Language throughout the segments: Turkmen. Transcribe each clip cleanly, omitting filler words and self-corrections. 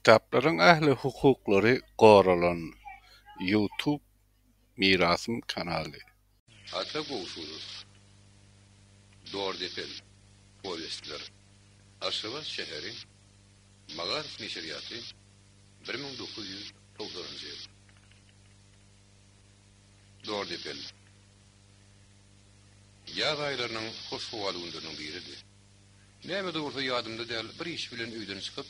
Kitaplaryň ähli hukuklary goralan. Youtube Mirasym kanaly. Ata Gowşudow. Dordepel. Powestler. Aşgabat şäheri. Magaryf neşirýaty. 1990-njy ýyl. Dordepel. Ýaz aýlarynyň hoş howaly günleriniň biridi. Näme dogrusy ýadymda däl, bir iş bilen öýden çykyp,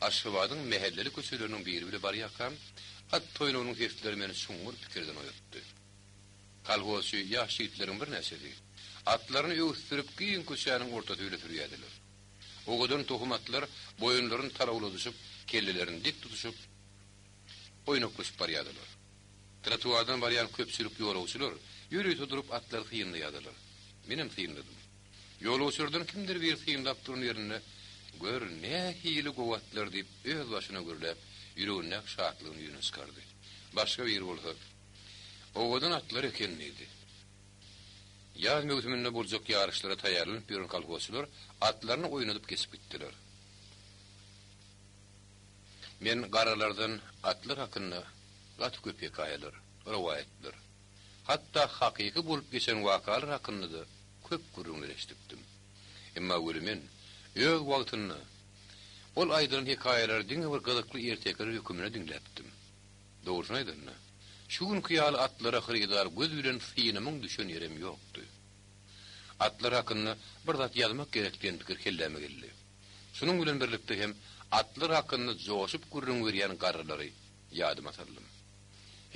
Aşgabadyň mähelleli köçeleriniň biri bile barýarkam, at toýnagynyň sesleri meni çuňňur pikirden oýatdy. Kolhozçy ýaş ýigitleriň birnäçesi, atlaryny öwüsdirip giň köçäniň ortasy bile sürýärdiler. Owadan tohum atlar boýunlaryny talawladyşyp, kellelerini dik tutuşyp, oýnaklaşyp barýardylar. Trotuardan barýan köpçülik ýolagçylar ýörite durup atlary synlaýardylar. Menem synladym. Ýolagçylardan kimdir biri synlap duran ýerinde, Gör, nähili gowy atlar diýip, özbaşyna gürläp, ýüregindäki şatlygyny ýüzüne çykardy. Başga biri bolsa, Owadan atlar eken diýdi. Ýaz möwsüminde boljak ýaryşlara taýýarlanyp ýören kolhozçylar atlaryny oýnadyp geçip gitdiler. Men garrylardan atlar hakynda gaty köp hekaýalar, rowaýatlar, hatda hakyky bolup geçen wakalar hakynda-da köp gürrüňler eşidipdim. Emma weli men öz wagtynda ol aýdylan hekaýalary diňe bir gyzykly ertekiler höküminde diňläpdim. Dogrusyny aýdanda, şu günki ýaly atlara hyrydar göz bilen synymyň düşen ýerem ýokdy. Atlar hakynda bir zat ýazmak gerek diýen pikir kelläme geldi. Şunuň bilen birlikde hem atlar hakynda joşup gürrüň berýän garrylary ýadyma saldym.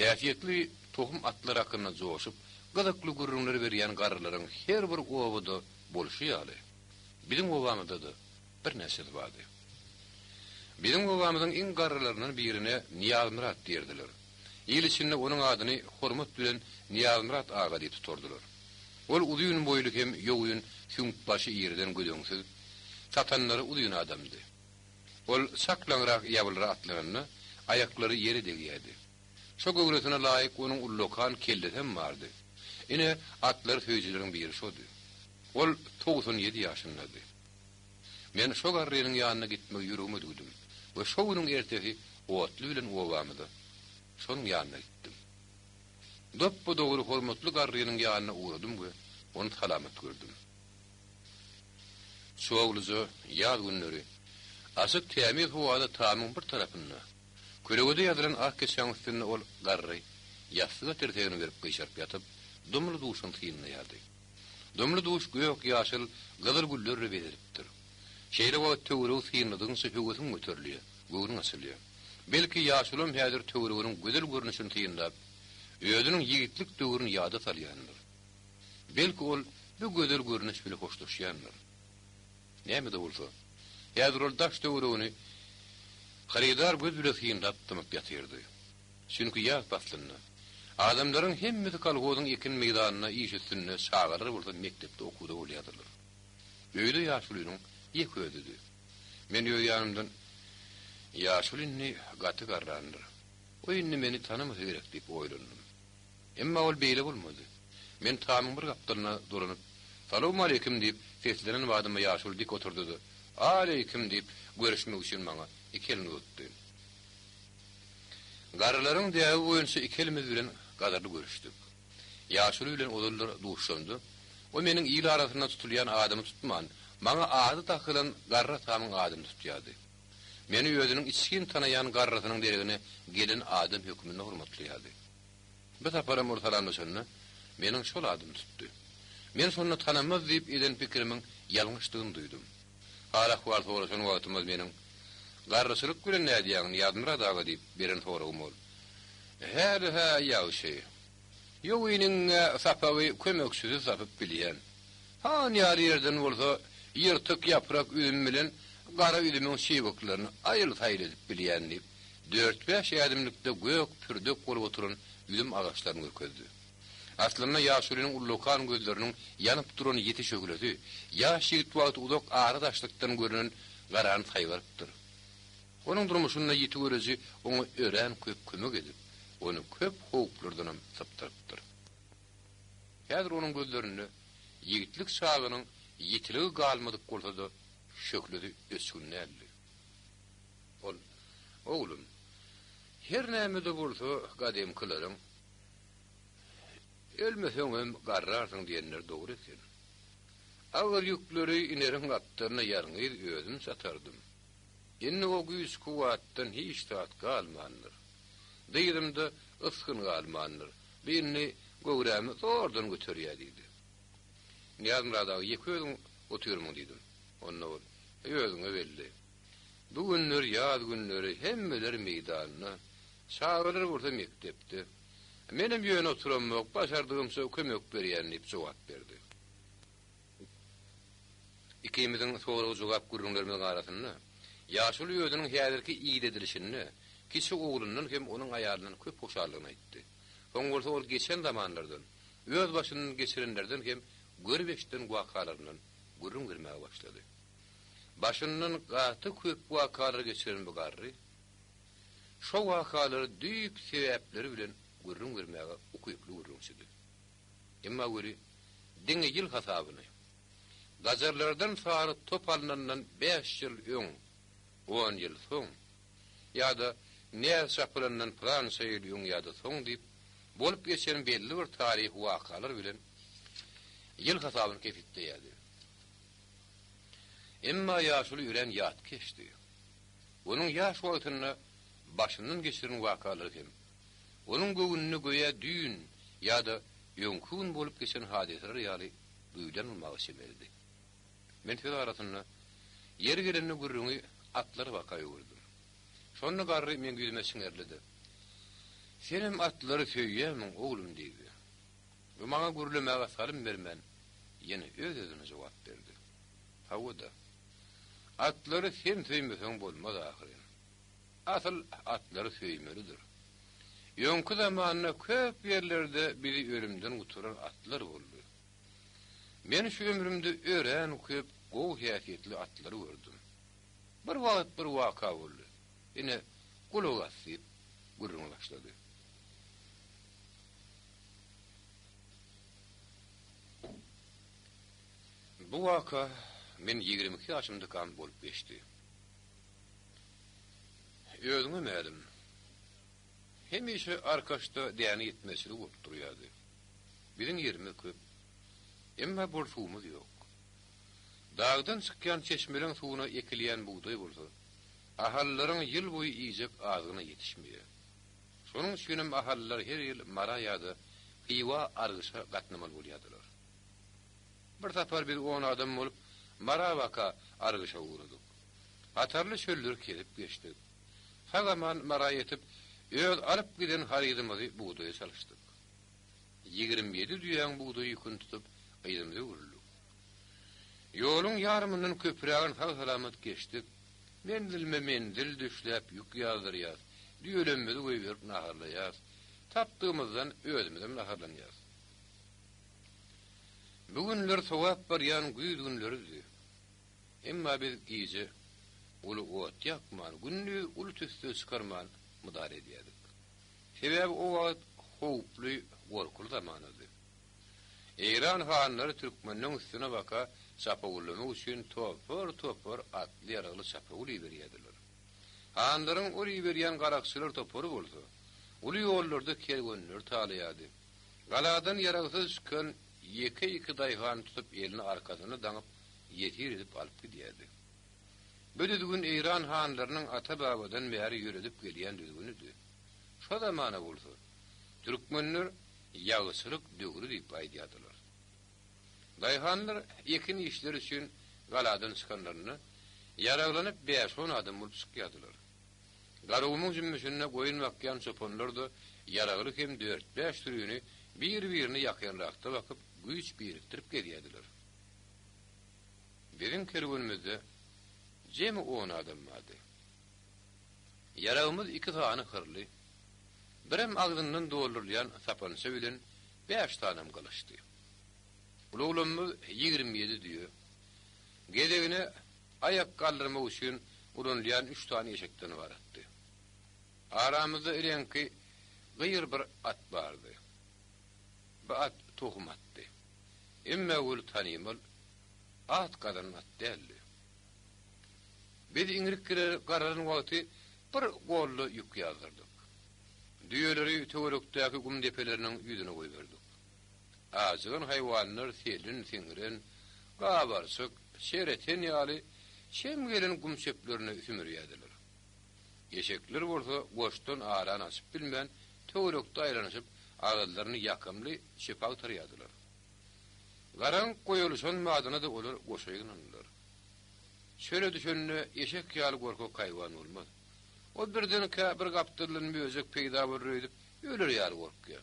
Häsiýetli tohum atlar hakynda joşup, gyzykly gürrüňler berýän garrylaryň her bir obada bolşy ýaly, biziň obamyzda-da birnäçesi bardy. Biziň obamyzyň iň garrylaryndan birine Nyýazmyrat diýerdiler. Il içinde onuň adyny hormat bilen Nyýazmyrat aga diýip tutardylar. Ol uzyn boýly hem ýogyn, süňkbaşy irden gödeňsiz, satanlary uzyn adamdy. Ol çaklaňrak ýabylara atlananda, aýaklary ýere degýärdi. Şo göwresine laýyk onuň ullakan kellesem bardy. Ine, atlary söýüjileriň biri şody. Ol 97 ýaşyndady. Men şo garrynyň ýanyna gitmegi ýüregime düwdüm we şo günüň ertesi otly bilen obamyza, şonuň ýanyna gitdim. Dopba-dogry hormatly garrynyň ýanyna ugradym we ony salamat gördüm. Çogluja ýaz günleri, açyk tämiz howada tamyň bir tarapynda, kölegede ýazylan ak keçäň üstünde ol garry ýassyga tirsegini berip gyşaryp ýatyp, dumly duşuny synlaýardy. Dumly duş gök, ýaşyl, gyzyl güllerle bezelipdir. Şeýle wagt töweregi synladygyňça höwesiň göterilýär, göwnüň açylýar. Belki, ýaşulam häzir töwereginiň gözel görnüşini synlap, özüniň ýigitlik döwrüni ýada salýandyr. Belki, ol bu gözel görnüş bile hoşlaşýandyr. Näme-de bolsa, häzir ol daş-töweregini hyrydar göz bile synlap dymyp ýatyrdy. Çünki ýaz paslynda adamlaryň hemmesi kolhozyň ekin meýdanynda iş üstünde, çagalar bolsa mekdepde okuwda bolýardylar. Öýde ýaşulynyň ýeke özüdi. Men öz ýanymdan, Ýaşuly indi gaty garrandyr. O indi meni tanamasa gerek diýip oýlandym. Emma ol beýle bolmady. Men tamyň bir gapdalyna dolanyp, Salowmaleýkim diýip, seslenen badyma ýaşuly dik oturdy-da, Aleýkim diýip, görüşmek üçin maňa iki elini uzatdy. Garrylaryň däbi boýunça iki elimiz bilen gadyrly görüşdik. Ýaşuly bilen ozallar duşamda, o meniň il arasynda tutulýan adymy tutman, maňa ady dakylan garry atamyň adyny tutýardy. Meni özüniň içgin tanaýan garrysynyň deregine gelen adam hökmünde hormatlaýardy. Bu saparam ol salamlaşanda, meniň şol adymy tutdy. Men şonda tanamaz diýip eden pikirimiň ýalňyşdygyny duýdum. Hal-ahwal soraşan wagtymyz meniň, Garryçylyk bilen nädýäň, Nyýazmyrat aga diýip beren soragym ol, Häli-hä ýagşy. Ýowiniň-ä sapagy kömekçisiz sapyp bilýän. Han ýaly ýerden bolsa ýyrtyk ýaprak üzüm bilen gara üzümiň çybyklaryny aýyl-saýyl edip bilýän diýip, dört-bäş ädimlikde gök pürdek bolup oturan üzüm agaçlaryny görkezdi. Aslynda ýaşulynyň ullakan gözleriniň ýanyp duran ýiti şöhlesi ýaş ýigit wagty uzak ara daşlykdan görnen garany saýgarypdyr. Onuň durmuşynda ýiti göreji oňa örän köp kömek edip, ony köp howplardanam sypdyrypdyr. Häzir onuň gözlerinde ýigitlik çagynyň ýitiligi galmadyk bolsa-da, şöhlesi öçgün däldi. Ol. Oglum, her näme-de bolsa gadymkylaryň Ölmeseňem garrarsyň diýenleri dogry eken. Agyr ýükleri ineriň gapdalyna ýalňyz özüm çatardym. Indi o güýç-kuwwatdan hiç zat galmandyr. Dyzymda ysgyn galmandyr. Bu indi göwrämi zordan göterýär diýdi. Nyýazmyrat aga, ýeke özüň otyrmyň diýdim. Onda ol, Özüňe belli. Bu günler ýaz günleri, hemmeler meýdanda, çagalar bolsa mekdepde. Menem ýöne oturamok, başardygymça kömek berýän diýip jogap berdi. Ikimiziň sorag-jogap gürrüňlerimiziň arasynda ýaşuly özüniň häzirki idedilişinde kiçi oglundan hem onuň aýalyndan köp hoşallygyny aýtdy. Soň bolsa ol geçen zamanlardan, öz başyndan geçirenlerden hem görüp-eşiden wakalaryndan gürrüň bermäge başlady. Başyndan gaty köp wakalary geçiren bu garry şo wakalary düýp sebäpleri bilen gürrüň bermäge ukyply gürrüňçidi. Emma weli diňe ýyl hasabyny, gajarlardan sary top alnandan bäş ýyl öň, on ýyl soň, ýa-da näz çapylandan pylança ýyl öň ýa-da soň diýip, bolup geçen belli bir taryhy wakalar bilen ýyl hasabyny kesgitleýärdi. Emma ýaşuly örän ýatkeşdi. Onuň ýaş wagtynda başyndan geçiren wakalary hem, onuň göwnüne göýä düýn ýa-da öňki gün bolup geçen hadysalar ýaly duýlan bolmaga çemelidi. Men söz arasynda, ýeri gelende gürrüňi atlara baka öwürdim. Şonda garry meň ýüzüme çiňerildi-de, Senem atlary söýýärmiň, oglum? diýdi. We maňa gürlemäge salym bermän, ýene öz-özüne jogap berdi. Hawa-da. Atlary sen söýmeseň bolmaz ahyryn. Asyl atlary söýmelidir. Öňki zamanda köp ýerlerde bizi ölümden gutaran atlar boldy. Men şu ömrümde örän köp gowy häsiýetli atlary gördüm. Bir wagt bir waka boldy. Ine, gulak as diýip, gürrüňe başlady. Bu waka men 22 ýaşymdakam bolup geçdi. Özüňe mälim, hemişe Arkaçda däne ýetmezçiligi bolup durýardy. Biziň ýerimiz köp. Emma bol suwumyz ýok. Dagdan çykýan çeşmeleň suwuna ekilýän bugdaý bolsa, ahallylaryň ýyl boýy iýjek azygyna ýetişmeýär. Şonuň üçinem ahallylar her ýyl Mara ýa-da Hywa argyşa gatnamaly bolýardylar. Bir sapar biz on adam bolup Mara baka argyşa ugradyk. Hatarly çölleri kesip geçdik. Sag-aman Mara ýetip, öz alyp giden harydymyzy bugdaýa çalyşdyk. 27 düýäň bugdaý ýüküni tutup, yzymyza öwrüldik. Ýoluň ýarymyndan köprägini sag-salamat geçdik. Menzilme-menzil düşläp ýük ýazdyrýas, düýelemimizi goýberip naharlaýas, tapdygymyzdan özümizem naharlanýas. Bu günler sowap barýan güýz günleridi. Emma biz gije uly ot ýakman, gündiz uly tüsse çykarman mydar edýärdik. Sebäbi o wagt howply, gorkuly zamanady. Eýran hanlary türkmenleň üstüne baka çapawullamak üçin topar-topar atly-ýaragly çapawul iberýärdiler. Hanlaryň ol iberýän garakçylar topary bolsa, uly ýollarda kerwenleri talaýardy. Galadan ýaragsyz çykan ýeke-iki daýhany tutup elini arkasyna daňyp ýesir edip alyp gidýärdi. Bu düzgün Eýran hanlarynyň ata-babadan bäri ýöredip gelýän düzgünidi. Şo zamana bolsa, türkmenler ýagyçylyk döwri diýip aýdýardylar. Daýhanlar ekin işleri üçin galadan çykanlarynda, ýaraglanyp bäş-on adam bolup çykýardylar. Garagumuň jümmüşinde goýun bakýan çopanlar-da ýaragly hem dört-bäş sürini bir-birine ýakynrakda bakyp, güýç birikdirip gezýärdiler. Biziň kerwenimizde jemi on adam bardy. Ýaragymyz iki sany hyrly, birem agzyndan doldurylýan sapança bilen bäş sanam gylyçdy. Ulaglamymyz 27 düýe, gezegine aýak galdyrmak üçin ulanylýan üç sany eşekden ybaratdy. Aramyzda reňki gyr bir at bardy. Bu at tohum atdy. Emma weli tanymal, at gazanan at däldi. Biz iňrik girer garalan wagty. Bir golda ýük ýazdyrdyk. Düýeleri töwerekdäki gum depeleriniň ýüzüne goýberdik. Ajygan haýwanlar selin, siňren, gabarçyk, şereten ýaly çem gelen gum çöplerini sümürýärdiler. Eşekler bolsa goşdan arany açyp bilmän, töwerekde aýlanyşyp, agyzlaryny ýakymly çöpe agtarýardylar. Garaňky goýalyşan badyna-da olar goşa ýygnandylar. Çöle düşende eşek ýaly gorkak haýwan bolmaz. Ol birdenkä bir gapdaldan möjek peýda bolar öýdüp, öler ýaly gorkýar.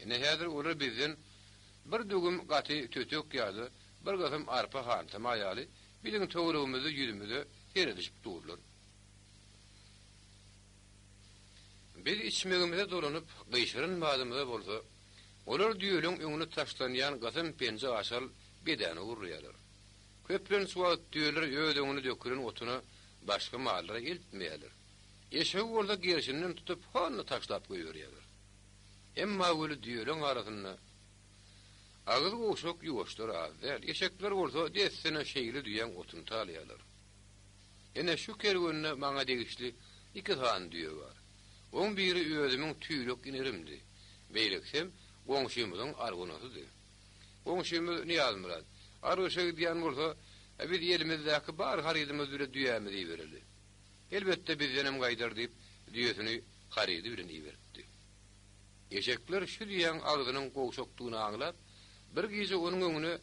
Ine häzir olar bizden bir düwüm gaty tötek ýa-da bir gysym arpa hantama ýaly biziň töweregimizde ýüzümize seredişip durlar. Biz içmegimize dolanyp, gyşaran badymyza bolsa, olar düýeleň öňüne taşlanýan gysym penje aşal bedäni ogurlaýarlar. Köplenç wagt düýeler öz öňüne dökülen otuna başga mallara eltmeýärler. Eşegi bolsa gerşinden tutup honna taşlap goýberýärler. Emma weli düýeleň arasynda agyz gowşak ýuwaşlar az däl. Eşekler bolsa dessine şeýle düýäň otuny talaýarlar. Ine şu kerwende maňa degişli iki sany düýe bar. Oň biri özümiň tüýlek inerimdi. Beýlekisem goňşymyzyň arwanasydy. Goňşymyz Nyýazmyrat, Argyşa gidýän bolsa, biz elimizdäki bar harydymyz bile düýämizi ibereli. Elbetde bizdenem gaýdar diýip, düýesini harydy bilen iberipdi. Eşekler şu düýäň agzynyň gowşakdygyny aňlap, bir gije onuň öňüne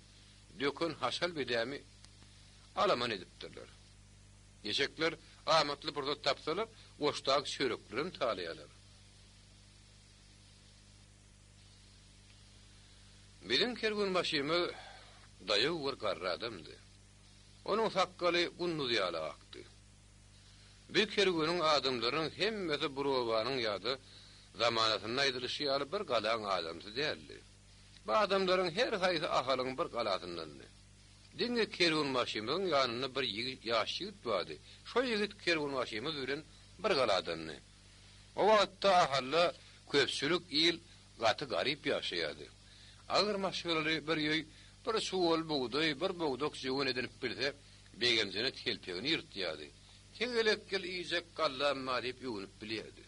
döken haşal bedämi alaman edipdirler. Eşekler amatly pursat tapsalar, goşdaky çöreklerem talaýarlar. Biziň kerwenbaşymyz daýaw bir garry adamdy. Onuň sakgaly gunduz ýaly akdy. Bu kerweniň adamlarynyň hemmesi bir obanyň ýa-da zamanasynda aýdylyşy ýaly bir galaň adamsy däldi. Bu adamlaryň her haýsy Ahalyň bir galasyndandy. Diňe kerwenbaşymyzyň ýanynda bir ýaş ýigit bardy. Şo ýigit kerwenbaşymyz bilen bir galadandy. O wagtda Ahalda köpçülik il gaty garyp ýaşaýardy. Agyr maşgalaly bir öý bir çuwal bugdaý, bir bogdak jöwen edinip bilse, begenjine telpegini ýyrtýardy. Tegelek ýyl iýjek gallam bar diýip öwünip bilýärdi.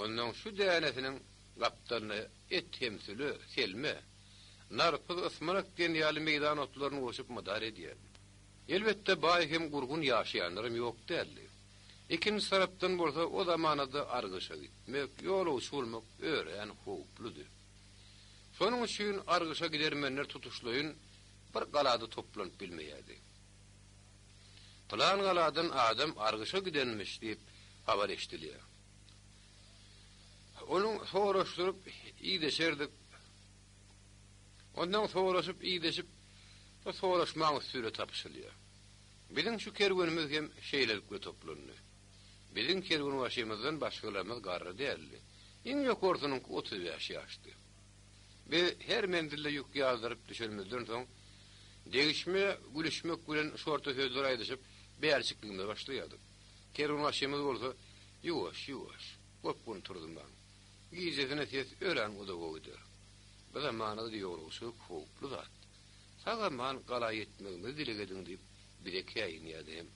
Onnoň şu dänesiniň gapdalyna et hem süle, selme, narpyz, ysmanak diýen ýaly meýdan otlaryny goşup mydar edýärdi. Elbetde, baý hem gurgun ýaşaýanlaram ýok däldi. Ikinji tarapdan bolsa o zamanada argyşa gitmek, ýolagçy bolmak örän howpludy. Şonuň üçin argyşa gidermenler tutuşlaýyn bir galada toplanyp bilmeýärdi. Pylan galadan adam argyşa gidenmiş diýip habar eşidilýär. Onuň soraşdyryp ideşerdik. Ondan soraşyp ideşip, şo soraşmaň üsti bile tapyşylýar. Biziň şu kerwenimiz hem şeýlelikle toplandy. Biziň kerwenbaşymyzdan başgalarymyz garry däldi. Iň ýokarsynyňky 35 ýaşdy. Biz her menzilde ýük ýazdyryp düşenimizden soň, degişme, gülüşmek bilen şorta sözler aýdyşyp, bärçikligimize başlaýardyk. Kerwenbaşymyz bolsa, Ýuwaş, ýuwaş, gopgun turzumaň. Gijesine ses örän uzaga gider. Bu zamanada ýolagçylyk howply zat. Sag-aman gala ýetmegimizi dileg ediň diýip, bize käýinýärdi hem.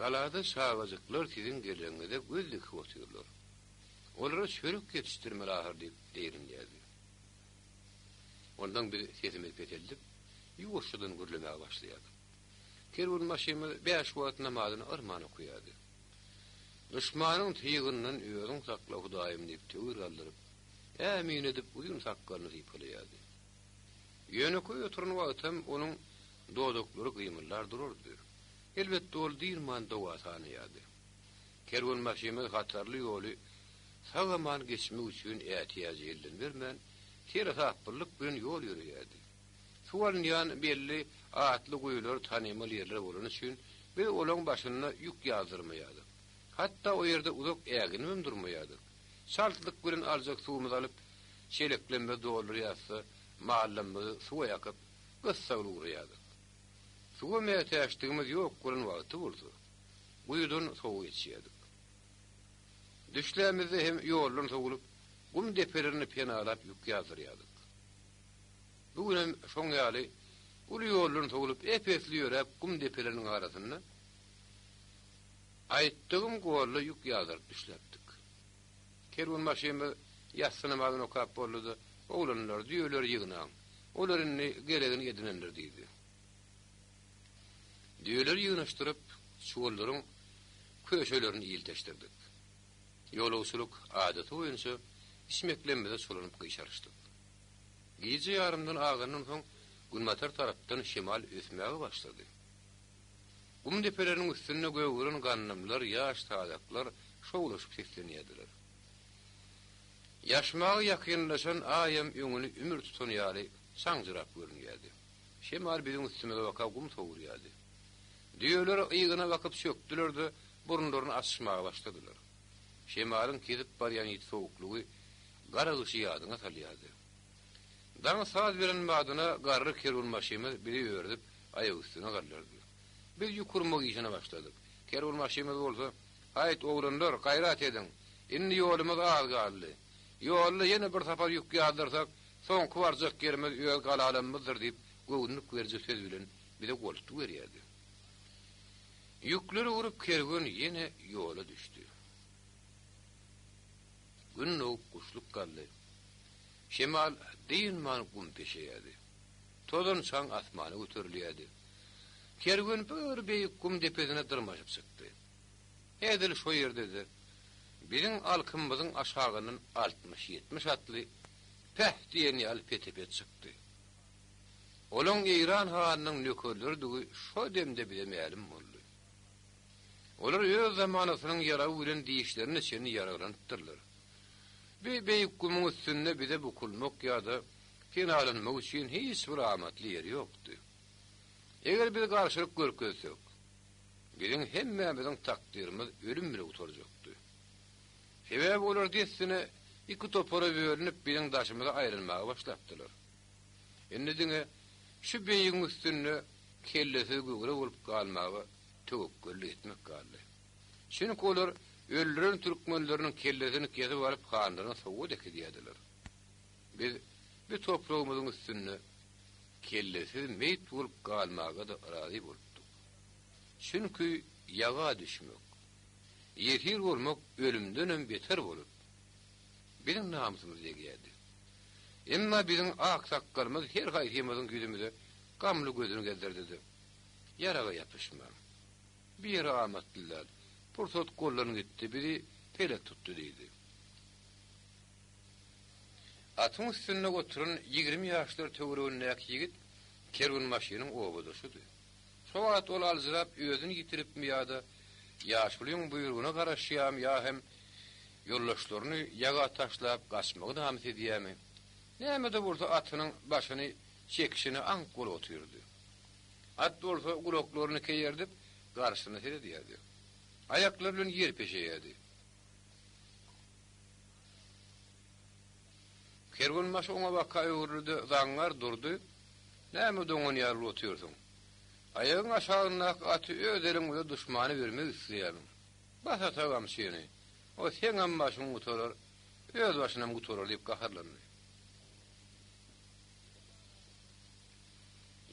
Galada çagajyklar siziň geleniňize göz dikip otyrlar. Olara çörek ýetişdirmeli ahyr diýip zeýrenýärdi. Ondan biz sesimizi peseldip, ýuwaşjadan gürlemäge başlaýardyk. Kerwenbaşymyz bäş wagt namazyny yrman okaýardy. Duşmanyň tygyndan özüň sakla, Hudaýym diýip töwir galdyryp, Ämin edip uzyn sakgalyny sypalaýardy. Ýönekeý oturan wagtam onuň dodaklary gymyldar durardy. Elbetde, ol dynman doga sanaýardy. Kerwenbaşymyz hatarly ýoly sag-aman geçmek üçin ätiýajy elden bermän, seresaplylyk bilen ýol ýöreýärdi. Suw alynýan belli atly guýular tanymal ýerler bolany üçin biz olaň başynda ýük ýazdyrmaýardyk. Hatda o ýerde uzak äginibem durmaýardyk. Çaltlyk bilen aljak suwumyzy alyp, çeleklerimizi doldurýarys-da, mallarymyzy suwa ýakyp, gyssagly ugraýardyk. Suwa mätäçligimiz ýok bolan wagty bolsa, guýudan sowuk içýärdik. Düşlämizde hem ýoldan sowulyp, gum depelerini penalap ýük ýazdyrýardyk. Bu günem şoň ýaly uly ýoldan sowulyp, ep-esli ýöräp, gum depeleriniň arasynda. Aýtdygym golda ýük ýazdyryp düşläpdik. Kerwenbaşymyz ýassy namazyny okap boldy-da, Oglanlar, düýeleri ýygnaň. Olar indi geregini edinendir diýdi. Düýeleri ýygnaşdyryp, çuwallaryň köşelerini ilteşdirdik. Ýolagçylyk adaty boýunça içmeklemimize çolanyp gyşaryşdyk. Gije ýarymdan agandan soň günbatar tarapdan şemal ösmäge başlady. Gum depeleriniň üstünde gögeren gandymlar, ýaş sazaklar şowlaşyp seslenýärdiler. Ýaşmaga ýakynlaşan Aýam öňüni ümür tutan ýaly çaňjyrap görünýärdi. Şemal biziň üstümize baka gum sowurýardy. Düýeler ygyna bakyp çökdüler-de, burunlaryny açyşmaga başladylar. Şemalyň kesip barýan ýiti sowuklygy gara gyşy ýadyňa salýardy. Daň saz beren badyna garry kerwenbaşymyz bizi ördüp, aýak üstüne galdyrdy. Biz ýük urmak işine başladyk. Kerwenbaşymyz bolsa, Haýt, oglanlar, gaýrat ediň! Indi ýolumyz az galdy. Ýolda ýene bir sapar ýük ýazdyrsak, soňky barjak ýerimiz öz galalamyzdyr diýip, göwünlik beriji söz bilen bize goltgy berýärdi. Ýükleri urup kerwen ýene ýola düşdi. Gün dogup guşluk galdy. Şemal dynman gum peşeýärdi. Tozan çaň asmana göterilýärdi. Kerwen bir beýik gum depesine dyrmaşyp çykdy. Edil şo ýerde-de biziň alkymymyzyň aşagyndan altmyş-ýetmiş atly päh diýen ýaly pete-pet çykdy. Olaň Eýran hanynyň nökerleridigi şo demde bize mälim boldy. Olar öz zamanasynyň ýaragy bilen dişlerine çenli ýaraglanypdyrlar. Bi beýik gumuň üstünde bize bukulmak ýa-da penalanmak üçin hiç bir amatly ýer ýokdy. Eger biz garşylyk görkezsek, biziň hemmämiziň takdyrymyz ölüm bile gutarjakdy. Sebäbi olar dessine iki topara bölünip biziň daşymyza aýlanmaga başlapdylar. Indi diňe şu beýigiň üstünde kellesiz göwre bolup galmaga töwekgellik etmek galdy. Çünki olar öldüren türkmenleriniň kellesini kesip alyp hanlaryna sowgat äkidýärdiler. Biz bu topragymyzyň üstünde kellesiz meýit bolup galmaga-da razy bolupdyk. Çünki ýaga düşmek, ýesir bolmak ölümdenem beter bolup, biziň namysymyza degýärdi. Emma biziň ak sakgalymyz her haýsymyzyň ýüzümize gamly gözüni gezdirdi-de, Ýaraga ýapyşmaň. Bu ýere amatly däl. Pursat goldan gitdi, bizi pelek tutdy diýdi. Atyň üstünde oturan 20 ýaşlar töweregindäki ýigit kerwenbaşynyň obadaşydy. Şo wagt ol aljyrap özüni ýitiripmi ýa-da ýaşulyň buýrugyna garaşýarmy ýa hem ýoldaşlaryny ýaga taşlap gaçmagy namys edýärmi, näme-de bolsa atynyň başyny çekişine aňk bolup otyrdy. At bolsa gulaklaryny keýerdip, garşysyna seredýärdi. Aýaklary bilen ýer peşeýärdi. Kerwenbaşy oňa baka öwrüldi-de, Zaňňar Durdy, näme doňan ýaly bolup otyrsyň? Aýagyň aşagyndaky aty öz eliň bilen duşmana bermek isleýärmiň? Bas ata gamçyny, o seňem başyňy gutarar, öz başynam gutarar diýip gaharlandy.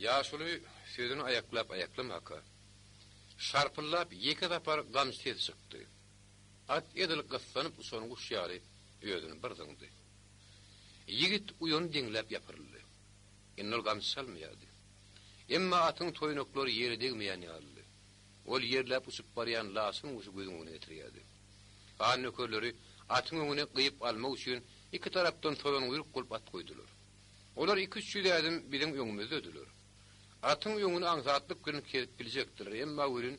Ýaşuly sözüni aýaklap-aýaklamaka, şarpyldap ýeke sapar gamçy sesi çykdy. At edil gyssanyp uçan guş ýaly özüni bir zyňdy. Ýigit uýany deňläp ýapyryldy. Indi ol gamçy çalmaýardy. Emma atyň toýnaklary ýere degmeýän ýalydy. Ol ýerläp uçup barýan laçyn guşy gözüň öňüne getirýärdi. Han nökerleri atyň öňüni gyýyp almak üçin iki tarapdan tozanguýruk bolup at goýdular. Olar iki-üç ýüz ädim biziň öňümizdediler. Atyň öňüni aňsatlyk bilen kesip biljekdiler, emma welin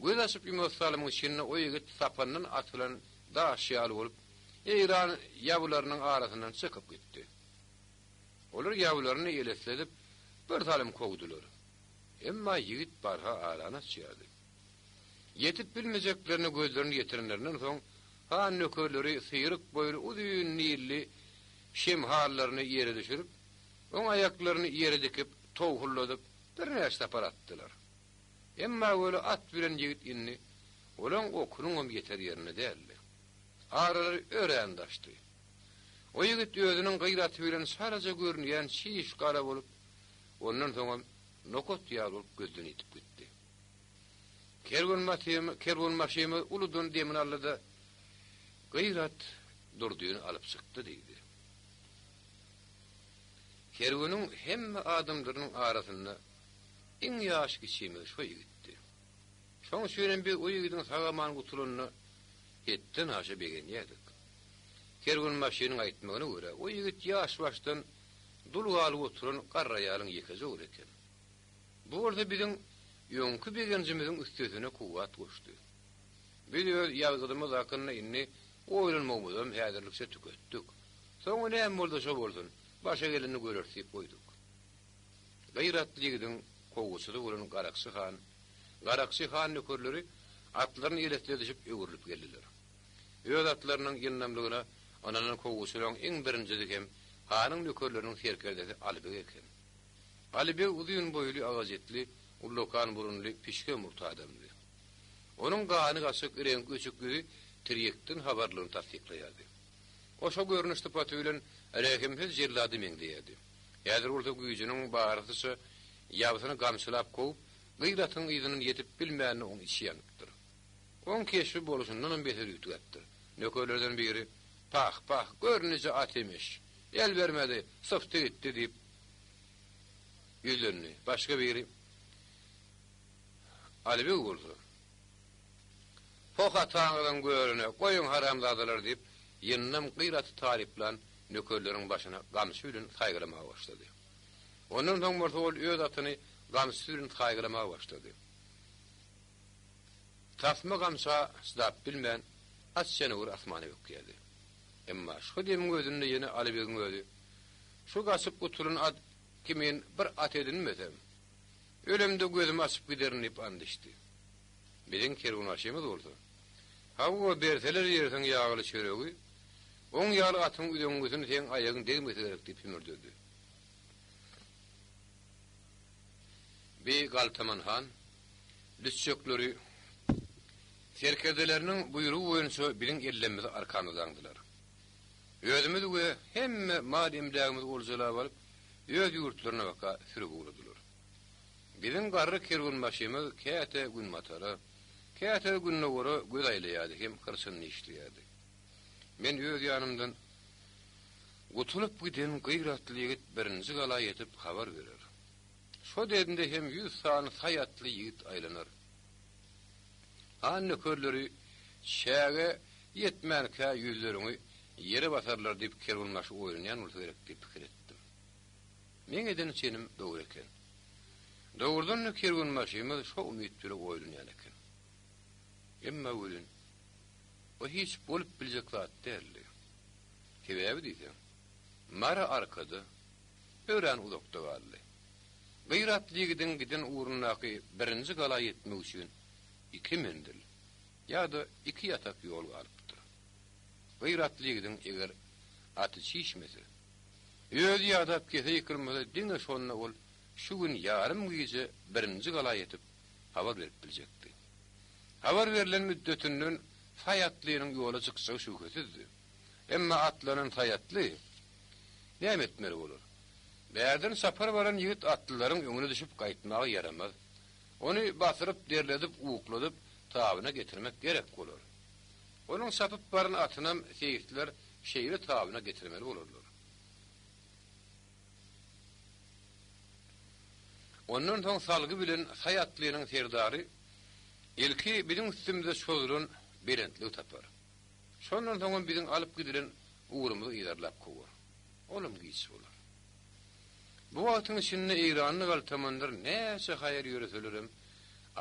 göz açyp-ýumasy salymyň içinde o ýigit sapandan atylan daş ýaly bolup, Eýran ýabylarynyň arasyndan çykyp gitdi. Olar ýabylaryny elesledip, bir salym kowdular. Emma ýigit barha arany açýardy. Ýetip bilmejeklerine gözlerini ýetirenlerinden soň, han nökerleri syryk boýly uzyn nilli şemhallaryny ýere düşürip, oň aýaklaryny ýere dikip, towhulladyp, birnäçe sapar atdylar. Emma weli at bilen ýigit indi olaň okunyňam ýeter ýerinde däldi. Aralary örän daşdy. O ýigit özüniň gyr aty bilen çalaja görünýän çiş gara bolup, ondan soňam nokat ýaly bolup gözden ýitip gitdi. Kerwenbaşymyz uludan demini aldy-da, Gyrat Durdyny alyp çykdy diýdi. Kerweniň hemme adamlarynyň arasynda iň ýaş kiçimiz şo ýigitdi. Şoň üçinem biz o ýigidiň sag-aman gutulanyna hetden aşa begenýärdik. Kerwenbaşynyň aýtmagyna görä, o ýigit ýaş başdan dul galyp oturan garry aýalyň ýekeje ogly eken. Bu bolsa biziň öňki begenjimiziň üstesine kuwwat goşdy. Biz öz ýazgydymyz hakynda indi oýlanmagymyzam häzirlikçe tüketdik. Soňy näme bolsa şo bolsun, başa gelenini göreris diýip goýduk. Gyratly ýigidiň kowguçysy bolan Garakçy han, Garakçy han nökerleri atlaryny elesledişip öwrülip geldiler. Öz atlarynyň ýyndamlygyna ynanan kowguçylaryň iň birinjisi hem hanyň nökerleriniň serkerdesi Aly beg eken. Aly beg uzyn boýly, agajetli, ullakan burunly, pişge murt adamdy. Onuň gany gaçyk, reňki öçük ýüzi tirýekden habarlygyny tassyklaýardy. O şo görnüş sypaty bilen rehimsiz jellada meňzeýärdi. Häzir bolsa güýjüniň barysyça ýabsyny gamçylap kowup, gyz atyň yzyndan ýetip bilmänine oň içi ýanypdyr. Oň keşbi bolşundanam beter üýtgäpdir. Nökerlerden biri, Pah, pah, gör nije at emiş! El bermedi, sypdy gitdi diýip ýüzlendi. Başga biri, Alybeg bolsa, Poh ataňyzyň görüne, goýuň haramzadalar diýip, ýyndam gyr aty taryplan nökerleriň başyna gamçy bilen saýgylamaga başlady. Ondan soň bolsa ol öz atyny gamçysy bilen saýgylamaga başlady. Tasma gamça çydap bilmän, at janawar asmana bökýärdi. Emma şo demiň özünde ýene Alybegiň özi, Şu gaçyp gutulan at kimin bir at edinmesem, ölemde gözümi açyp giderin diýip and içdi. Biziň kerwenbaşymyz bolsa, Hawa, berseler ýersiň ýagly çöregi, oň ýaly atyň üzeňňisini seň aýagyň degmese gerek diýip hümürdedi. Bi galtaman han lüçjekleri serkerdeleriniň buýrugy boýunça biziň ellemmizi arkamyza daňdylar. Özümizi we hemme mal-emlägimizi oljalap alyp, öz ýurtlaryna baka sürüp ugradylar. Biziň garry kerwenbaşymyz käte günbatara, käte gündogara göz aýlaýardy hem hyrçyny dişleýärdi. Men öz ýanymdan, Gutulyp giden gyr atly ýigit birinji gala ýetip habar berer. Şo demde hem ýüz sany saý atly ýigit aýlanar. Han nökerleri çäge ýetmänkä ýüzleriňi ýere basarlar diýip kerwenbaşy oýlanýan bolsa gerek diýip pikir etdim. Meň eden çenim dogry eken. Dogrudan-da kerwenbaşymyz şo umyt bile oýlanýan eken. Emma welin, o hiç bolup biljek zat däldi. Sebäbi diýseň, Mary arkada, örän uzakda galdy. Gyr atly ýigidiň giden ugrundaky birinji gala ýetmek üçin iki menzil, ýa-da iki ýatak ýol galypdyr. Gyr atly ýigidiň eger aty çişmese, Özi ýadap kese ýykylmasa diňe şonda ol şu gün ýarym gije birinji gala ýetip habar berip biljekdi. Habar berlen müddetinden saý atlynyň ýola çykjagy şübhesizdi. Emma atlanan saý atly näme etmeli bolar? Bärden çapar baran ýigit atlylaryň öňüne düşüp gaýtmaga ýaramaz. Ony basyryp, derledip, ukladyp, tabyna getirmek gerek bolar. Onuň çapyp baran atynam seýisler şeýle tabyna getirmeli bolarlar. Ondan soň salgy bilen saý atlynyň serdary ilki biziň üstümize çozulan belentligi tapar. Şondan soňam biziň alyp gidilen ugrumyzy yzarlap kowar. Olam giç bolar. Bu wagtyň içinde eýranly galtamanlar näçe haýal ýöreselerem,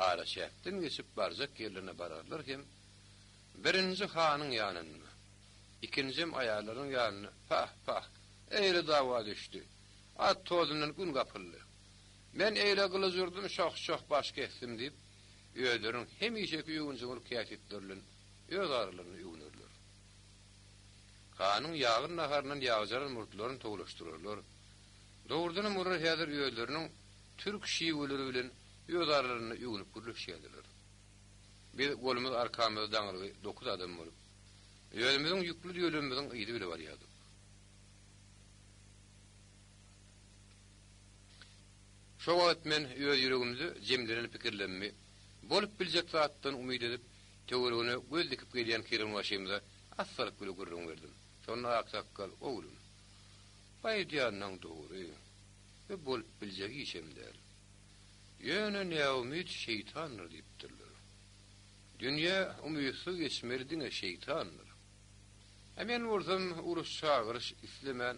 araçäkden geçip barjak ýerlerine bararlar hem birinji hanyň ýanynda, Ikinjem aýallaryň ýanynda, Pah, pah, eýle dawa düşdi. At tozundan gün gapyldy. Men eýle gylyç urdum, şoh-şoh baş kesdim diýip, özleriniň hemişeki öwünjeňlik häsiýetleri bilen öz aralarynda öwünerler. Hanyň ýagyn naharyndan ýagjaran murtlaryny towlaşdyrarlar. Dogrudanam olar häzir özleriniň türk şiweleri bilen öz aralarynda öwnüp gürleşýärdiler. Biz golumyz arkamyzda daňylgy dokuz adam bolup, özümiziň ýükli düýelerimiziň yzy bile barýardyk. Şo wagt men öz ýüregimde jemlenen pikirlerimi. Bolup biljek zatdan umyt edip, töweregine göz dikip gelýän kerwenbaşymyza assalyk bile gürrüň berdim. Şonda aksakgal, Oglum, bu aýdýanyň dogry we bolup biljek işem däl. Ýöne näumyt şeýtandyr diýipdirler. Dünýä umytsyz geçmeli diňe şeýtandyr. A men bolsam uruş-çagyryş islemän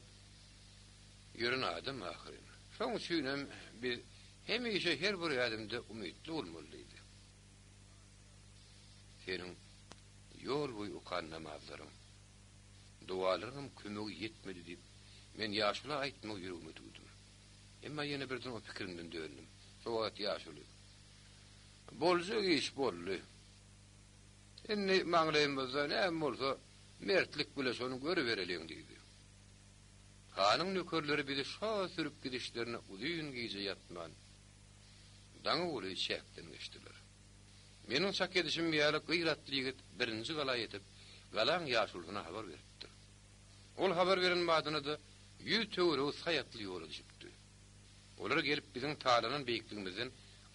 ýören adam ahyryn. Şoň üçinem biz hemişe her bir ädimde umytly bolmaly diýdi. Seniň ýol boýy okan namazlaryň, dowalaryňam kömegi ýetmedi diýip, men ýaşula aýtmagy ýüregime düwdüm. Emma ýene birden o pikirimden döndüm. Şo wagt ýaşuly, Boljak iş boldy. Indi maňlaýymyzda näme bolsa, mertlik bile şony görübereliň diýdi. Hanyň nökerleri bizi şo sürüp gidişlerine uzyn gije ýatman, daňa golaý çäkden geçdiler. Meniň çak edişim ýaly gyr atly ýigit birinji gala ýetip, galaň ýaşulusyna habar beripdir. Ol habar beren badyna-da ýüz töweregi saý atly ýola düşüpdi. Olar gelip biziň talanan beýikligimizden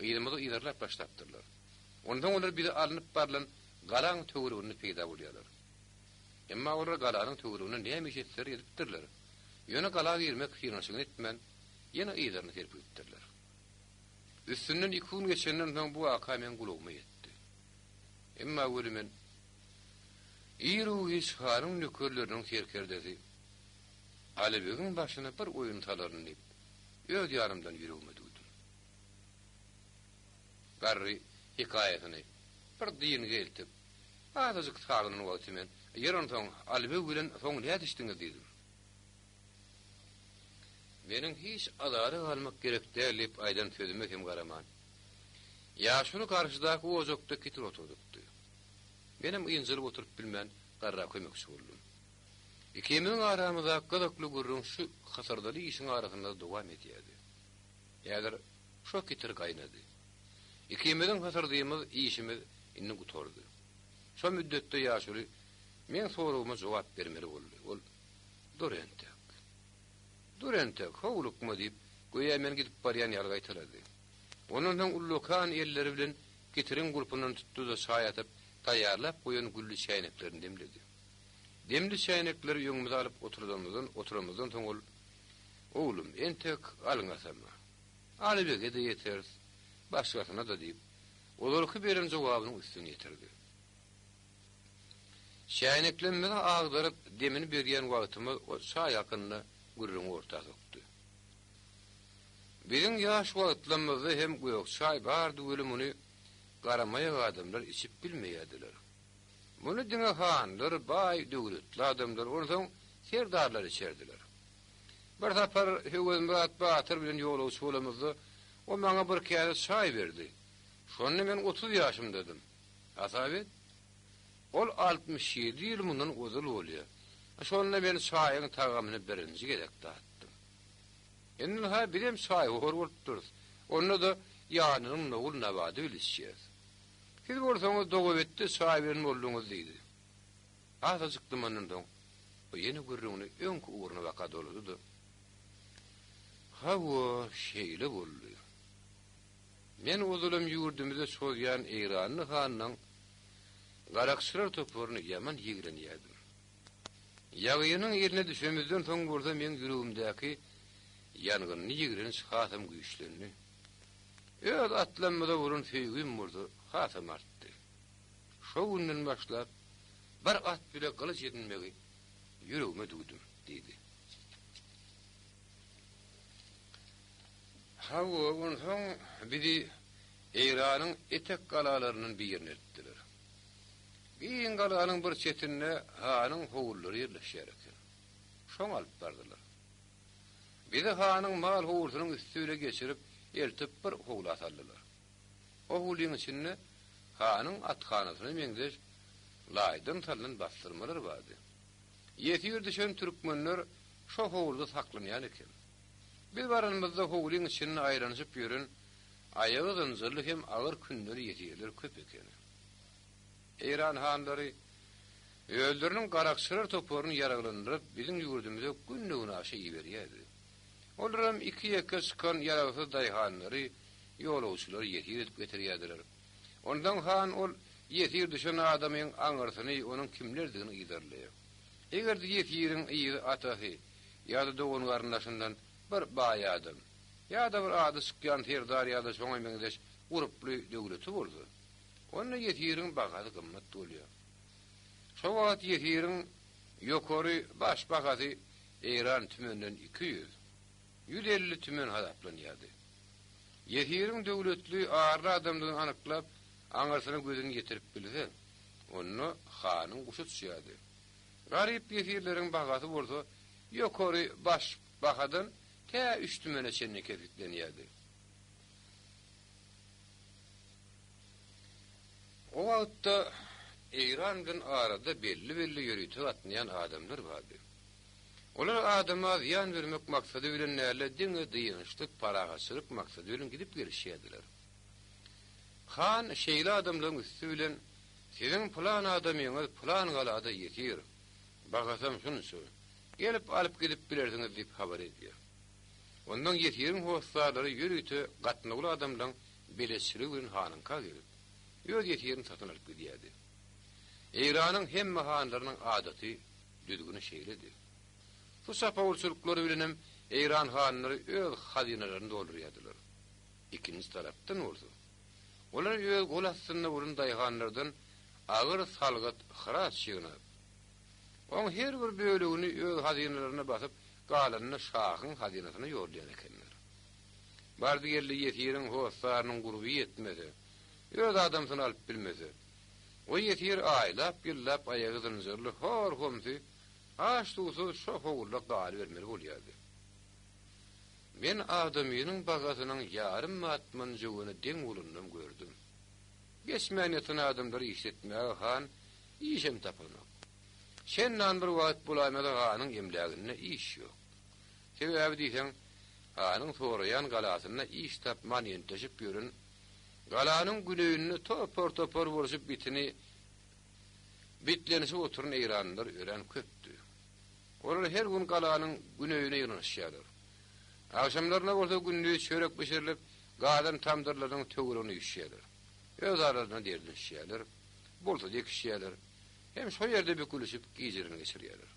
yzymyzy yzarlap başlapdyrlar. Onsoň olar bizi alnyp barlan galaň töwereginde peýda bolýarlar. Emma olar galanyň töwereginde näme iş etseler edipdirler. Ýöne gala girmek synanyşygyny etmän, ýene yzlaryna serpigipdirler. Üstünden iki gün geçenden soň bu waka meň gulagyma ýetdi. Emma weli men iru-giç hanyň nökerleriniň serkerdesi Alybegiň başyna bir oýun salaryn diýip, öz ýanymdan ýüregime düwdüm. Garry hekaýasyny bir dyngy eltip, azajyk sagynan wagty men, Ýer onsoň, Alybeg bilen soň nädişdiňiz diýdim. Meniň hiç azara galmak gerek däl diýip aýdan sözüme hem garaman, ýaşuly garşydaky ojakda kitir oturdypdy. Menem ynjalyp oturyp bilmän, garra kömekçi boldum. Ikimiziň aramyzdaky gyzykly gürrüň şu hysyrdyly işiň arasynda dowam edýärdi. Häzir şo kitir gaýnady. Ikimiziň hysyrdymyz, işimiz indi gutardy. Şo müddetde ýaşuly meň soragyma jogap bermeli boldy. Ol, Dur entek. Dur entek, howlukma diýip, göýä men gidip barýan ýaly gaýtalady. Ondan soň ullakan elleri bilen kitiriň gulpundan tutdy-da çaý atyp, taýýarlap goýan gülli çäýneklerini demledi. Demli çäýnekleri öňümize alyp oturanymyzdan oturanymyzdan soň ol, Oglum, entek alňasama. Alybege-de ýeteris, başgasyna-da diýip, ozalky beren jogabynyň üstüni ýetirdi. Çäýneklerimizi agdaryp, demini berýän wagtymyz o çaý hakynda gürrüňi orta sokdy. Biziň ýaş wagtlarymyzda hem gök çaý bardy weli muny garamaýak adamlar içip bilmeýärdiler. Muny diňe hanlar, baý, döwletli adamlar, onsoň serdarlar içerdiler. Bir sapar Höwezmyrat batyr bilen ýolagçy bolamyzda, o maňa bir käse çaý berdi. Şonda men 30 ýaşymdadym. Hasap et. Ol 67 ýyl mundan ozal bolýar. Şonda men çaýyň tagamyny birinji gezek datdym. Indi-ha bizem çaýhor bolupdyrys. Onda-da ýanynyň nogul-nabady bile içýäris. Siz bolsaňyz dogabitdi çaý bilen bolduňyz diýdi. Azajyk dymandan soň, o ýene gürrüňini öňki ugruna baka dolady-da, Hawa, şeýle boldy. Men ozalam ýurdumyza çozýan eýranly hanyň garakçylar toparyny ýaman ýigrenýärdim. Ýagynyň eline düşemizden soň bolsa meň ýüregimdäki ýangynly ýigrenç hasam güýçlendi. Öz atlanymyza bolan söýgim bolsa hasam artdy. Şo günden başlap, bir at bile gylyç edinmegi ýüregime düwdüm, diýdi. Hawa, onsoň bizi Eýranyň etek galalaryndan birine eltdiler. Giň galanyň bir çetinde hanyň howlulary ýerleşýär eken. Şoňa alyp bardylar. Bizi hanyň mal howlusynyň üsti bile geçirip, eltip bir howla saldylar. O howlyň içinde hanyň athanasyna meňzeş laýdan salnan bassyrmalar bardy. Ýesir düşen türkmenler şo howluda saklanýan eken. Biz baranymyzda howlyň içinde aýlanyşyp ýören aýagy zynjyrly hem agyr kündeli ýesirler köp ekeni. Eýran hanlary özleriniň garakçylar toparyny ýaraglandyryp, biziň ýurdumyza günde-günaşa iberýärdi. Olaram iki-ýeke çykan ýaragsyz daýhanlary, ýolagçylary ýesir edip getirýärdiler. Onsoň han ol ýesir düşen adamyň aňyrsyny, onuň kimlerdigini yzarlaýar. Eger-de ýesiriň yzy atasy ýa-da dogan-garyndaşyndan bir baý adam, ýa-da bir ady çykýan serdar ýa-da şoňa meňzeş gurply döwleti bolsa, onda ýesiriň bahasy gymmat bolýar. Şo wagt ýesiriň ýokary baş bahasy Eýran tümeninden 200, 150 tümen hasaplanýardy. Ýesiriň döwletli, arly adamdygyny anyklap, aňyrsyna gözüňi ýetirip bilse, onda hanyň guşy uçýardy. Garyp ýesirleriň bahasy bolsa ýokary baş bahadan tä üç tümene çenli kesgitlenýärdi. O wagtda Eýran bilen arada belli-belli ýörite gatnaýan adamlar bardy. Olar adama zyýan bermek maksady bilen däl-de, diňe dynçlyk, parahatçylyk maksady bilen gidip gelişýärdiler. Han şeýle adamlaryň üsti bilen Siziň pylan adamyňyz pylan galada ýesir, bahasam şunça, gelip alyp gidip bilersiňiz diýip habar edýär. Ondan ýesiriň hossarlary ýörite gatnawly adamlaň beletçiligi bilen hanyňka gelip, öz ýesirini satyn alyp gidýärdi. Eýranyň hemme hanlarynyň adaty, düzgüni şeýledi. Şu çapawulçylyklary bilenem Eýran hanlary öz hazynalaryny doldurýardylar. Ikinji tarapdan bolsa, olar öz gol astynda bolan daýhanlardan agyr salgyt, hyraç ýygnap, oň her bir bölegini öz hazynalaryna basyp, galanyny şahyň hazynasyna ýollaýan ekenler. Bardy-geldi ýesiriň hossarynyň gurby ýetmese, öz adamsyny alyp bilmese, o ýesir aýlap-ýyllap aýagy zynjyrly hor-homsy, aç-suwsuz şo howluda galybermeli bolýardy. Men adamynyň bagasynyň ýarym batman jöwene deň bolanynam gördüm. Geçmän ýatan adamlary işletmäge han işem tapanok. Çendan bir wagt bolaýmasa hanyň emläginde iş ýok. Sebäbi diýseň, hanyň soraýan galasynda iş tapman ýenteşip ýören, galanyň güneýinde topar-topar bolşup bitini bitlenişip oturan eýranlylar örän köpdi. Olar her gün galanyň güneýine ýygnanyşýarlar. Agşamlaryna bolsa gündiz çörek bişirilip, galan tamdyrlarynyň töweregine üýşýärler. Öz aralarynda derdinişýärler, bolsa dekişýärler, hem şo ýerde bükülişip gijelerini geçirýärler.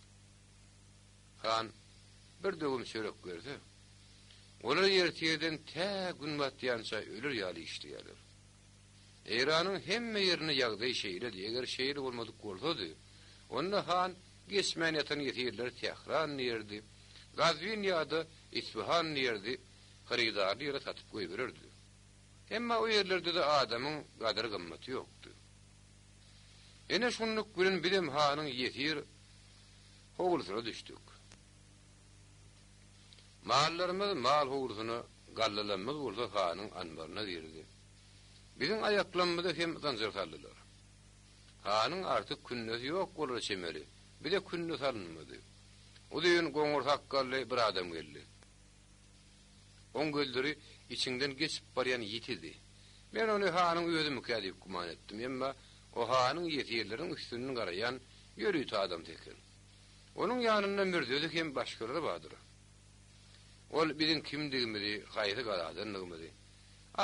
Han bir döwüm çörek berse, olar ertirden tä gün batýança öler ýaly işleýärler. Eýranyň hemme ýerinde ýagdaý şeýledi, eger şeýle bolmadyk bolsady, onda han geçmän ýatan ýesirleri Tähran diýerdi, Gazwin ýa-da Isfahan diýerdi, hyrydarly ýere satyp goýbererdi. Emma o ýerlerde-de adamyň gadyr-gymmaty ýokdy. Ine şunluk bilen bizem hanyň ýesir howlusyna düşdük. Mallarymyz mal howlusyna, gallalarymyz bolsa hanyň anbaryna girdi. Biziň aýaklamyza hem zynjyr saldylar. Hanyň artyk kündesi ýok bolara çemeli, bize künde salynmady. Uzyn goňur sakgally bir adam geldi. Oň gözleri içiňden geçip barýan ýitidi. Men ony hanyň özümikä diýip güman etdim, emma o hanyň ýesirleriň üstünden garaýan ýörite adamsy eken. Onuň ýanynda mürzesi hem başgalary bardyr. Ol biziň kimdigimizi, haýsy galadandygymyzy,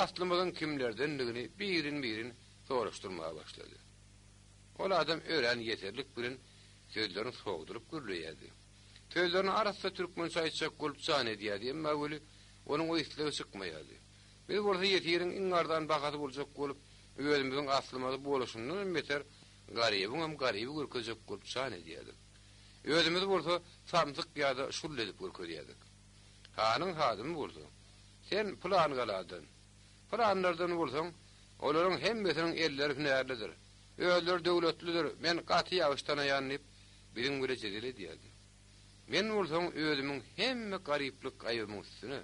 aslymyzyň kimlerdendigini birin-birin soraşdyrmaga başlady. Ol adam örän ýeserlik bilen sözlerini sogduryp gürleýärdi. Sözlerini arassa türkmençe aýtjak bolup jan edýärdi, emma weli onuň o islegi çykmaýardy. Biz bolsa ýesiriň iň arzan bahasy boljak bolup, özümiziň aslymyzy boluşyndanam beter garybyňam garyby görkezjek bolup jan edýärdik. Özümizi bolsa samsyk ýa-da şully edip görkezýärdik. Hanyň hadymy bolsa, Sen pylan galadan, pylanlardan bolsaň, olaryň hemmesiniň elleri hünärlidir, özleri döwletlidir, men gaty ýagşy tanaýan diýip, biziň bile jedel edýärdi. Men bolsaň özümiň hemme garyplyk aýybymyň üstüne,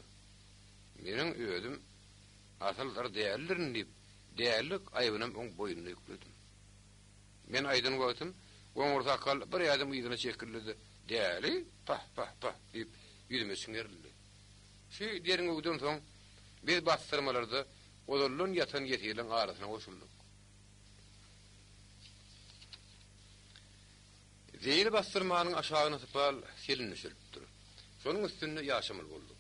Meniň özüm asyl zyr däldirin diýip, dällik aýbynam oň boýnuna ýükledim. Men aýdan wagtym goňur sakgal bir ädim yzyna çekildi-de, Däli? Pah, pah, pah! diýip, ýüzüme çiňerildi. Şu derňewden soň biz basdyrmalarda ozaldan ýatan ýesirleň arasyna goşuldyk. Zeýli basdyrmanyň aşagyna sypal selin düşelipdir. Şonuň üstünde ýaşamaly bolduk.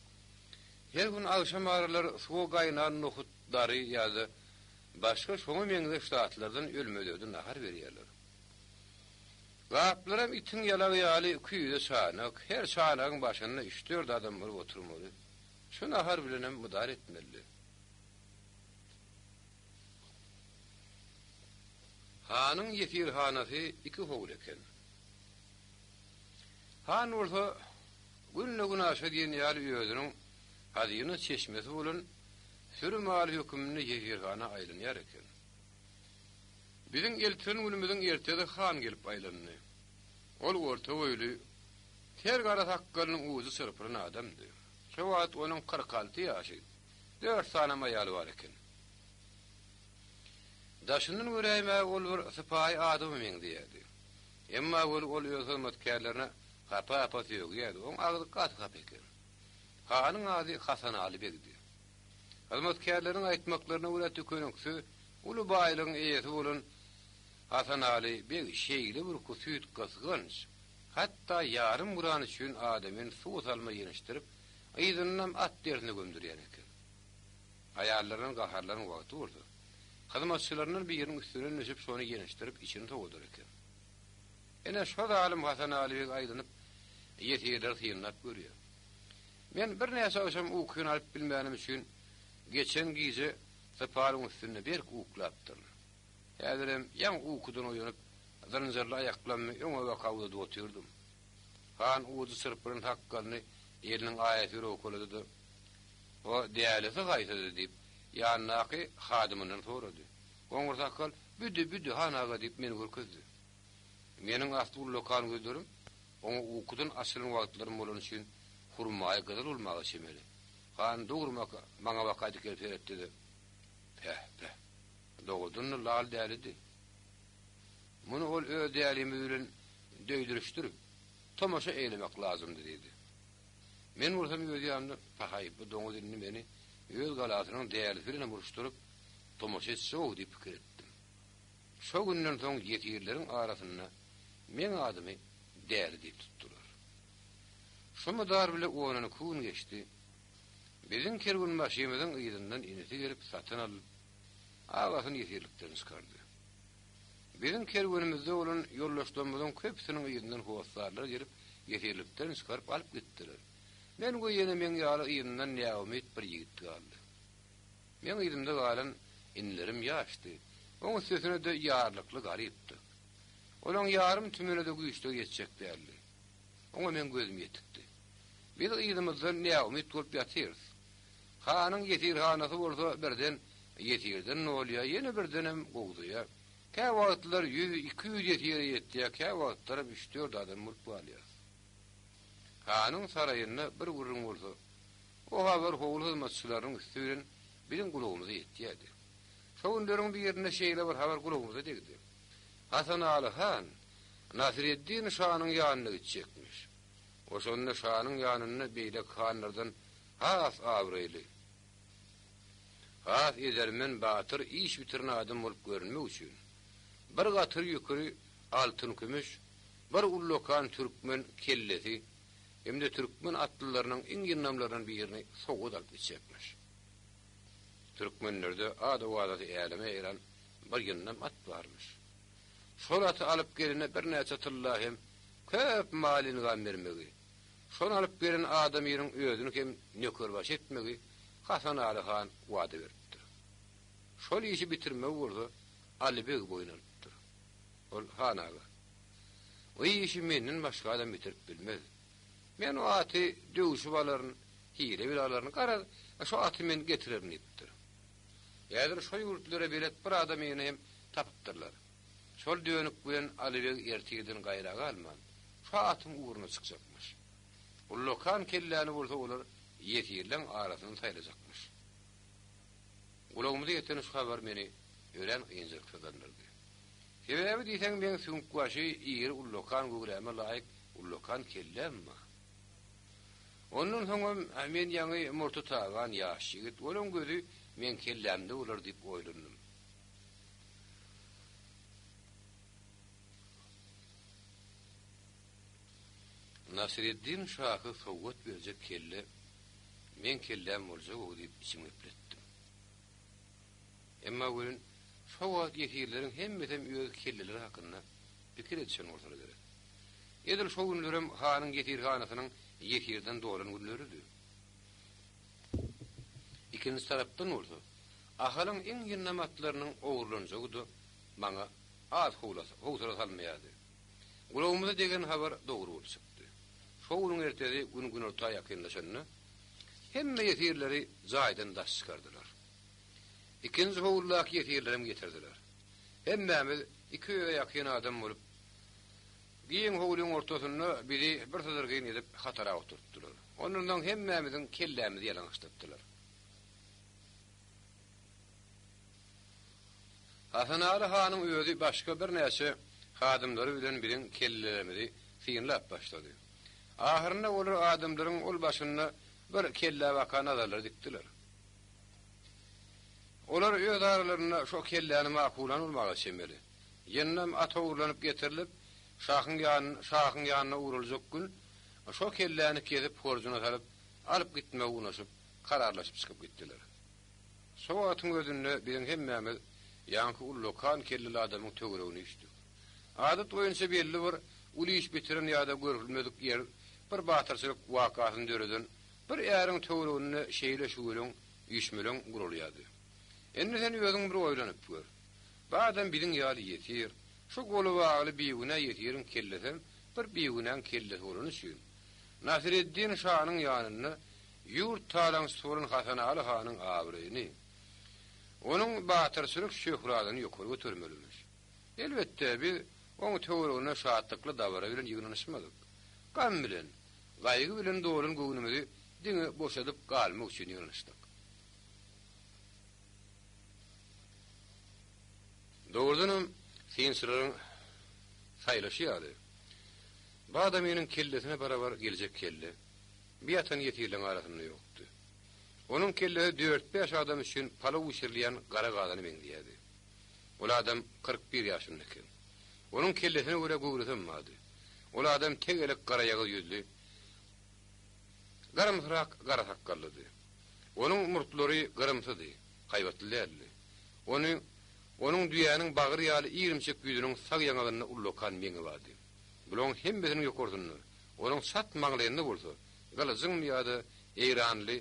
Her gün agşam aralar suwa gaýnan nohut, dary ýa-da. Başga şoňa meňzeş zatlardan ölmez-ödi nahar berýärler. Gaplaram itiň ýalagy ýaly küýze çanak, her çanagyň başynda üç-dört adam bolup oturmaly. Şu nahar bilenem mydar etmelidi. Hanyň ýesirhanasy iki howly eken. Han bolsa günde-günaşa diýen ýaly özüniň hazyna çeşmesi bolan süri maly höküminde ýesirhana aýlanýar eken. Biziň eltilen günümiziň ertesi han gelip aýlandy. Ol orta boýly, ter gara sakgalynyň ujy çyrpylan adamdy. Şo wagt onuň 46 ýaşy, dört sanam aýaly bar eken. Daşyndan göräýmäge ol bir sypaýy adama meňzeýärdi. Emma weli ol öz hyzmatkärlerine hapa-hapa sögýärdi, oň agzy gaty hapa eken. Hanyň ady Hasanaly begdi. Hyzmatkärleriň aýtmaklaryna görä tükeniksiz uly baýlygyň eýesi bolan Hasanaly beg şeýle bir husyt gysganç, hatda ýarym gyran üçin adamyny suwa salma ýenişdirip, yzyndanam at derisine gömdürýän eken. Aýallaryndan gaharlanan wagty bolsa, hyzmatçylaryndan biriniň üstünden düşüp şony ýenişdirip içini sowadar eken. Ine, şo zalym Hasanaly beg aýlanyp, ýesirleri synlap görýär. Men birnäçe agşam ukyny alyp bilmänim üçin geçen gije sypalyň üstünde berk uklapdyryn. Häzirem ýaňy ukudan oýanyp, zynjyrly aýaklammy öňe baka uzadyp otyrdym. Han ujy çyrpylan sakgalyny eliniň aýasy bilen owkalady-da, O dälisi haýsydy? diýip, ýanyndaky hadymyndan sorady. Goňur sakgal, Büdi, büdi, han aga diýip, meni görkezdi. Meniň asly ullakan gözlerim oňa ukudan açylan wagtlarym bolany üçin hurmaýy gyzyl bolmaga çemeli. Han dogry maňa baka dikelip seretdi-de, Päh, päh, dogrudan-da lal dälidi. Muny ol öz dälimiz bilen döýdürişdirip, tomaşa eýlemek lazymdy diýdi. Men bolsam öz ýanymdan, Pahaý, bu doňuz indi meni öz galasynyň dälisi bilenem uruşdyryp, tomaşa etse-ow diýip pikir etdim. Şo günden soň ýesirleriň arasynda meň adymy däli diýip tutdular. Şo mydar bile onunky gün geçdi. Biziň kerwenbaşymyzyň yzyndan inisi gelip satyn alyp, agasyny ýesirlikden çykardy. Biziň kerwenimizde bolan ýoldaşlarymyzyň köpüsiniň yzyndan hossarlar gelip ýesirlikden çykaryp alyp gitdiler. Men we ýene meň ýaly yzyndan näumyt bir ýigit galdy. Meň yzymda galan inilerim ýaşdy, oň üstesine-de ýarlykly garypdyk. Olaň ýarym tümene-de güýçleri ýetjek däldi. Oňa meň gözüm ýetikdi. Biz yzymyzdan näumyt bolup ýatyrys. Hanyň ýesirhanasy bolsa birden ýesirden dolýar, ýene birdenem gowzaýar. Käwagtlar ýüz, 200 ýesire ýetýär, käwagtlaram üç-dört adam bolup galýarys. Hanyň saraýynda bir gürrüň bolsa, o habar howly hyzmatçylarynyň üsti bilen biziň gulagymyza ýetýärdi. Şo günleriň birinde şeýle bir habar gulagymyza degdi. Hasanaly han Nasyreddin şanyň ýanyna gitjekmiş. O şonda şanyň ýanynda beýleki hanlardan has abraýly, has edermen, batyr, iş bitiren adam bolup görünmek üçin, bir gatyr ýüküni altyn-kümüş, bir ullakan türkmen kellesi hem-de türkmen atlylarynyň iň ýyndamlaryndan birini sowgat alyp gitjekmiş. Türkmenlerde ad-owazasy äleme ýaýran bir ýyndam at barmyş. Şol aty alyp gelene birnäçe tylla hem köp mal-engam bermegi, şony alyp gelen adamynyň özüni hem nökerbaşy etmegi Hasanaly han wada beripdir. Şol işi bitirmegi bolsa Aly beg boýun alypdyr. Ol, Han aga, o işi menden başga adam bitirip bilmez. Men o aty döwşüp alaryn, hile bile alaryn, garaz, şo aty men getirerin diýipdir. Häzir şo ýurtlara belet bir adamyny hem tapypdyrlar. Şol dönük bilen Aly beg ertirden gaýra galman, şo atyň ugruna çykjakmyş. Ullakan kelläni bolsa olar ýesirleň arasyndan saýlajakmyş. Gulagymyza ýeten şu habar meni örän ynjalyksyzlandyrdy. Sebäbi diýseň meň süňkbaşy iri ullakan göwräme laýyk ullakan kelläm bar. Ondan soňam men ýaňy murty taban ýaş ýigit, olaň gözi meň kellämde bolar diýip oýlandym. Nasyreddin şahy sowgat berjek kelle meň kelläm boljag-ow diýip içimi gepletdim. Emma welin, şo wagt ýesirleriň hemmesem öz kelleleri hakynda pikir edişen bolsalar gerek. Edil şo günlerem hanyň ýesirhanasynyň ýesirden dolan günleridi. Ikinji tarapdan bolsa, Ahalyň iň ýyndam atlarynyň ogurlanjagy-da maňa az howsala salmaýardy. Gulagymyza degen habar dogry bolup çykdy. Şo günüň ertesi gün günorta ýakynlaşanda, hemme ýesirleri jaýdan daş çykardylar. Ikinji howludaky ýesirlerem getirdiler. Hemmämiz 200-e ýakyn adam bolup, giň howlyň ortasynda bizi bir syzyrgyn edip hatara oturtdylar. Ondan soň hemmämiziň kellämizi ýalaňaçlatdylar. Hasanaly hanyň özi başga birnäçe hadymlary bilen biziň kellelerimizi synlap başlady. Ahyrynda olar adamlaryň ol başynda bir kellä baka nazarlary dikdiler. Olar öz aralarynda şo kelläni makullan bolmaga çemeli. Ýyndam at ogurlanyp getirilip, şahyň ýanyna şahyň ýanyna ugraljak gün şo kelläni kesip horjuna salyp, alyp gitmegi unaşyp, kararlaşyp çykyp gitdiler. Şo wagtyň özünde biziň hemmämiz ýaňky ullakan kelleli adamyň töweregine üýşdük. Adat boýunça belli bir uly iş bitiren ýa-da görülmedik ýer bir batyrçylyk wakasyny döreden bir äriň töwereginde şeýle şüweleň, üýşmeleň guralýardy. Indi sen özüň bir oýlanyp gör. Bu adam biziň ýaly ýesir, şu goly bagly bigünä ýesiriň kellesem bir bigünäň kellesi bolany üçin, Nasyreddin şanyň ýanynda ýurt talaňçysy bolan Hasanaly hanyň abraýyny, onuň batyrçylyk şöhratyny ýokary götermelimiş. Elbetde, biz oň töweregine şatlykly dabara bilen ýygnanyşmadyk. Gam bilen, gaýgy bilen dolan göwnümizi diňe boşadyp galmak üçin ýygnanyşdyk. Dogrudanam, synçylaryň saýlaşy ýaly, bu adamynyň kellesine barabar geljek kelle bu ýatan ýesirleň arasynda ýokdy. Onuň kellesi dört-bäş adam üçin palaw bişirilýän gara gazana meňzeýärdi. Ol adam 41 ýaşynda eken. Onuň kellesine görä göwresem bardy. Ol adam tegelek garaýagyz ýüzli, garamsyrak gara sakgallydy. Onuň murtlary gyrymsydy, haýbatly däldi. Ony Onuň düýäniň bagry ýaly irimçik ýüzüniň sag ýaňagynda ullakan meňi bardy. Bularyň hemmesiniň ýokarsynda, onuň çat maňlaýynda bolsa, gylyjyňmy ýa-da eýranly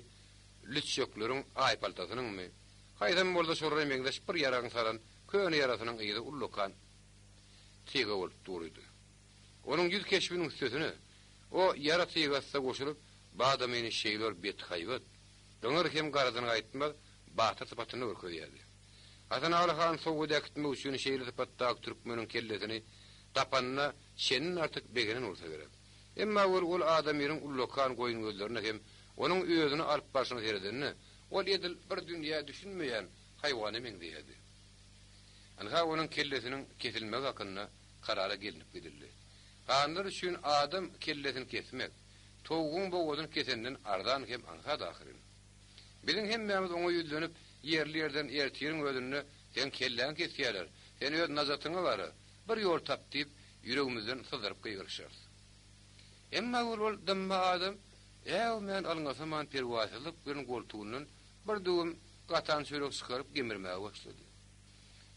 lüçjekleriň aýpaltasynyňmy, haýsam bolsa şolara meňzeş bir ýaragyň salan köne ýarasynyň yzy ullakan tyga bolup durydy. Onuň ýüz keşbiniň üstesine, o ýara tygasy-da goşulyp, badamyny şeýle bir bethaýbat, gyňyr hem garadan gaýtmaz batyr sypatynda görkezýärdi. Hasanaly han sowgat äkitmek üçin şeýle sypatdaky türkmeniň kellesini tapanyna çenden artyk begenen bolsa gerek. Emma weli ol adamynyň ullakan goýun gözlerine hem onuň özüni alyp barşyna seredende, ol edil bir dünýä düşünmeýän haýwana meňzeýärdi. Ynha onuň kellesiniň kesilmegi hakynda karara gelnip gidildi. Hanlar üçin adam kellesini kesmek, towugyň bogazyny kesenden arzan hem aňsat ahyryn. Biziň hemmämiz oňa ýüzlenip, ýerli-ýerden ertiriň özünde seň kelläňi kesýärler, sen öz najatyňa bar-a, bir ýol tap diýip, ýüregimizden syzdyryp gygyryşarys. Emma ol ol dymma adam äwmän alňasaman perwaýsyzlyk bilen goltugyndan bir döwüm gatan çörek çykaryp gemirmäge başlady.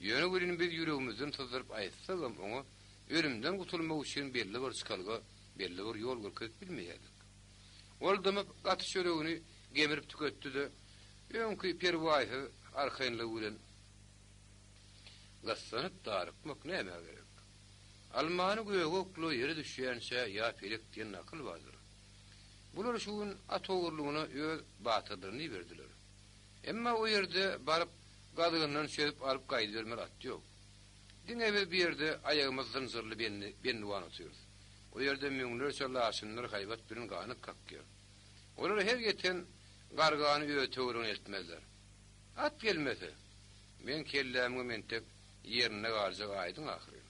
Ýöne welin biz ýüregimizden syzdyryp aýtsagam oňa ölümden gutulmak üçin belli bir çykalga, belli bir ýol görkezip bilmeýärdik. Ol dymyp, gaty çöregini gemirip tüketdi-de, öňki perwaýsyz arkaýynlygy bilen, Gyssanyp darykmak nämä gerek? Almany göge okla, ýere düşýänçä ýa pelek diýen nakyl bardyr. Bular şu gün at ogurlygyna öz batyrlaryny iberdiler. Emma o ýerde baryp gazygyndan çözüp alyp gaýdybermeli at ýok. Diňe biz bu ýerde aýagymyz zynjyrly bendiwan otyrys. O ýerde müňlerçe laçynlar haýbat bilen ganat kakýar. Olar her ýeten gargany öz töweregine eltmezler. At gelmese, meň kellämiňem entek ýerinde galjagy aýdyň ahyryn.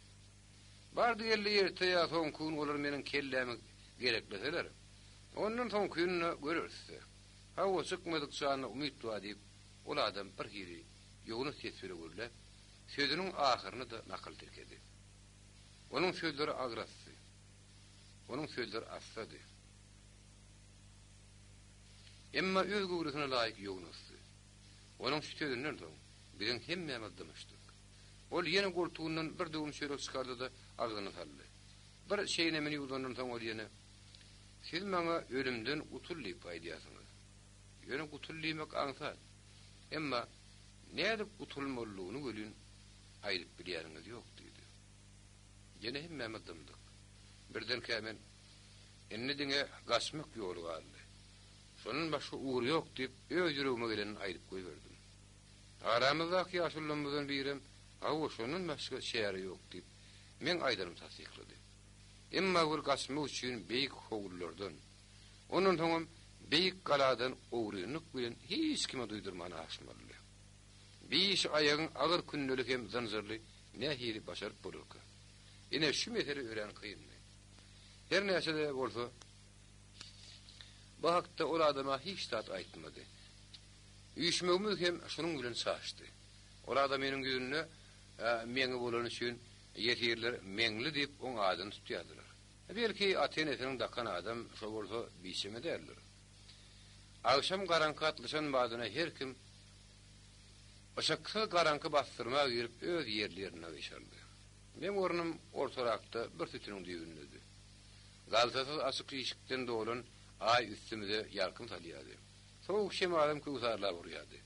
Bardy-geldi erte ýa soňky gün olar meniň kellämi gerekleseler, ondan soňkyny-da göreris-dä. Hawa, çykmadyk janda umyt bar diýip, ol adam birhili ýognas ses bile gürläp, sözüniň ahyryny-da nakyl tirkedi. Onuň sözleri agrasdy. Onuň sözleri assady. Emma öz göwresine laýyk ýognasdy. Onuň şu sözünden soň, Biziň hemmämiz dymyşdyk. Ol ýene goltugyndan bir döwüm çörek çykardy-da, agzyna saldy. Bir çeýnemini ýuwdandan soň ol ýene, Siz maňa ölümden gutul diýip aýdýarsyňyz. Ýöne gutul diýmek aňsat. Emma nädip gutulmalydygyny welin aýdyp bilýäniňiz ýok diýdi. Ýene hemmämiz dymdyk. Birdenkä men, Indi diňe gaçmak ýoly galdy. Şondan başga ugur ýok diýip, öz ýüregime gelenini aýdyp goýberdim. Aramyzdaky ýaşulularymyzdan birem, Hawa, şondan başga çäre ýok diýip, meň aýdanymy tassyklady. Emma bir gaçmak üçin beýik howlulardan, ondan soňam beýik galadan ogrynlyk bilen hiç kime duýdurman aşmalydy. Bi işi aýagyň agyr kündeli hem zynjyrly nähili başaryp bolarka? Ine, şu mesele örän kyndy. Her näçe-de bolsa, bu hakda ol adama hiç zat aýtmady. Üýşmegimiz hem şunuň bilen çaşdy. Ol adamynyň ýüzünde meňi bolany üçin ýesirler Meňli diýip oň adyny tutýardylar. Belki, ata-enesiniň dakan adam şo bolsa biçeme däldir. Agşam garaňky atlyşan badyna her kim yşyksyz garaňky bassyrma girip öz ýerli-ýerinde gyşardy. Meň ornum ortarakda bir sütüniň düýbündedi. Galtasyz açyk işikden dolan Aý üstümize ýalkym salýardy. Sowuk şemalam köwsarlap urýardy.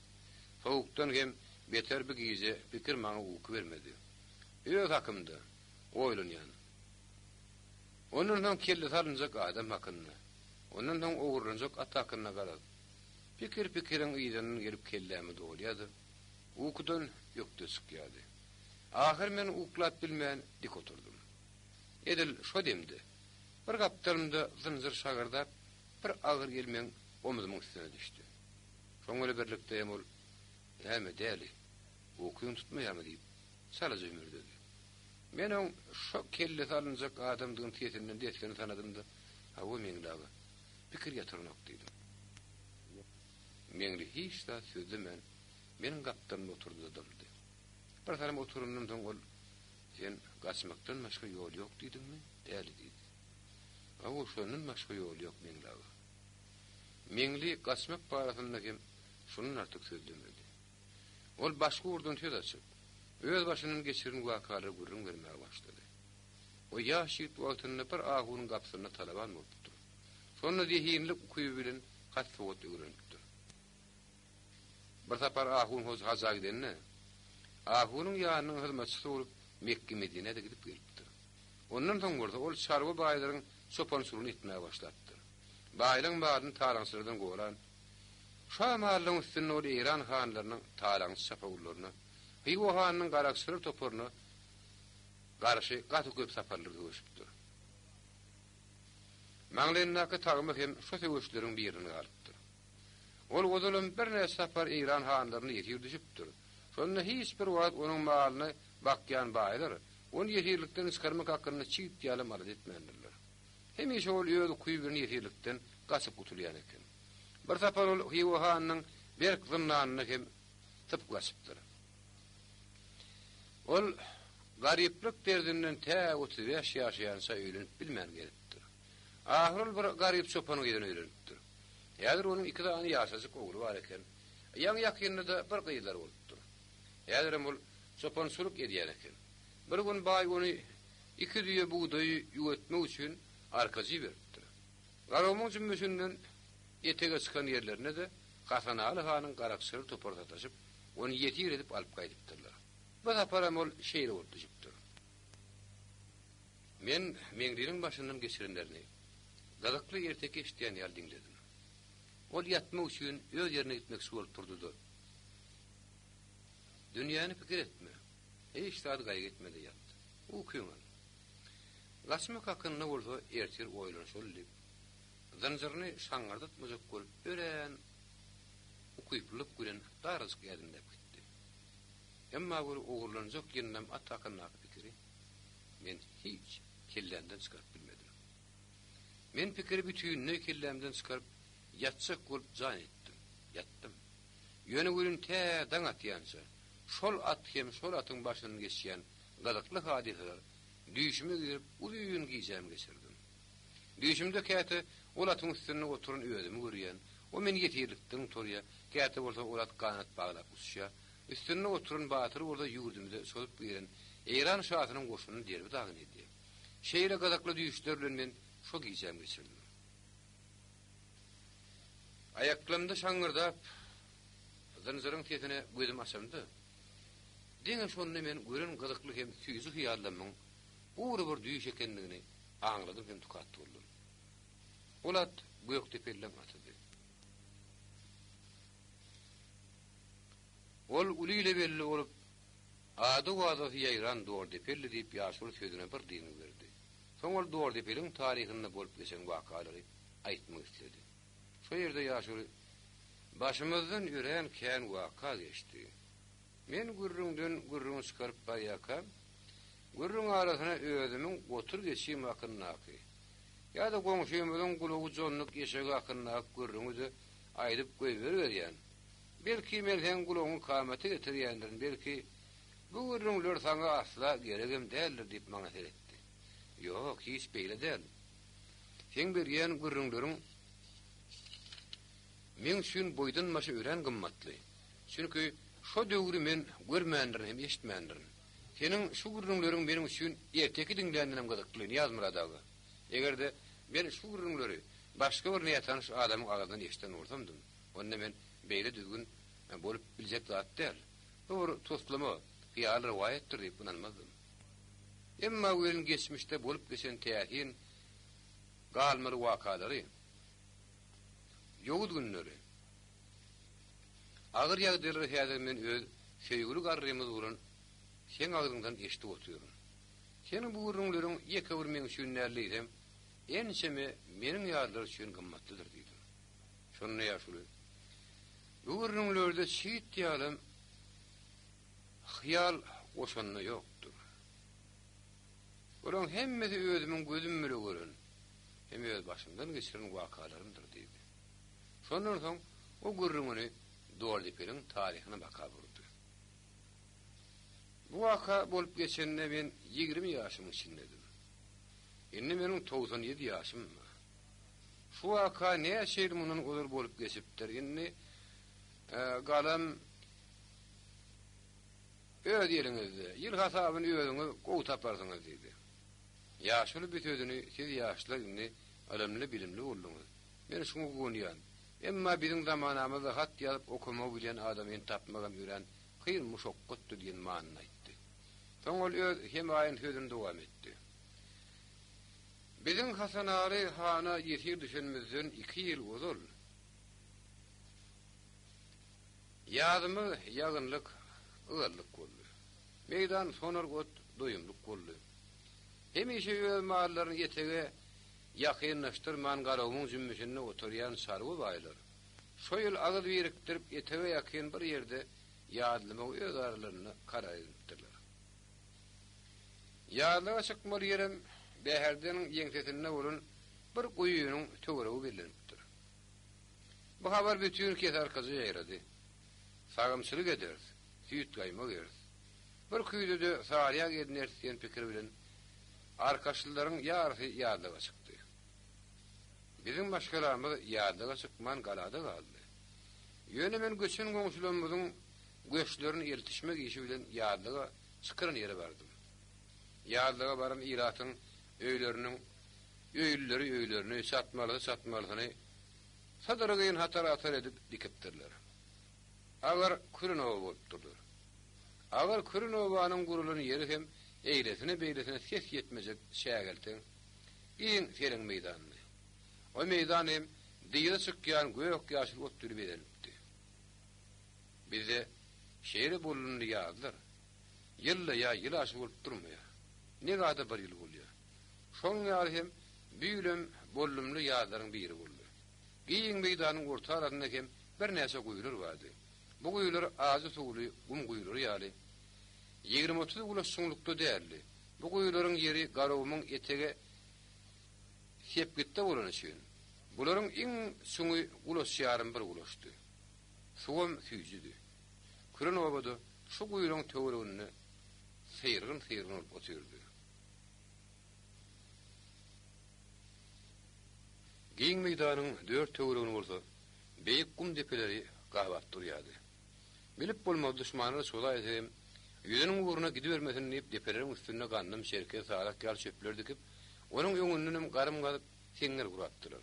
Sowukdan hem beter bu gije pikir maňa uky bermedi. Öz hakymda oýlanýan. Ondan soň kellesi alynjak adam hakynda, ondan soň ogurlanjak at hakynda garaz, pikir pikiriň yzyndan gelip kelläme dolýardy, ukudan ökde çykýardy. Ahyr men uklap bilmän dik oturdym. Edil şo demde, bir gapdalymda zynjyr şagyrdap, bir agyr el meň omzumyň üstüne düşdi. Şoň bilen birlikde hem ol, Näme, däli, ukyň tutmaýarmy diýip, çalaja hümürdedi. Men oň şo kellesi alynjak adamdygyny sesinden dessine tanadym-da, Hawa, Meňli aga, pikir ýatyranok diýdim. Meňli hiç zat sözlemän, meniň gapdalymda oturdy-da dymdy. Bir salym oturandan soň ol, Sen gaçmakdan başga ýol ýok diýdiňmi, däli diýdi. Hawa, şondan başga ýol ýok, Meňli aga. Meňli gaçmak barasynda hem şundan artyk sözlemedi. Ol başga ugurdan söz açyp, öz başyndan geçiren wakalary gürrüň bermäge başlady. O ýaş ýigit wagtynda bir ahunyň gapysynda talaban bolupdyr. Şonda zehinlilik ukyby bilen hat-sowat öwrenipdir. Bir sapar ahun hoja haja gidende, ahunyň ýanynyň hyzmatçysy bolup Mekge-Medinä-de gidip gelipdir. Ondan soň bolsa ol çarwa baýlaryň çopançylygyny etmäge başlapdyr. Baýlaň malyny talaňçylardan goran, şa malynyň üstünde ol Eýran hanlarynyň talaňçy çapawullaryna, Hywa hanynyň garakçylar toparyna garşy gaty köp saparlar söweşipdir. Maňlaýyndaky tagma hem şo söweşleriň birinden galypdyr. Ol ozalam birnäçe sapar Eýran hanlaryna ýesir düşüpdir. Şonda hiç bir wagt onuň malyny bakýan baýlar ony ýesirlikden çykarmak hakynda çigit ýalam alada etmändirler. Hemişe ol öz ukyby bilen ýesirlikden gaçyp gutulýan eken. Bir sapar ol Hywa hanynyň berk zyndanynda hem sypyp gaçypdyr. Ol garyplyk derdinden tä 35 ýaşaýança öýlenip bilmän gezipdir. Ahyr ol bir garyp çopanyň gyzyna öýlenipdir. Häzir onuň iki sany ýaşajyk ogly bar eken. Ýaňy-ýakynda-da bir gyzlary bolupdyr. Häzirem ol çopançylyk edýän eken. Bir gün baý ony iki düýe bugdaýy ýüwetmek üçin arkaja iberipdir. Garagumuň jümmüşinden etege çykan ýerlerinde-de Hasanaly hanyň garakçylary topary sataşyp, ony ýesir edip alyp gaýdypdyrlar. Bu saparam ol şeýle bolup düşüpdir. Men Meňliniň başyndan geçirenlerini gyzykly erteki eşidýän ýaly diňledim. Ol ýatmak üçin öz ýerine gitmekçi bolup turdy-da, Dünýäni pikir etme, hiç zady gaýgy etme-de ýat. Ukyňy al. Gaçmak hakynda bolsa ertir oýlanyşaly diýip, zynjyryny şaňňyrdatmajak bolup örän ukyplylyk bilen darajyk ädimläp gitdi. Emma bir ogurlanjak ýyndam at hakyndaky pikiri men hiç kellämden çykaryp bilmedim. Men pikiri bütinleý kellämden çykaryp, ýatjak bolup jan etdim. Ýatdym. Ýöne welin tä daň atýança, şol at hem şol atyň başyndan geçýän gyzykly hadysalar düýşüme girip uzyn gijämi geçirdim. Düýşümde käte ol atyň üstünde oturan özümi görýän, o meni ýesirlikden gutarýar, käte bolsa ol at ganat baglap uçýar. Üstünde oturan batyr bolsa ýurdumyza çozup giren Eýran şasynyň goşunyny derbi-dagyn edýär. Şeýle gyzykly düýşler bilen men şo gijämi geçirdim. Aýaklarymda şaňňyrdap, zynjyryň sesine gözüm açamda, diňe şonda men gören gyzykly hem süýji hyýallarymyň gury bir düýş ekendigini aňladym hem tukat boldum. Ol at Gökdepelileň atydy. Ol uly ile belli bolup, ady-owazasy ýaýran Dordepeldi diýip ýaşuly sözüne bir dyngy berdi. Soň ol Dordepeliň taryhynda bolup geçen wakalary aýtmak isledi. Şo ýerde ýaşuly, Başymyzdan örän kän waka geçdi. Men gürrüňden gürrüň çykaryp barýarkam, gürrüň arasyna özümiň gotur geçim hakyndaky ýa-da goňşymyzyň gulagy jonnuk eşegi hakyndaky gürrüňi-de aýdyp goýberiberýän. Belki, men seň gulagyňy kamata getirýändirin, belki, bu gürrüňler saňa asla geregem däldir diýip maňa seretdi. Ýok, hiç beýle däl. Seň berýän gürrüňleriň meň üçin boýdan-başa örän gymmatly. Çünki şo döwri men görmändirin hem eşitmändirin. Seniň şu gürrüňleriň meniň üçin erteki diňländenem gyzykly, Nyýazmyrat aga. Eger-de men şu gürrüňleri başga bir nätanyş adamyň agzyndan eşiden bolsamdym, onda men beýle düzgün bolup biljek zat däl, bu bir toslama, hyýaly rowaýatdyr diýip ynanmazdym. Emma welin geçmişde bolup geçen täsin galmaly wakalary, ýowuz günleri, agyr ýagdaýlary häzir men öz söýgüli garrymyz bolan seň agzyňdan eşidip otyryn. Seniň bu gürrüňleriň ýeke bir meň üçin däl diýsem, ençeme meniň ýalylar üçin gymmatlydyr diýdim. Şonda ýaşuly, Bu gürrüňlerde çit ýalam hyýal goşanda ýokdur. Bularyň hemmesi özümiň gözüm bile gören hem öz başymdan geçiren wakalarymdyr diýdi. Şondan soň o gürrüňini Dordepeliň taryhyna baka burdy. Bu waka bolup geçende men 20 ýaşymyň içindedim. Indi meniň 97 ýaşym bar. Şu waka näçe ýyl mundan ozal bolup geçipdir. Indi galam öz eliňizde. Ýyl hasabyny özüňiz gowy taparsyňyz diýdi. Ýaşuly bu sözüni siz ýaşlar indi ylymly-bilimli bolduňyz. Men şuňa guwanýan. Emma biziň zamanamyzda hat ýazyp okamagy bilýän adamyny tapmagam örän kyn muşakgatdy diýen manyny aýtdy. Soň ol öz hemaýyn sözüni dowam etdi. Biziň Hasanaly hana ýesir düşenimizden iki ýyl ozal, ýazymyz ýagynlyk, ygallyk boldy. Meýdan sonar ot doýumlyk boldy. Hemişe öz mallaryny etege ýakynlaşdyrman Garagumuň jümmüşinde oturýan çarwa baýlar, şo ýyl agyz birikdirip etege ýakyn bir ýerde ýazlamagy öz aralarynda karar edinipdirler. Ýazlaga çykmaly ýerem Bäherdeniň ýeňsesinde bolan bir guýynyň töweregi bellenipdir. Bu habar bütin Kesarkaja ýaýrady. Sagymçylyk ederis, süýt-gaýmak iýeris. Bir küýzede saryýag edineris diýen pikir bilen arkaçlylaryň ýarysy ýazlaga çykdy. Biziň maşgalamyz ýazlaga çykman galada galdy. Ýöne men göçen goňşularymyzyň göçlerini eltişmek işi bilen ýazlaga çykyran ýere bardym. Ýazlaga baran ilatyň öýleriniň öýlüleri öýlerini, çatmalysy çatmalysyny sydyrgyn hatar-hatar edip dikipdirler. Agyr küren oba bolupdyrlar. Agyr küren obanyň gurulan ýeri hem eýlesine-beýlesine ses ýetmejek çägelteň, giň seleň meýdandy. O meýdan hem dyza çykýan gök-ýaşyl ot bile bezelipdi. Bizde şeýle bolundy ýazlar. Ýylda ýa ýyl aşy bolup durmaýar. Negada bir ýyl bolýar. Şonuň ýaly hem bu ýylem bollumly ýazlaryň biri boldy. Giň meýdanyň orta arasynda hem birnäçe guýular bardy. Bu guýular ajy suwly gum guýulary ýaly 20-30 gulaç çuňlukda däldi. Bu guýularyň ýeri Garagumuň etege sepgitde bolany üçin, bularyň iň çuňy gulaç ýarym bir gulaçdy. Suwam süýjüdi. Küren obada şu guýulaň töwereginde syrgyn-syrgyn bolup otyrdy. Giň meýdanyň dört töweregini bolsa beýik gum depeleri gabap durýardy. Bilip bolmaz duşmanlar çozaýsa hem, ýüzüniň ugruna gidibermesin diýip depeleriň üstünde gandym, çerkez, sazak ýaly çöpler dikip, onuň öňündenem garym gazyp, seňňer gurapdylar.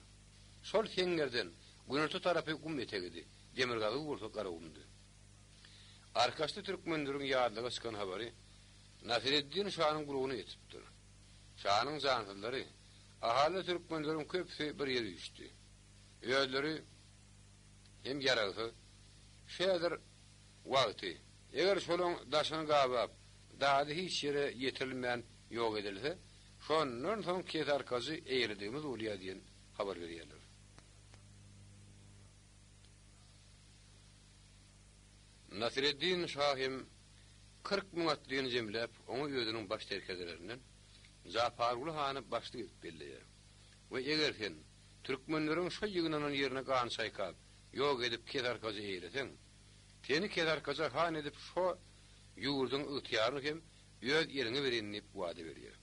Şol seňňerden günorta tarapy gum etegidi, demirgazygy bolsa Garagumdy. Arkaçly türkmenleriň ýazlaga çykan habary Nasyreddin şanyň gulagyna ýetipdir. Şanyň jansyzlary, ahally türkmenleriň köpüsi bir ýere üýşdi. Özleri hem ýaragsyz. Şu häzir wagty, eger şolaň daşyny gabap, dady hiç ýere ýetirilmän ýok edilse, şondan soň Kesarkajy eýeledigimiz bolýar diýen habar berýärler. Nasyreddin şa hem 40 000 atlyny jemläp, oňa özüniň baş serkerdelerinden Japarguly hany başlyk edip belleýär we eger sen türkmenleriň şo ýygnanan ýerine gan çaýkap, ýok edip Kesarkajy eýleseň, seni Kesarkaja han edip şo ýurduň ygtyýaryny hem öz eliňe bereýin diýip wada berýär.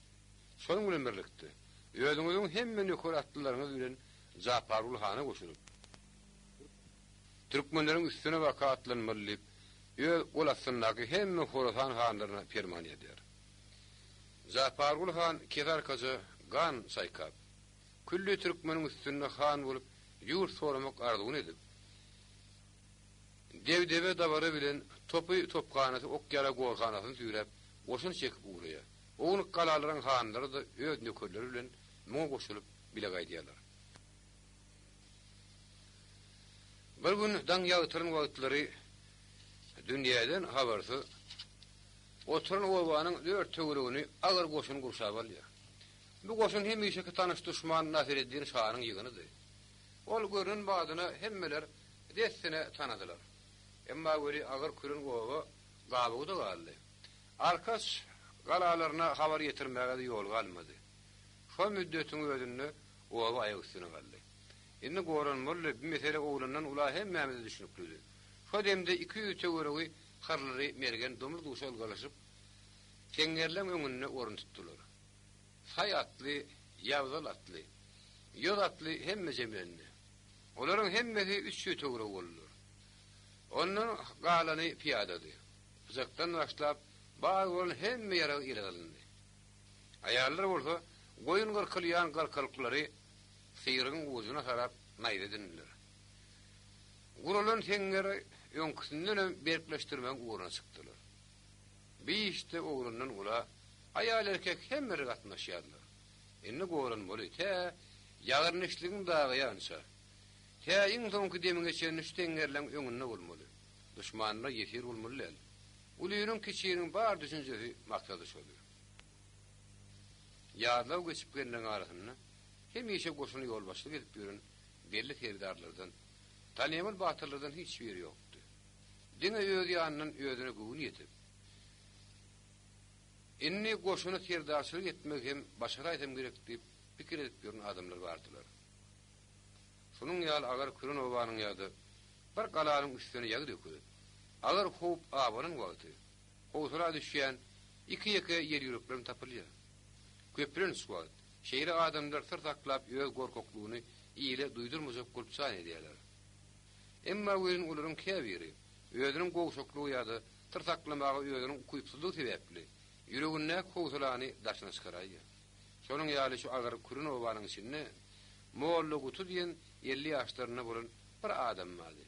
Şonuň bilen birlikde, özüňiziň hemme nöker atlylaryňyz bilen Japarguly hana goşulyp, Türkmenleriň üstüne baka atlanmaly diýip, öz gol astyndaky hemme Horasan hanlaryna perman ýazýar. Japarguly han Kesarkaja gan çaýkap, külli türkmeniň üstünde han bolup ýurt soramak arzuwyny edip, debdebe dabara bilen topy tophanasy ok-ýarag gorhanasyny süýräp, goşun çekip ugraýar. Ownuk galalaryň hanlary-da öz nökerleri bilen muňa goşulyp bile gaýdýarlar. Bir gün daň ýagtyran wagtlary dünýäden habarsyz oturan obanyň dört töweregini agyr goşun gurşap alýar. Bu goşun hemişeki tanyş duşman Nasyreddin şanyň ýygynydy. Ol görnen badyna hemmeler dessine tanadylar. Emma weli agyr küren oba gabawda galdy. Arkaç galalaryna habar ýetirmäge-de ýol galmady. Şol müddetiň özünde oba aýak üstüne galdy. Indi goranmalydy, bu mesele oglandan ula hemmämize düşnüklidi. Şo demde 200 töweregi hyrlyry mergen dumly-duşa ylgalyşyp, seňňerleň öňünde orun tutdular. Saý atly, ýabzal atly, ýoz atly hemme jemlendi. Olaryň hemmesi 300 töweregi boldular. Ondan galany pyýadady. Pyçakdan başlap, bar bolan hemme ýarag ele salyndy. Aýallar bolsa goýun gyrkylýan gyrkylyklary syryň ujuna sarap naýza edindiler. Guralan seňňeri öňküsindenem berkleşdirmegiň ugruna çykdylar. Bi işde oglandan ula, aýal-erkek hemmeler gatnaşýardylar. Indi goranmaly, tä ýagyrnişligiň dagaýança, tä iň soňky demiňe çenli şu seňňerleň öňünde bolmaly, duşmanlara ýesir bolmaly däl. Ulynyň-kiçiniň bar düşünjesi, maksady şoldy. Ýazlaw geçip gelenleriň arasynda hemişe goşuna ýolbaşçylyk edip ýören belli serdarlardan, tanymal batyrlardan hiç biri ýokdy. Diňe öz ýanyndan özüne göwni ýetip, Indi goşuna serdarçylyk etmegi hem başaraýsam gerek diýip pikir edip ýören adamlar bardylar. Şunuň ýaly agyr küren obanyň ýa-da bir galanyň üstüne ýagy dökülip, agyr howp abanan wagty, howsala düşýän iki-ýeke ýelýüreklerem tapylýar. Köplenç wagt, şeýle adamlar syr saklap öz gorkaklygyny ile duýdurmajak bolup jan edýärler. Emma welin olaryň käbiri özüniň gowşaklygy ýa-da syr saklamaga özüniň ukypsyzlygy sebäpli ýüregindäki howsalany daşyna çykaraýýar. Şonuň ýaly şu agyr küren obanyň içinde Molla Guty diýen 50 ýaşlarynda bolan bir adam bardy.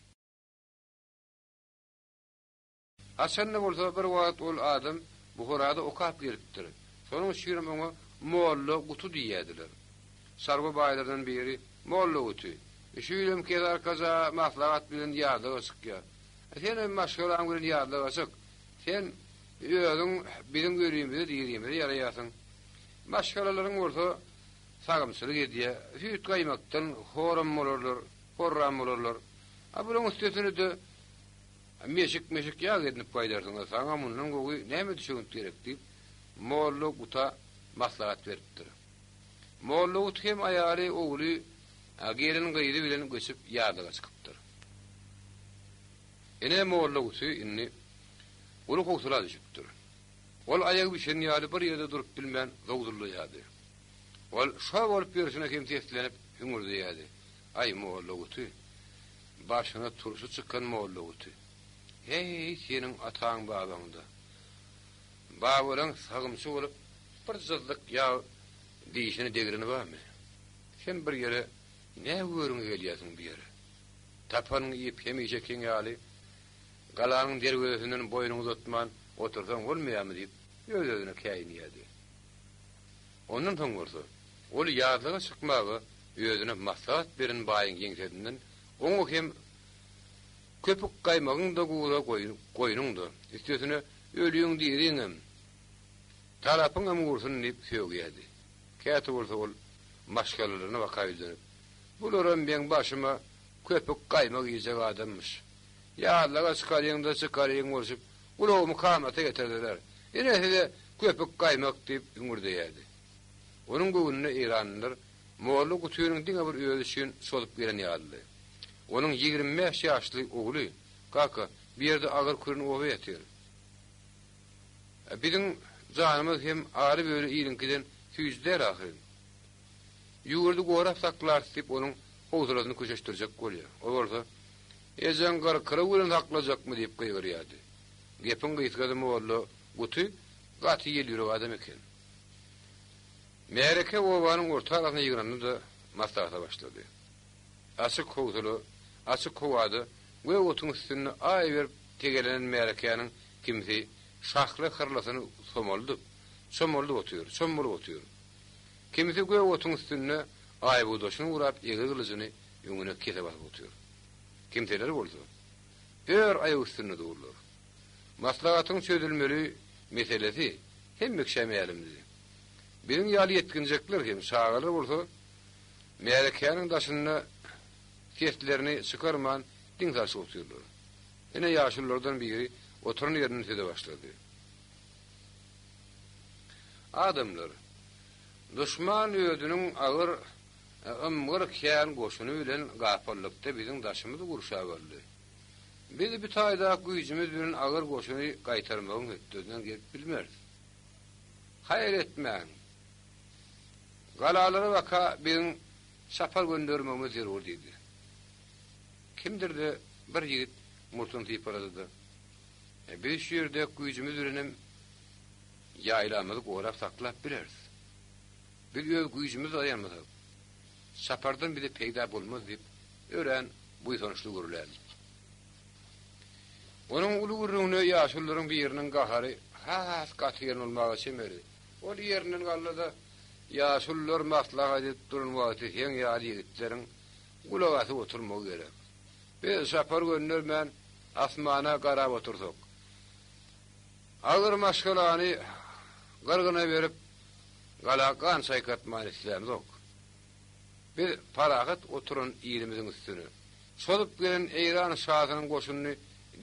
Haçan-da bolsa bir wagt ol adam Buharada okap gelipdir. Şonuň üçinem oňa Molla Guty diýýärdiler. Çarwa baýlardan biri, Molla Guty, şu ýylem Kezarkaja maslahat bilen ýazlaga çykýar. Senem maşgalaň bilen ýazlaga çyk. Sen özüň biziň ölimize-dirimize ýaraýarsyň. Maşgalalaryň bolsa sagymçylyk edýär. Süýt-gaýmakdan horam bolarlar, horram bolarlar. A bulaň üstesine-de meşik-meşik ýag edinip gaýdarsyň. Saňa mundan gowy näme düşewünt gerek diýip, Molla Guta maslahat beripdir. Molla Guty hem aýaly, ogly, gelin-gyzy bilen göçüp ýazlaga çykypdyr. Ine, Molla Guty indi uly howsala düşüpdir. Ol aýagy bişen ýaly bir ýerde durup bilmän zowzullaýardy. Ol şo bolup ýörşüne hem seslenip hüňürdeýärdi, Aý, Molla Guty! Başyna turşy çykan Molla Guty! Heý, seniň ataň-babaňda. Babalaň sagymçy bolup, bir jyzlyk ýag dişine degreni barmy? Sen bir ýere nä göriňe gelýärsiň bu ýere? Tapanyňy iýip hemişekiň ýaly galanyň derwezesinden boýnuňy uzatman otursaň bolmaýarmy diýip, öz-özüne käýinýärdi. Ondan soň bolsa, ol ýazlyga çykmaga özüne maslahat beren baýyň ýeňsesinden oňa hem köpük gaýmagyň-da gura goýnuň-da, üstesine ölüň-diriňem, tarapyňam gursun diýip sögýärdi. Käte bolsa ol maşgalalaryna baka ýüzlenip, Bularam meň başyma köpük gaýmak iýjek adammyş. Ýazlaga çykalyň-da çykalyň bolşup, gulagymy kamata getirdiler. Ine size köpük gaýmak diýip hüňürdeýärdi. Onuň göwnüne eýranlylar Molla Gutynyň diňe bir özi üçin çozup gelen ýalydy. Onuň 25 ýaşly ogly, Kaka, bu ýerde agyr küren oba ýatyr. Biziň janymyz hem ary-böri iliňkiden süýji däl ahyryn. Ýurdy gorap saklarys diýip onuň howsalasyny köşeşdirjek bolýar. O bolsa, Ejeň gyrkylygy bilen saklajakmy diýip gygyrýardy. Gepiň gysgasy molla Guty gaty ýelýürek adam eken. Märeke obanyň orta arasyna ýygnandy-da maslahata başlady. Açyk howsala, açyk howada gök otuň üstünde aý berip tegelenen märekäniň kimsi şahly hyrlasyny somaldyp, çomaldyp otyr, çommalyp otyr. Kimsi gök otuň üstünde aýbugdaşyny gurap egri gylyjyny öňüne kese basyp otyr. Kimseler bolsa, ör aýak üstünde durlar. Maslahatyň çözülmeli meselesi hemme kişä mälimdi. Biziň ýaly ýetginjekler hem çagalar bolsa märekäniň daşynda seslerini çykarman diň salşyp otyrlar. Ine ýaşululardan biri oturan ýerinden söze başlady. Adamlar, duşman özüniň agyr, ymgyr kän goşuny bilen gapyllykda biziň daşymyzy gurşap aldy. Biz bu taýdaky güýjümiz bilen agyr goşuny gaýtarmagyň hötdesinden gelip bilmeris. Haýyr etmäň! Galalara baka biziň çapar göndermegimiz zerur diýdi. Kimdir-de bir ýigit murtuny sypalady-da, Biz şu ýerde güýjümiz bilenem ýaýlamyzy gorap saklap bileris. Biz öz güýjümizi daýanmasak, çapardan bize peýda bolmaz diýip, örän buýsançly gürlädi. Onuň uly gürrüňine ýaşulularyň biriniň gahary has gaty gelen bolmaga çemeli. Ol ýerinden galdy-da, Ýaşulular maslahat edip duran wagty seň ýaly ýigitleriň gulak asyp oturmagy gerek. Biz çapar göndermän, asmana garap otursak, agyr maşgalany gyrgyna berip, gala gan çaýkatmany islämzok. Biz parahat oturan ilimiziň üstüne çozup gelen Eýran şasynyň goşunyny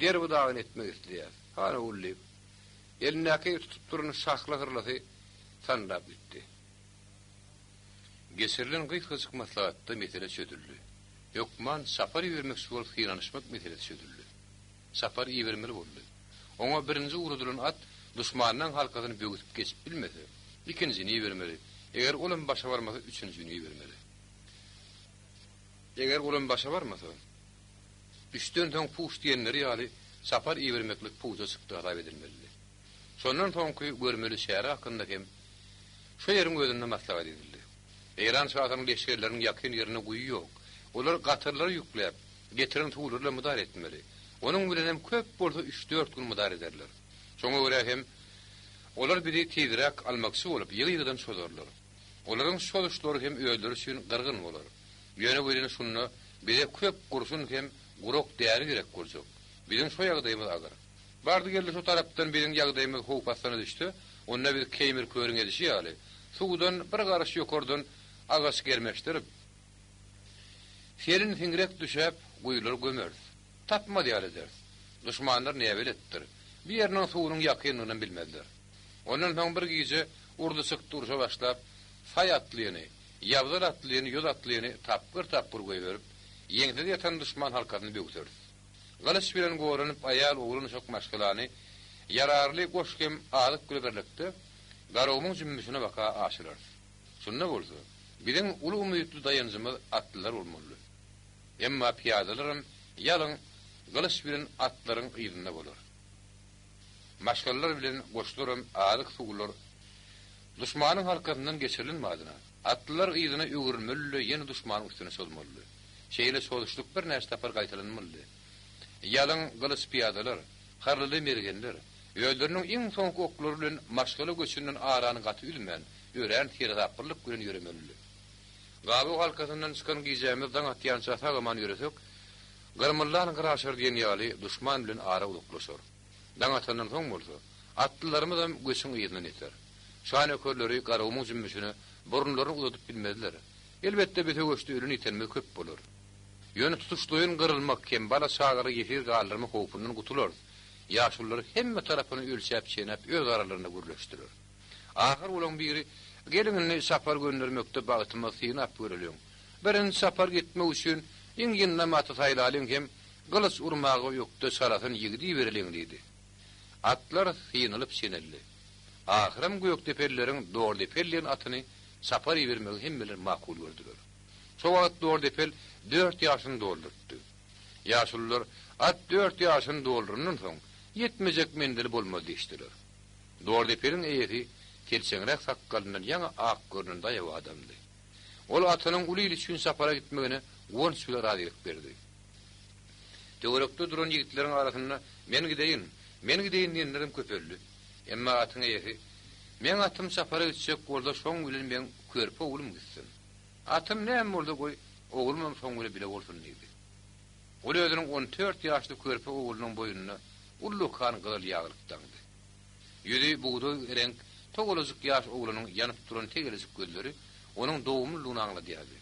derbi-dagyn etmek isleýäs. Hany ul diýip, elindäki tutup duran şahly hyrlasy sandap gitdi. Geçirilen gysgajyk maslahatda mesele çözüldi. Hökman çapar ibermekçi bolup synanyşmak meselesi çözüldi. Çapar ibermeli boldy. Oňa birinji ugradylan at duşmanyň halkasyny böwsüp geçip bilmese, ikinjini ibermeli, eger olam başa barmasa üçünjini ibermeli. Eger olam başa barmasa, üçden soň puç diýenleri ýaly çapar ibermeklik puja çykdy hasap edilmelidi. Şondan soňky görmeli çäre hakynda hem şo ýeriň özünde maslahat edildi. Eýran şasynyň leşgerleriniň ýakyn ýerinde guýy ýok. Olar gatyrlary ýükläp, getiren suwlary bilen mydar etmeli. Onuň bilenem köp bolsa üç-dört gün mydar ederler. Şoňa görä hem olar bizi tizräk almakçy bolup, ýygy-ýygydan çozarlar. Olaryň çozuşlary hem özleri üçin gyrgyn bolar. Ýöne welin şunda bize köp gurşun hem gurak däri gerek boljak. Biziň şo ýagdaýymyz agyr. Bardy-geldi şo tarapdan biziň ýagdaýymyz howp astyna düşse, onda biz Keýmir körüň edişi ýaly, suwdan bir garyş ýokardan agaç germeşdirip, serin siňrek düşäp, guýulary gömeris. Tapmaz ýaly ederis. Duşmanlar näbeletdir. Bu ýeriniň suwunyň ýakynlygynam bilmezler. Ondan soň bir gije urdy-çykdy urşa başlap, saý atlyny, ýabzal atlyny, ýoz atlyny tapgyr-tapgyr goýberip, ýeňsede ýatan duşman halkasyny böwseris. Gylyç bilen goranyp aýal oglan-uşak maşgalany ýararly goş hem azyk bile birlikde Garagumuň jümmüşine baka aşyrarys. Şunda bolsa, biziň uly umytly daýanjymyz atlylar bolmalydy. Emma pyýadalaram ýalyň. Gylyç bilen atlaryň yzynda bolar. Maşgalalar bilen goşlaram azyk-suwlar duşmanyň halkasyndan geçirilen badyna, atlylar yzyna öwrülmelidi-de ýene duşmanyň üstüne çozmalydy. Şeýle çozuşlyk birnäçe sapar gaýtalanmalydy. Ýalyn gylyç pyýadalar, harlyly mergenler, özleriniň iň soňky oklary bilen maşgala göçünden arany gaty üzmän, örän seresaplylyk bilen ýöremelidi. Gabaw halkasyndan çykan gijämiz daň atýança sag-aman ýöresek, Gyrmyldan gyraşar diýen ýaly duşman bilen ara uzaklaşar. Daň atandan soň bolsa, atlylarymyzam göçüň yzyndan ýeter. Şa nökerleri Garagumuň jümmüşine burunlaryny uzadyp bilmezler. Elbetde, bu söweşde ölen-ýitenimiz köp bolar. Ýöne tutuşlaýyn gyrylmak hem bala-çagalary ýesir galdyrmak howpundan gutularys. Ýaşulular hemme tarapyny ölçäp-çenäp öz aralarynda gürleşdiler. Ahyr olaň biri, Geliň indi çapar göndermekde bagtymyzy synap göreliň. Birinji çapar gitmek üçin iň ýyndam aty saýlalyň hem gylyç urmaga ökde çalasyn ýigidi ibereliň diýdi. Atlar synalyp çeneldi. Ahyram gökdepelileriň Dordepel diýen atyny çapar ibermegi hemmeler makul gördüler. Şo wagt Dordepel dört ýaşyny doldurypdy. Ýaşulular at dört ýaşyny doldurandan soň ýetmejek menzili bolmaz diýişdiler. Dordepeliň eýesi selçeňräk sakgalyndan ýaňy ak görnen daýaw adamdy. Ol atynyň uly il üçin sapara gitmegine guwanç bilen razylyk berdi. Töwerekde duran ýigitleriň arasynda Men gideýin, men gideýin diýenlerem köpeldi. Emma atyň eýesi, Meň atym çapara gitjek bolsa şoň bilen meň körpe oglum gitsin. Atym näme bolsa goý, oglumam şoň bile bile bolsun diýdi. Ol özüniň on dört ýaşly körpe oglunyň boýnuna ullakan gyzyl ýaglyk daňdy. Ýüzi bugdaý reňk togalajyk ýaş oglanyň ýanyp duran tegelejik gözleri onuň dogumlydygyny aňladýardy.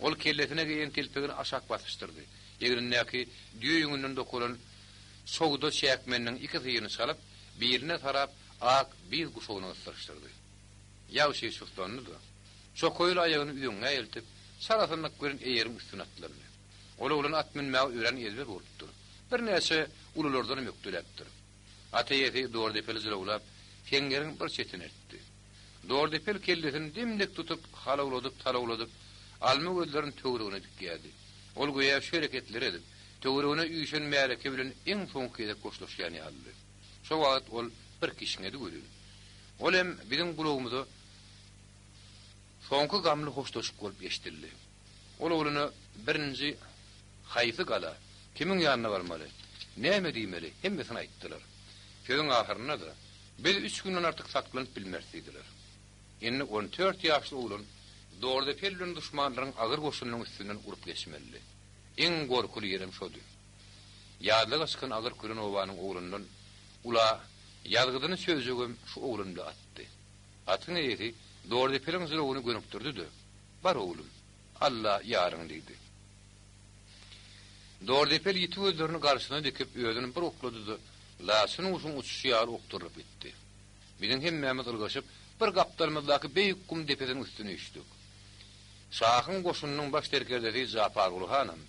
Ol kellesine geýen telpegini aşak basyşdyrdy. Egnindäki düýe ýüňünden dokalan çogda çäkmeniniň iki syýyny çalyp, birine sarap, ak biýz guşagyna gysdyryşdyrdy. Ýagşy çuslandy-da, çokaýly aýagyny üzeňňä eltip, çalasynlyk bilen eýeriň üstüne atlandy. Ol oglan at münmäge örän ezber bolupdyr. Birnäçe ululardanam ökdeläpdir. At eýesi Dordepeli jylawlap, seňňeriň bir çetine eltdi. Dordepel kellesini dim-dik tutup, halawladyp-talawladyp, alma gözlerini töweregine dikýärdi. Ol göýä şu hereketleri edip, töweregine üýşen märeke bilen iň soňky gezek hoşlaşýan ýalydy. Şo wagt ol bir kişňedi welin, ol hem biziň gulagymyza soňky gamly hoşlaşyk bolup eşidildi. Ol ogluna birinji haýsy gala, kimiň ýanyna barmaly, näme diýmeli, hemmesini aýtdylar. Sözüň ahyrynda-da, Biz üç günden artyk saklanyp bilmeris diýdiler. Indi on dört ýaşly oglan Dordepel bilen duşmanlaryň agyr goşunynyň üstünden urup geçmelidi. Iň gorkuly ýerem şody. Ýazlyga çykan agyr küren obanyň oglundan ula ýazgydyny çözjegem şu oglan bile atdy. Atyň eýesi Dordepeliň jylawyny gönükdirdi-de, Bar oglum, Alla ýaryň diýdi. Dordepel ýiti gözlerini garşysyna dikip, özüni bir oklady-da, laçyn guşuň uçuşy ýaly okdurylyp gitdi. Biziň hemmämiz ylgaşyp, bir gapdalymyzdaky beýik gum depesiniň üstüne üýşdük. Şahyň goşunynyň baş serkerdesi Japarguly hanam,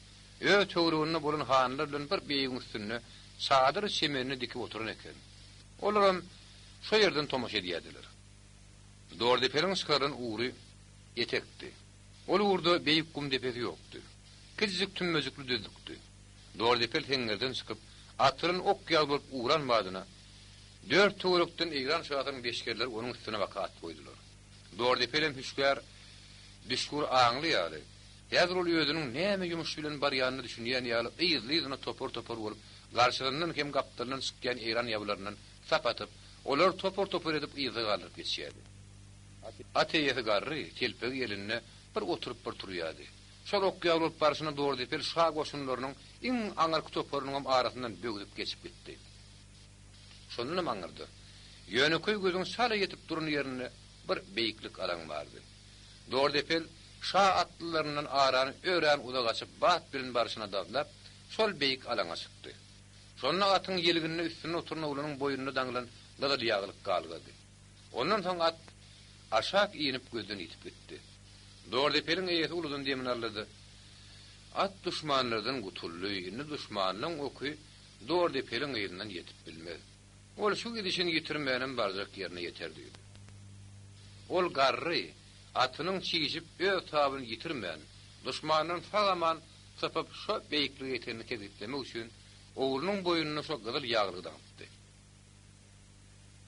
öz töwereginde bolan hanlar bilen bir beýigiň üstünde çadyr çemenini dikip oturan eken. Olaram şo ýerden tomaşa edýärdiler. Dordepeliň çykarylan ugry etekdi. Ol ugurda beýik gum depesi ýokdy. Kiçijik tümmejikli düzlükdi. Dordepel seňňerden çykyp, atylan ok ýaly bolup ugran badyna, dört töwerekden Eýran şasynyň leşgerleri onuň üstüne baka at goýdular. Dordepelem hüşgär, düşgür aňly ýaly, häzir ol özüniň näme ýumuş bilen barýanyna düşünýän ýaly yzly-yzyna topar-topar bolup, garşysyndan hem gapdalyndan çykýan eýran ýabylaryndan sap atyp, olary topar-topar edip yzda galdyryp geçýärdi. At eýesi garry, telpegi elinde bir oturyp bir turýardy. Şol ok ýaly bolup barşyna Dordepel şa goşunlarynyň iň aňyrky toparynyňam arasyndan böwsüp geçip gitdi. Şondanam aňyrda, ýönekeý gözüň çala ýetip duran ýerinde bir beýiklik alaň bardy. Dordepel şa atlylaryndan arany örän uzak açyp bat bilen barşyna dazlap, şol beýik alaňa çykdy. Şonda atyň ýelginine üstünde oturan oglanyň boýnuna daňylan gyzyl ýaglyk galgady. Ondan soň at aşak inip gözden ýitip gitdi. Dordepeliň eýesi uludan demini aldy-da, At duşmanlardan gutuldy, indi duşmanyň oky Dordepeliň yzyndan ýetip bilmez. Ol şu gidişini ýitirmänem barjak ýerine ýeter diýdi. Ol garry, atynyň çişip öz tabyny ýitirmän, duşmandan sag-aman sypyp şo beýiklige ýetenini kesgitlemek üçin. Oglunyň boýnuna şo gyzyl ýaglygy daňypdy.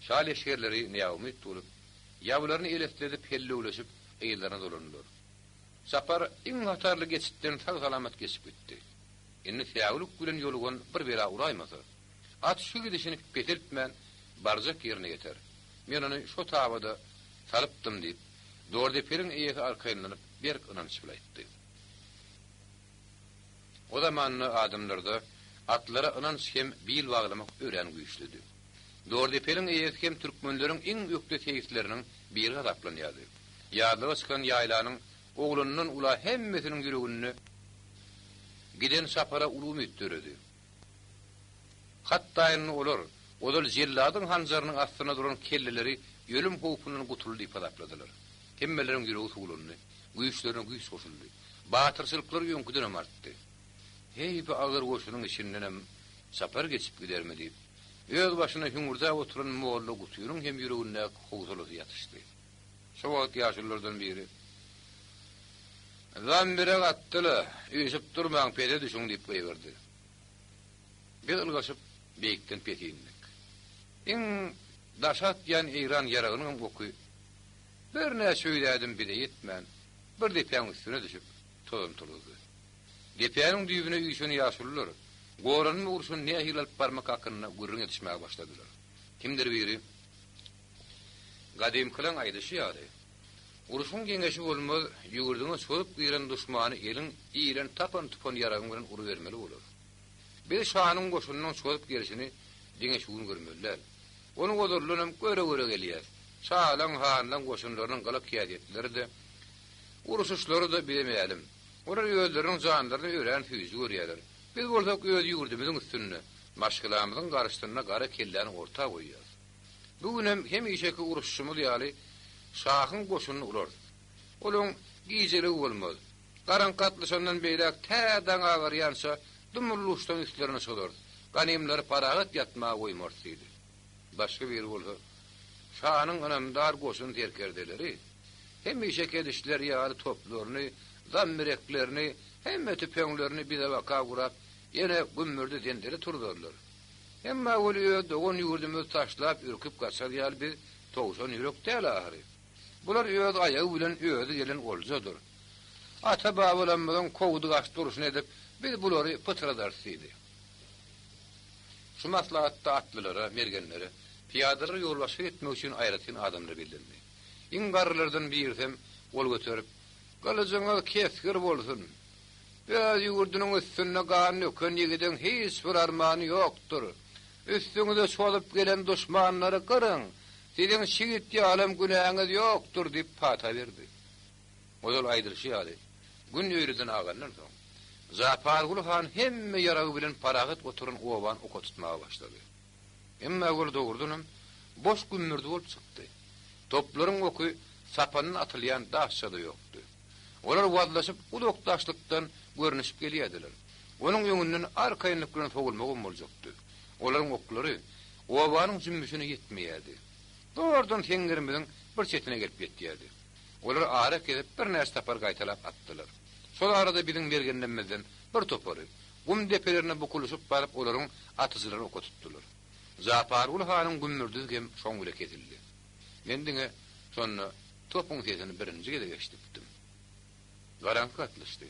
Şa leşgerleri näumyt bolup, ýabylaryny elesledip hellewleşip yzlaryna dolandylar. Çapar iň hatarly geçitden sag-salamat geçip gitdi. Indi säwlik bilen ýolugan bir bela uraýmasa, at şu gidişini peseltmän barjak ýerine ýeter. Men ony şo tabada salypdym diýip, Dordepeliň eýesi arkaýynlanyp, berk ynanç bilen aýtdy. O zamanda adamlarda atlara ynanç hem bil baglamak örän güýçlüdi. Dordepeliň eýesi hem türkmenleriň iň ökde seýisleriniň biri hasaplanýardy. Ýazlyga çykan ýaýlanyň oglandan ula hemmesiniň ýüreginde giden çapara uly umyt döredi. Hatda indi olar ozal jelladyň hanjarynyň astynda duran kelleleri ölüm howpundan gutuldy diýip hasapladylar. Hemmeleriň ýüregi suwlandy, güýçlerine güýç goşuldy. Batyrçylyklary öňküdenem artdy. Heý, bu agyr goşunyň içindenem çapar geçip gidermi diýip, öz başyna hüňürdäp oturan molla Gutynyň hem ýüregindäki howsalasy ýatyşdy. Şo wagt ýaşululardan biri, Zambirek atdy-la, üýşüp durmaň, pese düşüň diýip gygyrdy. Biz ylgaşyp, beýikden pese indik. Iň daşa atýan eýran ýaragynyňam oky birnäçe ýüz ädim bize ýetmän, bir depäň üstüne düşüp, tozan turuzdy. Depäniň düýbüne üýşen ýaşulular goranma urşuny nähili alyp barmak hakynda gürrüň edişmäge başladylar. Kimdir biri, Gadymkylaň aýdyşy ýaly, urşuň geňeşi bolmaz, ýurduňa çozup giren duşmany eliň ilen tapan-tupan ýaragyň bilen urubermeli bolar. Biz şanyň goşunynyň çozup gelşini diňe şu gün görmeli däl. Ony ozaldanam göre-göre gelýäs. Şalaň, hanlaň goşunlarynyň gylyk-häsiýetleri-de, uruşyşlary-da bize mälim. Olar özleriniň janlaryny örän süýji görýärler. Biz bolsak öz ýurdumyzyň üstünde, maşgalamyzyň garşysynda gara kelläni orta goýýarys. Bu günem hemişeki uruşyşymyz ýaly şahyň goşunyny urarys. Olaň gijeligi bolmaz. Garaňky gatlyşandan beýläk tä daň agarýança dumly-duşdan üstlerine çozarys. Ganymlary parahat ýatmaga goýmarys diýdi. Başga biri bolsa, Şanyň ynamdar goşun serkerdeleri hemişeki edişleri ýaly toplaryny, zambireklerini, hemme tüpeňlerini bize baka gurap, ýene gümmürdi-zenzele turzarlar. Emma weli öz dogan ýurdumyzy taşlap ürküp gaçar ýaly biz towşan ýürek däl ahyry. Bular öz aýagy bilen özi gelen oljadyr. Ata-babalarymyzyň kowdy-gaçdy urşuny edip, biz bulary pytradarys diýdi. Şu maslahatda atlylara, mergenlere, pyýadalara ýolbaşçylyk etmek üçin aýratyn adamlar bellendi. Iň garrylardan birisem gol göterip, Gylyjyňyz kesgir bolsun! Öz ýurdunyň üstünde gan döken ýigidiň hiç bir armany ýokdur. Üstüňize çozup gelen duşmanlary gyryň, siziň çigit ýalam günäňiz ýokdur diýip pata berdi. Ozal aýdylyşy ýaly, gün öýleden agandan soň, Japarguly han hemme ýaragy bilen parahat oturan obany oka tutmaga başlady. Emma ol dogrudanam boş gümmürdi bolup çykdy. Toplaryň oky sapandan atylýan daşça-da ýokdy. Olar wazlaşyp uzak daşlykdan görnüşip gelýärdiler. Onuň öňünden arkaýynlyk bilen sowulmagam boljakdy. Olaryň oklary obanyň jümmüşine ýetmeýärdi. Zordan seňňerimiziň bir çetine gelip ýetýärdi. Olar ara kesip birnäçe sapar gaýtalap atdylar. Şol arada biziň mergenlerimizden bir topary gum depelerine bukulyşyp baryp olaryň atyjylaryny oka tutdular. Japarguly hanyň gümmürdisi hem şoň bile kesildi. Men diňe şonda topuň sesini birinji gezek eşidipdim. Garaňky gatlyşdy.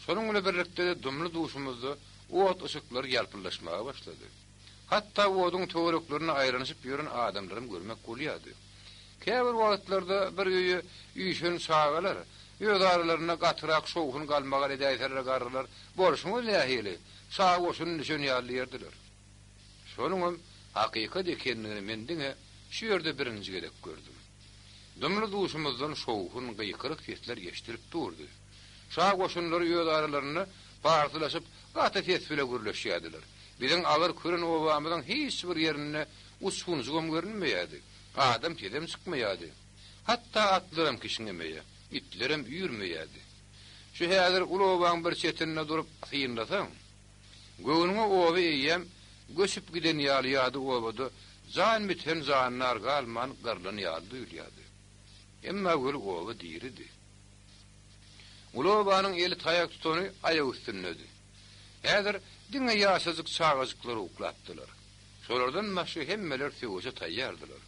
Şonuň bilen birlikde-de dumly-duşumyzda ot yşyklary ýalpyldaşmaga başlady. Hatda oduň töwereklerinde aýlanyşyp ýören adamlaram görmek bolýardy. Käbir wagtlarda bir öýe üýşen çagalar öz aralarynda gatyrak şowhun-galmagal edäýseler garrylar, Bolşuňyz nähili, şa goşuny düşen ýaly diýerdiler. Şonuňam hakykat ekenligini men diňe şu ýerde birinji gezek gördüm. Dumly-duşumyzdan şowhun, gykylyk sesler eşidilip durdy. Şa goşunlary öz aralarynda parsylaşyp, gaty ses bile gürleşýärdiler. Biziň agyr küren obamyzyň hiç bir ýerinde uçgunjygam görünmeýärdi, adam sesem çykmaýardy. Hatda atlaram kişňemeýär, itlerem üýrmeýärdi. Şu häzir uly obaň bir çetinde durup synlasaň, Göwnüňe oba eýýäm göçüp giden ýaly ýa-da obada jan biten jandar galman gyrlan ýaly duýulýardy. Emma weli oba diridi. Uly obanyň eli taýak tutany aýak üstündedi. Häzir diňe ýaşajyk çagajyklar uklapdylar. Şolardan başga hemmeler söweşe taýýardylar.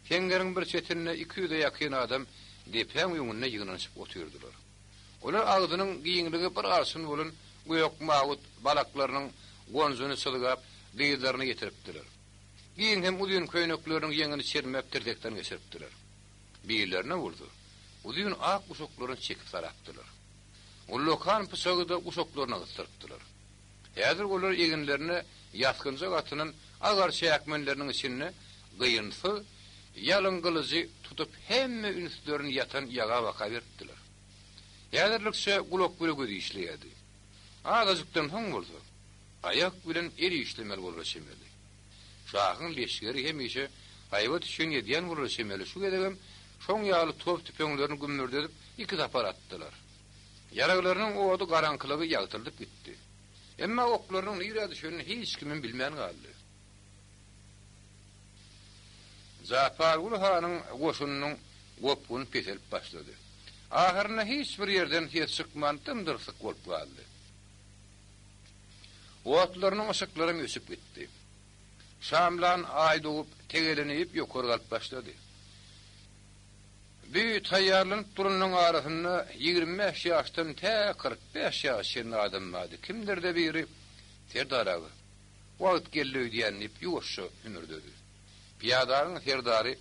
Seňňeriň bir çetinde 200-e ýakyn adam depäň öňünde ýygnanyşyp otyrdylar. Olar agzynyň giňligi bir arşyn bolan gök mawut balaklarynyň gonjuny çyzgap, dyzlaryna ýetiripdiler. Giň hem uzyn köýnekleriniň ýeňini çermäp tirsekden geçiripdiler. Birlerine bolsa, uzyn ak guşaklaryny çekip sarapdylar. Ullakan pyçagy-da guşaklaryna gysdyrypdylar. Häzir olar eginlerine ýasgynjak atynan agar çäkmenleriniň içinde gyýynsyz, ýalyn gylyjy tutup hemme ünslerini ýatan ýaga baka beripdiler. Häzirlikçe gulak bile göz işleýärdi. Azajykdan soň bolsa, aýak bilen el işlemeli bolara çemeli. Şahyň leşgeri hemişe haýbat üçin edýän bolara çemeli şu gezegem şoň ýaly top tüpeňlerini gümmürdedip iki sapar atdylar. Ýaraglarynyň ody garaňkylygy ýagtyldyp gitdi. Emma oklarynyň nirä düşenini hiç kimem bilmän galdy. Japarguly hanyň goşunynyň gopguny peselip başlady. Ahyrynda hiç bir ýerden ses çykman dym-dyrslyk bolup galdy. Otlarynyň yşyklaram öçüp gitdi. Şamlan aý dogup, tegelenip ýokary galyp başlady. Bu taýýarlanyp duranyň arasynda 25 ýaşdan tä 45 ýaşa çenli adam bardy. Kimdir-de biri, Serdar aga, wagt geldi öýdýän diýip, ýuwaşja hümürdedi. Pyýadanyň serdary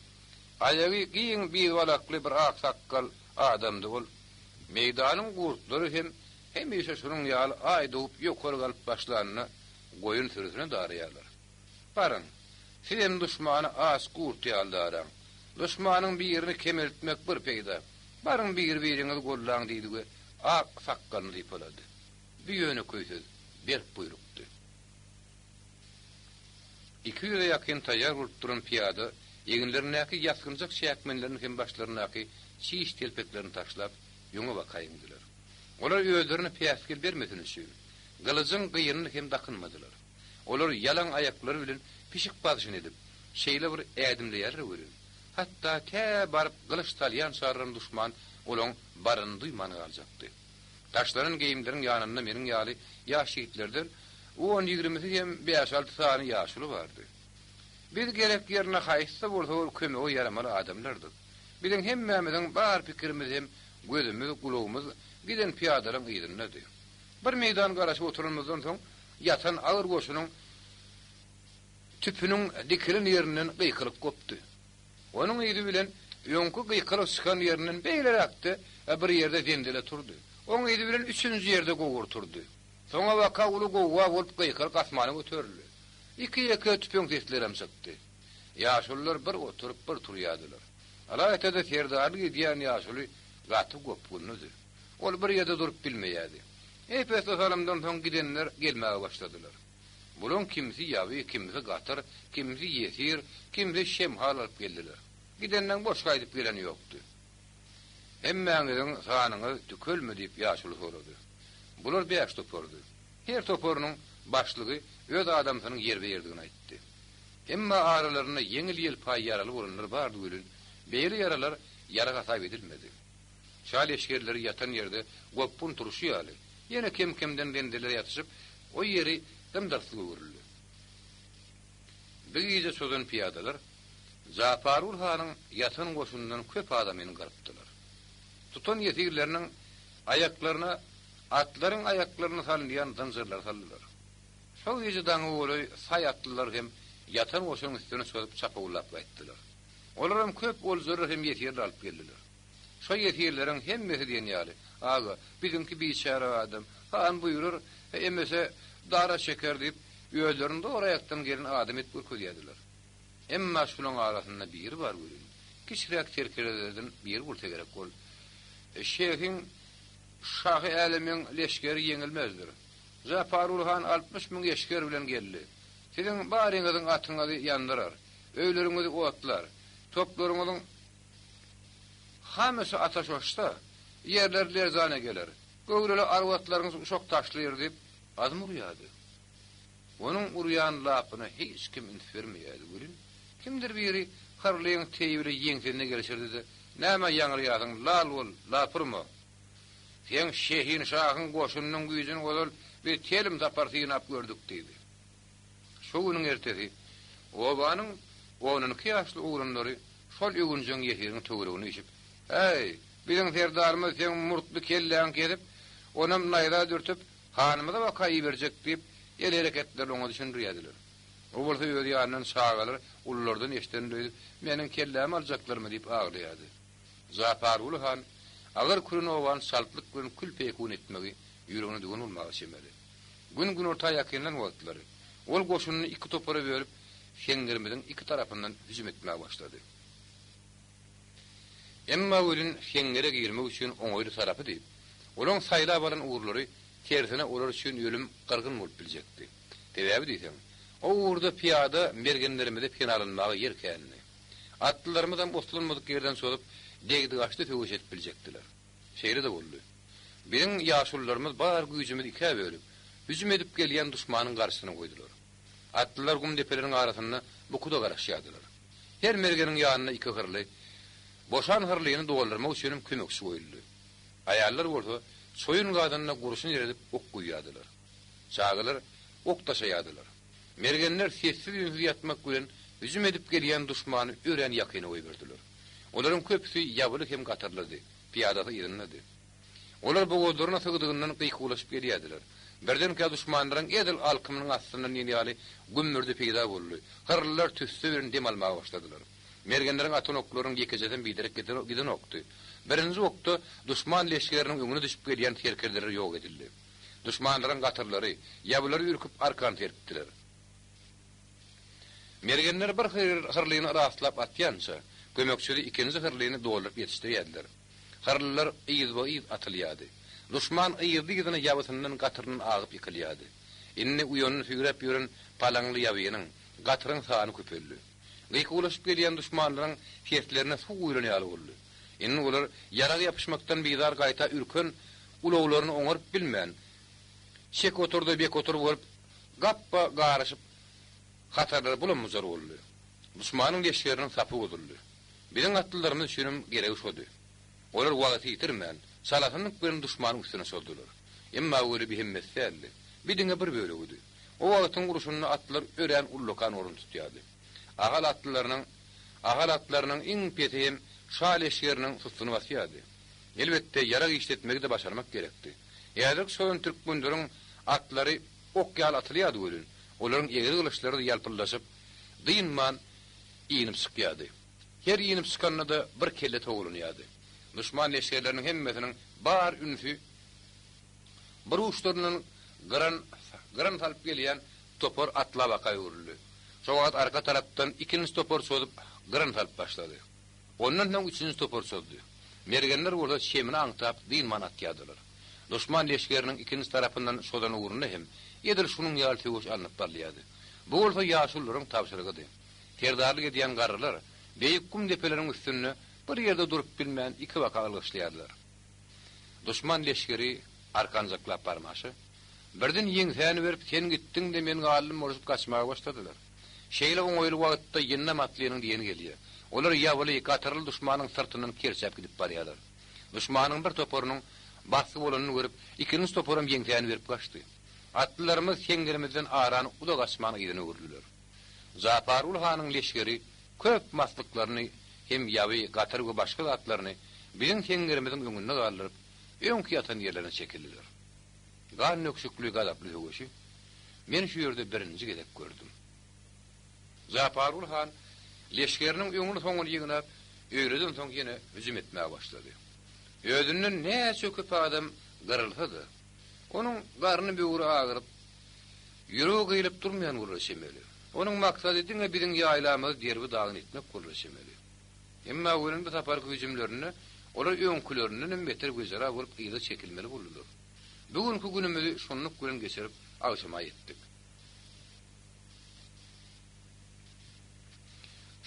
aýagy giň biz balakly bir ak sakgal adamdy. Ol, Meýdanyň gurtlary hem hemişe şunuň ýaly aý dogup ýokary galyp başlanda goýun sürüsine daraýarlar. Baryň, sizem duşmany aç gurt ýaly daraň. Duşmanyň birini kemeltmek bir peýda. Baryň biri-biriňizi gollaň diýdi we ak sakgalyny sypalady. Bu ýönekeý söz berk buýrukdy. Iki ýüze ýakyn taýýar bolup duran pyýada eginlerindäki ýasgynjak çäkmenlerini hem başlaryndaky çiş telpeklerini taşlap, öňe baka eňdiler. Olar özlerine päsgel bermesin üçin, gylyjyň gynyny hem dakynmadylar. Olar ýalaň aýaklary bilen pişik basyşyny edip, şeýle bir ädimleýärler welin, hatda tä baryp gylyç salýançaram duşman olaň baryny duýman galjakdy. Taşlanan geýimleriň ýanynda meniň ýaly ýaş ýigitlerden on-ýigrimisi hem bäş-alty sany ýaşuly bardy. Biz gerek ýerinde haýsy-da bolsa bir kömege ýaramaly adamlardyk. Biziň hemmämiziň bar pikirimiz hem gözümiz, gulagymyz giden pyýadalaryň yzyndady. Bir meýdan garaşyp oturanymyzdan soň ýatan agyr goşunyň tüpüniň dikilen ýerinden gykylyk gopdy. Onuň yzy bilen öňki gykylyk çykan ýerinden beýleräkde bir ýerde zenzele turdy. Oň yzy bilen üçünji ýerde gowur turdy. Soňabaka uly gowga bolup gykylyk asmana göterildi. Iki-ýeke tüpeň seslerem çykdy. Ýaşulular bir oturyp, bir turýardylar. Ylaýta-da serdarlyk edýän ýaşuly gaty gopgunlydy. Ol bir ýerde durup bilmeýärdi. Ep-esli salymdan soň gidenler gelmäge başladylar. Bulaň kimsi ýaby, kimsi gatyr, kimsi ýesir, kimsi şemhal alyp geldiler. Gidenleň boş gaýdyp geleni ýokdy. Hemmäňiziň sanyňyz tükelmi diýip ýaşuly sorady. Bular bäş topardy. Her toparynyň başlygy öz adamsynyň ýerbe-ýerdigini aýtdy. Emma aralarynda ýeňil-ýelpaý ýaraly bolanlar bardy welin, beýle ýaralar ýara hasap edilmedi. Şa leşgerleri ýatan ýerde gopgun turşy ýaly, ýene kem-kemden bendeler ýatyşyp, o ýeri dym-dyrslyga öwrüldi. Bir gije çozan pyýadalar Japargul hanyň ýatan goşunyndan köp adamyny gyrypdylar. Tutan ýesirleriniň aýaklaryna atlaryň aýaklaryna salynýan zynjyrlary saldylar. Şo gije daňa golaý saý atlylar hem ýatan goşunyň üstüne çozup çapawullap gaýtdylar. Olaram köp oljalar hem ýesirler alyp geldiler. Şo ýesirleriň hemmesi diýen ýaly, Aga, biziňki biçäre adam, han buýrar, emese dara çeker diýip, özlerini dogry aýakdan gelen adam edip görkezýärdiler. Emma şulaň arasynda biri bar welin, kiçiräk serkerdelerden biri bolsa gerek, ol, Şehiň, şahy älemiň leşgeri ýeňilmezdir. Japarguly han 60 müň eşger bilen geldi. Siziň baryňyzyň atyňyzy ýandyrar, öýleriňizi otlar, toplaryňyzyň Hamyşy ataş oçsa, ýerler lerzana geler, göwreli arwatlaryňyz uşak taşlaýar diýip, azm urýardy. Onuň urýan lapyna hiç kim üns bermeýärdi welin, kimdir biri hyrlyň teýi bile ýeňsesine gelişerdi-de, Nämä ýaňraýarsyň, lal bol, lap urma! Seň şehinşahyň goşunynyň güýjüni ozal biz telim sapar synap gördük diýdi. Şo günüň ertesi obanyň on onki ýaşly oglanlary şol öwünjeň ýesiriň töweregine üýşüp, Äý, biziň serdarymyz seň murtly kelläňi kesip, onam naýza dürtüp, hanymyza baka iberjek diýip, el hereketlerini oňa düşündirýärdiler. O bolsa öz ýanyndan çagalar ululardan eşidendir öýdüp, meniň kellämi aljaklarmy diýip aglaýardy. Japarguly han agyr küren obany çaltlyk bilen kül-peýkun etmegi ýüregine düwen bolmaga çemeli. Gün günorta ýakynlan wagtlary, ol goşunyny iki topara bölüp, seňňerimiziň iki tarapyndan hüjüm etmäge başlady. Emma welin seňňere girmek üçin oňaýly tarapy diýip, olaň saýlap alan ugurlary tersine olar üçin ölüm gyrgyn bolup biljekdi. Sebäbi diýseň, o ugurda pyýada mergenlerimize penalanmaga ýer kändi. Atlylarymyzam oslanmadyk ýerden çozup, degdi-gaçdy söweş edip biljekdiler. Şeýle-de boldy. Biziň ýaşulularymyz bar güýjümizi ikä bölüp, hüjüm edip gelýän duşmanyň garşysyna goýdular. Atlylar gum depeleriň arasynda bukuda garaşýardylar. Her mergeniň ýanynda iki hyrly, boşan hyrlyny doldurmak üçinem kömekçi goýuldy. Aýallar bolsa çoýun gazanda gurşun eredip ok guýýardylar. Çagalar ok daşaýardylar. Mergenler sessiz-üýnsüz ýatmak bilen hüjüm edip gelýän duşmany örän ýakyna goýberdiler. Olaryň köpüsi ýabyly hem gatyrlydy, pyýadasy yzyndady. Olar bogazlaryna sygdygyndan gykuwlaşyp gelýärdiler. Birdenkä duşmanlaryň edil alkymynyň astyndan diýen ýaly gümmürdi peýda boldy. Hyrlylar tüsse bilen dem almaga başladylar. Mergenleriň atan oklarynyň ýekejesem biderek gidenokdy. Birinji okda duşman leşgeriniň öňüne düşüp gelýän serkerdeler ýok edildi. Duşmanlaryň gatyrlary, ýabylary ürküp arkan serpdiler. Mergenler bir hyrlyny rastlap atýança, kömekçisi ikinji hyrlyny dolduryp ýetişdirýärdiler. Hyrlylar yzba-yz atylýardy. Duşman yzly-yzyna ýabysyndan gatyryndan agyp ýykylýardy. Indi uýanyny süýräp ýören palaňly ýabynyň, gatyryň sany köpeldi. Gykuwlaşyp gelýän duşmanlaryň seslerine suw guýlan ýaly boldy. Indi olar ýarag ýapyşmakdan bizar gaýta ürken ulaglaryny oňaryp bilmän, çek otur-da bek otur bolup, gapba garyşyp, hatarlary bulam-bujar boldy. Duşmanyň leşgeriniň sapy bozuldy. Biziň atlylarymyz üçinem geregi şody. Olar wagty ýitirmän, çalasynlyk bilen duşmanyň üstüne çozdular. Emma weli bi hemmesi däldi. Bi diňe bir bölegidi. O wagtyň urşunda atlylar örän ullakan orun tutýardy. Ahal atlylarynyň Ahal atlarynyň iň pesi hem şa leşgeriniň sustuny basýardy. Elbetde, ýarag işletmegi-de başarmak gerekdi. Häzirki çozan türkmenleriň atlary ok ýaly atylýardy welin, olaryň egri gylyçlary-da ýalpyldaşyp, dynman inip çykýardy. Her inip çykanda-da bir kelle towlanýardy. Duşman leşgerleriniň hemmesiniň bar ünsi bir uçlaryndan gyran gyran salyp gelýän topar atla baka öwrüldi. Şo wagt arka tarapdan ikinji topar çozup gyran salyp başlady. Ondan soň üçünji topar çozdy. Mergenler bolsa çemini aňtap dynman atýardylar. Duşman leşgeriniň ikinji tarapyndan çozan ugrunda hem edil şunuň ýaly söweş alnyp barylýardy. Bu bolsa ýaşulularyň tabşyrygydy. Serdarlyk edýän garrylar beýik gum depeleriň üstünde bir ýerde durup bilmän ikibaka ylgyşlaýardylar. Duşman leşgeri arkanjaklap barmaşa, birden ýeňsäni berip sen gitdiň-de men galdym bolşup gaçmaga başladylar. Şeýle oňaýly wagtda ýyndam atlynyň diýeni gelýär. Olar ýabyly, gatyrly duşmanyň syrtyndan kerçäp gidip barýarlar. Duşmanyň bir toparynyň basgy bolanyny görüp, ikinji toparam ýeňsäni berip gaçdy. Atlylarymyz seňňerimizden arany uzak açman yzyna öwrüldiler. Japarguly hanyň leşgeri köp maslyklaryny hem ýaby, gatyr we başga zatlaryny biziň seňňerimiziň öňünde galdyryp, öňki ýatan ýerlerine çekildiler. Gan döküşikli gazaply söweşi men şu ýerde birinji gezek gördüm. Japarguly han leşgeriniň öňüni-soňuny ýygnap, öýleden soň ýene hüjüm etmäge başlady. Özünden näçe köp adam gyrylsa-da, onuň garny-böwri agyryp, ýüregi gyýlyp durmaýan bolara çemeli. Onuň maksady diňe biziň ýaýlamyzy derbi-dagyn etmek bolara çemeli. Emma welin bu saparky hüjümlerinde olar öňkülerindenem beter wejera bolup yza çekilmeli boldular. Bu günki günümizi şonluk bilen geçirip, agşama ýetdik.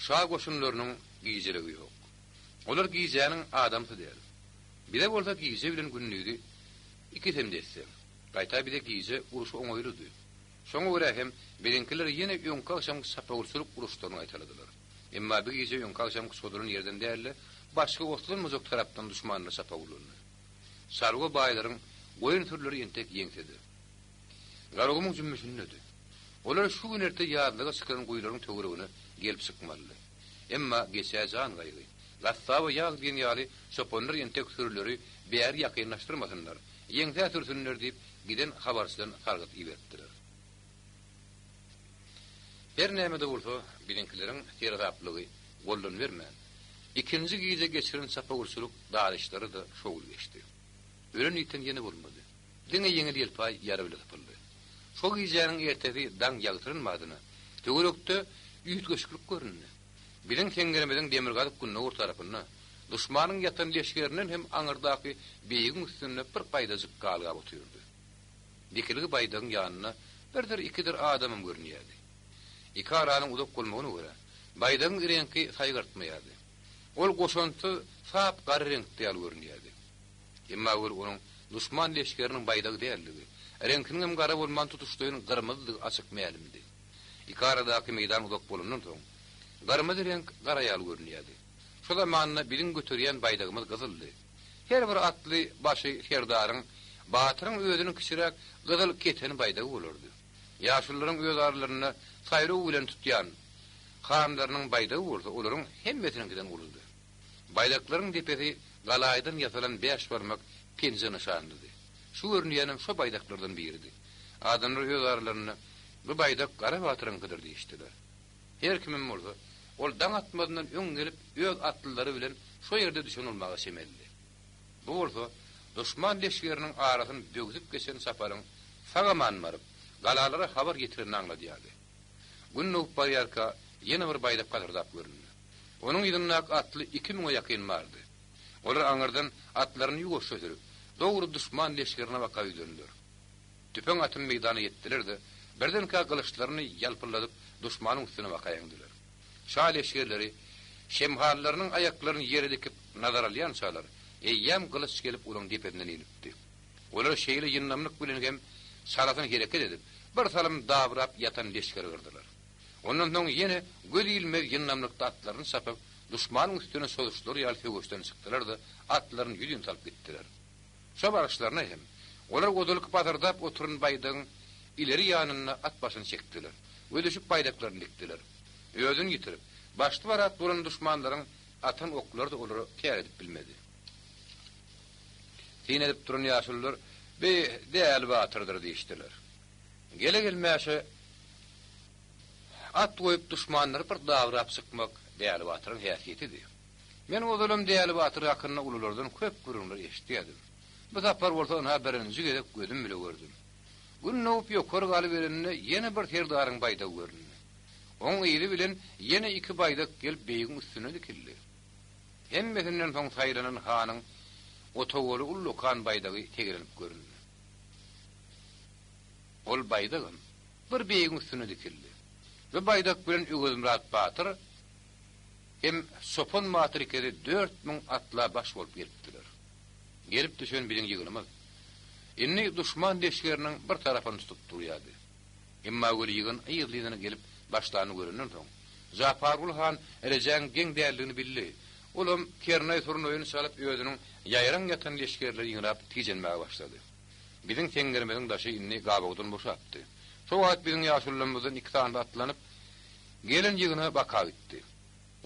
Şa goşunlarynyň gijeligi ýok. Olar gijäniň adamsy däl. Bize bolsa gije bilen gündizi ikisem desseň. Gaýta bize gije urşy oňaýlydy. Şoňa görä hem biziňkiler ýene öňki agşamky çapawulçylyk uruşlaryny gaýtaladylar. Emma bu gije öňki agşamky çozulan ýerden däl-de, başga oslanmajak tarapdan duşmanlar çapawullandy. Çarwa baýlaryň goýun sürüleri entek ýeňsede. Garagumuň jümmüşindedi. Olar şu gün-erte ýazlyga çykaran guýularyň töweregine gelip çykmalydy. Emma geçä jan gaýgy, gassaba ýag diýen ýaly çopanlar entek sürüleri bäri ýakynlaşdyrmasynlar, ýeňsä sürsünler diýip giden habarçydan sargyt iberipdiler. Her näme-de bolsa, biziňkileriň seresaplygy goldan bermän, ikinji gije geçiren çapawulçylyk daryşlary-da şowly geçdi. Ölen-ýiten ýene bolmady. Diňe ýeňil-ýelpaý ýara bile sypyldy. Şo gijäniň ertesi daň ýagtyran badyna, töwerekde üýtgeşiklik göründi. Biziň seňňerimiziň demirgazyk-gündogar tarapynda, duşmanyň ýatan leşgerinden hem aňyrdaky beýigiň üstünde bir baýdajyk galgap otyrdy. Dikilgi baýdagyň ýanynda birdir-ikidir adamam görünýärdi. Iki aranyň uzak bolmagyna görä, baýdagyň reňki saýgartmaýardy. Ol goşantsyz sap gara reňkde ýaly görünýärdi. Emma weli onuň duşman leşgeriniň baýdagy däldigi, reňkiniňem gara bolman tutuşlaýyn gyrmyzydygy açyk mälimdi. Iki aradaky meýdan uzak bolandan soň, gyrmyzy reňk gara ýaly görünýärdi. Şo zamanda biziň göterýän baýdagymyz gyzyldy. Her bir atly başy serdaryň, batyryň özüniň kiçiräk gyzyl keteni baýdagy bolardy. Ýaşulularyň öz aralarynda saýlaw bilen tutýan hanlarynyň baýdagy bolsa olaryň hemmesiniňkiden uludy. Baýdaklaryň depesi galaýydan ýasalan bäş barmak penje nyşanlydy. Şu görünýänem şo baýdaklardan biridi. Adamlar öz aralarynda, Bu baýdak Gara batyryňkydyr diýişdiler. Her kimem bolsa, ol daň atmazyndan öň gelip öz atlylary bilen şo ýerde düşen bolmaga çemelidi. Bu bolsa duşman leşgeriniň arasyny böwsüp geçen çaparyň sag-aman baryp, galalara habar ýetirenini aňladýardy. Gün dogup barýarka ýene bir baýdak pasyrdap göründi. Onuň yzyndaky atly iki müňe ýakyn bardy. Olar aňyrdan atlaryny ýuwaşja sürüp, dogry duşman leşgerine baka ýüzlendiler. Tüpeň atym meýdana ýetdiler-de, birdenkä gylyçlaryny ýalpyldadyp duşmanyň üstüne baka ýeňdiler. Şa leşgerleri şemhallarynyň aýaklaryny ýere dikip nazar alýançalar, eýýäm gylyç gelip olaň depesinden inipdi. Olar şeýle ýyndamlyk bilen hem çalasyn hereket edip, bir salym dabyrap ýatan leşgeri gyrdylar. Ondan soň ýene göz ilmez ýyndamlykda atlaryny çapyp, duşmanyň üstüne çozuşlary ýaly söweşden çykdylar-da, atlaryny ýüzin salyp gitdiler. Şo baryşlaryna hem, olar ozalky pasyrdap oturan baýdagyň ileri ýanynda at başyny çekdiler we düşüp baýdaklaryny dikdiler. Özüni ýitirip, başly-barat bolan duşmanlaryň atan oklary-da olara kär edip bilmedi. Syn edip duran ýaşulular, Bi Däli batyrdyr diýişdiler. Gele-gelmäşe at goýup duşmanlary bir dabrap çykmak Däli batyryň häsiýetidi. Men ozalam Däli batyr hakynda ululardan köp gürrüňler eşidýärdim. Bu sapar bolsa ynha birinji gezek gözüm bile gördüm. Gün dogup ýokary galyberende ýene bir serdaryň baýdagy göründi. Oň yzy bilen ýene iki baýdak gelip beýigiň üstüne dikildi. Hemmesinden soň saýlanan hanyň otagoly ullakan baýdagy tegelenip göründi. Ol baýdagam bir beýigiň üstüne dikildi. Bu baýdak bilen Öwezmyrat batyr hem Çopan batyr ikisi 4000 atla baş bolup gelipdiler. Gelip düşen biziň ýygynymyz indi duşman leşgeriniň bir tarapyny tutup durýardy. Emma weli ýygyn yzly-yzyna gelip başlanyny görenden soň, Japarguly han rejäň geň däldigini bildi. Olam kernaý-surnaýyny çalyp özüniň ýaýraň ýatan leşgerleri ýygnap tijenmäge başlady. Biziň seňňerimiziň daşy indi gabawdan boşapdy. Şo wagt biziň ýaşulularymyzdan iki sanysy atlanyp, gelen ýygyna baka gitdi.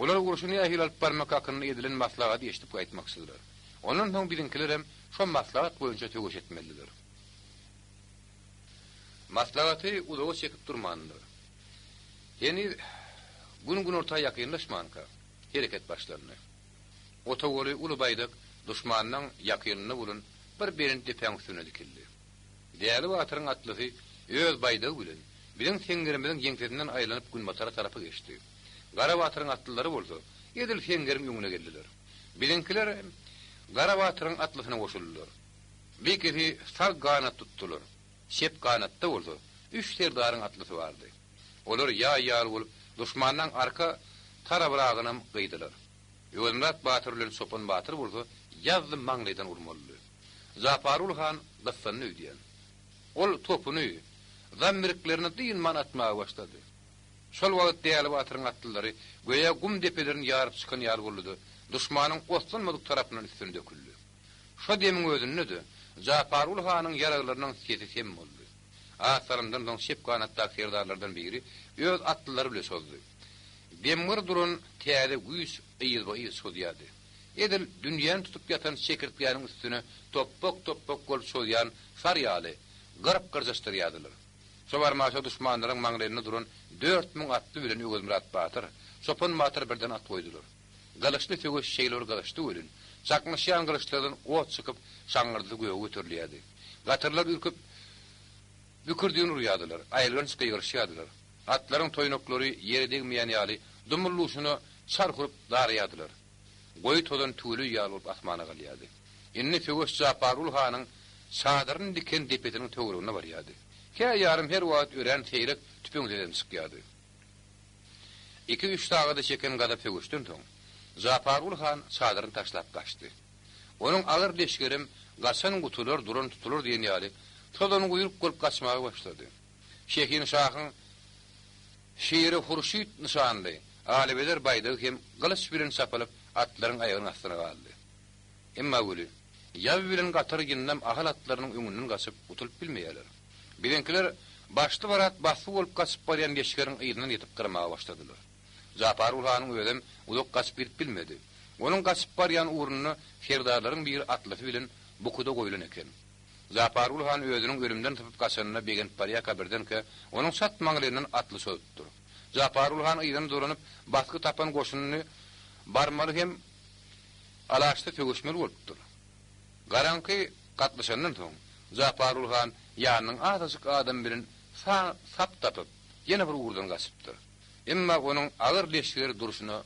Olar urşy nähili alyp barmak hakynda edilen maslahaty eşidip gaýtmakçydylar. Ondan soň biziňkilerem şo maslahat boýunça söweş etmelidiler. Maslahaty uzaga çekip durmandylar. Heniz Gün günorta ýakynlaşmanka, hereket başlandy. Otagoly uly baýdak duşmanyň ýakynynda bolan bir belent depäň üstüne dikildi. Däli batyryň atlysy öz baýdagy bilen biziň seňňerimiziň ýeňsesinden aýlanyp günbatara tarapa geçdi. Gara batyryň atlylary bolsa edil seňňeriň öňüne geldiler. Biziňkiler hem Gara batyryň atlysyna goşuldylar. Bu ikisi sag ganat tutdular. Çep ganatda bolsa üç serdaryň atlysy bardy. Olar ýaý ýaly bolup duşmanlaň arka tarabyragynam gyýdylar. Öwezmyrat batyr bilen Çopan batyr bolsa ýazdy maňlaýdan urmalydy. Japarguly han gyssandy öýdýän. Ol topuny, zammiriklerini dynman atmaga başlady. Şol wagt Däli batyryň atlylary göýä gum depelerini ýaryp çykan ýaly boldy-da, duşmanyň oslanmadyk tarapyndan üstüne döküldi. Şo demiň özünde-de Japarguly hanyň ýaraglarynyň sesi sem boldy. Az salymdan soň çep ganatdaky serdarlardan biri öz atlylary bile çozdy. Demgir duran täze güýç yzba-yz çozýardy. Edil dünýäni tutup ýatan çekirtgäniň üstüne topbak-topbak bolup çozýan sar ýaly, gyryp-gyrjaşdyrýardylar. Şo barmaşa duşmanlaryň maňlaýynda duran 4000 atly bilen Öwezmyrat batyr, Çopan batyr birden at goýdular. Gylyçly söweş şeýle bir gyzyşdy welin, çaknyşýan gylyçlardan ot çykyp, şaňňyrdysy göge göterilýärdi. Gatyrlar ürküp, bükürdigini urýardylar, aýylganç gygyryşýardylar. Atlaryň toýnaklary ýere degmeýän ýaly dumly-duşuna çarh urup daraýardylar. Goýy tozan tüweleý ýaly bolup asmana galýardy. Indi söweş Japarguly hanyň çadyryny diken depesiniň töweregine barýardy. Kä ýarym her wagt örän seýrek tüpeň sesem çykýardy. Iki-üç sagada çeken gazap söweşden soň, Japarguly han çadyryny taşlap gaçdy. Onuň agyr leşgerem gaçan gutular, duran tutular diýen ýaly, tozan guýruk bolup gaçmaga başlady. Şehin şahyň Şiri hurşyt nyşanly alybeder baýdagy hem gylyç bilen çapylyp, atlaryň aýagynyň astyna galdy. Emma weli, ýaby bilen gatyr ýyndam ahal atlarynyň öňünden gaçyp gutulyp bilmeýärler. Biziňkiler başly-barat basgy bolup gaçyp barýan leşgeriň yzyndan ýetip gyrmaga başladylar. Japarguly hanyň özem uzak gaçyp gidip bilmedi. Onuň gaçyp barýan ugrunda serdarlaryň biri atlysy bilen bukuda goýlan eken. Japarguly han özüniň ölümden sypyp gaçanyna begenip barýarka birdenkä onuň çat maňlaýyndan atly çozupdyr. Japarguly han yzyna dolanyp basgy tapan goşunyny barmaly hem alaçsyz söweşmeli bolupdyr. Garaňky gatlyşandan soň Japarguly han ýanynyň azajyk adamy bilen sap tapyp ýene bir ugurdan gaçypdyr. Emma onuň agyr leşgeri durşuna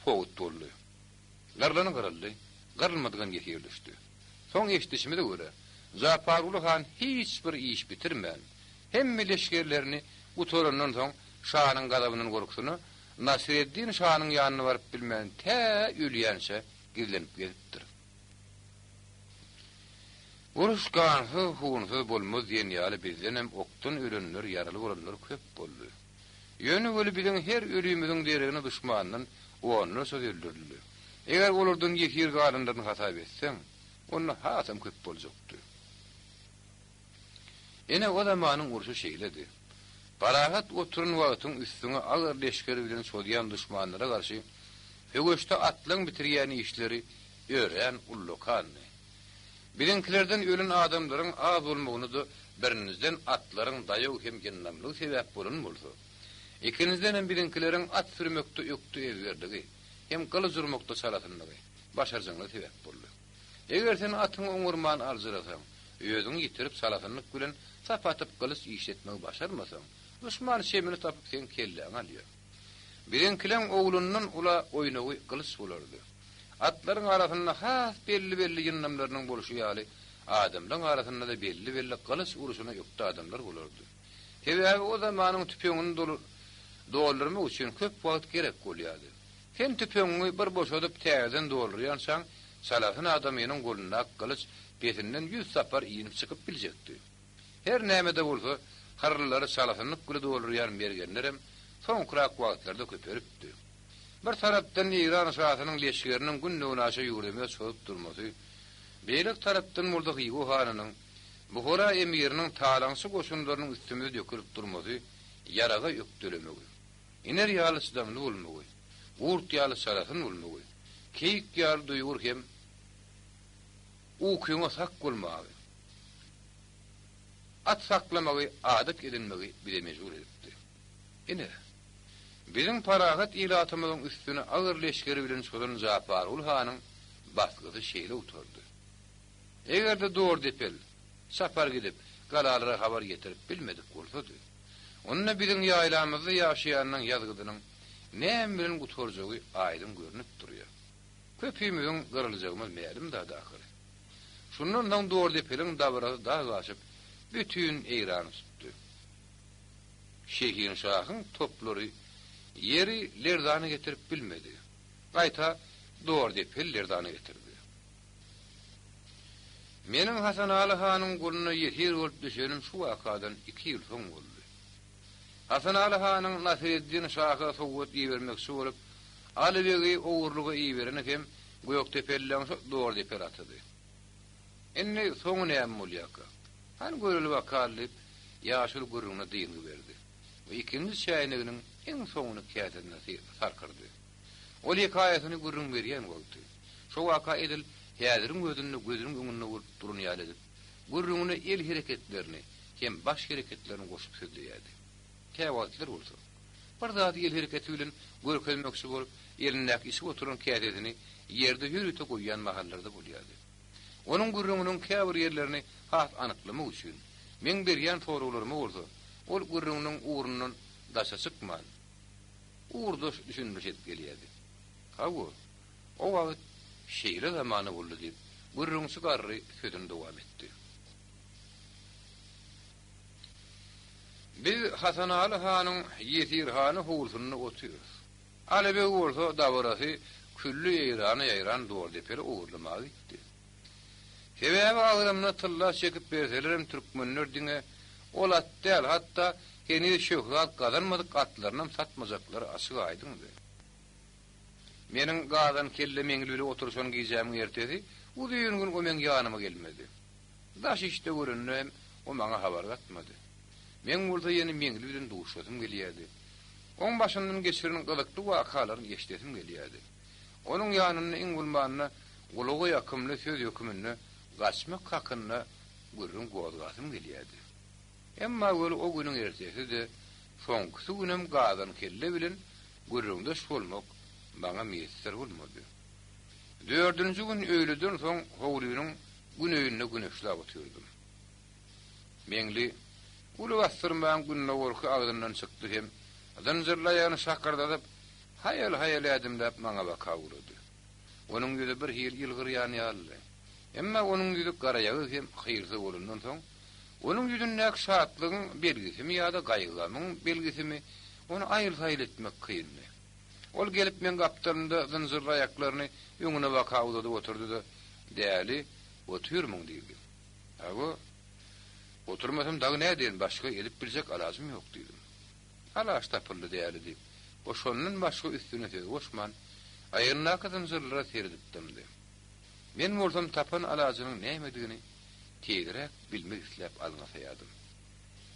powut boldy. Gyrlany gyryldy, gyrylmadygan ýesir düşdi. Soň eşidişimize görä, Japarguly han hiç bir iş bitirmän, hemme leşgerlerini gutarandan soň şanyň gazabyndan gorkusyna Nasyreddin şanyň ýanyna baryp bilmän tä ölýänçä gizlenip gezipdir. Uruş gansyz, hunsyz bolmaz diýen ýaly bizdenem okdan ölenler, ýaraly bolanlar köp boldy. Ýöne weli biziň her ölimiziň deregine duşmandan onlarçasy öldürildi. Eger olardan ýesir galanlaryny hasap etseň, onda hasam köp boljakdy. Ine, o zamanyň urşy şeýledi. Parahat oturan wagtyň üstüňe agyr leşger bilen çozýan duşmanlara garşy söweşde atlaň bitirýän işleri örän ullakandy. Biziňkilerden ölen adamlaryň az bolmagyna-da birinjiden atlaryň daýaw hem ýyndamlygy sebäp bolan bolsa, ikinjidenem biziňkileriň at sürmekde ökde ezberligi hem gylyç urmakda çalasynlygy, başarjaňlygy sebäp boldy. Eger sen atyňy oňarman aljyrasaň, özüňi ýitirip çalasynlyk bilen sap atyp gylyç işletmegi başarmasaň, duşman çemini tapyp seň kelläňi alýar. Biziňkileň oglundan ula oýnagy gylyç bolardy. Atlaryň arasynda has belli-belli ýyndamlarynyň bolşy ýaly, adamlaň arasynda-da belli-belli gylyç urşuna ökde adamlar bolardy. Sebäbi o zamanyň tüpeňini doldurmak üçin köp wagt gerek bolýardy. Sen tüpeňiňi bir boşadyp täzeden doldurýançaň, çalasyn adamynyň golundaky gylyç pesinden ýüz sapar inip-çykyp biljekdi. Her näme-de bolsa, hyrrylary çalasynlyk bile doldurýan mergenlerem soňkurak wagtlarda köpelipdi. Bir tarapdan Eýran şasynyň leşgeriniň günde-günaşa ýurdumyza çozup durmasy, beýleki tarapdan bolsa Hywa hanynyň, Buhara emiriniň talaňçy goşunlarynyň üstümize dökülip durmasy ýaraga ökdelemegi, iner ýaly çydamly bolmagy, gurt ýaly çalasyn bolmagy, keýik ýaly duýgur hem ukyňa sak bolmagy, at saklamagy adat edinmegi bize mejbur edipdi. Ine, biziň parahat ilatymyzyň üstüne agyr leşgeri bilen çozan Japarguly hanyň basgysy şeýle gutardy. Eger-de Dordepel çapar gidip, galalara habar ýetirip bilmedik bolsady, onda biziň ýaýlamyzda ýaşaýanlaň ýazgydynyň näme bilen gutarjagy aýdyň görnüp durýar. Köpimiziň gyryljagymyz mälim zat ahyry. Şundan soň Dordepeliň dabarasy dag aşyp, bütin Eýrany tutdy. Şehinşahyň toplary ýeri lerzana getirip bilmedi. Gaýta Dordepel lerzana getirdi. Meniň Hasanaly hanyň goluna ýesir bolup düşenim şu wakadan iki ýyl soň boldy. Hasanaly hanyň Nasyreddin şaha sowgat ibermekçi bolup, Aly begi ogurlyga ibereni hem. Gökdepelileň şo Dordepel atydy. Indi soňy näme bolýarka? Hany göreli bakaly diýip, ýaşuly gürrüňine dyngy berdi we ikinji çäýneginiň iň soňuny käsesine sarkyrdy. Ol hekaýasyny gürrüň berýän wagty, şo waka edil häziriň özünde gözüniň öňünde bolup duran ýaly edip, gürrüňine el hereketlerini hem baş hereketlerini goşup sözleýärdi. Käwagtlar bolsa, bir zady el hereketi bilen görkezmekçi bolup, elindäki içip oturan käsesini ýerde ýörite goýýan mahallary-da bolýardy. Onuň gürrüňiniň käbir ýerlerini has anyklamak üçin, meň berýän soraglaryma bolsa, ol gürrüňiniň ugrundan daşa çykman, ugurdaş düşündiriş edip gelýärdi. Hawa, o wagt şeýle zamana boldy diýip, gürrüňçi garry sözüni dowam etdi. Biz Hasanaly hanyň ýesirhana howlusynda otyrys. Aly beg bolsa dabarasy külli Eýrana ýaýran Dordepeli ogurlamaga gitdi. Sebäbi agramyna tylla çekip berselerem türkmenler diňe ol at däl, hatda heniz şöhrat gazanmadyk atlarynam satmajaklary açyk-aýdyňdy. Meniň gazan kelle Meňli bile oturyşan gijämiň ertesi uzyn gün o meň ýanyma gelmedi. Daş işde görende hem o maňa habar gatmady. Meň bolsa ýene Meňli bilen duşasym gelýärdi. Oň başyndan geçiren gyzykly wakalaryny eşidesim gelýärdi. Onuň ýanynda iň bolmanda gulaga ýakymly söz höküminde gaçmak hakynda gürrüň gozgasym gelýärdi. Emma weli o günüň ertesi-de, soňkusy günem gazan kelle bilen gürrüňdeş bolmak maňa miýesser bolmady. Dördünji gün öýleden soň howlynyň güneýinde güneşläp otyrdym. Meňli uly bassyrmaň gündogarky agzyndan çykdy hem zynjyrly aýagyny şakyrdadyp, haýal-haýal ädimläp maňa baka ugrady. Onuň ýüzi bir hili ýylgyrýan ýalydy. Emma onuň ýüzi garaýagyz hem hyrsyz bolandan soň, onuň ýüzündäki şatlygyň belgisimi ýa-da gaýgy-gamyň belgisimi, ony aýyl-saýyl etmek kyndy. Ol gelip meň gapdalymda zynjyrly aýaklaryny öňüne baka uzadyp oturdy-da, Däli, otyrmyň? diýdi. Hawa, oturmasam dagy nädeýin, başga edip biljek alajym ýok diýdim. Alaç tapyldy däli diýip, o şondan başga üstüne söz goşman, aýagyndaky zynjyrlara seredip dymdy. Men bolsam tapan alajynyň nämedigini tizräk bilmek isläp alňasaýardym.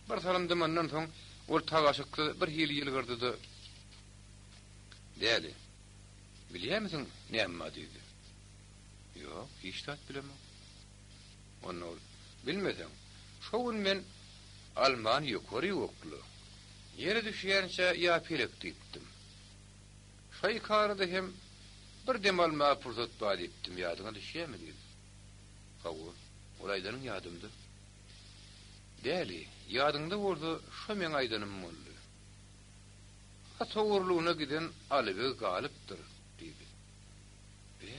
Bir salym dymandan soň, ol tagaşyksyz bir hili ýylgyrdy-da, Däli, bilýärmisiň näme bar diýdi. Ýok, hiç zat bilemok. Onda ol, Bilmeseň, şo gün men almany ýokary okla, ýere düşýänçä ýa pelek diýipdim. Şo ikarada hem bir dem almaga pursat bar diýipdim, ýadyňa düşýärmi diýdi. Hawa, ol aýdanyň ýadymda. Däli, ýadyňda bolsa şo meň aýdanym boldy. At ogurlygyna giden Alybeg galypdyr, diýdi. Be,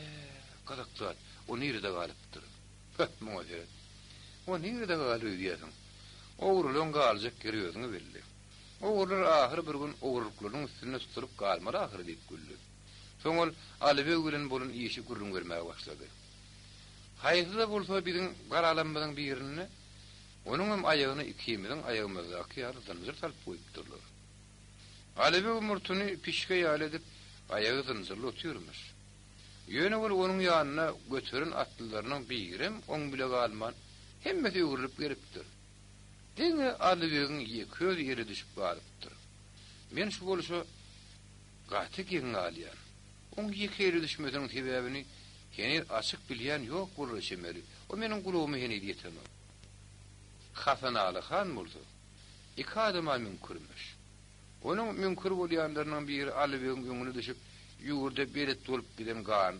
gyzyk zat, o nirede galypdyr? Höh, muňa seret. O nirede galar öýdýärsiň? Ogrulygyň galjak ýeri özüňe belli. Ogrular ahyry bir gün ogrulyklarynyň üstünde tutulyp galmaly ahyry diýip güldi. Soň ol Alybeg bilen bolan işi gürrüň bermäge başlady. Haýsy-da bolsa biziň galalamyzyň birinde onuňam aýagyna ikimiziň aýagymyzdaky ýaly zynjyr salyp goýupdyrlar. Alybeg murtuny pişge ýaly edip, aýagy zynjyrly otyrmyş. Ýöne ol onuň ýanyna göteren atlylarynyň birem oň bile galman, hemmesi öwrülip gelipdir. Diňe Alybegiň ýeke özi ele düşüp galypdyr. Men şu bolşa gaty geň galýan. Oň ýeke ele düşmesiniň sebäbini heniz açyk bilýän ýok bolara çemeli, o meniň gulagyma heniz ýetenok. Hasanaly han bolsa, iki adama müňkürmiş. Onuň müňkür bolýanlarynyň biri Alybegiň öňüne düşüp, ýurda belet bolup giden gan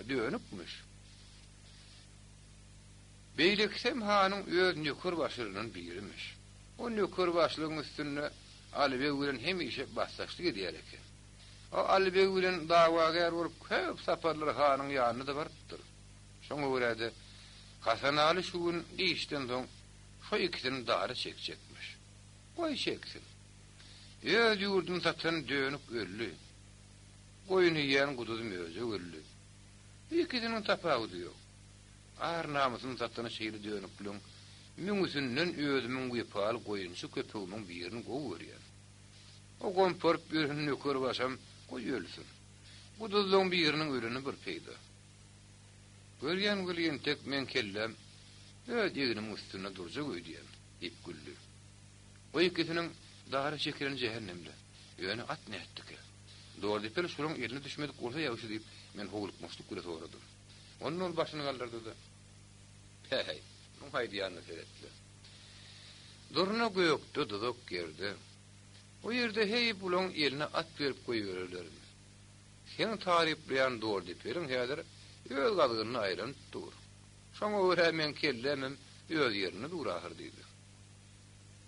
dönükmiş. Beýlekisem hanyň öz nöker başlygyndan birimiş. O nöker başlygyň üstünde Alybeg bilen hemişe basdaşlyk edýär eken. O Alybeg bilen dawagär bolup köp saparlar hanyň ýanyna-da barypdyr. Şoňa görä-de, Hasanaly şu gün giçden soň şo ikisini dara çekjekmiş. Goý çeksin. Öz ýurduny satan dönük öldi. Goýun iýen guduz möjek öldi. Bu ikisiniň tapawudy ýok. Ar-namysyny satan şeýle dönükleň müňüsinden özümiň wepaly goýunçy köpegimiň birini gowy görýän. O gomparyp ýören nökerbaşam goý ölsün. Guduzlaň biriniň öleni bir peýda. Görýän weli entek meň kelläm öz egnimiň üstünde durjak öýdýän, diýip güldi. O ikisiniň dara çekileni jähennemde. Ýöne at nätdikä? Dordepel şolaň eline düşmedik bolsa ýagşy diýip, men howlukmaçlyk bile soradym. Onda ol başyny galdyrdy-da. Päheý, muň aýdýanyna seret-le. Durna gökde, duzak ýerde. O ýerde heý bulaň eline at berip goýbererlermi? Seň taryplaýan Dordepeliň häzir öz gazgynda aýlanyp dur. Şoňa görä meň kellämem öz ýerinde dur ahyr diýdi.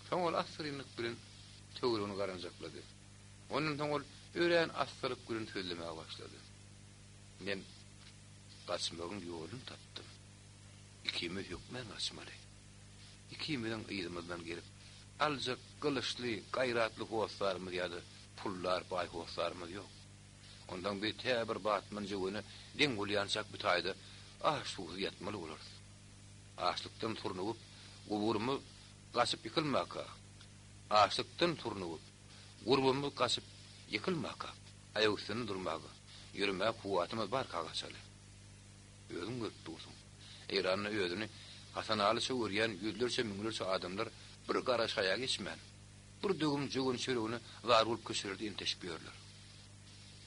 Soň ol assyrynlyk bilen töweregini garanjaklady. Ondan soň ol örän assalyk bilen sözlemäge başlady. Men gaçmagyň ýoluny tapdym. Ikimiz hökmän gaçmaly. Ikimiziň yzymyzdan gelip, aljak gylyçly, gaýratly hossarymyz ýa-da puldar baý hossarymyz ýok. Onsoň biz tä bir batman jöwene deň bolýançak bu taýda aç-suwsuz ýatmaly bolarys. Açlykdan surnugyp, guburymyz gaçyp ýykylmaka, açlykdan surnugyp, gurbumyz gaçyp ýykylmaka, aýak üstünde durmaga, ýöremäge kuwwatymyz barka gaçaly. Özüň görüp dursuň. Eýranda özüni Hasan Alyça görýän ýüzlerçe-müňlerçe adamlar bir gara şaýa geçmän, bir döwüm jöwen çöregine zar bolup köçelerde enteşip ýörler.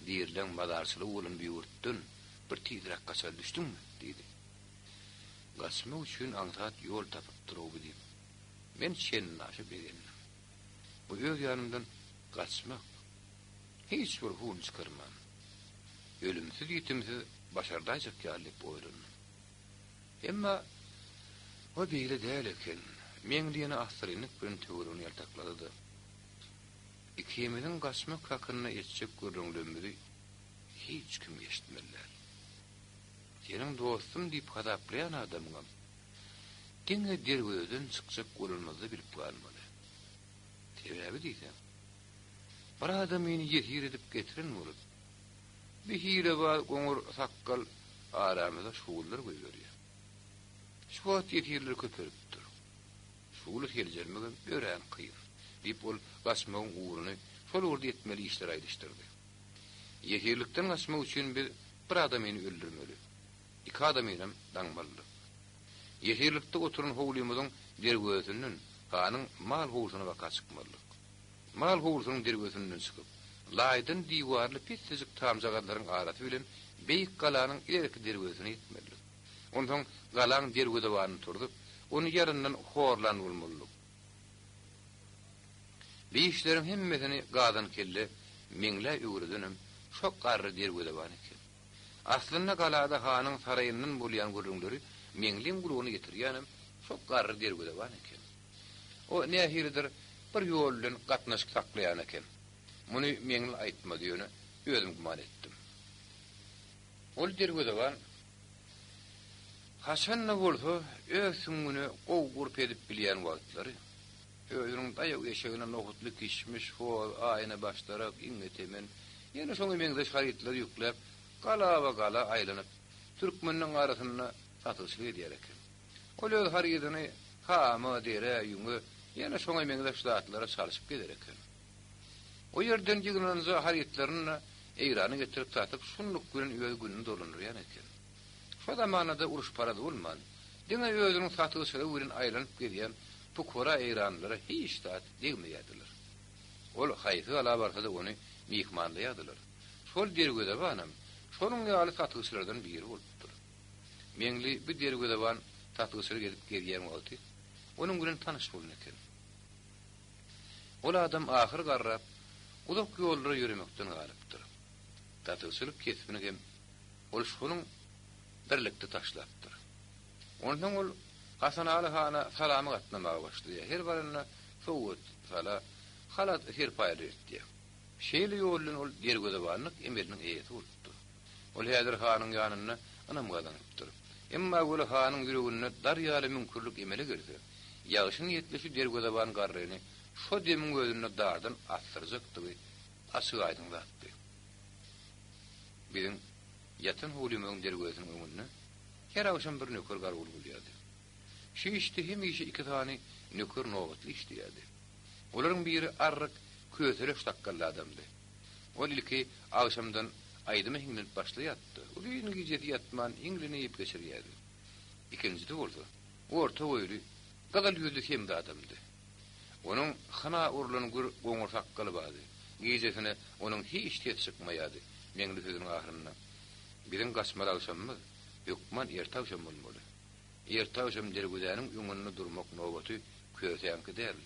Dirileň mazarçylygy bolan bu ýurtdan bir tizräk gaçaly düşdüňmi? diýdi. Gaçmak üçin aňsat ýol tapypdyr-ow bu diýip, men çendenaşa begendim. Bu öz ýanymdan gaçmak, hiç bir hun çykarman, ölümsiz-ýitimsiz başardaýjak ýaly diýip oýlandym. Emma o beýle däl eken. Meňli ýene assyrynlyk bilen töweregine ýaltaklady-da, Ikimiziň gaçmak hakynda etjek gürrüňlerimizi hiç kim eşitmeli däl. Seniň dostum diýip hasaplaýan adamyňam diňe derwezeden çykjak bolanymyzda bilip galmaly. Sebäbi diýseň, bir adamyny ýesir edip getiren bolup, bir hilebaz goňur sakgal aramyza şugullar goýberýär. Şu wagt ýesirler köpelipdir. Şuguly seljermegem örän kyn, diýip, ol gaçmagyň ugruny, şol ugurda etmeli işleri aýdyşdyrdy. Ýesirlikden gaçmak üçin biz bir adamyny öldürmeli, iki adamynam daňmalydyk. Ýesirlikde oturan howlymyzyň derwezesinden hanyň mal howlusyna baka çykmalydyk. Mal howlusynyň derwezesinden çykyp, laýdan diwarly pessejik tamjagazlaryň arasy bilen beýik galanyň ilerki derwezesine ýetmelidik. Onsoň galaň derwezebanyny turzup, ony ýaryndan horlan bolmalydyk. Bi işleriň hemmesini gazan kelle Meňlä öwredenem şo garry derwezeban eken. Aslynda galada hanyň saraýyndan bolýan gürrüňleri Meňliň gulagyna ýetirýänem şo garry derwezeban eken. O nähilidir bir ýol bilen gatnaşyk saklaýan eken. Muny Meňli aýtmady, ýöne özüm güman etdim. Ol derwezeban haçan-da bolsa öz süňňüne gowy gurp edip bilýän wagtlary, özüniň daýaw eşegine nohutly kişmiş, hoz, aýna başdarak, iňňe temen, ýene şoňa meňzeş harytlary ýükläp, galaba-gala aýlanyp, türkmenleň arasynda satygçylyk edýär eken. Ol öz harydyny hama, derä, ýüňe, ýene şoňa meňzeş zatlara çalşyp gezer eken. O ýerden ýygnanja harytlaryny-da Eýrana getirip satyp, şunluk bilen öz gününi dolandyrýan eken. Şo zamanada uruşparaz bolman, diňe özüniň satygçylygy bilen aýlanyp gezýän pukara eýranlylara hiç zat degmeýärdiler. Ol haýsy gala barsa-da ony myhmanlaýardylar. Şol derwezebanam şonuň ýaly satygçylardan biri bolupdyr. Meňli bu derwezeban satygçylyk edip gezýän wagty onuň bilen tanyş bolan eken. Ol adam ahyr garrap, uzak ýollara ýöremekden galypdyr. Satygçylyk kesbini hem ol şonuň birlikde taşlapdyr. Onsoň ol Hasanaly hana salama gatnamaga başlaýar, her baranda sowgat, sala, halat serpaýlar eltýär. Şeýle ýol bilen ol derwezebanlyk emeliniň eýesi bolupdyr. Ol häzir hanyň ýanynda ynam gazanypdyr. Emma weli hanyň ýüreginde dar ýaly müňkürlik emele gelse, ýagşy niýetli şu derwezeban garryny şo demiň özünde dardan asdyrjakdygy açyk-aýdyň zatdy. Biziň ýatan howlymyzyň derwezesiniň öňünde her agşam bir nöker garawul bolýardy. Şu işde hemişe iki sany nöker nobatly işleýärdi. Olaryň biri arryk, köseleş sakgally adamdy. Ol ilki agşamdan aýdyma hiňlenip başlaýardy. Uzyn gijesi ýatman iňlenip geçirýärdi. Ikinjisi bolsa, orta boýly, gyzyl ýüzli semiz adamdy. Onuň hyna urlan gür goňur sakgaly bardy. Gijesine onuň hiç sesi çykmaýardy. Meňli sözüniň ahyrynda, Biziň gaçmaly agşamymyz hökman erte agşam bolmaly. Erte agşam derwezäniň öňünde durmak nobaty Kösäňki däl,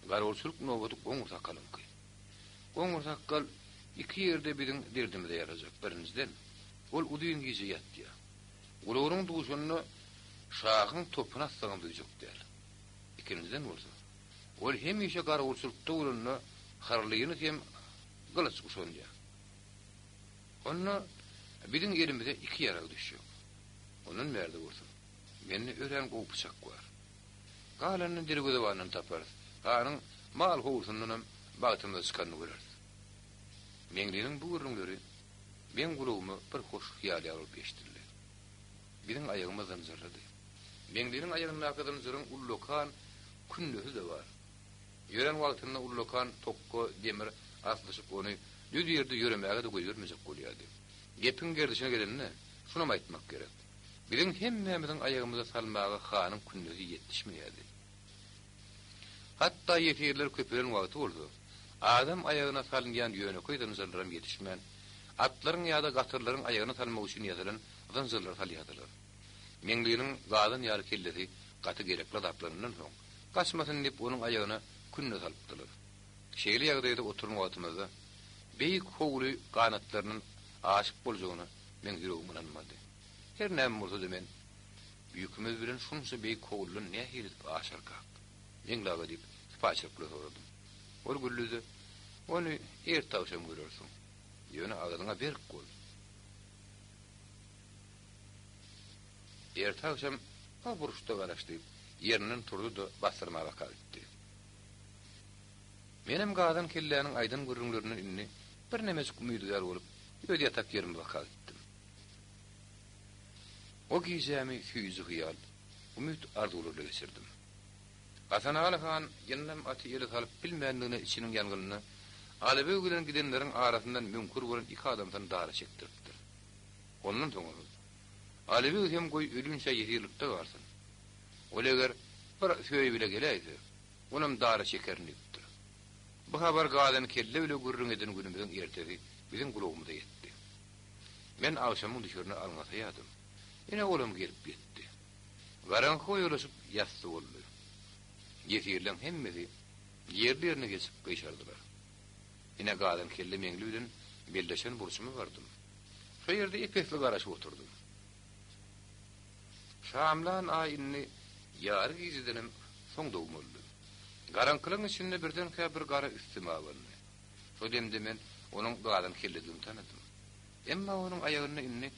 garawulçylyk nobaty goňur sakalyňky. Goňur sakgal iki ýerde biziň derdimize ýarajak. Birinjiden, ol uzyn gije ýatýar. Gulagynyň duşunda şahyň topuny atsaňam duýjak däl. Ikinjiden bolsa, ol hemişe garawulçylykda bolanda hyrlyny hem gylyç guşanýar. Onda biziň elimize iki ýarag düşjek. Ondan bärde bolsa, mende örän gowy pyçak bar. Galanyny derwezebandan taparys, hanyň mal howlusyndanam bagtymyza çykanyny göreris. Meňliniň bu gürrüňleri meň gulagyma bir hoş hyýal ýaly bolup eşidildi. Biziň aýagymyz zynjyrlydy. Meňliniň aýagyndaky zynjyryň ullakan kündesi-de bar. Ýörän wagtynda ullakan tokga demir aslyşyp ony düz ýerde ýöremäge-de goýbermejek bolýardy. Gepiň gerdişine gelende, şunam aýtmak gerek. Biziň hemmämiziň aýagymyza salmaga hanyň kündesi ýetişmeýärdi. Hatda ýesirler köpelen wagty bolsa, adam aýagyna salynýan ýönekeý zynjyrlaram ýetişmän, atlaryň ýa-da gatyrlaryň aýagyna salmak üçin ýasalan zynjyrlary salýardylar. Meňliniň gazan ýaly kellesi gaty gerekli azaplanandan soň, gaçmasyn diýip onuň aýagyna künde salypdylar. Şeýle ýagdaýda oturan wagtymyzda, beýik howly ganatlaryndan aşyp boljagyna meň ýüregim ynanmady. Her näme bolsa-da men, Ýükümiz bilen şunça beýik howludan nähili edip aşarkak? Meňli aga diýip, sypaýyçylyk bilen soradym. Ol güldi-de, Ony erte agşam görersiň. Ýöne agzyňa berk bol. Erte agşam o burçda garaş diýip, ýerinden turdy-da, bassyrma baka gitdi. Menem gazan kelläniň aýdan gürrüňlerinden indi birnemejik umydygär bolup, öz ýatak ýerime baka gitdim. O gijämi süýji hyýal, umyt-arzuwlarla geçirdim. Hasanaly han ýyndam aty ele salyp bilmändigine içiniň ýangynynda Alybeg bilen gidenleriň arasyndan müňkür bolan iki adamsyny dara çekdiripdir. Ondan soňam, Alybeg hem goý ölünçä ýesirlikde galsyn. Ol eger bir söýe bile geläýse, onam dara çekerin diýipdir. Bu habar Gazan kelle bile gürrüň eden günümiziň ertesi biziň gulagymyza ýetdi. Men agşamyň düşerine alňasaýadym. Ine olam gelip ýetdi. Garaňky goýalaşyp ýassy boldy. Ýesirleň hemmesi ýerli-ýerine geçip gyşardylar. Ine Gazan kelle Meňli bilen belleşen burçuma bardym. Şo ýerde ep-esli garaşyp oturdym. Şamlan aý indi ýary gijedenem soň dogmalydy. Garaňkylygyň içinde birdenkä bir gara üstüme abandy. Şo demde men onuň gazan kelledigini tanadym. Emma onuň aýagynda indi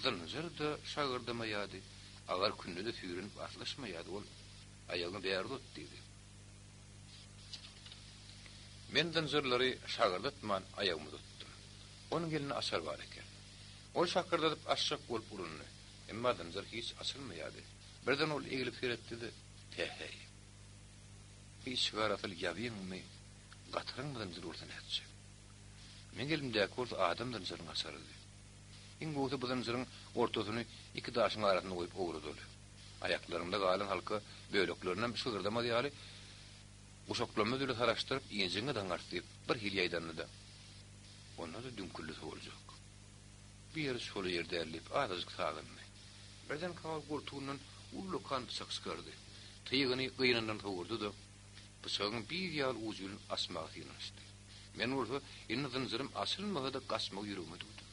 zynjyr-da şagyrdamaýardy, agar künde-de süýrenip aslyşmaýardy. Ol, Aýagyňy bäri uzat diýdi. Men zynjyrlary şagyrdatman aýagymy uzatdym. Onuň elinde açar bar eken. Ol şakyrdadyp açjak bolup urundy. Emma zynjyr hiç açylmaýardy. Birden ol eglip seretdi-de, Päheý! Hiç garasyl ýabyňmy, gatyryňmy zynjyr bolsa nätjek? Meň elimdäki bolsa adam zynjyrynyň açarydy. Iň gowusy bu zynjyryň ortasyny iki daşyň arasynda goýup owradaly. Aýaklaryňda galan halka böleklerinem şygyrdamaz ýaly guşaklanma bile saraşdyryp injigiňe daňarys diýip, bir hili ýaýdandy-da. Onda-da düňküllisi boljak. Bu ýeri çola ýer däl diýip, azajyk sagyndy. Birdenkä ol goltugyndan ullakan pyçak çykardy. Tygyny gynyndan sogurdy-da, pyçagyň biz ýaly ujy bilen açmaga synanyşdy. Men bolsa, indi zynjyrym açylmasa-da gaçmagy ýüregime düwdüm.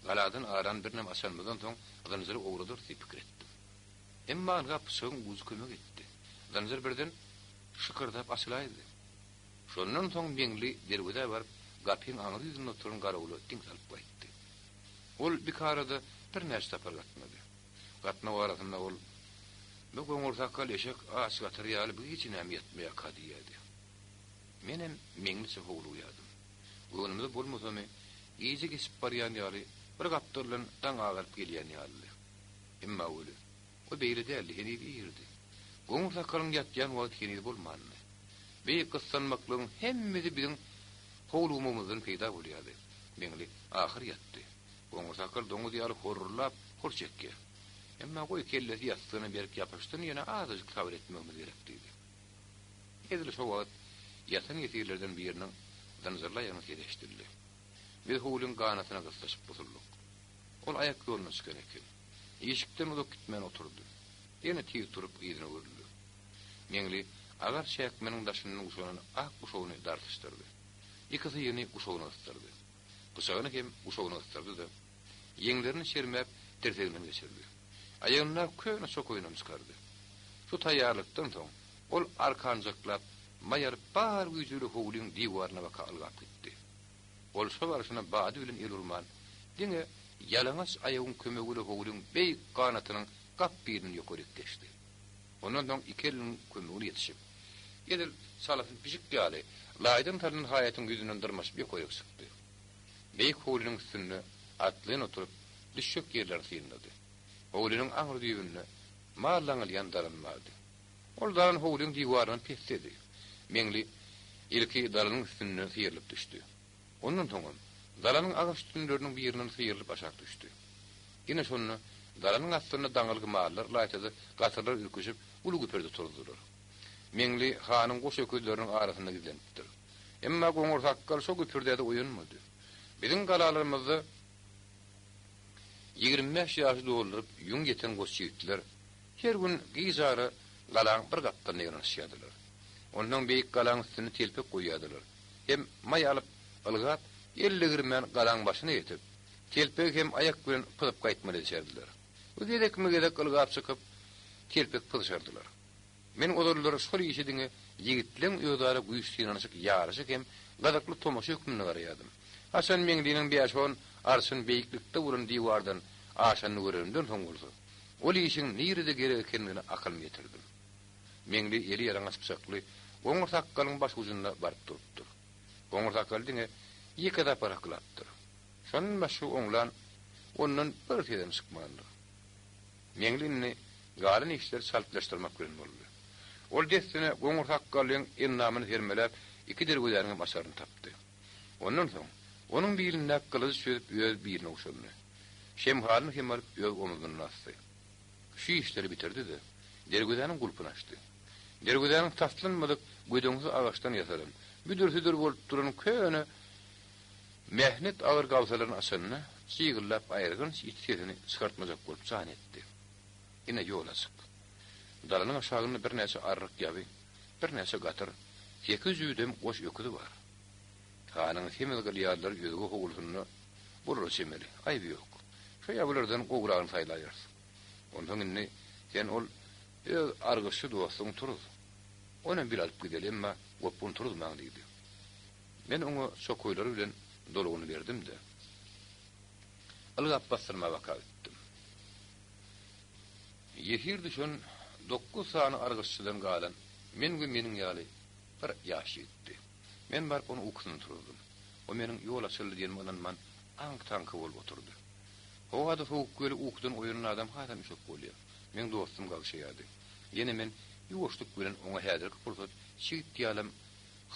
Galadan aran birneme açanymyzdan soň zynjyry owradarys diýip pikir etdim. Emma ynha pyçagyň ujy kömek etdi. Zynjyr birden şykyrdap açylaýdy. Şondan soň Meňli derwezä baryp, gapyň aňry ýüzünde oturan garawula diň salyp gaýtdy. Ol bikarada birnäçe sapar gatnady. Gatnaw arasynda ol, Bu goňursakgal eşek aç gatyr ýaly bu gije näme ýatmaýarka diýýärdi. Menem Meňliçe howlugýardym. Göwnümize bolmasamy, gije geçip barýan ýaly, bir gapdaldan daň agaryp gelýän ýalydy. Emma weli, o beýle däldi, heniz irdi. Goňur sakalyň ýatýan wagty heniz bolmandy. Bi gyssanmaklygyň hemmesi biziň howlugmagymyzdan peýda bolýardy. Meňli ahyr ýatdy. Goňursakgal doňuz ýaly horrullap, hor çekýär. Emma goý, kellesi ýassygyna berk ýapyşsyn, ýene azajyk sabyr etmegimiz gerek diýdi. Edil şo wagt ýatan ýesirlerden biriniň zynjyrly aýagynyň sesi eşidildi. Biz howlyň ganatyna gyslyşyp busuldyk. Ol aýak ýoluna çykan eken. Işikden uzak gitmän oturdy. Ýene tiz turup yzyna öwrüldi. Meňli agar çäkmeniň daşyndan guşanan ak guşagyny dartyşdyrdy. Iki syýyny guşagyna gysdyrdy. Pyçagyny hem guşagyna gysdyrdy-da, ýeňlerini çermäp tirseginden geçirdi. Aýagyndaky köne çokaýynam çykardy. Şu taýýarlykdan soň, ol arkanjaklap, maý alyp bar güýji bilen howlyň diwaryna baka ylgap gitdi. Ol şo barşyna bady bilen el urman, diňe ýalaňaç aýagyň kömegi bilen howlyň beýik ganatynyň gap birinden ýokaryk geçdi. Ondan soň iki eliniň kömegine ýetişip, edil çalasyn pişik ýaly, laýdan salnan haýatyň ýüzünden dyrmaşyp ýokaryk çykdy. Beýik howlynyň üstünde atlaýyn oturyp, düşjek ýerlerini synlady. Howlynyň aňry düýbünde mal daňylýan dalan bardy. Ol dalan howlyň diwaryndan pesdedi. Meňli ilki dalanyň üstünden syrylyp düşdi. Ondan soňam dalanyň agaç sütünleriniň birinden syrylyp aşak düşdi. Ine şonda dalanyň astynda daňylgy mallar, ylaýta-da gatyrlar ürküşip, uly güpürdi turuzdylar. Meňli hanyň goş öküzleriniň arasynda gizlenipdir. Emma goňur sakgal şo güpürdä-de oýanmady. Biziň galalarymyzda 25 ýaşy dolduryp ýüň ýeten goç ýigitler her gün gijara galaň bir gapdalyna ýygnanyşýardylar. Onsoň beýik galaň üstünde telpek goýýardylar. Hem maý alyp, ylgap, el degirmän galaň başyna ýetip, telpegi hem aýak bilen pyzyp gaýtmaly edişerdiler. Bu gezekme-gezek ylgap çykyp, telpek pyzyşardylar. Men ozallar şol işe diňe ýigitleň özara güýç synanyşyk ýaryşy hem gyzykly tomaşa hökmünde garaýardym. Haçan Meňliniň bäş-on arşyn beýiklikde bolan diwardan aşanyny görenimden soň bolsa, ol işiň nirede gerek ekenligine akylym ýetirdim. Meňli eli ýalaňaç pyçakly goňur sakgalyň baş ujunda baryp durupdyr. Goňur sakgal diňe ýeke sapar haklapdyr. Şondan başga oňlan ondan bir sözem çykmandyr. Meňli indi galan işleri çaltlaşdyrmak bilen boldy. Ol dessine goňur sakgallyň endamyny sermeläp, iki derwezäniňem açaryny tapdy. Ondan soň, onuň bilindäki gylyjy çözüp öz biline guşandy. Şemhalyny hem alyp öz omzundan asdy. Şu işleri bitirdi-de, derwezäniň gulpuny açdy. Derwezäniň taslanmadyk gödeňsiz agaçdan ýasalan, büdür-südür bolup duran köne mähnet agyr gabsalaryny açanda, jygyllap aýyrganç it sesini çykartmajak bolup jan etdi. Ine, ýol açyk. Dalanyň aşagynda birnäçe arryk ýaby, birnäçe gatyr, sekiz jübüdem goş öküzi bar. Hanyň semiz gylýallary özge howlusynda bolara çemeli, aýby ýok. Şo ýabylardan gowragyny saýlaýarys. Onsoň indi sen ol öz argyşçy dostuňy turuz. Onam bir alyp gideli, emma gopgun turuzmaň diýdi. Men oňa çokaýlary bilen dolugyny berdim-de, ylgap bassyrma baka gitdim. Ýesir düşen dokuz sany argyşçydan galan men we meniň ýaly bir ýaş ýigitdi. Men baryp ony ukusyndan turuzdym. O meniň ýol açyldy diýenime ynanman aňk-taňka bolup oturdy. Howa-da sowuk weli ukudan oýanan adam hasam üşek bolýar. Meň dostum gagşaýardy. Ýene men ýuwaşlyk bilen oňa häzirki pursat çigit ýalam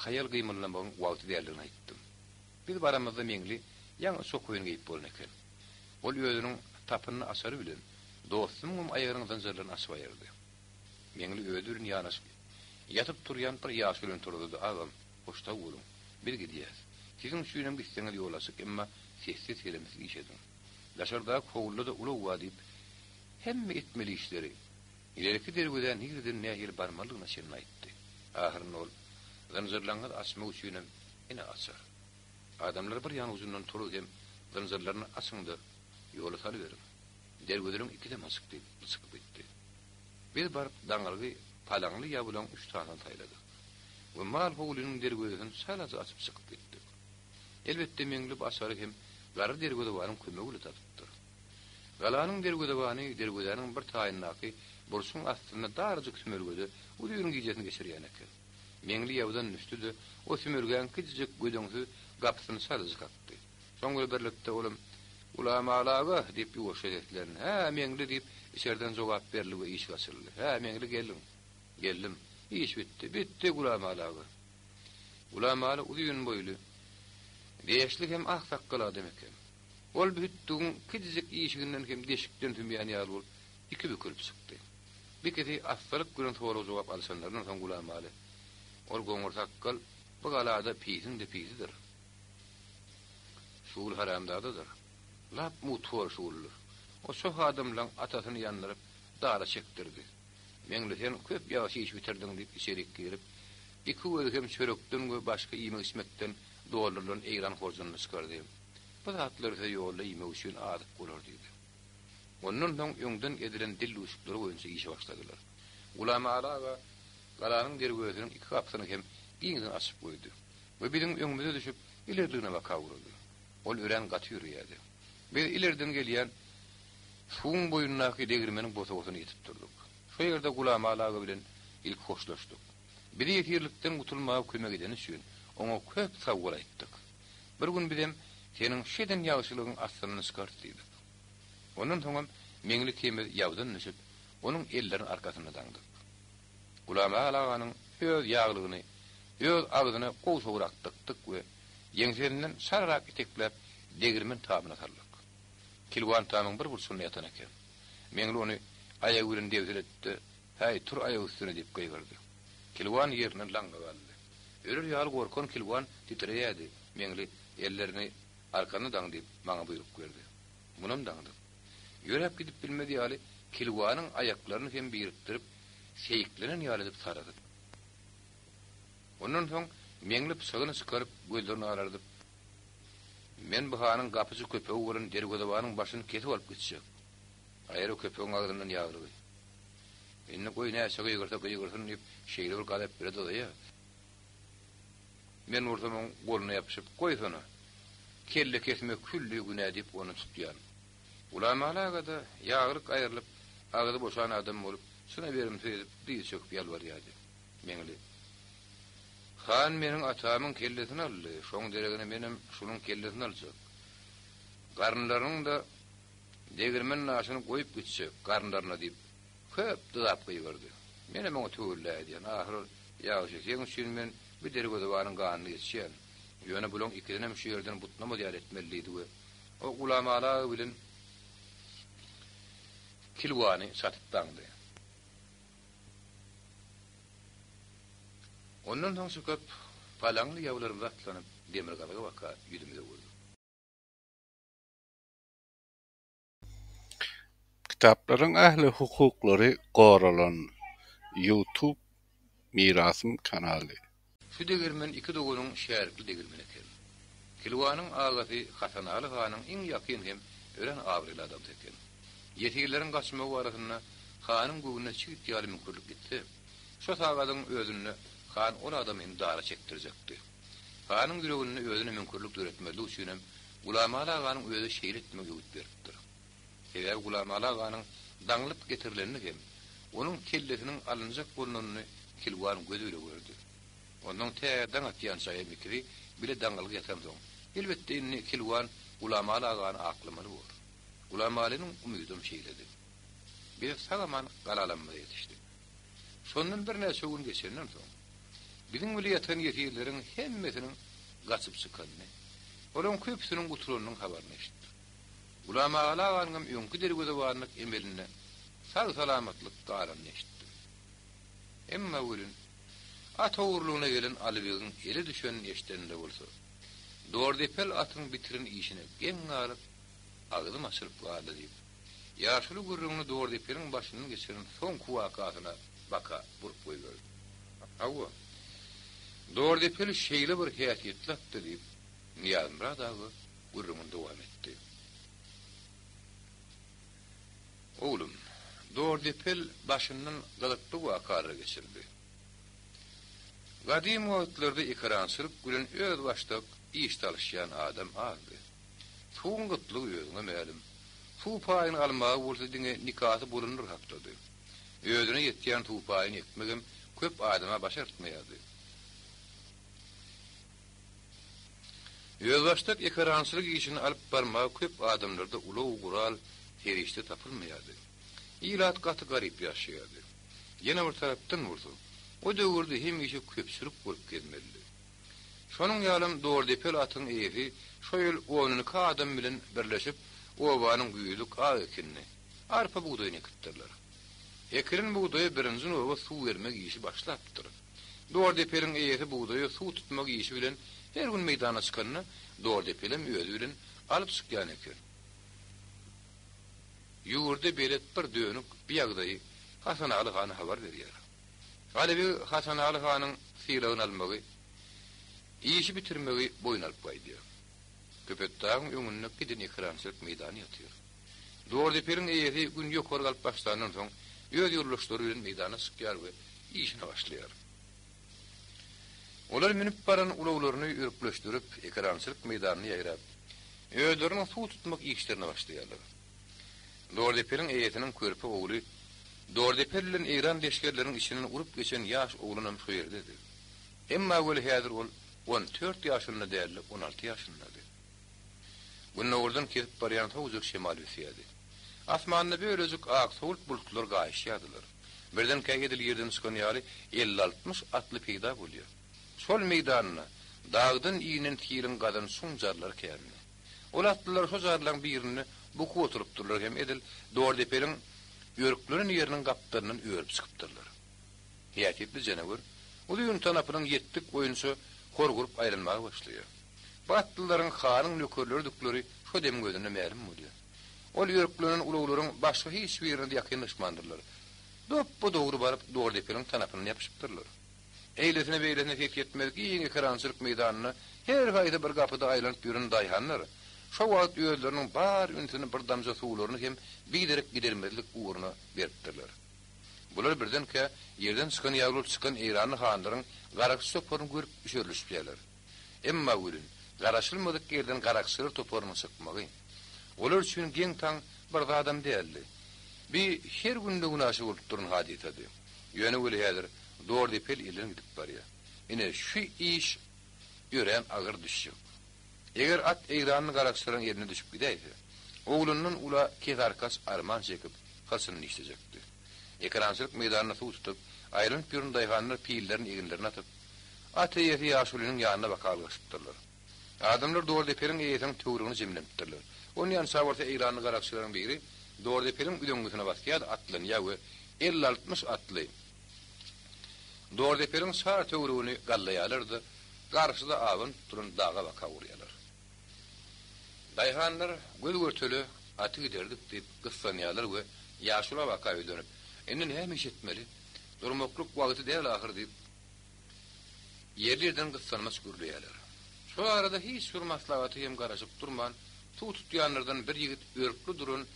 haýal gymyldamagyň wagty däldigini aýtdym. Biz baramyzda Meňli ýaňy çokaýyny geýip bolan eken. Ol özüniň tapyndy açary bilen dostumyňam aýagynyň zynjyrlaryny açyp aýyrdy. Meňli özi bilen ýanaşyk ýatyp turýan bir ýaşulyny turuzdy, Agam, hoş sag boluň. Biz gidýäs. Siziň üçinem gitseňiz ýol açyk, emma sessiz-selemsiz iş ediň. Daşardaky howluda-da ulag bar diýip, hemme etmeli işleri, ilerki derwezä nireden nähili barmalydygyna çenli aýtdy. Ahyrynda ol, Zynjyrlaryňyzy açmak üçinem ine açar. Adamlary bir ýan ujundan turuz hem zynjyrlaryny açyň-da, ýola salyberiň. Derwezeleriň ikisem açyk diýip, çykyp gitdi. Biz baryp daňylgy palaňly ýabulaň üç sanysyny saýladyk we mal howlynyň derwezesini çalaja açyp çykyp gitdik. Elbetde Meňli bu açary hem garry derwezebanyň kömegi bilen tapypdyr. Galanyň derwezebany derwezäniň bir taýyndaky burçuň astynda darajyk sümelgede uzyn gijesini geçirýän eken. Meňli ýabydan düşdi-de, o sümelgäň kiçijik gödeňsiz gapysyny çalaja kakdy. Şoň bilen birlikde olam, Gulamaly aga! diýip ýuwaşja seslendi. Hä, Meňli! diýip, içerden jogap berildi we işik açyldy. Hä, Meňli geldiň? Geldim. Iş bitdi. Bitdi, Gulamaly aga. Gulamaly uzyn boýly, deşli hem ak sakgal adam eken. Ol bu hütdügiň kiçijik işiginden hem deşikden sümýän ýaly bolup, iki bükülip çykdy. Bikisi assalyk bilen sorag-jogap alyşanlaryndan soň Gulamaly, Ol goňur sakgal bu galada pisiň-de pisidir. Şugul haramzadadyr. Lap mutfor şuguldyr. O çoh adamlaň atasyny ýandyryp, dara çekdirdi. Meňli sen köp ýagşy iş bitirdiň diýip içerik girip, iki gözi hem çörekden we başga iýmek-içmekden doldurylan eýran horjunyny çykardy. Bu zatlar size ýolda iýmek üçin azyk bolar diýdi. Ondan soň öňden edilen dildüwşükleri boýunça işe başladylar. Gulamaly aga galanyň derwezesiniň iki gapysyny hem giňden açyp goýdy we biziň öňümize düşüp ilerligine baka ugrady. Ol örän gaty ýöreýärdi. Biz ilerden gelýän suwuň boýundaky degirmeniň bosagasyna ýetip durduk. Şo ýerde Gulamaly aga bilen ilki hoşlaşdyk. Bizi ýesirlikden gutulmaga kömek edeni üçin oňa köp sagbol aýtdyk. Bir gün bizem seniň şu eden ýagşylygyň aslyny çykarys diýdik. Ondan soňam Meňli ikimiz ýabdan düşüp, onuň ellerini arkasynda daňdyk. Gulamaly aganyň öz ýaglygyny öz agzyna gowşagrak dykdyk we ýeňsesinden çalarak itekläp degirmen tamyna saldyk. Kilwan tamyň bir burçunda ýatan eken. Meňli ony aýagy bilen debsiletdi-de, Häý, tur aýak üstüne diýip gygyrdy. Kilwan ýerinden laňňa galdy. Öler ýaly gorkan Kilwan titreýärdi. Meňli, Ellerini arkanda daň diýip, maňa buýruk berdi. Munam daňdyk. Ýöräp gidip bilmez ýaly Kilwanyň aýaklaryny hem birikdirip, seýiklenen ýaly edip saradyk. Ondan soň Meňli pyçagyny çykaryp, gözlerini alardyp, Men bu hanyň gapyjy köpegi bolan derwezebanyň başyny kesip alyp gitjek. Aýra köpegiň agzyndan ýaglygy. Indi goý näçe gygyrsa gygyrsyn diýip, şeýle bir gazap bile dyzaýar. Men bolsam oň goluna ýapyşyp, Goýsana! Kelle kesmek külli günä diýip ony tutýan. Gulamaly aga-da ýaglyk aýrylyp, agzy boşan adam bolup, çyna berimsiz edip dyz çöküp ýalbarýardy. Meňli. Han meniň atamyň kellesini aldy, şoň deregine menem şunuň kellesini aljak. Garynlarynyň-da degirmen daşyny goýup gitjek garynlaryna diýip, köp dyzap gygyrdy. Menem oňa töwella edýän. Ahyr ol, Ýagşy, seň üçin men bu derwezebanyň ganyny geçýän. Ýöne bulaň ikisinem şu ýerden butnamaz ýaly etmeli diýdi we o Gulamaly aga bilen kilwany çatyp daňdy. Ondan soň çykyp, palaňly ýawlarymyza atlanyp, demirgazyga baka ýüzümizi öwürdik. Kitaplaryň ähli hukuklary goralan. Youtube Mirasym kanaly. Şu degirmen iki doganyň şärikli degirmeni eken. Kilwanyň agasy Hasanaly hanyň iň ýakyn hem örän abraýly adamsy eken. Ýesirleriň gaçmagy barasynda hanyň göwnüne çigit ýaly müňkürlik gitse, şo sagadyň özünde han ol adamy hem dara çekdirjekdi. Hanyň ýüreginde özüne müňkürlik döretmezlik üçinem Gulamaly aganyň özi şeýle etmegi öwüt beripdir. Sebäbi Gulamaly aganyň daňlyp getirilenini hem, onuň kellesiniň alynjak bolnanyny Kilwan gözi bile gördi. Onnoň tä daň atýança hem ikisi bile daňylgy ýatansoň, elbetde indi Kilwan Gulamaly agany aklamaly bor. Gulamalynyň umydam şeýledi. Biz sag-aman galalamyza ýetişdik. Şondan birnäçe gün geçenden soň, biziň bile ýatan ýesirleriň hemmesiniň gaçyp çykanyny, olaryň köpüsiniň gutulanynyň habaryny eşitdik. Gulamaly aganyňam öňki derwezebanlyk emelinde sag-salamatlyk galanyny eşitdim. Emma welin, at ogurlygyna gelen Alybegiň ele düşenini eşidenimde bolsa, Dordepel atyň bitiren işine geň galyp, agzym açylyp galdy diýip, ýaşuly gürrüňini Dordepeliň başyndan geçiren soňky wakasyna baka burup goýberdi. Hawa, Dordepel şeýle bir häsiýetli atdy diýip, Nyýazmyrat aga gürrüňini dowam etdi. Oglum, Dordepel başyndan gyzykly wakalar geçirdi. Gadym wagtlarda ekerançylyk bilen özbaşdak iş salyşýan adam azdy. Suwuň gytlygy özüňe mälim. Suw paýyny almaga bolsa diňe nikasy bolanlar haklydy. Özüne ýetýän suw paýyny ekmegem köp adama başartmaýardy. Özbaşdak ekerançylyk işini alyp barmaga köp adamlarda ulag-gural, serişde tapylmaýardy. Ilat gaty garyp ýaşaýardy. Ýene bir tarapdan bolsa, o döwürde hemişe köpçülik bolup gezmelidi. Şonuň ýalam Dordepel atyň eýesi şo ýyl onuniki adam bilen birleşip, obanyň güýzlük ak ekinini, arpa-bugdaýyny ekipdirler. Ekilen bugdaýa birinji nobat suw bermek işi başlapdyr. Dordepeliň eýesi bugdaýa suw tutmak işi bilen her gün meýdana çykanda, Dordepelem özi bilen alyp çykýan eken. Ýurda belet bir dönük bu ýagdaýy Hasanaly hana habar berýär. Galybeg Hasanaly hanyň sylagyny almagy, işi bitirmegi boýun alyp gaýdýar. Köpetdagyň öňünde giden ekerançylyk meýdany ýatyr. Dordepeliň eýesi gün ýokary galyp başlandan soň öz ýoldaşlary bilen meýdana çykýar we işine başlaýar. Olar münüp baran ulaglaryny ürkleşdirip, ekerançylyk meýdanyna ýaýrap, özleriniň suw tutmak işlerine başlaýarlar. Dordepeliň eýesiniň körpe ogly Dordepel bilen eýran leşgerleriniň içinden urup geçen ýaş oglanam şo ýerdedi. Emma weli häzir ol on tört ýaşynda däldi, on alty ýaşyndady. Gündogardan kesip barýan sowujak şemal ösýärdi. Asmanda bölejik ak-sowult bulutlar gaýyşýardylar. Birdenkä edil ýerden çykan ýaly elli-altmyş atly peýda bolýar. Şol meýdanda dagdan inen siliň gazan çuň jarlary kändi. Ol atlylar şo jarlaryň birinde bukup oturypdyrlar hem edil Dordepeliň örklenen ýeriniň gapdalyndan örüp çykypdyrlar. Häsiýetli janawer uzyn tanapynyň ýetdik boýunça horguryp aýlanmaga başlaýar. Bu atlylaryň hanyň nökerleridikleri şo demiň özünde mälim bolýar. Ol ýörklenen ulaglaryň başga hiç birine-de ýakynlaşmandyrlar. Dopba-dogry baryp Dordepeliň tanapyndan ýapyşypdyrlar. Eýlesine-beýlesine ses ýetmez giň ekerançylyk meýdanynda her haýsy bir gapyda aýlanyp ýören daýhanlar şo wagt özleriniň bar ünsüni bir damja suwlaryny hem biderek gidermezlik ugruna beripdirler. Bular birdenkä ýerden çykan ýaly bolup çykan eýranly hanlaryň garakçy toparyny görüp üşerilişipýärler. Emma welin, garaşylmadyk ýerden garakçylar toparynyň çykmagy, olar üçin geň-taň bir zadam däldi. Bi her günde günaşa bolup duran hadysady. Ýöne weli häzir Dordepel elden gidip barýar. Ine, şu iş örän agyr düşjek. Eger at eýranly garakçylaryň eline düşüp gidäýse, oglundan ula kesarkaç arman çekip, hyrçyny dişlejekdi. Ekerançylyk meýdanyna suw tutup, aýlanyp ýören daýhanlar pillerini eginlerine atyp, at eýesi ýaşulynyň ýanyna baka algyşypdyrlar. Adamlar Dordepeliň eýesiniň töweregine jemlenipdirler. Onýança bolsa eýranly garakçylaryň biri Dordepeliň üzeňňisine basýar-da atlanýar we 50-60 atly Dordepeliň çar töweregini gallaýarlar-da, garşyda abanyp duran daga baka urýarlar. Daýhanlar göz-görtele aty giderdik diýip gyssanýarlar we ýaşula baka ýüzlenip, Indi näme iş etmeli? Durmaklyk wagty däl ahyr diýip, ýerli-ýerden gyssanmaç gürleýärler. Şol arada hiç bir maslahata hem garaşyp durman, suw tutýanlardan bir ýigit örkli duran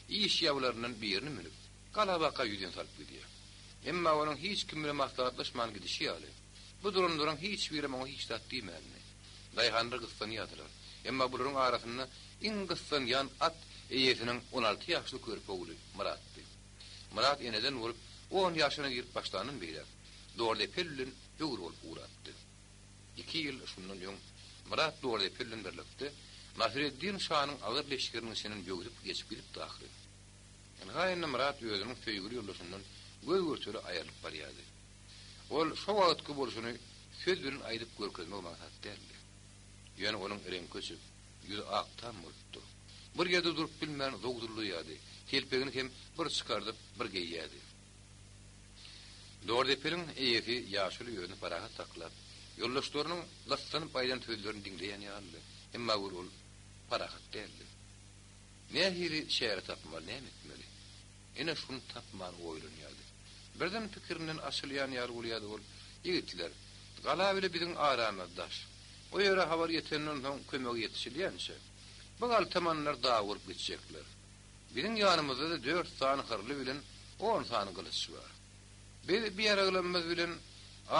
iş ýabylaryndan birini münüp, galabaka ýüzin salyp gidýär. Emma onuň hiç kim bilen maslahatlaşman gidişi ýaly, bu duranlaryň hiç birem oňa hiç zat diýmändi. Daýhanlar gyssanýardylar. Emma bularyň arasynda iň gyssanýan at eýesiniň on alty ýaşly körpe ogly Myratdy. Myrat eneden bolup on ýaşyna girip başlandan beýläk, Dordepel bilen höwür bolup ugrapdy. Iki ýyl şundan öň Myrat Dordepel bilen birlikde Nasyreddin şanyň agyr leşgeriniň içinden böwsüp geçip gidipdi ahyryn. Ynha indi Myrat özüniň söýgüli ýoldaşyndan göz-görtele aýrylyp barýardy. Ol şo wagtky bolşuny söz bilen aýdyp görkezmek maksat däldi. Ýöne onuň reňki öçüp, ýüzi ak tam bolupdy. Bir ýerde durup bilmän zowzullaýardy, telpegini hem bir çykardyp, bir geýýärdi. Dordepeliň eýesi ýaşuly özüni parahat saklap, ýoldaşlarynyň gyssanyp aýdan sözlerini diňleýän ýalydy. Emma weli ol parahat däldi. Nähili çäre tapmaly, näme etmeli? Ine şuny tapman oýlanýardy. Birden pikirinden açylýan ýaly bolýardy ol, Ýigitler, gala bile biziň aramyz daş. O ýere habar ýetenden soň kömege ýetişilýänçä, bu galtamanlar dagy bolup gitjekler. Biziň ýanymyzda-da dört sany hyrly bilen on sany gylyç bar. Biz bu ýaraglarymyz bilen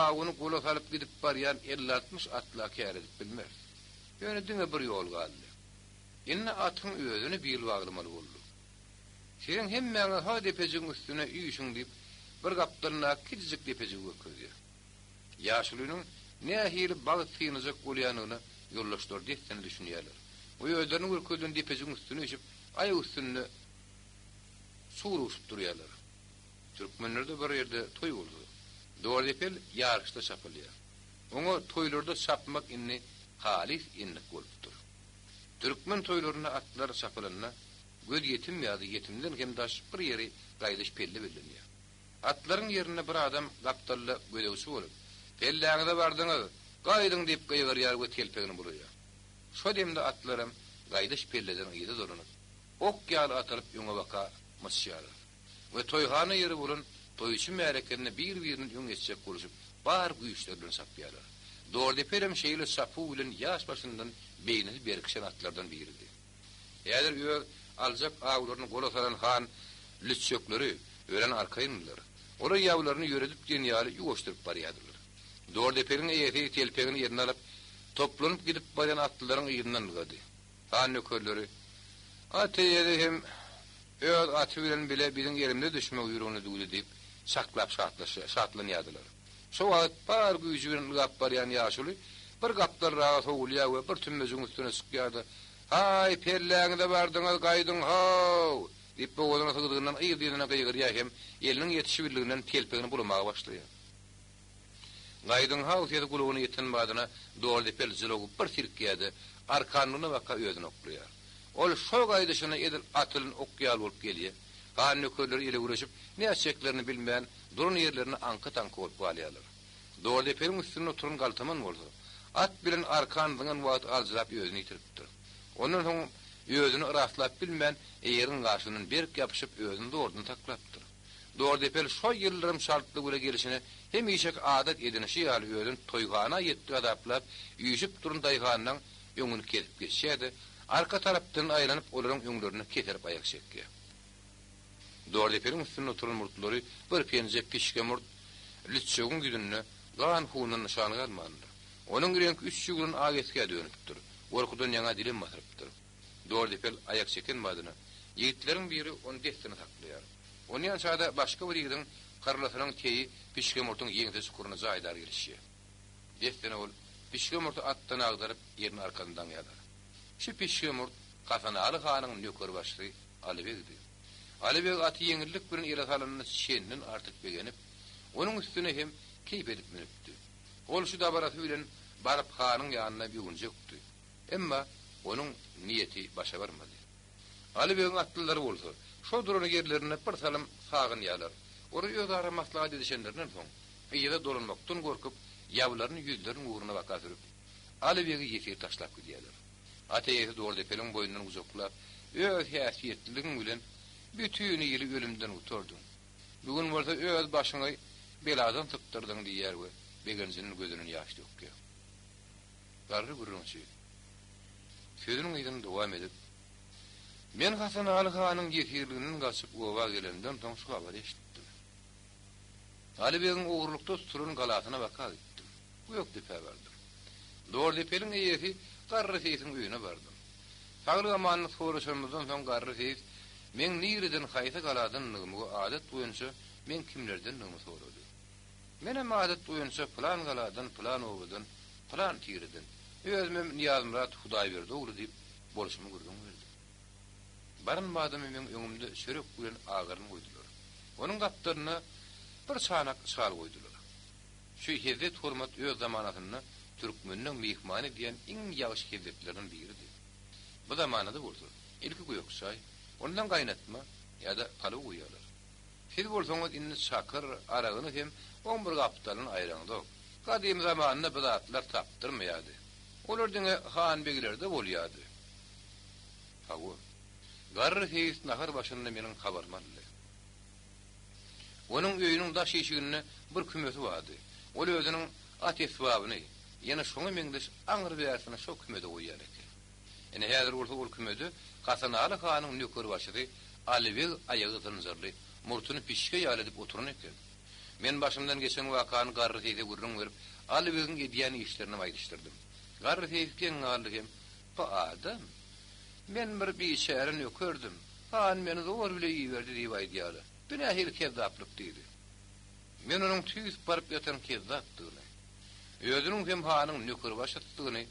awuny gola salyp gidip barýan elli-altmyş atla kär edip bilmeris. Ýöne diňe bir ýol galdy. Indi atyň özüne bil baglamaly bolduk. Siziň hemmäňiz ha depejigiň üstüne üýşüň diýip, bir gapdalyndaky kiçijik depejigi görkezýär. Ýaşulynyň nähili bagt synajak bolýanyna ýoldaşlary dessine düşünýärler we özlerine görkezilen depejigiň üstüne üýşüp, aýak üstünde surugyşyp durýarlar. Türkmenlerde bir ýerde toý bolsa, Dordepel ýaryşda çapylýar. Oňa toýlarda çapmak indi halys endik bolupdyr. Türkmen toýlarynda atlar çapylanda göz ýetim ýa-da ýetimden hem daş bir ýeri gaýdyş pelle bellenýär. Atlaryň ýerinde bir adam gapdalda gözegçi bolup, Pelläňize bardyňyz, gaýdyň diýip gygyrýar we telpegini bulaýar. Şo demde atlaram gaýdyş pelleden yza dolanyp, ok ýaly atylyp öňe baka myçýarlar we toýhana ýeri bolan toýçy märekesinde bir-birinden öň geçjek boluşyp, bar güýçleri bilen çapýarlar. Dordepelem şeýle çapuw bilen ýaş başyndan beýnisi berkişen atlardan biridi. Häzir öz aljak awlaryny gola salan han lüçjekleri örän arkaýyndylar. Olar ýablaryny ýöredip diýen ýaly ýuwaşdyryp barýardylar. Dordepeliň eýesi telpegini eline alyp, toplanyp gidip barýan atlylaryň yzyndan ylgady. Han nökerleri, At eýesi hem öz aty bilen bile biziň elimize düşmegi ýüregine düwdi diýip, çaklap şatlanýardylar. Şo wagt bar güýji bilen ylgap barýan ýaşuly bir gapdalraga sowulýar we bir tümmejigiň üstüne çykýar-da, Haý, pelläňize bardyňyz, gaýdyň-how! diýip, bogazyna sygdygyndan yz-yzyna gygyrýar hem eliniň ýetişibildiginden telpegini bulamaga başlaýar. Gaýdyň-how sesi gulagyna ýeten badyna Doldepel jylawy bir silkýär-de, arkanlygyna baka özüni oklaýar. Ol şo gaýdyşyna edil atylan ok ýaly bolup gelýär. Han nökerleri ele güreşip, nätjeklerini bilmän, duran ýerlerinde aňka-taňka bolup galýarlar. Dordepeliň üstünde oturan galtaman bolsa, at bilen arkan zyňan wagty aljyrap özüni ýitiripdir. Ondan soň özüni yraslap bilmän, eýeriň gaşyndan berk ýapyşyp özüni zordan saklapdyr. Dordepel şo ýyldyrym çaltlygy bile gelşine hemişeki adat edinişi ýaly özüni toýhana ýetdi azaplap, üýşüp duran daýhanlaň öňüni kesip geçýär-de, arka tarapdan aýlanyp olaryň öňlerinde keserip aýak çekýär. Dordepeliň üstünde oturan murtlary bir penje pişge murt lüçjegiň ýüzünde gan-hundan nyşan galmandyr. Onuň reňki üç ýugrulan ak esgä dönüpdir. Gorkudan ýaňa dilem basylypdyr. Dordepel aýak çeken badyna, ýigitleriň biri ony dessine saklaýar. Onýança-da başga bir ýigidiň hyrlasynyň teýi pişge murtuň ýeňse çukuryna jaýdar gelişýär. Dessine ol pişge murty atdan agdaryp, ýeriň arkasyna daňýarlar. Şu pişge murt Hasanaly hanyň nökerbaşysy Aly begdi. Aly beg aty ýeňillik bilen ele salanyna çenden artyk begenip, onuň üstüne hem keýp edip münüpdi. Ol şu dabarasy bilen baryp hanyň ýanyna öwünjekdi. Emma onuň niýeti başa barmady. Aly begiň atlylary bolsa, şo duran ýerlerinde bir salym sagynýarlar. Olar özara maslahat edişenlerinden soň, yza dolanmakdan gorkup, ýabylaryny ýüzleriniň ugruna baka sürüp, Aly begi ýesir taşlap gidýärler. At eýesi Dordepeliň boýnundan gujaklap, Öz häsiýetliligiň bilen bütin ili ölümden gutardyň. Bu gün bolsa öz başyňy beladan sypdyrdyň diýýär we begenjinden gözünden ýaş dökýär. Garry gürrüňçi sözüniň yzyny dowam edip, Men Hasanaly hanyň ýesirliginden gaçyp oba gelenimden soň şu habary eşitdim. Aly begiň ogurlykda tutulan galasyna baka gitdim. Gökdepä bardym. Dordepeliň eýesi garry seýsiň öýüne bardym. Saglyk-amanlyk soraşanymyzdan soň garry seýis meň nireden, haýsy galadandygymy we adat boýunça meň kimlerdendigimi sorady. Menem adat boýunça pylan galadan, pylan obadan, pylan tireden, özümem Nyýazmyrat Hudaýberdi ogly diýip, bolşumy gürrüň berdim. Baran badyma meň öňümde çörek bilen agaryn goýdular. Onuň gapdalynda bir çanak çal goýdular. Şu hezzet-hormat öz zamanasynda türkmeniň myhman edýän iň ýagşy hezzetlerinden biridi. Bu zamanada bolsa, ilki gök çaý, ondan gaýnatma ýa-da palaw goýýarlar. Siz bolsaňyz indi çakyr, aragyny hem oň bir gapdalyny aýraňzok. Gadym zamanda bu zatlar tapdyrmaýardy. Olar diňe han-beglerde bolýardy. Hawa. Garry seýis nahar başynda meniň habarymy aldy. Onuň öýüniň daş işiginde bir kümesi bardy. Ol özüniň at-esbabyny, ýene şoňa meňzeş aňry-bärsini şo kümede goýýan eken. Ine, häzir bolsa ol kümede Hasanaly hanyň nökerbaşysy Alybeg aýagy zynjyrly, murtuny pişge ýaly edip oturan eken. Men başymdan geçen wakany garry seýse gürrüň berip, Alybegiň edýän işlerinem aýdyşdyrdym. Garry seýis geň galdy hem, Bu adam, Men bir biçäre nökerdim, han meni zor bile iberdi diýip aýdýar-a. Bu nähili kezzaplyk diýdi. Men onuň tüýs baryp ýatan kezzapdygyny, özüniň hem hanyň nökerbaşysydygyny,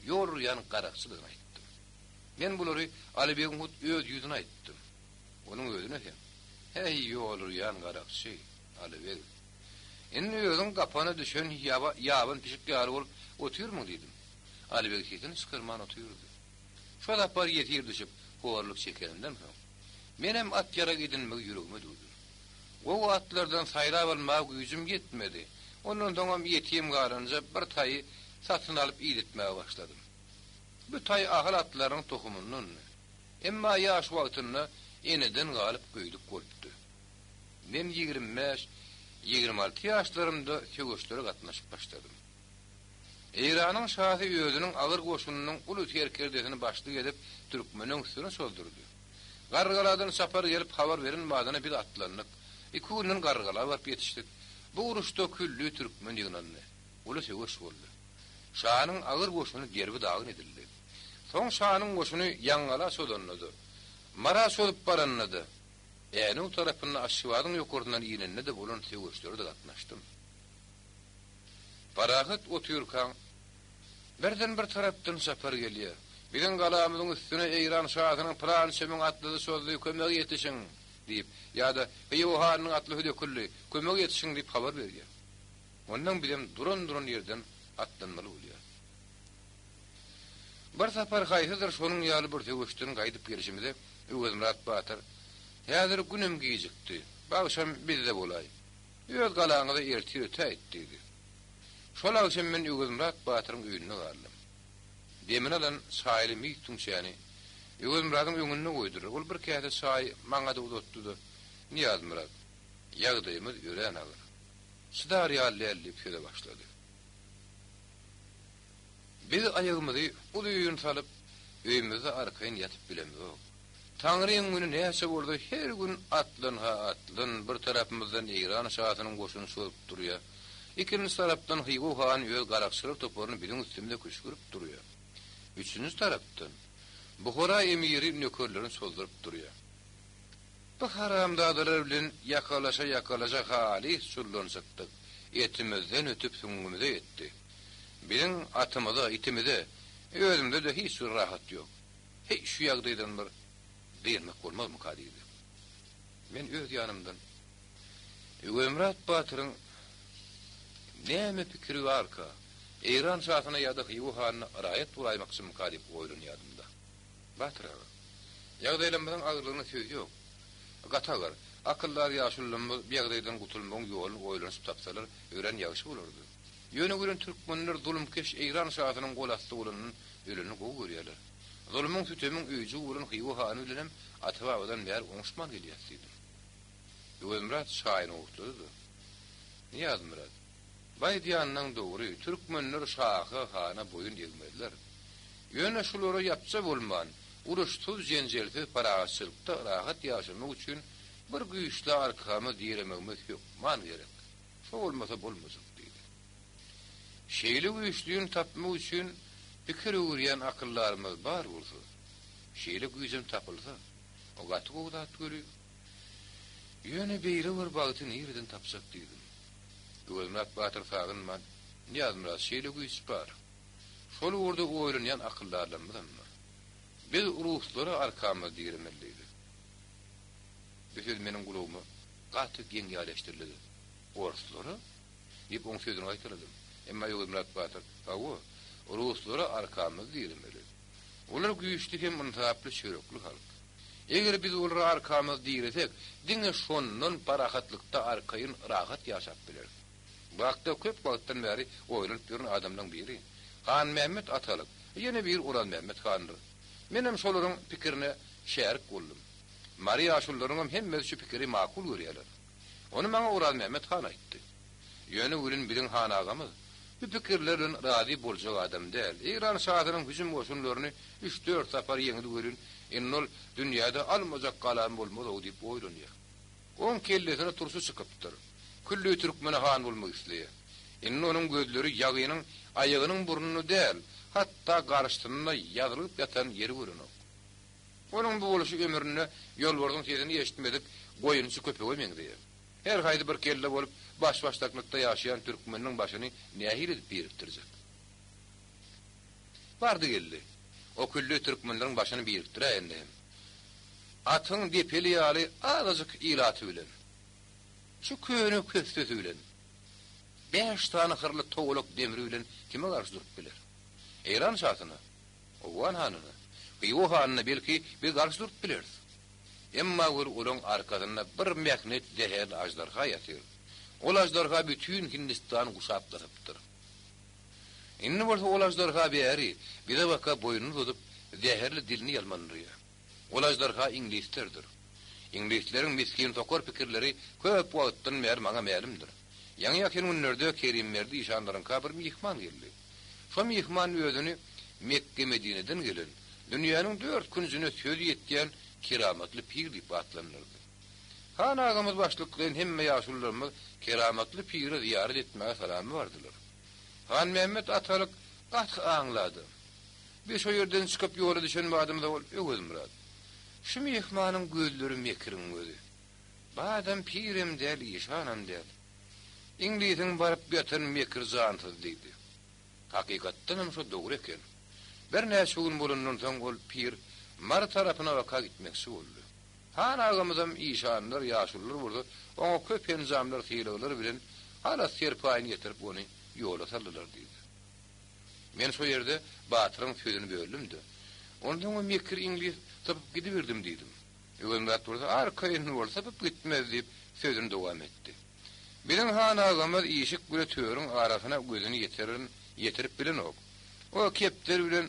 ýol urýan garakçydygyny aýtdym. Men bulary Alybegiň hut öz ýüzüne aýtdym. Onuň özüne hem, Häý, ýol urýan garakçy, Alybeg! Indi özüň gapana düşen ýaba, ýaban pişik ýaly bolup otyrmyň diýdim. Alybeg sesini çykarman otyrdy. Şo sapar ýesir düşüp, horluk çekenimden soň, menem at-ýarag edinmegi ýüregime düwdüm. Gowy atlardan saýlap almaga güýjüm ýetmedi. Ondan soňam ýetim galanja bir taýy satyn alyp idetmäge başladym. Bu taý Ahal atlarynyň tohumyndandy. Emma ýaş wagtynda eneden galyp göýdük bolupdy. Men 25, 26 ýaşlarymda söweşlere gatnaşyp başladym. Eýranyň şasy özüniň agyr goşunynyň uly serkerdesini başlyk edip türkmeniň üstüne çozdurdy. Garrygaladan çapar gelip habar beren badyna biz atlandyk. Iki günden Garrygala baryp ýetişdik. Bu uruşda külli türkmen ýygnandy. Uly söweş boldy. Şanyň agyr goşuny derbi-dagyn edildi. Soň şanyň goşuny Ýaňgala çozanda-da, Mara çozup baranda-da, Änew tarapynda Aşgabadyň ýokarsyndan inende-de bolan söweşlere-de gatnaşdym. Parahat otyrkaň, birden bir tarapdan çapar gelýär. Biziň galamyzyň üstüne Eýran şasynyň pylança müň atlysy çozdy, kömege ýetişiň! diýip, ýa-da Hywa hanynyň atlysy döküldi, kömege ýetişiň! diýip habar berýär. Onnoň bizem duran-duran ýerden atlanmaly bolýarys. Bir sapar haýsydyr şonuň ýaly bir söweşden gaýdyp gelşimize Öwezmyrat batyr, Häzir günem gijikdi, bu agşam bizde bolaý. Öz galaňyza ertir ötäýt, diýdi. Şol agşam men Öwezmyrat batyryň öýünde galdym. Demini alan çaýly mis tüňçäni Öwezmyradyň öňünde goýdular. Ol bir käse çaýy maňa-da uzatdy-da, Nyýazmyrat, ýagdaýymyz örän agyr. Çydar ýaly däl diýip söze başlady. Biz aýagymyzy uzyn salyp, öýümizde arkaýyn ýatyp bilemzok. Taňryň güni näçe bolsa her gün atlan-ha atlan, bir tarapymyzdan Eýran şasynyň goşuny çozup durýar. Ikinji tarapdan Hywa hany öz garakçylar toparyny biziň üstümize küşgürip durýar. Üçünji tarapdan Buhara emiri nökerlerini çozduryp durýar. Bu haramzadalar bilen ýakalaşa-ýakalaşa halys çuldan çykdyk. Etimizden ötüp süňňümize ýetdi. Biziň atymyza, itimize, özümize-de hiç bir rahat ýok. Heý, şu ýagdaýdan bir dynmak bolmazmyka diýdi. Men öz ýanymdan, Öwezmyrat batyryň näme pikiri barka, Eýran şasyna ýa-da Hywa hanyna raýat bolaýmakçymyka diýip oýlanýardym-da. Batyr aga, ýagdaýlarymyzyň agyrlygyna söz ýok. Gaty agyr. Akyldar ýaşulularymyz bu ýagdaýdan gutulmagyň ýoluny oýlanyşyp tapsalar, örän ýagşy bolardy. Ýöne welin türkmenler zulumkeş Eýran şasynyň gol asty bolandan öleni gowy görýärler. Zulumyň-sütemiň öýjügi bolan Hywa hany bilenem ata-babadan bäri oňuşman gelýäs diýdim. Öwezmyrat çaýyny owurtlady-da, Nyýazmyrat, bu aýdýanyň dogry, türkmenler şaha, hana boýun egmezler. Ýöne şulara ýapja bolman, uruşsyz-jenjelsiz parahatçylykda rahat ýaşamak üçin bir güýçli arkamyz diremegimiz hökman gerek. Şo bolmasa bolmajak diýdi. Şeýle güýçlini tapmak üçin pikir öwürýän akyldarymyz bar bolsa, şeýle güýjem tapylsa, o gaty gowy zat weli. Ýöne beýle bir bagty nireden tapjak diýdim. Öwezmyrat batyr sagynman, Nyýazmyrat, şeýle güýç bar. Şol ugurda oýlanýan akyldarlarymyzam bar. Biz ruslara arkamyzy diremeli diýdi. Bu söz meniň gulagyma gaty geň ýaly eşidildi. Orslara? Diýip, oň sözüni gaýtaladym. Emma Öwezmyrat batyr, Hawa, ruslara arkamyzy diremeli. Olar güýçli hem ynsaply çörekli halk. Eger biz olara arkamyzy diresek, diňe şondan parahatlykda arkaýyn rahat ýaşap bileris. Bu hakda köp wagtdan bäri oýlanyp ýören adamlaň biri, Hanmämmet atalyk, ýene biri Orazmämmet handyr. Menem şolaryň pikirine şärik boldum. Mary ýaşulularyňam hemmesi şu pikiri makul görýärler. Ony maňa Orazmämmet han aýtdy. Ýöne welin biziň han agamyz bu pikirler bilen razy boljak adam däl. Eýran şasynyň hüjüm goşunlaryny üç-dört sapar ýeňdi welin, indi ol dünýäde almajak galam bolmaz-ow diýip oýlanýar. Oň kellesine turşy çykypdyr. Külli türkmene han bolmak isleýär. Indi onuň gözleri ýagynyň aýagynyň burnunda däl, hatda garşysynda ýazylyp ýatan ýeri görenok. Onuň bu bolşy ömründe ýolbarsyň sesini eşitmedik goýunçy köpege meňzeýär. Her haýsy bir kelle bolup baş-başdaklykda ýaşaýan türkmeniň başyny nähili edip birikdirjek? Bardy-geldi, o külli türkmenleriň başyny birikdiräýende hem, atyň depeli ýaly azajyk ilaty bilen, şu köne kössesi bilen. Bäş sany hyrly togalak demri bilen kime garşy durup biler? Eýran şasyna? Owgan hanyna? Hywa hanyna belki biz garşy durup bileris. Emma weli olaň arkasynda bir mähnet zäherli aždarha ýatyr. Ol aždarha bütin Hindistany guşap gysypdyr. Indi bolsa ol aždarha bäri bize baka boýnuny uzadyp, zäherli dilini ýalmandyrýar. Ol aždarha iňlislerdir. Iňlisleriň misgin-sokar pikirleri köp wagtdan bäri maňa mälimdir. Ýaňy-ýakyn günlerde Kerimberdi işanlaryňka bir myhman geldi. Şo myhman özüni Mekge-Medineden gelen, dünýäniň dört künjüne sözi ýetýän keramatly pir diýip atlandyrdy. Han agamyz başlyklaýyn hemme ýaşulularymyz keramatly pire zyýarat etmäge salama bardylar. Hanmämmet atalyk gaty aňly adam. Biz şo ýerden çykyp ýola düşen badymyza ol Öwezmyrat, Şu myhmanyň gözleri mekiriň gözi. Bu adam pirem däl, işanam däl. Iňlisiň baryp ýatan mekir jansyz diýdi. Hakykatdanam şo dogry eken. Birnäçe gün bolandan soň ol pir Mary tarapyna waka gitmekçi boldy. Han agamyzam işanlar, ýaşulular bolsa oňa köp enjamlar, sylaglar bilen halat-serpaýyny ýetirip ony ýola saldylar diýdi. Men şo ýerde Batyryň sözüni böldüm-de, Onsoň o mekir iňlis sypyp gidiberdim diýdim. Öwezmyrat bolsa, Arkaýyn bol, sypyp gitmez diýip, sözüni dowam etdi. Biziň han agamyz işik bile törüň arasyna gözüni ýetirin, ýetirip bilenok. O kepderi bilen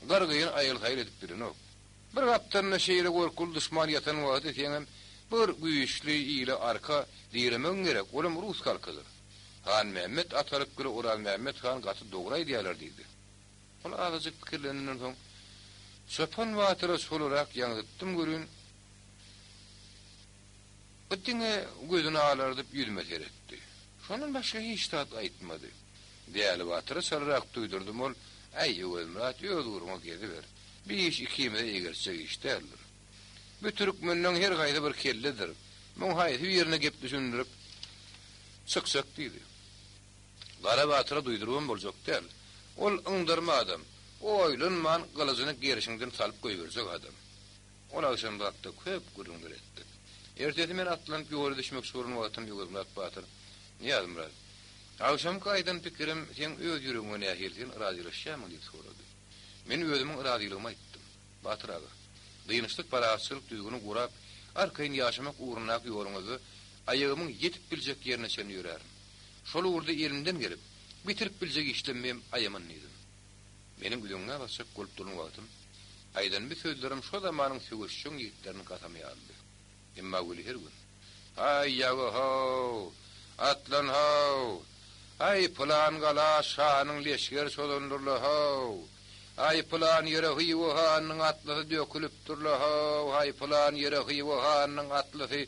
gyrgyny aýyl-saýyl edip bilenok. Bir gapdalynda şeýle gorkuly duşman ýatan wagty seňem bir güýçli ile arka diremegiň gerek, olam rus halkydyr. Hanmämmet atalyk bile Orazmämmet han gaty dogry aýdýarlar diýdi. Ol azajyk pikirlenenden soň, Çopan batyra çolarak ýaňzytdym welin, o diňe gözüni alardyp ýüzüme seretdi. Şondan başga hiç zat aýtmady. Däli batyra çalarak duýdurdym, ol, Äý, Öwezmyrat, öz ugruňa geziber. Bi iş ikimize eýgertjek iş däldir. Bu türkmenleň her haýsy bir kelledir. Muň haýsy birine gep düşündirip çykjak diýdi. Gara batyra duýdurybam boljak däl. Ol yňdarma adam. Oýlanman gylyjyny gerşiňden salyp goýberjek adam. Ol agşam bu hakda köp gürrüňler etdik. Ertesi men atlanyp ýola düşmekçi bolan wagtym Öwezmyrat batyr, Nyýazmyrat, agşamky aýdan pikirim seň öz ýüregiňe nähili, sen razylaşýarmyň diýip sorady. Men özümiň razylygymy aýtdym. Batyr aga, dynçlyk parahatçylyk düzgüni gurap, arkaýyn ýaşamak ugrundaky ýoluňyzda aýagymyň ýetip biljek ýerine çenli ýörärin. Şol ugurda elimden gelip, bitirip biljek işlemmi hem aýaman diýdim. Meniň üzeňňä basjak bolup duran wagtym, aýdan bu sözlerim şo zamanyň söweşjeň ýigitleriniň kasamy ýalydy. Emma weli her gün, Haý, ýagy-how! Atlan-how! Aý, pylan gala şanyň leşgeri çozandyr-la-how! Aý, pylan ýere Hywa hanynyň atlysy dökülipdir-la-how! Haý, pylan ýere Hywa hanynyň atlysy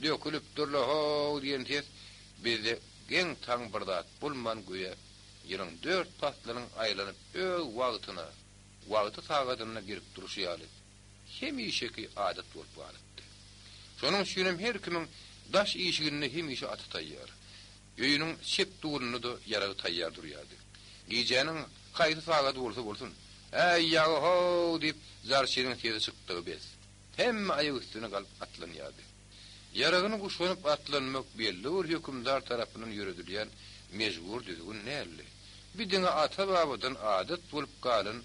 dökülipdir-la-how! diýen ses bizde geň-taň bir zat bolman göýä ýylyň dört paslynyň aýlanyp öz wagtyna, wagty-sagadynda gelip durşy ýaly, hemişeki adat bolup galypdy. Şonuň üçinem her kimiň daş işiginde hemişe aty taýýar, öýüniň çep dulunda-da ýaragy taýýar durýardy. Gijäniň haýsy sagady bolsa bolsun, Äý, ýagy-how! diýip, jarçynyň sesi çykdygy bes. Hemme aýak üstüne galyp atlanýardy. Ýaragyny guşanyp atlanmak belli bir hökümdar tarapyndan ýöredilýän mejbur düzgün däldi. Bu diňe ata-babadan adat bolup galan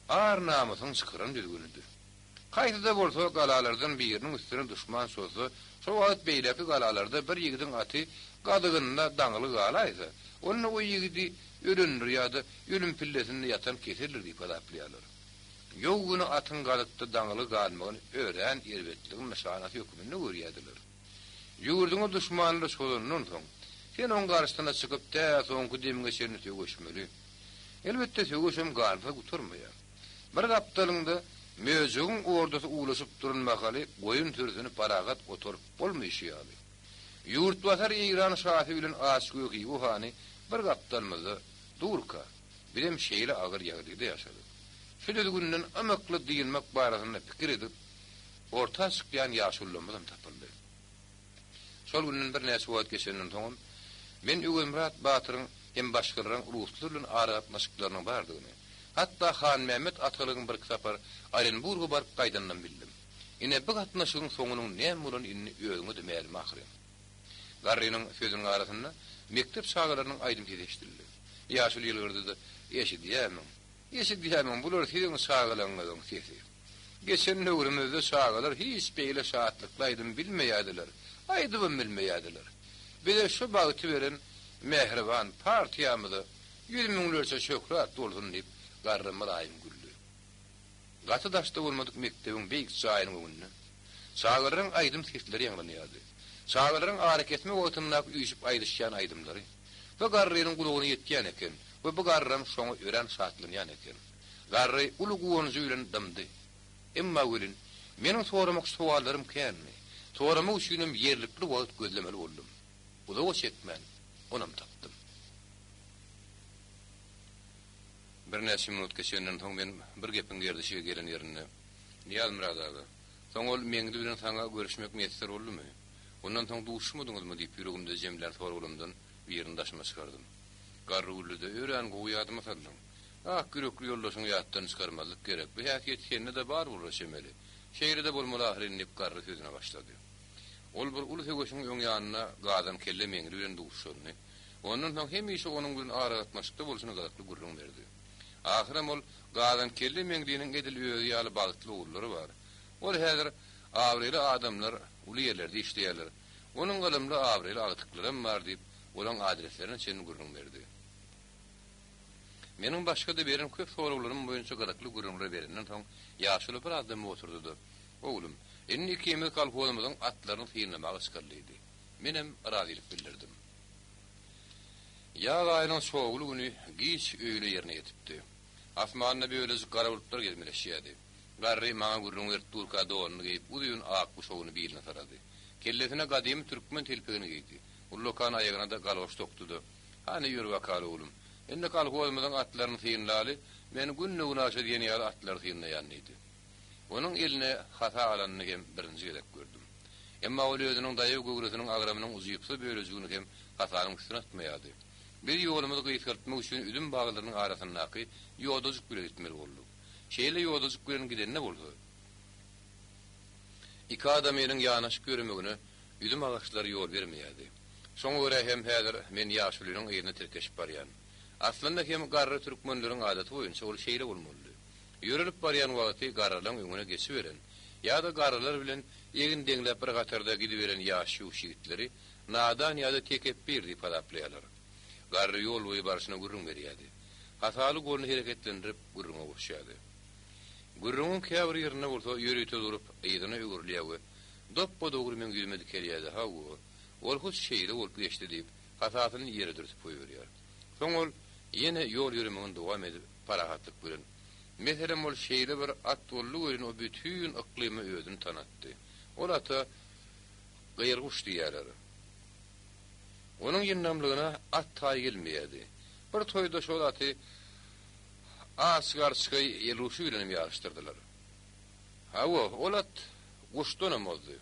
ar-namysyň çykaran düzgünidi. Haýsy-da bolsa galalardan biriniň üstüne duşman çozsa, şo wagt beýleki galalarda bir ýigidiň aty gazygynda daňyly galaýsa, onda o ýigidi ölendir ýa-da ölüm pillesinde ýatan keseldir diýip hasaplaýarlar. Ýow güni atyň gazykda daňyly galmagyny örän erbetligiň nyşanasy hökmünde görýärdiler. Ýurduňa duşmanlar çozandan soň, sen oň garşysyna çykyp tä soňky demiňe çenli söweşmeli. Elbetde söweşem gansyz gutarmaýar. Bir gapdalyňda möjegiň ordasy uwlaşyp duran mahaly goýun sürüsini parahat otaryp bolmaýşy ýaly. Ýurtbasar Eýran şasy bilen açgöz Hywa hany bir gapdalymyzda durka, bizem şeýle agyr ýagdaýda ýaşadyk. Şu düzgünden ymykly dynmak barasynda pikir edip, orta çykýan ýaşulularymyzam tapyldy. Şol günden birnäçe wagt geçenden soňam, men Öwezmyrat batyryň hem başgalaryň ruslar bilen aragatnaşyklarynyň bardygyny, hatda Hanmämmet atalygyň birki sapar Orenburga baryp gaýdanynam bildim. Ine, bu gatnaşygyň soňunyň näme bolany indi özüňe-de mälim ahyryn. Garrynyň sözüniň arasynda mekdep çagalarynyň aýdym sesi eşidildi. Ýaşuly ýylgyrdy-da, Eşidýärmiň? Eşidýärmiň, bular siziň çagalaryňyzyň sesi. Geçen döwrümizde çagalar hiç beýle şatlykly aýdym bilmeýärdiler, aýdybam bilmeýärdiler. Bize şu bagty beren mähriban partiýamyza ýüz müňlerçe şöhrat bolsun diýip, garry mylaýym güldi. Gaty daşda bolmadyk mekdebiň beýik jaýynyň öňünde çagalaryň aýdym sesleri ýaňlanýardy. Çagalaryň arakesme wagtyndaky üýşüp aýdyşýan aýdymlary bu garrynyň gulagyna ýetýän eken we bu garram şoňa örän şatlanýan eken. Garry uly guwanjy bilen dymdy. Emma welin, meniň soramakçy sowallarym kändi. Soramak üçinem ýerlikli wagt gözlemeli boldum. Uzaga çekmän, onam tapdym. Birnäçe minut geçenden soň men bir gepiň gerdişige gelen ýerinde, Nyýazmyrat aga, soň ol Meňli bilen saňa görüşmek miýesser boldumy? Ondan soň duşuşmadyňyzmy? diýip ýüregimde jemlän soraglarymdan birini daşyma çykardym. Garrygülli-de, Örän gowy ýadyma saldyň. Ak ýürekli ýoldaşyňy ýatdan çykarmazlyk gerek. Bu häsiýet sende-de bar bolara çemeli. Şeýle-de bolmaly ahyryn diýip garry sözüne başlady. Ol bir uly söweşiň öň ýanynda Gazan kelle Meňli bilen duşuşanyny, Ondan soň hemişe onuň bilen aragatnaşykda bolşuny gyzykly gürrüň berdi. Ahyram ol Gazankelle Meňliniň edil özi ýaly bagtly ogullary bar. Ol häzir abraýly adamlar, uly ýerlerde işleýärler. Onuň ylymly, abraýly agtyklaram bar diýip, olaň adreslerine çenli gürrüň berdi. Meniň başga-da beren köp soraglarym boýunça gyzykly gürrüňler berenden soň, ýaşuly biraz dymyp oturdy-da, Oglum, indi ikimiz kolhozymyzyň atlaryny synlamaga çykaly diýdi. Menem razylyk bildirdim. Ýaz aýynyň çogly güni giç öýle ýerine ýetipdi. Asmanda bölejik gara bulutlar gezmeleşýärdi. Garry maňa gürrüň berip durka donuny geýip, uzyn ak guşagyny biline sarady. Kellesine gadymy türkmen telpegini geýdi. Ullakan aýagyna-da galoş sokdy-da, Hany, ýör bakaly, oglum. Indi kolhozymyzyň atlaryny synlaly, men günde-günaşa diýen ýaly atlary synlaýan diýdi. Onuň eline hasa alanyny hem birinji gezek gördüm. Emma ol özüniň daýaw göwresiniň agramynyň ujypsyz bölejigini hem hasanyň üstüne atmaýardy. Biz ýolumyzy gysgaltmak üçin üzüm baglarynyň arasyndaky ýodajyk bile gitmeli bolduk. Şeýle ýodajyk bilen gidende bolsa, iki adamynyň ýanaşyk ýöremegine üzüm agaçlary ýol bermeýärdi. Şoňa görä hem häzir men ýaşulynyň yzyna tirkeşip barýan. Aslynda hem garry türkmenleriň adaty boýunça ol şeýle bolmalydy. Ýörelip barýan wagty garrylaň öňüne geçiberen ýa-da garrylar bilen egin deňläp bir hatarda gidiberen ýaş-ýuş ýigitleri nadan ýa-da tekepbir diýip hasaplaýarlar. Garry ýol boýy barşyna gürrüň berýärdi. Hasaly goluny hereketlendirip gürrüňe goşýardy. Gürrüňiň käbir ýerinde bolsa ýörite durup yzyna öwrülýär we dopba-dogry meň ýüzüme dikelýärdi, Hawa, ol hut şeýle bolup geçdi diýip, hasasyny ýere dürtüp goýberýär. Soň ol ýene ýol ýöremegini dowam edip, parahatlyk bilen, Meselem, ol şeýle bir at boldy welin, o bütin yklyma özüni tanatdy. Ol ata Gyrguş diýýärler. Onuň ýyndamlygyna at taý gelmeýärdi. Bir toýda şol aty aç garçgaý elguşy bilenem ýaryşdyrdylar. Hawa, ol at guşdanam ozdy.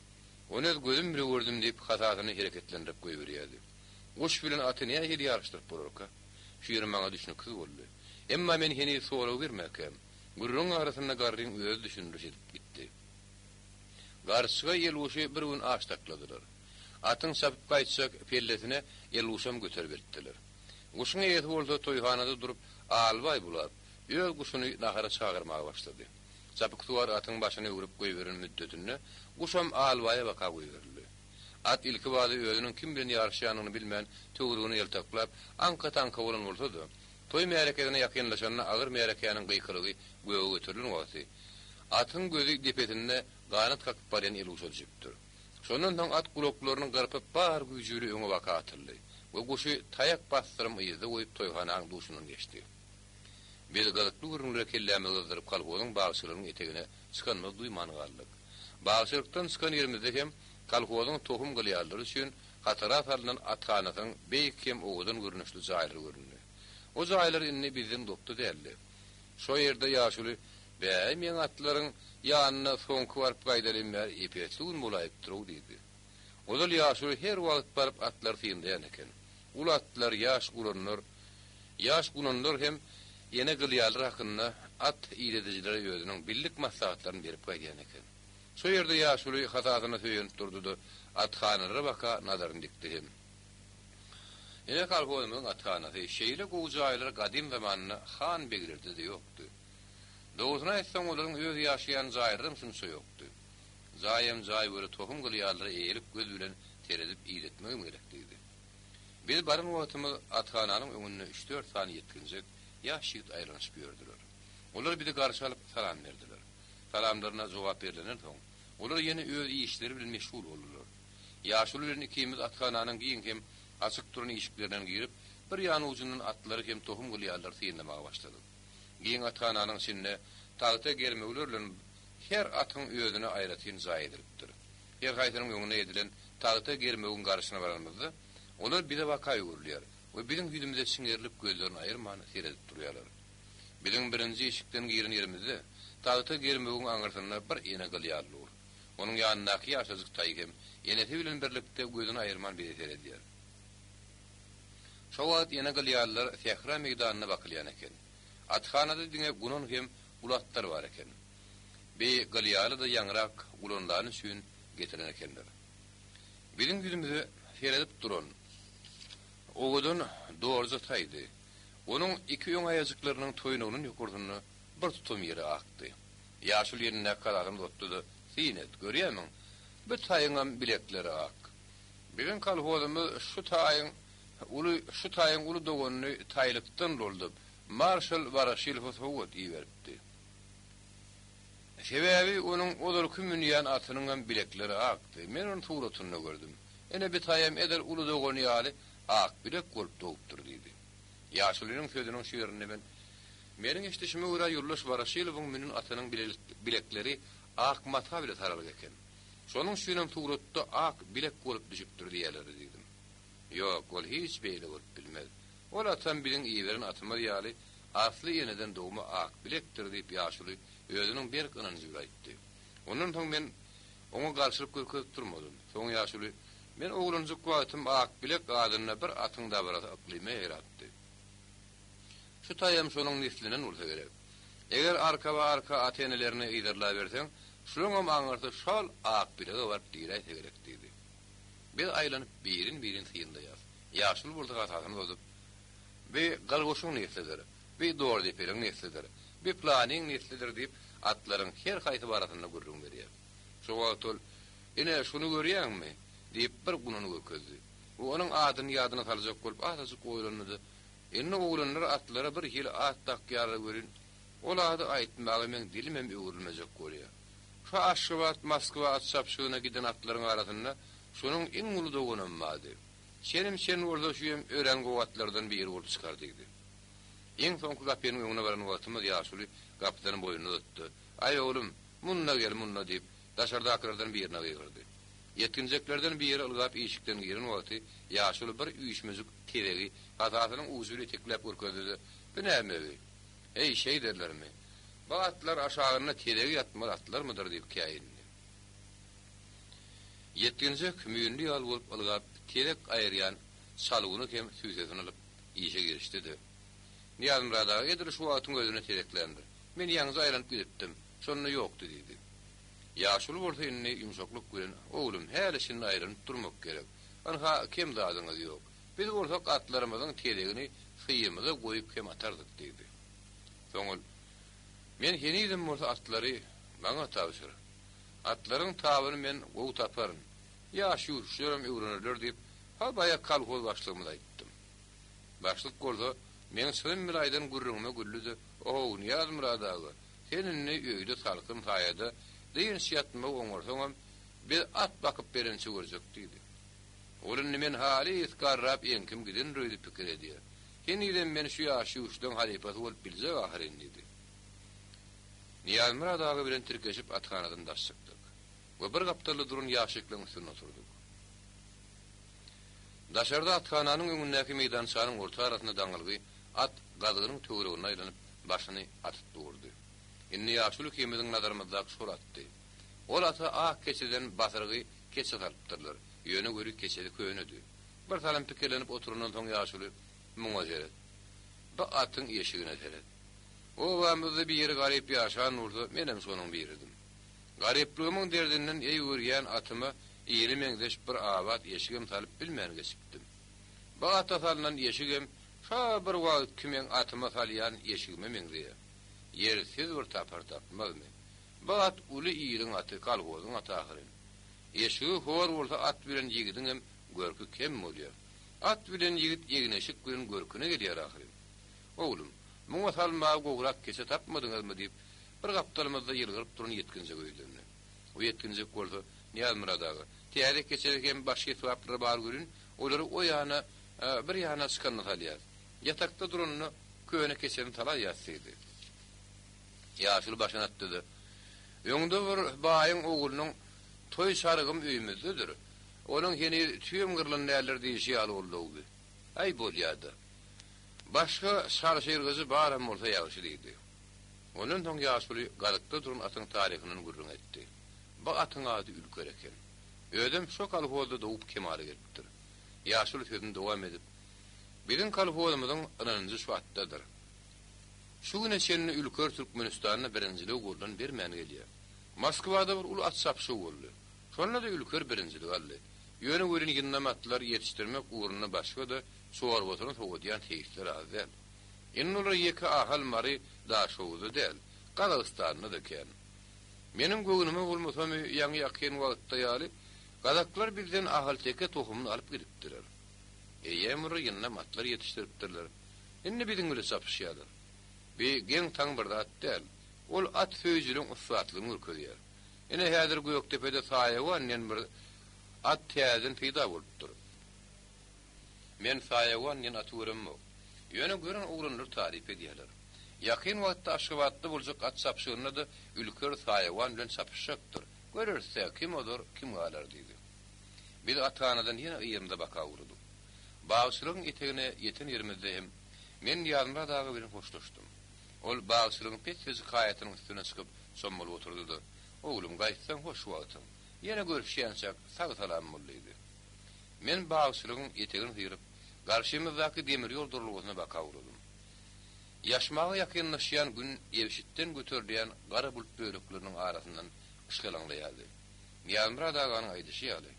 Ony öz gözüm bile gördüm diýip, hasasyny hereketlendirip goýberýärdi. Guş bilen aty nähili ýaryşdyryp bolarka? Şu ýeri maňa düşnüksiz boldy. Emma men heniz sorag bermäkäm, gürrüňiň arasynda garryň özi düşündiriş edip gitdi. Garçga elguşy bir gün aç sakladylar. Atyň çapyp gaýtjak pellesine elguşam göterip eltdiler. Guşuň eýesi bolsa toýhanada durup albaý bulap, öz guşuny nahara çagyrmaga başlady. Çapyksuwar atyň başyny öwrüp goýberen müddetinde guşam albaýa baka goýberildi. At ilkibada özüniň kim bilen ýaryşýanyny bilmän, töweregine ýaltaklap, aňka-taňka bolan bolsa-da, toý märekesine ýakynlaşanda agyr märekäniň gykylygy göge göterilen wagty, atyň gözi depesinde ganat kakyp barýan elguşa düşüpdir. Şondan soň at gulaklaryny gyrpyp bar güýji bile öňe baka atyldy we guşy taýak basdyrym yzda goýup toýhanaň duşundan geçdi. Biz gyzykly gürrüňlere kellämizi gyzdyryp kolhozyň bagçylygynyň etegine çykanymyzy duýman galdyk. Bagçylykdan çykan ýerimizde hem kolhozyň tohum gylýanlary üçin hatara salnan athanasynyň beýik hem owadan görnüşli jaýlary göründi. O jaýlar indi bizden uzakda däldi. Şo ýerde ýaşuly, Bäý, meň atlaryň ýanyna soňky baryp gaýdalym bäri ep-esli gün bolaýypdyr-ow diýdi. Ozal ýaşuly her wagt baryp atlary synlaýan eken. Uly atlar, ýaş gulanlar, ýaş gulanlar hem ene gylýallar hakynda at idedijilere özüniň billik maslahatlaryny berip gaýdýan eken. Şo ýerde ýaşuly hasasyna söýenip durdy-da, athanalara baka nazaryny dikdi hem. Ine kolhozymyzyň athanasy. Şeýle gowy jaýlar gadym zamanda han-beglerde-de ýokdy. Dogrusyny aýtsaň, olaryň öz ýaşaýan jaýlaram şunça ýokdy. Jaýam jaý weli tohum gylýallara eýelik göz bilen seredip idetmegem gerek diýdi. Biz baran wagtymyz athananyň öňünde üç-dört sany ýetginjek, ýaş ýigit aýlanyşyp ýördüler. Olar bizi garşy alyp salam berdiler. Salamlaryna jogap berlenden soň, olar ýene öz işleri bilen meşgul boldular. Ýaşuly bilen ikimiz athananyň giň hem açyk duran işiklerinden girip, bir ýan ujundan atlary hem tohum gylýanlary synlamaga başladyk. Giň athananyň içinde tagta germewler bilen her atyň özüne aýratyn jaý edilipdir. Her haýsynyň öňüne edilen tagta germewiň garşyna baranymyzda, olar bize baka öwrülýär we biziň ýüzümize çiňerilip gözlerini aýyrman seredip durýarlar. Biziň birinji işikden giren ýerimizde, tagta germewiň aňyrsynda bir ene gylýal dur. Onuň ýanyndaky ýaşajyk taý hem enesi bilen birlikde gözüni aýyrman bize seredýär. Şo wagt ene gylýallar sähra meýdanynda bakylýan eken. Athanada diňe gunan hem uly atlar bar eken. Bi gylýaly-da ýaňyrak ulanylany üçin getiren ekenler. Biziň ýüzümize seredip duran owadan dorja taýdy. Onuň iki öň aýajyklarynyň toýnagynyň ýokarsynda bir tutam ýeri akdy. Ýaşuly elindäki kazasyny uzatdy-da, Syn et, görýärmiň, bu taýyňam bilekleri ak. Biziň kolhozymyz şu taýyň uly şu taýyň uly doganyny taýlykdan doldup, marşal Woroşilowa sowgat iberipdi. Sebäbi onuň ozalky münýän atynyňam bilekleri akdy. Men ony suratynda gördüm. Ine, bi taýam edil uly dogany ýaly ak bilek bolup dogupdyr diýdi. Ýaşulynyň sözüniň şu ýerinde men, Meniň eşidişime görä, ýoldaş Woroşilowyň münen atynyň bilekleri ak mata bile saralgy eken. Şonuň üçinem suratda ak bilek bolup düşüpdir diýýärler diýdim. Ýok, ol hiç beýle bolup bilmez. Ol atam biziň iberen atymyz ýaly asly eneden dogma ak bilekdir diýip ýaşuly özüniň berk ynanjy bile aýtdy. Ondan soň men oňa garşylyk görkezip durmadym. Soň ýaşuly, Men oglanjyk wagtym ak bilek adynda bir atyň dabarasy yklyma ýaýrapdy. Şu taýam şonuň neslinden bolsa gerek. Eger arkaba-arka ata-enelerini yzarlaberseň, şulaňam aňyrsy şol ak bilege baryp diräýse gerek diýdi. Biz aýlanyp birin-birin synlaýas. Ýaşuly bolsa hasasyny uzadyp, Bi Galgoşuň neslidir, bi Dordepeliň neslidir, bi pylanyň neslidir diýip, atlaryň her haýsy barasynda gürrüň berýär. Şo wagt ol, Ine, şuny görýäňmi? diýip, bir gunany görkezdi. We onuň adyny ýadyna saljak bolup azajyk oýlandy-da, Indi oglanlar atlara bir hili at dakýarlar welin, ol ady aýtmaga meň dilimem öwrülmejek bolýar. Şu Aşgabat, Moskwa at çapyşygyna giden atlaryň arasynda şonuň iň uly doganam bardy. Çenim çen bolsa şüýem örän gowy atlardan biri bolup çykar diýdi. Iň soňky gapynyň öňüne baran wagtymyz ýaşuly gapydan boýnuny uzatdy. Aý oglum, munda gel, munda diýip, daşardakylardan birine gygyrdy. Ýetginjeklerden biri ylgap işikden giren wagty ýaşuly bir üýşmejik tezegi hasasynyň ujy bilen itekläp görkezdi-de, Bu näme-bi? Heý, şeýderlermi? Bu atlar aşagynda tezegi ýatmaly atlarmydyr diýip käýindi. Ýetginjek müýnli ýaly bolup ylgap, tezek aýyrýan çalgyny hem süýsesini alyp, işe girişdi-de, Nyýazmyrat aga edil şu wagtyň özünde tezekländir. Men ýaňyja aýlanyp gidipdim. Şonda ýokdy diýdi. Ýaşuly bolsa indi ýumşaklyk bilen, Oglum, häli-şindi aýlanyp durmak gerek. Ynha, kem zadyňyz ýok. Biz bolsak atlarymyzyň tezegini syýymyza goýup hem atardyk diýdi. Soň ol, Men henizem bolsa atlary maňa tabşyr. Atlaryň tabyny men gowy taparyn. Ýaş-ýuşlaram öwrenerler diýip, ha baýak kolhoz başlygymyza aýtdym. Başlyk bolsa, meň çynym bile aýdan gürrüňime güldi-de, Ohow, Nyýazmyrat aga, sen indi öýde salkyn saýada dynç ýatmagy oňarsaňam, biz at bakyp berençe görjek diýdi. Ol indi men halys garrap eňkim gidendir öýdüp pikir edýär. Henizem men şu ýaş-ýuşlaň halypasy bolup biljek ahyryn diýdi. Nyýazmyrat aga bilen tirkeşip athanadan daş çykdyk we bir gapdalda duran ýaşikleriň üstünde oturdyk. Daşarda athananyň öňündäki meýdançanyň orta arasynda daňylgy at gazygynyň töwereginde aýlanyp, başyny atyp durdy. Indi ýaşuly ikimiziň nazarymyzdaky şol atdy. Ol ata ak keçeden basyrgy keçe salypdyrlar. Ýöne weli keçesi könedi. Bir salym pikirlenip oturandan soň ýaşuly, Muňa seret. Bu atyň eşigine seret. Obamyzda biri garyp ýaşan bolsa, menem şonuň biridim. Garyplygymyň derdinden eý görýän atyma ile meňzeş bir abat eşigem salyp bilmän geçipdim. Bu ata salnan eşigem şo bir wagtky meň atyma salýan eşigime meňzeýär. Ýeri siz bir tapar tapmazmy? Bu at uly iliň aty, kolhozyň aty ahyryn. Eşigi hor bolsa at bilen ýigidiňem görki kem bolýar. At bilen ýigit egin-eşik bilen görküne gelýär ahyryn. Oglum, muňa salmaga gowrak keçe tapmadyňyzmy diýip, bir gapdalymyzda ýylgyryp duran ýetginjege ýüzlendi. O ýetginjek bolsa, Nyýazmyrat aga, täze keçede hem başga esbaplar bar welin, olary o ýana, bir ýana çykanda salýas. Ýatakda duranda köne keçeni salaýýas diýdi. Ýaşuly başyny atdy-da, Öňde bir baýyň oglunyň toý çarygym öýümizdedir. Onuň heniz tüýem gyrlan däldir diýşi ýaly boldy-ow bi. Äý, bolýa-da. Başga şarşyrgyjy baram bolsa ýagşy diýdi. Ondan soň ýaşuly gazykda duran atyň taryhyndan gürrüň etdi. Bu atyň ady Ülker eken. Özem şo kolhozda dogup kemala gelipdir. Ýaşuly sözüni dowam edip, Biziň kolhozymyzyň ynanjy şu atdadyr. Şu güne çenli Ülker Türkmenistanda birinjiligi goldan bermän gelýär. Moskwada bir uly at çapyşygy boldy. Şonda-da Ülker birinjiligi aldy. Ýöne welin ýyndam atlar ýetişdirmek ugrunda başga-da çorbasyny sowadýan seýisler az däl. Indi olar ýeke Ahal, Mary, Daşhowuzda däl, Gazagystanda-da kän. Meniň göwnüme bolmasamy, ýaňy-ýakyn wagtda ýaly, gazaklar bizden ahalteke tohumyny alyp gidipdiler. Eýýäm olar ýyndam atlar ýetişdiripdirler. Indi biziň bile çapyşýarlar. Bi geň-taň bir zat däl. Ol at söýüjiligiň ussatlygyny görkezýär. Ine, häzir Gökdepede Saýawan diýen bir at täzeden peýda bolupdyr. Men Saýawan diýen aty göremok. Ýöne gören oglanlar taryp edýärler. Ýakyn wagtda Aşgabatda boljak at çapyşygynda-da Ülker Saýawan bilen çapyşjakdyr. Göreris-dä, kim ozar, kim galar diýdi. Biz athanadan ýene yzymyza baka ugradyk. Bagçylygyň etegine ýeten ýerimizde hem men Nyýazmyrat aga bilen hoşlaşdym. Ol bagçylygyň pessejik haýatynyň üstüne çykyp, çommalyp oturdy-da, Oglum, gaýtsaň hoş wagtyň. Ýene görüşýänçäk sag-salam bol diýdi. Men bagçylygyň etegini syryp, garşymyzdaky demir ýol duralgasyna baka ugradym. Ýaşmaga ýakynlaşýan gün ebşitden göterilýän gara bulut bölekleriniň arasyndan yşgalaňlaýardy. Nyýazmyrat aganyň aýdyşy ýaly,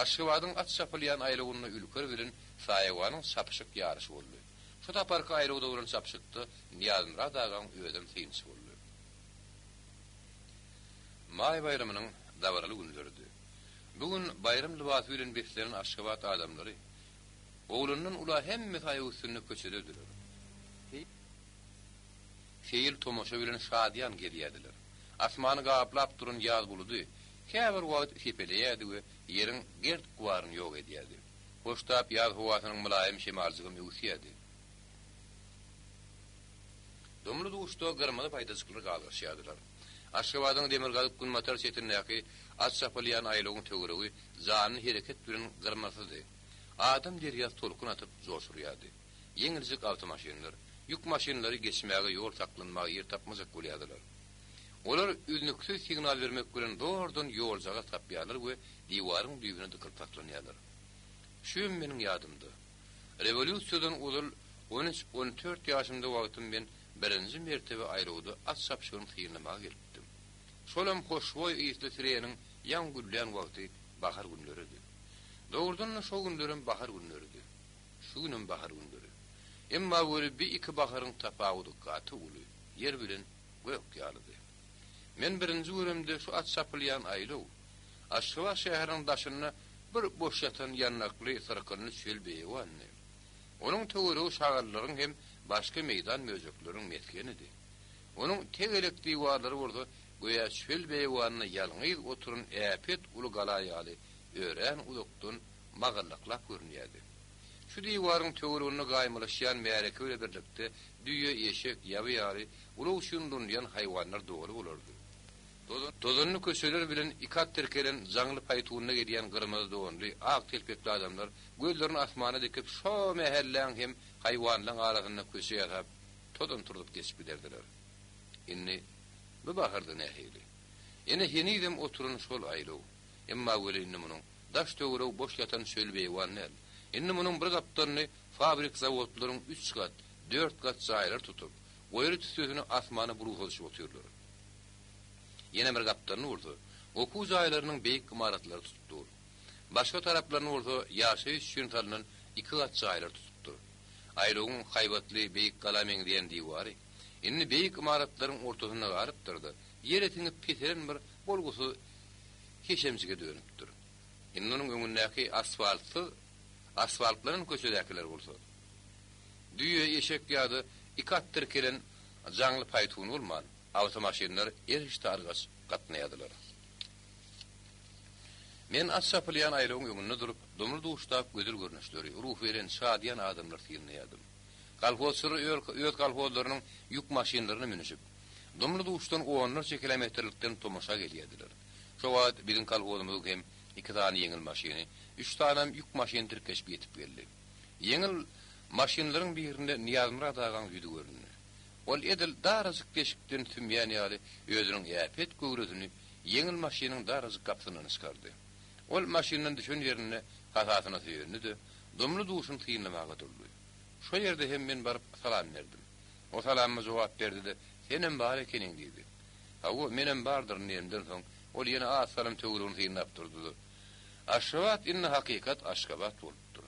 Aşgabadyň at çapylýan aýlawynda Ülker bilen Saýawanyň çapyşyk ýaryşy boldy. Şu saparky aýlawda bolan çapyşykda Nyýazmyrat agaň özem synçy boldy. Maý baýramynyň dabaraly günleridi. Bu gün baýram lybasy bilen beslenen Aşgabat adamlary, oglandan ula hemmesi aýak üstünde köçedediler. Seýil-tomaşa bilen şadyýan gezýärdiler. Asmany gaplap duran ýaz buludy käbir wagt sepeleýärdi we ýeriň gert-gubaryny ýok edýärdi. Hoştap ýaz howasynyň mylaýym şemaljygam öwüsýärdi. Dumly-duşda gyrmyzy paýdajyklar galgaşýardylar. Aşgabadyň demirgazyk-günbatar çetindäki at çapylýan aýlawyň töweregi janly hereket bilen gyrmysydy. Adam derýasy tolkun atyp joş urýardy. Ýeňiljek awtomaşynlar, ýük maşynlary geçmäge ýol saklanmaga ýer tapmajak bolýardylar. Olar üznüksiz signal bermek bilen zordan ýoljagaz tapýarlar we diwaryň düýbüne dykylyp saklanýarlar. Şüem meniň ýadymda. Rewolýusiýadan ozal on üç-on dört ýaşymda wagtym men birinji mertebe aýlawda at çapyşygyny synlamaga gelipdim. Şolam hoşboý ysly sireniň ýaňy güllän wagty bahar günleridi. Dogrudan-da şo günlerem bahar günleridi. Şu günem bahar günleri. Emma weli bi iki baharyň tapawudy gaty uly, ýer bilen gök ýalydy. Men birinji göremde şu at çapylýan aýlaw, Aşgabat şäheriniň daşynda bir boş ýatan ýandakly, syrkynly çöl beýewandy. Onuň töweregi şagallaryň hem başga meýdan möjekleriniň mesgenidi. Onuň tegelek diwarlary bolsa göýä çöl beýewanynda ýalňyz oturan äpet uly gala ýaly örän uzakdan magallaklap görünýärdi. Şu diwaryň töwereginde gaýmalaşýan märeke bile birlikde düýe, eşek, ýaby ýaly ulag üçin ulanylýan haýwanlar doly bolardy. Tozanly köçeler bilen iki at tirkelen jaňly paýtunda gelýän gyrmyzy donly, ak telpekli adamlar gözlerini asmana dikip şo mähelläň hem haýwanlaň arasynda köçe ýasap, tozan turzup geçip giderdiler. Indi bu baharda nähili? Ene henizem oturan şol aýlaw. Emma weli indi munuň daş-töweregi boş ýatan çöl-beýewan däl. Indi munuň bir gapdalyny fabrik-zawodlaryň üç gat, dört gat jaýlary tutup, goýry tüssesini asmana burugsadyşyp otyrlar. Ýene bir gapdalyny bolsa, Okuw jaýlarynyň beýik ymaratlary tutup dur. Başga taraplaryny bolsa ýaşaýyş üçin salnan ikigat jaýlar tutupdyr. Aýlawyň haýbatly beýik gala meňzeýän diwary indi beýik ymaratlaryň ortasynda galypdyr-da, ýere siňip peselen bir bolgusyz heşemjige dönüpdir. Indi onuň öňündäki asfaltsyz asfaltlanan köçedäkiler bolsa, düýe, eşek ýa-da iki at tirkelen jaňly paýtun bolman, awtomaşynlar eriş-targaç gatnaýardylar. Men at çapylýan aýlawyň öňünde durup, dumly-duşdap gözel görnüşleri, ruhubelent, şadyýan adamlary synlaýardym. Kolhozçylar öz kolhozlarynyň ýük maşynlaryna münüşip, dumly-duşdan onlarça kilometrlikden tomaşa gelýärdiler. Şo wagt biziň kolhozymyzyň hem iki sany ýeňil maşyny, üç sanam ýük maşyny tirkeşip ýetip geldi. Ýeňil maşynlaryň birinde Nyýazmyrat agaň ýüzi göründi. Ol edil darajyk deşikden sümýän ýaly özüniň äpet göwresini ýeňil maşynyň darajyk gapysyndan çykardy. Ol maşyndan düşen ýerinde hasasyna söýendi-de, dumly-duşuny synlamaga durdy. Şo ýerde hem men baryp salam berdim. O salamyma jogap berdi-de, Senem bar ekeniň diýdi. Hawa, menem bardyryn diýenimden soň, ol ýene az salym töweregini synlap durdy-da, Aşgabat indi hakykat Aşgabat bolupdyr,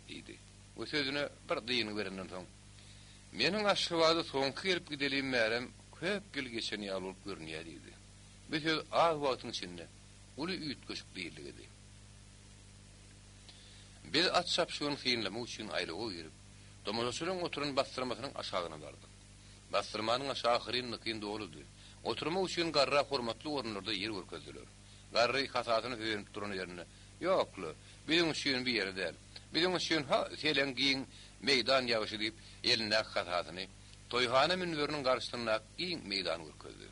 diýdi we sözüne bir dyngy berenden soň, Meniň Aşgabada soňky gelip gidelim bärem köp ýyl geçen ýaly bolup görünýär diýdi. Bu söz az wagtyň içinde uly üýtgeşik birligidi. Biz at çapyşygyny synlamak üçin aýlawa girip, tomaşaçylaryň oturan bassyrmasynyň aşagyna bardyk. Bassyrmanyň aşagy hyryn-dykyn doludy. Oturmak üçin garra hormatly orunlarda ýer görkezdiler. Garry hasasyny söýenip duran ýerinde, Ýok-la, biziň üçin bu ýeri däl. Biziň üçin ha, seleň giň meýdan ýagşy diýip, elindäki hasasyny toýhana münberiniň garşysyndaky giň meýdany görkezdi.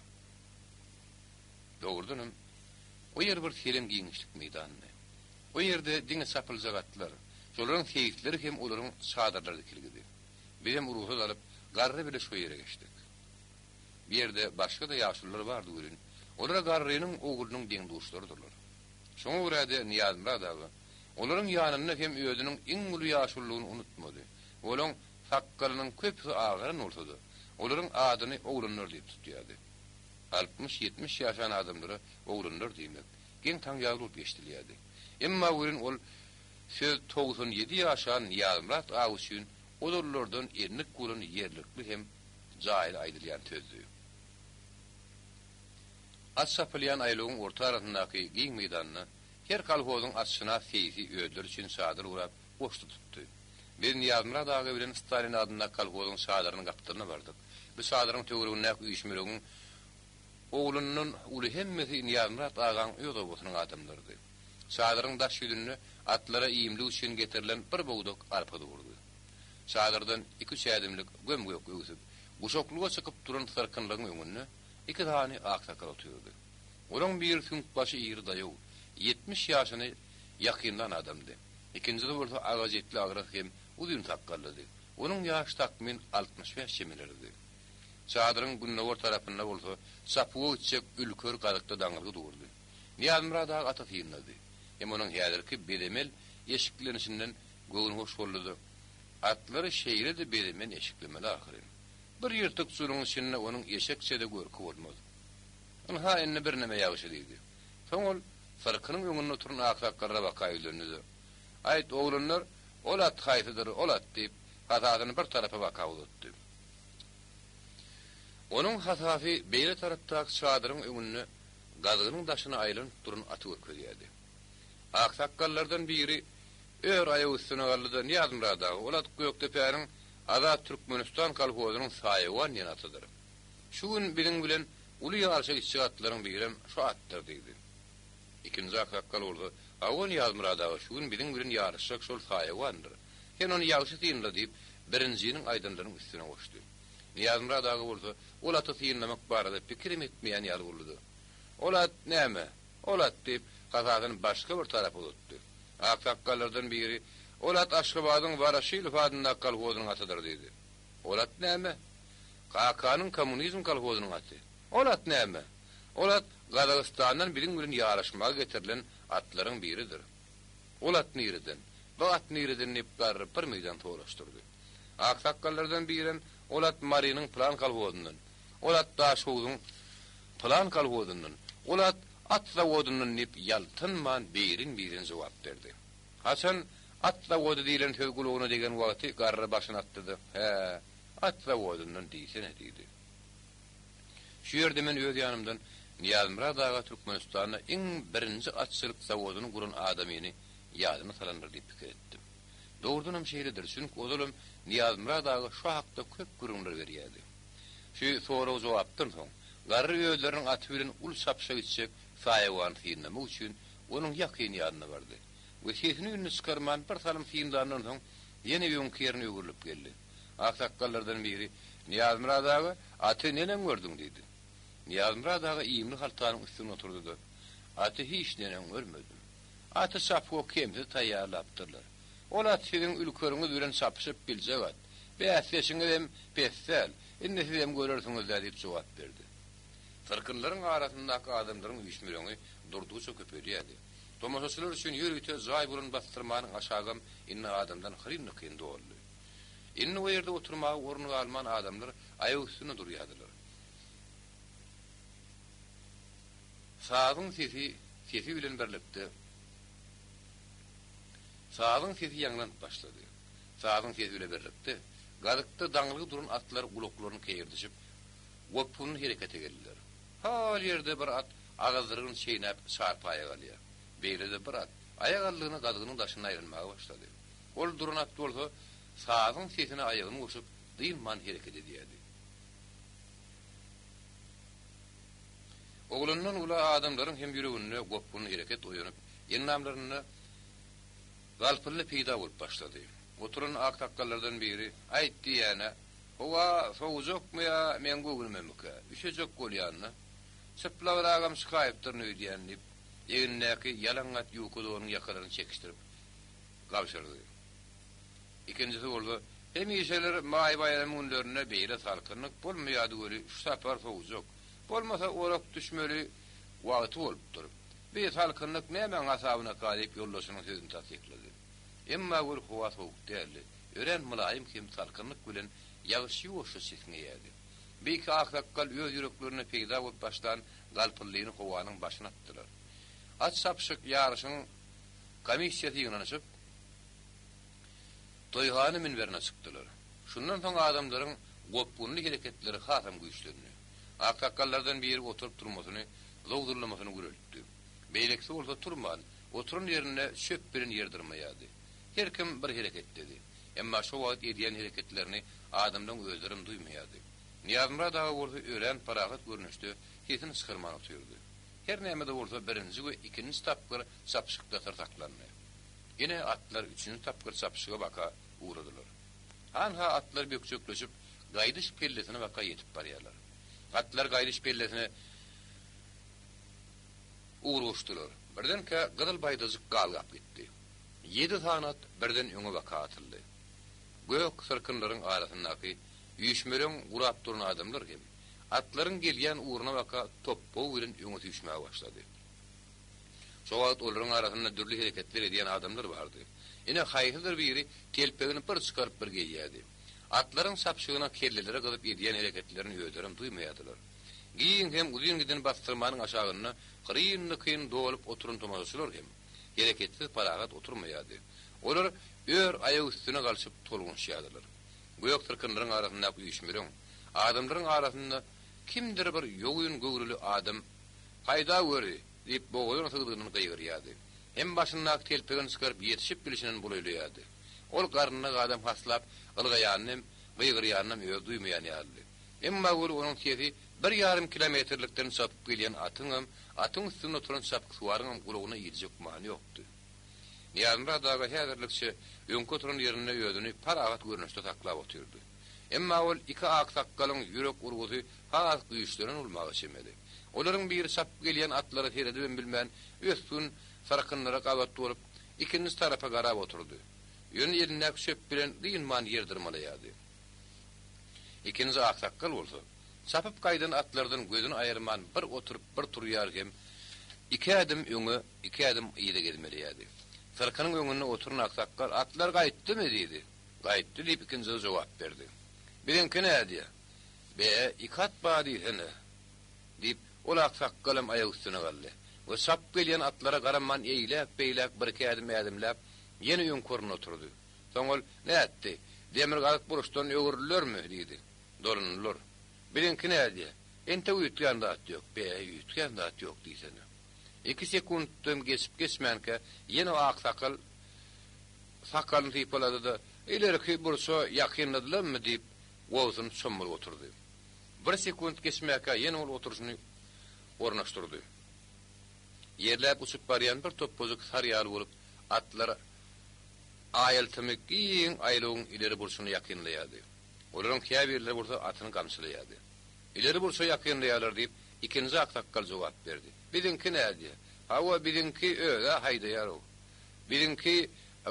Dogrudanam, o ýer bir seleň giňişlik meýdandy. O ýerde diňe çapyljak atlar, şolaryň seýisleri hem olaryň çadyrlary dikilgidi. Bizem rugsat alyp, garry bile şo ýere geçdik. Bu ýerde başga-da ýaşulular bardy welin, olar garrynyň oglunyň deň-duşlarydyrlar. Şoňa görä-de Nyýazmyrat aga olaryň ýanynda hem özüniň iň uly ýaşululygyny unutmady. Olaň sakgalynyň köpüsi agaran bolsa-da, olaryň adyny oglanlar diýip tutýardy. Altmyş-ýetmiş ýaşan adamlara oglanlar diýmek, geň-taň ýaly bolup eşidilýärdi. Emma welin ol söz 97 ýaşan Nyýazmyrat aga üçin ozallardan endik bolan ýerlikli hem jaýly aýdylýan sözdi. At çapylýan aýlawyň orta arasyndaky giň meýdanda her kolhozyň atşynas seýsi özleri üçin çadyr gurap, goş tutupdy. Biz Nyýazmyrat aga bilen Stalin adyndaky kolhozyň çadyrynyň gapdalyna bardyk. Bu çadyryň töweregindäki üýşmelegiň oglundan uly hemmesi Nyýazmyrat agaň öz obasynyň adamlarydy. Çadyryň daş ýüzünde atlara iýmlik üçin getirilen bir bogdak arpa durdy. Çadyrdan iki-üç ädimlik göm-gök öwsüp, guşaklyga çykyp duran syrkynlygyň öňünde iki sany aksakgal otyrdy. Olaň biri süňkbaşy iri daýaw, 70 ýaşyny ýakynlan adamdy. Ikinjisi bolsa agaç etli agras hem uzyn sakgallydy. Onuň ýaşy takmyn 65 çemeleridi. Çadyryň gündogar tarapynda bolsa çapuwa gitjek ülker gazykda daňylgy durdy. Nyýazmyrat aga ata synlady. Hem onuň häzirki bezemen eşiklenişinden göwnühoş boldy-da, Atlary şeýle-de bezemen eşiklemeli ahyryn. Bir ýyrtyk juluň içinde onuň eşekçe-de görki bolmaz. Ynha, indi birneme ýagşy diýdi. Soň ol syrkynyň öňünde oturan aksakgallara baka ýüzlendi-de, Aýt, oglanlar, ol at haýsydyr, ol at? diýip, hasasyny bir tarapa baka uzatdy. Onuň hasasy beýle tarapdaky çadyryň öňünde gazygynyň daşyna aýlanyp duran aty görkezýärdi. Aksakgallardan biri ör aýak üstüne galdy-da, Nyýazmyrat aga, ol at Gökdepäniň Azat Türkmenistan kolhozynyň Saýawan diýen atydyr. Şu gün biziň bilen uly ýaryşa gitjek atlaryň birem şu atdyr diýdi. Ikinji aksakgal bolsa, Hawa, Nyýazmyrat aga, şu gün biziň bilen ýaryşjak şol Saýawandyr. Sen ony ýagşy synla diýip, birinjiniň aýdanlarynyň üstüne goşdy. Nyýazmyrat aga bolsa, ol aty synlamak barada pikirem etmeýän ýaly boldy-da, Ol at näme? Ol at diýip, hasasyny başga bir tarapa uzatdy. Aksakgallardan biri, Ol at Aşgabadyň Woroşilow adyndaky kolhozynyň atydyr diýdi. Ol at näme? Kakanyň Kommunizm kolhozynyň aty. Ol at näme? Ol at Gazagystandan biziň bilen ýaryşmaga getirilen atlaryň biridir. Ol at nireden? Bu at nireden diýip garry bir meýdan soraşdyrdy. Aksakgallardan birem, Ol at Marynyň pylan kolhozyndan. Ol at Daşhowzuň pylan kolhozyndan. Ol at. At zawodyndan diýip, ýaltanman birin-birin jogap berdi. Haçan At zawody diýlen söz gulagyna degen wagty garry başyny atdy-da, Hä, at zawodyndan diýsene diýdi. Şu ýerde men öz ýanymdan Nyýazmyrat aga Türkmenistanda iň birinji atçylyk zawodyny guran adamyny ýadyna salandyr diýip pikir etdim. Dogrudanam şeýledir, çünki ozalam Nyýazmyrat aga şu hakda köp gürrüňler berýärdi. Şu sorag-jogapdan soň, garry özleriniň aty bilen uly çapyşa gitjek saýawany synlamak üçin onuň ýakyn ýanyna bardy we sesini-üýnüni çykarman bir salym synlandan soň ýene öňki ýerine öwrülip geldi. Aksakgallardan biri, Nyýazmyrat aga, aty neneň gördüň? diýdi. Nyýazmyrat aga iýmli haltanyň üstünde oturdy-da, Aty hiç neneň görmedim. Aty çapyga kemsiz taýýarlapdyrlar. Ol at siziň ülkeriňiz bilen çapyşyp biljek at. Bäsdeşiňizem pes däl. Indi sizem görersiňiz-dä diýip jogap berdi. Syrkynlaryň arasyndaky adamlaryň üýşmeleňi durdugyça köpelýärdi. Tomaşaçylar üçin ýörite jaý bolan bassyrmanyň aşagam indi adamdan hyryn-dykyn doldy. Indi o ýerde oturmaga orun galman adamlar aýak üstünde durýardylar. Sazyň sesi sesi bilen birlikde Sazyň sesi ýaňlanyp başlady. Sazyň sesi bile birlikde gazykda daňylgy duran atlar gulaklaryny keýirdişip, gopgunly herekete geldiler. Hol ýerde bir at agyzdyrygyny çeýnäp çarpaýa galýar. Beýle-de bir at aýak aldygyna gazygynyň daşynda aýlanmaga başlady. Ol duran at bolsa sazyň sesine aýagyny goşup, dynman hereket edýärdi. Oglandan ula adamlaryň hem ýüreginde gopgunly hereket oýanyp, endamlarynda galpyldy peýda bolup başlady. Oturan aksakgallardan biri, Aýt diýýän-ä, howa sowujakmy ýa meň göwnümemikä, üşejek bolýan-da. Çyplagragam çykaýypdyryn öýdýän diýip, egnindäki ýalaňat ýuka donuň ýakalaryny çekişdirip gabşyrdy. Ikinjisi bolsa, Hemişeler maý baýram günlerinde beýle salkynlyk bolmaýardy weli şu sapar sowujak. Bolmasa orak düşmeli wagty bolupdyr. Bi salkynlyk nämäň hasabynaka diýip ýoldaşynyň sözüni tassyklady. Emma weli howa sowuk däldi. Örän mylaýym hem salkynlyk bilen ýagyş ýuwaşja çisňeýärdi. Beýik aksakgal öz ýüreklerinde peýda bolup başlan galpyldyny howanyň başyna atdylar. At çapyşyk ýaryşyň komissiýasy ýygnanyşyp, Toýhana münberine çykdylar. Şundan soň adamlaryň gopgunly hereketleri hasam güýçlendi. Aksakgallardan biri oturyp-turmasyny, zowzullamasyny güreltdi. Beýlekisi bolsa turman, oturan ýerinde çöp bilen ýer dyrmaýardy. Her kim bir hereketdedi. Emma şo wagt edýän hereketlerini adamlaň özlerem duýmaýardy. Nyýazmyrat aga bolsa örän parahat görnüşde sesini çykarman otyrdy. Her näme-de bolsa birinji we ikinji tapgyr çapyşykda syr saklandy. Ine, atlar üçünji tapgyr çapyşyga baka ugradylar. Hanha atlar bökjekleşip, gaýdyş pellesine baka ýetip barýarlar. Atlar gaýdyş pellesine ugrugyşdylar. Birdenkä gyzyl baýdajyk galgap gitdi. Ýedi sany at birden öňe baka atyldy. Gök syrkynlaryň arasyndaky üýşmeleň gurap duran adamlar hem atlaryň gelýän ugruna baka topbagy bilen öňe süýşmäge başlady. Şo wagt olaryň arasynda dürli hereketler edýän adamlar bardy. Ine, haýsydyr biri telpegini bir çykaryp bir geýýärdi. Atlaryň çapyşygyna kelleleri gyzyp edýän hereketlerini özlerem duýmaýardylar. Giň hem uzyn giden bassyrmanyň aşagynda hyryn-dykyn dolup oturan tomaşaçylar hem hereketsiz parahat oturmaýardy. Olar ör aýak üstüne galşyp tolgunyşýardylar. Gök syrkynlaryň arasyndaky üýşmeleň, adamlaryň arasynda kimdir bir ýogyn göwreli adam Haýda göri! diýip, bogazan sygdygyndan gygyrýardy. Hem başyndaky telpegini çykaryp ýetişip bilşinden bulaýlaýardy. Ol garynlak adam haslap ylgaýanyny hem, gygyrýanynam özi duýmaýan ýalydy. Emma weli onuň sesi bir ýarym kilometrlikden çapyp gelýän atyňam, atyň üstünde oturan çapyksuwaryňam gulagyna iljek gümany ýokdy. Nyýazmyrat aga häzirlikçe öňki oturan ýerinde özüni parahat görnüşde saklap otyrdy. Emma ol iki aksakgalyň ýürek urgusy has güýçlenen bolmaga çemeli. Olaryň biri çapyp gelýän atlara seredibem bilmän, ösgün sarkynlara gabat bolup, ikinji tarapa garap oturdy. Ýöne elindäki çöp bilen dynman ýer dyrmalaýardy. Ikinji aksakgal bolsa, çapyp gaýdan atlardan gözüni aýyrman bir oturyp, bir turýar hem iki ädim öňe, iki ädim yza gezmeleýärdi. Syrkynyň öňünde oturan aksakgal, Atlar gaýtdymy? diýdi. Gaýtdy, diýip, ikinjisi jogap berdi. Biziňki nädýä? Be, iki at bar diýsene! Diýip, ol aksakgalam aýak üstüne galdy. we çapyp gelýän atlara garaman eýläk-beýläk birki ädim ädimläp, ýene öňki ornunda oturdy. Soň ol, Nätdi? Demirgazyk burçdan öwrüldilermi? diýdi. Dolandylar. Biziňki nädýä? Entek üýtgän zat ýok. Be, üýtgän zat ýok diýsene. Iki sekuntdan geçip-geçmänkä, ýene o aksakal sakalyny sypalady-da, Ilerki burça ýakynladylarmy? diýip, gobsunyp çommalyp oturdy. Bir sekunt geçmäkä ýene ol oturyşyny ornaşdyrdy. Ýerläp uçup barýan bir topbajyk sar ýaly bolup, atlar aýyltymy giň aýlawyň ileri burçuna ýakynlaýardy. Olaryň käbirleri bolsa atyny gamçylaýardy. Ileri burça ýakynlaýarlar diýip, ikinji aksakgal jogap berdi. Biziňki nädýä? Hawa, biziňki öz-ä haýdaýar-ow. Biziňki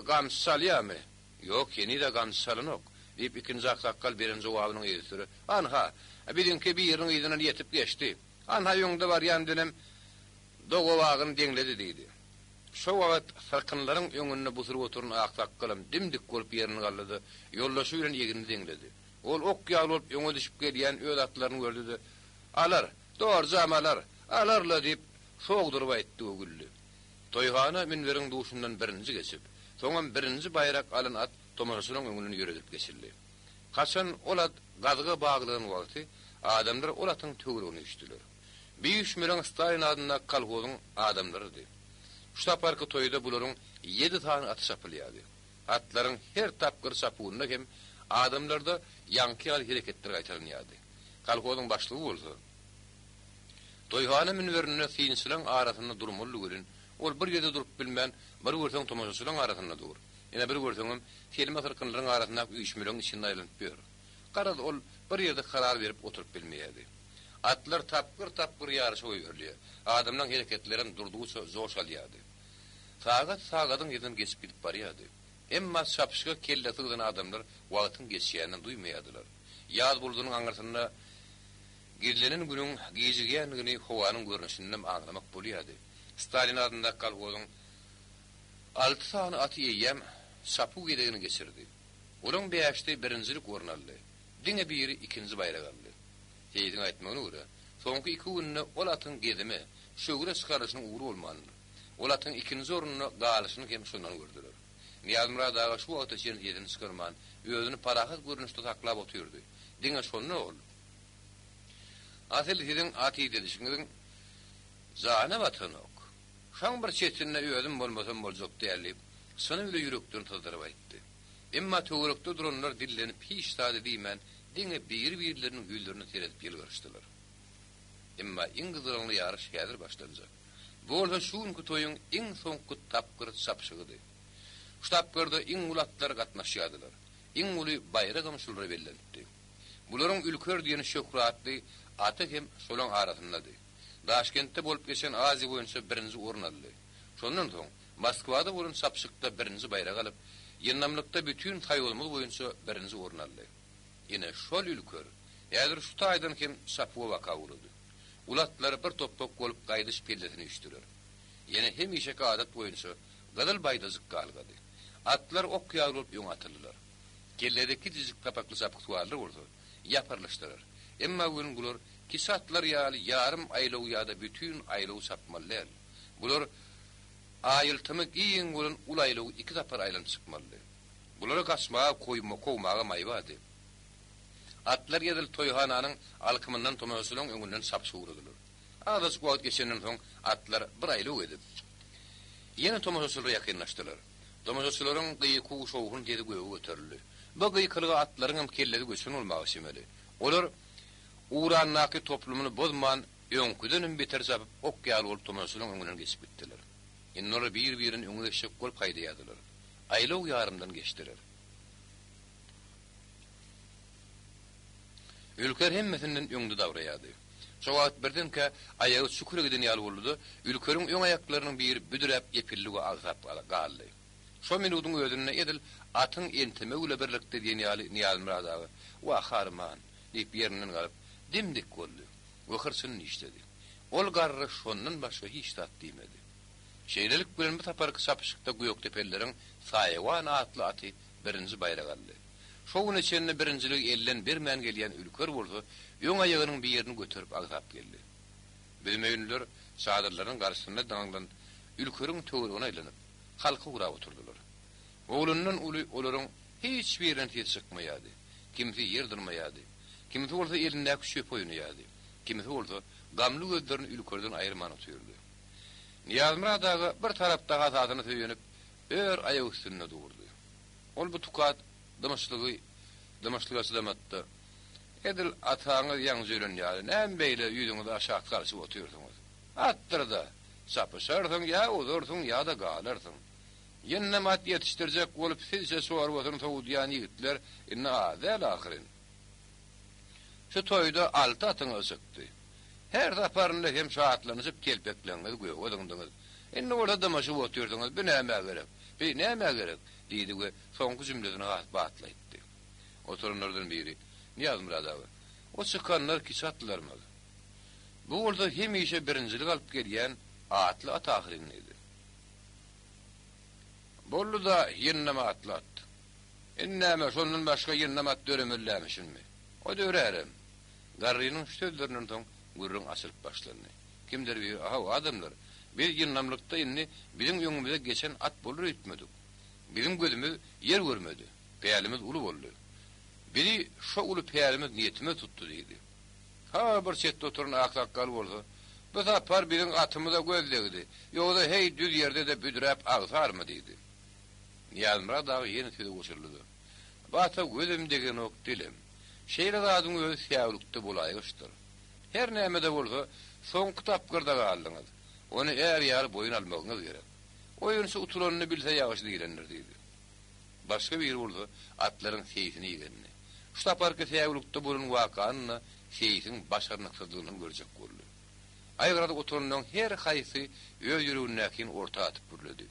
gamçy çalýarmy? Ýok, heniz-ä gamçy çalanok, diýip, ikinji aksakgal beren jogabynyň yzysüre, Anha, biziňki biriniň yzyndan ýetip geçdi. Anha, öňde barýan bilenem dogabagyny deňledi, diýdi. Şo wagt syrkynlaryň öňünde busulyp oturan aksakgalam dim-dik bolup ýerinde galdy-da, ýoldaşy bilen egnini deňledi. Ol ok ýaly bolup öňe düşüp gelýän öz atlaryny gördi-de, Alar, dorjam alar, alar-la diýip, sogduryp aýtdy we güldi. Toýhana münberiň duşundan birinji geçip, soňam birinji baýrak alan at tomaşaçylaryň öňünden ýöredilip geçildi. Haçan ol at gazyga baglanan wagty, adamlar ol atyň töweregine üýşdüler. Bu üýşmeleň Stalin adyndaky kolhozyň adamlarydy. Şu saparky toýda bularyň ýedi sany aty çapylýardy. Atlaryň her tapgyr çapuwynda hem adamlarda ýaňky ýaly hereketler gaýtalanýardy. Kolhozyň başlygy bolsa, toýhana münberinde synçylaryň arasynda durmalydy welin, ol bir ýerde durup bilmän, bir görseň tomaşaçylaryň arasynda dur, ine bir görseňem selme syrkynlaryň arasyndaky üýşmeleňiň içinde aýlanyp ýör. Garaz, ol bir ýerde karar berip oturyp bilmeýärdi. Atlar tapgyr-tapgyr ýaryşa goýberilýär. Adamlaryň hereketlerem durdugyça joş alýardy. Sagat sagadyň yzyndan geçip gidip barýardy. Emma çapyşyga kelle sygdan adamlar wagtyň geçýänini duýmaýardylar. Ýaz buludynyň aňyrsynda gizlenen günüň gijigýändigini howanyň görnüşindenem aňlamak bolýardy. Stalin adyndaky kolhozyň alty sany aty eýýäm çapuw gezegini geçirdi. Olaň bäşisi birinjilik orun aldy. Diňe biri ikinji baýrak aldy. Seýisiň aýtmagyna görä, soňky iki günde ol atyň gezime, şöwre çykarylyşynyň ugry bolmandyr. Ol atyň ikinji orunda galyşyny hem şondan gördüler. Nyýazmyrat aga şu wagta çenli sesini çykarman, özüni parahat görnüşde saklap otyrdy. Diňe şonda ol, Asyl siziň at idedişiňiziň jana batanok. Şaň bir çetinde özüm bolmasam boljak däl diýip, çyny bile ýürekden syzdyryp aýtdy. Emma töwerekde duranlar dillenip hiç zady diýmän, diňe biri-birleriniň ýüzlerine seredip ýylgyryşdylar. Emma iň gyzgalaňly ýaryş häzir başlanjak. Bu bolsa şu günki toýuň iň soňky tapgyr çapyşygydy. Şu tapgyrda iň uly atlar gatnaşýardylar. Iň uly baýragam şulara bellenipdi. Bularyň Ülker diýen şöhratly aty hem şolaň arasyndady. Daşkentde bolup geçen Aziýa boýunça birinji orun aldy. Şondan soň Moskwada bolan çapyşykda birinji baýragy alyp, ýyndamlykda bütin soýuzymyz boýunça birinji orun aldy. Ine, şol Ülker häzir şu taýdan hem çapuwa baka ugrady. Uly atlar bir topbak bolup gaýdyş pellesine üýşdüler. Ýene hemişeki adat boýunça gyzyl baýdajyk galgady. Atlar ok ýaly bolup öňe atyldylar. Kellede kiçijik gapakly çapyksuwarlar bolsa, ýapyrylyşdylar. Emma welin bular kiçi atlar ýaly ýarym aýlaw ýa-da bütin aýlaw çapmaly däl. Bular aýyltymy giň bolan uly aýlawy iki sapar aýlanyp çykmalydy. Bulara gaçmaga, kowmaga maý bardy. Atlar edil toýhananyň alkymyndan tomaşaçylaryň öňünden çapyşyp ugradylar. Azajyk wagt geçenden soň atlar bir aýlaw edip, ýene tomaşaçylara ýakynlaşdylar. Tomaşaçylaryň gykuw-şowhun sesi göge göterildi. Bu gykylyga atlaryňam kellesi göçen bolmaga çemeli. Olar ugrandaky toplumyny bozman, öňküdenem beter çapyp, ok ýaly bolup tomaşaçylaryň öňünden geçip gitdiler. Indi olar bir-birini öňe geçjek bolup haýdaýardylar. Aýlaw ýarymdan geçdiler. Ülker hemmesinden öňde dabraýardy. Şo wagt birdenkä aýagy çukura giden ýaly boldy-da, Ülkeriň öň aýaklarynyň biri büdräp epildi we agsap galdy. Şo minudyň özünde edil atyň entemegi bile birlikde diýen ýaly Nyýazmyrat aga, Wah, arman! diýip ýerinden galyp, dim-dik boldy we hyrçyny dişledi. Ol garry şondan başga hiç zat diýmedi. Şeýlelik bilen bu saparky çapyşykda gökdepelileriň Saýawan atly aty birinji baýragy aldy. Şo güne çenli birinjiligi elden bermän gelýän Ülker bolsa öň aýagynyň birini göterip agsap geldi. Büzmeýinliler. Çadyrlaryň garşysynda daňylan ülkeriň töweregine aýlanyp, halka gurap oturdylar. Oglandan uly olaryň hiç birinden ses çykmaýardy. Kimsi ýer dyrmaýardy. Kimsi bolsa elindäki çöpi oýnaýardy. Kimsi bolsa gamly gözlerini ülkerden aýyrman otyrdy. Nyýazmyrat aga bir tarapda hasasyna söýenip, ör aýak üstünde durdy. Ol bu tukat dymyşlygy dymyşlyga çydamady-da, Edil ataňyz ýaňja ölen ýaly, näme beýle ýüzüňizi aşak salşyp otyrsyňyz? Atdyr-da! Çapyşarsyň, ýa uzarsyň, ýa-da galarsyň. Ýyndam at ýetişdirjek bolup sizçe çorbasyny sowudýan ýigitler indi az däl ahyryn. Şu toýda alty atyňyz çykdy. Her saparynda hem şatlanyşyp telpekleňizi göge zyňdyňyz. Indi bolsa dymyşyp otyrsyňyz, bi nämä gerek, bi nämä gerek? diýdi we soňky jümlesini has batly aýtdy. Oturanlardan biri, Nyýazmyrat aga, o çykanlar kiçi atlylarmyz. Bu bolsa hemişe birinjilik alyp gelýän atly at ahyryn diýdi. Boldy-da, ýyndam atly at. Indi näme, şondan başga ýyndam at döremelilämişinmi? O dörärem. Garrynyň şu sözlerinden soň gürrüň açylyp başlandy. Kimdir biri, Ahaw, adamlar, biz ýyndamlykda indi biziň öňümize geçen at bolar öýtmedik. Biziň gözümiz ýer görmedi, pälimiz uly boldy. Bizi şo uly pälimiz niýetimiz tutdy diýdi. Ha, bir çetde oturan aksakgal bolsa, Bu sapar biziň atymyza göz degdi, ýogsa heý düz ýerde-de büdräp agsarmy diýdi. Nyýazmyrat aga ýene söze goşuldy-da, Bu ata gözem degenok, dilem. Şeýle zadyň özi säwlikde bolaýgyçdyr. Her näme-de bolsa, soňky tapgyrda galdyňyz. Ony är ýaly boýun almagyňyz gerek. Oýunçy utulanyny bilse ýagşy diýlendir diýdi. Başga biri bolsa atlaryň seýsini igendi. Şu saparky säwlikde bolan wakany-da seýsiň başarnyksyzlygyndan görjek boldy. Aýgyrada oturanlaryň her haýsy öz ýüregindäkini orta atyp gürledi.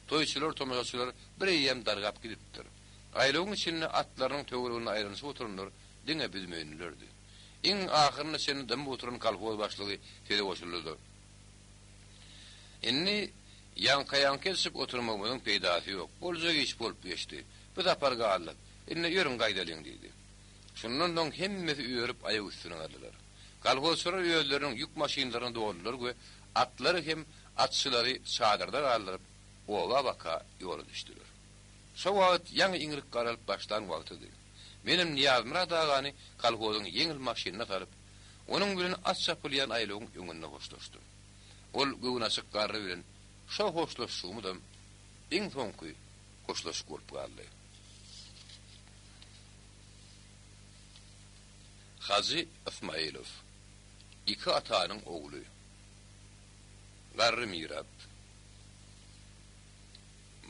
Toýçular, tomaşaçylar bir eýýäm dargap gidipdir. Aýlawyň içinde atlarynyň töwereginde aýlanyşyp oturanlar diňe büzmeýinlilerdi. Iň ahyryna çenli dymyp oturan kolhoz başlygy söze goşuldy-da. Indi ýaňka-ýaňky edişip oturmagymyzyň peýdasy ýok. Boljak iş bolup geçdi. Bu sapar galdyk. Indi ýörüň gaýdalyň diýdi. Şundan soň hemmesi örüp aýak üstüne galdylar. Kolhozçylar özleriniň ýük maşynlaryna doldular we atlary hem atçylary çadyrda galdyryp, oba baka ýola düşdüler. Şo wagt ýaňy iňrik garalyp başlan wagtydy. Menem Nyýazmyrat agany kolhozyň ýeňil maşynyna salyp, Onuň bilen at çapylýan aýlawyň öňünde hoşlaşdym. Ol göwnaçyk garry bilen şo hoşlaşşygymyzam iň soňky hoşlaşyk bolup galdy. Hajy Ysmaýylow. Iki atanyň ogly. Garry mirap.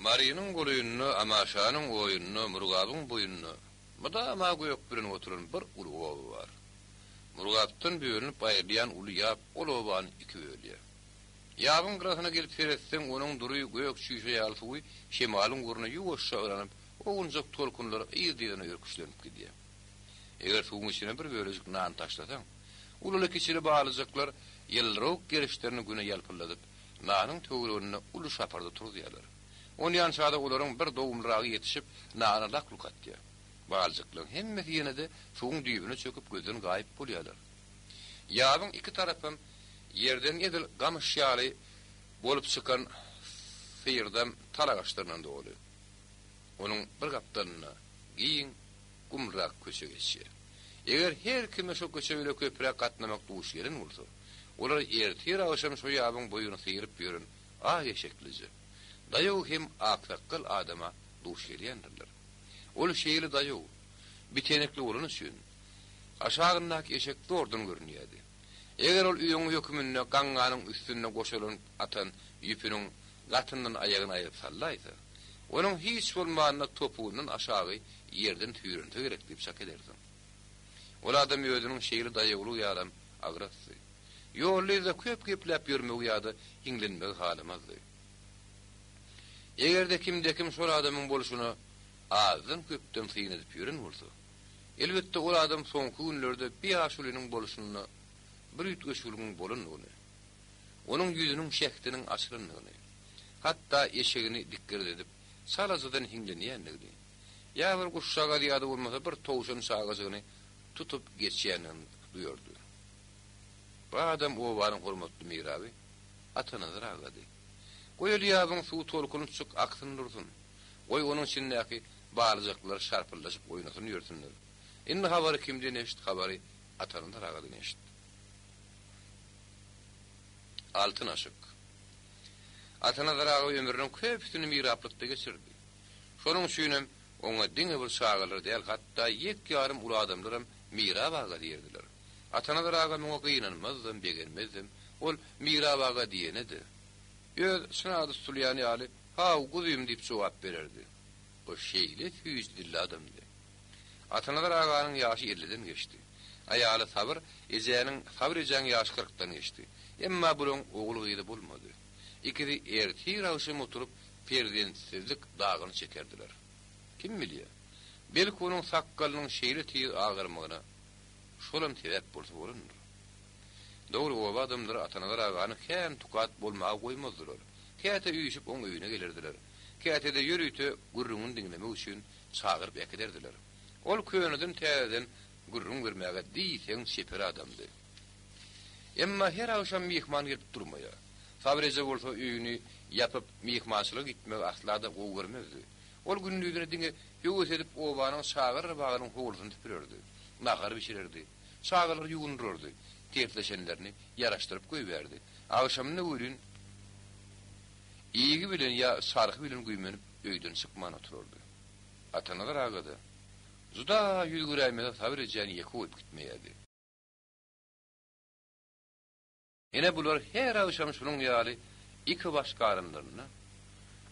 Marynyň golaýynda, Amaşanyň oýunda, Murgabyň boýunda mydama gök bilen oturan bir uly oba bar. Murgapdan bölünip aýrylýan uly ýap ol obany iki bölýär. Ýabyň gyrasyna gelip seretseň, onuň dury gök çüýşe ýaly suwy şemalyň ugruna ýuwaşja yranyp, owunjak tolkunlar yzly-yzyna örküçlenip gidýär. Eger suwuň içine bir bölejik nan taşlasaň, ululy-kiçili balyjyklar ýyldyrawuk gerişlerini güne ýalpyldadyp, nanyň töwereginde uly şapyrdy turuzýarlar. Onýança-da olaryň bir dogumlyragy ýetişip, nana lak-luk atýar. Balyjyklaryň hemmesi ýene-de suwuň düýbüne çöküp gözden gaýyp bolýarlar. Ýabyň iki tarapam ýerden edil gamyş ýaly bolup çykan syrdam tal agaçlaryndan doly. Onuň bir gapdalynda giň, gumlyrak köçe geçýär. Eger her kime şo köçe bile köpräk gatnamak duş gelen bolsa, olar ertir-agşam şo ýabyň boýuny syryp ýören ak eşeklije, daýaw hem aksakgal adama duş gelýändirler. Ol şeýle daýaw, bitenekli bolany üçin, aşagyndaky eşek zordan görünýärdi. Eger ol öňi höküminde gaňňanyň üstünde goşalanyp atan ýüpüniň gatyndan aýagyny aýryp sallaýsa, onuň hiç bolmanda topugyndan aşagy ýerden süýrense gerek diýip çak edersiň. Ol adam özüniň şeýle daýawlygy ýalam agrasdy. Ýolda-yzda köp gepläp ýörmegi ýa-da hiňlenmegi halamazdy. Eger-de kimde-kim şol adamyň bolşuna azdan-köpden syn edip ýören bolsa, elbetde ol adam soňky günlerde bi ýaşulynyň bolşunda bir üýtgeşikligiň bolandygyny, onuň ýüzüniň şähdiniň açylandygyny, hatda eşegini dikgirdedip, çalajadan hiňlenýändigini, ýa bir guşjagaz ýa-da bolmasa bir towşan çagajygyny tutup geçýändigini duýardy. Bu adam obanyň hormatly miraby. Atanazar agady. Goý ol ýabyň suwy tolkunypjyk aksyn dursun. Goý onuň içindäki balyjaklar şarpyldaşyp oýnasyn ýörsünler. Indi habary kimden eşit habary Atanazar agadan eşit. Altyn aşyk. Atanazar aga ömrüniň köpüsini miraplykda geçirdi. Şonuň üçinem oňa diňe bir çagalar däl, hatda ýek-ýarym uly adamlaram Mirap aga diýerdiler. Atanazar aga muňa gynanmazdam, begenmezdem. Ol Mirap aga diýene-de, öz çyn ady tutulýan ýaly, Haw, guzym diýip jogap bererdi. O şeýle süýji dilli adamdy. Atanazar aganyň ýaşy elliden geçdi. Aýaly Sabyr ejäniň Sabyr ejäň ýaşy kyrkdan geçdi. Emma bulaň ogul-gyzy bolmady. Ikisi ertir-agşam oturyp perzentsizlik dagyny çekerdiler. Kim bilýär, belki onuň sakgalynyň şeýle tiz agarmagyna şolam sebäp bolsa bolandyr. Dogry, oba adamlary Atanazar agany kän tukat bolmaga goýmazdylar. Käte üýşüp oň öýüne gelerdiler. Käte-de ýörite gürrüňini diňlemek üçin çagyryp äkiderdiler. Ol köneden-täzeden gürrüň bermäge diýseň çeper adamdy. Emma her agşam myhman gelip durmaýar. Sabyr eje bolsa öýüni ýapyp myhmançylyga gitmegi asla-da gowy görmezdi. Ol gündizine diňe höwes edip obanyň çagalar bagynyň howlusyny süpürerdi, nahar bişirerdi, çagalary ýuwundyrardy, tersleşenlerini ýaraşdyryp goýbärdi. Agşamyna welin igi bilen ýa çarhy bilen güýmenip öýden çykman oturardy. Atanazar aga-da, juda ýüz göräýmese Sabyr ejäni ýeke goýup gitmeýärdi. Ine bular her agşam şunuň ýaly ikibaş galanlarynda,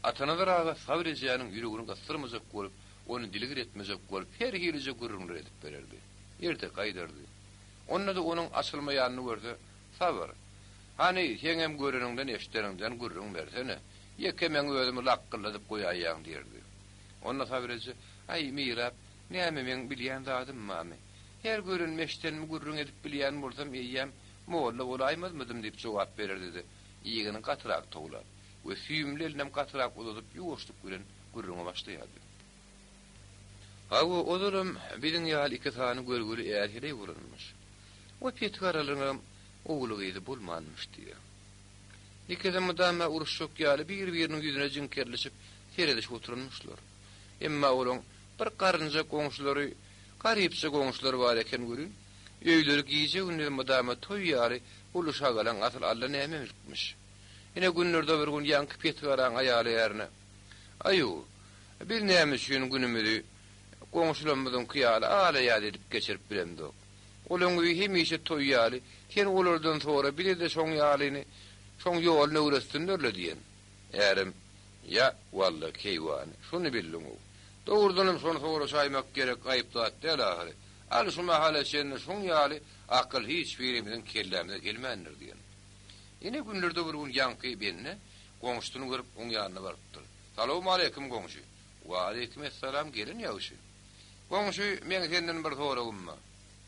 Atanazar aga Sabyr ejäniň ýüregini gysdyrmajak bolup, ony dilgir etmejek bolup her hilije gürrüňler edip bererdi. Erteki aýdardy. Onda-da onuň açylmaýanyny görse, Sabyr, hany, seňem göreniňden-eşideniňden gürrüň bersene, ýeke meň özümi lakgyldadyp goýaýýaň diýerdi. Onda Sabyr eje, Aý, mirap, näme meň bilýän zadym barmy? Her görenimi-eşidenimi gürrüň edip bilýän bolsam, eýýäm Molla bolaýmazmydym diýip jogap bererdi-de, ýegeni gatyrak towlap we süýümli elinem gatyrak uzadyp ýuwaşlyk bilen gürrüňe başlaýardy. Hawa, ozalam biziň ýaly iki sany görgüli är-heleý bolanmyş. O petigaralaryňam ogly-gyzy bolmanmyş diýýär. Ikisi mydama uruşjak ýaly bir-biriniň ýüzüne jiňkerilişip seredişip oturanmyşlar. Emma olaň bir garynja goňşulary, garypja goňşulary bar eken welin, Öýleri gije-gündiz mydama toý ýaly uly şagalaň asyl Alla näme mülkmüş. Ine günlerde bir gün ýaňky petigaraň aýaly ärine, Aýu, biz näme üçin günümizi goňşularymyzyňky ýaly ala-ýaz edip geçirip bilemzok. Olaň öýi hemişe toý ýaly, sen olardan sora bize-de şoň ýalyny, şoň ýoluny öwretsinler-le diýen. Ärem, Ýa, walla, keýwany, şuny bildiň-ow. Dogrudanam şony soraşaýmak gerek, aýyp zat däl ahyry. Al şu mahala çenli şuň ýaly akyl hiç birimiziň kellämize gelmändir diýen. Ine günlerde bir gün ýaňky bende goňşusyny görüp oň ýanyna barypdyr. Salowmaleýkim goňşy. Waleýkim essalam gelen ýagşy. Goňşy meň senden bir soragym bar.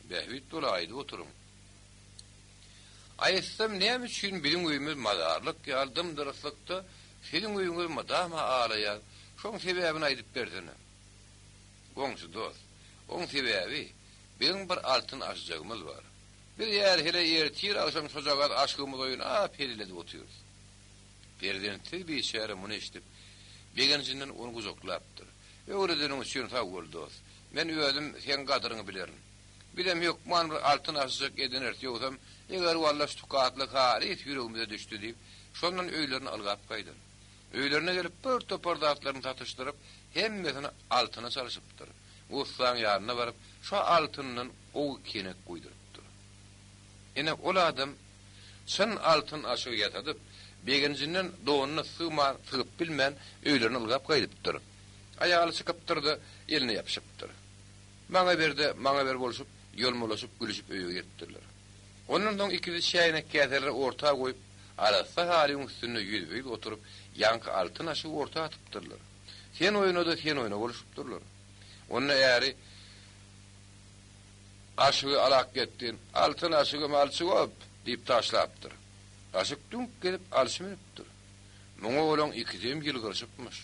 Bähbit bola aýdyp oturyň. Aýtsam näme üçin biziň öýümiz mazarlyk ýaly dym-dyryslykda siziň öýüňiz mydama alaýaz şoň sebäbini aýdyp bersene. Goňşy dost, oň sebäbi, biziň bir altyn aşjagymyz bar. Biz är-heleý ertir-agşam şojagaz aşygymyz oýnap hezil edip otyrys. Perzentsiz biçäre muny eşidip, begenjinden ony gujaklapdyr. Öwredeniň üçin sag bol, dost. Men özüm seň gadyryňy bilerin. Bizem hökman bir altyn aşjak edineris, ýogsam, eger walla şu tukatlyk halys ýüregimize düşdi diýip, şondan öýlerine ylgap gaýdan. Öýlerine gelip bir topar zatlaryny satyşdyryp, hemmesini altyna çalşypdyr. Ussaň ýanyna baryp, şo altyndan gowy kenek guýdurypdyr. Ine, ol adam çyn altyn aşygy ýasadyp, begenjinden donuna sygman, sygyp bilmän, öýlerine ylgap gaýdypdyr. Aýaly çykypdyr-da, eline ýapyşypdyr. Maňa ber-de, maňa ber bolşup, ýolmalaşyp, gülüşip öýe giripdirler. Ondan soň ikisi çäýnek-käseleri orta goýup, arassa halyň üstünde ýüzbe-ýüz oturyp, ýaňky altyn aşygy orta atypdyrlar. Sen oýna-da, sen oýna boluşypdyrlar. Onda äri aşygy alakgetdin, Altyn aşygym alçy-gop! diýip taşlapdyr. Aşyk düňk gezip alçy münüpdir. Muňa olaň ikisem ýylgyryşypmyş.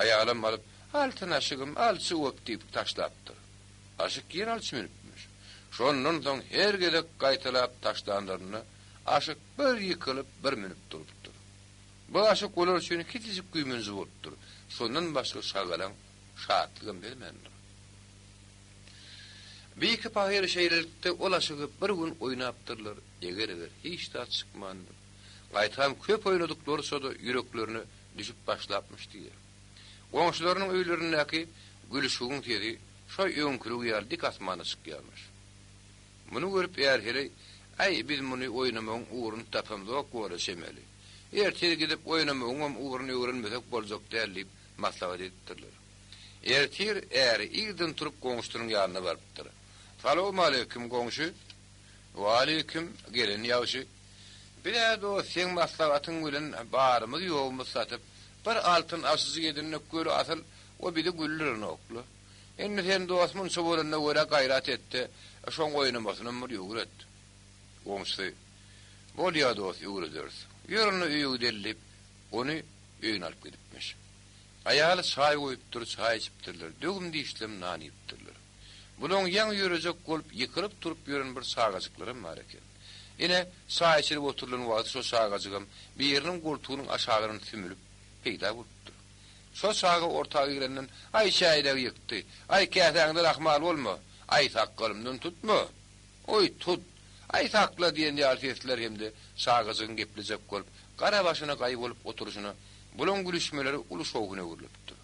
Aýalam alyp, Altyn aşygym alçy-gop! diýip taşlapdyr. Aşyk ýene alçy münüpmiş. Şondan soň her gezek gaýtalap taşlanlarynda. Aşyk bir ýykylyp, bir münüp durupdyr. Bu aşyk olar üçin kiçijik güýmenje bolupdyr. Şondan başga şagalaň, şatlygam bermändir. Bi iki pahyr şeýlelikde ol aşygy bir gün oýnapdyrlar, eger-eger hiç zat çykmandyr. Gaýtam köp oýnadyklaryça-da ýüreklerine düşüp başlapmyş diýýär. Goňşularynyň öýlerindäki gülüşigiň sesi şo öňküligi ýaly dik asmana çykýarmyş. Muny görüp är-heleý, Äý, biz muny oýnamagyň ugruny tapamzok bora çemeli. Ertir gidip oýnamagyňam ugruny öwrenmesek boljak däl diýip maslahat edipdirler. Ertir äri irden turup goňşusynyň ýanyna barypdyr. Salowmaleýkim, goňşy! Waleýkim, gelen ýagşy. Biz-ä dost, seň maslahatyň bilen barymyzy-ýogumyzy satyp, bir altyn aşyjyk edindik weli asyl o bizi güldürenok-la. Indi sen dost munça bolanyna görä gaýrat et-de, şoň oýnamasynam bir öwret. Goňşusy, Bolýa dost, öwrederis. Ýör onda öýe gideli diýip, ony öýüne alyp gidipmiş. Aýaly çaý goýupdyr, çaý içipdirler, döwüm-dişlem nan iýipdirler. Bulaň ýaňy ýörejek bolup, ýykylyp turup ýören bir çagajyklaram bar eken. Ine, çaý içilip oturylan wagty şo çagajygam biriniň goltugynyň aşagyndan sümülip, peýda bolupdyr. Şo çaga orta girenden, Aý, çäýnegi ýykdy! Aý, käsäňden ahmal bolma! Aý, sakgalymdan tutma! Oý, tut! Aý, sakla! diýen ýaly sesler hem-de çagajygyň geplejek bolup, gara başyna gaý bolup oturyşyna bulaň gülüşmeleri uly şowhuna öwrülipdir.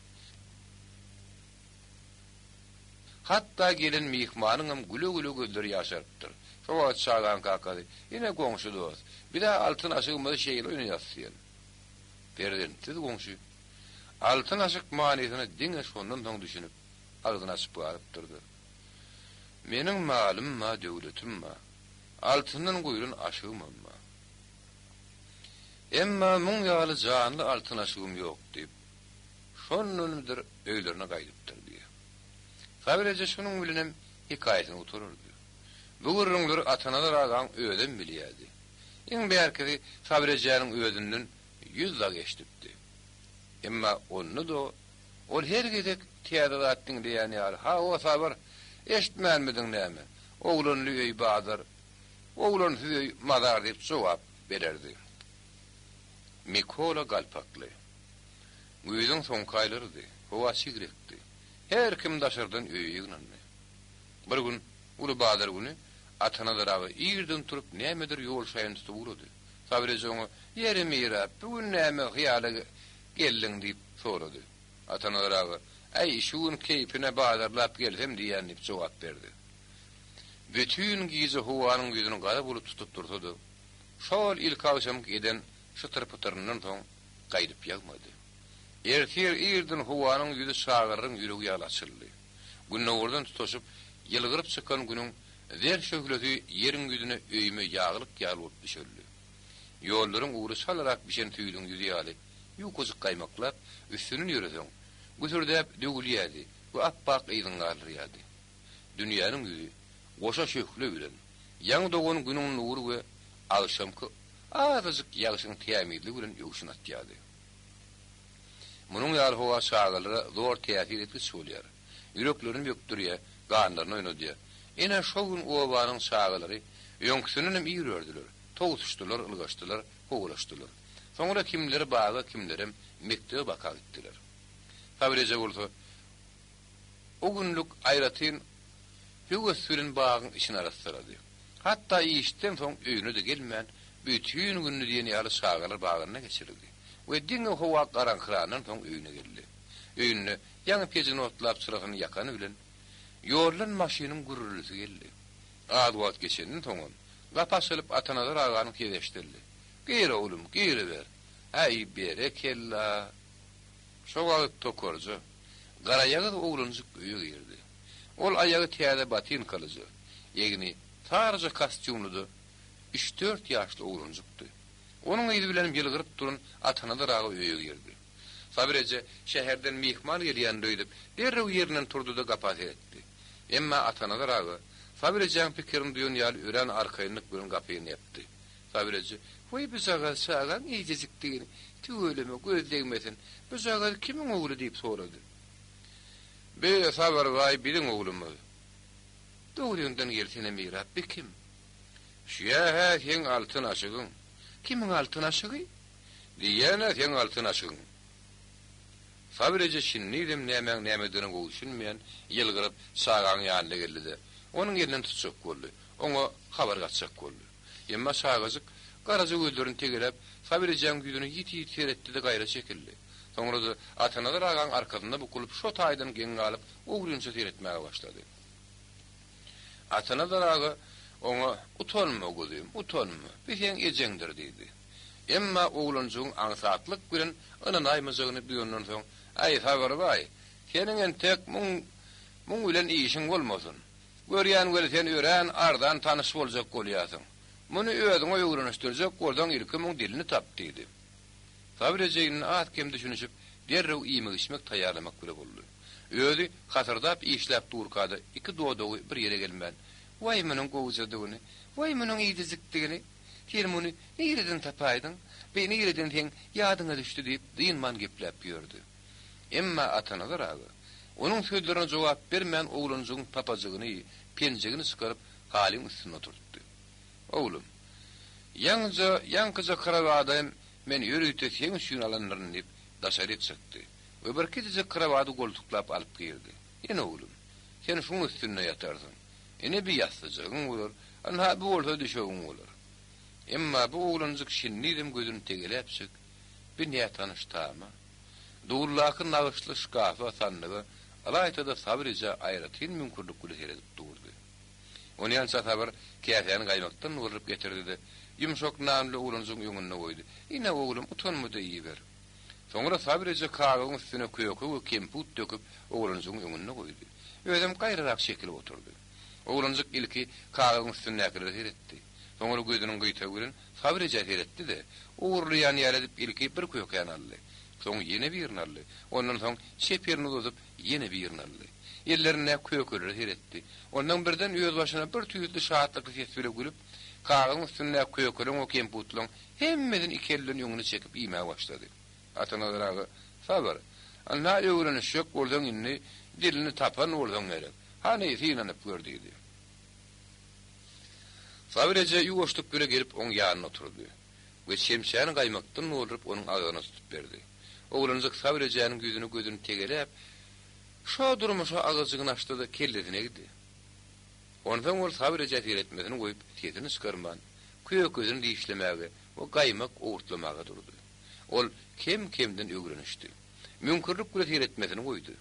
Hatda gelen myhmanyňam güle-güle gözleri ýaşarypdyr. Şo wagt çagaň kakasy, Ine, goňşy dost, biz-ä altyn aşygymyzy şeýle oýnaýas diýen. Perzentsiz goňşy altyn aşyk manysyna diňe şondan soň düşünip, agzyny açyp galypdyr-da. Meniň malym ba, döwletim ba, altyndan guýlan aşygymam ba. Emma muň ýaly janly altyn aşygym ýok diýip, şondanmydyr öýlerine gaýdypdyr diýýär. Sabyr eje şunuň bilenem hekaýasyny gutarardy. Bu gürrüňleri Atanazar agaň özem bilýärdi. Iň bärkisi Sabyr ejäniň özünden ýüz dagy eşidipdi. Emma onda-da ol her gezek täze zat diňleýän ýaly, Hawa, Sabyr, eşitmänmidiň näme, oglanly öý bazar, oglansyz öý mazar diýip jogap bererdi. Mikola galpakly. Güýzüň soňky aýlarydy. Howa çigrekdi. Her kim daşardan öýe ýygnandy. Bir gün, uly bazar güni Atanazar aga irden turup nämedir ýol şaýyny tutup ugrady. Sabyr eje oňa, Ýeri mirap, bu gün näme hyýala geldiň diýip sorady. Atanazar aga, Äý, şu gün keýpine bazarlap gelsem diýýän diýip jogap berdi. Bütin gije howanyň ýüzüni gara bulut tutup dursa-da, şol ilkagşamky eden şytyr-pytyryndan soň gaýdyp ýagmady. Ertir irden howanyň ýüzi çagalaryň ýüregi ýaly açyldy. Gündogardan tutaşyp, ýylgyryp çykan Günüň zer şöhlesi ýeriň ýüzüne öýme ýaglyk ýaly bolup düşeldi. Ýollaryň ugry çalarak bişen süýdüň ýüzi ýaly ýukajyk gaýmaklap, üstünden ýöreseň, güsürdäp döwülýärdi we appak yzyňy galdyrýardy. Dünýäniň ýüzi goşa şöhle bilen, ýaňy dogan Günüň nury we agşamky azajyk ýagşyň tämizligi bilen öwşün atýardy. Munuň ýaly howa çagalara zor täsir etgiç bolýar. Ýüreklerini bökdürýär, ganlaryny oýnadýar. Ine, şo gün obanyň çagalary öňküsindenem ir ördüler. Towsuşdylar, ylgaşdylar, kowalaşdylar. Soňra kimleri baga, kimlerem mekdebe baka gitdiler. Sabyr eje bolsa o günlük aýratyn höwes bilen bagyň içini arassalady. Hatda işden soň öýüne-de gelmän, bütin gününi diýen ýaly çagalar bagynda geçirdi we diňe howa garaňkyrandan soň öýüne geldi. Öýünde ýaňy pejini otlap çyrasyny ýakany bilen, ýoldan maşynyň gürrüldisi geldi. Az wagt geçenden soňam, gapy açylyp Atanazar aganyň sesi eşidildi. Gir oglum, giriber. Äý, berekella! Şo wagt tokarja, garaýagyz oglanjyk öýe girdi. Ol aýagy täze botinkalyja, egni saryja kostýumlyda üç-dört ýaşly oglanjykdy. Onuň yzy bilenem ýylgyryp duran Atanazar aga öýe girdi. Sabyr eje şäherden myhman gelýändir öýdüp, derrew ýerinden turdy-da gapa seretdi. Emma Atanazar aga Sabyr ejäň pikirini duýan ýaly örän arkaýynlyk bilen gapyny ýapdy. Sabyr eje, Weý, bujagaz çagaň eýjejikdigini, tüweleme, göz degmesin, bujagaz kimiň ogly diýip sorady. Be, Sabyr baý, biziň oglumyz. Dogryňdan gelsene mirap, bi kim? Şüýä-hä seň altyn aşygyň. Kimiň altyn aşygy? Diýýän-ä seň altyn aşygyň. Sabyr eje şindizem nämäň nämedigine gowy düşünmän, ýylgyryp, çagaň ýanyna geldi-de, onuň elinden tutjak boldy, oňa habar gatjak boldy. Emma çagajyk garaja gözlerini tegeläp, Sabyr ejäň ýüzüne ýiti-ýiti seretdi-de gaýra çekildi. Soňra-da Atanazar agaň arkasynda bukulyp, şo taýdan geň galyp, ogrynça seretmäge başlady. Atanazar aga oňa, Utanma, guzym, utanma, bi seň ejeňdir diýdi. Emma oglanjygyň aňsatlyk bilen ynanaýmajagyny duýandan soň, Äý, Sabyrbaý, seniň entek muň, muň bilen işiň bolmasyn. Görýän weli sen örän arzan tanyş boljak bolýarsyň. Muny özüňe öwrenişdirjek bolsaň ilki muň dilini tap diýdi. Sabyr eje indi az-kem düşünişip, derrew iýmek-içmek taýýarlamak bile boldy. Özi hasyrdap işläp durka-da iki dodagy bir ýere gelmän, Waý munuň gowujadygyny, waý munuň eýjejikdigini! Sen muny nireden tapaýdyň? Bi nireden seň ýadyňa düşdi diýip dynman gepläp ýördi. Emma Atanazar aga onuň sözlerine jogap bermän oglanjygyň papajygyny, penjegini çykaryp halyň üstünde oturtdy. Oglum, ýaňyja, ýaňkyja krowadam men ýörite seň üçin alandyryn diýip daşaryk çykdy we bir kiçijik krowady goltuklap alyp girdi. Ine oglum, sen şuň üstünde ýatarsyň. Ine bi ýassyjygyň bolar, ynha bu bolsa düşegiň bolar. Emma bu oglanjyk şindizem gözüni tegeläpjik bi nätanyş tama, duwuldaky nagyşly şkafa, sandyga, ylaýta-da Sabyr ejä aýratyn müňkürlik bile seredip durdy. Onýança Sabyr käsäni gaýmakdan dolduryp getirdi-de, ýumşak nanly oglanjygyň öňünde goýdy. Ine, oglum, utanma-da iýiber. Soňra Sabyr eje kagyzyň üstüne köke we kemput döküp, oglanjygyň öňünde goýdy. Özem gaýrarak çekilip oturdy. Oglanjyk ilki kagyzyň üstündäkilere seretdi. Soňra gözüniň gyýtagy bilen Sabyr ejä seretdi-de, ogurlaýan ýaly edip ilki bir kökäni aldy. Soň ýene birini aldy. Ondan soň çep elini uzadyp, ýene birini aldy. Ellerindäki kökelere seretdi. Ondan birden özbaşyna bir tüýsli şatlykly ses bile gülüp, kagyzyň üstündäki kökeleň we kemputlaň hemmesini iki eli bilen öňüne çekip iýmäge başlady. Atanazar aga, Sabyr, ynha öwrenişjek bolsaň indi dilini tapan bolsaň gerek. Hany, synanyp gör diýdi. Sabyr eje ýuwaşlyk bile gelip oň ýanyna oturdy we çemçäni gaýmakdan dolduryp onuň agzyna tutup berdi. Oglanjyk Sabyr ejäniň ýüzüne gözüni tegeläp, şo durmuşa agyzjygyny açdy-da kellesini egdi. Onsoň ol Sabyr ejä seretmesini goýup, sesini çykarman, kökesini dişlemäge we gaýmak owurtlamaga durdy. Ol kem-kemden öwrenişdi. Müňkürlik bile seretmesini goýdy.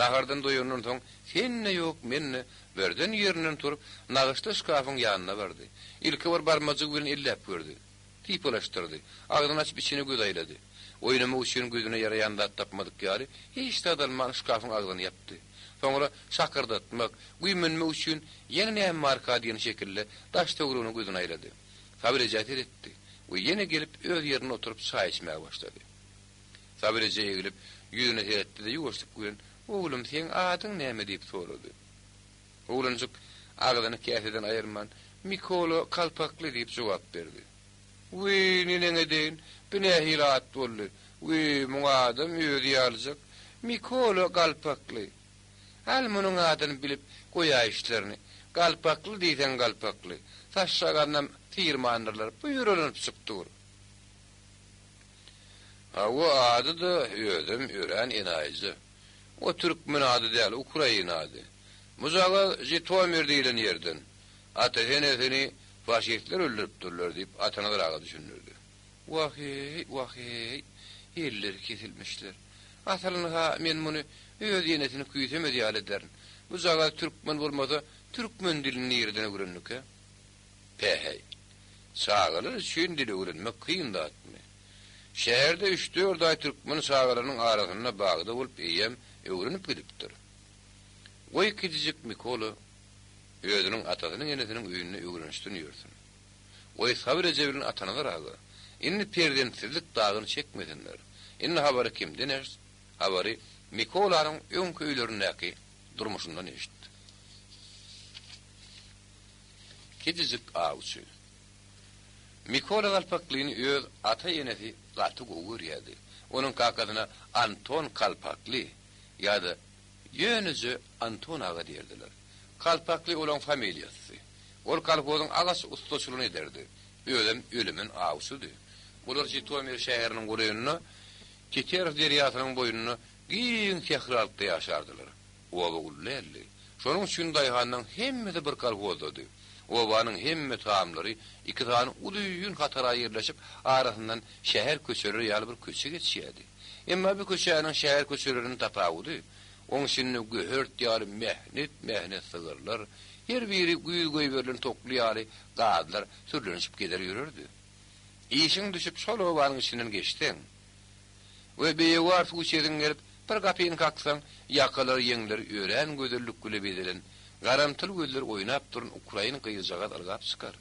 Nahardan doýandan soň, sen-de ýok, men-de, birden ýerinden turup, nagyşly şkafyň ýanyna bardy. Ilki bir barmajygy bilen elläp gördi. Sypalaşdyrdy. Agzyny açyp içine göz aýlady. Oýnamak üçin gözüne ýaraýan zat tapmadyk ýaly, hiç zat alman şkafyň agzyny ýapdy. Soňra şakyrdatmak, güýmenmek üçin ýene näme barka diýen şekilde daş-töweregine gözüni aýlady. Sabyr ejä seretdi we ýene gelip öz ýerinde oturyp çaý içmäge başlady. Sabyr eje eglip, ýüzüne seretdi-de ýuwaşlyk bilen, Oglum, seň adyň näme? diýip sorady. Oglanjyk agzyny käseden aýyrman, Mikola Kalpakly diýip jogap berdi. Wiý, neneň edeýin, bu nähili at boldy? Wiý, muň adam özi ýalyjak. Mikola Galpakly. Al munuň adyny bilip goýaýyşlaryny. Galpakly diýseň galpakly. Saçjagazynam syrmandyrlar, buýralanyp çykdyr. Hawa, ady-da, özem örän enaýyja. O türkmen ady däl, ukrain ady. Bujagaz Žitomir diýlen ýerden. Ata-enesini faşistler öldüripdirler diýip, Atanazar aga düşündirdi. Wah-eý, wah-eý, elleri kesilmişler. Asylynha men muny öz enesini küýsemez ýaly ederin. Bujagaz türkmen bolmasa, türkmen dilini nireden öwrendikä? Päheý, çagalar üçin dil öwrenmek kyn zatmy? Şäherde üç-dört aý türkmen çagalarynyň arasynda bagda bolup eýýäm öwrenip gidipdir. Goý kiçijik Mikola özüniň atasynyň-enesiniň öýünde öwrenişsin ýörsün. Goý Sabyr eje bilen Atanazar aga indi perzentsizlik dagyny çekmesinler. Indi habary kimden eşit? Habary Mikolanyň öňki öýlerindäki durmuşyndan eşit. Kiçijik awçy. Mikola Galpaklyny öz ata-enesi gaty gowy görýärdi. Onuň kakasyna Anton Kalpakly ýa-da ýöneje Anton aga diýerdiler. Kalpakly olaň familiýasy. Ol kolhozyň agaç ussaçylygyny ederdi. Özem ölemen awçydy. Bular Žitomir şäheriniň golaýynda, Teterow derýasynyň boýunda giň sähralykda ýaşardylar. Oba uly däldi. Şonuň üçin daýhanlaryň hemmesi bir kolhozdady. Obanyň hemme tamlary iki sany uzyn hatara ýerleşip, arasyndan şäher köçeleri ýaly bir köçe geçýärdi. Emma bu köçäniň şäher köçelerinden tapawudy, oň içinde göhert ýaly mähnet-mähnet sygyrlar, her biri güýz goýberilen tokly ýaly gazlar sürlenişip gezer ýörerdi. Işiň düşüp şol obanyň içinden geçseň we beýewar suw içesiň gelip, bir gapyny kaksaň, ýakalary ýeňleri örän gözellik bile bezelen, garamtyl gözleri oýnap duran ukrain gyzjagaz ylgap çykar.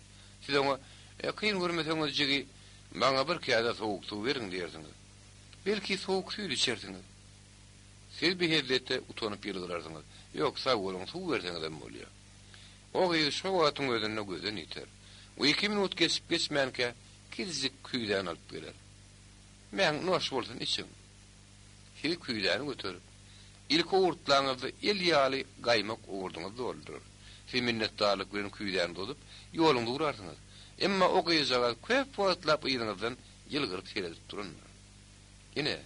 Siz oňa, Kyn görmeseňiz jigi, maňa bir käse sowuk suw beriň diýersiňiz. Belki sowuk süýt içersiňiz. Siz bi hezzete utanyp ýylgyrarsyňyz. Ýok, sag boluň, suw berseňizem bolýar. O gyz şo wagtyň özünde gözden ýiter. We iki minut geçip-geçmänkä kiçijik küýzäni alyp geler. Mäň, noş bolsun, içiň. Siz küýzäni göterip, ilki owurtlaňyzda el ýaly gaýmak owurdyňyz doldurar. Siz minnetdarlyk bilen küýzäni uzadyp, ýoluňyzy gurarsyňyz. Emma o gyzjagaz köp wagtlap yzyňyzdan ýylgyryp seredip durandyr. Ine,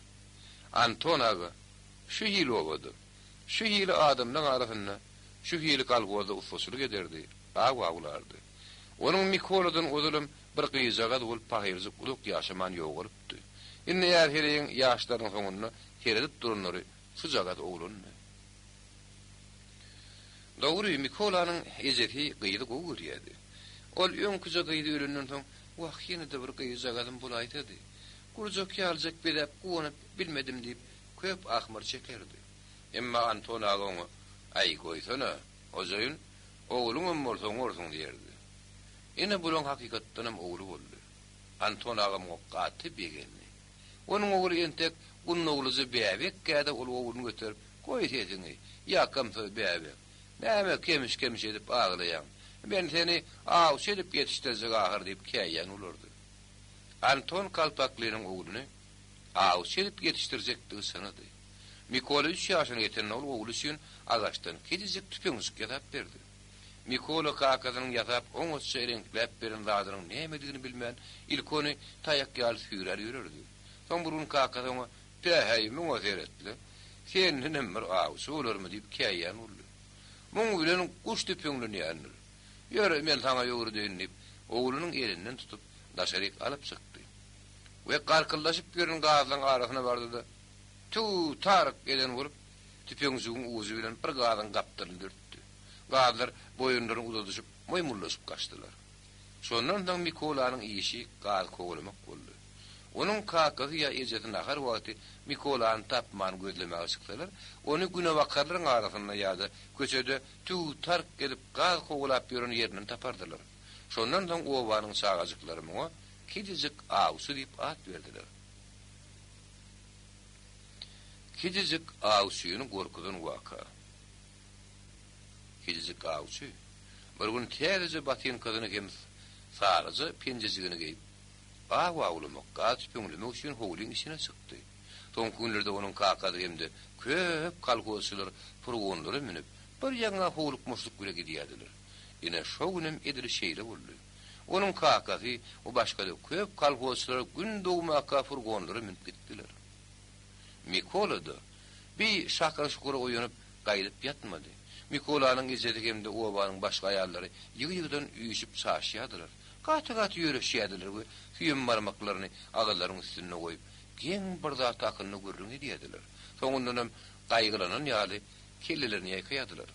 Anton aga şu hili obada, şu hili adamlaň arasynda, şu hili kolhozda ussaçylyk ederdi, aw awlardy. Onuň Mikoladan ozalam bir gyzjagaz bolup pahyrjyk uzak ýaşaman ýogalypdy. Indi är-heleýiň ýaşlarynyň soňunda seredip duranlary şujagaz oglandy. Dogry, Mikolanyň ejesi gyzy gowy görýärdi. Ol öňküje gyzy ölenden soň, Wah, ýene-de bir gyzjagazym bolaýsady. Gurjak ýalyjak bezäp guwanyp bilmedim diýip, köp ahmyr çekerdi. Emma Anton aga oňa, Äý, goýsana, hojaýyn, ogluňam bolsa oňarsyň diýerdi. Ine, bulaň hakykatdanam ogly boldy. Anton aga muňa gaty begendi. Onuň ogly entek gundaglyja bäbekkä-de ol ogluny göterip, Goý sesiňi, ýakymsyz bäbek. Näme kemiş-kemiş edip aglaýaň? Men seni awçy edip ýetişdirjek ahyr diýip käýýän bolardy. Anton Kalpaklynyň ogluny awçy edip ýetişdirjekdigi çynydy. Mikola üç ýaşyna ýetende ol ogly üçin agaçdan kiçijik tüpeňjik ýasap berdi. Mikola kakasynyň ýasap oňatja reňkläp beren zadynyň nämedigini bilmän, ilki ony taýak ýaly süýrär ýörerdi. Soň bir gün kakasy oňa, Päheý, muňa seret-le, sendenem bir awçy bolarmy diýip käýýän boldy. Muň bilen guş tüpeňlenýändir. Ýör, men saňa öwredeýin diýip, oglunyň elinden tutup, daşaryk alyp çykdy. We garkyldaşyp ýören gazlaryň arasyna bardy-da, Tüw, taryk eden bolup, tüpeňjigiň ujy bilen bir gazyň gapdalyny dürtdi. Gazlar boýunlaryny uzadyşyp, maýmullaşyp gaçdylar. Şondan soň Mikolanyň işi gaz kowalamak boldy. Onuň kakasy ýa ejesi nahar wagty Mikolany tapman gözlemäge çyksalar, ony günebakarlaryň arasynda ýa-da köçede tüw-tark edip gaz kowalap ýören ýerinden tapardylar. Şondan soň obanyň çagajyklary muňa Kiçijik awçy diýip at berdiler. Kiçijik awçyny gorkuzan waka. Kiçijik awçy bir gün täzeje botinkasyny hem saryja penjejigini geýip, aw awlamak, gaz tüpeňlemek üçin howlyň içine çykdy. Soňky günlerde onuň kakasy hem-de köp kolhozçylar furgonlara münüp, bir ýaňa howlukmaçlyk bile gidýärdiler. Ine, şo günem edil şeýle boldy. Onuň kakasy we başga-da köp kolhozçylar gün dogmaka furgonlara münüp gitdiler. Mikola-da bi şakyr-şukura oýanyp, gaýdyp ýatmady. Mikolanyň ejesi hem-de obanyň başga aýallary ýygy-ýygydan üýşüp çaşýardylar. Gaty-gaty ýöreşýärdiler we süýem barmaklaryny agyzlarynyň üstünde goýup, geň bir zat hakynda gürrüň edýärdiler. Soňundanam gaýgylanan ýaly kellelerini ýaýkaýardylar.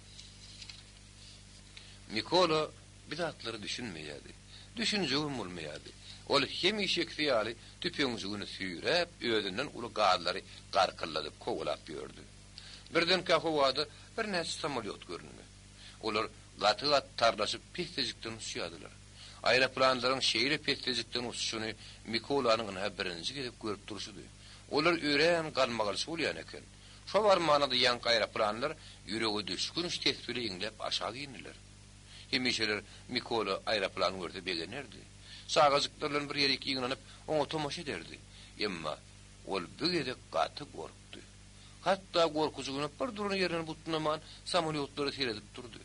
Mikola bi zatlara düşünmeýärdi. Düşünjegem bolmaýardy. Ol hemişekisi ýaly tüpeňjigini süýräp, özünden uly gazlary garkylladyp kowalap ýördi. Birdenkä howada birnäçe samolýot göründi. Olar gaty-gaty tarlaşyp pessejikden uçýardylar. Aeroplanlaryň şeýle pessejikden uçuşyny Mikolanyň ynha birinji gezek görüp durşudy. Olar örän galmagalçy bolýan eken. Şo barmana-da ýaňky aeroplanlar ýürege düşgünç ses bile iňläp aşak indiler. Hemişeler Mikola aeroplan görse begenerdi. Çagajyklar bilen bir ýerik ýygnanyp, oňa tomaşa ederdi. Emma ol bu gezek gaty gorkdy. Hatda gorkujygyna bir duran ýerinden butnaman, samolýotlara seredip durdy.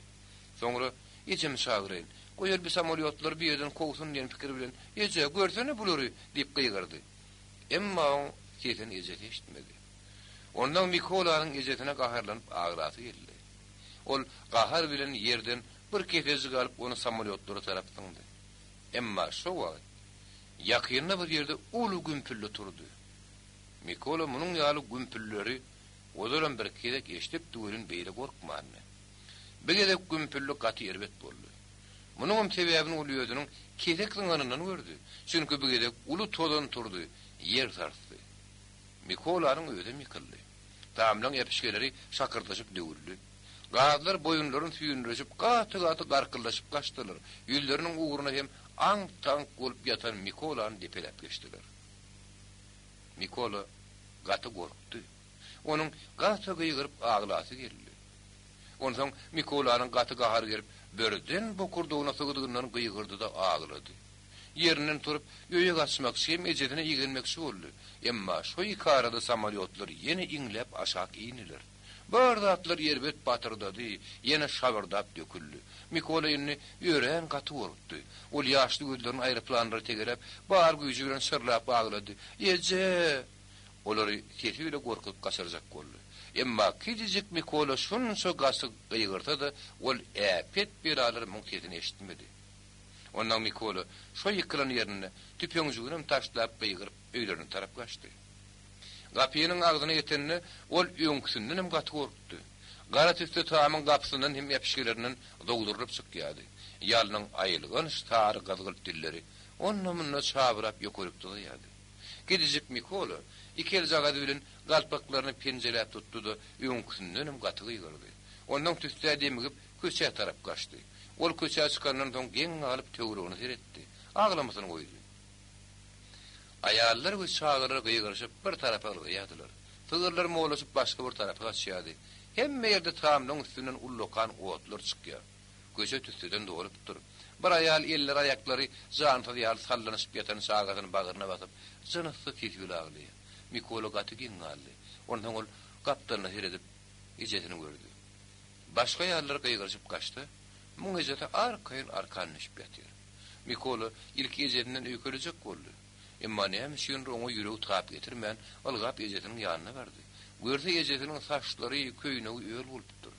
Soňra, Ejemi çagyraýyn. Goý ol bi samolýotlary bir ýerden kowsun diýen pikir bilen, Eje, görsene bulary! diýip gygyrdy. Emma oň sesini ejesi eşitmedi. Onsoň Mikolanyň ejesine gaharlanyp aglasy geldi. Ol gahar bilen ýerden bir kesejik alyp ony samolýotlara tarap zyňdy. Emma şo wagt ýakynda bir ýerde uly gümpüldi turdy. Mikola munuň ýaly gümpülleri ozalam birki gezek eşidipdi welin beýle gorkmandy. Bir gezek gümpüldi gaty erbet boldy. Munuňam sebäbini ol özüniň kesek zyňanyndan gördi. Çünki bu gezek uly tozan turdy, ýer sarsdy. Mikolanyň özem ýykyldy. Tamlaň äpişgeleri şakyrdaşyp döwüldi. Gazlar boýunlaryny süýnüreşip gaty-gaty garkyldaşyp gaçdylar, ýüzleriniň ugruna hem aňk-taňk bolup ýatan Mikolany depeläp geçdiler. Mikola gaty gorkdy. Onuň gaty gygyryp aglasy geldi. Onsoň Mikolanyň gaty gahary gelip, birden bokurdagyna sygdygyndan gygyrdy-da aglady. Ýerinden turup, öýe gaçmakçy hem ejesine igenmekçi boldy. Emma şo ikarada samolýotlar ýene iňläp aşak indiler. Bar zatlar erbet batyrdady, ýene şabyrdap döküldi. Mikola indi örän gaty gorkdy. Ol ýaşly gözlerini aeroplanlara tegeläp, bar güýji bilen şyrlap aglady. Eje! Olary sesi bile gorkuzyp gaçyrjak boldy. Emma kiçijik Mikola şunça gaty gygyrsa-da, ol äpet belalar muň sesini eşitmedi. Ondan Mikola şo ýykylan ýerinde tüpeňjiginem taşlap gygyryp öýlerine tarap gaçdy. Gapynyň agzyna ýetende ol öňküsindenem gaty gorkdy. Gara tüsse tamyň gapysyndan hem äpişgelerinden zowzurylyp çykýardy. Ýalnyň aýylganç sary gyzgylt dilleri onda-munda çabyrap ýokaryk dyzaýardy. Gidijik Mikola iki eljagazy bilen galpaklaryny penjeläp tutdy-da öňküsindenem gaty gygyrdy. Ondan tüssä demigip köçä tarap gaçdy. Ol köçä çykandan soň geň galyp töweregine seretdi. Aglamasyny goýdy. Aýallar we çagalar gygyryşyp bir tarapa ylgaýardylar. Sygyrlar molaşyp başga bir tarapa gaçýardy. Hemme ýerde tamdyryň üstünden ullakan otlar çykýar. Köçe tüsseden dolupdyr. Bir aýal elleri-aýaklary jansyz ýaly sallanyşyp ýatan çagasyny bagryna basyp, jynssyz sesi bile aglaýar. Mikola gaty geň galdy. Onsoň ol gapdalyna seredip, ejesini gördi. Başga aýallar gygyryşyp gaçsa, muň ejesi arkaýyn arkan düşüp ýatyr. Mikola ilki ejesinden öýkelejek boldy. Emma näme üçindir oňa ýüregi tap getirmän, ylgap ejesiniň ýanyna bardy. Görse ejesiniň saçlary, köýnegi öl bolupdyr.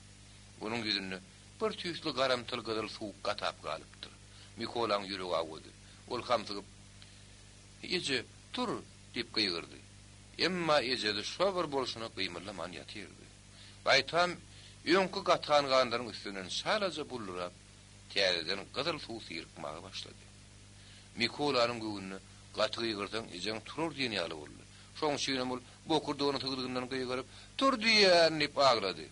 Onuň ýüzünde bir tüýsli garamtyl gyzyl suw gatap galypdyr. Mikolaň ýüregi awady. Ol hamsygyp, Eje, tur! diýip gygyrdy. Emma ejesi şo bir bolşuna gymyldaman ýatyrdy. Gaýtam öňki gatan ganlaryň üstünden çalaja buldurap, täzeden gyzyl suw syrykmaga başlady. Mikolanyň göwnüne, Gaty gygyrsaň, ejeň turar diýen ýaly boldy. Şoň üçinem ol bokurdagyny sygdygyndan gygyryp, Tur diýýärin! diýip aglady.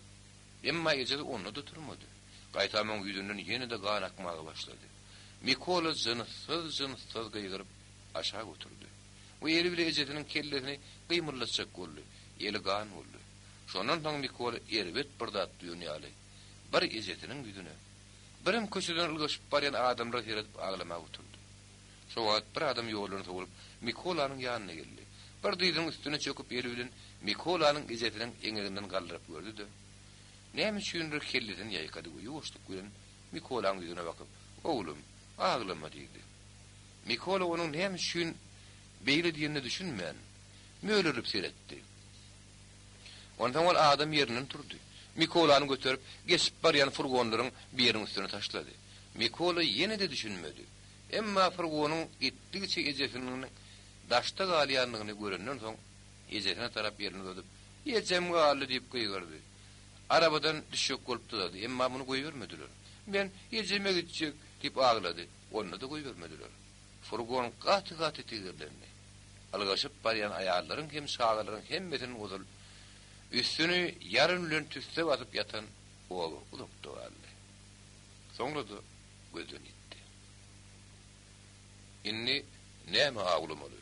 Emma ejesi onda-da turmady. Gaýtam oň ýüzünden ýene-de gan akmaga başlady. Mikola jynssyz-jynssyz gygyryp, aşak oturdy. We eli bile ejesiniň kellesini gymyldatjak boldy. Eli gan boldy. Şondan soň Mikola erbet bir zat duýan ýaly, bir ejesiniň ýüzüne, birem köçeden ylgaşyp barýan adamlara seredip aglamaga oturdy. Şo wagt bir adam ýoldan sowulyp, Mikolanyň ýanyna geldi. Bir dyzynyň üstüne çöküp eli bilen Mikolanyň ejesiniň eňeginden galdyryp gördi-de, näme üçindir kellesini ýaýkady we ýuwaşlyk bilen Mikolaň ýüzüne bakyp, Oglum, aglama diýdi. Mikola onuň näme üçin beýle diýenine düşünmän, mölerlip seretdi. Onsoň ol adam ýerinden turdy. Mikolany göterip, geçip barýan furgonlaryň biriniň üstüne taşlady. Mikola ýene-de düşünmedi. Emma furgonyň gitdigiçe ejesiniň daşda galýandygyny görenden soň, ejesine tarap elini uzadyp, Ejem galdy! diýip gygyrdy. Arabadan düşjek bolup dyzady, emma muny goýbermediler. Men ejeme gitjek! diýip aglady. Onda-da goýbermediler. Furgon gaty-gaty tigirlendi. Ylgaşyp barýan aýallaryň hem çagalaryň hemmesiniň ozal üstüni ýaryn bilen tüsse basyp ýatan oba uzakda galdy. Soňra-da gözden ýitdi. Indi näme awlamaly?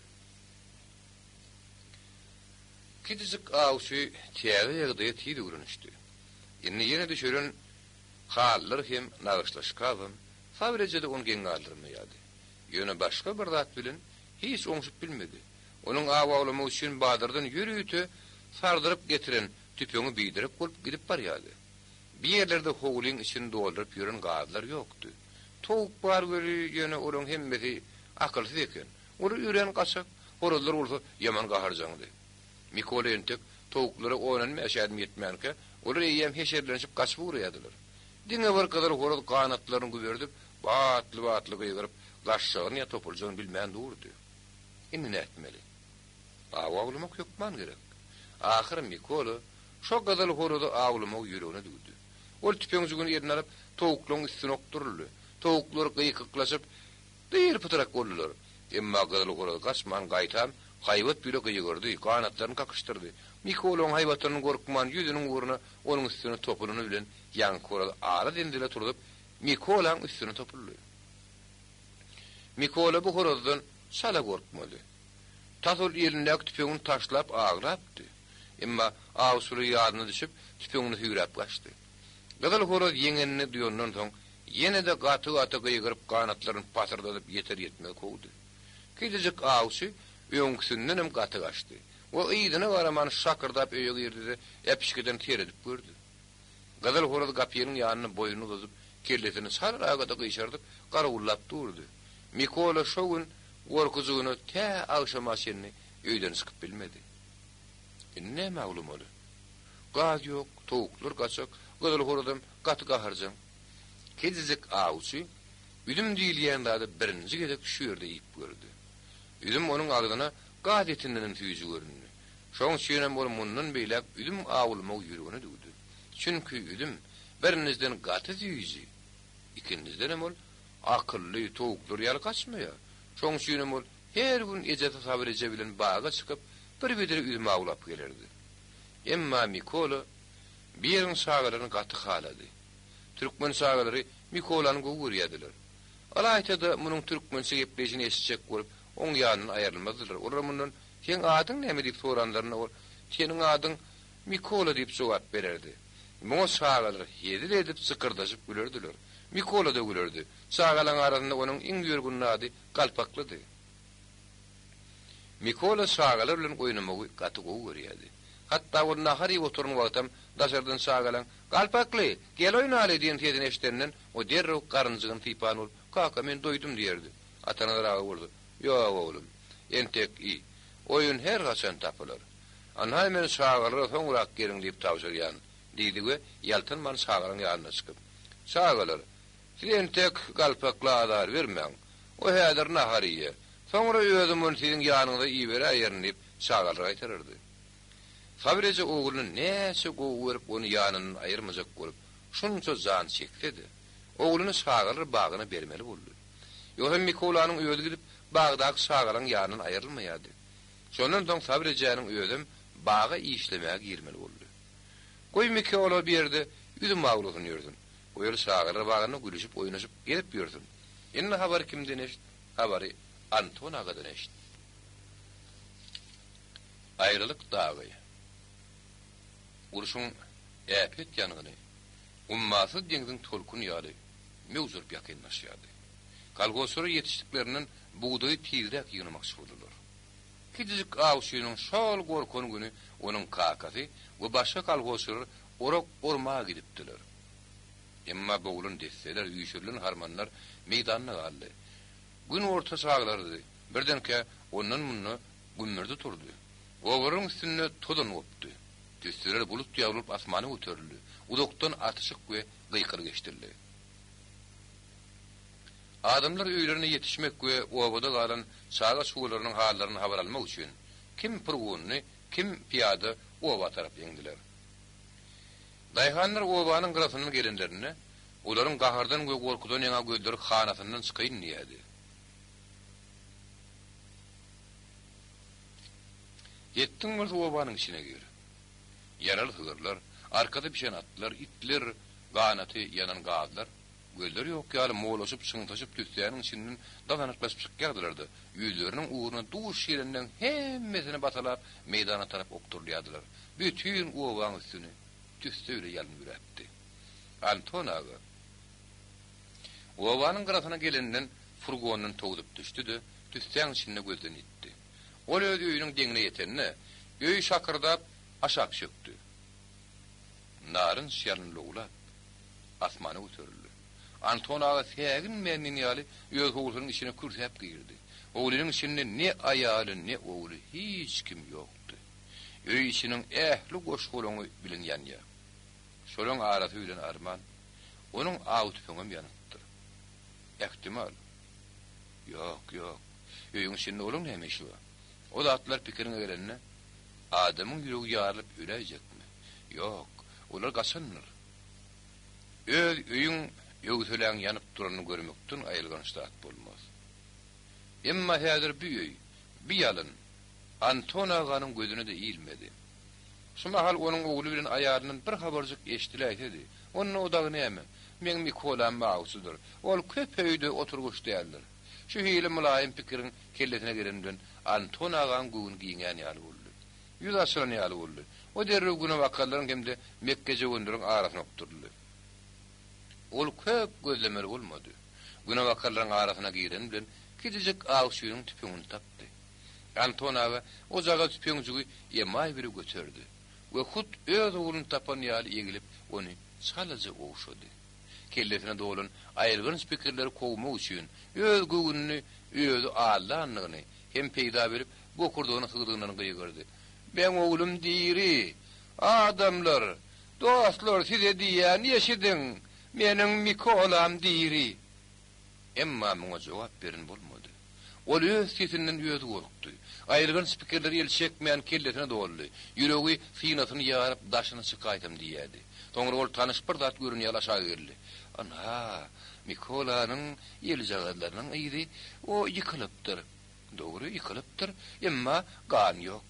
Kiçijik awçy täze ýagdaýa tiz öwrenişdi. Indi ýene düşelen halylar hem nagyşly şkafam Sabyr eje-de ony geň galdyrmaýardy. Ýöne başga bir zat bilen hiç oňşup bilmedi. Onuň aw awlamak üçin bazardan ýörite sardyryp getiren tüpeňi biderek bolup gidip barýardy. Bir ýerlerde howlyň içini dolduryp ýören gazlar ýokdy. Towuk bar weli, ýöne olaň hemmesi akylsyz eken. Olar örän gaçak, horazlar bolsa ýaman gaharjaňdy. Mikola entek towuklara on-on bäş ädim ýetmänkä, olar eýýäm heşerlenişip gaçyp ugraýardylar. Diňe bir gyzyl horaz ganatlaryny güberdip, batly-batly gygyryp, gaçjagyny ýa topuljagyny bilmän durdy. Indi nätmeli? Aw awlamak hökman gerek. Ahyry Mikola şo gyzyl horazy awlamagy ýüregine düwdi. Ol tüpeňjigini eline alyp, towuklaryň üstüne okduryldy. Towuklar gykyklaşyp, dyr-pytrak boldular. Emma gyzyl horaz gaçman, gaýtam, haýbat bile gygyrdy, ganatlaryny kakyşdyrdy. Mikolaň haýbatyndan gorkman, ýüzüniň ugruna onuň üstüne topulany bilen ýaňky horaz ala zenzele turzup, Mikolaň üstüne topuldy. Mikola bu horazdan çala gorkmady. Tas ol elindäki tüpeňini taşlap aglapdy. Emma awçylygy ýadyna düşüp, tüpeňini süýräp gaçdy. Gyzyl horaz ýeňenini duýandan soň, ýene-de gaty-gaty gygyryp ganatlaryny pasyrdadyp ýeter-ýetmez kowdy. Kiçijik awçy öňküsindenem gaty gaçdy we yzyna garaman şakyrdap öýe girdi-de, äpişgeden seredip gördi. Gyzyl horaz gapynyň ýanynda boýnuny uzadyp, kellesini çalaga-da gyşardyp, garawullap durdy. Mikola şo gün gorkujygyna tä agşama çenli öýden çykyp bilmedi. Indi näme awlamaly? Gaz ýok, towuklar gaçak, gyzyl horazam gaty gaharjaň. Kiçijik awçy üzüm diýilýän zady birinji gezek şu ýerde iýip gördi. Üzüm onuň agzyna gaz etindenem süýji göründi. Şoň üçinem ol mundan beýläk üzüm awlamagy ýüregine düwdi. Çünki üzüm, birinjiden gaty süýji, ikinjidenem ol akylly towuklar ýaly gaçmaýar. Şoň üçinem ol her gün ejesi Sabyr eje bilen baga çykyp, bir bedre üzüm awlap gelerdi. Emma Mikola bu ýeriň çagalaryny gaty halady. Türkmen çagalary Mikolany gowy görýärdiler. Ylaýta-da munuň türkmençe gepleýşini eşitjek bolup, oň ýanyndan aýrylmazdylar. Olar mundan Seň adyň näme diýip soranlarynda ol, Seniň adyň Mikola diýip jogap bererdi. Muňa çagalar hezil edip jykyrdaşyp gülerdiler. Mikola-da gülerdi. Çagalaň arasynda onuň iň ýörgünli ady Galpaklydy. Mikola çagalar bilen oýnamagy gaty gowy görýärdi. Hatda ol nahar iýip oturan wagtam daşardan çagalaň, Galpakly, gel oýnaly diýen sesini eşidenden, o derrew garynjygyny sypan bolup, Kaka, men doýdum diýerdi. Atanazar aga bolsa, Ýok, oglum, entek iý. Oýun her haçan tapylar. Ynha men çagalara soňrak geliň diýip tabşyrýan, diýdi we ýaltanman çagalaryň ýanyna çykyp, Çagalar, siz entek Galpakla azar bermäň. O häzir nahar iýer. Soňra özüm ony siziň ýanyňyza iberäýerin diýip, çagalara gaýtarardy. Sabyr eje ogluny näçe gowy görüp ony ýanyndan aýyrmajak bolup, şunça jan çekse-de, ogluny çagalar bagyna bermeli boldy. Ýogsam Mikolanyň özi gidip, bagdaky çagalaryň ýanyndan aýrylmaýardy. Şondan soň Sabyr ejäniň özem baga işlemäge girmeli boldy. Goý Mikola bu ýerde üzüm awlasyn ýörsün. Goý ol çagalar bagynda gülüşip-oýnaşyp gezip ýörsün. Indi habary kimden eşit? Habary Anton agadan eşit. Aýralyk dagy. Urşuň äpet ýangyny ummasyz deňziň tolkuny ýaly möwç urup ýakynlaşýardy. Kolhozçylar ýetişdiklerinden bugdaýy tizräk ýygnamakçy boldular. Kiçijik awçynyň şol gorkan güni onuň kakasy we başga kolhozçylar orak ormaga gidipdiler. Emma bogulan desseler, üýşürilen harmanlar meýdanda galdy. Gün orta çaglarydy. Birdenkä ondan-munda gümmürdi turdy. Obalaryň üstünde tozan gopdy. Tüsseler bulut ýaly bolup asmana göterildi. Uzakdan atyşyk we gykylyk eşidildi. Adamlar öýlerine ýetişmek we obada galan çaga-çugalarynyň hallaryny habar almak üçin, kim purgunly, kim pyýada oba tarap eňdiler. Daýhanlar obanyň gyrasyndan gelenlerinde, olaryň gahardan we gorkudan ýaňa gözleri hanasyndan çykaýyn diýýärdi. Ýetdiň bolsa obanyň içine gir. Ýaraly sygyrlar, arkasy bişen atlar, itler, ganaty ýanan gazlar, gözleri ýok ýaly molaşyp, çyňsaşyp tüssäniň içinden dadanaklaşyp çykýardylar-da, ýüzleriniň ugruna duş gelenleň hemmesini batalap meýdana tarap okdurylýardylar. Bütin obaň üstüni tüsse bile ýalyn büräpdi. Anton aga obanyň gyrasyna gelenden furgondan towzup düşdi-de, tüssäň içinde gözden ýitdi. Ol öz öýüniň deňine ýetende, öý şakyrdap aşak çökdi. Narynç ýalyn lowlap, asmana göterildi. Anton aga säginmän diýen ýaly öz howlusynyň içine kürsäp girdi. Howlynyň içinde ne aýaly, ne ogly, hiç kim ýokdy. Öý içiniň ähli goş-golaňy bilen ýanýar. Şolaň arasy bilen arman, onuň aw tüpeňem ýanypdyr. Ähtimal. Ýok, ýok. Öýüň içinde olaň näme işi bar? O zatlar pikiriňe gelende, adamyň ýüregi ýarylyp öläýjekmi? Ýok, olar gaçandyr. Öz öýüň öwseläň ýanyp duranyny görmekden aýylganç zat bolmaz. Emma häzir bu öý, bu ýalyn Anton aganyň gözüne-de ilmedi. Şu mahal onuň ogly bilen aýalyndan bir habarjyk eşdiläýsedi, onda o dagy näme? Meň Mikolam awçydyr. Ol köp öýde oturgyç däldir. Şu hili mylaýym pikiriň kellesine geleni bilen Anton agaň göwni giňän ýaly boldy. Ýüzi açylan ýaly boldy. O derrew günebakarlaryň hem-de mekgejöwenleriň arasyna okduryldy. Ol köp gözlemeli bolmady. Günebakarlaryň arasyna gireni bilen kiçijik awçynyň tüpeňini tapdy. Anton aga ojagaz tüpeňjigi emaý bile göterdi we hut öz ogluny tapan ýaly egilip, ony çalaja ogşady. Kellesine dolan aýylganç pikirleri kowmak üçin öz göwnüni özi aldandygyny hem peýda berip, bokurdagyny sygdygyndan gygyrdy, Meň oglum diri! Adamlar! Dostlar, size diýýän, eşidiň! Meniň Mikolam diri! Emma muňa jogap beren bolmady. Ol öz sesinden özi gorkdy. Aýylganç pikirler el çekmän kellesine doldy. Ýüregi synasyny ýaryp daşyna çykaýsam diýýärdi. Soňra ol tanyş bir zat gören ýaly aşak egildi. Ynha, Mikolanyň eljagazlarynyň yzy. O ýykylypdyr. Dogry, ýykylypdyr. Emma gan ýok.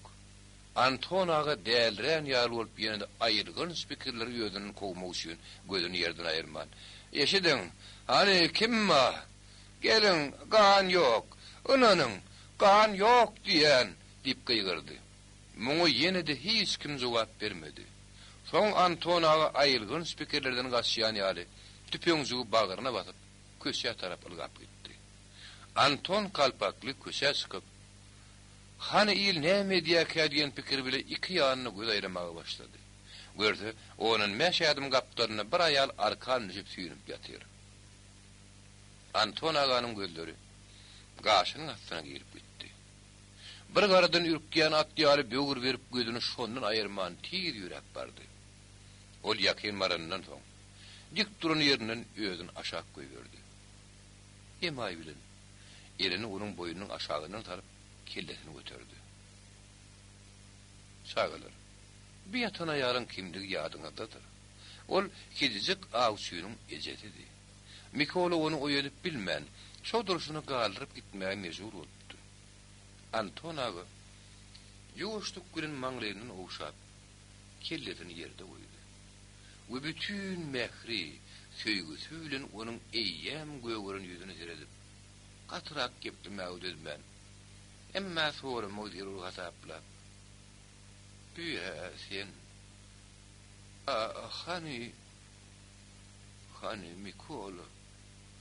Anton aga dälirän ýaly bolup ýene-de aýylganç pikirleri özünden kowmak üçin gözüni ýerden aýyrman, Eşidiň, hany kim bar? Geliň, gan ýok! Ynanyň, gan ýok diýýän! diýip gygyrdy. Muňa ýene-de hiç kim jogap bermedi. Soň Anton aga aýylganç pikirlerden gaçýan ýaly tüpeňjigi bagryna basyp, köçä tarap ylgap gitdi. Anton Kalpakly köçä çykyp, Hany il näme edýäkä diýen pikir bile iki ýanyna göz aýlamaga başlady. Görse, ondan bäş ädim gapdalynda bir aýal arkan düşüp süýnüp ýatyr. Anton aganyň gözleri gaşynyň astyna girip gitdi. Bir garadan ürkýän at ýaly böwür berip gözüni şondan aýyrman tiz ýöräp bardy. Ol ýakyn baranyndan soň, dik duran ýerinden özüni aşak goýberdi. Emaý bilen elini onuň boýnunyň aşagyndan salyp, kellesini göterdi. Çagalar, bu ýatan aýalyň kimdigi ýadyňyzdadyr. Ol kiçijik awçynyň ejesidi. Mikola ony oýadyp bilmän, şo durşuna galdyryp gitmäge mejbur bolupdy. Anton aga ýuwaşlyk bilen maňlaýyndan ogşap, kellesini ýerde goýdy we bütin mähri, söýgüsi bilen onuň eýýäm gögeren ýüzüne seredip, gatyrak geplemäge dözmän, emma soramagy zerur hasaplap, Büý-ä sen, a hany, hany Mikola?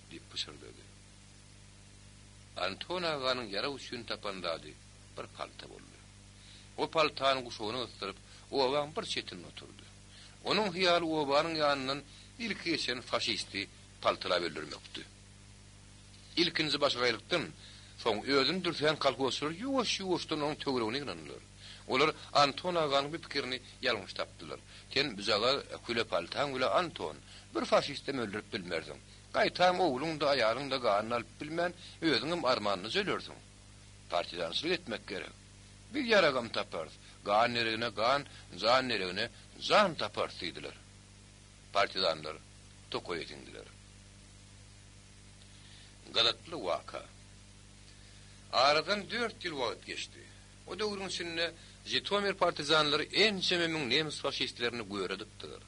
diýip pyşyrdady. Anton aganyň ýarag üçin tapan zady bir palta boldy. O paltany guşagyna gysdyryp, obaň bir çetinde oturdy. Onuň hyýaly obanyň ýanyndan ilki geçen faşisti paltalap öldürmekdi. Ilkinji başagaýlykdan soň özüni dürsän kolhozçylar ýuwaş-ýuwaşdan onuň töweregine ýygnandylar. Olar Anton aganyň bu pikirini ýalňyş tapdylar. Sen bujagaz küle paltaň bile Anton, bir faşistem öldürip bilmersiň. Gaýtam ogluň-da, aýalyň-da ganyny alyp bilmän, özüňem armanlyja ölersiň. Partizançylyk etmek gerek. Biz ýaragam taparys, gan deregine gan, jan deregine jan taparys diýdiler. Partizanlar tokaýa siňdiler. Gyzykly waka. Aradan dört ýyl wagt geçdi. O döwrüň içinde Žitomir partizanlary ençeme müň nemes faşistlerini göre dykdylar.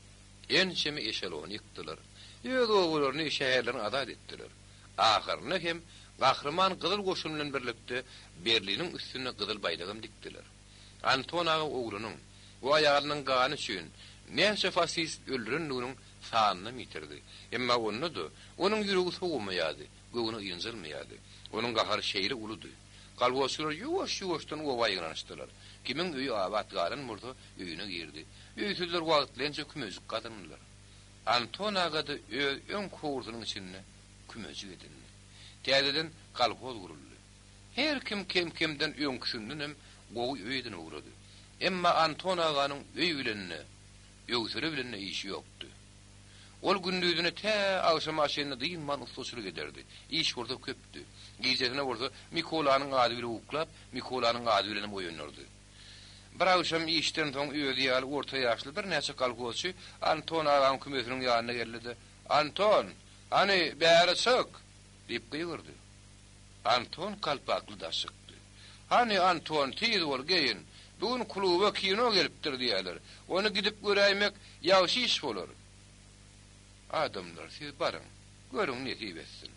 Ençeme eşelony ýykdylar. Öz obalaryny, şäherlerini azat etdiler. Ahyrynda hem gahryman Gyzyl goşun bilen birlikde Berliniň üstünde gyzyl baýdagam dikdiler. Anton aga oglunyň we aýalynyň gany üçin näçe faşist öldürendiginiň sanynam ýitirdi. Emma onda-da onuň ýüregi sowamaýardy, göwni ynjalmaýardy. Onuň gahary şeýle uludy. Kolhozçylar ýuwaş-ýuwaşdan oba ýygnanyşdylar. Kimiň öýi abat galan bolsa, öýüne girdi. Öýsüzler wagtlaýynça kümejik gazandylar. Anton aga-da öz öňki howlusynyň içinde kümejik edindi. Täzeden kolhoz guruldy. Her kim kem-kemden öňküsindenem gowy öý edinip ugrady. Emma Anton aganyň öý bilen-de, öwsere bilen-de işi ýokdy. Ol gündizine tä agşama çenli dynman ussaçylyk ederdi. Iş bolsa köpdi. Gijesine bolsa Mikolanyň ady bile uklap, Mikolanyň ady bilenem oýanardy. Bir agşam işden soň özi ýaly orta ýaşly birnäçe kolhozçy Anton agaň kümesiniň ýanyna geldi-de, Anton, hany, bäri çyk! diýip gygyrdy. Anton kalpakly daş çykdy. Hany, Anton, tiz bol, geýin. Bu gün kluba kino gelipdir diýýärler. Ony gidip göräýmek ýagşy iş bolar. Adamlar, siz baryň, görüň nesip etsin.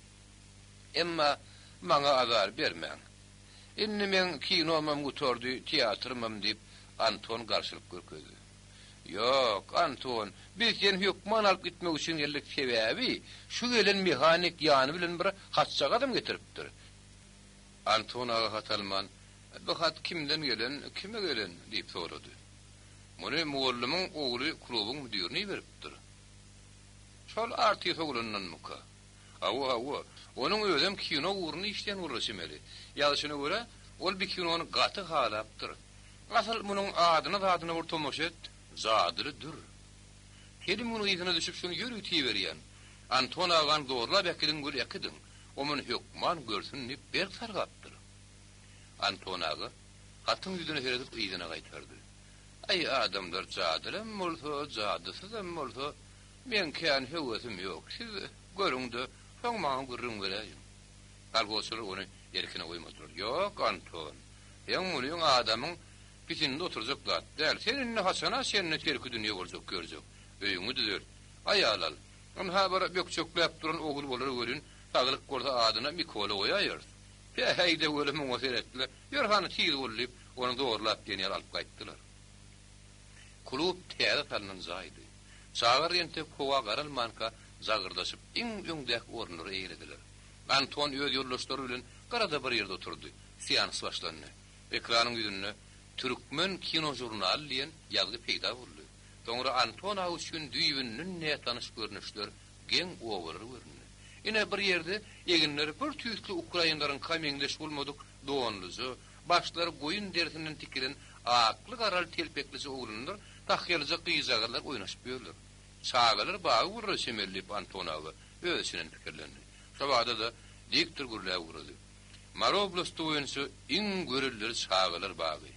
Emma maňa azar bermäň. Indi meň kinomam gutardy, teatrymam, diýip, Anton garşylyk görkezdi. Ýok, Anton, biz seni hökman alyp gitmek üçin geldik, sebäbi şu gelen mehanik ýany bilen bir hatjagazam getiripdir. Anton aga hat alman, Bu hat kimden gelen, kime gelen? diýip sorady. Muny mugallymyň ogly klubuň müdirine iberipdir. Şol artist oglandanmyka? Hawa, hawa, onuň özem kino ugrunda işleýän bolara çemeli. Ýazyşyna görä, ol bi kinony gaty halapdyr. Asyl munuň adyna-zadyna bir tomaşa et, jadyly dür. Telim gün yzyna düşüp şuny ýörite iberýän. Anton agany zorlap äkidiň weli äkidiň, o muny hökman görsün diýip berk sargapdyr. Anton aga hatyň ýüzüne seredip yzyna gaýtardy. Aý, adamlar jadylam bolsa, jadysyzam bolsa, meň kän höwesim ýok. Siz görüň-de, soň maňa gürrüň beräýiň. Kolhozçylar ony erkine goýmadylar. Ýok, Anton, seň munyň adamyň pisinde oturjak zat däl. Sen indi haçana çenli terkidünýe boljak görjek. Öýüňi düzelt. Aýal al. Ynha bir bökjekläp duran ogul bolar welin, saglyk bolsa adyna Mikola goýaýarys. Päheý-de weli muňa seretdiler. Ýör hany tiz bol diýip, ony zorlap diýen ýaly alyp gaýtdylar. Klub täze salnan jaýdy. Çagalar entek howa garalmanka jagyrdaşyp iň öňdäki orunlary eýelediler. Anton öz ýoldaşlary bilen gyrada bir ýerde oturdy. Seans başlandy. Ekranyň ýüzünde Türkmen kinožurnaly diýen ýazgy peýda boldy. Soňra Anton aga üçin düýbünden nätanyş görnüşler, geň obalar göründi. Ine, bir ýerde eginleri bir tüýsli ukrainleriňka meňzeş bolmadyk donluja, başlary goýun derisinden tikilen akly-garaly telpeklije oglanlar, tahýalyja gyzjagazlar oýnaşyp ýörler. Çagalar bagy gurra çemeli diýip Anton aga öz içinden pikirlendi. Şo bada-da diktor gürläp ugrady. Mary oblasty boýunça iň görelleri çagalar bagy.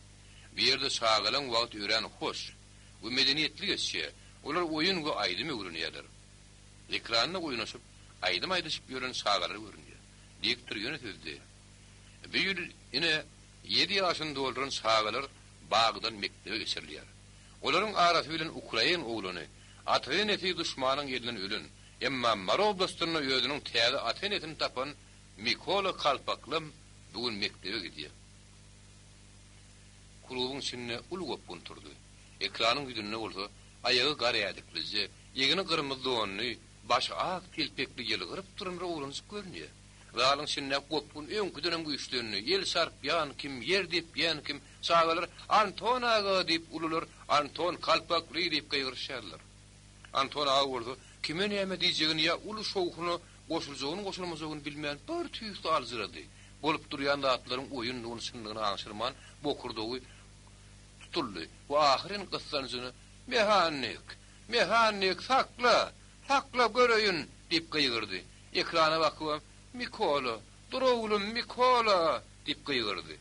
Bu ýerde çagalaň wagty örän hoş we medeniýetli geçýär. Olar oýun we aýdym öwrenýärler. Ekranda oýnaşyp, aýdym aýdyşyp ýören çagalar görünýär. Diktor ýene sözde. Bu ýyl ine ýedi ýaşyny dolduran çagalar bagdan mekdebe geçirilýär. Olaryň arasy bilen ukrain oglany, ata-enesi duşmanyň elinden ölen, emma Mary oblastynda özüniň täze ata-enesini tapan Mikola Kalpaklam bu gün mekdebe gidýär. Klubuň içinde uly gopgun turdy. Ekranyň ýüzünde bolsa aýagy gar ädiklije, egni gyrmyzy donly, başy ak telpekli ýylgyryp duran bir oglanjyk görünýär. Zalyň içindäki gopgun öňküdenem güýçlendi. El çarpýan kim, ýer depýän kim, çagalar Anton aga! diýip, ulular Anton kalpakly! diýip gygyryşýarlar. Anton aga bolsa kime näme diýjegini ýa uly şowhuna goşuljagyny-goşulmajagyny bilmän bir tüýsli aljyrady. Bolup durýan zatlaryň oýundygyny-çyndygyny aňşyrman bokurdagy tutuldy we ahyryn gyssanjyna, Mehannik! Mehannik, sakla! Sakla, göreýin! diýip gygyrdy. Ekrana bakybam, Mikola! Dur oglum, Mikola! diýip gygyrdy.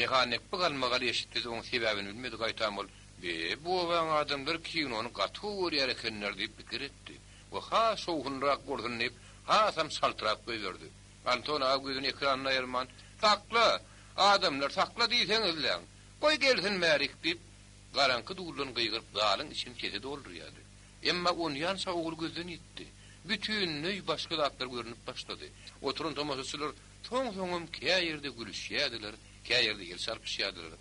Mehannik bu galmagaly eşitdi-de oň sebäbini bilmedi, gaýtam ol, Be, bu obaň adamlary kinony gaty gowy görýär ekenler diýip pikir etdi we has şowhunlyrak bolsun diýip, hasam çaltrak goýberdi. Anton aga gözüni ekrandan aýyrman, Sakla! Adamlar, sakla diýseňizläň! Goý gelsin bärik! diýip, garaňky duldan gygyryp zalyň içini sese doldurýardy. Emma onýança ogul gözden ýitdi. Bütinleý başga zatlar görnüp başlady. Oturan tomaşaçylar soň-soňam kä ýerde gülüşýärdiler, kä ýerde el çarpyşýardylar.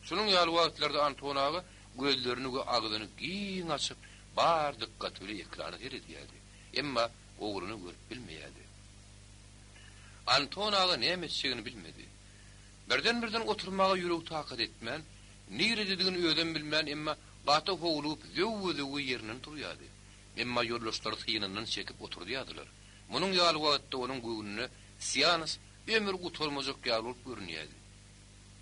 Şunuň ýaly wagtlarda Anton aga gözlerini we agzyny giň açyp, bar dykgaty bilen ekrana seredýärdi. Emma ogluny görüp bilmeýärdi. Anton aga näme etjegini bilmedi. Birden-birden oturmaga ýüregi takat etmän, nirededigini özem bilmän, emma gaty howlugyp zöwwe-zöwwe ýerinden turýardy. Emma ýoldaşlary synyndan çekip oturdýardylar. Munuň ýaly wagtda onuň göwnüne seans ömür gutarmajak ýaly bolup görünýärdi.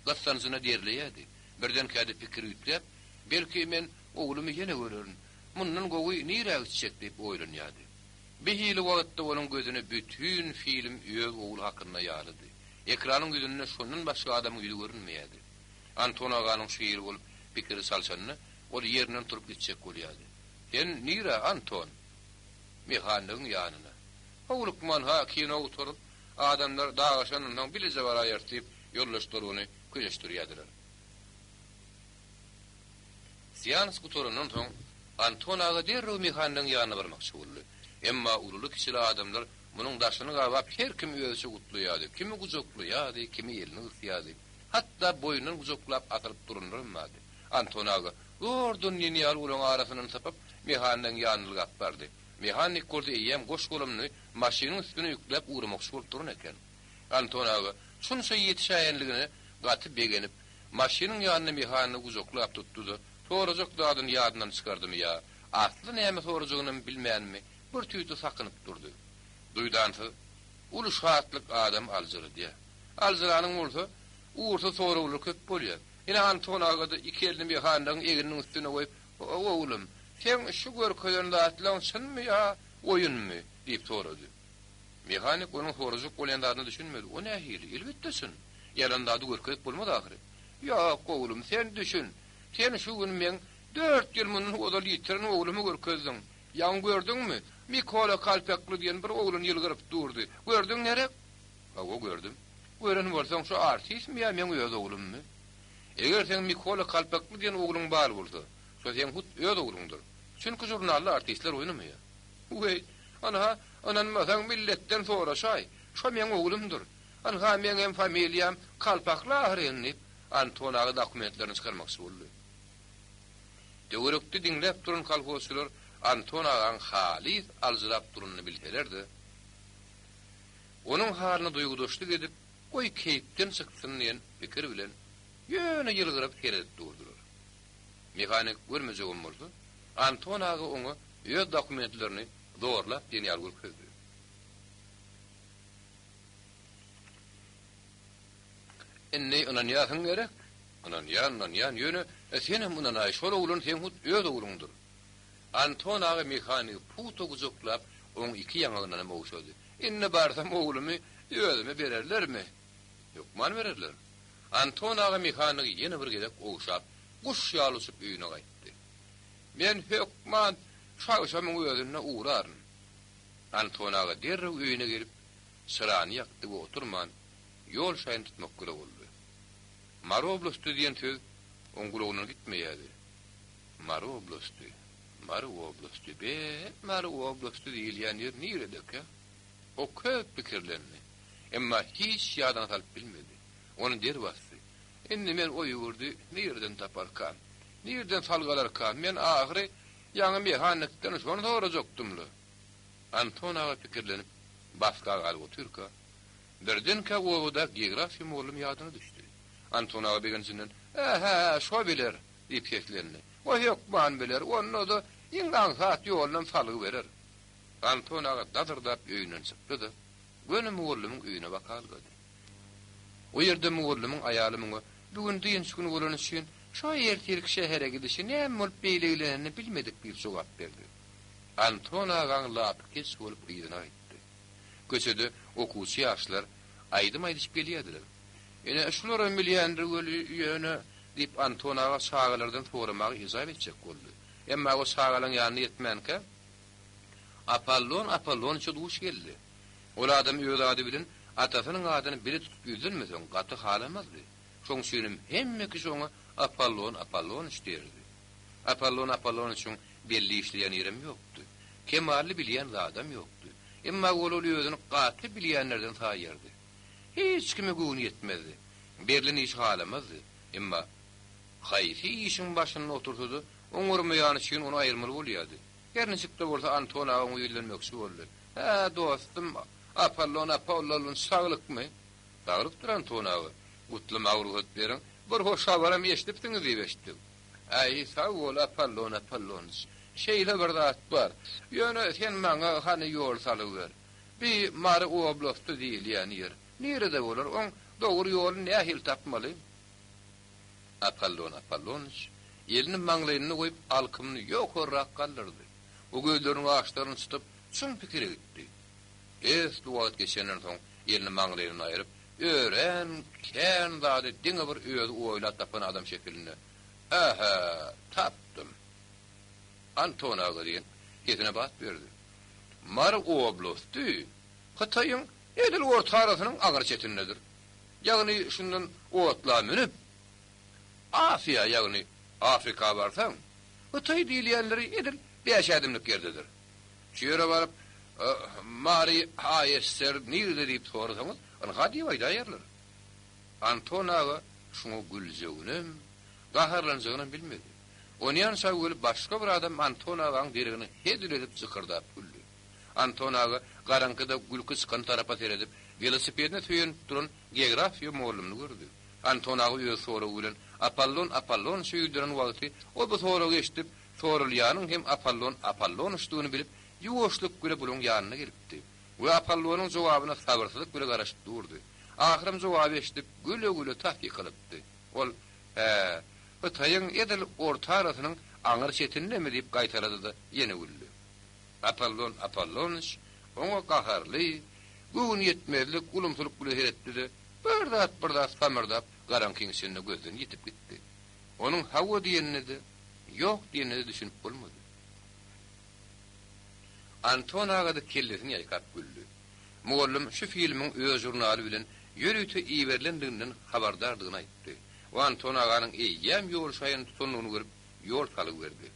Gyssanjyna derleýärdi. Birdenkä-de pikiri üýtgäp, Belki, men oglumy ýene görerin. Mundan gowy nirä gitjek diýip oýlanýardy. Bir hili wagtda onuň gözüne bütin film öz ogly hakynda ýalydy. Ekranyň ýüzünde şondan başga adamyň ýüzi görünmeýärdi. Anton aganyň şu hili bolup pikiri çalşanda, ol ýerinden turup gitjek bolýardy. Sen nirä, Anton? Mehanigiň ýanyna. Howlukman-ha, kino gutaryp, adamlar dagaşandan soň bileje baraýarys diýip, ýoldaşlary ony köşeşdirýärdiler. Seans gutarandan soň, Anton aga derrew mehanigiň ýanyna barmakçy boldy. Emma ululy-kiçili adamlar munuň daşyny gabap, her kim özüçe gutlaýardy, kimi gujaklaýardy, kimi elini gysýardy. Hatda boýnundan gujaklap asylyp duranlaram bardy. Anton aga zordan diýen ýaly olaryň arasyndan sypyp, mehanigiň ýanyna ylgap bardy. Mehanik bolsa eýýäm goş-golamyny maşynyň üstüne ýükläp ugramakçy bolup duran eken. Anton aga şunça ýetişäýenligine gaty begenip, maşynyň ýanynda mehanigi gujaklap tutdy-da, sorajak zadyny ýadyndan çykardymy ýa asly näme sorajagynam bilmänmi, bir tüýsli sakynyp durdy. Duýdansyz uly şatlyk adamy aljyradýar. Aljyranyň bolsa, ugursyz soraglar köp bolýar. Ine, Anton aga-da iki elini mehanigiň egniniň üstüne goýup, Oglum, seň şu görkezen zatlaň çynmy ýa oýunmy? diýip sorady. Mehanik onuň sorajak bolýan zadyna düşünmedi. O nähili? Elbetde çyn. Ýalan zady görkezip bolmaz ahyry. Ýok, oglum, sen düşün. Sen şu gün meň dört ýyl mundan ozal ýitiren oglumy görkezdiň. Ýaňy gördüňmi? Mikola Kalpakly diýen bir oglan ýylgyryp durdy. Gördüň gerek? Hawa, gördüm. Gören bolsaň, şu artistmi ýa meň öz oglummy? Eger seň Mikola Kalpakly diýen ogluň bar bolsa, şo seň hut öz ogluňdyr. Çünki žurnalda artistler oýnamaýar. Weý, ynha, ynanmasaň milletden soraşaý, şo meň oglumdyr. Ynha, meň hem familiýam Kalpakly ahyryn, diýip, Anton aga dokumentlerini çykarmakçy boldy. Töwerekde diňläp duran kolhozçylar Anton agaň halys aljyrap duranyny bilseler-de, onuň halyna duýgudaşlyk edip, goý keýpden çyksyn diýen pikir bilen, ýöne ýylgyryp seredip durdular. Mehanik görmejegem bolsa, Anton aga oňa öz dokumentlerini zorlap diýen ýaly görkezdi. Indi ynanýarsyň gerek? Ynanýan, ynanýan, ýöne senem ynanaý, şol oglan seň hut öz ogluňdyr. Anton aga mehanigi pugta gujaklap, oň iki ýaňagyndanam ogşady. Indi barsam oglumy özüme bererlermi? Hökman bererler. Anton aga mehanigi ýene bir gezek ogşap, guş ýaly uçup öýüne gaýtdy. Men hökman şu agşamyň özünde ugraryn. Anton aga derrew öýüne gelip, çyrany ýakdy we oturman, ýol şaýyny tutmak güle boldy. Mary oblasty diýen söz oň gulagyndan gitmeýärdi. Mary oblasty, Mary oblasty, be, Mary oblasty diýilýän ýer niredekä? O köp pikirlendi. Emma hiç ýadyna salyp bilmedi. Ony der basdy. Indi men o ýurdy nireden taparkam? Nireden salgy alarkam? Men ahyry ýaňy mehanikden şony sorajakdym-la. Anton aga pikirlenip, basga galyp otyrka, birdenkä obada geografiýa mugallym ýadyna düşdi. Anton aga begenjinden, Ä-hä, şo biler! diýip seslendi. O hökman biler, onda-da iň aňsat ýolunam salgy berer. Anton aga dazyrdap öýünden çykdy-da, göni mugallymyň öýüne bakalgady. O ýerde mugallymyň aýaly muňa bu gün dynç güni bolany üçin şo ertirki şähere gidişi näme bolup beýle eglenenini bilmedik diýip jogap berdi. Anton agaň lapy keç bolup yzyna gaýtdy. Köçede okuwçy ýaşlar aýdym aýdyşyp gelýärdiler. Ine, şularam bilýändir weli, ýöne, diýip, Anton aga çagalardan soramagy ejap etjek boldy. Emma o çagalaň ýanyna ýetmänkä, Apollon Apolloniçe duş geldi. Ol adam öz ady bilen atasynyň adyny bile tutup ýüzlenmeseň, gaty halamazdy. Şoň üçinem hemme kişi oňa Apollon Apolloniç diýerdi. Apollon Apolloniçiň belli işleýän ýerem ýokdy. Kemally bilýän zadam ýokdy. Emma ol ol özüni gaty bilýänlerden saýardy. Hiç kime göwni ýetmezdi. Berlen işi halamazdy. Emma haýsy işiň başynda otursa-da, oňarmaýany üçin ony aýyrmaly bolýardy. Her niçik-de bolsa Anton aga oňa ýüzlenmekçi boldy. Hä, dostum, Apollon Apollonç saglykmy? Saglykdyr, Anton aga. Gutlamaga rugsat beriň. Bir hoş habaram eşidipsiňiz diýip eşitdik. Äý, sag bol, Apollon Apollonç. Şeýle bir zat bar. Ýöne sen maňa hany ýol salyber. Bi Mary oblasty diýilýän ýer nirede bolar, oň dogry ýoluny nähili tapmaly? Apollon Apollonyç elini maňlaýynda goýup alkymyny ýokarrak galdyrdy we gözleriniň gaşlaryny çytyp çuň pikire gitdi. Esli wagt geçenden soň elini maňlaýyndan aýryp, örän kän zady diňe bir özi oýlap tapan adam şekilinde, Ähä, tapdym. Anton aga diýen sesine bat berdi. Mary oblasty Hytaýyň edil orta arasynyň aňry çetindedir. Ýagny şundan otla münüp, Aziýa, ýagny Afrika barsaň, Hytaý diýilýänleri edil bäş ädimlik ýerdedir. Şu ýere baryp, Mary ASSR nirede diýip sorasaňyz, ynha diýip aýdaýarlar. Anton aga şuňa güljeginem, gaharlanjagynam bilmedi. Onýança weli başga bir adam Anton agaň deregine hezil edip jykyrdap güldi. Anton aga garaňkyda gülki çykan tarapa seredip, welosipedine söýenip duran geografiýa mugallymyny gördi. Anton aga öz soragy bilen Apollon Apollonyça ýüzlenen wagty ol bu soragy eşidip, soralýanyň hem Apollon Apollonyçdygyny bilip, ýuwaşlyk bile bulaň ýanyna gelipdi we Apollonyň jogabyna sabyrsyzlyk bile garaşyp durdy. Ahyram jogaby eşidip, güle-güle tas ýykylypdy. Ol, Hä, Hytaýyň edil orta arasynyň aňry çetindemi diýip gaýtalady-da, ýene güldi. Apollon Apollonyç oňa gaharly, göwünýetmezlik, ulumsylyk bilen seretdi-de, bir zat, bir zat samyrdap, garaňkyň içinde gözden ýitip gitdi. Onuň hawa diýenine-de, ýok diýenine-de düşünip bolmady. Anton aga-da kellesini ýaýkap güldi. Mugallym şu filmiň öz žurnaly bilen ýörite iberilendiginden habardardygyny aýtdy we Anton aganyň eýýäm ýol şaýyny tutandygyny görüp, ýol salgy berdi.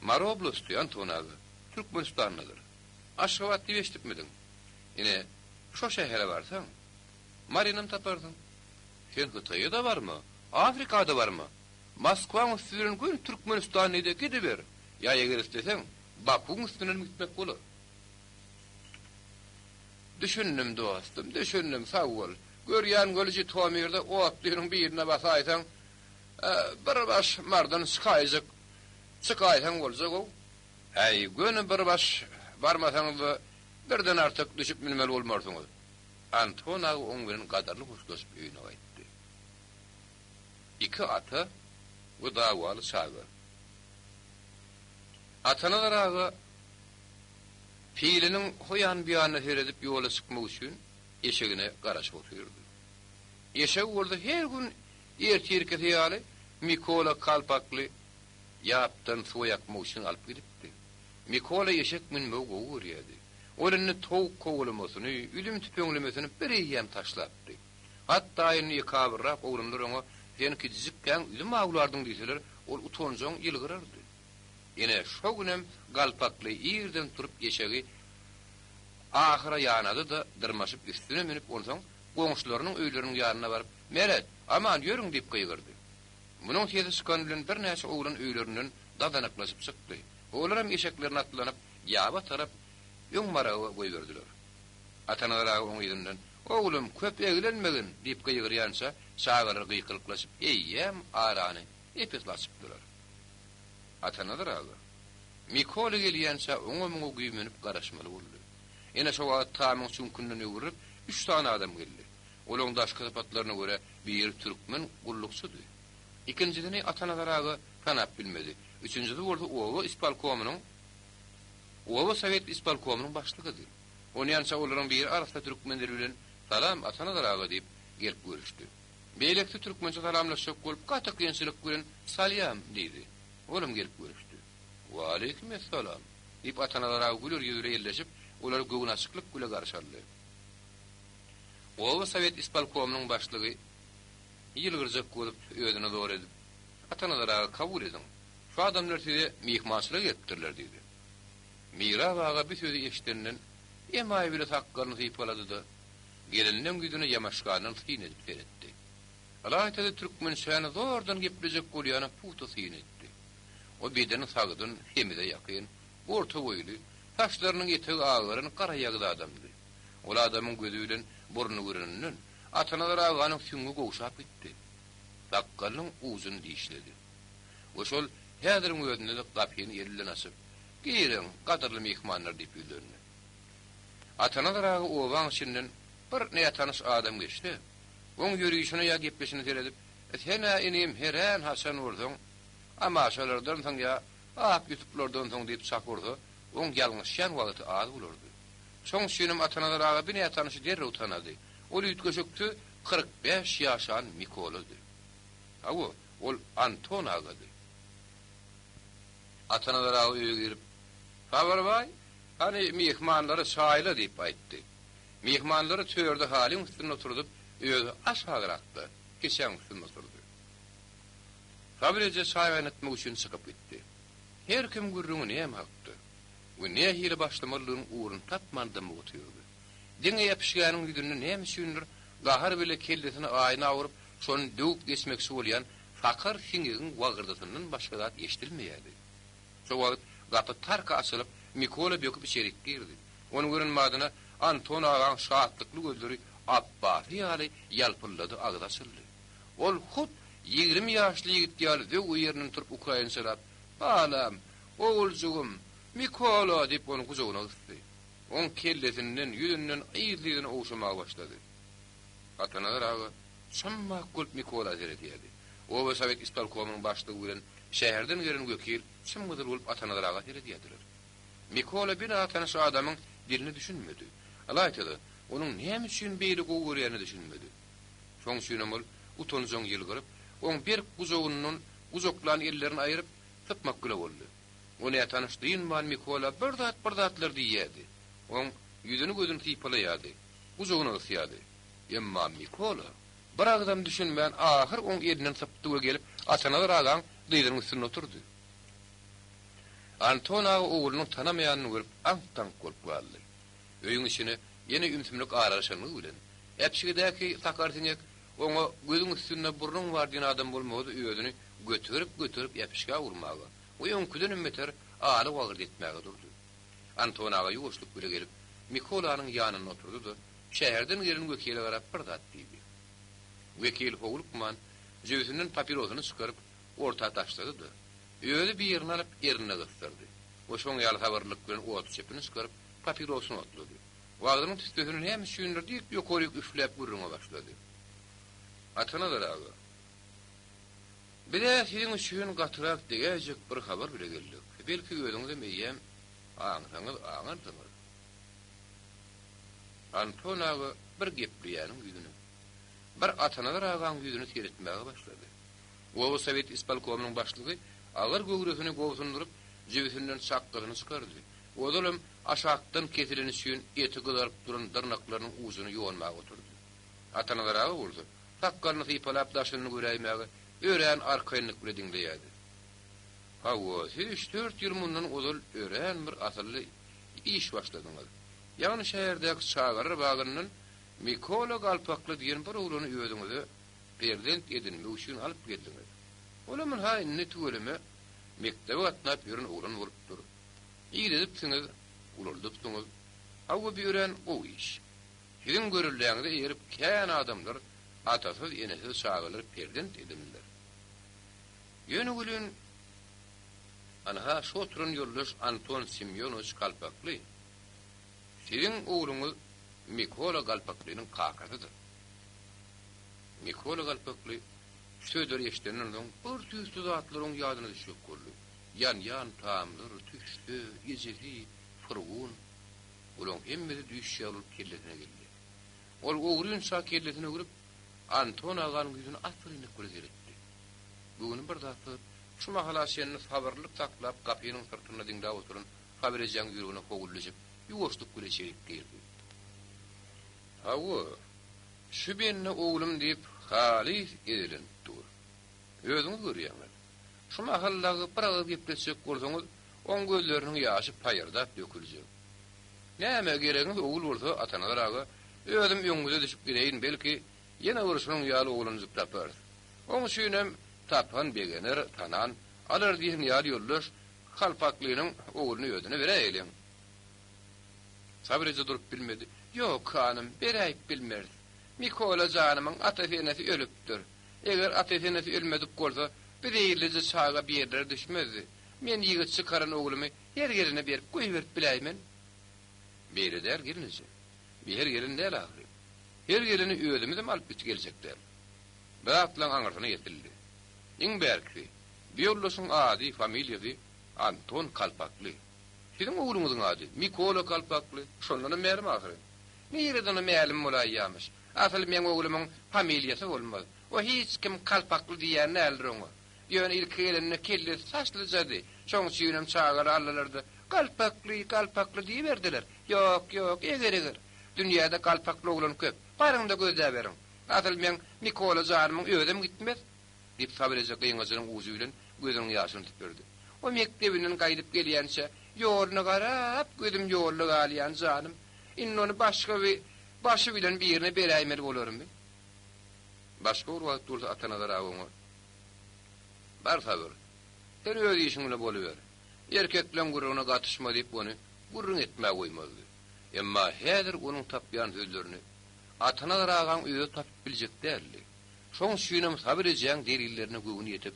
Mary oblasty, Anton aga, Türkmenistandadyr. Aşgabat diýip eşidipmidiň? Ine, şo şähere barsaň, Marynam taparsyň. Sen Hytaýa-da barma, Afrika-da barma. Moskwaň üsti bilen göni Türkmenistan diý-de gidiber. Ýa eger isleseň, Bakuwyň üstündenem gitmek bolar. Düşündim, dostum, düşündim, sag bol. Görýän weli Žitomirde otlynyň birine basaýsaň, bir baş Mardan çykaýjak, çykaýsaň boljag-ow. Äý, göni bir baş barmasaňyz-da, birden artyk düşüp münmeli bolmarsyňyz. Anton aga oň bilen gadyrly hoşlaşyp öýüne gaýtdy. Iki ata we dawaly çaga. Atanazar aga Piliniň ho ýan-bu ýanyna seredip ýola çykmak üçin eşegine garaşyp otyrdy. Eşegi bolsa her gün ertirkisi ýaly Mikola kalpakly ýapdan suwa ýakmak üçin alyp gidipdi. Mikola eşek münmegi gowy görýärdi. Ol indi towuk kowalamasyny, üzüm tüpeňlemesini bireýýäm taşlapdy. Hatda indi ekabyrrak oglanlar oňa Sen kiçijikkäň üzüm awlardyň diýseler, ol utanjaň ýylgyrardy. Ine, şo günem galpakly irden turup eşegi ahyra ýanady-da, dyrmaşyp üstüne münüp, onsoň goňşularynyň öýleriniň ýanyna baryp, Meret, aman ýörüň diýip gygyrdy. Munuň sesi çykany bilen birnäçe oglan öýlerinden dadanaklaşyp çykdy. Olaram eşeklerine atlanyp, ýaba tarap öň maraga goýberdiler. Atanazar aga oň yzyndan, Oglum, köp eglenmegin! diýip gygyrýança, çagalar gykylyklaşyp eýýäm arany ep-esli açypdylar. Atanazar aga, Mikola gelýänçä oňa-muňa güýmenip garaşmaly boldy. Ine şo wagt tamyň çüňkünden öwrülip, üç sany adam geldi. Olaň daşky sypatlaryna görä, biri türkmen gullukçydy. Ikinjisini Atanazar aga tanap bilmedi. Üçünjisi bolsa oba ispolkomynyň oba sowet ispolkomynyň başlygydy. Onýança olaryň biri arassa türkmen dili bilen Salam, Atanazar aga diýip, gelip görüşdi. Beýlekisi türkmençe salamlaşjak bolup, gaty kynçylyk bilen Salýam! diýdi. Olam gelip görüşdi. Waleýkim essalam! diýip, Atanazar aga güler ýüz bile elleşip, olary göwnaçyklyk bile garşy aldy. Oba sowet ispolkomynyň başlygy ýylgyrjak bolup, özüne zor edip, Atanazar aga, kabul ediň. Şu adamlar size myhmançylyga gelipdirler diýdi. Mirap aga bu sözi eşidenden emaý bile sakgalyny sypalady-da, Gelinleň ýüzüne ýamaşgandan syn edip seretdi. Ylaýta-da türkmençäni zordan geplejek bolýana pugta syn etdi. O bedeni sagdyn, semize ýakyn, orta boýly, saçlarynyň etegi agaran garaýagyz adamdy. Ol adamyň gözi bilen burnuny göreninden, Atanazar aganyň süňňi gowşap gitdi. Sakgalynyň ujuny dişledi. We şol. Häziriň özünde-de gapyny eli bilen açyp, Giriň, gadyrly myhmanlar diýip ýüzlendi. Atanazar aga obaň içinden bir nätanyş adam geçse, oň ýörişine ýa gepleşine seredip, Sen-ä inim herän haçan bolsaň, amaşalardansyň ýa ak ýutuplardansyň diýip çak ursa, oň ýalňyşýan wagty az bolardy. Şoň üçinem Atanazar aga bi nätanyşy derrew tanady. Ol üýtgeşiksiz 45 ýaşan Mikolady. Hawa, ol Anton agady. Atanazar aga öýe girip, Sabyr baý, hany myhmanlary çaýla diýip aýtdy. Myhmanlary törde halyň üstünde oturdyp, özi aşagrakda, keçäň üstünde oturdy. Sabyr eje çaý gaýnatmak üçin çykyp gitdi. Her kim gürrüňi näme hakda we nähili başlamalydygynyň ugruny tapman dymyp otyrdy. Diňe äpişgäniň ýüzünde näme üçindir gahar bile kellesini aýna urup, şony döwüp geçmekçi bolýan sakar siňegiň wagyrdysyndan başga zat eşidilmeýärdi. Şo wagt gapy tarka açylyp, Mikola böküp içerik girdi. Ony gören badyna Anton agaň şatlykly gözleri apbasy ýaly ýalpyldady, agzy açyldy. Ol hut 20 ýaşly ýigit ýaly zöwwe ýerinden turup ukrainçalap, Balam, oguljygym, Mikola! diýip ony gujagyna gysdy. Oň kellesinden, ýüzünden yzly-yzyna ogşamaga başlady. Atanazar aga çommak bolup Mikola seredýärdi. Oba sowet ispolkomynyň başlygy bilen şäherden gelen wekil çym-gyzyl bolup Atanazar aga seredýärdiler. Mikola bir nätanyş adamyň diline düşünmedi. Ylaýta-da, onuň näme üçin beýle gowy görýänine düşünmedi. Şoň üçinem ol utanjaň ýylgyryp, oň berk gujagyndan gujaklan ellerini aýryp, sypmak bile boldy. O nätanyş dynman Mikola bir zat-bir zatlar diýýärdi. Oň ýüzüni-gözüni sypalaýardy, gujagyna gysýardy. Emma Mikola bir agzam düşünmän ahyr oň elinden sypdy we gelip Atanazar agaň dyzynyň üstünde oturdy. Anton aga oglunyň tanamaýanyny görüp aňk-taňk bolup galdy. Öýüň içine ýene ümsümlik aralaşanlygy bilen, äpişgedäki sakar siňek oňa gözüň üstünde burnuň bar diýen adam bolmagady özüni göterip-göterip äpişgä urmaga we öňküdenem beter aly-wagyrdy etmäge durdy. Anton aga ýuwaşlyk bile gelip, Mikolanyň ýanynda oturdy-da, şäherden gelen wekile garap bir zat diýdi. Wekil howlukman, jübüsinden papirosyny çykaryp, orta taşlady-da, özi birini alyp, ernine gysdyrdy we şoň ýaly sabyrlylyk bilen otluçöpüni çykaryp, papirosyny otlady. Wagzynyň tüssesini näme üçindir dik ýokaryk üfläp gürrüňe başlady. Atanazar aga, biz-ä siziň üçin gatyrak degäýjek bir habar bile geldik. Belki özüňizem eýýäm aňsaňyz aňarsyňyz. Anton aga bir gepleýäniň ýüzüne, bir Atanazar agaň ýüzüne seretmäge başlady. Oba sowet ispolkomynyň başlygy agyr göwresini gobsundyryp, jübüsinden çakgysyny çykardy. Ozalam aşakdan kesileni üçin eti gyzaryp duran dyrnaklarynyň ujuny ýonmaga oturdy. Atanazar aga bolsa, sakgalyny sypalap daşyny göräýmäge örän arkaýynlyk bile diňleýärdi. Hawa, siz üç-dört ýyl mundan ozal örän bir asylly iş başladyňyz. Ýagny şäherdäki çagalar bagyndan Mikola Galpakly diýen bir oglany özüňize perzent edinmek üçin alyp geldiňiz. Olam ynha indi tüweleme mekdebe gatnap ýören oglan bolupdyr. Idedipsiňiz, ulaldypsyňyz. Hawa bu örän gowy iş. Siziň göreldäňize eýerip kän adamlar atasyz-enesiz çagalary perzent edindiler. Ýöne welin, anha şu oturan ýoldaş Anton Semýonowiç Galpakly siziň ogluňyz Mikola Galpaklynyň kakasydyr. Mikola Galpakly şu sözleri eşidenden soň bir tüýsli zatlar oň ýadyna düşjek boldy. Ýanýan tamdyr, tüsse, ejesi, furgun. Bulaň hemmesi düýş ýaly bolup kellesine geldi. Ol ogrynça kellesini öwrüp, Anton aganyň ýüzüne assyrynlyk bilen seretdi. Göwni bir zat syzyp, şu mahala çenli sabyrlylyk saklap gapynyň syrtynda diňläp oturan Sabyr ejäň ýüregine howul düşüp, ýuwaşlyk bilen içerik girdi. Hawa, şu bende oglum diýip halys ezelenip dur. Özüňiz görýäňiz. Şu mahal dagy bir agyz gepletjek bolsaňyz, oň gözleriniň ýaşy paýyrdap döküljek. Näme, geregiňiz ogul bolsa, Atanazar aga, özüm öňüňize düşüp gideýin, belki, ýene bir şunuň ýaly oglanjyk taparys. Oň üçinem tapan begener, tanan alar diýen ýaly ýoldaş Kalpaklynyň ogluny özüne beräýeliň. Sabyr eje durup bilmedi. Ýok, hanym, beräýip bilmeris. Mikola janymyň atasy-enesi ölüpdir. Eger atasy-enesi ölmedik bolsa, Bi zeýillice çaga bir ýerlere düşmezdi. Men ýigit çykaran oglumy her gelene berip goýberip biläýmen. Beýle däl, gelneje. Bi her gelen däl ahyry. Her geleni özümizem alyp git geljek däl. Bir zatlaň aňyrsyna ýetildi. Iň bärkisi, bi ýoldaşyň ady, familiýasy Anton Kalpakly. Siziň ogluňyzyň ady Mikola Kalpakly, şondanam mälim ahyry. Nireden o mälim bolaýýamyş? Asyl meň oglumyň familiýasy bolmaz. O hiç kim Kalpakly diýýän däldir oňa. Ýöne ilki gelende kellesi saçlyjady. Şoň üçinem çagalar aldylar-da, Galpakly, Galpakly diýiberdiler. Ýok, ýok, eger-eger. Dünýäde galpakly oglan köp. Baryň-da gözläberiň. Asyl meň Mikola janymyň özem gitmez. Diýip, Sabyr eje gyňajynyň ujy bilen gözüniň ýaşyny süpürdi. O mekdebinden gaýdyp gelýänçä, ýoluna garap, gözüm ýolda galýan janym. Indi ony başga bi başy bilen birine beräýmeli bolarmy? Başga bir wagt bolsa Atanazar aga oňa, Bar Sabyr, sen öz işiň bilen boluber. Erkekleň gürrüňine gatyşma diýip ony gürrüň etmäge goýmazdy. Emma häzir onuň tapýan sözlerini Atanazar agaň özi tapyp biljek däldi. Şoň üçinem Sabyr ejäň delillerine göwni ýetip,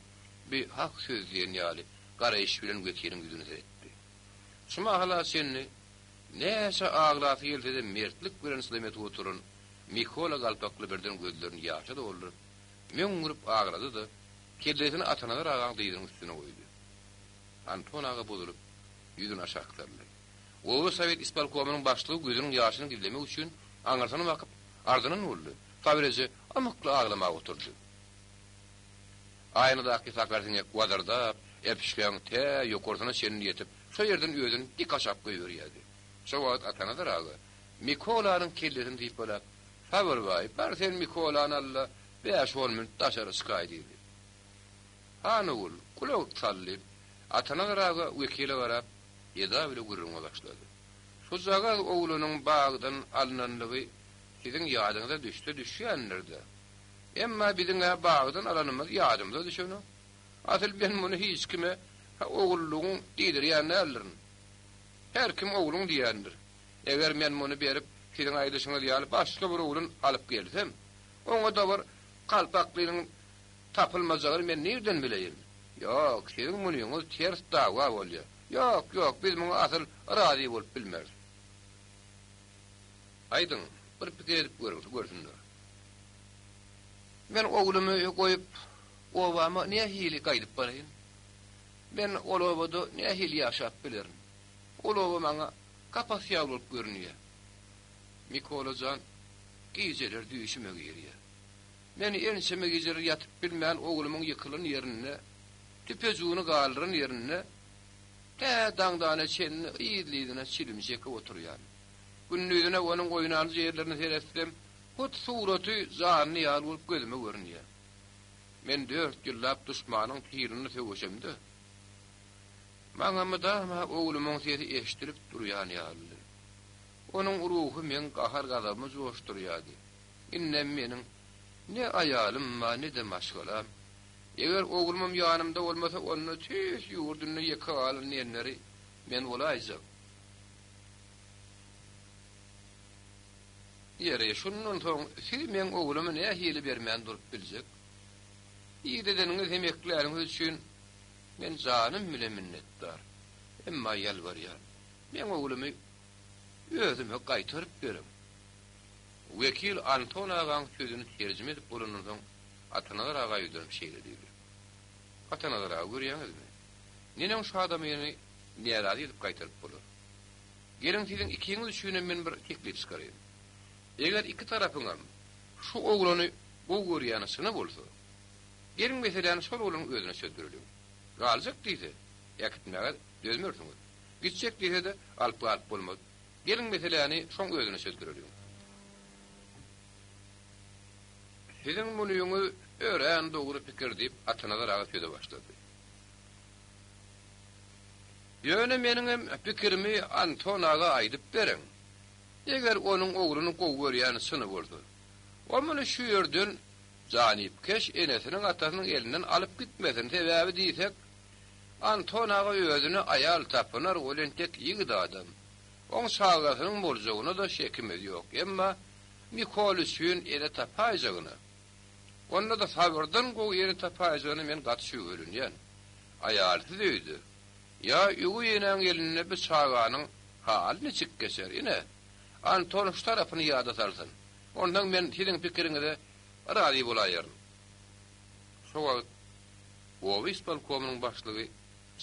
bi hak söz diýen ýaly garaýyş bilen wekiliň ýüzüne seretdi. Şu mahala çenli näçe aglasy gelse-de mertlik bilen çydam edip oturan Mikola galpakly birden gözlerini ýaşa dolduryp, möňňürip aglady-da, kellesini Atanazar agaň dyzynyň üstüne goýdy. Anton aga bozulyp, ýüzüni aşak saldy. Oba sowet ispolkomynyň başlygy gözüniň ýaşyny gizlemek üçin aňyrsyna bakyp, ardynan boldy. Sabyr eje ymykly aglamaga oturdy. Aýnadaky sakar siňek wazyrdap, äpişgäň tä ýokarsyna çenli ýetip, şo ýerden özüni dik aşak goýberýärdi. Şo wagt Atanazar aga Mikolanyň kellesini sypalap, Sabyr baý, bar sen Mikolany al-da, bäş-on minut daşary çykaý diýdi. Han ogul, gulak sal diýip, Atanazar aga wekile garap, eda bile gürrüňe başlady. Şujagaz oglanyň bagdan alnanlygy siziň ýadyňyza düşse düşýändir-dä. Emma biziň-ä bagdan alanymyz ýadymyza düşenok. Asyl men muny hiç kime ogullygyň diýdirýän däldirin. Her kim ogluň diýýändir. Eger men muny berip, siziň aýdyşyňyz ýaly başga bir oglan alyp gelsem, oňa-da bir kalpaklynyň tapylmajagyny men nirden bileýin? Ýok, siziň munyňyz ters dawa bolýar. Ýok, ýok, biz muňa asyl razy bolup bilmeris. Aýdyň, bir pikir edip görüň, görsünler. Men oglumy goýup, obama nähili gaýdyp baraýyn? Men ol obada nähili ýaşap bilerin? Ol oba maňa kapas ýaly bolup görünýär. Mikola jan gijeler düýşüme girýär. Men ençeme gijeler ýatyp bilmän oglumyň ýykylan ýerinde, tüpejugyny galdyran ýerinde tä daňdana çenli yzly-yzyna çilim çekip oturýan. Gündizine onuň oýnanja ýerlerine seretsem, hut suraty janly ýaly bolup gözüme görünýär. Men dört ýyllap duşmanyň tylynda söweşemde, maňa mydama oglumyň sesi eşidilip durýan ýalydy. Onuň ruhy meň gahar-gazabymy joşdurýardy. Indem meniň ne aýalym bar, ne-de maşgalam. Eger oglumam ýanymda bolmasa, onda tüýs ýurdunda ýeke galan diýenleri men bolaýjak. Ýeri, şundan soň siz meň oglumy nähili bermän durup biljek? Idedeniňiz hem ekläniňiz üçin men janym bilen minnetdar. Emma ýalbarýan, meň oglumy özüme gaýtaryp beriň. Wekil Anton agaň sözüni terjime edip bolandan soň, Atanazar aga ýüzlenip şeýle diýdi, Atanazar aga, görýäňizmi, neneň şu adamyny närazy edip gaýtaryp bolar? Geliň, siziň ikiňiz üçinem men bir teklip çykaraýyn. Eger iki tarapyňam şu oglany gowy görýäni çyny bolsa, geliň meseläni şol oglanyň özüne çözdüreliň. Galjak diýse, äkitmäge dözmersiňiz. Gitjek diýse-de, alyp galyp bolmaz. Geliň meseläni şoň özüne çözdüreliň. Siziň munyňyz örän dogry pikir diýip, Atanazar aga söze başlady. Ýöne meniňem pikirimi Anton aga aýdyp beriň. Eger onuň ogluny gowy görýäni çyny bolsa, o muny şu ýerden janypkeş enesiniň-atasynyň elinden alyp gitmesin, sebäbi diýsek, Anton aga özüne aýal tapynar, ol entek ýigit adam. Oň çagasynyň boljagyna-da şekimiz ýok, emma Mikol üçin ene tapaýjagyna. Onda-da Sabyrdan gowy ene tapaýjagyna men gaty şübhelenýän. Aýalsyz öýde, ýa öweý enäň elinde bir çaganyň haly niçik geçer? Ine, Anton şu tarapyny ýada salsyn. Onsoň men siziň pikiriňize razy bolaýaryn. Şo wagt oba ispolkomynyň başlygy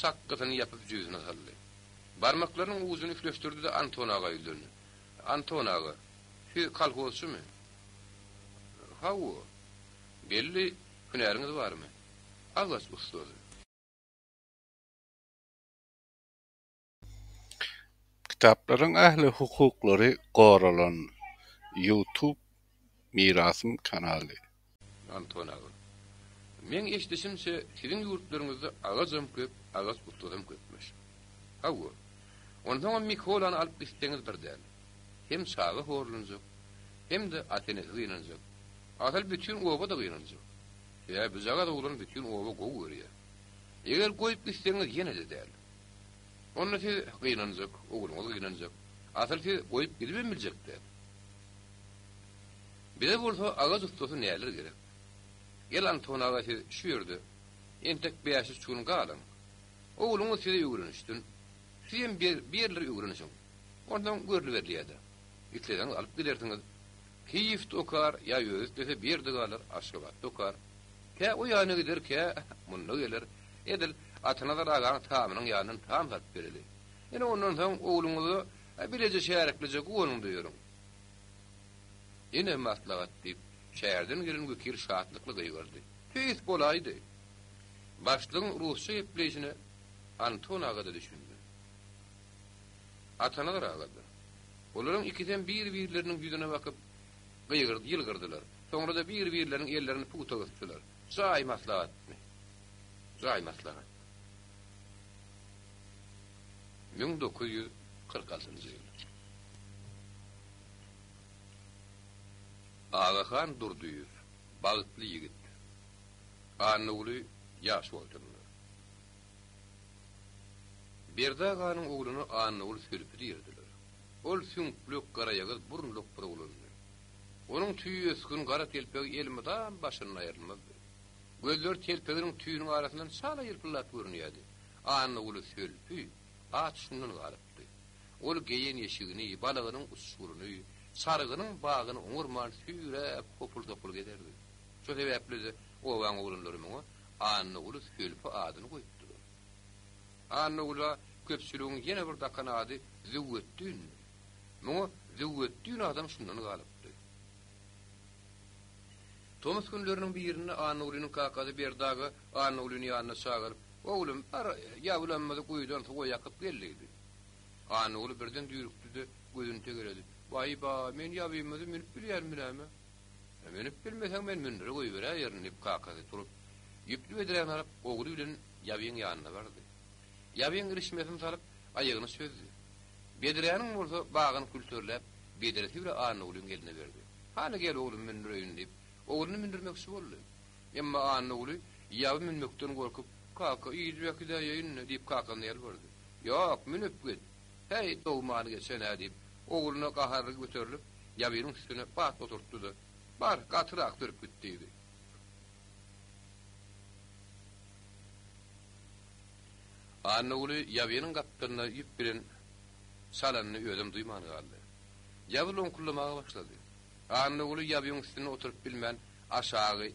çakgysyny ýapyp jübüsine saldy. Barmaklarynyň ujuny üfleşdirdi-de Anton aga ýüzlendi. Anton aga, siz kolhozçymy? Hawa. Belli hünäriňiz barmy? Agaç ussasy. Kitaplaryň ähli hukuklary goralan. Youtube Mirasym kanaly. Anton aga. Meň eşidişimçe siziň ýurtlaryňyzda agajam köp, agaç ussadam köpmüş. Hawa. Onsoňam Mikolany alyp gitseňiz bir däl. Hem çaga horlanjak, hem-de ata-enesi gynanjak. Asyl bütin oba-da gynanjak. Sebäbi bujagaz oglany bütin oba gowy görýär. Eger goýup gitseňiz ýene-de däl. Onda siz gynanjak, ogluňyz gynanjak. Asyl siz goýup gidibem biljek däl. Bize bolsa agaç ussasy näler gerek. Gel Anton aga siz şu ýerde entek bäş-üç gün galyň. Ogluňyz size öwrenişsin. Sizem bir ýerleri öwrenişiň. Onsoň görlüberilýär-de. Isleseňiz alyp gidersiňiz. Kiýewde okar, ýa özi islese bir ýerde galar, Aşgabatda okar. Kä o ýana gider, kä munda geler. Edil Atanazar agaň tamynyň ýanyndan tam salyp bereli. Ine ondan soň ogluňyza bileje şäriklije guwanyň-da ýörüň. Ine maslahat, diýip, şäherden gelen wekil şatlykly gygyrdy. Tüýs bolaýdy. Başlygyň rusça gepleýşine Anton aga-da düşündi. Atanazar aga-da. Olaryň ikisem bir-birleriniň ýüzüne bakyp, gygyrdy, ýylgyrdylar. Soňra-da bir-birleriniň ellerini pugta gysdylar. Jaý maslahatmy? Jaý maslahat. 1946-njy ýyl. Agahan Durdyýew, bagtly ýigit. Annaguly ýaş wagtynda. Berdi aganyň ogluna Annaguly sölpi diýerdiler. Ol süňklek, garaýagyz, burunlak bir oglandy. Onuň tüýi ösgün gara telpegi elmydam başyndan aýrylmazdy. Gözleri telpeginiň tüýüniň arasyndan çala ýylpyldap görünýärdi. Annaguly sölpi, at şundan galypdy. Ol geýen eşigini, balagynyň uçguryny, çarygynyň bagyny oňarman süýräp, hopul-topul gezerdi. Şo sebäpli-de obaň oglanlary muňa Annaguly sölpi adyny goýupdylar. Annagula köpçüligiň ýene bir dakan ady Züwwetdindi. Muňa Züwwetdin adam şundan galypdy. Tomus günleriniň birinde Annagulynyň kakasy Berdi aga Annagulyny ýanyna çagyryp, Oglum, bar, ýabylanymyzy guýudan suwa ýakyp gel diýdi. Annaguly birden düýrükdi-de, gözüni tegeledi. Baý-ba, men ýabymyzy münüp bilýänmi näme? Münüp bilmeseň, men mündüre goýberäýerin, diýip, kakasy turup, ýüpli bedräni alyp, ogly bilen ýabyň ýanyna bardy. Ýabyň irişmesini salyp, aýagyny çözdi. Bedräniň bolsa bagyny külterläp, bedresi bile Annagulyň eline berdi. Hany gel oglum mündüreýin diýip, ogluny mündürmekçi boldy. Emma Annaguly ýaby münmekden gorkup, Kaka, yzyp äkidäýeýin-le diýip kakasyna ýalbardy. Ýok, münüp git. Häý, dogmany geçen-ä diýip, ogluna gaharly göterilip, ýabynyň üstüne bat oturtdy-da, Bar, gatyrak sürüp git diýdi. Annaguly ýabynyň gapdalynda ýüp bilen çalanyny özem duýman galdy. Ýaby loňkuldamaga başlady. Annaguly ýabyň üstünde oturyp bilmän, aşagy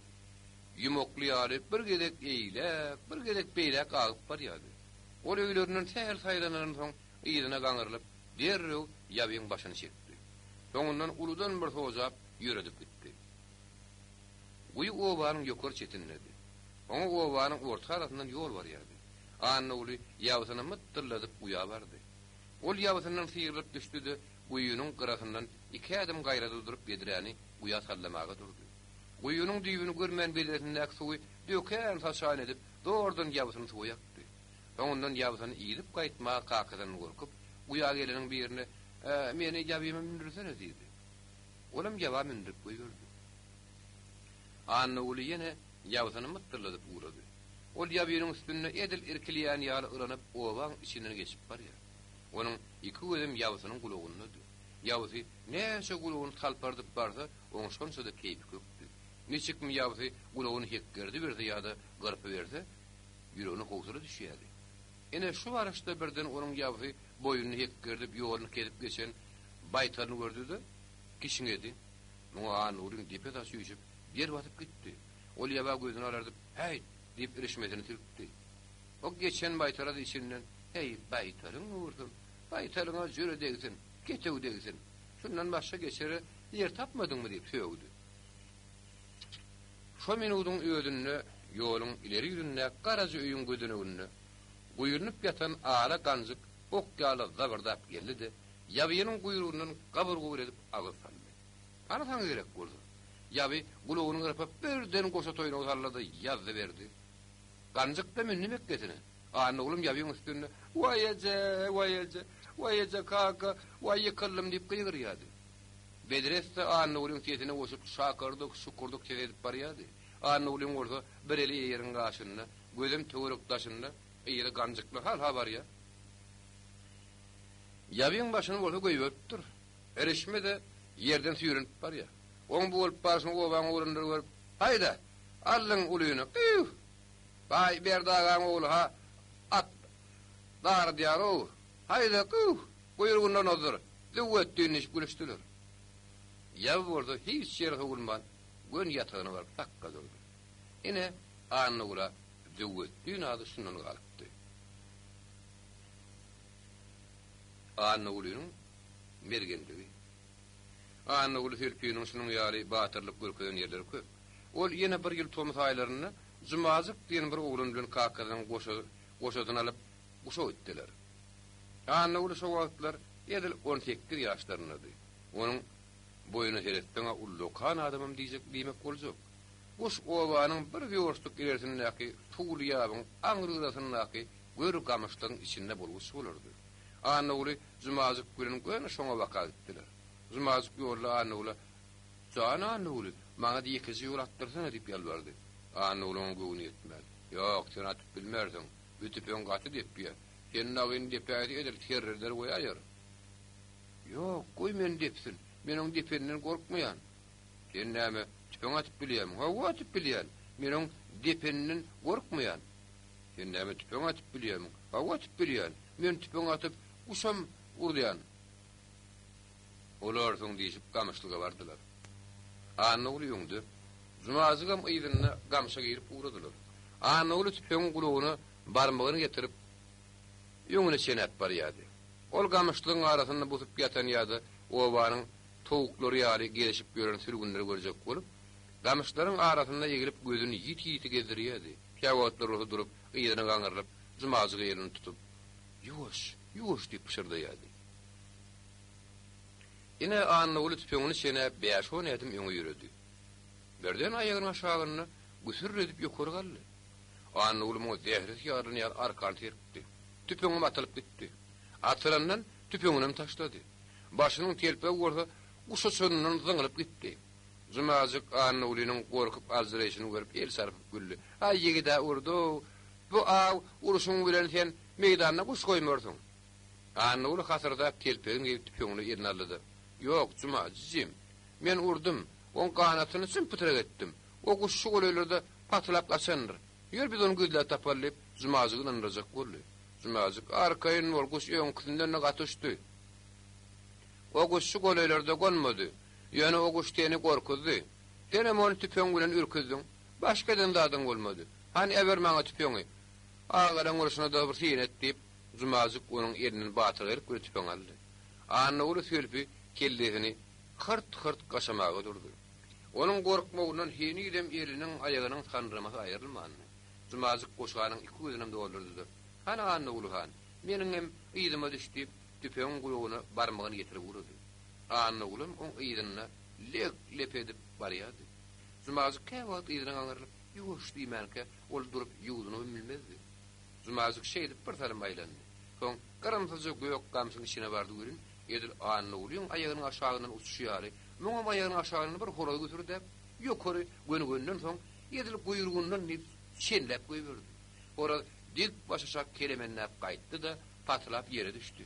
ýumakly ýaly bir gezek eýläk, bir gezek beýläk agyp barýardy. Ol öýlerinden sähel saýlanandan soň yzyna gaňrylyp, derrew ýabyň başyny çekdi. Soňundan uludan bir sojap, ýöredip gitdi. Guýy obanyň ýokary çetindedi. Oňa obanyň orta arasyndan ýol barýardy. Annaguly ýabysyny mytdylladyp guýa bardy. Ol ýabysyndan syrylyp düşdi-de, guýynyň gyrasyndan iki ädim gaýrada durup bedräni guýa sallamaga durdy. Guýynyň düýbüni görmän bedresindäki suwy dökän-saçan edip, zordan ýabysyny suwa ýakdy. Soňundan ýabysyny idip gaýtmaga kakasyndan gorkup, guýa geleniň birine, Meni ýabyma mündürsene diýdi. Olam ýaba mündürip goýberdi. Annaguly ýene ýabysyny mytdylladyp ugrady. Ol ýabynyň üstünde edil irkilýän ýaly yranyp obaň içinden geçip barýar. Onuň iki gözem ýabysynyň gulagyndady. Ýabysy näçe gulagyny talpardyp barsa, oň şonça-da keýpi kökdi. Niçikmi ýabysy gulagyny hekgerdiberse ýa-da gyrpyberse, ýüregine howsala düşýärdi. Ine, şu baryşda birden onuň ýabysy boýnuny hekgerdip ýoluny kesip geçen baýtalyny gördi-de, kişňedi. Muňa Annagulyň depe saçy üýşüp, der basyp gitdi. Ol ýaba gözüni alardyp, Häýt! diýip irişmesini silkdi. O geçen baýtala-da içinden, Heý, baýtalyňy ursun! Baýtalyňa jüre degsin, ketew degsin! Şundan başga geçere ýer tapmadyňmy diýip sögdi. Şo minudyň özünde ýoluň ileri ýüzündäki garaja öýüň gözeneginde guýrunyp ýatan ala ganjyk ok ýaly zabyrdap geldi-de, ýabynyň guýrugyndan gabyr-gubur edip agyz saldy. Hany saňa gerek bolsa? Ýaby gulagyny gyrpyp birden goşa toýnagy sallady, ýazdy berdi. Ganjyk-da mündi mekgesine. Annagulam ýabyň üstünde, Waý eje, waý eje, waý eje kaka, waý ýykyldym diýip gygyrýardy. Bedres-de Annagulyň sesine goşup şakyrdyk, şukurdyk ses edip barýardy. Annagulyň bolsa bir eli eýeriň gaşynda, gözem töwerek-daşynda, yzy ganjykly hal-ha barýar. Ýabyň başyny bolsa goýberipdir. Irişme-de ýerden süýrenip barýar. Oň bu bolup barşyny obaň oglanlary görüp, Haýda, aldyň ulyny, gyýw! Baý, Berdi agaň ogly-ha at darydýar-ow! Haýda, gyýw! Guýrugyndan ozdur, züwwetdin diýşip gülüşdiler. Ýaby bolsa hiç ýere sowulman, göni ýatagyna baryp sakga durdy. Ine, Annagula züwwetdin ady şundan galypdy. Annagulynyň mergenligi. Annaguly sülpiniň şunuň ýaly batyrlyk görkezen ýerleri köp. Ol ýene bir ýyl tomus aýlarynda Jumajyk diýen bir oglan bilen kakasynyň goşasyny alyp, guşa gitdiler. Annaguly şo wagtlar edil 18 ýaşlaryndady. Onuň boýuna seretseň-ä ullakan adamam diýjek diýmek boljak. Guş obanyň bir wýorstuk ilersindäki suwly ýabyň aňry gyrasyndaky gör gamyşlygyň içinde bolguç bolardy. Annaguly Jumajyk bilen göni şoňa baka gitdiler. Jumajyk ýolda Annagula, Jan Annaguly, maňa-da ýekeje ýol atdyrsana diýip ýalbardy. Annaguly oňa göwni ýetmän, Ýok, sen atyp bilmersiň. Bu tüpeň gaty depýär. Seni nagyny depäýse edil kerreder goýaýar. Ýok, goý meni depsin. Men oň depeninden gorkmaýan. Sen näme, tüpeň atyp bilýärmiň? Hawa, atyp bilýän. Men oň depeninden gorkmaýan. Sen näme, tüpeň atyp bilýärmiň? Hawa, atyp bilýän. Men tüpeň atyp, guşam urýan. Olar soň diýşip gamyşlyga bardylar. Annaguly öňde, Jumajygam yzynda gamşa girip ugradylar. Annaguly tüpeňiň gulagyna barmagyny getirip, öňüne çenäp barýardy. Ol gamyşlygyň arasynda busup ýatan ýa-da obanyň towuklary ýaly gezişip ýören sülgünleri görjek bolup, gamyşlaryň arasynda egilip gözüni ýiti-ýiti gezdirýärdi. Käwagtlar bolsa durup, yzyna gaňrylyp, Jumajygy elini tutup, Ýuwaş, ýuwaş diýip pyşyrdaýardy. Ine, Annaguly tüpeňini çenäp bäş-on ädim öňe ýöredi. Birden aýagynyň aşagynda güsür edip ýokary galdy. Annaguly muňa zähresi ýarylan ýaly arkany serpdi. Tüpeňem atylyp gitdi. Atylandan tüpeňinem taşlady. Başynyň telpegi bolsa guş uçanyndan zyňylyp gitdi. Jumajyk Annagulynyň gorkup aljyraýşyny görüp el çarpyp güldi. Aý ýigid-ä urdy-ow! Bu aw urşuň bilen sen meýdanda guş goýmarsyň. Annaguly hasyrdap telpegini geýip tüpeňini eline aldy-da, Ýok, Juma, jijim. Men urdum. Oň ganatyny çym-pytrak etdim. O guş şu golaýlarda patylap gaçandyr. Ýör biz ony gözläp tapaly diýip, Jumajygy ynandyrjak boldy. Jumajyk, Arkaýyn bol, guş öňküsinden-de gaty uçdy. O guş şu golaýlarda gonmady. Ýöne o guş seni gorkuzdy. Senem ony tüpeň bilen ürküzdiň. Başga eden zadyň bolmady. Hany äber maňa tüpeňi. Agalaň urşuna-da bir syn et diýip, Jumajyk onuň elinden batyrgaýlyk bilen tüpeňi aldy. Annaguly sölpi kellesini hyrt-hyrt gaşamaga durdy. Onuň gorkmagyndan henizem eliniň, aýagynyň sandyramasy aýrylmandy. Jumajyk goşanyň iki gözünem doldurdy-da, Hany Annaguly han, meniňem yzyma düş diýip, tüpeňiň gulagyna barmagyny ýetirip ugrady. Annagulam oň yzynda lek-lep edip barýardy. Jumajyk käwagt yzyna gaňrylyp, ýuwaş diýmänkä, ol durup ýuwdunybam bilmezdi. Jumajyk şeýdip bir salym aýlandy. Soň gyrymsyja gök gamşyň içine bardy welin, edil Annagulyň aýagynyň aşagyndan uçuşy ýaly, muňam aýagynyň aşagyndan bir horaz güsürdäp, ýokary gönügenden soň, edil guýrugyndan diýip çenläp goýberdi. Horaz dik başaşak kelemenläp gaýtdy-da, patylap ýere düşdi.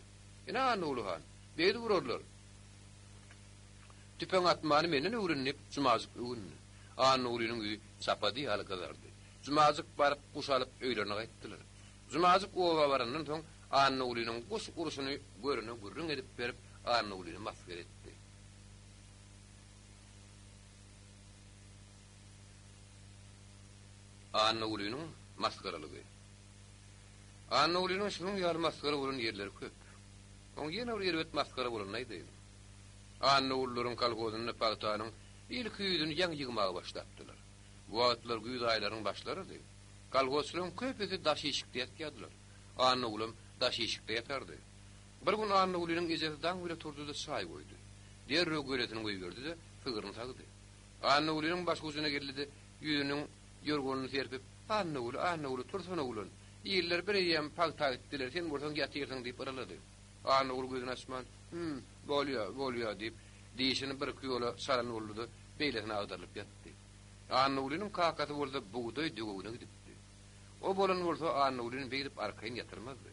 Ine, Annaguly han, beýdip urarlar. Tüpeň atmany menden öwren diýip, Jumajyk öwündi. Annagulynyň ýüzi çapady ýaly gyzardy. Jumajyk baryp guş alyp öýlerine gaýtdylar. Jumajyk oba barandan soň Annagulynyň guş urşuny görene gürrüň edip berip Annagulyny masgara etdi. Annagulynyň masgaralygy. Annagulynyň şunuň ýaly masgara bolan ýerleri köp. Oň ýene bir erbet masgara bolanyny aýdaýyn. Annagulularyň kolhozynda pagtanyň ilki ýüzüni ýaňy ýygmaga başlapdylar. Bu wagtlar güýz aýlarynyň başlarydy. Kolhozçylaryň köpüsi daş işikde ýatýardylar. Annagulam daş işikde ýatardy. Bir gün Annagulynyň ejesi daň bile turdy-da çaý goýdy. Derrew gölesini goýberdi-de, sygyryny sagdy. Annagulynyň başujuna geldi-de, ýüzüniň ýorganyny serpip, Annaguly, Annaguly, tursana oglan. Iller bireýýäm pagta gitdiler, sen bolsaň ýatyrsyň diýip yralady. Annaguly gözüni açman, Hüm, bolýa, bolýa diýip, dişini birki ýola çalan boldy-da, beýlesine agdarylyp ýatdy. Annagulynyň kakasy bolsa bugdaý döwegine gidipdi. O bolan bolsa Annagulyny beýdip arkaýyn ýatyrmazdy.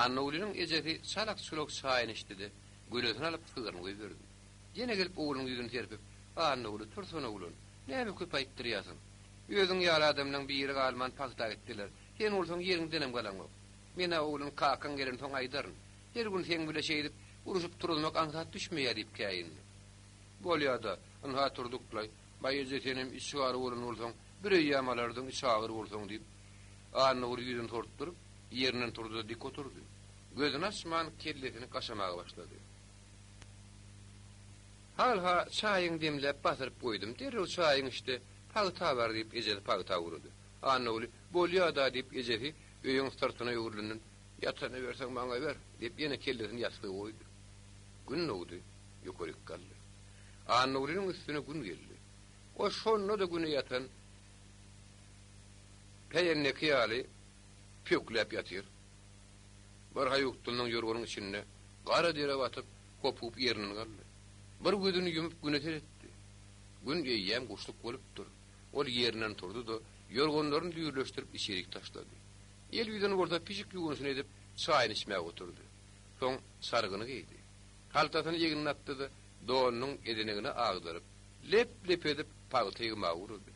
Annagulynyň ejesi çalak-çulak çaýyny içdi-de, gölesini alyp sygyryny goýberdi. Ýene gelip oglunyň ýüzüni serpip, Annaguly, tursana oglan, näme köp aýtdyrýarsyň? Özüň ýaly adamlaň biri galman pagta gitdiler. Sen bolsaň ýeriňdenem galaňok. Men-ä oglan kakaň gelensoň aýdaryn. Her gün seň bile şeýdip urşup turuzmak aňsat düşmeýär diýip käýindi. Bolýa-da, ynha turduk-laý. Baý eje senem içigara bolan bolsaň, bir eýýäm alardyň içagyr bolsaň diýip, Annaguly ýüzüni sortduryp, ýerinden turdy-da dik oturdy. Gözüni açman kellesini gaşamaga başlady. Hal-ha, çaýyňy demläp basyryp goýdum, derrew çaýyňy iç-de, pagta bar diýip, ejesi pagta ugrady. Annaguly, Bolýa-da diýip, ejesi öýüň syrtyna öwrülenden, Ýatanyny berseň maňa ber, diýip, ýene kellesini ýassyga goýdy. Gün dogdy, ýokaryk galdy. Annagulynyň üstüne gün geldi. O şonda-da güne ýatan päýendeki ýaly pökläp ýatyr. Bir haýukdyndan ýorganyň içinde gara dere batyp, hopugyp ýerinden galdy. Bir gözüni ýumup güne seretdi. Gün eýýäm guşluk bolupdyr. Ol ýerinden turdy-da, ýorganlaryny düýrleşdirip içerik taşlady. El ýüzüni bolsa pişik ýuwunşyny edip, çaýyny içmäge oturdy. Soň sargyny geýdi. Haltasyny egnine atdy-da, donunyň ezenegini agdaryp, lep-lep edip pagta ýygmaga ugrady.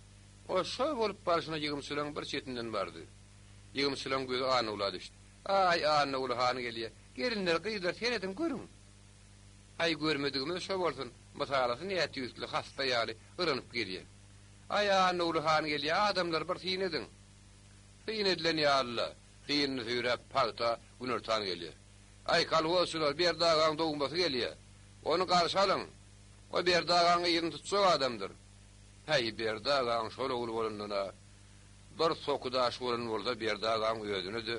O şo bolup barşyna ýygymçylaryň bir çetinden bardy. Ýygymçylaryň gözi Annagula düşdi. Aý, Annaguly han gelýä. Gelinler, gyzlar, serediň, görüň! Aý, görmedigimiz şo bolsun, mysalasy nätüýsli hassa ýaly yranyp gelýä. Aý, Annaguly han gelýä, adamlar, bir syn ediň! Syn edilen ýaly-la, synyny süýräp, pagta günortan gelýä. Aý, kolhozçylar, Berdi agaň dogmasy gelýä. Ony garşy alyň! O Berdi agaň yzyny tutjak adamdyr. Häý, Berdi agaň şol ogly bolandan-a, bir soky daş bolan bolsa Berdi agaň özüne-de,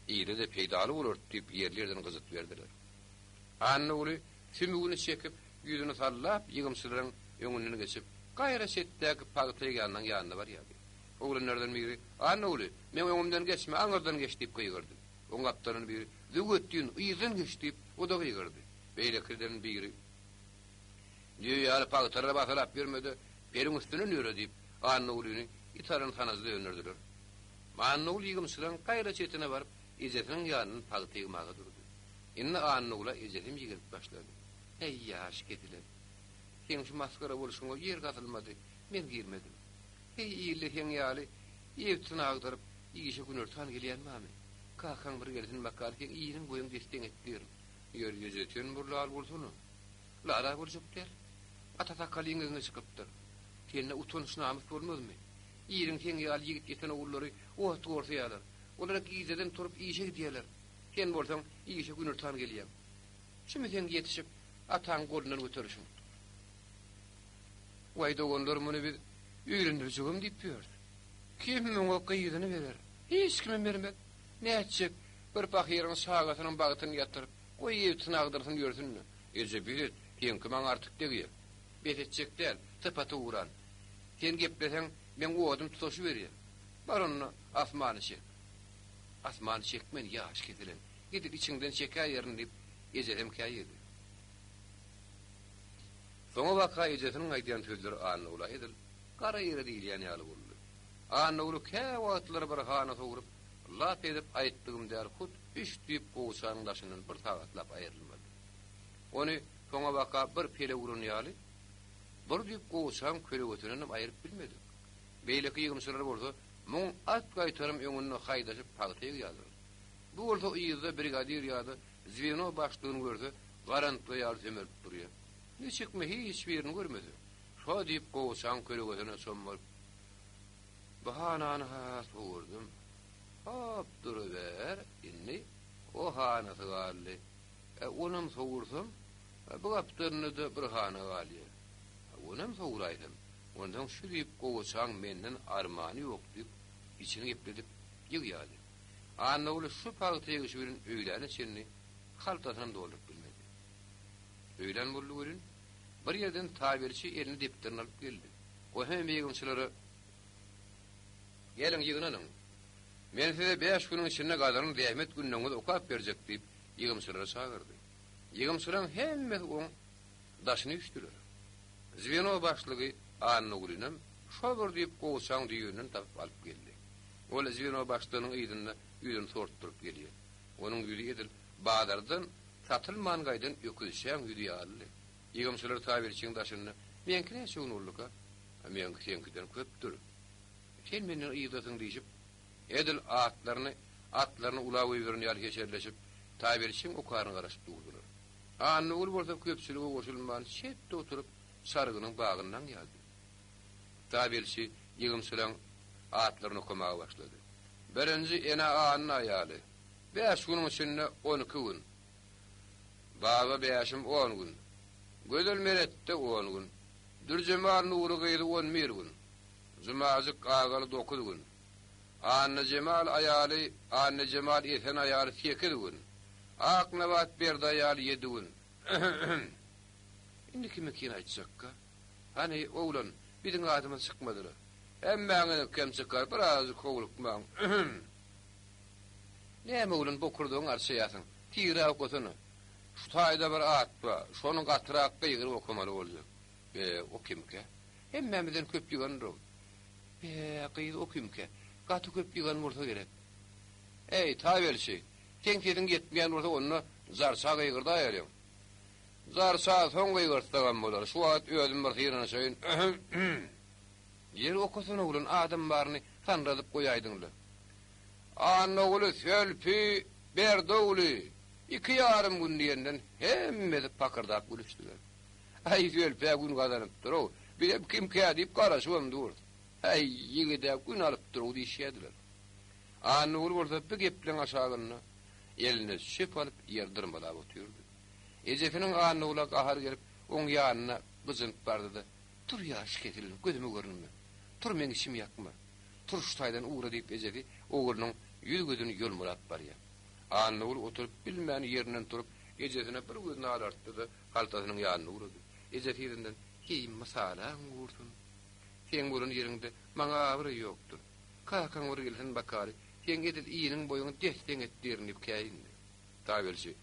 ile-de peýdaly bolardy diýip, ýerli-ýerden gyjyt berdiler. Annaguly sümügini çekip, ýüzüni sallap, ýygymçylaryň öňünden geçip, gaýra çetdäki pagta ýygýanyň ýanyna barýardy. Oglanlardan biri, Annaguly, meň öňümden geçme, aňyrdan geç diýip gygyrdy. Oň gapdalyndan biri, Züwwetdin, yzdan geç diýip, o-da gygyrdy. Beýlekilerden biri, Düýe ýaly pagtalara basalap ýörme-de, periň üstünden ýöre diýip, Annagulyny it alan sanajy dönderdiler. Annaguly ýygymçylaryň gaýra çetine baryp, ejesiniň ýanyndan pagta ýygmaga durdy. Indi Annagula ejesem ýigrenip başlady. Häý, ýaş kesilen! Seň şu masgara bolşuňa ýer gazylmady, men girmedim. Heý, ilde seň ýaly ebtini agdaryp, işe günortan gelýän barmy? Kakaň bir gelsin bakaly, seň iniň-boýuň des-deň etdirin. Ýeri, eje, sen bir lal bolsana. Lal-a boljak däl. Ata sakaly eňegiňe çykypdyr. Sende utanç-namys bolmazmy? Iliň seň ýaly ýigit ýeten ogullary ot gorsaýarlar. Olar gijeden turup işe gidýärler. Sen bolsaň işe günortan gelýäň. Şumy seň ýetişip, ataň golundan göterişiň? Waý doganlar muny biz öýlendirjegem diýip ýörüs. Kim muňa gyzyny berer? Hiç kimem bermez. Nätjek, bir pahyryň çagasynyň bagtyny ýatyryp, goý ebtini agdyrsyn ýörsün-de. Eje bes et, seňki maňa artyk degýär. Bes etjek däl, sypaty ugran. Sen gepleseň, meň odum tutaşyberýär. Bar onda, asmany çek. Asmany çekmen, ýaş kesilen. Edil içiňden çekäýerin diýip, ejesem käýedi. Soňabaka ejesiniň aýdýan sözleri Annagula edil gara ýere diýilýän ýaly boldy. Annaguly käwagtlar bir hana sowrup, lap edip aýtdygym däl hut üç düýp gowaçanyň daşyndan bir sagatlap aýrylmady. Ony soňabaka bir pele uran ýaly. Bir düýp gowaçaň kölegesindenem aýryp bilmedik. Beýleki ýygymçylar bolsa muň at gaýtarym öňünde haýdaşyp pagta ýygýarlar. Bu bolsa yzda brigadir ýa-da zweno başlygyny görse garantga ýaly sömelip durýar. Niçikmi hiç birini görmese, şo diýip gowaçaň kölegesine çommalyp, Bu hanany-ha sowurdym. Hop, duruber, indi o hanasy galdy. E, onam sowursam, bu gapdalynda-da bir hana galýar. Onam sowuraýsam, onsoň şu diýip gowaçaň menden armany ýok diýip, içini gepledip ýygýardy. Annaguly şu pagta ýygyşy bilen öýläne çenli haltasynam dolduryp bilmedi. Öýlän boldy welin, bir ýerden tabelçi eline depderini alyp geldi. O hem ýygymçylara, Geliň, ýygnanyň. Men size bäş günüň içinde gazanan zähmet günlügiňizi okap berjek diýip, ýygymçylary çagyrdy. Ýygymçylaryň hemmesi oň daşyna üýşdüler. Zweno başlygy Annagulynyam şo bir diýip gowaçaň düýbünden tapyp alyp geldi. Ol zweno başlygynyň yzynda ýüzüni sortduryp gelýär. Onuň ýüzi edil bazardan satylman gaýdan öküzçäň ýüzi ýalydy. Ýygymçylar tabelçiň daşynda, Meňki näçe gün bolduka? Meňki seňkiden köpdür. Sen menden yzdasyň diýşip, edil atlaryny atlaryny ula goýberen ýaly heşerleşip, tabelçiň okaryna garaşyp durdular. Annagül bolsa köpçülige goşulman çetde oturyp, çargynyň bagyny daňýardy. Tabelçi ýygymçylaň atlaryny okamaga başlady. Birinji ene Anna aýaly. Bäş günüň içinde 12 gün. Baba Bäşim on gün. Gözel Meretde on gün. Dürjemal Nury gyzy on bir gün. Jumajyk Agaly dokuz gün. Annajemal aýaly Annajemal Esen aýaly sekiz gün. Aknabat Berdi aýaly ýedi gün. Indi kiminkini aýtjakka? Hany, oglan, biziň adymyz çykmadyla. Hemmäňiziňkem çykar, birazajyk howlukmaň. Näme oglan, bokurdagyňy arçaýarsyň? Tizräk okasana. Şu taýda bir at bar, şony gatyrak gygyryp okamaly boljak. Be, o kimkä? Hemmämizden köp ýygandyr-ow. Be, gyz, o kimkä? Gaty köp ýygan bolsa gerek. Eý, tabelçi, seň sesiň ýetmeýän bolsa onda zarça gygyrdaýalyň. Zarça soň gygyrtsagam bolar, şu wagt özüm bir synanyşaýyn. Ýeri okasana oglan, adam baryny sanradyp goýaýdyň-la. Annaguly sölpi Berdogly iki ýarym gün diýenden hemmesi pakyrdap gülüşdiler. Äý, sölpä gün gazanypdyr-ow, bizem kimkä diýip garaşybam durus. Äý, ýigid-ä gün alypdyr-ow diýişýärdiler. Annaguly bolsa bu gepleriň aşagynda eline çöp alyp ýer dyrmalap otyrdy. Ejesiniň Annagula gahary gelip, oň ýanyna gyjynyp bardy-da, Tur ýaş kesil, gözüme görünme. Tur meň içimi ýakma. Tur şu taýdan ugra diýip ejesi oglunyň ýüz-gözüni ýolmalap barýar. Annagül oturyp bilmän ýerinden turup ejesine bir gözüni alartdy-da haltasynyň ýanyna ugrady. Ejesi yzyndan, Heý, mysalaň gursun. Seň bolan ýeriňde maňa abraý ýokdur. Kakaň bir gelsin bakaly, seň edil iniň-boýuňy des-deň etdirin diýip käýindi. Tabelçi,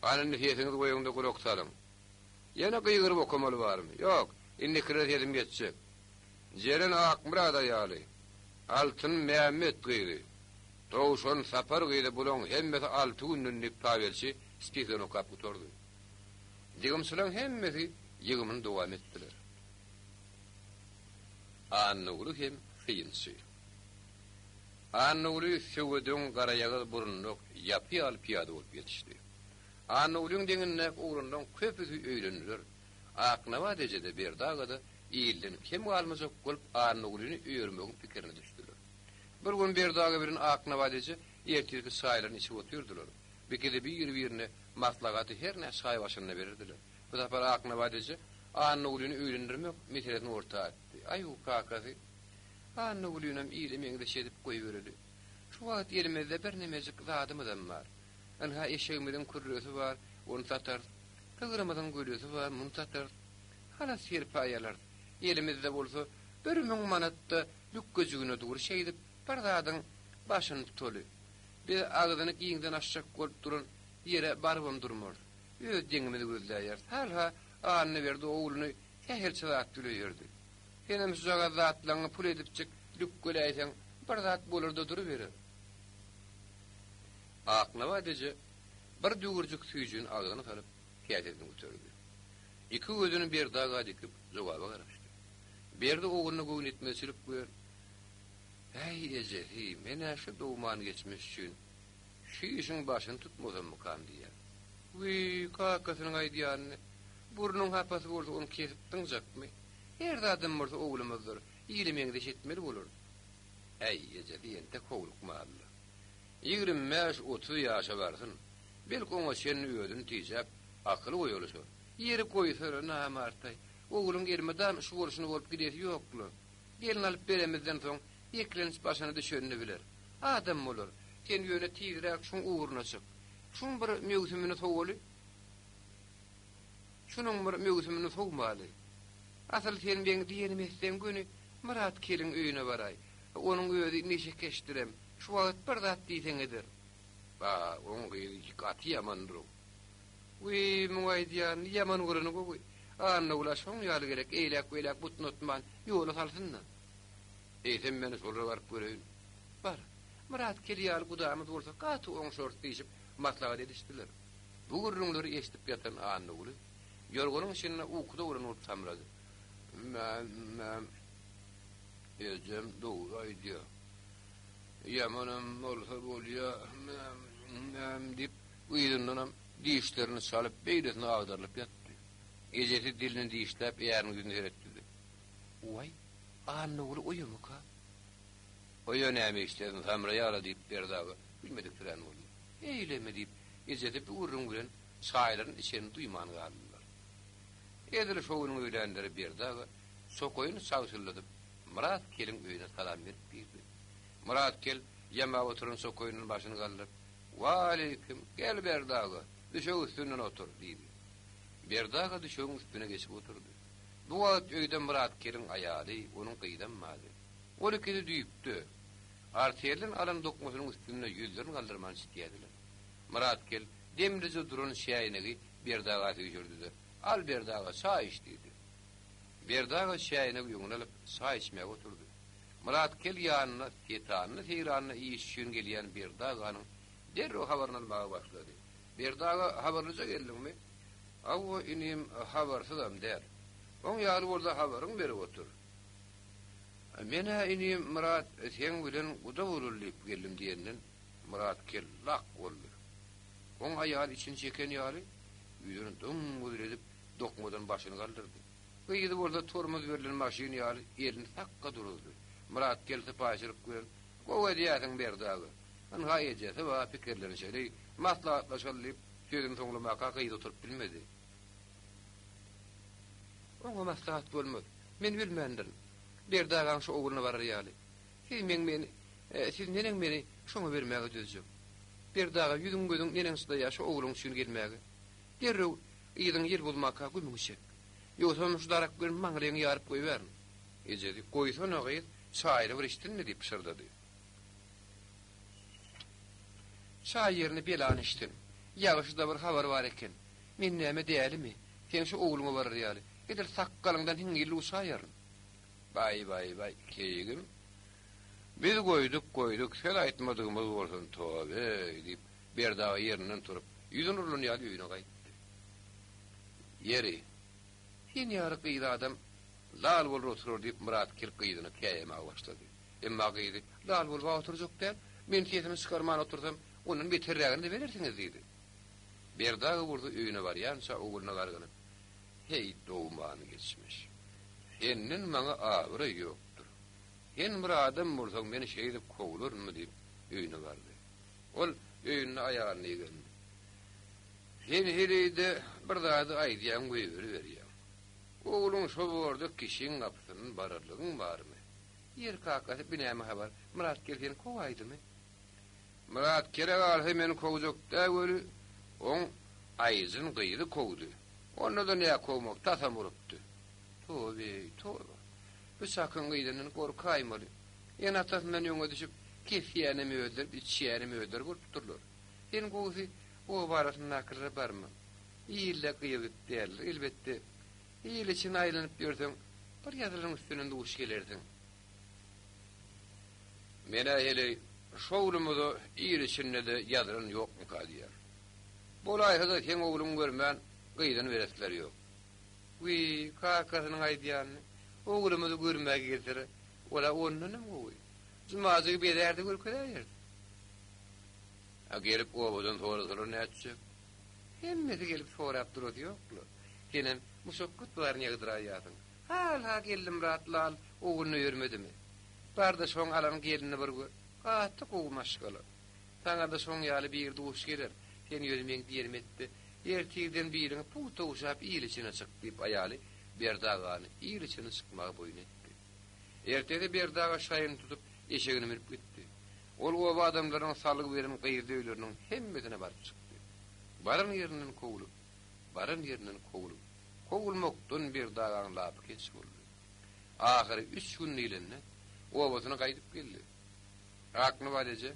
Hany indi sesiňizi goýuň-da gulak salyň. Ýene gygyryp okamaly barmy? Ýok, indikilere sesim ýetjek. Jeren Akmyrat aýaly, Altyn Mämmet gyzy, Towşan Sapar gyzy bulaň hemmesi alty günden diýip tabelçi spisogini okap gutardy. Ýygymçylaň hemmesi ýygymyny dowam etdiler. Annaguly hem synçy. Annaguly söwedeň garaýagyz burundak ýapy ýaly pyýada bolup ýetişdi. Annagulyň deňindäki oglanlaň köpüsi öýlendiler. Aknabat eje-de, Berdi aga-da ilden kem galmajak bolup Annagulyny öýermegiň pikirine düşdüler. Bir gün Berdi aga bilen Aknabat eje ertirki çaýlaryny içip otyrdylar. Bikisi bir-birine maslahaty hernä çaý başynda bererdiler. Bu sapar Aknabat eje Annagulyny öýlendirmek meselesini orta atdy. Aý-u, kakasy, Annagulynam ile meňzeş edip goýbereli. Şu wagt elimizde birnemejik zadymyzam bar. Ynha, eşegimiziň kürresi bar, ony satarys. Sygrymyzyň gölesi bar, muny satarys. Halas serpaý alarys. Elimizde bolsa 1000 manat-da lükgejigine dur. Şeýdip, bir zadyň başyny tutaly. Biz agzyny giňden açjak bolup duran ýere barybam durmarys. Öz deňimizi gözläýeris. Hal-ha, Annaberdi ogluny sähelçe zat bilen öýerdi. Senem şujagaz zatlaňňy pul edipjik lükgeläýseň, bir zat bolar-da duruberer. Aknabat eje bir düwürjik süýjüni agzyna salyp, käsesini göterdi. Iki gözüni Berdi aga dikip. Jogaba garaşdy. Berdi ogluna göwnüýetmezçilik bilen, Äý, ejesi, men-ä şu dogman geçmiş üçin şu işiň başyny tutmasammykam diýýän. Wiý, kakasynyň aýdýanyny, burnuň hapasy bolsa ony kesip zyňjakmy? Her zadam bolsa oglumyzdyr, ile meňzeş etmeli bolarys. Äý, ejesi entek howlukmaly-la. 25, 30 ýaşa barsyn. Belki oňa çenli özüni tijäp, akyly goýalyşar. Ýeri goýsana, namartaý. Ogluň elmydam şu bolşuna bolup gidesi ýok-la. Gelin alyp beremizden soň, eklenç başyna düşenini biler. Adam bolar. Sen ýöne tizräk şuň ugruna çyk. Şuň bir möwsümini sowaly. Şunuň bir möwsümini sowmaly. Asyl sen meň diýenimi etseň göni Myrat keliň öýüne baraý. Onuň özi neşekeşdirem, şu wagt bir zat diýseň eder. Ba, oň gyzy gaty ýamandyr-ow. Wiý, muň aýdýanyny ýaman göreni gowy. Annagül-ä şoň ýaly gerek, eýläk-beýläk butnatman, ýola salsyn-da. Eýsem men şolara baryp göreýin. Bar. Myrat kel ýaly gudamyz bolsa gaty oňşarys diýşip maslahat edişdiler. Bu gürrüňleri eşidip ýatan Annaguly ýorganyň içinde ukuda bolan bolup samrady. Mäm-mäm. Ejem dogry aýdýa. Ýamanam bolsa bolýa, mäm-mäm diýip, yzyndanam dişlerini çalyp, beýlesine agdarylyp ýatdy. Ejesi dilini dişläp äriniň ýüzüne seretdi-de, Waý, Annaguly oýamyka? Oýa näme işlesin, samraýar-a diýip, Berdi aga bilmediksirän boldy. Eýlemi diýip, ejesi bu gürrüň bilen çaýlaryny içenini duýman galdylar. Edil şo günüň öýlänleri Berdi aga çokaýyny çagşylladyp, Myrat keliň öýüne salam berip girdi. Myrat kel ýamap oturan çokaýyndan başyny galdyryp, Waleýkim, gel Berdi aga, düşek üstünden otur, diýdi. Berdi aga düşegiň üstüne geçip oturdy. Bu wagt öýde Myrat keliň aýaly, onuň gyzam bardy. Ol ikisi düýpde, artelden alan dokmasynyň üstünde ýüzlerini galdyrman çitýärdiler. Myrat kel demlije duran çäýnegi Berdi aga süýşürdi-de, Al Berdi aga, çaý iç diýdi. Berdi aga çäýnegi öňüne alyp, çaý içmäge oturdy. Myrat kel ýanyna setanly-seýranly iş üçin gelýän Berdi aganyň derrew habaryny almaga başlady. Berdi aga, habarlyja geldiňmi? Hawa, inim, habarsyzam däl. Oň ýaly bolsa habaryňy berip otur. Men-ä inim Myrat seň bilen guda bolaly diýip geldim diýenden Myrat kel lak boldy. Oň aýaly içini çeken ýaly, ýüzüni dym-gyzyl edip dokmadan başyny galdyrdy. Gyzy bolsa tormoz berlen maşyn ýaly elini sakga duruzdy. Myrat kel sypaýyçylyk bilen, Gowy edýärsiň Berdi aga. Ynha ejesi bar, pikirlenişeli, maslahatlaşaly diýip, sözüni soňlamaka gyzy oturyp bilmedi. Oňa maslahat bolmaz. Men ölmändirin. Berdi agaň şu ogluna barar ýaly. Siz meň meni, siz neneň meni şoňa bermäge dözjek? Berdi aga, ýüzüň-gözüň neneň çydaýar şu ogluň üçin gelmäge? Derrew yzyň ýel bozmaka gümüňi çek. Ýogsam şu darak bilen maňlaýyňy ýaryp goýbärin. Ejesi, Goýsana gyz, çaýyny bir içsin-le diýip pyşyrdady. Çaý ýerine belany içsin. Ýagşy-da bir habar bar eken. Men näme dälimi? Seň şu ogluňa barar ýaly, edil sakgalyňdan hiňňillik uçaýaryn. Baý-baý-baý, keýgim. Biz goýduk, goýduk, söz aýtmadygymyz bolsun, tobe-eý, diýip, Berdi aga ýerinden turup, ýüzüni urlan ýaly öýüne gaýtdy. Ýeri, sen ýaly gyz adam lal bolup oturar diýip, Myrat kel gyzyna käýemäge başlady. Emma gyzy, Lal bolup-a oturjak däl, men sesimi çykarman otursam, ondan beterrägini-de berersiňiz diýdi. Berdi aga bolsa öýüne barýança ogluna gargynyp, Heý, dogman geçmiş. Senden maňa abraý ýokdur. Sen bir adam bolsaň meni şeýdip kowlarynmy diýip, öýüne bardy. Ol öýünde aýalyna igendi. Sen heleý-de bir zady aýdýaň goýberiberýäň. Ogluň şo borda kişiň gapysyndan bararlygyň barmy? Ýer kakasy bi näme habar, Myrat gel seni kowaýdymy? Myrat kele galsa meni kowjak dä weli, oň Aýjyn gyzy kowdy. Onda-da nä kowmak, tasam urupdy. Tobe-eý, toba. Bu çakyň gyzyndan gorkaýmaly. Ene-atasyndan öňe düşüp, kesýänem özleri, biçýänem özleri bolupdyrlar. Sen gowusy oba arasyndakylara barma. Ilde gyýa-gyt däldir, elbetde. Il içinde aýlanyp ýörseň, bir ýazylanyň üstünden duş gelersiň. Men-ä heleý, şowlumyza il içinde-de ýazylan ýokmuka diýýän. Bolaýsa-da seň ogluňy görmän, gyzyny beresleri ýok. Wiý, kakasynyň aýdýanyny, oglumyzy görmäge gelseler, ol-a ondanam gowy. Jumajygy bezär-de görkezäýerdi. A gelip obadan sorasalar nätjek? Hemmesi gelip sorap durasy ýok-la. Senem muşakgat baryny ýagdyraýýarsyň. Hal-ha Geldimyrat lal ogluny öýermedimi? Bar-da şoň alan gelnini bir gör. Gaty gowy maşgala. Saňa-da şoň ýaly biri duş geler. Sen ýöne meň diýenimi et-de, ertirden biriňi pugta guşap il içine çyk, diýip aýaly Berdi agany il içine çykmaga boýun etdi. Ertesi Berdi aga şaýyny tutup, eşegine münüp gitdi. Ol oba adamlarynyň salgy beren gyzly öýleriniň hemmesine baryp çykdy. Baran ýerinden kowlup, baran ýerinden kowlup, kowulmakdan Berdi agaň lapy keç boldy. Ahyry üç gün diýlende, obasyna gaýdyp geldi. Aknabat eje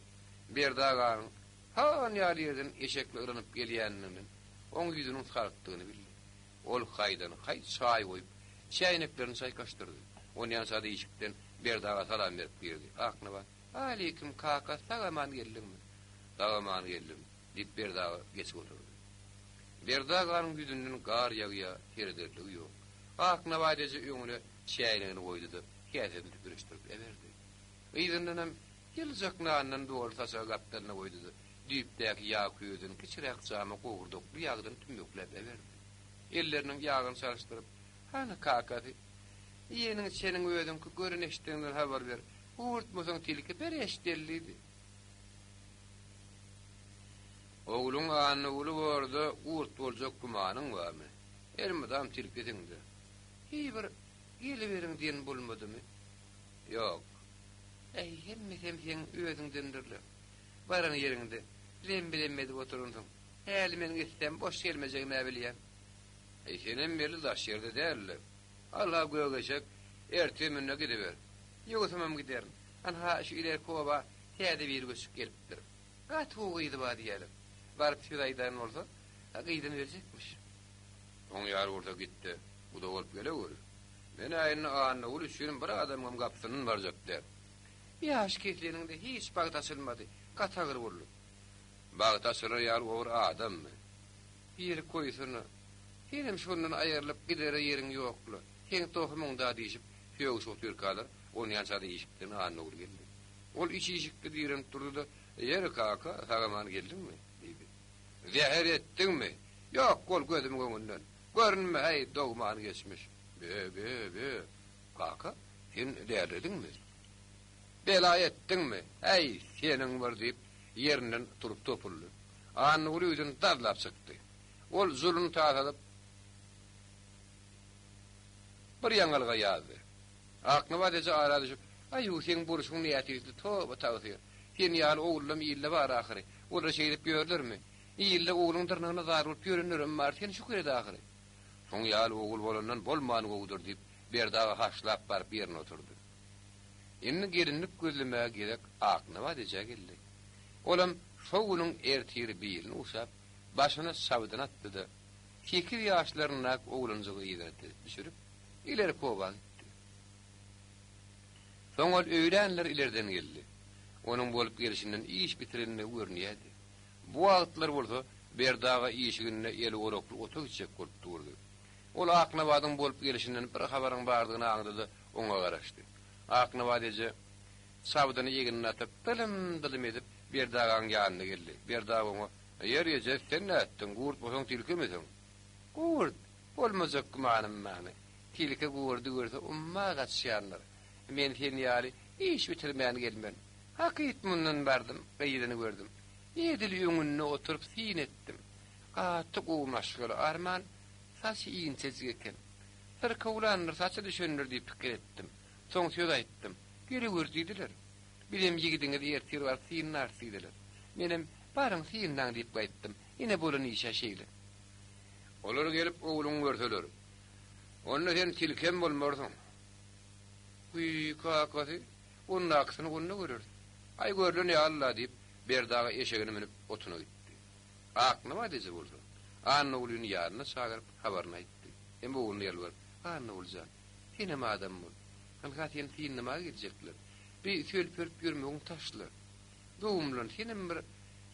Berdi aganyň han ýaly ýerden eşekli yranyp gelýäninden oň ýüzüniň sarykdygyny bildi. Ol haýdan-haý çaý goýup, çäýneklerini çaýkaşdyrdy. Onýança-da işikden Berdi aga salam berip girdi. Aknabat, Aleýkim, kaka, sag-aman geldiňmi? Sag-aman geldim, diýip, Berdi aga geçip oturdy. Berdi aganyň ýüzünden gar ýagýa, serederligi ýok. Aknabat eje öňüne çäýnegini goýdy-da, käsesini süpürişdirip äberdi. Yzyndanam ýyljak nandan doly saçagy gapdalyna goýdy-da, düýpdäki ýag küýzeden kiçiräk jama gowurdakly ýagdan tümmekläp äberdi. Elleriniň ýagyny çalyşdyryp, Hany, kakasy, iýeniň-içeniň özüňki, gören-eşideniňden habar ber, gowurtmasaň tilki bir eşideli diýdi. Ogluň Annaguly borda gurt boljak gümanyň barmy? Elmydam tilkisiň-dä. Hiý bir geliberiň diýen bolmadymy? Ýok. Äý, hemmesem seň özüňdendir-le. Baran ýeriňde lem-lem edip oturansyň. Häli meniň etsem boş gelmejegim-ä bilýän. Äý, senem belli daş ýerde däl-le. Al-ha gök eşek, ertir mün-de gidiber. Ýogsamam giderin. Anha, şu ilerki oba täze biri göçüp gelipdir. Gaty gowy gyzy bar diýýäler. Baryp söz aýdan bolsa, gyzyny berjekmiş. Oň ýary bolsa git-de, guda bolup gelewür. Men-ä indi Annagül üçin bir adamyňam gapysyndan barjak däl. Ýaş kesileniňde hiç bagt açylmady, gaty agyr boldy. Bagt açylar ýaly o bir adammy? Ýeri koýsana. Senem şondan aýrylyp gidere ýeriň ýok-la. Seň tohumyň-da diýşip, sögüşip otyrkalar, onýança-da işikden Annagül geldi. Ol iç işikde direnip durdy-da, Ýeri kaka, sag-aman geldiňmi? diýdi. Zäher etdiňmi? Ýok bol gözümiň öňünden. Görünme, häý, dogman geçmiş. Be, be, be, kaka, sen dälirediňmi? Bela etdiňmi? Äý, seniň bir diýip, ýerinden turup topuldy. Annaguly öýden dazlap çykdy. Ol juluny tasadyp, bir ýaňalyga ýazdy. Aknabat eje ara düşüp, Aý-u, seň bolşuň nätüýsli, toba tagsyr. Sen ýaly ogullam ilde bar ahyry. Olar şeýdip ýörlermi? Ilde ogluň dyrnagyna zar bolup ýörenlerem bar, sen şükür et ahyry. Şoň ýaly ogul bolandan bolmany gowudyr diýip, Berdi aga haşlap baryp ýerine oturdy. Indi gelinlik gözlemäge gezek Aknabat ejä geldi. Olam şo günüň ertiri birini uşap, başyna çabydyny atdy-da, sekiz ýaşlaryndaky oglanjygy yzyna düşürip, ilerki oba gitdi. Soň ol öýlänler ilerden geldi. Onuň bolup gelşinden iş bitirenligi görünýärdi. Bu wagtlar bolsa Berdi aga işiginde eli orakly ota gitjek bolup durdy. Ol Aknabadyň bolup gelşinden bir habaryň bardygyny aňdy-da, oňa garaşdy. Aknabat eje çabydyny egnine atyp, dylym-dylym edip, Berdi agaň ýanyna geldi. Berdi aga oňa, Ýeri eje, sen nätdiň, gurt bolsaň tilkemisiň? Gurt? Bolmajak gümanym barmy? Tilki gurdy görse umma gaçýandyr. Men sen ýaly iş bitirmän gelmen. Hakyt mundan bardym, gyzyny gördüm. Edil öňünde oturyp syn etdim. Gaty gowy maşgala, arman, saçy inçejik eken. Syrkawlandyr, saçy düşendir diýip pikir etdim. Soň söz aýtdym. Geliwer diýdiler. Bizem ýigidiňizi ertir baryp synlarys diýdiler. Menem, Baryň synlaň diýip gaýtdym. Ine bolan iş-ä şeýle. Olar gelip ogluňy görseler, onda sen tilkem bolmarsyň. Wiý, kakasy, ondakysyny onda göreris. Aý, görlen ýaly-la diýip, Berdi aga eşegine münüp, otuna gitdi. Aknabat eje bolsa, Annagulyny ýanyna çagyryp, habaryny aýtdy. Hem ogluna ýalbaryp, Annaguly jan, senem adam bol. Ynha, seni synlamaga geljekler. Bi sölperip ýörmegiňi taşla. Dogumlan, senem bir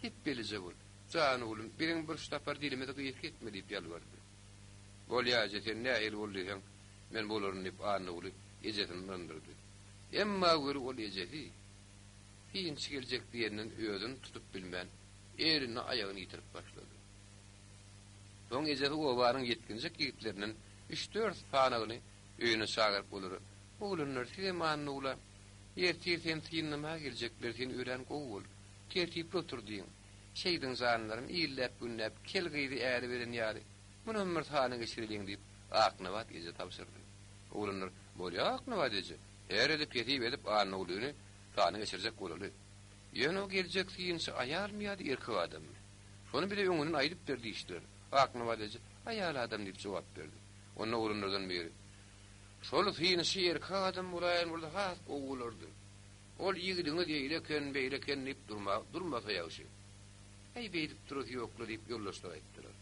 hepbelije bol. Jan oglum, biziň bir şu sapar dilimizi gysga etme diýip ýalbardy. Bolýa eje, sen nähili bol diýseň, men bolaryn diýip, Annaguly ejesini ynandyrdy. Emma weli ol ejesi synçy geljek diýenden özüni tutup bilmän, elini aýagyny ýitirip başlady. Soň ejesi obanyň ýetginjek ýigitlerinden üç-dört sanagyny öýüne çagyryp olara, Oglanlar, sizem Annagula, ertir seni synlamaga geljekler, sen örän gowy bol, tertipli otur diýiň. Şeýdiň janlarym, illäp-günläp kel gyzy äre beren ýaly, munam bir sany geçireliň diýip, Aknabat eje tabşyrdy. Oglanlar, Bolýa Aknabat eje, her edip hesip edip Annagulyny sany geçirjek bolaly. Ýöne o geljek synçy aýalmy ýa-da erkek adammy? Şony bize öňünden aýdyp ber diýişdiler. Aknabat eje, Aýal adam diýip jogap berdi. Onda oglanlardan biri, Şol synçy erkek adam bolaýan bolsa has gowy bolardy. Ol ýigidiňiz eýle eken, beýle eken diýip durma, durmasa ýagşy. Äý, beýdip durasy ýok-la diýip ýoldaşlar aýtdylar.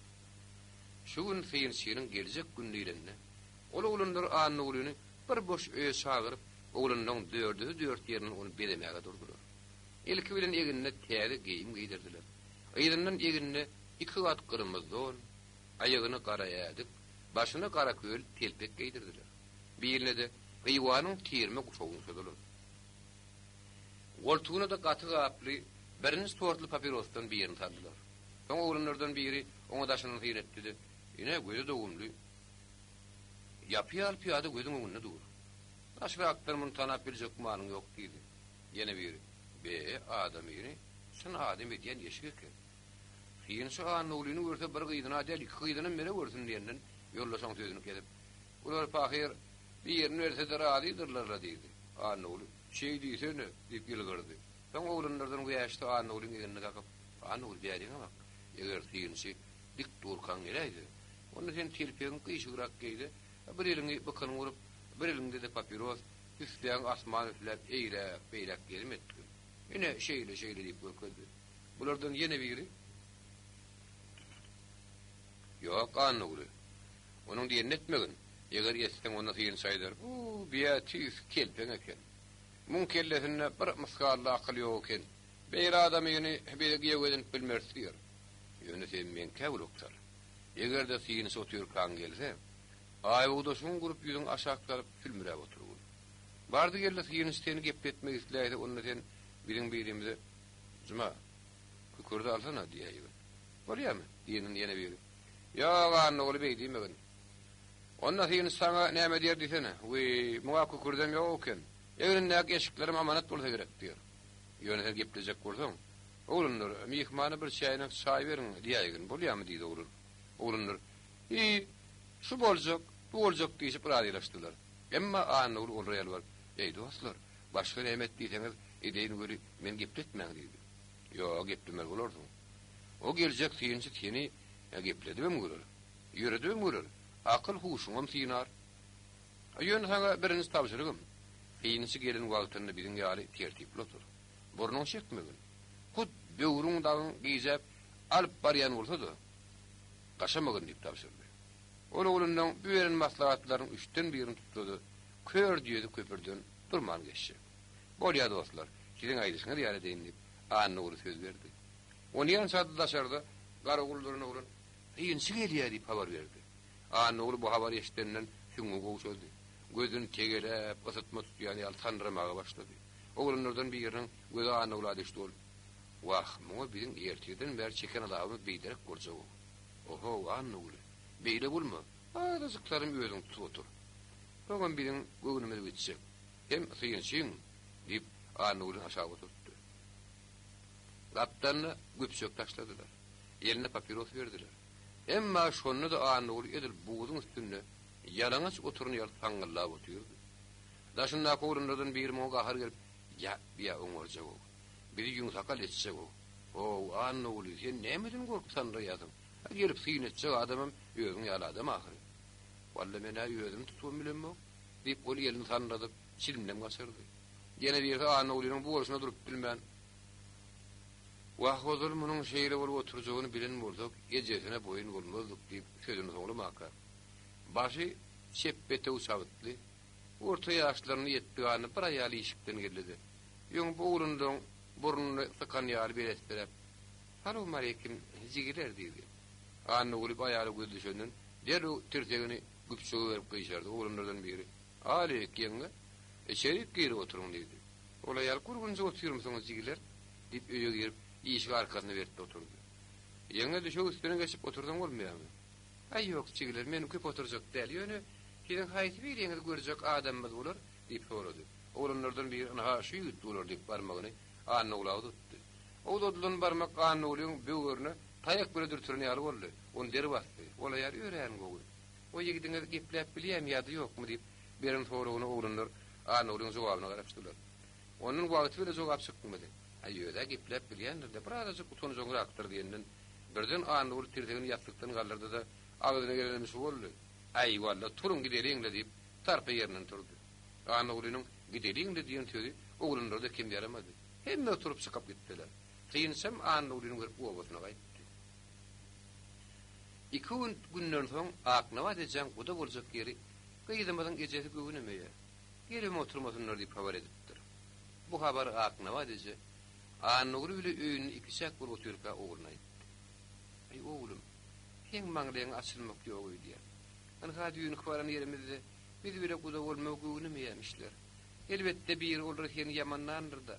Şu gün synçynyň geljek güni diýlende, ol oglanlar Annagulyny bir boş öýe çagyryp, oglanlaryň dördüsi dört ýerinden ony bezemäge durdular. Ilki bilen egnine täze geýim geýdirdiler. Yzyndan egnine iki gat gyrmyzy don, aýagyna gara ädik, başyna gara köl telpek geýdirdiler. Birine-de Hywanyň tirme guşagyny uçadylar. Goltugyna-da gaty gaply birinji sortly papirosdan birini saldylar. Soň oglanlardan biri oňa daşyndan syn etdi-de, Ine, gözi dogumly. Ýapy ýaly pyýada gözüň öňünde dur. Daşrakdan muny tanap biljek gümanyň ýok diýdi. Ýene biri, Be, adamyny çyn adam edýän eşik eken. Synçy Annagulyny görse bir gyzyna däl, iki gyzynam berewersin diýenden ýoldaşyň sözüni kesip, Bular pahyr birini berse-de razydyrlar-la diýdi. Annaguly, Şeý diýsene, diýip ýylgyrdy. Soň oglanlardan Wäşdi Annagulyň egnine kakyp, Annaguly bäriňe bak, eger synçy dik durkaň geläýse, onda sen telpegiňi gyşygrak geý-de, bir eliňi bykynyňa urup, bir eliňde-de papiros, üfläň asman üfläp eýläk-beýläk gezim etgin. Ine, şeýle, şeýle diýip görkezdi. Bulardan ýene biri, Ýok, Annaguly, onuň diýenini etmegin. Eger etseň, onda synçy aýdar, Bu, biýä tüýs kelpeň eken. Muň kellesinde bir mysgally akyl ýok eken. Beýle adamyny biz giýew edinip bilmeris diýer. Ýöne sen meňkä gulak sal. Eger-de synçy otyrkaň gelse, aýbogdaşyňy gurup ýüzüňi aşak salyp sülmüräp oturgyn. Bardy-geldi synçy seni gepletmek isläýse, onda sen biziň birimize, Juma, kükürdi alsana diýäýgin. Bolýamy? diýenden ýene biri. Ýok, Annaguly beý diýmegin. Onda synçy saňa näme diýer diýsene. Wiý, muňa kükürdem ýok eken. Egnindäki eşiklerem amanat bolsa gerek diýer. Ýöne sen geplejek bolsaň, Oglanlar, myhmana bir çäýnek çaý beriň diýäýgin, bolýamy diýdi oglan. Oglanlar, Hiý, şu boljak, bu boljak diýşip razylaşdylar. Emma Annaguly olara ýalbaryp, Eý, dostlar, başga näme et diýseňiz, edeýin weli, meni gepletmäň diýdi. Ýok, geplemeli bolarsyň. O geljek synçy seni gepledibem görer, ýöredibem görer, akyl-huşuňam synar. Ýöne saňa birinji tabşyrygym, synçy gelen wagtynda biziň ýaly tertipli otur. Burnuňy çekmegin. Hut böwrüň dagyň gijäp alyp barýan bolsa-da, gaşamagyn diýip tabşyrdy. Ol oglunyň bu beren maslahatlarynyň üçden birini tutsa-da, kör düýesi köpürden durman geçjek. Bolýa dostlar, siziň aýdyşyňyz ýaly edeýin diýip, Annaguly söz berdi. Onýança-da daşarda garawul duran oglan, Synçy gelýär diýip habar berdi. Annaguly bu habary eşidenden süňňi gowşady. Gözüni tegeläp, ysytma tutýan ýaly sandyramaga başlady. Oglanlardan biriniň gözi Annagula düşdi, ol, Wah, muňa biziň ertirden bäri çeken azabymyz biderek boljag-ow. Ohow, Annaguly, beýle bolma, azajyk salym özüňi tutup otur. Soňam biziň göwnümiz gitjek. Hem synçyň, diýip, Annagulyny aşak oturtdy. Gapdalyna güpjek taşladylar. Eline papiros berdiler. Emma şonda-da Annaguly edil buzuň üstünde ýalaňaç oturan ýaly saňňyldap otyrdy. Daşyndaky oglanlardan biri muňa gahary gelip, Ýa, biýa oňarjag-ow. Bizi ýüňsakal etjeg-ow. How, Annaguly, sen nämeden gorkup sandyraýarsyň? A gelip syn etjek adamam özüň ýaly adam ahyry. Walla, men-ä özümi tutubam bilemok, diýip, ol elini sandyradyp, çiliminem gaçyrdy. Ýene birisi Annagulynyň bu bolşuna durup bilmän, Wah, ozal munuň şeýle bolup oturjagyny bilen bolsak, ejesine boýun bolmazdyk diýip, sözüni soňlamaka, başy çepbetew çabytly, orta ýaşlaryna ýetdiganly bir aýal işikden geldi-de, öň bu oglanlaryň burnuny sykan ýaly belesdiräp, Salowmaleýkim, jigiler! diýdi. Annaguly bu aýala gözi düşenden. Derrew tirsegini güpjege berip gyşardy. Oglanlardan biri, Aleýik, ýeňňe, içerik girip oturyň diýdi. Ol aýal, Gurgunja otyrmysyňyz, jigiler? diýip, öýe girip, işigi arkasyna berdi-de oturdy. Ýeňňe, düşek üstüne geçip otursaň bolmaýarmy? Aý, ýok, jigiler, men köp oturjak däl. Ýöne siziň haýsy biriňiz görjek adamymyz bolar? diýip sorady. Oglanlardan biri, Ynha, şu ýigit bolar diýip, barmagyny Annagula uzatdy. Uzadylan barmak Annagulyň böwrüne taýak bile dürtülen ýaly boldy. Ony der basdy. Ol aýal örän gowy. O ýigidiňiz gepläp bilýämi ýa-da ýokmy diýip, beren soragyna oglanlar Annagulyň jogabyna garaşdylar. Ondan wagty bile jogap çykmady. Aý, öz-ä gepläp bilýändir-de, birazajyk utanjaňrakdyr diýenden, birden Annaguly tirsegini ýassykdan galdyrdy-da, agzyna gelenem şu boldy, Aý, walla, turuň gideliň-le diýip, tarpa ýerinden turdy. Annagulynyň Gideliň-le diýen sözi oglanlara-da kem ýaramady. Hemme turup çykyp gitdiler. Synçam Annagulyny görüp obasyna gaýtdy. Iki gün günden soň Aknabat ejäň guda boljak ýeri gyzymyzyň ejesi göwnemeýär. Gelibem oturmasynlar diýip habar edipdir. Bu habary Aknabat eje Annaguly bile öýünde ikiçäk bolup otyrka ogluna aýtdy. Aý, oglum, seň maňlaýyňa açylmak ýok öýdýän. Ynha düýnki baran ýerimizde biz bile guda bolmagy göwnemeýämişler. Elbetde biri olary seni ýamanlandyr-da.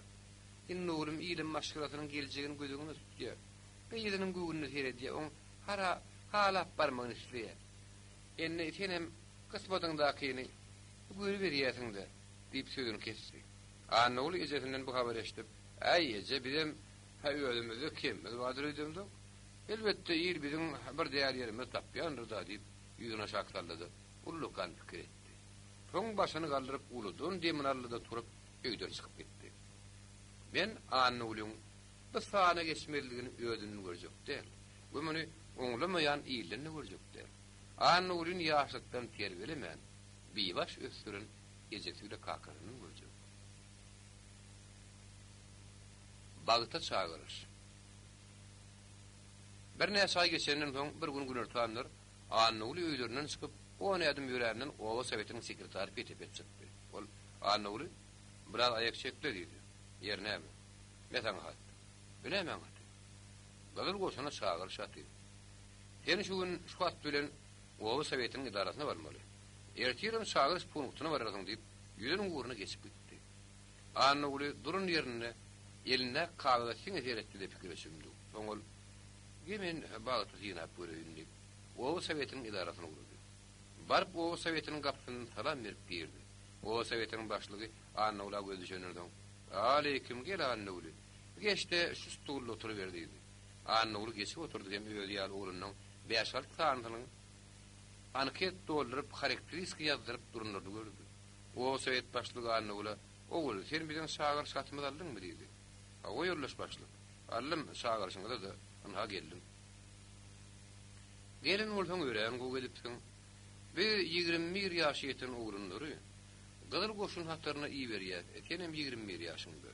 Indi oglum ilem maşgalasynyň geljegini göz öňünde tutýar. Gyzynyň göwnüne seredýär, oň hara halap barmagyny isleýär. Indi senem kysmatyňdakyny görüberýärsiň-dä, diýip sözüni kesdi. Annaguly ejesinden bu habary eşidip, Äý, eje, bizem hä özümizde kemimiz bardyr öýdemzok. Elbetde, il biziň bir däl ýerimizi tapýandyr-da, diýip, ýüzüni aşak sallady, ullakan pikir etdi. Soň başyny galdyryp uludan demini aldy-da turup öýden çykyp gitdi. Men Annagulyň bu sana geçmezligini özünden görjek däl we muny oňlamaýan ilden-de görjek däl. Annagulyny ýaşlykdan terbiýelemän, bibaş ösdüren ejesi bile kakasyndan görjek. Bagta çagyryş. Birnäçe aý geçenden soň bir gün günortanlar Annaguly öýlerinden çykyp, on ädim ýöränden oba sowetiniň sekretary pete-pet çykdy. Ol, Annaguly, biraz aýak çek-le diýdi. Ýeri näme? Me saňa hat. Bu nämäň haty? Gyzyl goşuna çagyryş haty. Sen şu gün şu hat bilen oba sowetiniň edarasyna barmaly. Ertirem çagyryş punktyna bararsyň diýip, ýüzüniň ugruna geçip gitdi. Annaguly duran ýerinde elindäki kagyza siňe seretdi-de pikire çümdi. Soň ol, Ge men bagty synap göreýin diýip, oba sowetiniň edarasyna ugrady. Baryp oba sowetiniň gapysyndan salam berip girdi. Oba sowetiniň başlygy Annagula gözi düşenden soň, Aleýkim, gel Annaguly, geç-de şu stulda oturyber diýdi. Annaguly geçip oturdy hem özi ýaly oglunyň bäş-alty sanysynyň anket dolduryp, harakteriska ýazdyryp duranlaryny gördi. Oba sowet başlygy Annagula, Ogul, sen biziň çagyryş hatymyzy aldyňmy? diýdi. Hawa, ýoldaş başlyk. Aldym, çagyryşyňyza-da, ynha geldim. Gelen bolsaň örän gowy edipsiň. Biz 21 ýaşa ýeten oglanlary Gyzyl goşun hataryna iberýäs, senem 21 ýaşyňda.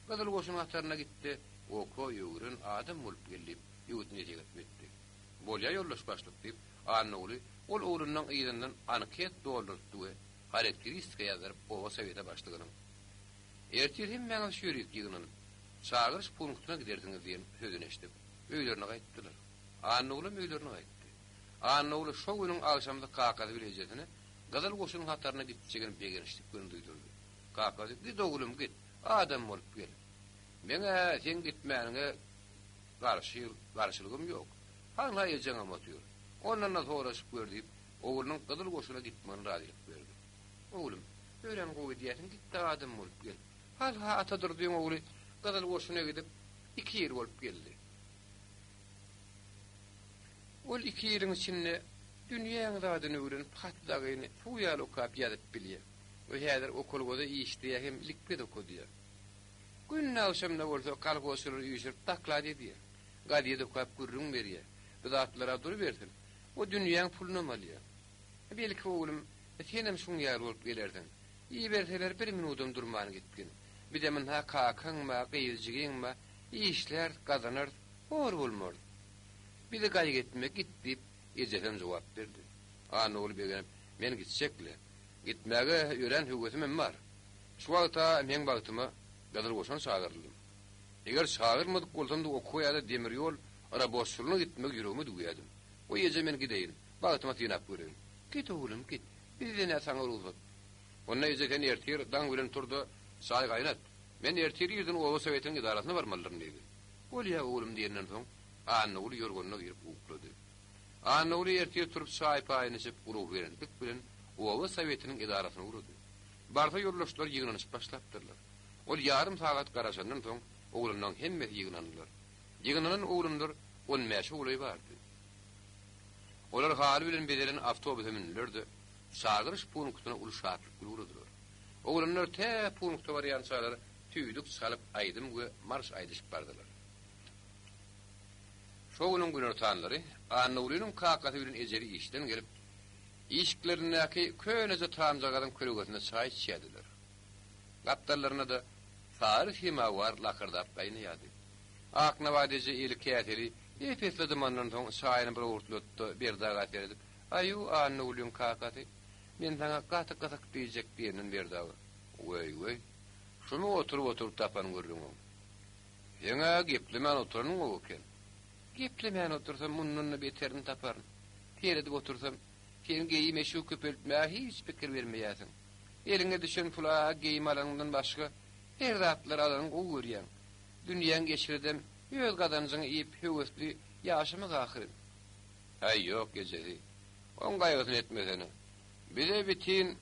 Gyzyl goşun hataryna git-de, oka, öwren, adam bolup gel diýip, öwüt-nesihat etdi. Bolýa, ýoldaş başlyk, diýip, Annaguly ol oglunyň yzyndan anket doldurtdy we harakteristika ýazdyryp oba sowete başlygynyň Ertir hemmäňiz şu ýerik ýygnanyp, çagyryş punktyna gidersiňiz diýen sözüni eşidip, öýlerine gaýtdylar. Annagulam öýlerine gaýtdy. Annaguly şo günüň agşamsy kakasy bile ejesine Gyzyl goşunyň hataryna gitjegini begençlik bilen duýdurdy. Kakasy, Git oglum, git, adam bolup gel. Meň-ä seň gitmäniňe garşy garşylygym ýok. Hanha ejeňem otyr. Ondan-da soraşyp gör diýip, oglunyň Gyzyl goşuna gitmegine razylyk berdi. Oglum, örän gowy edýärsiň, git-de adam bolup gel. Halha Atadurdyň ogly Gyzyl goşuna gidip, iki ýyl bolup geldi. Ol iki ýylyň içinde dünýäň zadyny öwrenip, hat dagyny suw ýaly okap ýazyp bilýär. O häzir okalgada işleýär hem likbez okadýar. Günde agşamda bolsa kolhozçylary üýşürip doklad edýär. Gazet okap gürrüň berýär. Bu zatlar-a durubersin, o dünýäň pulunam alýar. Belki oglum, senem şuň ýaly bolup gelersiň. Iberseler bir minudam durman gitgin. Bizem ynha kakaň ba, gyz jigiň ba, işläris, gazanarys, hor bolmarys. Bizi gaýgy etme, git diýip, ejesem jogap berdi. Annaguly begenip, Men gitjek-le. Gitmäge örän höwesimem bar. Şu wagt-a meň bagtyma Gyzyl goşuna çagyryldym. Eger çagyrylmadyk bolsamdy okuwa ýa-da demir ýol raboççylygyna gitmegi ýüregime düwýädim. Goý eje men gideýin. Bagtyma synap göreýin. Git oglum, git. Bizden-ä saňa rugsat. Onda eje sen ertir daň bilen tur-da, çaý gaýnat. Men ertir irden oba sowetiniň edarasyna barmalydyryn diýdi. Bolýa oglum diýenden soň, Annaguly ýorganyna girip uklady. Annaguly ertir turup çaý-paýyny içip, ruhubelentlik bilen oba sowetiniň edarasyna ugrady. Barsa ýoldaşlar ýygnanyşyp başlapdyrlar. Ol ýarym sagat garaşandan soň, oglanlaryň hemmesi ýygnandylar. Ýygnanan oglanlar on bäşe golaý bardy. Olar haly bilen bezelen awtobusa mündüler-de, çagyryş punktyna uly şatlyk bilen ugradylar. Oglanlar tä punkta barýançalar tüýdük çalyp aýdym we marş aýdyşyp bardylar. Şo günüň günortanlary Annagulynyň kakasy bilen ejesi işden gelip, işiklerindäki köneje tamjagazyň kölegesinde çaý içýärdiler. Gapdallarynda-da sary semawar lakyrdap gaýnaýardy. Aknabat eje eli käseli ep-esli dymandan soň çaýyny bir owurtlatdy-da, Berdi aga seredip, Aýu, Annagulyň kakasy, men saňa gaty gyzyk diýjek diýenden Berdi aga, Weý-weý, şumy oturyp-oturyp tapan gürrüňiň? Seň-ä geplemän oturanyň gowy eken. Geplemän otursam, mundan-da beterini taparyn. Seredip otursam, sen geýim-eşigi köpeltmäge hiç pikir bermeýärsiň. Eliňe düşen pula geýim alanyňdan başga her zatlary alanyňy gowy görýäň. Dünýäň eşredem öz gazanjyňy iýip höwesli ýaşamak ahyryn. Häý, ýok, ejesi. Oň gaýgysyny etmesene. Bize bitin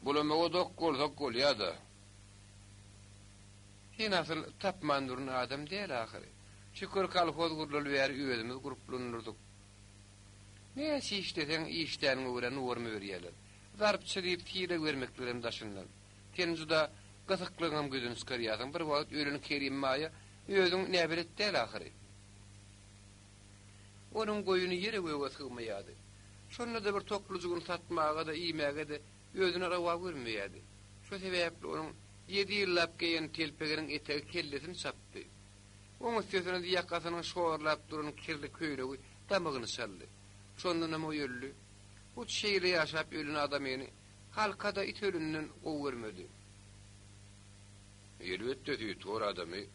bulamaga dok bolsak bolýa-da. Sen asyl tapman duran adam däl ahyry. Şükür kolhoz gurlaly bäri özümiz gurplandyrdyk. Näçe işleseň işläniňe görä norma berýärler. Zarpçy diýip sylag bermeklerem daşyndan. Sen juda gysyklygyňam gözüni çykarýarsyň. Bir wagt ölen Kerim baýa özüň näbelet däl ahyry. Onuň goýuny ýere-göge sygmaýardy. Şonda-da bir toklujygyny satmaga-da, iýmäge-de özüne rowa görmeýärdi. Şo sebäpli onuň ýedi ýyllap geýen telpeginiň etegi kellesini çapdy. Oň üstesine-de ýakasynyň şorlap duran kirli köýnegi damagyny çaldy. Şondanam o öldi. Hut şeýle ýaşap ölen adamyny halka-da it ölünden gowy görmedi. Elbetde, süýthor adamy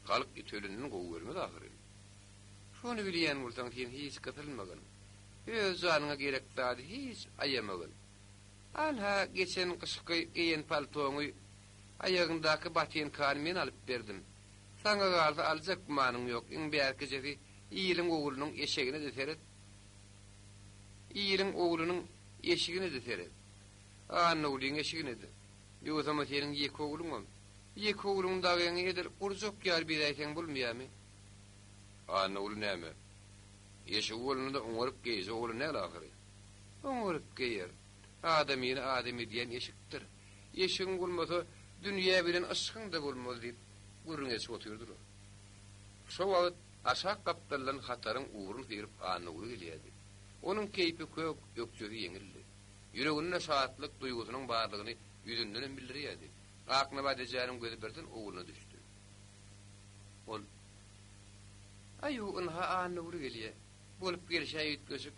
halk it ölünden gowy görmez ahyryn. Şony bilýän bolsaň sen hiç gysylmagyn. Öz janyňa gerek zady hiç aýamagyn. Anha, geçen gyşky geýen paltoňy, aýagyňdaky botinkany men alyp berdim. Saňa galsa aljak gümanyň ýok, iň bärkijesi iliň oglunyň eşegine-de seret. Iliň oglunyň eşigine-de seret. Annagulyň eşigine-de. Ýogsam-a seniň ýeke ogluňam. Ýeke ogluň dagyňy edil gurjak ýaly bezäýseň bolmaýamy? Annaguly näme? Eşigi bolanda-da oňaryp geýjek oglan däl ahyry. Oňaryp geýer. Adamyny adam edýän eşikdir. Eşigiň bolmasa, dünýä bilen yşgyň-da bolmaz diýip, gürrüň edişip otyrdylar. Şo wagt aşak gapdaldan hataryň ugruny syryp Annaguly gelýärdi. Onuň keýpi kök, ökjesi ýeňildi. Ýüreginde şatlyk duýgusynyň barlygyny ýüzündenem bildirýärdi. Aknabat ejäniň gözi birden ogluna düşdi. Ol, Aýu, ynha Annaguly gelýä. Bolup gelşä üýtgeşik.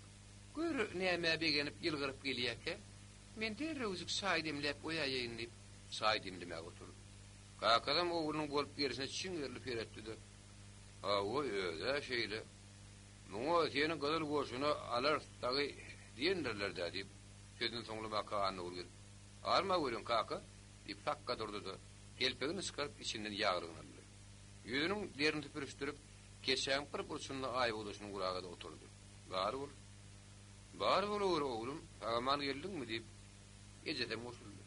Gör, nämä begenip, ýylgyryp gelýäkä? Men derrewjik çaý demläp goýaýaýyn diýip, çaý demlemäge oturdy. Kakasam oglunyň bolup gelşine çiňerilip seretdi-de, Hawa, öz-ä şeýle. Muňa seni Gyzyl goşuna alarys dagy diýendirler-dä diýip, sözüni soňlamaka Annaguly gelip, Alma welin, kaka, diýip, sakga durdy-da, telpegini çykaryp, içinden ýaglygyny aldy. Ýüzüniň derini süpürişdirip, keçäň bir burçunda aýbogdaşyny guraga-da oturdy. Bar bol. Bar bolaweri, oglum, sag-aman geldiňmi? diýip, ejesem goşuldy.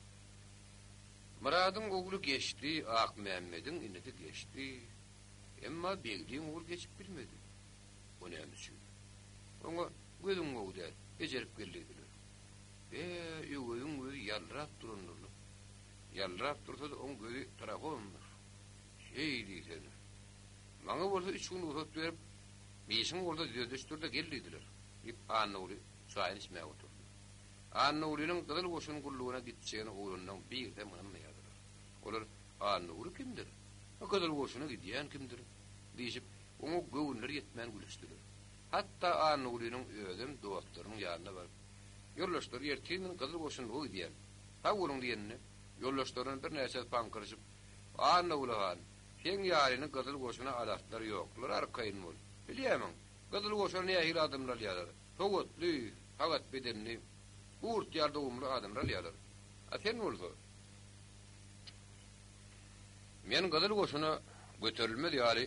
Myradyň ogly geçdi, Akmämmediň inisi geçdi. Emma Begliň ogly geçip bilmedi. O näme üçin? Oňa gözüň gowy däl, bejerip gel diýdiler. Be, Öweziň gözi ýaldyrap durandyr-la. Ýaldyrap dursa-da, oň gözi trahomdyr. Şeý diýsene. Maňa bolsa üç gün rugsat berip, Işiň bolsa düzedişdir-de gel diýdiler, diýip, Annaguly çaýyny içmäge oturdy. Annagulynyň Gyzyl goşun gullugyna gitjegine oglanlaryň birisem ynanmaýardylar. Olar, Annaguly kimdir? Gyzyl goşuna gidýän kimdir? diýşip, oňa göwünleri ýetmän gülüşdiler. Hatda Annagulynyň özem dostlarynyň ýanyna baryp, Ýoldaşlar, ertir men Gyzyl goşunlyga gidýän. Sag boluň diýeninde, ýoldaşlaryndan birnäçesi paňkyryşyp, Annaguly han, seň ýalyny Gyzyl goşuna alaslar ýoklar, arkaýyn bol. Bilýärmiň, Gyzyl goşuna nähili adamlar alýarlar? Sowatly. Sagat bedenli, gurt ýaly dogumly adamlar alýarlar. A sen bolsa. Men Gyzyl Goşuna göterilmez ýaly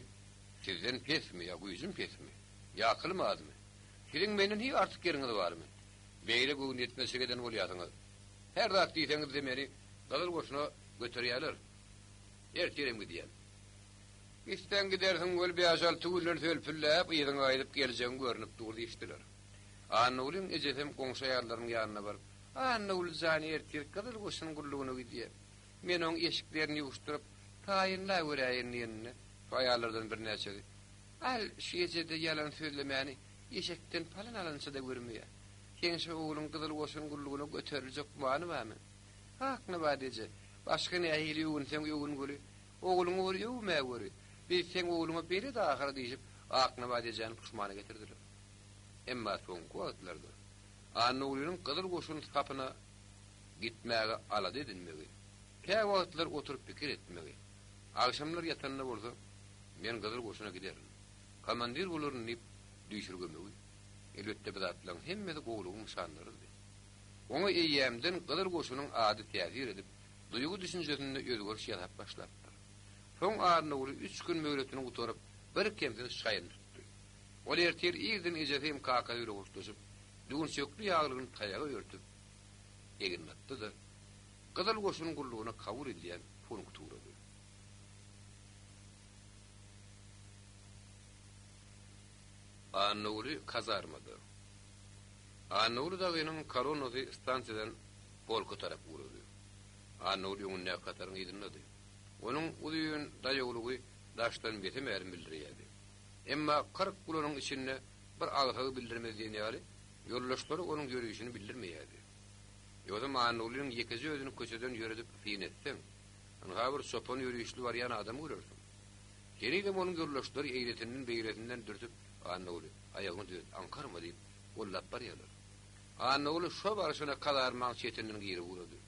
sizden pesmi ýa güýjüm pesmi? Ýa akylym azmy? Siziň menden hiý artyk ýeriňiz barmy? Beýle göwnüýetmezçilik eden bolýarsyňyz. Her zat diýseňiz-de meni Gyzyl Goşuna göterýärler. Ertirem gidýän. Gitseň gidersiň weli bäş-alty günden sölpülläp yzyňa gaýdyp geljegiň görnüp dur diýişdiler. Annagulyň ejesem goňşy aýallarynyň ýanyna baryp, Annaguly jan ertir Gyzyl Goşun gullugyna gidýär. Men oň eşiklerini ýuwuşdyryp, taýynlaweräýin diýeninde, şu aýallardan birnäçesi, Al, şu eje-de ýalan sözlemäni eşekden palan alynça-da görmeýär. Seň şu ogluň Gyzyl Goşun gullugyna göteriljek gümany barmy? Aknabat eje, başga nähili öwünseň öwün weli, ogluňy bir öwmäweri, biz seň ogluňa belet ahyry diýşip, Aknabat ejäni puşmana getirdiler. Emma soňky wagtlarda Annagulynyň Gyzyl Goşun sapyna gitmäge alada edinmegi, käwagtlar oturyp pikir etmegi, agşamlar ýatanda bolsa, Men Gyzyl Goşuna giderin, komandir bolaryn diýip düýşürgemegi, elbetde bu zatlaryň hemmesi gowulygyň nyşanlarydy. Oňa eýýämden Gyzyl Goşunyň ady täsir edip, duýgy-düşünjesinde özgeriş ýasap başlapdyr. Soň Annaguly üç gün möhletini gutaryp, birkemsiz şaýyny tutdy. Ol ertir irden ejesi hem kakasy bilen hoşlaşyp, düwünçekli ýaglygyny taýaga örtüp, egnine atdy-da, Gyzyl Goşun gullugyna kabul edilýän punkta ugrady. Annaguly kazarmada. Annaguly dagynyň kolonnasy stansiýadan polka tarap ugrady. Annaguly öňündäki hataryň yzyndady. Onuň uzyn daýawlygy daşdan mese-mälim bildirýärdi. Emma 40 gulanyň içinde bir agsagy bildirmez diýen ýaly, ýoldaşlary onuň ýörişini bildirmeýärdi. Ýogsam Annagulynyň ýekeje özüni köçeden ýöredip syn etseň, ynha bir çopan ýörişli barýan adamy görersiň. Henizem onuň ýoldaşlary eýlesinden-beýlesinden dürtüp, Annaguly, aýagyňy düzet, aňkarma diýip, gollap barýarlar. Annaguly şo barşyna kazarmaň çetinden girip ugrady.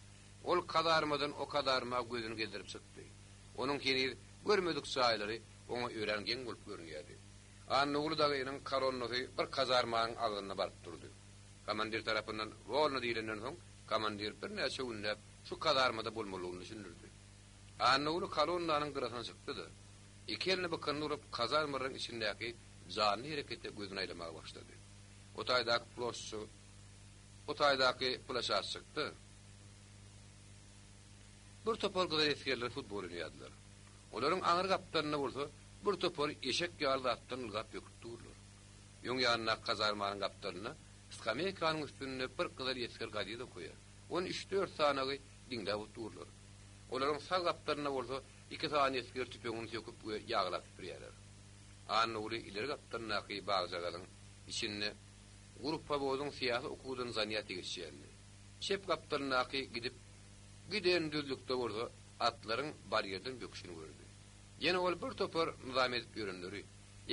Ol kazarmadan o kazarma gözüni gezdirip çykdy. Onuň heniz görmedik jaýlary oňa örän geň bolup görünýärdi. Annaguly dagynyň kolonnasy bir kazarmanyň agzynda baryp durdy. Komandir tarapyndan Wolno diýlenden soň, komandir birnäçe günläp şu kazarmada bolmalygyny düşündirdi. Annaguly kolonnanyň gyrasyna çykdy-da, iki elini bykynyna urup kazarmalaryň içindäki janly herekete gözüni aýlamaga başlady. O taýdaky ploşçy o taýdaky ploşatçykda bir topar gyzyl esgerler futbol oýnaýardylar. Olaryň aňry gapdalynda bolsa bir topar eşek ýaly zatdan ylgap böküp durlar. Öň ýanyndaky kazarmanyň gapdalynda skameýkanyň üstünde bir gyzyl esger gazet okaýar. Ony üç-dört sanagy diňläp oturlar. Olaryň sag gapdalynda bolsa iki sany esger tüpeňini söküp we ýaglap süpürýärler. Annaguly ileri gapdalyndaky bagjagazyň içinde gruppawozyň syýasy okuwdan zanýatiýa geçýänini, çep gapdalyndaky gidip giden düzlükde bolsa atlaryň barýerden böküşini gördi. Ýene ol bir topar nyzam edip ýörenleri,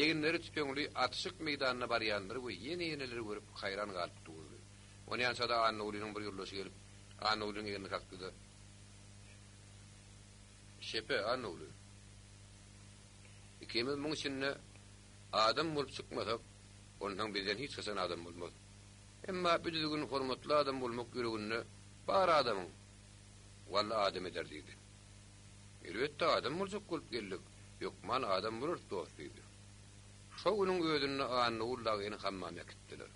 eginleri tüpeňli atyşyk meýdanyna barýanlary we ýene-ýeneleri görüp haýran galyp durdy. Onýança-da Annagulynyň bir ýoldaşy gelip, Annagulynyň egnine kakdy-da, Şepe, Annaguly, ikimiz muň içinde adam bolup çykmasak, onsoň bizden hiç haçan adam bolmaz. Emma bu düzgün hormatly adam bolmak ýüreginde bar adamyň, walla adam eder diýdi. Elbetde adam boljak bolup geldik, hökman adam bolarys dost diýdi. Şo günüň özünde Annagul dagyny hammama äkitdiler.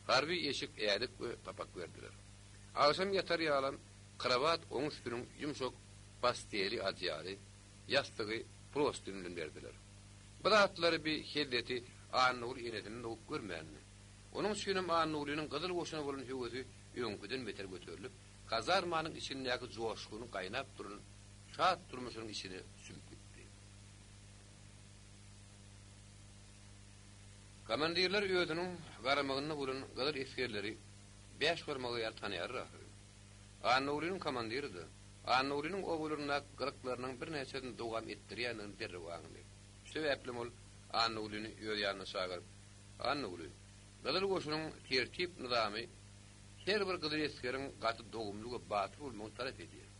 Harby eşik, ädik we papak berdiler. Agşam ýatar ýalam krowat oň üstüniň ýumşak pasteli odýaly, ýassygy prostyn bilen berdiler. Bu zatlary bi hezzeti Annaguly enesinden dogup görmändi. Onuň üçinem Annagulynyň gyzyl goşuna bolan höwesi öňküden beter göterilip, kazarmanyň içindäki joşguny gaýnap duran şat durmuşynyň içine sümüp gitdi. Komandirler özüniň garamagynda bolan gyzyl esgerleri bäş barmagy ýaly tanaýarlar ahyry. Annagulynyň komandiri-de, Annagulynyň obalaryndaky gylyklarynyň birnäçesini dowam etdirýändigini derrew aňdy. Şu sebäplem ol Annagulyny öz ýanyna çagyryp, Annaguly, Gyzyl goşunyň tertip-nyzamy her bir gyzyl esgeriň gaty dogumly we batyr bolmagyny talap edýär.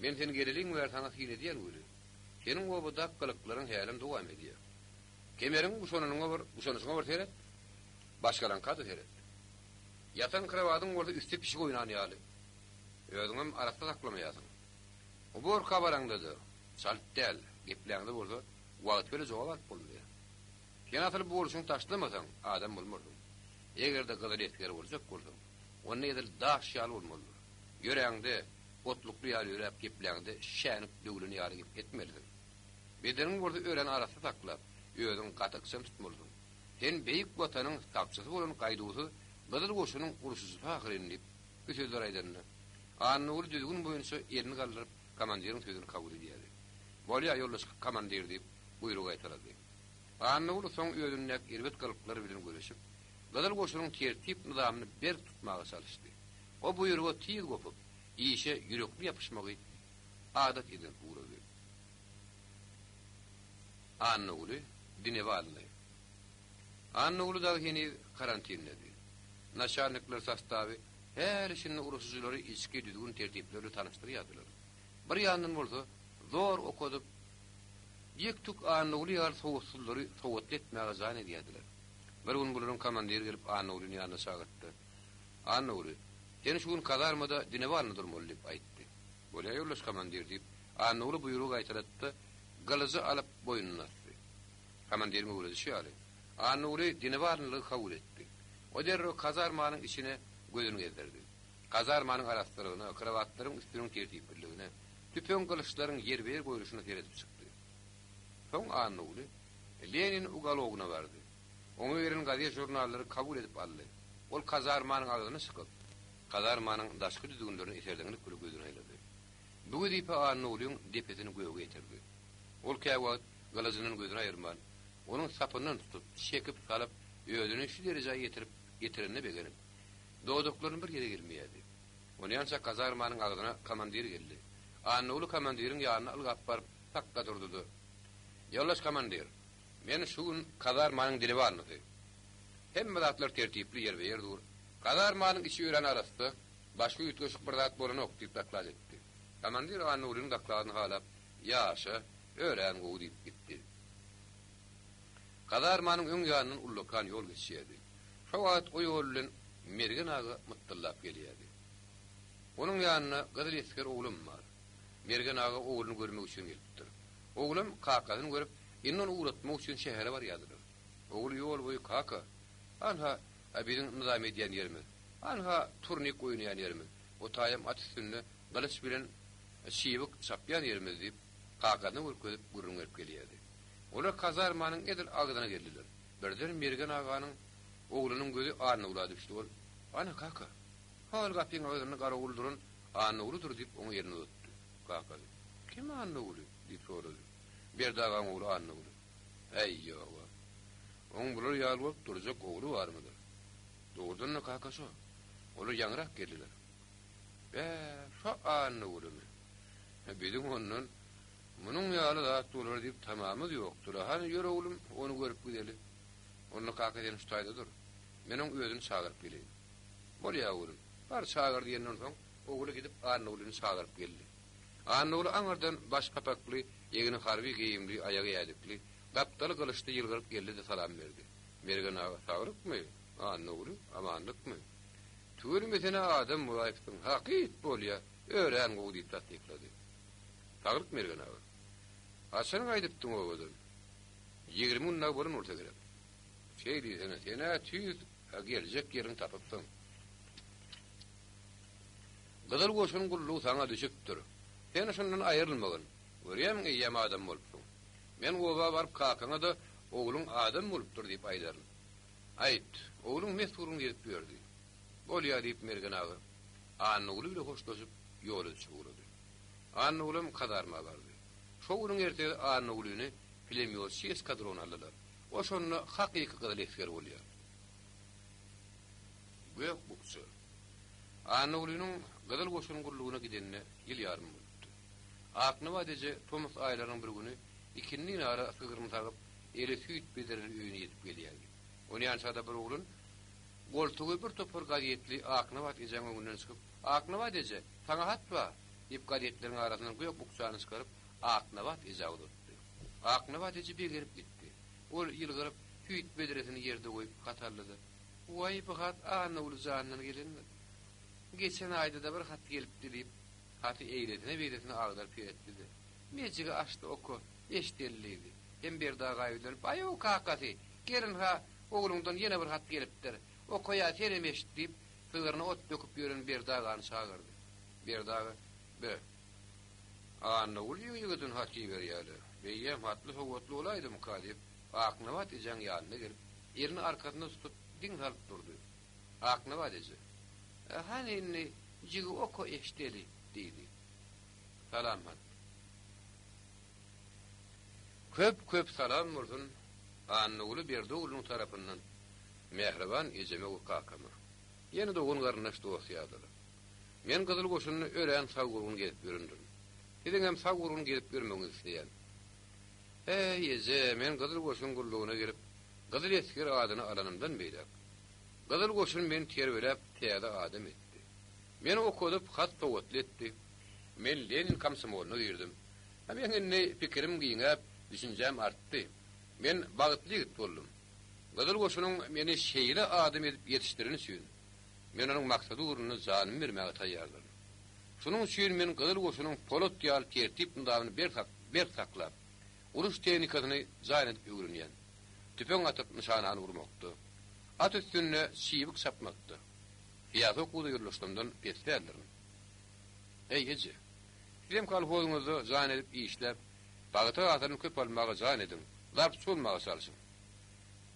Men sen geleliň bäri saňa syn edýän weli, seniň obadaky gylyklaryň hälem dowam edýär. Kemeriň guşanynyňa bir, guşanyşyňa bir seret, başgalaňka-da seret. Ýatan krowadyň bolsa üsti pişik oýnan ýaly. Özüňem arassa saklamaýarsyň. Uborka baraňda-da, çalt däl, gepläňde bolsa, wagty bile jogap alyp bolmaýar. Sen asyl bu bolşuňy taşlamasaň, adam bolmarsyň. Eger-de gyzyl esger boljak bolsaň, onda edil daş ýaly bolmalydyr. Ýöräňde, otlukly ýaly ýöräp, gepläňde şänik döwlen ýaly gep etmelisiň. Bedeniňi bolsa örän arassa saklap, özüňi gaty ykjam tutmalysyň. Sen beýik Watanyň sakçysy bolan gaýduwsyz Gyzyl Goşunyň urşujysy ahyryn diýip, bu sözleri aýdanda, Annaguly düzgün boýunça elini galdyryp, komandiriň sözüni kabul edýärdi. Bolýa, ýoldaş komandir diýip, buýrugy gaýtalady. Annaguly soň özündäki erbet gylyklar bilen göreşip, Gyzyl Goşunyň tertip-nyzamyny berk tutmaga çalyşdy. O buýruga tiz gopup, işe ýürekli ýapyşmagy adat edinip ugrady. Annaguly Dinebe alyndy. Annaguly dagy heniz karantindedi. Naçalnikler sostawy häli-şindi uruşyjylary içki düzgün-tertipler bilen tanyşdyrýardylar. Bir ýandan bolsa, zor okadyp, ýek-tük Annaguly ýaly sowatsyzlary sowatly etmäge jan edýärdiler. Bir gün bularyň komandiri gelip Annagulyny ýanyna çagyrtdy. Annaguly, sen şu gün kazarmada Dinebe alynda durmaly diýip aýtdy. Bolýa, ýoldaş komandir, diýip, Annaguly buýrugy gaýtalady-da, gylyjy alyp boýnuna asdy. Komandiriň öwredişi ýaly, Annaguly dinewarlylygy kabul etdi. O derrew kazarmanyň içine gözüni gezdirdi. Kazarmanyň arassalygyna, krowatlaryň üstüniň tertipliligine, tüpeň-gylyçlaryň ýerbe-ýer goýluşyna seredip çykdy. Soň Annaguly Lenin ugologyna bardy. Oňa gelen gazet-žurnallary kabul edip aldy. Ol kazarmanyň agzyna çykyp, kazarmanyň daşky düzgünlerine eserdeňlik bilen gözüni aýlady. Bu wezipe Annagulyň depesini göge ýetirdi. Ol käwagt gylyjyndan gözüni aýyrman, onuň sapyndan tutup, çekip salyp, özüni şu derejä ýetirip ýetirenine begenip, dodaklaryny bir ýere gelmeýärdi. Onýança kazarmanyň agzyna komandir geldi. Annaguly komandiriň ýanyna ylgap baryp, sakga durdy-da, Ýoldaş komandir, men şu gün kazarmanyň dilewarnysy. Hemme zatlar tertipli, ýerbe-ýer dur. Kazarmanyň içi örän arassa, başga üýtgeşik bir zat bolanok, diýip doklad etdi. Komandir Annagulynyň dokladyny halap, Ýaşa, örän gowy diýip gitdi. Kazarmanyň öň ýanyndan ullakan ýol geçýärdi. Şo wagt o ýol bilen Mergen aga mytdyllap gelýärdi. Onuň ýanynda gyzyl esger oglam bar. Mergen aga ogluny görmek üçin gelipdir. Oglam kakasyny görüp, indi ony ugratmak üçin şähere barýardylar. Ogly ýol boýy Kaka, anha, biziň nyzam edýän ýerimiz. Anha, turnik oýnaýan ýerimiz. O taýam at üstünde gylyç bilen çybyk çapýan ýerimiz diýip, kakasyna görkezip gürrüň berip gelýärdi. Olar kazarmanyň edil agzyna geldiler. Birden Mergen aganyň oglunyň gözi Annagula düşdi. Ol, Ana, kaka, hol gapyň agzynda garawul duran Annagulydyr diýip, oňa elini uzatdy. Kakasy, Kim Annaguly? diýip sorady. Berdi agaň ogly Annaguly. Äý, ýog-a. Oň bular ýaly bolup durjak ogly barmydyr? Dogrudan-da, kaka şo. Olar ýaňyrak geldiler. Bä, şo Annagulymy? Biziň ondan munuň ýaly zat bolar diýip tamamyz ýokdy-la. Hany, ýör oglum, ony görüp gideli. Onda kaka sen şu taýda dur. Men oň özüni çagyryp geleýin. Bolýa oglum, bar çagyr diýenden soň, ogly gidip Annagulyny çagyryp geldi. Annaguly aňyrdan baş papakly, egni harby geýimli, aýagy ädikli, gapdaly gylyçly ýylgyryp geldi-de salam berdi. Mergen aga, saglykmy? Annaguly, amanlykmy? Tüweleme sen-ä adam bolaýypsyň, hakyt bolýa, örän gowy diýip tassyklady. Saglyk Mergen aga. Haçan gaýdypdyň obadan? 20 gün dagy bolan bolsa gerek. Şeý diýsene, sen-ä tüýs geljek ýeriňi tapypsyň. Gyzyl goşun gullugy saňa düşüpdir. Sen şundan aýrylmagyn. Görýämiň eýýäm adam bolupsyň. Men oba baryp kakaňa-da ogluň adam bolupdyr diýip aýdaryn. Aýt, ogluň mes gürrüň gezip ýördi. Bolýa, diýip, Mergen aga Annaguly bile hoşlaşyp, ýola düşüp ugrady. Annagulam kazarma bardy. Şo günüň ertesi Annagulyny plemýotçy eskadrona aldylar. O şonda hakyky gyzyl esger bolýar. Gök bukja. Annagulynyň Gyzyl goşun gullugyna gidenine ýyl ýarym bolupdy. Aknabat eje tomus aýlarynyň bir güni ikindinara sygryny sagyp, eli süýt bedreli öýüne ýetip gelýärdi. Onýança-da bir oglan goltugy bir topar gazetli Aknabat ejäň öňünden çykyp, Aknabat eje, saňa hat bar! diýip, gazetleriň arasyndan gök bukjany çykaryp, Aknabat ejä uzatdy. Aknabat eje begenip gitdi. Ol ýylgyryp, süýt bedresini ýerde goýup, hat aldy-da. Waý, bu hat Annaguly jandan gelendir. Geçen aýda-da bir hat gelipdi diýip, haty eýlesine-beýlesine agdaryp seretdi-de, Mejigi açdy oka, eşideli diýdi. Hem Berdi aga ýüzlenip, Aýow, kakasy, gelin-ha, ogluňdan ýene bir hat gelipdir. Okaýa, senem eşit diýip, sygyryna ot döküp ýören Berdi agany çagyrdy. Berdi aga, Be, Annaguly ýigidin hat iberýä-le, beýýäm hatly-sowatly bolaýdymyka diýip, Aknabat ejäň ýanyna gelip, elini arkasynda tutup, diň salyp durdy. Aknabat eje, Hany indi jigi oka eşdeli, diýdi. Salam hat. Köp-köp salam bolsun Annaguly Berdioglunyň tarapyndan mähriban ejeme we kakama. Ýene dogan-garyndaş dost-ýarlara. Men Gyzyl Goşunda örän sag-gurgun gezip ýörendirin. Siziňem sag-gurgun gezip ýörmegiňizi isleýän. Äý, eje, men Gyzyl Goşun gullugyna gelip, Gyzyl esger adyny alanymdan beýläk, Gyzyl Goşun meni terbiýeläp täze adam etdi. Meni okadyp, hat-sowatly etdi. Men Lenin komsomolyna girdim. Meň indi pikirim giňäp, düşünjäm artdy. Men bagtly ýigit boldum. Gyzyl Goşunyň meni şeýle adam edip ýetişdireni üçin, men onuň maksady ugrunda janymy bermäge taýýardyryn. Şunuň üçin men Gyzyl Goşunyň polat ýaly tertip-nyzamyny berk saklap, uruş tehnikasyny jaýyn edip öwrenýän. Tüpeň atyp nyşanany urmakda, at üstünde çybyk çapmakda, syýasy okuwda ýoldaşlarymdan pes däldirin. Eý, eje! Sizem kolhozyňyzda jan edip işläp, pagta hasylyny köp almaga jan ediň, zarpçy bolmaga çalşyň.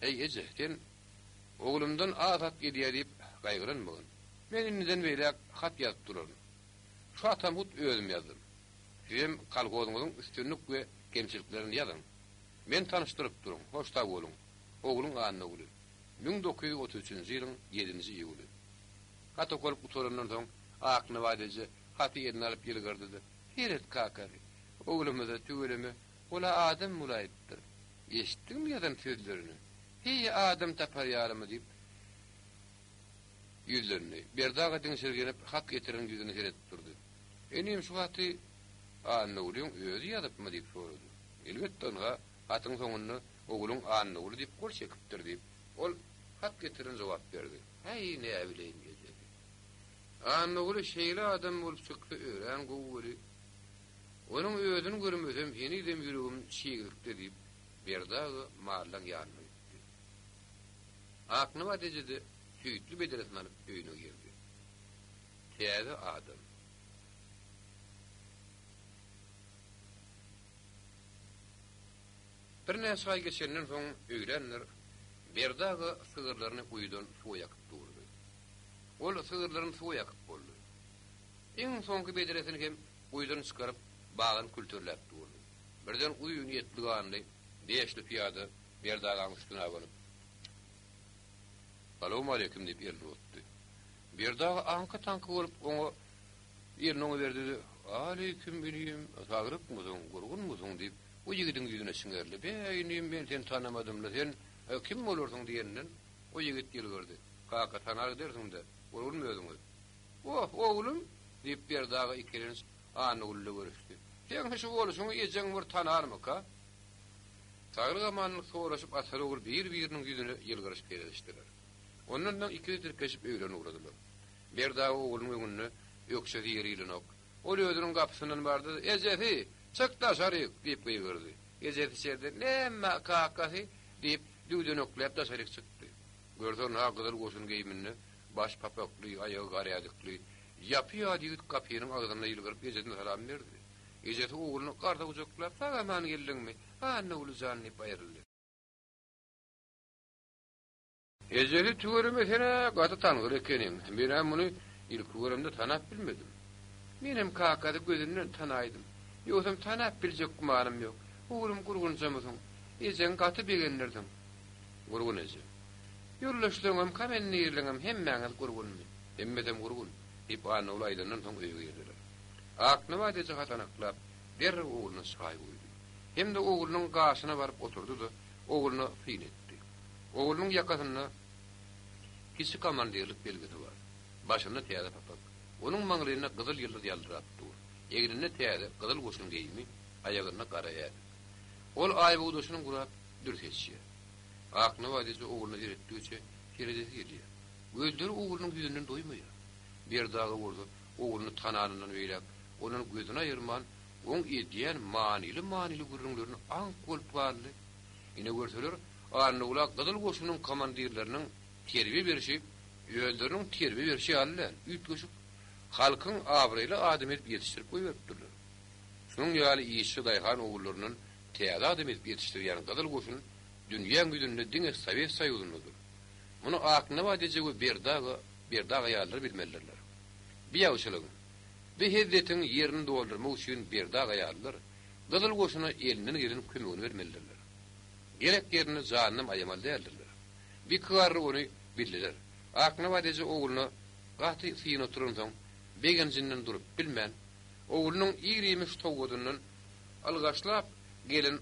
Eý, eje, sen Oglumdan az hat gelýär diýip gaýgyranmagyn. Men indiden beýläk hat ýazyp duraryn. Şu hatam hut özüm ýazdym. Sizem kolhozyňyzyň üstünlik we kemçiliklerini ýazyň. Meni tanyşdyryp duruň. Hoş sag boluň. Ogluň Annaguly. 1933-nji ýylyň ýedinji iýuly. Hat okalyp gutarandan soň, Aknabat eje haty eline alyp ýylgyrdy-da, Seret, kakasy, oglumyz-a tüweleme, ol-a adam bolaýypdyr. Eşitdiňmi ýazan sözlerini? Heý, adam tapar ýalymy diýip, ýüzlendi. Berdi aga diňşirgenip, hat getireniň ýüzüne seredip durdy. Inim, şu haty Annagulyň özi ýazypmy? diýip sorady. Elbetde, ynha, hatyň soňunda Ogluň Annaguly diýip gol çekipdir, diýip, ol hat getiren jogap berdi. Häý, näbileýin, ejesi. Annaguly şeýle adam bolup çyksa örän gowy weli, onuň özüni görmesem henizem ýüregim çiglikde diýip, Berdi aga mallaň ýanyna gitdi. Aknabat eje-de süýtli bedresini alyp öýüne girdi. Täze adam. Birnäçe aý geçenden soň öýlänler Berdi aga sygyrlaryny guýudan suwa ýakyp durdy. Ol sygyrlaryny suwa ýakyp boldy. Iň soňky bedresini hem guýudan çykaryp, bagyny külterläp durdy. Birden uzyn etli-ganly, deşli pyýada Berdi agaň üstüne abanyp, Salowmaleýkim diýip elini uzatdy. Berdi aga aňka-taňka bolup oňa elini oňa berdi-de, Aleýkim inim, saglykmysyň, gurgunmysyň diýip, o ýigidiň ýüzüne çiňerildi. Be, inim, men seni tanamadym-la, sen kim bolarsyň diýenden, o ýigit ýylgyrdy. Kaka, tanar gidersiň-dä, gurgunmy özüňiz? Oh, oglum! diýip, Berdi aga ikilenç Annaguly ile görüşdi. Seň şu bolşuňy ejeň bir tanarmyka? Saglyk-amanlyk soraşyp ataly-ogul bir-biriniň ýüzüne ýylgyryşyp seredişdiler. Ondan soň ikisi tirkeşip öýlerine ugradylar. Berdi aga oglunyň öňünde ökjesi ýeri ilenok. Ol özüniň gapysyndan bardy-da, Ejesi! Çyk daşaryk! diýip gygyrdy. Ejesi içerden, Näme, kakasy? diýip, düwdenekläp daşaryk çykdy. Görse, ynha gyzyl goşun geýiminde, baş papakly, aýagy gar ädikli, ýapy-ýaly ýigit gapynyň agzynda ýylgyryp ejesine salam berdi. Ejesi ogluny garsa gujaklap, Sag-aman geldiňmi, Annaguly jan diýip aýryldy. Ejesi tüweleme sen-ä gaty tanygyr ekeniň. Men-ä muny ilki göremde tanap bilmedim. Menem kakasy gözünden tanaýdym. Ýogsam tanap biljek gümanym ýok. Oglum gurgunjamysyň? Ejeňi gaty begendirdiň. Gurgun eje. Ýoldaşlaryňam, komendirleňem hemmäňiz gurgunmy? Hemmesem gurgun, diýip Annaguly aýdandan soň öýe girdiler. Aknabat eje hasanaklap, derrew ogluna çaý guýdy. Hem-de oglunyň gaşyna baryp oturdy-da, ogluna syn etdi. Oglunyň ýakasynda kiçi komandirlik belgisi bar. Başynda täze papak. Onuň maňlaýynda gyzyl ýyldyz ýaldyrap dur. Egninde täze gyzyl goşun geýimi, aýagynda gara ädik. Ol aýbogdaşyny gurap, dür seçýär. Aknabat eje ogluna seretdigiçe. Seredesi gelýär. Gözleri oglunyň ýüzünden doýmaýar. Berdi aga bolsa ogluny tananyndan beýläk ondan gözüni aýyrman, oň edýän manyly-manyly gürrüňlerine aňk bolup galdy. Ine görseler, Annagula Gyzyl Goşunyň komandirleriniň terbiýe berşi özleriniň terbiýe berşi ýaly däl, üýtgeşik. Halkyň abraýly adamy edip ýetişdirip goýberipdirler. Şunuň ýaly işçi-daýhan ogullaryndan täze adam edip ýetişdirýän Gyzyl Goşun dünýäň ýüzünde diňe Sowet Soýuzyndadyr. Muny Aknabat eje we Berdi aga, Berdi aga ýalylar bilmelidirler. Bi ýagşylygyň, bi hezzetiň ýerini doldurmak üçin Berdi aga ýalylar Gyzyl Goşuna elinden gelen kömegini bermelidirler. Gerek ýerinde janynam aýamaly däldirler. Bi iki garry ony bildiler. Aknabat eje ogluna gaty syn oturansoň, begenjinden durup bilmän, oglunyň ir-iýmiş sowgadyndan ylgaşlap gelen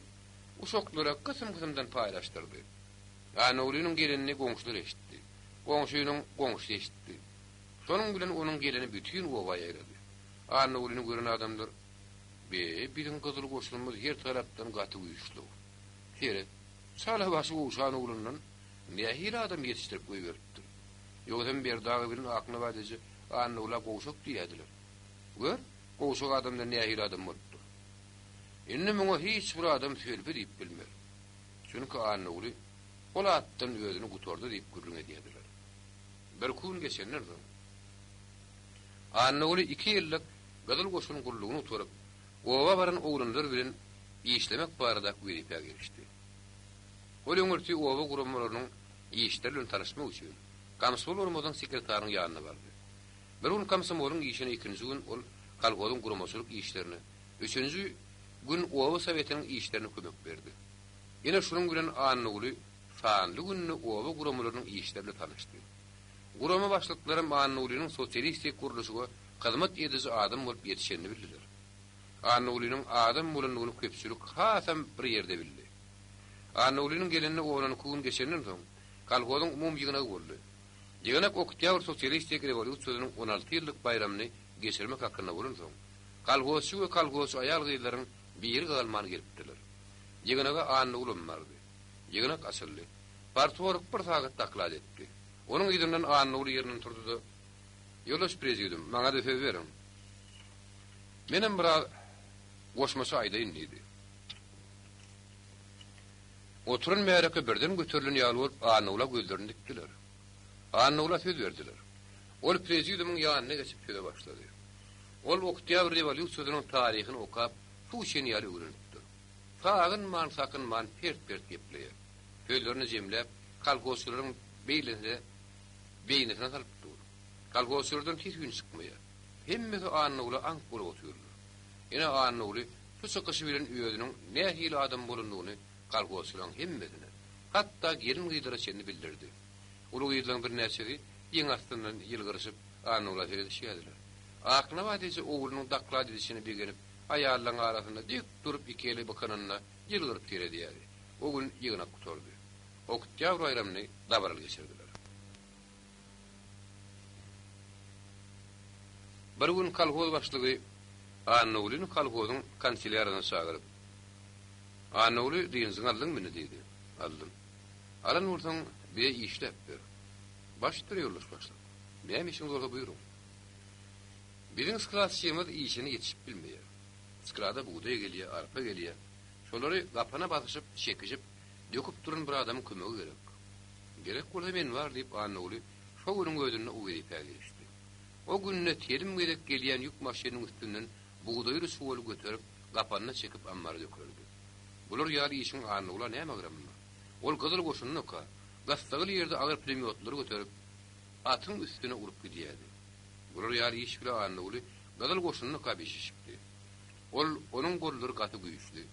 uşaklara gysym-gysymdan paýlaşdyrdy. Annagulynyň gelenini goňşular eşitdi. Goňşynyň goňşusy eşitdi. Şonuň bilen onuň geleni bütin oba ýaýrady. Annagulyny gören adamlar, Be, biziň gyzyl goşunymyz her tarapdan gaty güýçli-ow. Seret, çala başy gowşan oglundan nähili adam ýetişdirip goýberipdir. Ýogsam Berdi aga bilen Aknabat eje Annagula gowşak diýýärdiler. Gör, gowşak adamdan nähili adam bolupdyr. Indi muňa hiç bir adam sölpi diýip bilmez. Çünki Annaguly ol atdan özüni gutardy diýip gürrüň edýärdiler. Birki gün geçenden soň, Annaguly iki ýyllyk Gyzyl Goşun gullugyny gutaryp, oba baran oglanlar bilen işlemek baradaky wezipä girişdi. Ol öňürti oba guramalarynyň işleri bilen tanyşmak üçin, komsomol guramasynyň sekretarynyň ýanyna bardy. Bir gün komsomolyň işine, ikinji gün ol kolhozyň guramaçylyk işlerine, üçünji gün oba sowetiniň işlerine kömek berdi. Ine şunuň bilen Annaguly sanly günde oba guramalarynyň işleri bilen tanyşdy. Gurama başlyklaram Annagulynyň sosialistik gurluşyga hyzmat ediji adam bolup ýetişenini bildiler. Annagulynyň adam bolandygyny köpçülik hasam bir ýerde bildi. Annagulynyň gelenine onunky gün geçenden soň, kolhozyň umumy ýygnagy boldy. Ýygnak Oktýabr sosialistik rewolýusiýasynyň 16 ýyllyk baýramyny geçirmek hakynda bolansoň, kolhozçy we kolhozçy aýal-gyzlaryň biri galman gelipdiler. Ýygnaga Annagulam bardy. Ýygnak açyldy. Partorg bir sagat doklad etdi. Onuň yzyndan Annaguly ýerinden turdy-da, Ýoldaş prezidium, maňa-da söz beriň. Menem biraz goşmaça aýdaýyn diýdi. Oturan märeke birden göterilen ýaly bolup Annagula gözlerini dikdiler. Annagula söz berdiler. Ol prezidiumyň ýanyna geçip söze başlady. Ol Oktýabr rewolýusiýasynyň taryhyny okap, suw içen ýaly öwrenipdir. Sagynman-sakynman pert-pert gepleýär. Sözlerini jemläp, kolhozçylaryň beýlesine beýnisine salyp dur. Kolhozçylardan ses-üýn çykmaýar. Hemmesi Annagula aňk bolup otyrlar. Ine Annaguly şu çykyşy bilen özüniň nähili adam bolandygyny kolhozçylaryň hemmesine, hatda gelin-gyzlara çenli bildirdi. Uly gyzlaryň birnäçesi ýeň astyndan ýylgyryşyp Annagula seredişýärdiler. Aknabat eje oglunyň doklad edişine begenip, aýallaryň arasynda dik durup iki eli bykanynda ýylgyryp seredýärdi. O gün ýygnak gutardy. Oktýabr baýramyny dabaraly geçirdiler. Bir gün kolhoz başlygy Annagulyny kolhozyň kanselýariýasyna çagyryp, Annaguly, dynjyňy aldyňmy indi? diýdi. Aldym. Alan bolsaň, bize işläp ber. Baş üstüne, ýoldaş başlyk. Näme işiňiz bolsa buýruň. Biziň skladçymyz işine ýetişip bilmeýär. Sklada bugdaý gelýär, arpa gelýär. Şolary gapana basyşyp, çekişip, döküp duran bir adamyň kömegi gerek. Gerek bolsa men bar, diýip, Annaguly şo günüň özünde o wezipä girişdi. O günde telim gezek gelýän ýük maşynynyň üstünden bugdaýly çuwaly göterip, gapanyna çekip ammara dökerdi. Bular ýaly işiň Annagula näme agramy bar? Ol Gyzyl goşundaka, gyssagly ýerde agyr pulemýotlary göterip, atyň üstüne urup gidýärdi. Bular ýaly iş bile Annaguly Gyzyl goşundaka bişişipdi. Ol, onuň gollary gaty güýçli.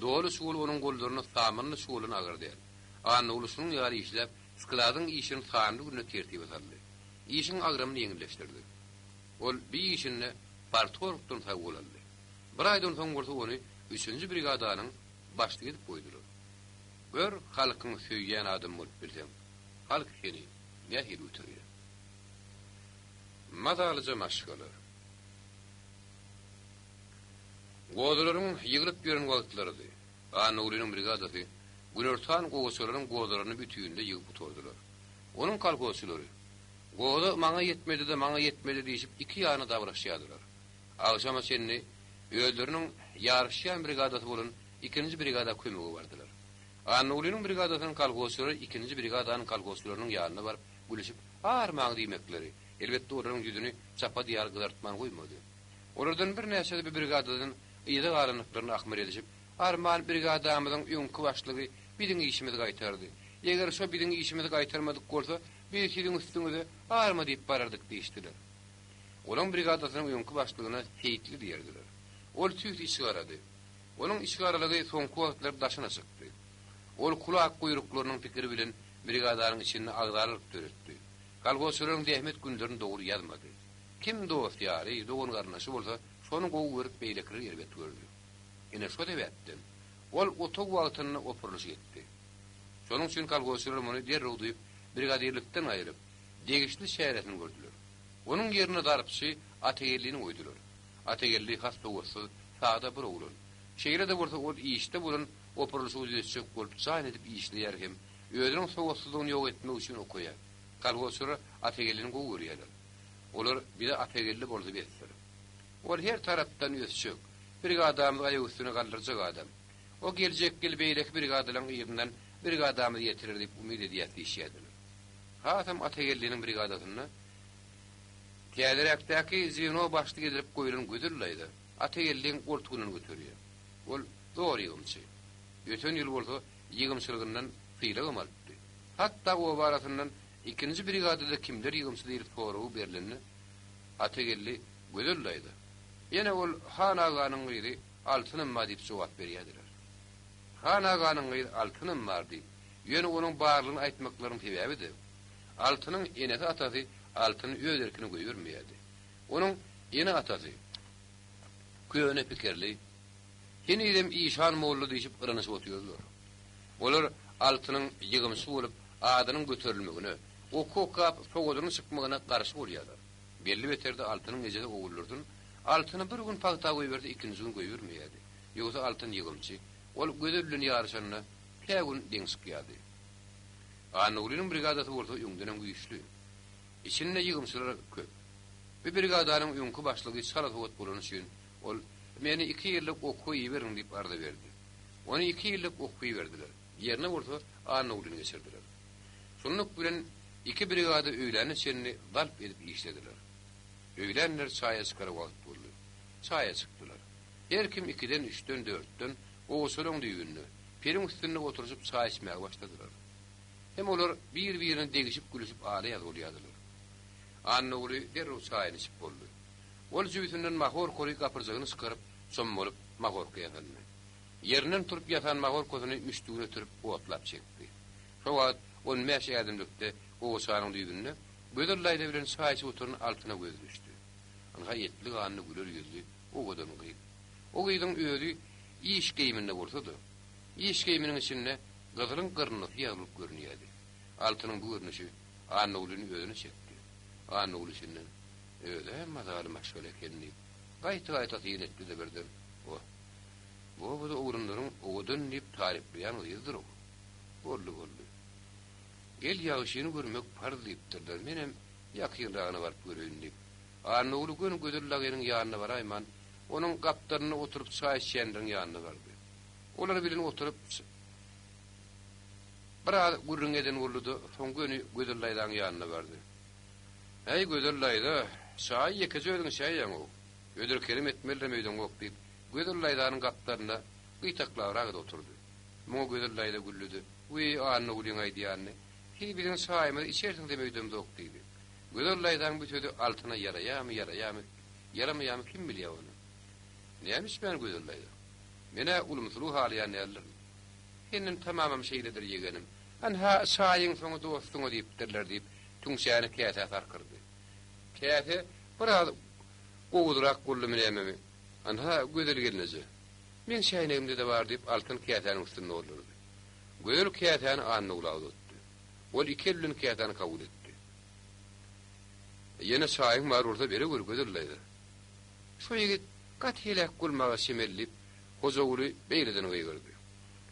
Doly çuwal onuň gollaryna samanly çuwaldan agyr däl. Annaguly şunuň ýaly işläp, skladyň işini sanly günde tertibe saldy. Işiň agramyny ýeňilleşdirdi. Ol bi işinde partorgdan sag bol aldy. Bir aýdan soň bolsa ony üçünji brigadanyň başlygy edip goýdular. Gör, halkyň söýýän adamy bolup bilseň, halk seni nähili göterýär. Mazalyja maşgala. Gozularyň ýygryp ýören wagtlarydy. Annagulynyň brigadasy. Günortan gowaçalaryň gozalaryny bütinleý ýygyp gutardylar. Onuň kolhozçylary, Goza maňa ýetmedi-de, maňa ýetmedi diýşip iki ýana dabyraşýardylar. Agşama çenli özleriniň ýaryşýan brigadasy bolan ikinji brigada kömege bardylar. Annagulynyň brigadasynyň kolhozçylary ikinji brigadanyň kolhozçylarynyň ýanyna baryp, gülüşip, Armaň diýmekleri, elbetde, olaryň ýüzüni çapady ýaly gyzartman goýmady. Olardan birnäçesi bu brigadadan yza galandyklaryny ahmyr edişip, Arman brigadamyzyň öňki başlygy biziň işimizi gaýtardy. Eger şo biziň işimizi gaýtarmadyk bolsa, biz siziň üstüňize arma diýip barardyk diýişdiler. Olaň brigadasynyň öňki başlygyna Seýitli diýerdiler. Ol tüýs içigarady. Onuň içigaralygy soňky wagtlar daşyna çykdy. Ol kulak guýruklarynyň pikiri bilen brigadanyň içinde agzalalyk döretdi. Kolhozçylaryň zähmet günlerini dogry ýazmady. Kim dost-ýary, dogan-garyndaşy bolsa, şony gowy görüp beýlekileri erbet gördi. Ine şo sebäpden, ol otag wagtynda opurylyşyk etdi. Şonuň üçin kolhozçylar muny derrew duýup, brigadirlikden aýryp, degişli çäresini gördüler. Onuň ýerine zarpçy Atageldini goýdular. Atageldi has sowatsyz, sada bir oglan. Şeýle-de bolsa ol işde bolan opurylyşygy düzetjek bolup jan edip işleýär hem özüniň sowatsyzlygyny ýok etmek üçin okaýar. Kolhozçylar Atageldini gowy görýärler. Olar bize Atageldi bolsa besdir. Ol her tarapdan ösjek, brigadamyzy aýak üstüne galdyrjak adam. O geljek ýyl beýleki brigadalaryň yzyndan brigadamyzy ýetirer diýip umyt edýäs diýişýärdiler. Hasam Atageldiniň brigadasynda täzeräkdäki zweno başlyk edilip goýlan Gözel daýza Atageldiň goltugyndan göterýär. Ol zor ýygymçy. Öten ýyl bolsa ýygymçylygyndan sylagam alypdy. Hatda oba arasyndan ikinji brigadada kimler ýygymçy diýlip soragy berlende Atageldi Gözel daýza. Ýene ol Han aganyň gyzy Altynam bar diýip jogap berýärdiler. Han aganyň gyzy Altynam bar diýip, ýöne onuň barlygyny aýtmaklarynyň sebäbi-de, Altynyň enesi-atasy Altyny öz erkine goýbermeýärdi. Onuň ene-atasy köne pikirli, henizem işan molla diýşip yranyşyp otyrdylar. Olar Altynyň ýygymçy bolup, adynyň göterilmegine, okuw okap, sowadynyň çykmagyna garşy bolýarlar. Belli beterdi Altynyň ejesi Oguldursun Altyny bir gün pagta goýberse ikinji gün goýbermeýärdi. Ýogsa Altyn ýygymçy. Ol Gözel bilen ýaryşanda kä gün deň çykýardy. Annagulynyň brigadasy bolsa öňdenem güýçli. Içinde ýygymçylar köp. Bu brigadanyň öňki başlygy çalasowat bolany üçin ol Meni iki ýyllyk okuwa iberiň diýip arza berdi. Ony iki ýyllyk okuwa iberdiler. Ýerine bolsa Annagulyny geçirdiler. Şunluk bilen iki brigada öýläne çenli zalp edip işlediler. Öýlänler çaýa çykara wagt boldy. Çaýa çykdylar. Her kim ikiden, üçden, dörtden gowaçalaň düýbünde, periň üstünde oturyşyp çaý içmäge başladylar. Hem olar bir-birine degişip-gülüşip ala-ýaz bolýardylar. Annaguly derrew çaýyny içip boldy. Ol jübüsinden mahorkaly gapyrjagyny çykaryp, çommalyp mahorka ýasandy. Ýerinden turup ýasan mahorkasyny müşdügine sürüp otlap çekdi. Şo wagt on bäş ädimlikde gowaçanyň düýbünde Gözel daýza bilen çaý içip oturan Altyna gözi düşdi. Ynha etli-ganly güler ýüzli, owadan gyz. O gyzyň özi iş geýiminde bolsa-da, iş geýiminiň içinde gyzylyň gyrnysy ýazylyp görünýärdi. Altynyň bu görnüşi Annagulyny özüne çekdi. Annaguly içinden, Öz-ä mazaly maşgala eken diýip, gaýta-gaýta syn etdi-de birden, Wah, bu obada oglanlaryň owadan diýip taryplaýan gyzydyr-ow. Boldy, boldy. Gel ýagşyny görmek parz diýipdirler, menem ýakynragyna baryp göreýin diýip, Annaguly göni Gözel dagynyň ýanyna baraýman, onuň gapdalynda oturyp çaý içýänleriň ýanyna bardy. Olar bilen oturyp biraz gürrüň eden boldy-da, soň göni Gözel daýzaň ýanyna bardy. Äý, Gözel daýza, çaýy ýekeje özüň içäýýäň-ow. Hödür-kerem etmelidirem öýdeňok diýip, Gözel daýzanyň gapdalynda gytaklabrak oturdy. Muňa Gözel daýza güldi-de, Wiý, Annagulyň aýdýanyny, siz biziň çaýymyzy içersiňizem öýdemzok diýdi. Gözel daýzaň bu sözi Altyna ýaraýamy, ýaraýamy, ýaramaýamy kim bilýär ony. Näme içmän Gözel daýza? Men-ä ulumsylygy halaýan däldirin. Senden tamamam şeýledir ýegenim. Anha, çaýyň soňy dostuňa diýipdirler diýip, tüňçäni käsä sarkyrdy. Käse biraz gowuzrak boldumy nämemi? Anha, Gözel gelneje. Meň çäýnegimde-de bar, diýip, Altyn käsäniň üstüni doldurdy. Gözel käsäni Annagula uzatdy. Ol iki el bilen käsäni kabul etdi. Ýene çaýyň bar bolsa berewer, Gözel daýza. Şo ýigit gaty heläk bolmaga çemeli, diýip, Hojaguly beýleden gygyrdy.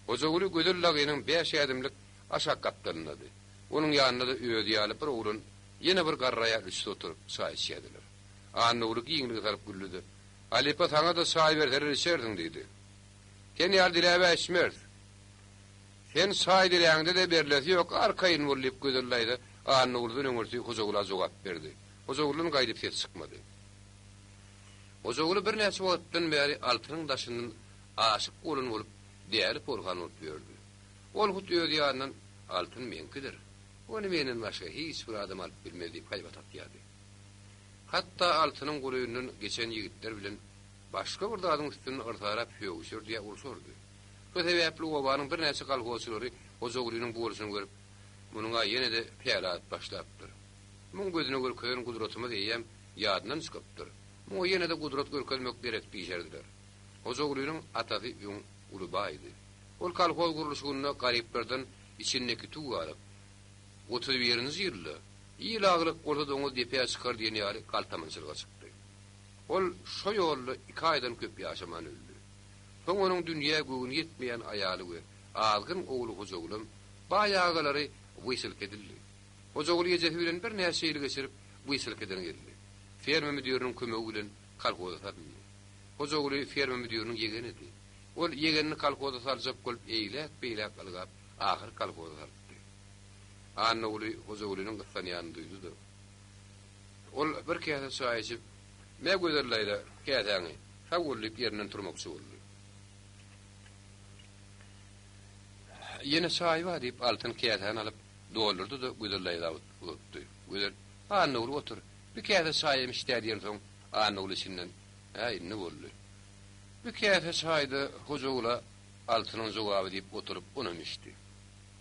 Hojaguly Gözel dagynyň bäş ädimlik aşak gapdalyndady. Onuň ýanynda-da özi ýaly bir oglan, ýene bir garry aýal üçüsi oturyp, çaý içýärdiler. Annaguly giňlige salyp güldi-de, Halypa, saňa-da çaý berseler içersiň diýdi. Sen ýaly diläb-ä içmeris. Sen çaý diläňde-de berlesi ýok, arkaýyn bol diýip, Gözel daýza Annagulydan öňürti Hojagula jogap berdi. Hojagulydan gaýdyp ses çykmady. Hojaguly birnäçe wagtdan bäri Altynyň daşyndan aşyk bolan bolup, däli porhan bolup ýördi. Ol hut öz ýanyndan Altyn meňkidir. Ony menden başga hiç bir adam alyp bilmez diýip haýbat atýardy. Hatda Altynyň golaýyndan geçen ýigitler bilen başga bir zadyň üstünde yrsarap sögüşerdi ýa urşardy. Şo sebäpli obanyň birnäçe kolhozçylary Hojagulynyň bu bolşuny görüp, Munuň-a ýene-de päli azyp başlapdyr. Muň gözüne görkezen gudratymyz eýýäm ýadyndan çykypdyr. Muňa ýene-de gudrat görkezmek gerek diýşerdiler. Hojagulynyň atasy öň uly baýdy. Ol kolhoz gurluşygynda garyplardan içindeki tüw alyp, 31-nji ýylda, Il aglyk bolsa doňuz depä çykar diýen ýaly galtamançylyga çykdy. Ol şo ýolda iki aýdan köp ýaşaman öldi. Soň onuň dünýä göwni ýetmeýän aýaly we azgyn ogly Hojagulam baý agalary wysilka edildi. Hojaguly ejesi bilen birnäçe ýyl geçirip, wysilkadan geldi. Ferma müdiriniň kömegi bilen kolhoza salyndy. Hojaguly ferma müdiriniň ýegenidi. Ol ýegenini kolhoza saljak bolup eýläk-beýläk ylgap, ahyry kolhoza salypdy. Annaguly Hojagulynyň gyssanýanyny duýdy-da. Ol bir käse çaý içip, Me Gözel daýza, käsäňi, sag bol diýip ýerinden turmakçy boldy. Ýene çaý bar diýip, Altyn käsäni alyp, doldurdy-da Gözel daýza uzatdy. Gözel, Annaguly otur, bir käse çaýam iç-dä diýensoň, Annaguly içinden, Hä, indi boldy. Bir käse çaýda Hojagula Altynyň jogaby diýip oturyp, onam içdi.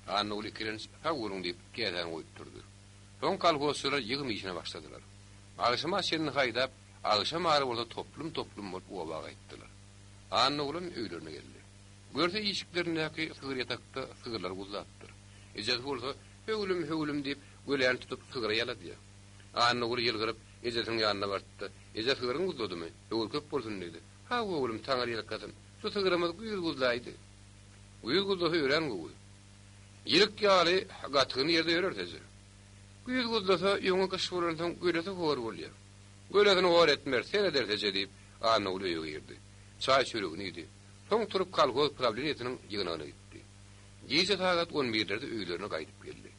Annaguly ikilenç sag boluň diýip, käsäni goýup turdy. Soň kolhozçylar ýygym işine başladylar. Agşama çenli haýdap, agşam ara bolsa toplum-toplum bolup oba gaýtdylar. Annagulam öýlerine geldi. Görse işiklerindäki sygyr ýatakda sygyrlar guzlapdyr. Ejesi bolsa, Höwlüm, höwlüm diýip, göläni tutup sygyra ýaladýar. Annaguly ýylgyryp, ejesiniň ýanyna bardy-da, Eje sygryň guzladymy? Höwür köp bolsun diýdi. Hawa oglum, Taňry ýalkasyn. Şu sygrymyz güýz guzlaýdy. Güýz guzlasa örän gowy. Ýilik ýaly gatygyny ýerde ýöreris eje. Güýz guzlasa, öňi gyş bolansoň gölesi hor bolýar. Gölesini hor etmeris, serederis eje diýip, Annaguly öýe girdi. Çaý-çöregini iýdi. Soň turup kolhoz prawleniýesiniň ýygnagyna gitdi. Gije sagat on birlerde öýlerine gaýdyp geldi.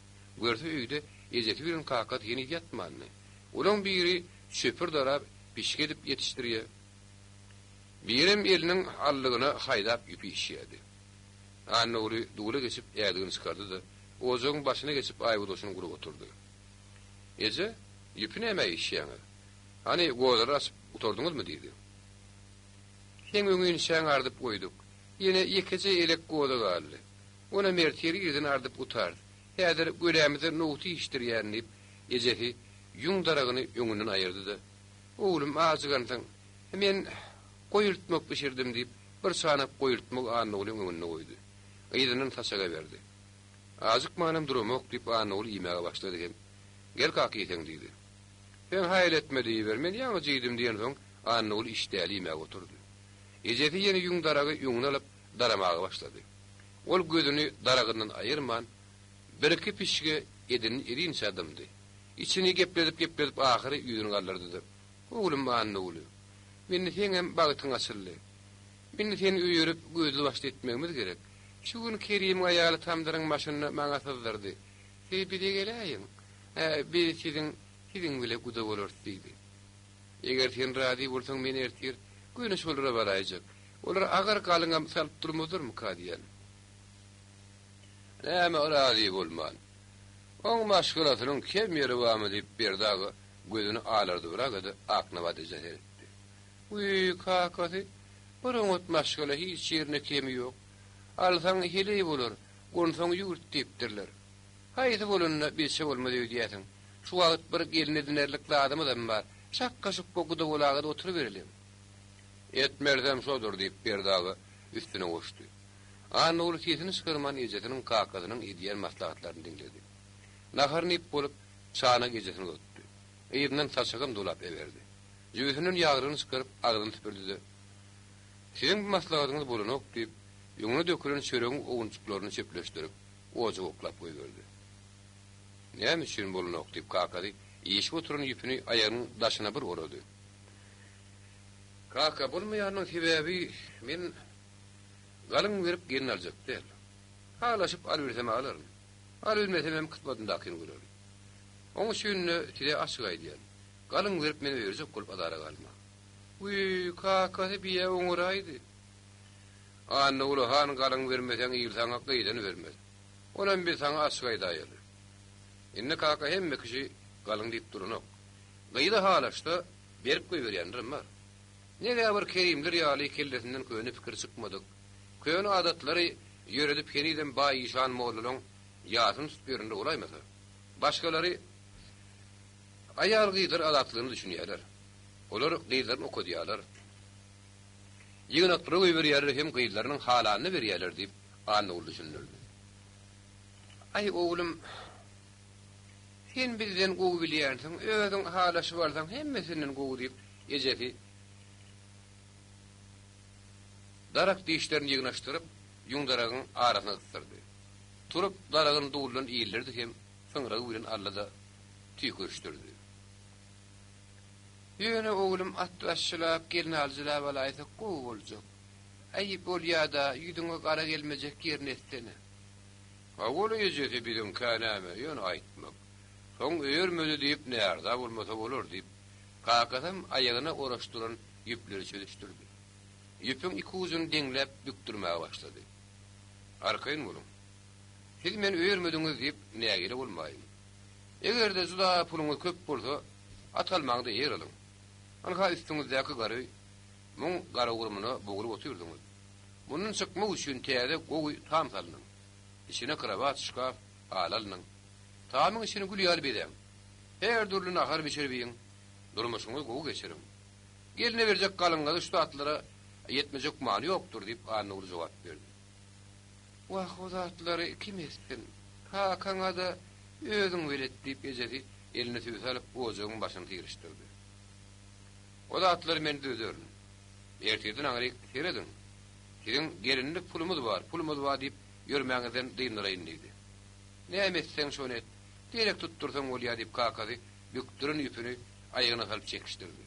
Görse öýde ejesi bilen kakasy heniz ýatmandy. Olaň biri çöpür darap, pişge edip ýetişdirýär. Birem eliniň allygyna haýdap ýüpi işýärdi. Annaguly dula geçip ädigini çykardy-da, ojagyň başyna geçip aýbogdaşyny gurup oturdy. Eje, ýüpi nämä işýäňiz? Hany, gozalary açyp gutardyňyzmy? diýdi. Seň öňinçäň ardyp goýduk. Ýene ýekeje elek goza galdy. Onam ertir irden ardyp gutarys. Häzir gölämize nowty işdirýän, diýip, ejesi ýüň daragyny öňünden aýyrdy-da, Oglum, ajygansyň. Men goýultmak bişirdim, diýip, bir çanak goýultmagy Annagulyň öňünde goýdy. Yzyndan saçaga berdi. Ajykmanam duramok, diýip, Annaguly iýmäge başlady hem, Gel kaka iýseň, diýdi. Sen haýal etme diýiber, men ýaňyja iýdim, diýensoň, Annaguly işdäli iýmäge oturdy. Ejesi ýene ýüň daragy öňüne alyp, daramaga başlady. Ol gözüni daragyndan aýyrman, birki pişge edini edinçä dymdy. Içini gepledip-gepledip ahyry ýüzüni galdyrdy-da, Oglum Annaguly, indi seňem bagtyň açyldy. Indi seni öýerip, gözli-başly etmegimiz gerek. Şu gün Kerimiň aýaly tamdyryň başynda maňa syzdyrdy. Siz bize geläýiň. Hä, biz siziň siziň bile guda bolarys diýdi. Eger sen razy bolsaň, men ertir göni şolara baraýjak. Olar agyr galyňam salyp durmazlarmyka diýýän. Näme razy bolman. Oň maşgalasynyň kem ýeri barmy diýip Berdi aga gözüni alardybraga-da Aknabat ejä seretdi. Wiý, kakasy, bir oňat maşgala hiç ýerinde kemi ýok. Alsaň heleý bolar, gonsaň ýurt diýipdirler. Haýsy bolanda bilçe bolmaz öýdýäsiň. Şu wagt bir gelin edinerlik zadymyzam bar. Şakga-şukga guda bolaga-da oturybereliň. Etmelisem şodur, diýip, Berdi aga üstüne goşdy. Annaguly sesini çykarman ejesiniň, kakasynyň edýän maslahatlaryny diňledi. Naharyny iýip bolup, çanagy ejesine uzatdy. Yzyndan saçagam dolap äberdi. Jübüsinden ýaglygyny çykaryp, agzyny süpürdi-de, Siziň bu maslahatyňyz bolanok, diýip, Öňüne dökülen çöregiň owunjyklaryny çöpleşdirip, ojaga oklap goýberdi. Näme üçin bolanok, diýip, kakasy işip oturan ýüpüni aýagynyň daşyna bir orady. Kaka, bolmaýanynyň sebäbi men galyň berip gelin aljak däl. Halaşyp alybilsem alaryn. Alybilmesemem kysmatymdakyny görerin. Oň üçin-de size açyk aýdýan, galyň berip meni öýerjek bolup azara galmaň. Wiý, kakasy biýä oňaraýdy. Annaguly han galyň bermeseň il saňa gyzyn bermez. Onam biz saňa açyk aýdaýaly. Indi kaka hemme kişi galyň diýip duranok. Gyzy halaşsa berip goýberýänlerem bar. Neg-ä bir Kerimler ýaly kellesinden köne pikir çykmadyk, köne adatlary ýöredip henizem baý işan mollalaň ýasyny tutup ýörenler bolaýmasa. Başgalary aýal-gyzlar azatlygyna düşünýärler. Olar gyzlaryny okadýarlar. Ýygnaklara goýberýärler hem gyzlarynyň halanyny berýärler diýip, Annaguly düşündirdi. Aý, oglum, sen bizden gowy bilýänsiň, özüň halaşyp alsaň hemmesinden gowy diýip, ejesi darak dişlerini ýygnaşdyryp, ýüň daragyň arasyna gysdyrdy. Turup, daragyny duldan ildirdi hem syňragy bilen aldy-da, tüýkürişdirdi. Ýöne oglum atbaşçylap, gelnaljylap alaýsak gowy boljak. Äý, bolýa-da, ýüzüňe gara gelmejek ýerini etsene. Hawa-la ejesi biziňkä näme, ýöne aýtmak. Soň öýermedi diýip närza bolmasa bolar diýip, kakasam aýagyna oraşdyran ýüpleri çözüşdirdi. Ýüpüň iki ujuny deňläp bükdürmäge başlady. Arkaýyn boluň. Siz meni öýermediňiz diýip nägile bolmaýyn. Eger-de juda puluňyz köp bolsa, at almaňda ýer alyň. Ynha üstüňizdäki gar öý. Muň garagurumyna bogulyp otyrdyňyz. Mundan çykmak üçin täze gowy tam salynyň. Içine krowat, şkaf, haly alynyň. Tamyň içini gül ýaly bezäň. Her dürli nahar bişirip iýiň. Durmuşyňyzy gowy geçiriň. Gelne berjek galyňyzy şu zatlara ýetmejek many ýokdur, diýip, Annaguly jogap berdi. Wah, o zatlary kim etsin? Kakaňa-da özüň belet, diýip, ejesi eline sübse alyp, ojagyň başyny syryşdyrdy. O zatlary men düzederin. Ertirden aňryk serediň. Siziň gelinlik pulumyz bar, pulumyz bar diýip ýörmäňizden dyndyraýyn, diýdi. Näme etseň şony et, derek tutdursaň bolýar, diýip, kakasy bükdüren ýüpüni aýagyna salyp çekişdirdi.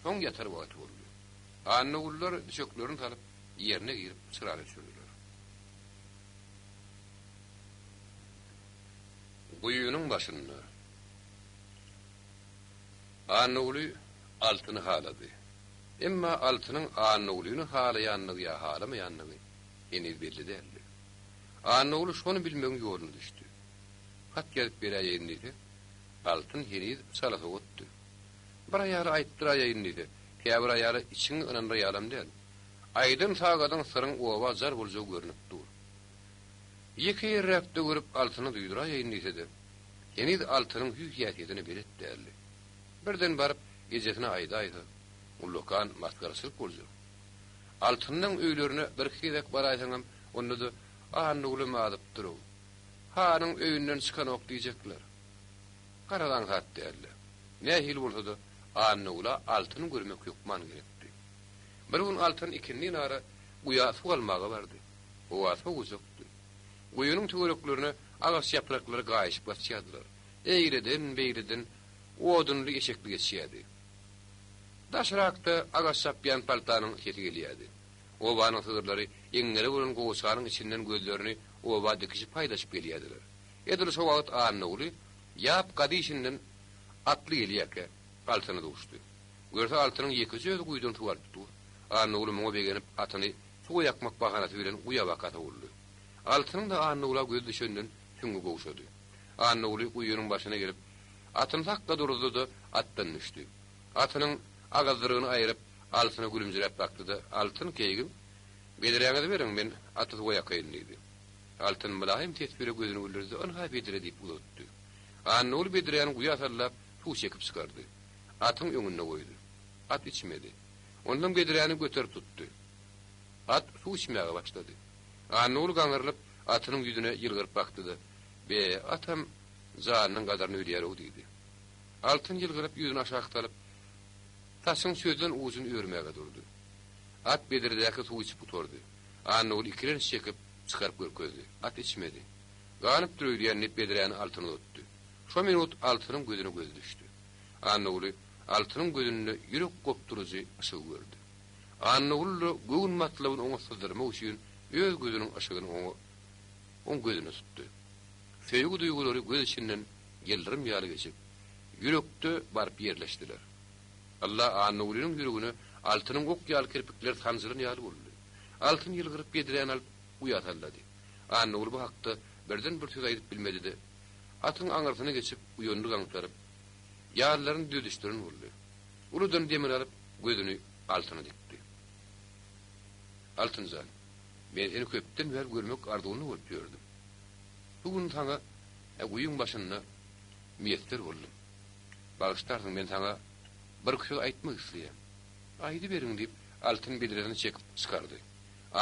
Soň ýatar wagty boldy. Annagullar düşeklerini salyp, ýerine girip çyrany öçürdiler. Guýynyň başynda Annaguly Altyny halady. Emma Altynyň Annagulyny halaýandygy ýa halamaýandygy heniz belli däldi. Annaguly şony bilmegiň ýoluna düşdi. Hat ýazyp beräýeýin diýse, Altyn heniz çala sowatdy. Bir aýala aýtdyraýaýyn diýse, käbir aýala içiňi ynandyr ýalam däl. Aýdan sagadyň syryň oba jar boljagy görnüp dur. Ýeke ýerräkde görüp Altyna duýduraýaýyn diýse-de, heniz Altynyň hüý-häsiýetine belet däldi. Birden baryp ejesine aýdaýsa, ullakan masgaraçylyk boljak. Altynyň öýlerine birki gezek baraýsaňam, onda-da Annagulem azypdyr-ow. Hanyň öýünden çykanok diýjekler. Garaz aňsat däldi. Nähili bolsa-da, Annagula Altyny görmek hökman gerekdi. Bir gün Altyn ikindinara guýa suw almaga bardy. Howa sowujakdy. Guýynyň töwereklerine agaç ýapraklary gaýyşyp gaçýardylar. Eýleden-beýleden odunly eşekli geçýärdi. Daşrakda agaç çapýan paltanyň sesi gelýärdi. Obanyň sygyrlary eňňere bolan gowaçanyň içinden gözlerini oba dikişip haýdaşyp gelýärdiler. Edil şo wagt Annaguly ýap gadyşyndan atly gelýärkä, Altyna duşdy. Görse Altynyň ýekeje özi guýudan suw alyp dur. Annaguly muňa begenip atyny suwa ýakmak bahanasy bilen guýa baka sowuldy. Altynyň-da Annagula gözi düşenden süňňi gowşady. Annaguly guýynyň başyna gelip, atyny sakga duruzdy-da, atdan düşdi. Atynyň agyzdyrygyny aýryp, Altyna gülümjiräp bakdy-da, Altyn keýgim, bedräňizi beriň, men aty suwa ýakaýyn diýdi. Altyn mylaýym ses bile gözüni güldürdi-de, Ynha bedre diýip uzatdy. Annaguly bedräni guýa sallap, suw çekip çykardy. Atyň öňünde goýdy. At içmedi. Onsoň bedräni göterip tutdy. At suw içmäge başlady. Annaguly gaňrylyp, atynyň ýüzüne ýylgyryp bakdy-da, Be, atam janynyň gadyryny bilýär-ow diýdi. Altyn ýylgyryp, ýüzüni aşak salyp, saçyň çözlen ujuny örmäge durdy. At bedredäki suwy içip gutardy. Annaguly ikilenç çekip, çykaryp görkezdi. At içmedi. Ganypdyr öýdýän diýip bedräni Altyna uzatdy. Şo minut Altynyň gözüne gözi düşdi. Annaguly Altynyň gözünde ýürek gopduryjy yşygy gördi. Annaguly-da göwün matlabyny oňa syzdyrmak üçin öz gözüniň yşygyny oňa oň gözüne tutdy. Söýgi duýgulary göz içinden ýyldyrym ýaly geçip, ýürekde baryp ýerleşdiler. Ylla Annagulynyň ýüregine Altynyň ok ýaly kirpikleri sanjylan ýaly boldy. Altyn ýylgyryp bedräni alyp guýa sallady. Annaguly bu hakda birden bir söz aýdyp bilmedi-de, atyň aňyrsyna geçip uýanyny gaňtaryp, ýallaryny düzüşdiren boldy. Uludan demini alyp, gözüni Altyna dikdi. Altyn jan, men seni köpden bäri görmek arzuwynda bolup ýördüm. Bu gün saňa guýyň başynda miýesser boldum. Bagyşlarsyň, men saňa birki söz aýtmak isleýän. Aýdyberiň, diýip, Altyn bedresini çekip çykardy.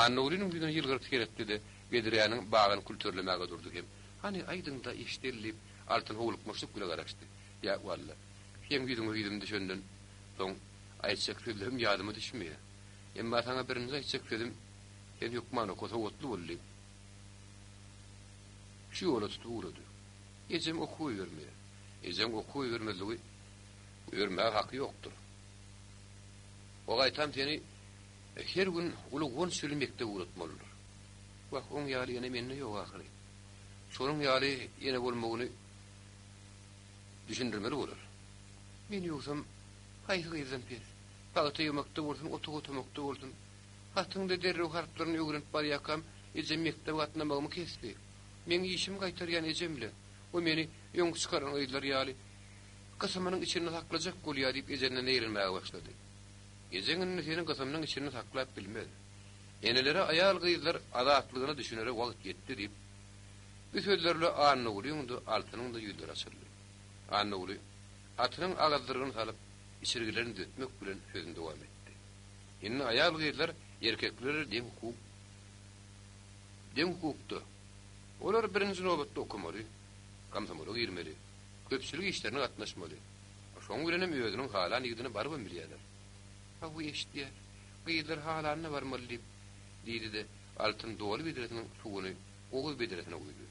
Annagulynyň ýüzüne ýylgyryp seretdi-de, bedräniň bagyny külterlemäge durdy hem, Hany, aýdyň-da, eşideli, diýip, Altyn howlukmaçlyk bile garaşdy. Ýa, walla, seň ýüzüňe ýüzüm düşenden soň aýtjak sözlerim ýadyma düşmeýär. Emma saňa birinji aýtjak sözüm, sen hökman oka, sowatly bol, diýip, şu ýola tutup ugrady. Ejem okuwa ibermeýär. Ejeň okuwa ibermezligi ibermäge haky ýokdur. O gaýtam seni her gün uly guwanç bilen mekdebe ugratmalydyr. Wah, oň ýaly ene mende ýok ahyry. Şonuň ýaly ene bolmagyny düşündirmeli bolar. Men ýogsam haýsy gyzdan pes? Pagta ýygmakda bolsun, otag otamakda bolsun. Hatyň-da derrew harplaryny öwrenip barýarkam, ejem mekdebe gatnamagymy kesdi. Meň işimi gaýtarýan ejem-le. O meni öňki çykaran gyzlar ýaly gysymynyň içinde saklajak bolýar diýip ejemden zeýrenmäge başlady. Ejeň indi seni gysymynyň içinde saklap bilmez. Enelere aýal-gyzlar azatlygyna düşünere wagt ýetdi diýip, bu sözlerle Annagulyň-da, Altynyň-da ýüzleri açyldy. Annaguly atynyň agyzdyrygyny salyp, içirgilerini düzetmek bilen sözüni dowam etdi. Indi aýal-gyzlar erkekler deň hukuk deň hukukda. Olar birinji nobatda okamaly, komsomola girmeli, köpçülik işlerine gatnaşmaly. Şoň bilenem özüniň halan ýigidine barybam bilýärler. Hawa, eşidýäs. Gyzlar halanyna barmaly diýip, diýdi-de, Altyn doly bedresiniň suwuny gowuz bedresine guýdy.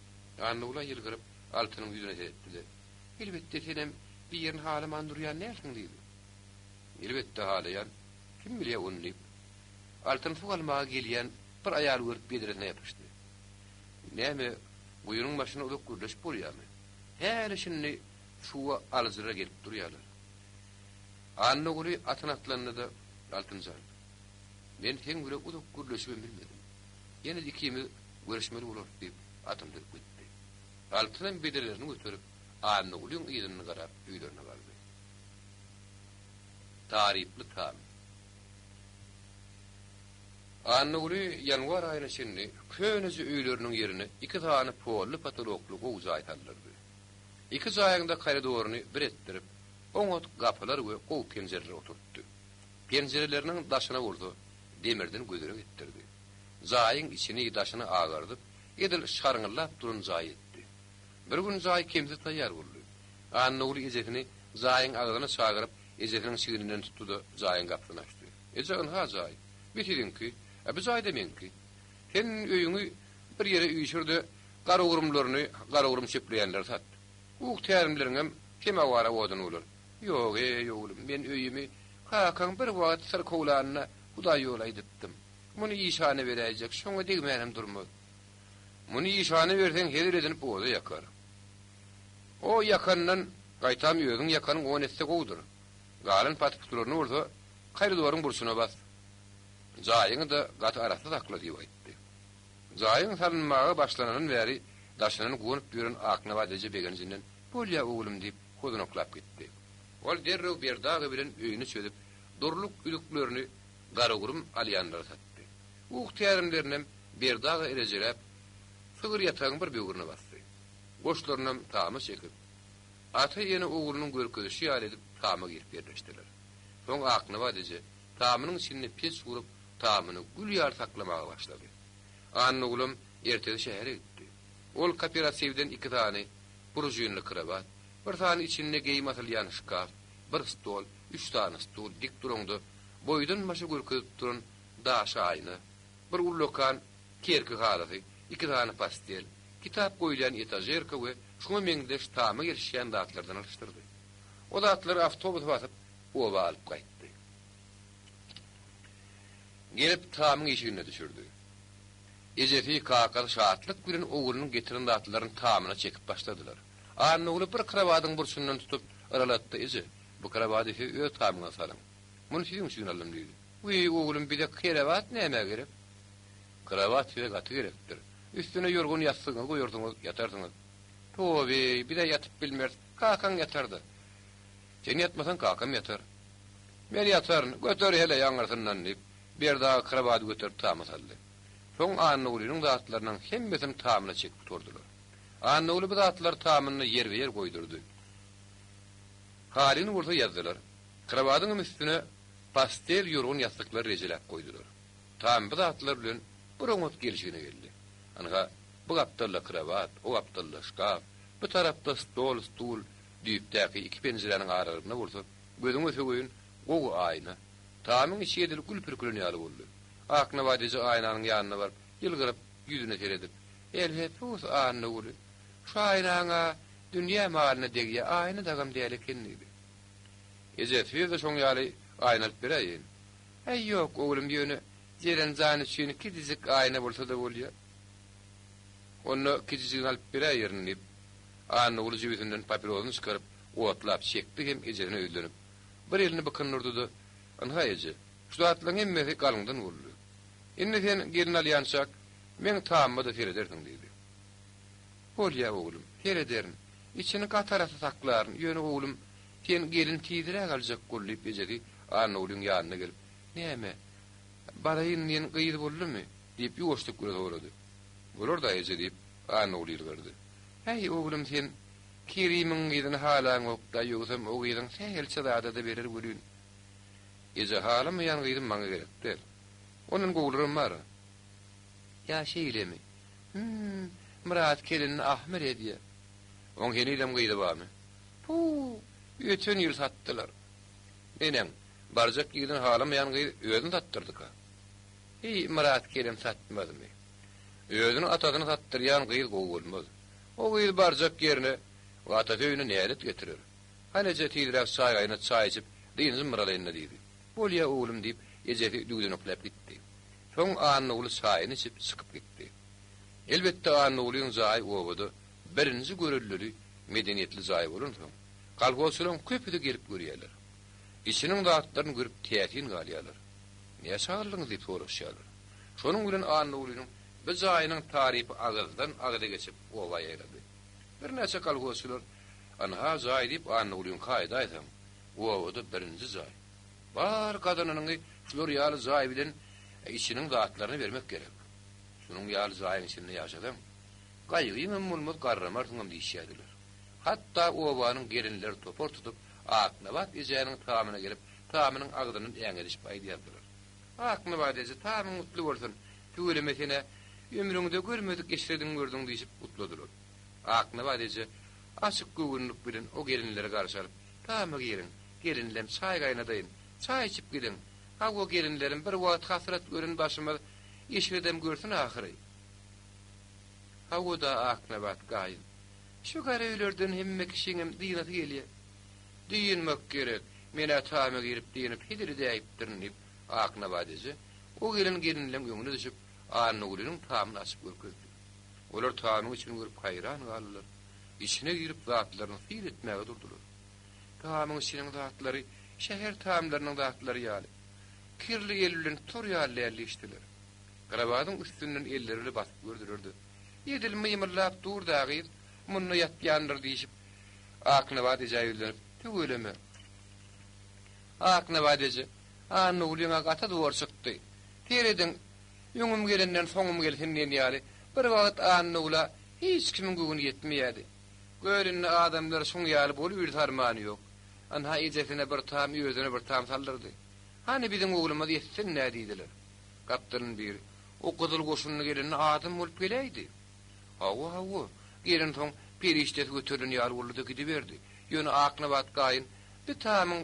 Annagula ýylgyryp, Altynyň ýüzüne seretdi-de, Elbetde, senem birini halaman durýan dälsiň diýdi. Elbetde halaýan. Kim bilýär ony diýip, Altyn suw almaga gelýän bir aýaly görüp bedresine ýapyşdy. Näme, guýynyň başynda uzak gürleşip bolýarmy? Häli-şindi suwa alyjylar gelip durýarlar. Annaguly atyna atlandy-da, Altyn jan, men seň bile uzak gürleşibem bilmedim. Ýene-de ikimiz görüşmeli bolarys diýip, atyny sürüp gitdi. Altynam bedrelerini göterip, Annagulyň yzyndan garap öýlerine bardy. Taryply tam. Annaguly ýanwar aýyna çenli köneje öýleriniň ýerine iki sany polly-potolokly gowy jaý saldyrdy. Iki jaýyň-da koridoryny bir etdirip, oňat gapylar we gowy penjireler oturtdy. Penjireleriniň daşyna bolsa demirden gözenek etdirdi. Jaýyň içini, daşyny agardyp, edil şarňyllap duran jaý etdi. Bir gün jaý kemsiz taýýar boldy. Annaguly ejesini jaýyň agzyna çagyryp, ejesiniň çigninden tutdy-da, jaýyň gapysyny açdy. Eje, ynha jaý. Bi siziňki, a bi jaý-da meňki. Sen öýüňi bir ýere üýşür-de, garagurumlaryny garagurym çöpleýänlere sat. Uk tärimleriňem semawara odun bolar. Ýog-eý, oglum, men öýümi kakaň bir wagt syrkawlanda Hudaýýola aýdypdym. Muny işana beräýjek, şoňa degmänem durmaz. Muny işana berseň hezil edinip oda ýakar. O ýakandan, gaýtam özüň ýakanyň on esse gowudyr. Galan paty-putularyny bolsa koridoryň burçuna bas. Jaýyňy-da gaty arassa sakla diýip aýtdy. Jaýyň salynmaga başlanandan bäri daşyndan guwanyp ýören Aknabat eje begenjinden, Bolýa, oglum diýip, hozunaklap gitdi. Ol derrew Berdi aga bilen öýüni çözüp, durluk üzüklerini Garagurym alýanlara satdy. Uh tärimlerinem Berdi aga rejeläp, sygyr ýatagyň bir böwrüne basdy. Goşlarynam tama çekip, ata-ene oglunyň görkezişi ýaly edip tama girip ýerleşdiler. Soň Aknabat eje tamynyň içinde peç gurup, tamyny gül ýaly saklamaga başlady. Annagulam ertesi şähere gitdi. Ol kooperatiwden iki sany pružinli krowat, bir sany içinde geýim asylýan şkaf, bir stol, üç sany stul, dik duraňda boýdan-başa görkezip duran daş aýna. Bir ullakan kerki halysy, iki sany postel, kitap goýulýan etažerka we şuňa meňzeş tama gelişýän zatlardan alyşdyrdy. O zatlary awtobusa basyp, oba alyp gaýtdy. Gelip tamyň işiginde düşürdi. Ejesi, kakasy şatlyk bilen oglunyň getiren zatlaryny tamyna çekip başladylar. Annaguly bir krowadyň burçundan tutup, yralatdy, Eje, bu krowady siz öz tamyňyza salyň. Muny siziň üçin aldym diýdi. Wiý, oglum, bize krowat nämä gerek? Krowat size gaty gerekdir. Üstüne ýorgan-ýassygyňyzy goýarsyňyz, ýatarsyňyz. Tobe-eý, biz-ä ýatyp bilmeris. Kakaň ýatar-da. Sen ýatmasaň, kakam ýatar. Men ýataryn, göter heleý aňyrsyndan, diýip, Berdi aga krowady göterip tama saldy. Soň Annagulynyň zatlarynyň hemmesini tamyna çekip gutardylar. Annaguly bu zatlary tamynda ýerbe-ýer goýdurdy. Halyny bolsa ýazdylar. Krowadyňam üstüne pastel ýorgan-ýassyklary rejeläp goýdular. Tam bu zatlar bilen bir oňat gelşigine geldi. Ynha, bu gapdalda krowat, o gapdalda şkaf, bu tarapda stol, stul, düýpdäki iki penjiräniň aralarynda bolsa gözüňe söweýin gowy aýna. Tamyň içi edil gül pürkülen ýaly boldy. Aknabat eje aýnanyň ýanyna baryp, ýylgyryp, ýüzüne seredip, Elhepus, Annaguly, şu aýnaň-a dünýä malyna degýä, aýna dagam däl eken diýdi. Eje, size-de şoň ýaly aýna alyp beräýeýin. Äý, ýok, oglum, ýöne Jeren jan üçin kiçijik aýna bolsa-da bolýa. Onda kiçijigini alyp beräýerin, diýip, Annaguly jübüsinden papirosyny çykaryp, otlap çekdi hem ejesine ýüzlenip, bir elini bykyndyrdy-da, Ynha, eje, şu zatlaryň hemmesi galyňdan boldy. Indi sen gelin alýançak, meň tamyma-da seredersiň, diýdi. Bolýa, oglum, serederin. Içini gaty arassa saklaryn. Ýöne, oglum, sen gelin tizräk aljak bol, diýip, ejesi Annagulyň ýanyna gelip, Näme, baraýyn diýen gyz boldumy? diýip, ýuwaşlyk bilen sorady. Bolar-da, eje, diýip, Annaguly ýylgyrdy. Häý, oglum, sen Kerimiň gyzyny halaňok-da, ýogsam o gyzyň sähelçe zada-da berer welin. Eje, halamaýan gyzym maňa gerek däl. Ondan gowularam bar-a. Ýa şeýlemi? Hüm, Myrat kelinini ahmyr edýä. Oň henizem gyzy barmy? Puw, öten ýyl satdylar. Neneň, barjak ýigidini halamaýan gyz özüni satdyrdyka? Heý, Myrat kelin satmazmy? Özüni atasyny satdyrýan gyz gowy bolmaz. O gyz barjak ýerine we atasy öýüne nälet getirer. Hany eje tizräk çaý gaýnat çaý içip dynjym bir alaýynda diýdi. Bolýa oglum diýip ejesi düwdenekläp gitdi. Soň Annaguly çaýyny içip çykyp gitdi. Elbetde Annagulyň jaýy obada birinji göreldeli medeniýetli jaý bolansoň, kolhozçylaryň köpüsi gelip görýärler. Içiniň zatlaryny görüp täsin galýarlar. Näçe aldyňyz diýip soraşýarlar. Şonuň bilen Annagulynyň bu jaýynyň tarypy agyzdan agyza geçip oba ýaýrady. Birnäçe kolhozçylar Ynha jaý diýip Annagulyňky aýdaýsaň, obada birinji jaý. Bar gazananyňy şular ýaly jaý bilen içiniň zatlaryny bermek gerek. Şunuň ýaly jaýyň içinde ýaşasaň, gaýgyňam bolmaz, garramarsyňam diýişýärdiler. Hatda obanyň gelinleri topar tutup, Aknabat ejäniň tamyna gelip, tamynyň agzyndan äňedişip aýdýardylar. Aknabat eje, tamyň gutly bolsun, tüweleme sen-ä ömrüňde görmedik eşrediňi gördüň diýşip gutladylar. Aknabat eje açyk göwünlik bilen o gelinleri garşy alyp, Tama giriň, gelinlem, çaý gaýnadaýyn, çaý içip gidiň. Hawa, gelinlerim, bir wagt hasrat gören başymyz eşredem görsün ahyry. Hawa-da, Aknabat gaýyn. Şu gara öýlerden hemme kişiňem dynasy gelýär. Dynmak gerek, men-ä tama girip dynyp hezil edäýipdirin, diýip, Aknabat eje o gelen gelinleň öňüne düşüp, Annagulynyň tamyny açyp görkezdi. Olar tamyň içini görüp haýran galdylar. Içine girip zatlaryny syn etmäge durdular. Tamyň içiniň zatlary şäher tamlarynyň zatlary ýaly. Kirli el bilen tutar ýaly däl diýişdiler. Krowadyň üstünden elleri bile basyp gördüler-de, Edil mymyldap dur-da gyz, munda ýatýandyr diýşip, Aknabat ejä ýüzlenip, Tüweleme, Aknabat eje, Annagulyň-a gaty zor çykdy. Serediň, öňüm gelenden soňum gelsin diýen ýaly, bir wagt Annagula hiç kimiň göwni ýetmeýärdi. Gör indi adamlar şuň ýaly bolubilse armany ýok. Ynha ejesine bir tam, özüne bir tam saldyrdy. Hany biziň oglumyz etsin-dä diýdiler. Gapdalyn biri, O gyzyl goşunly gelende adam bolup geläýdi. Hawa, hawa, gelensoň perişdesi göterilen ýaly boldy-da gidiberdi. Ýöne Aknabat gaýyn, Bir tamyň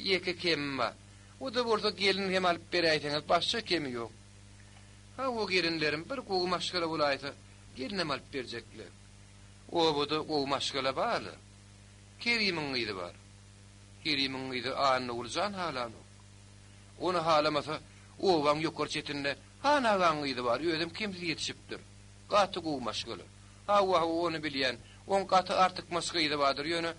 ýeke kemi bar. O-da bolsa gelin hem alyp beräýseňiz başga kemi ýok. Hawa, gelinlerim, bir gowy maşgala bolaýsa, gelinem alyp berjek-le. Obada gowy maşgala bar-la. Kerimiň gyzy bar. Kerimiň gyzy Annagül jan halanok. Ony halamasa, obaň ýokary çetinde Han agaň gyzy bar, özem kemsiz ýetişipdir. Gaty gowy maşgala. Hawa, hawa, ony bilýän. Oň gaty artykmaç gyzy bardyr, ýöne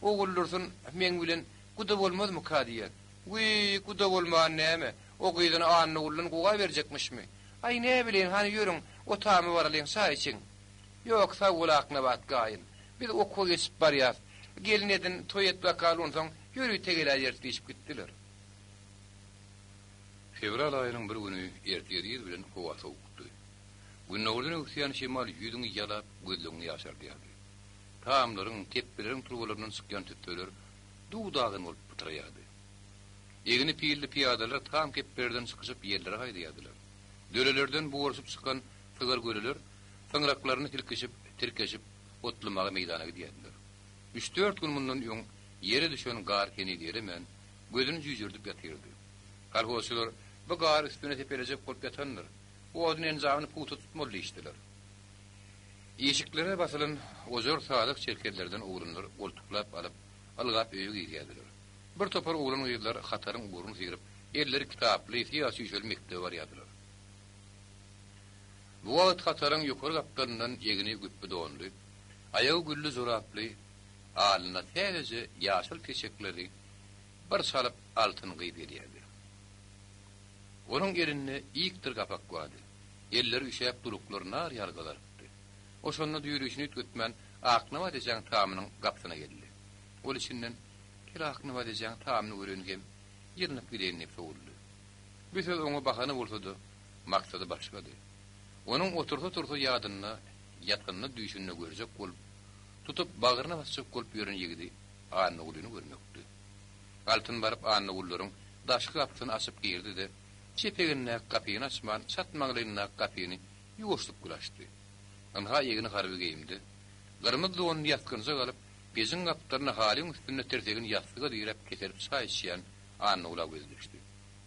Oguldursun meň bilen guda bolmazmyka diýýän. Wiý, guda bolman näme, o gyzyny Annaguldan gowa berjekmişmi? Aý, näbileýin, hany ýörüň, o tama baralyň, çaý içiň. Ýok, sag bol, Aknabat gaýyn. Biz okuwa geçip barýas. Gelin edin, toý et bakaly, onsoň ýörite geläýeris diýşip gitdiler. Fewral aýynyň bir güni ertir ir bilen howa sowukdy. Gündogardan öwüsýän şemal ýüzüňi ýalap, gözleňňi ýaşardýardy. Tamlaryň, kepbeleriň turbalaryndan çykýan tüsseler duw-dagyn bolup pytraýardy. Egni pilli pyýadalar tam kepbelerden çykyşyp ýellere haýdaýardylar. Dölelerden bugaryşyp çykan sygyr göleler syňraklaryny silkişip, tirkeşip, otlamaga meýdana gidýärdiler. Üç-dört gün mundan öň ýere düşen gar heniz eremän, gözüni jüýjerdip ýatyrdy. Kolhozçylar bu gar üstüne sepelejek bolup ýatandyr, odun enjamyny pugta tutmaly diýişdiler. Işiklere basylan ojar sadyk çerkezlerden oglanlar goltuklap alyp, ylgap öýe girýärdiler. Bir topar oglan-gyzlar hataryň ugruny syryp, elleri kitaply, syýa çüýşeli mekdebe barýardylar. Bu wagt hataryň ýokary gapdalyndan egni güpbi donly, aýagy gülli joraply, alnynda täzeje ýaşyl peçekleri bir çalyp altyn gyz gelýärdi. Onuň elinde ikdir gapak bardy. Elleri üşäp duluklary nar ýaly gyzarypdy. O şonda düýrüşini üýtgetmän Aknabat ejäň tamynyň gapysyna geldi. Ol içinden, Kel Aknabat ejäň tamyny göreýin hem ýylnyp gideýin diýip sowuldy. Bu söz oňa bahana bolsa-da, maksady başgady. Onuň otursa-tursa ýadynda, ýatanda düýşünde görjek bolup, tutup bagryna basjak bolup ýören ýigidi Annagulyny görmekdi. Altyn baryp Annagullaryň daşky gapysyny açyp girdi-de, çep egnindäki gapyny açman, çat maňlaýyndaky gapyny ýuwaşlyk bilen açdy. Ynha egni harby geýimde, gyrmyzy donuny ýasgynjak alyp, pejiň gapdalynda halyň üstünde tirsegini ýassyga diräp keserip çaý içýän Annagula gözi düşdi.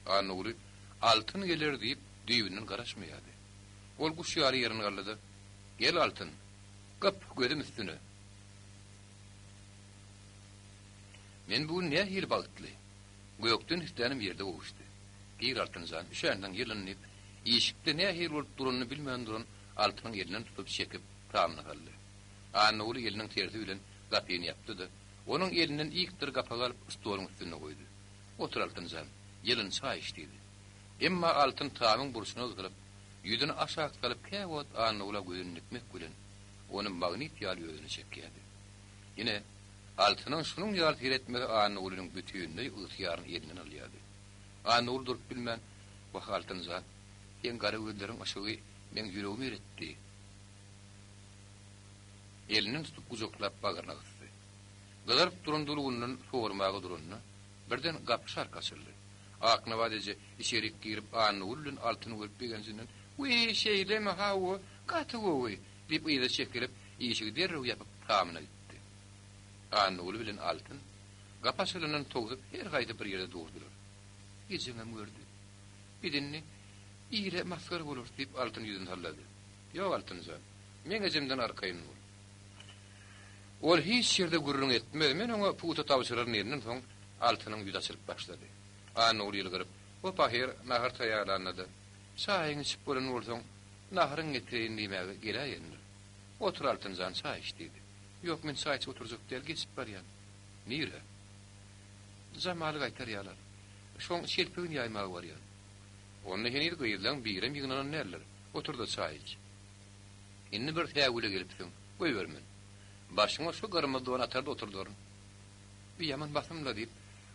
Annaguly Altyn geler diýip düýbünden garaşmaýardy. Ol guş ýaly ýerinden galdy-da, Gel Altyn, gyp, gözüm üstüne. Men bu gün nähili bagtly. Gökden islänim ýerde gowuşdy. Gir Altyn jan, üşänsiň, ýylyn diýip, işikde nähili bolup duranyny bilmän duran Altynyň elinden tutup çekip, tamyna saldy. Annaguly eliniň tersi bilen gapyny ýapdy-da, onuň elinden ikdir gapagy alyp stoluň üstünde goýdy. Otur Altyn jan, ýylyn çaý iç diýdi. Emma Altyn tamyň burçuna gysylyp, ýüzüni aşak salyp käwagt Annagula gözüni dikmek bilen, ony magnit ýaly özüne çekýärdi. Ine, Altynyň şunuň ýaly seretmegi Annagulynyň bütinleý ygtyýaryny elinden alýardy. Annaguly durup bilmän, Wah, Altyn jan, seň gara gözleriň yşygy meň ýüregimi eretdi. Elinden tutup gujaklap bagryna gysdy. Gyzaryp duran dulugyndan sormaga duranda, birden gapy şark açyldy. Aknabat eje içerik girip Annagül bilen Altyny görüp begenjinden, Wiý, şeýlemi, hawa, gaty gowy! diýip yza çekilip, işigi derrew ýapyp tamyna gitdi. Annagül bilen Altyn gapy açylandan towsup her haýsy bir ýerde durdular. Ejeňem gördi. Biz indi ile masgara bolarys diýip Altyn ýüzüni sallady. Ýok, Altyn jan, meň ejemden arkaýyn bol. Ol hiç ýerde gürrüň etmez, men oňa pugta tabşyraryn diýenden soň, Altynyň ýüzi açylyp başlady. Annaguly ýylgyryp, O pahyr nahar taýýarlanda-da, Çaýyňy içip bolan bolsaň, naharyňy getireýin diýmäge geläýendir. Otur, Altyn jan, çaý iç diýdi. Ýok, men çaý içip oturjak däl, geçip barýan. Nirä? Jamaly gaýtarýarlar. Şoň çelpegini ýaýmaga barýan. Onda heniz gyzlaň birem ýygnanan däldir. Otur-da çaý iç. Indi bir säwüle gelipsiň, goýbermen. Başyňa şu gyrmyzy don atar-da oturdaryn. Bu ýaman basym-la, diýip,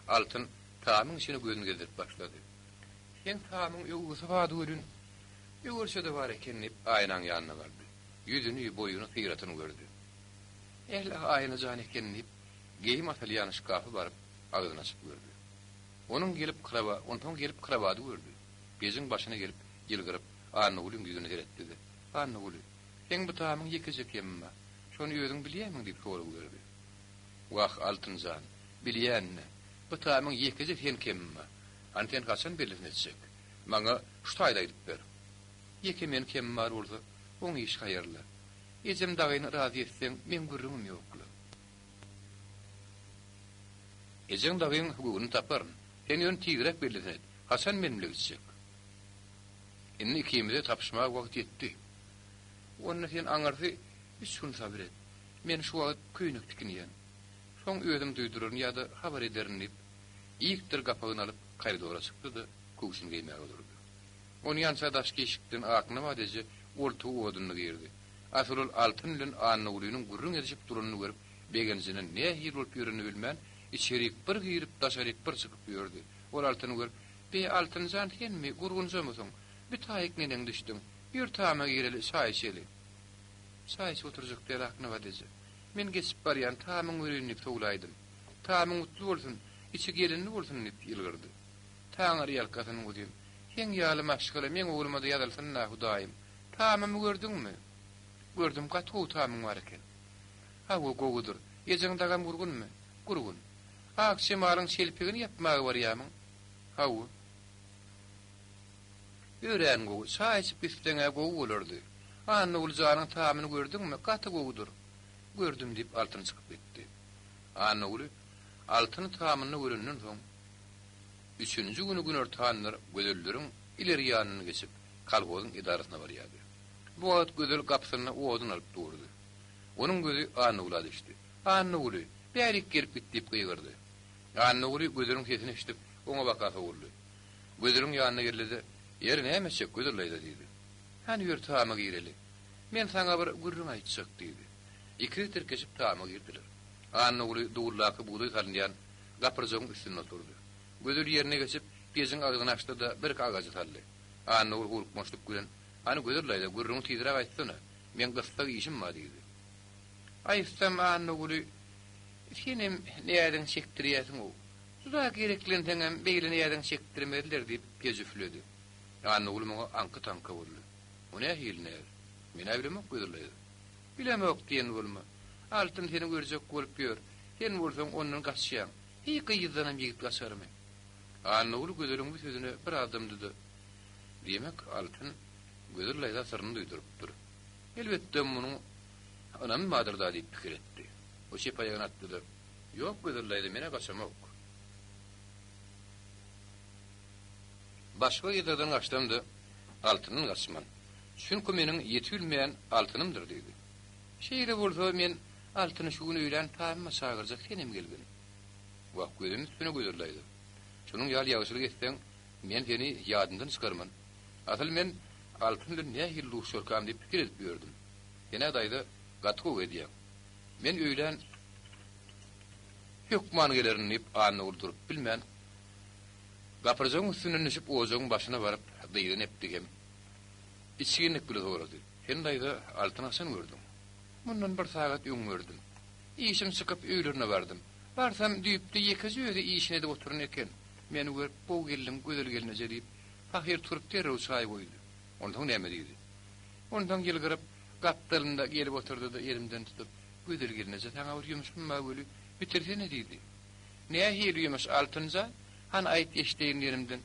Altyn tamyň içine gözüni gezdirip başlady. Seň tamyň öwgüsi bardy welin, öwürçe-de bar eken, diýip, Aýnaň ýanyna bardy. Ýüzüni, boýuny, syratyny gördi. Ähli Aýna jan eken, diýip, geýim asylýan şkafa baryp, agzyny açyp gördi. Onuň gelip krowa, onsoň gelip krowady gördi. Pejiň başyna gelip, ýylgyryp, Annagulyň ýüzüne seretdi-de, Annaguly, seň bu tamyň ýekeje kemi bar. Şony özüň bilýämiň? diýip sorag berdi. Wah, Altyn jan, bilýän-dä. Bu tamyň ýekeje sen kemi bar. Hany sen haçan bellisini etjek? Maňa şu taýda aýdyp ber. Ýeke men kemim bar bolsa, oň işi haýyrly. Ejem dagyny razy etseň, meň gürrüňim ýok-la. Ejeň dagyň göwnüni taparyn. Sen ýöne tizräk bellisini et. Haçan men bile gitjek? Indi ikimize tapyşmaga wagt ýetdi. Onda sen aňyrsy üç gün sabyr et. Men şu wagt köýnek tikinýän. Soň özüm duýduraryn ýa-da habar ederin diýip, Ikdir gapagyny alyp koridora çykdy-da, köwşüni geýmäge durdy. Onýança daşky işikden Aknabat eje goltugy odunly girdi. Asyl ol Altyn bilen Annagulynyň gürrüň edişip duranyny görüp, begenjinden nähili bolup ýörenini bilmän, içerik bir girip, daşaryk bir çykyp ýördi. Ol Altyny görüp, Be, Altyn jan, senmi, gurgunjamysyň? Bi taýyk neneň düşdüň? Ýör tama gireli, çaý içeli. Çaý içip oturjak däl, Aknabat eje. Men geçip barýan, tamyň göreýin diýip sowlaýdym. Tamyň gutly bolsun, içi gelinli bolsun diýip ýylgyrdy. Taňry ýalkasyn guzym. Seň ýaly maşgala meň ogluma-da ýazylsyn-da, Hudaýym. Tamymy gördüňmi? Gördüm, gaty gowy tamyň bar eken. Hawa, gowudyr. Ejeň dagam gurgunmy? Gurgun. Akjemalyň çelpegini ýapmaga barýamyň? Hawa. Örän gowy. Çaý içip gitseň-ä gowy bolardy. Annaguly janyň tamyny gördüňmi? Gaty gowudyr. Gördüm, diýip, Altyn çykyp gitdi. Annaguly Altyny tamynda görenden soň, üçünji güni günortanlar Gözelleriň ileri ýanyndan geçip, kolhozyň edarasyna barýardy. Bu wagt Gözel gapysynda odun alyp durdy. Onuň gözi Annagula düşdi. Annaguly, bärik gelip git diýip gygyrdy. Annaguly Gözeliň sesini eşidip, oňa baka sowuldy. Gözeliň ýanyna geldi-de, Ýeri, näme etjek, Gözel daýza diýdi. Hany ýör tama gireli. Men saňa bir gürrüň aýtjak diýdi. Ikisi tirkeşip tama girdiler. Annaguly duldaky bugdaý salynýan gapyrjagyň üstünde oturdy. Gözel ýerine geçip, pejiň agzyny açdy-da, birki agajy saldy. Annaguly howlukmaçlyk bilen, Hany Gözel daýza, gürrüňi tizräk aýtsana. Meň gyssag işim bar diýdi. Aýtsam, Annaguly, senem näziňi çekdirýärsiň-ow. Juda gereklenseňem, beýle näziňi çekdirmezler diýip, peji üfledi. Annaguly muňa aňky-taňka boldy. O nähili näz? Men-ä bilemok, Gözel daýza. Bilemok diýen bolma. Altyn seni görjek bolup ýör. Sen bolsaň ondan gaçýaň. Heý, gyzdanam ýigit gaçarmy? Annaguly Gözeliň bu sözüne biraz dymdy-da, Diýmek, Altyn Gözel daýza syryny duýdurypdyr. Elbetde, munuň ynamy bardyr-da diýip pikir etdi. O çep aýagyny atdy-da, Ýok, Gözel daýza, men-ä gaçamok. Başga gyzlardan gaçsam-da, Altyndan gaçman. Çünki meniň ýetibilmeýän Altynymdyr diýdi. Şeýle bolsa, men Altyny şu gün öýlän tamyma çagyrjak, senem gelgin. Wah, gözüm üstüne Gözel daýza. Şunuň ýaly ýagşylyk etseň, men seni ýadymdan çykarman. Asyl men Altyn bilen nähili duşarkam diýip pikir edip ýördüm. Sen-ä daýza gaty gowy edýäň. Men öýlän hökman gelerin diýip, Annaguly durup bilmän, gapyrjagyň üstünden düşüp, ojagyň başyna baryp, dyzyny epdi hem içginlik bile sorady, Sen daýza Altyny haçan gördüň? Mundan bir sagat öň gördüm. Işim çykyp öýlerine bardym. Barsam, düýpde ýekeje özi işini edip oturan eken. Meni görüp, Gowy geldiň, Gözel gelneje diýip, pahyr turup derrew çaý goýdy. Onsoň näme diýdi? Onsoň ýylgyryp, gapdalymda gelip oturdy-da, elimden tutup, Gözel gelneje, saňa bir ýumşum bar weli, bitirsene diýdi. Nähili ýumuş, Altyn jan? Hany aýt, eşdeýin diýenimden,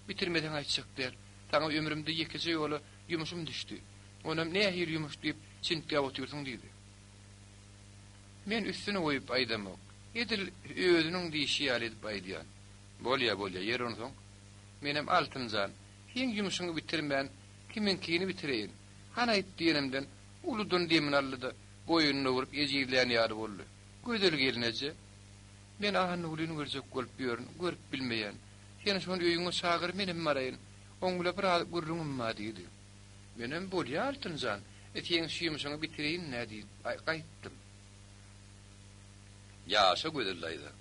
Bitirmeseň aýtjak däl. Saňa ömrümde ýekeje ýola ýumşum düşdi. Onam nähili ýumuş diýip, çintgäp otyrsyň diýdi. Men üstüne goýup aýdamok. Edil özüniň diýşi ýaly edip aýdýan. Bolýa, bolýa, ýeri onsoň. Menem Altyn jan, seň ýumşuňy bitirmän, kimiňkini bitireýin. Hany aýt diýenimden, uludan demini aldy-da, boýnuny burup ejizlän ýaly boldy. Gözel gelneje, men Annagulyny görjek bolup ýörün, görüp bilmeýän. Sen şony öýüňe çagyr, menem baraýyn. Oň bile biraz gürrüňim bar diýdi. Menem Bolýa, Altyn jan, seň şu ýumşuňy bitireýin-dä diýip gaýtdym. Ýaşa Gözel daýza.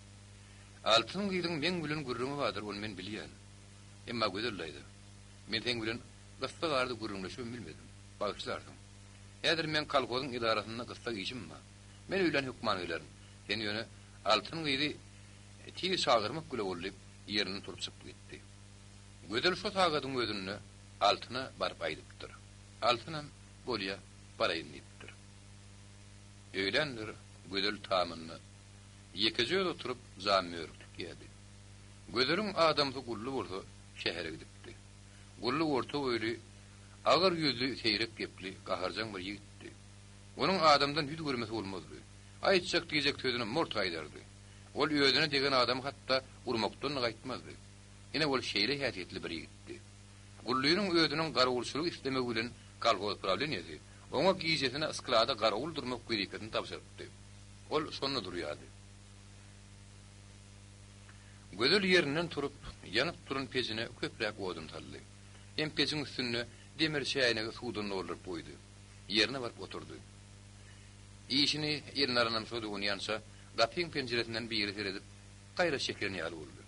Altyn gyzyň meň bilen gürrüňi bardyr, ony men bilýän. Emma Gözel daýza, men seň bilen gyssag arada gürrüňleşibem bilmedim. Bagyşlarsyň. Häzir meň kolhozyň edarasynda gyssag işim bar. Men öýlän hökman gelerin. Sen ýöne Altyn gyzy tiz çagyrmak bile bol diýip, ýerinden turup çykyp gitdi. Gözel şo sagadyň özünde Altyna baryp aýdypdyr. Altynam, Bolýa, baraýyn diýipdir. Öýländir, Gözel tamynda ýekeje özi oturyp jambörük tikýärdi. Gözeliň adamsy Gully bolsa şähere gidipdi. Gully orta boýly, Agyr ýüzli, seýrek gepli, gaharjaň bir ýigitdi. Onuň adamdan ýüz görmesi bolmazdy. Aýtjak-diýjek sözüni mort aýdardy. Ol özüne degen adamy hatda urmakdan-da gaýtmazdy. Ine, ol şeýle häsiýetli bir ýigitdi. Gullynyň özüniň garawulçylyk islemegi bilen kolhoz prawleniýesi oňa gijesine sklada garawul durmak wezipesini tabşyrypdy. Ol şonda durýardy. Gözel ýerinden turup, ýanyp duran pejine köpräk odun saldy. Hem pejiň üstünde demir çäýnegi suwdan dolduryp goýdy. Ýerine baryp oturdy. Işini eline alanam şody onýança gapyň penjiresinden biri seredip, gaýra çekilen ýaly boldy.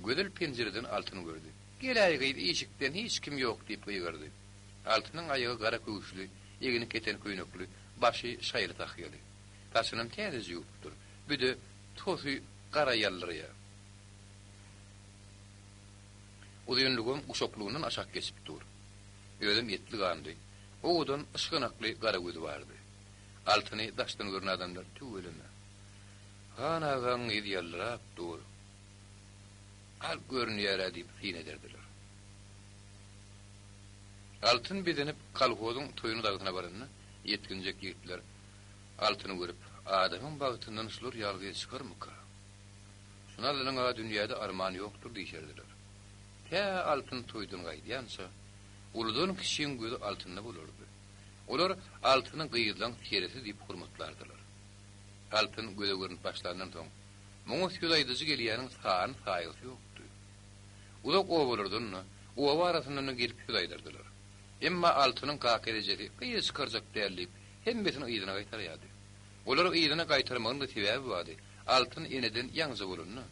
Gözel penjireden Altyny gördi. Geläý gyz, işikden hiç kim ýok diýip gygyrdy. Altynyň aýagy gara köwüşli, egni keten köýnekli, başy şaýly tahýaly. Saçynam täzeje ýuwupdyr. Büde tosy gara ýaldyraýar. Uzynlygam guşaklygyndan aşak geçip dur. Özem etli-ganly, owadan yşganakly gara gözi bardy. Altyny daşdan gören adamlar tüweleme. Han agaň gyzy ýaldyrap dur. Al görünýär-ä diýip syn ederdiler. Altyn bezenip kolhozyň toýuna dagysyna baranda ýetginjek ýigitler Altyny görüp, Adamyň bagtyndan şular ýaly gyz çykarmyka? Şuny alanyň-a dünýäde arman ýokdur diýşerdiler. Tä Altyn toýdan gaýdýança, uludan kiçiň gözi Altynda bolardy. Olar Altyny gyzlaň seresi diýip hormatlardylar. Altyn göze görnüp başlandan soň, muňa söz aýdyjy gelýäniň sany-saýgysy ýokdy. Uzak obalardan-da, oba arasyndan-da gelip söz aýdardylar. Emma Altynyň kaka-ejesi gyz çykarjak däl diýip, hemmesini yzyna gaýtarýardy. Olary yzyna gaýtarmagyň-da sebäbi bardy, Altyn eneden ýaňyja bolanda,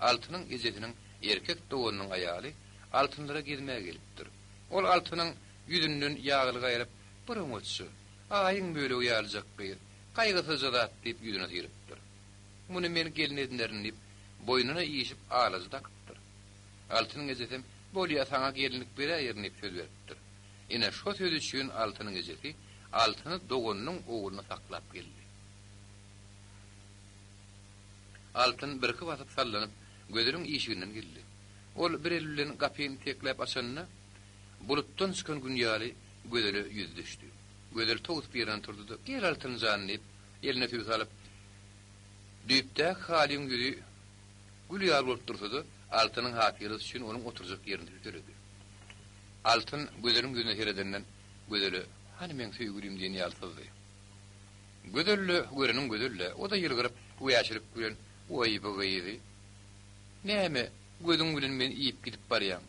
Altynyň ejesiniň erkek doganynyň aýaly Altynlara gezmäge gelipdir. Ol Altynyň ýüzünden ýaglyk aýryp, bir oňatja, aýyň bölegi ýalyjak gyz, gaýgysyzja zat diýip ýüzüne syrypdyr. Muny men gelin edinerin diýip, boýnuna işip alajy dakypdyr. Altynyň ejesem, Bolýa, saňa gelinlik beräýerin diýip söz beripdir. Ine, şo söz üçin Altynyň ejesi Altyny doganynyň ogluna saklap geldi. Altyn birki basyp sallanyp, Gözeliň işiginden geldi. Ol bir eli bilen gapyny itekläp açanda, bulutdan çykan gün ýaly Gözele ýüzi düşdi. Gözel towsup ýerinden turdy-da, Gel, Altyn jan! diýip, eline tüwi salyp, düýpdäki halyň ýüzi gül ýaly bolup dursa-da, Altynyň hatyrasy üçin onuň oturjak ýerini tüteledi. Altyn Gözeliň ýüzüne seredenden Gözele, Hany meň söýgülim diýen ýaly syzdy. Gözel-de göreniň gözel-dä, o-da ýylgyryp, wäşilik bilen, Waý, bu gyzy! Näme, gözüň bilen meni iýip gidip barýaň?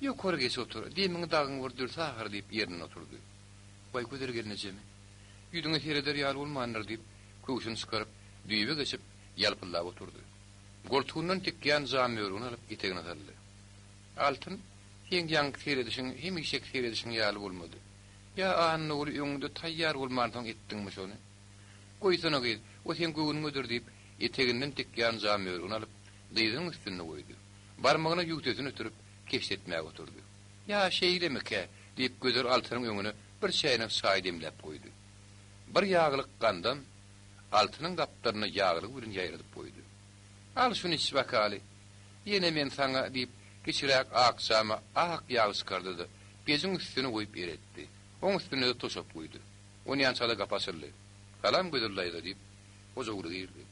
Ýokary geç otur, demiňi dagyň bir dürse ahyry diýip ýerinden oturdy. Waý, Gözel gelnejemi! Ýüzüňe sereder ýaly bolmandyr diýip, köwşüni çykaryp, düýbe geçip, ýalpyldap oturdy. Goltugyndan tikýän jambörügini alyp etegine saldy. Altyn, seň ýaňky seredişiň hemişeki seredişiň ýaly bolmady. Ýa Annaguly öňüňde taýýar bolmansoň etdiňmi şony? Goýsana gyz, o seň göwnüňedir diýip, eteginden tikýän jambörügini alyp, dyzynyň üstünde goýdy. Barmagyna ýüwtesini ötürip, keşde etmäge oturdy. Ýa şeýlemikä? diýip, Gözel Altynyň öňüne bir çäýnek çaý demläp goýdy. Bir ýaglyk gandam Altynyň gapdalyna ýaglygy bilen ýaýradyp goýdy. Al şuny iç bakaly. Ýene men saňa, diýip, kiçiräk ak jama ak ýag çykardy-da, pejiň üstüne goýup eretdi. Oň üstüne-de toşap guýdy. Onýança-da gapy açyldy. Salam, Gözel daýza, diýip, Hojaguly girdi.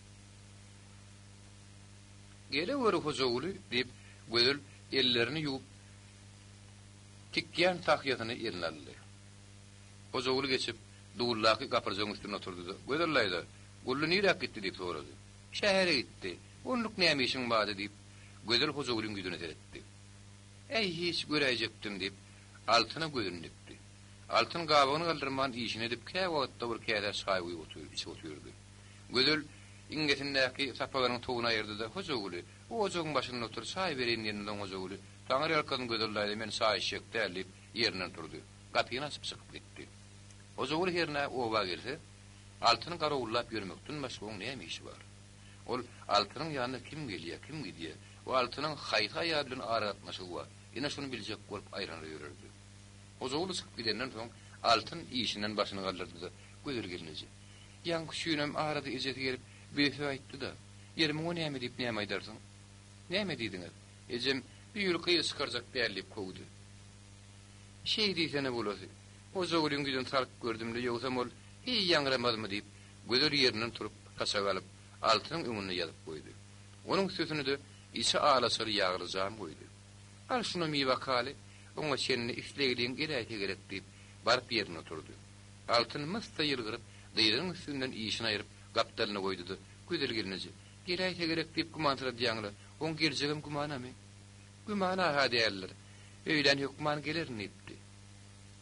Geleweri, Hojaguly, diýip, Gözel ellerini ýuwup, tikýän tahýasyny eline aldy. Hojaguly geçip, duldaky gapyrjagyň üstünde oturdy-da, Gözel daýza, Gully niräk gitdi? diýip sorady. Şähere gitdi. Onluk näme işiň bardy? diýip, Gözel Hojagulyň ýüzüne seretdi. Äý, hiç, göräýjekdim, diýip, Altyna gözüni dikdi. Altyn gabagyny galdyrman işini edip, käwagtda bir käsä çaý guýup otyr, içip otyrdy. Gözel iňňesindäki sapagynyň towuny aýyrdy-da, Hojaguly, ojagyň başynda otur, çaý bereýin diýenden soň Hojaguly, Taňry ýalkasyn Gözel daýza, men çaý içjek däl, diýip, ýerinden turdy. Gapyny açyp çykyp gitdi. Hojaguly hernä oba gelse, Altyny garawullap ýörmekden başga oň näme işi bar? Ol Altynyň ýanyna kim gelýär, kim gidýär we Altynyň haýsy aýal bilen aragatnaşygy bar, ine şuny biljek bolup aýlanar ýörerdi. Hojaguly çykyp gidenden soň, Altyn işinden başyny galdyrdy-da, Gözel gelneje, ýaňky üçinem arada ejesi gelip, bir söz aýtdy-da, ýeri muňa näme diýip näme aýdarsyň? Näme diýdiňiz? Ejem, Bir ýyl gyz çykarjak däl diýip kowdy. Şeý diýsene bolasy. Hojagulyň ýüzüni salyp gördüm-le, ýogsam ol heý ýaňramazmy diýip, Gözel ýerinden turup, saçagy alyp, Altynyň öňünde ýazyp goýdy. Onuň üstesine-de içi alaçaly ýagly jam goýdy. Al şunam iý bakaly, oňa çenli islegliň geläýse gerek diýip, baryp ýerinde oturdy. Altyn myssa ýylgyryp, dyzynyň üstünden işini aýryp, gapdalyna goýdy-da, Gözel gelneje, geläýse gerek diýip gümansyradýaň-la, oň geljegem gümanamy? Gümana-ha däldir. Öýlän hökman gelerin diýipdi.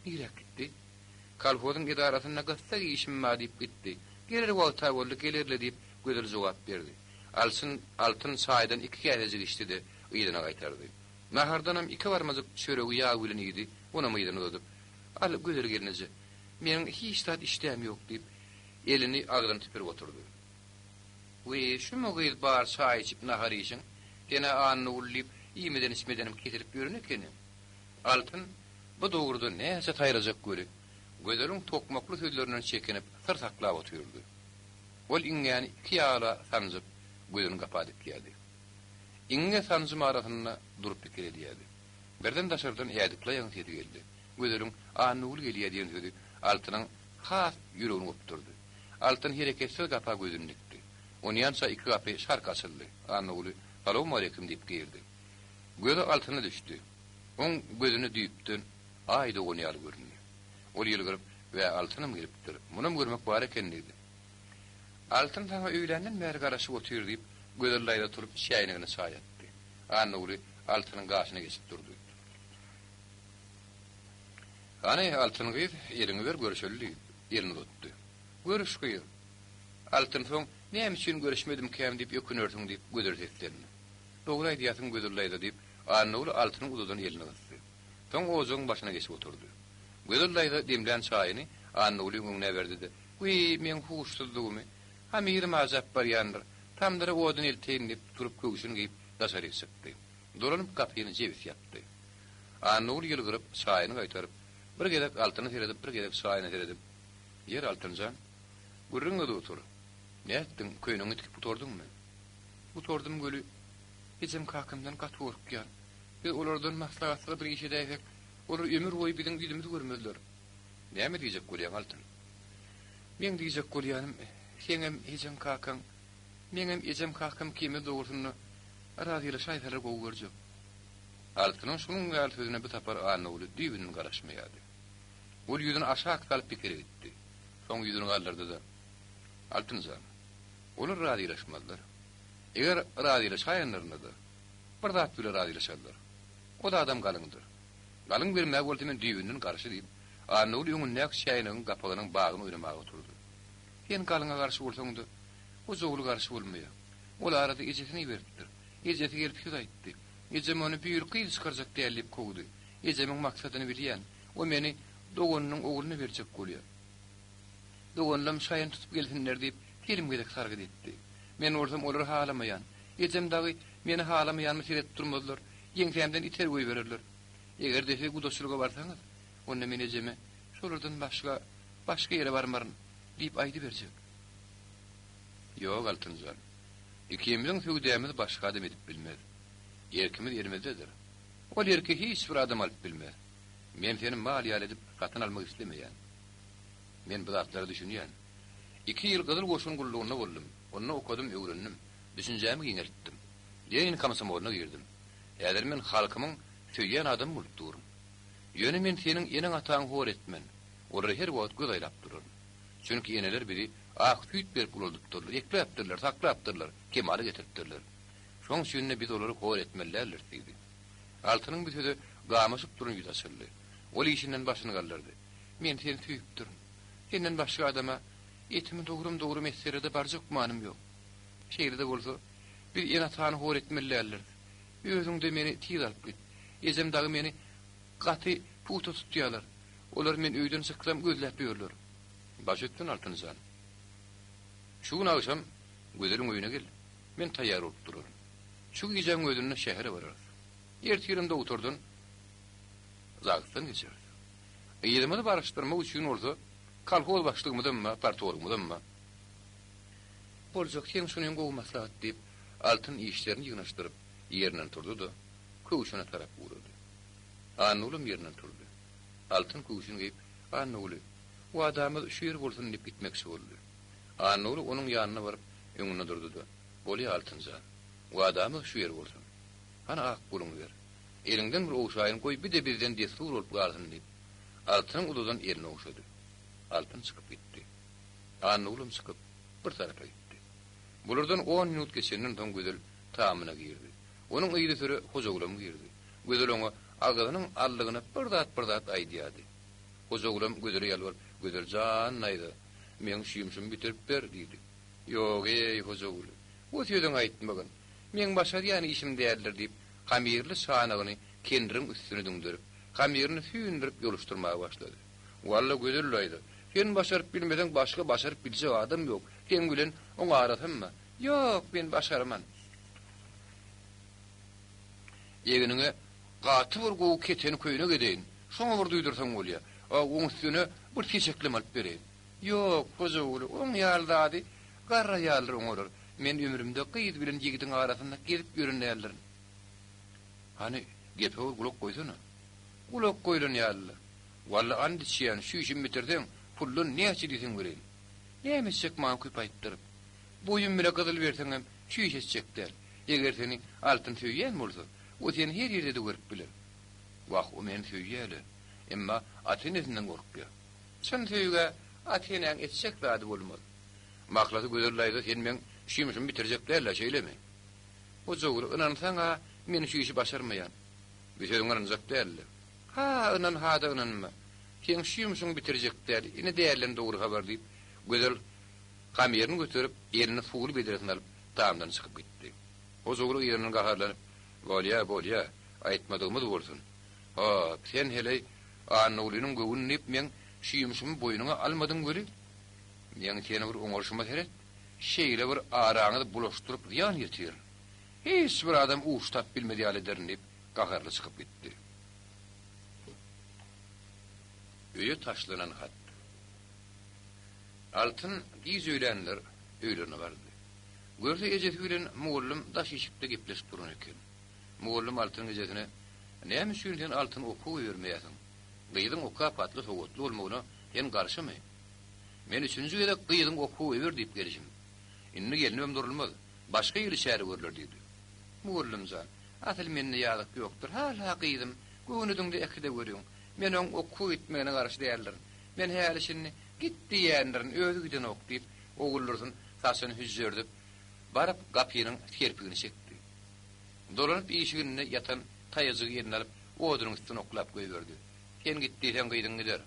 Niräk gitdi? Kolhozyň edarasynda gyssag işim bar diýip gitdi. Geler wagta boldy, geler-le diýip, Gözel jogap berdi. Alçyn Altyn çaýdan iki käsejik içdi-de, yzyna gaýtardy. Nahardanam iki barmajyk çöregi ýag bilen iýdi, onam yzyna uzadyp, Al, Gözel gelneje, meniň hiç zat işdäm ýok diýip, elini agzyna süpürip oturdy. Wiý, şumy gyz bar çaý içip nahar iýşiň, sen-ä Annagül diýip, iýmeden-içmedenem kesilip ýören ekeniň. Altyn bu dogruda näçe saýrajak weli, Gözeliň tokmakly sözlerinden çekinip, syr saklap otyrdy. Ol iňňäni iki ýala sanjyp, gözüni gapa dikýärdi. Iňňe sanjym arasynda durup pikir edýärdi. Birden daşardan ädikli aýagyň sesi geldi. Gözeliň Annagül gelýär diýen sözi Altynyň has ýüregini gopdurdy. Altyn hereketsiz gapa gözüni dikdi. Onýança iki gapy şark açyldy. Annaguly Salowmaleýkim diýip girdi. Gözi Altyna düşdi. Oň gözüne düýpden Aý dogan ýaly göründi. Ol ýylgyryp, Wä, Altynam gelipdir. Munam görmek bar eken diýdi. Altyn saňa öýländen bäri garaşyp otyr diýip, Gözel daýza turup çäýnegine çaý atdy. Annaguly Altynyň gaşyna geçip durdy. Hany, Altyn gyz, eliňi ber, görüşeli diýip, elini uzatdy. Görüş gyz. Altyn soň, näme üçin görüşmedimkäm diýip ökünersiň diýip, Gözel seslendi. Dogry aýdýarsyň Gözel daýza diýip, Annaguly Altynyň uzadan elini gysdy. Soň ojagyň başyna geçip oturdy. Gözel daýza demlän çaýyny Annagulyň öňüne berdi-de, Wiý, meň huşsuzlygymy! Hamirim ajap barýandyr. Tamdyra odun elteýin diýip, turup köwşüni geýip, daşaryk çykdy. Dolanyp gapyny jebis ýapdy. Annaguly ýylgyryp, çaýyny gaýtaryp, bir gezek Altyna seredip, bir gezek çaýyna seredip, Ýeri, Altyn jan, gürrüňe-de otur. Nätdiň, köýnegiňi tikip gutardyňmy? Gutardym göli. Ejem kakamdan gaty gorkýan. Biz olardan maslahatsyz bir iş edäýsek, olar ömür boýy biziň ýüzümizi görmezler. Näme diýjek bolýaň, Altyn? Meň diýjek bolýanym, seňem ejeň kakaň, meňem ejem kakam ikimiz dogrusynda razylaşaýsalar gowy görjek. Altynyň şunuň ýaly sözüne bu sapar Annaguly düýbünden garaşmaýardy. Ol ýüzüni aşak salyp pikire gitdi. Soň ýüzüni galdyrdy-da, Altyn jan, olar razylaşmazlar. Eger razylaşaýanlarynda-da, bir zat bile razylaşarlar. O zadam galyňdyr. Galyň bermäge bolsa men düýbünden garşy diýip, Annaguly öňündäki çäýnegiň gapagynyň bagyny oýnamaga oturdy. Sen galyňa garşy bolsaň-da, Hojaguly garşy bolmaýar. Ol arada ejesini iberipdir. Ejesi gelip söz aýtdy. Ejem ony bu ýyl gyz çykarjak däl diýip kowdy. Ejemiň maksadyny bilýän. O meni doganynyň ogluna berjek bolýar. Doganlam şaýyny tutup gelsinler diýip, telim gezek sargyt etdi. Men bolsam olary halamaýan. Ejem dagy meni halamaýanymy seredip durmazlar. Ýeňsämden iter goýbererler. Eger-de siz gudaçylyga barsaňyz, onda men ejeme, Şolardan başga, başga ýere barmaryn diýip aýdyberjek. Ýok, Altynjan. Ikimiziň söwdämizi başga adam edip bilmez. Erkimiz elimizdedir. Ol erki hiç bir adam alyp bilmez. Men seni mal ýaly edip satyn almak islemeýän. Men bu zatlara düşünýän. Iki ýyl Gyzyl Goşun gullugynda boldum. Onda okadym, öwrendim. Düşünjämi giňeltdim. Lenin komsomolyna girdim. Häzir men halkymyň söýýän adamy bolup durun. Ýöne men seniň eneň-ataňy hor etmen. Olara her wagt göz aýlap duraryn. Çünki eneler bizi ak süýt berip ulaldypdyrlar, ekläpdirler, saklapdyrlar, kemala getiripdirler. Şoň üçin-de biz olary hor etmeli däldiris diýdi. Altynyň bu söze gamaşyp duran ýüzi açyldy. Ol işinden başyny galdyrdy. Men seni söýüpdirin. Senden başga adama etimi dogram-dogram etseler-de barjak gümanym ýok. Şeýle-de bolsa, biz ene-atany hor etmeli däldiris. Özüň-de meni tiz alyp git. Ejem dagy meni gaty pugta tutýarlar. Olar men öýden çyksam gözläp ýörler. Baş üstüne, Altyn jan. Şu gün agşam Gözeliň öýüne gel. Men taýýar bolup duraryn. Şu gijäň özünde şähere bararys. Ertirem dogtordan ZAGS-dan geçeris. Yzymyzy baryşdyrmak üçin bolsa kolhoz başlygymyzam bar, partorgymyzam bar. Boljak, seň şunyň gowy maslahat, diýip, Altyn işlerini ýygnaşdyryp, ýerinden turdy-da, köwşüne tarap ugrady. Annagulam ýerinden turdy. Altyn köwşüni geýip, Annaguly, wadamyz şu ýer bolsun diýip gitmekçi boldy. Annaguly onuň ýanyna baryp, öňünde durdy-da, Bolýa, Altyn jan, wadamyz şu ýer bolsun. Hany ak goluňy ber. Eliňden bir ogşaýyn, goý bi-de bizden dessur bolup galsyn diýip, Altynyň uzadan elini ogşady. Altyn çykyp gitdi. Annagulam çykyp, bir tarapa gitdi. Bulardan on minut geçenden soň Gözel tamyna girdi. Onuň yzysüre Hojagulam girdi. Gözel oňa agzynyň allygyna bir zat-bir zat aýdýardy. Hojagulam Gözele ýalbaryp, Gözel jan daýza, meň şu ýumşumy bitirip ber, diýdi. Ýog-eý, Hojaguly, o sözüňi aýtmagyn. Meň başarýan işim däldir, diýip, hamyrly çanagyny kendiriň üstüne düňderip, hamyryny süýndürip ýoluşdyrmaga başlady. Walla, Gözel daýza, sen başaryp bilmeseň, başga başaryp biljek adam ýok. Seň bilen oňarasam-a. Ýok, men başarman. Egniňe gaty bir gowy keteni köýnek edeýin. Şoňa bir duýdursaň bolýa. A oň üstüne bir seçeklem alyp bereýin. Ýok, Hojaguly, oň ýaly zady garry aýallar oňarar. Men ömrümde gyz bilen ýigidiň arasynda gezip ýören däldirin. Hany, gepe bir gulak goýsana. Gulak goýlan ýaly-la. Walla and içýän, şu işimi bitirseň, puldan näçe diýseň bereýin. Näme etjek maňa köp aýtdyryp. Boýum bile gyzyl berseňem, şu iş etjek däl. Eger seni Altyn söýýän bolsa, o seni her ýerde-de görüp biler. Wah, o meni söýýä-le. Emma ata-enesinden gorkýa. Çyn söýgä ata-enäň etjek zady bolmaz. Mahlasy Gözel daýza sen meň şu ýumşumy bitirjek däl-ä, şeýlemi? Hojagül, ynansaň-a, men şu işi başarmaýan. Bu sözüňe ynanjak däl-le. Ha, ynan, ha-da ynanma. Seň şu ýumşuňy bitirjek däl, ine dälden dogry habar diýip, Gözel hamyryny göterip, eline suwly bedresini alyp, tamdan çykyp gitdi. Hojagül yzyndan gaharlanyp, Bolýa, bolýa, aýtmadygymyz bolsun. Hop, sen heleý, Annagulynyň göwnüni diýip meň şu ýumşumy boýnuňa almadyň weli, meň seni bir oňarşyma seret, şeýle bir araňyzy bulaşdyryp zyýan ýetirin. Hiç bir adam uç tap bilmez ýaly ederin diýip, gaharly çykyp gitdi. Öýe taşlanan hat. Altyn giç öýlänler öýlerine bardy. Görse ejesi bilen mugallym daş işikde gepleşip duran eken. Mugallym Altynyň ejesine, Näme üçin sen Altyny okuwa ibermeýärsiň? Gyzyň okap atly-sowatly bolmagyna sen garşymy? Men üçünji gezek gyzyňy okuwa iber diýip gelişim. Indi gelnibem durulmaz. Başga hili çäre görler diýdi. Mugallym jan, asyl mende ýazyk ýokdur. Hal-ha gyzym, göwnediňde äkideweriň. Men oň okuwa gitmegine garşy däldirin. Men häli-şindi Git diýýändirin, özi gidenok diýip, Oguldursun saçyny hüžžerdip, baryp gapynyň serpigini çekdi. Dolanyp işiginde ýatan taýajygy eline alyp, odunyň üstüne oklap goýberdi. Sen git diýseň gyzyň gider.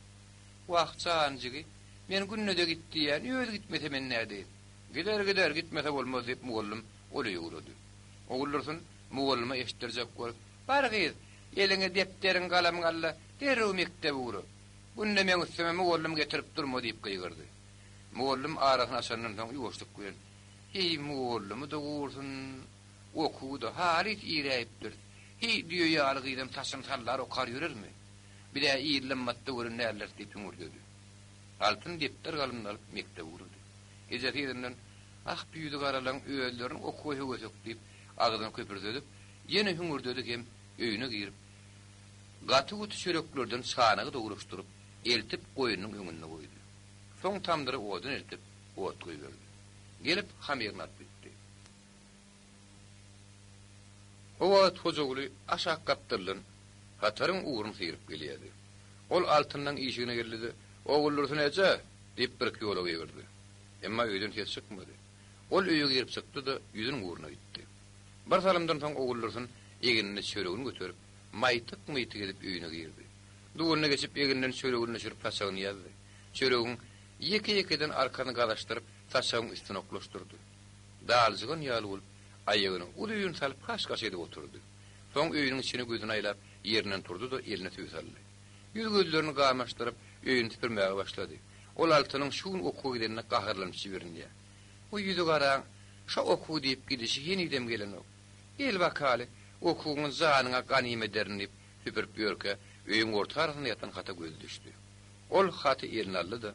Wah, jan jigi, men günde-de git diýýän, özi gitmese men nädeýin. Gider, gider, gitmese bolmaz diýip, mugallym ol öýe ugrady. Oguldursun mugallyma eşitdirjek bolup, Bar gyz, eliňe depderiň, galamyň al-da, derrew mekdebe ugra. Günde meň üstüme mugallym getirip durma diýip gygyrdy. Mugallym arasyny açandan soň ýuwaşlyk bilen, Heý, mugallymy-da gursun, okuwy-da halys iräýipdiris. Heý, düýe ýaly gyzam saçyny sallar okar ýörermi? Biz-ä ýyllammatda gören däldiris diýip hüňürdedi. Altyn depder galamyny alyp mekdebe ugrady. Ejesi yzyndan, Ah, bu ýüzi garalaň özleriniň okuwa höwesek diýip, agzyny köpürdedip, ýene hüňürdedi hem öýüne girip, Gaty-guty çöreklerden çanagy dogruşdyryp, eltip goýnunyň öňünde goýdy. Soň tamdyra odun eltip, ot goýberdi. Gelip, hamyryny alyp gitdi. O wagt Hojaguly aşak gapdaldan hataryň ugruny syryp gelýärdi. Ol Altynlaň işigine geldi-de, Oguldursun eje! diýip birki ýola gygyrdy. Emma öýden ses çykmady. Ol öýe girip çykdy-da, ýüzüniň ugruna gitdi. Bir salymdan soň Oguldursun egnine çöregini göterip, maýtyk-myýtyk edip öýüne girdi. Duwanyna geçip egninden çöregini düşürip saçagyny ýazdy. Çöregiň ýeke-ýekeden arkasyny gazaşdyryp saçagyň üstüne oklaşdyrdy. Daljygan ýaly bolup, aýagyny uzyn salyp haş-gaş edip oturdy. Soň öýüniň içine gözüni aýlap ýerinden turdy-da eline tüý saldy. Ýüz-gözlerini gamaşdyryp öýüni süpürmäge başlady. Ol Altynyň şu gün okuwa gidenine gaharlanyp jibrinýär. Bu ýüzügaraň şo okuw diýip gidişi henizem gelenok. Gel bakaly, okuwyňy janyňa ganym ederin diýip, süpürip ýörkä, öýüň orta arasynda ýatan hata gözi düşdi. Ol haty eline aldy-da,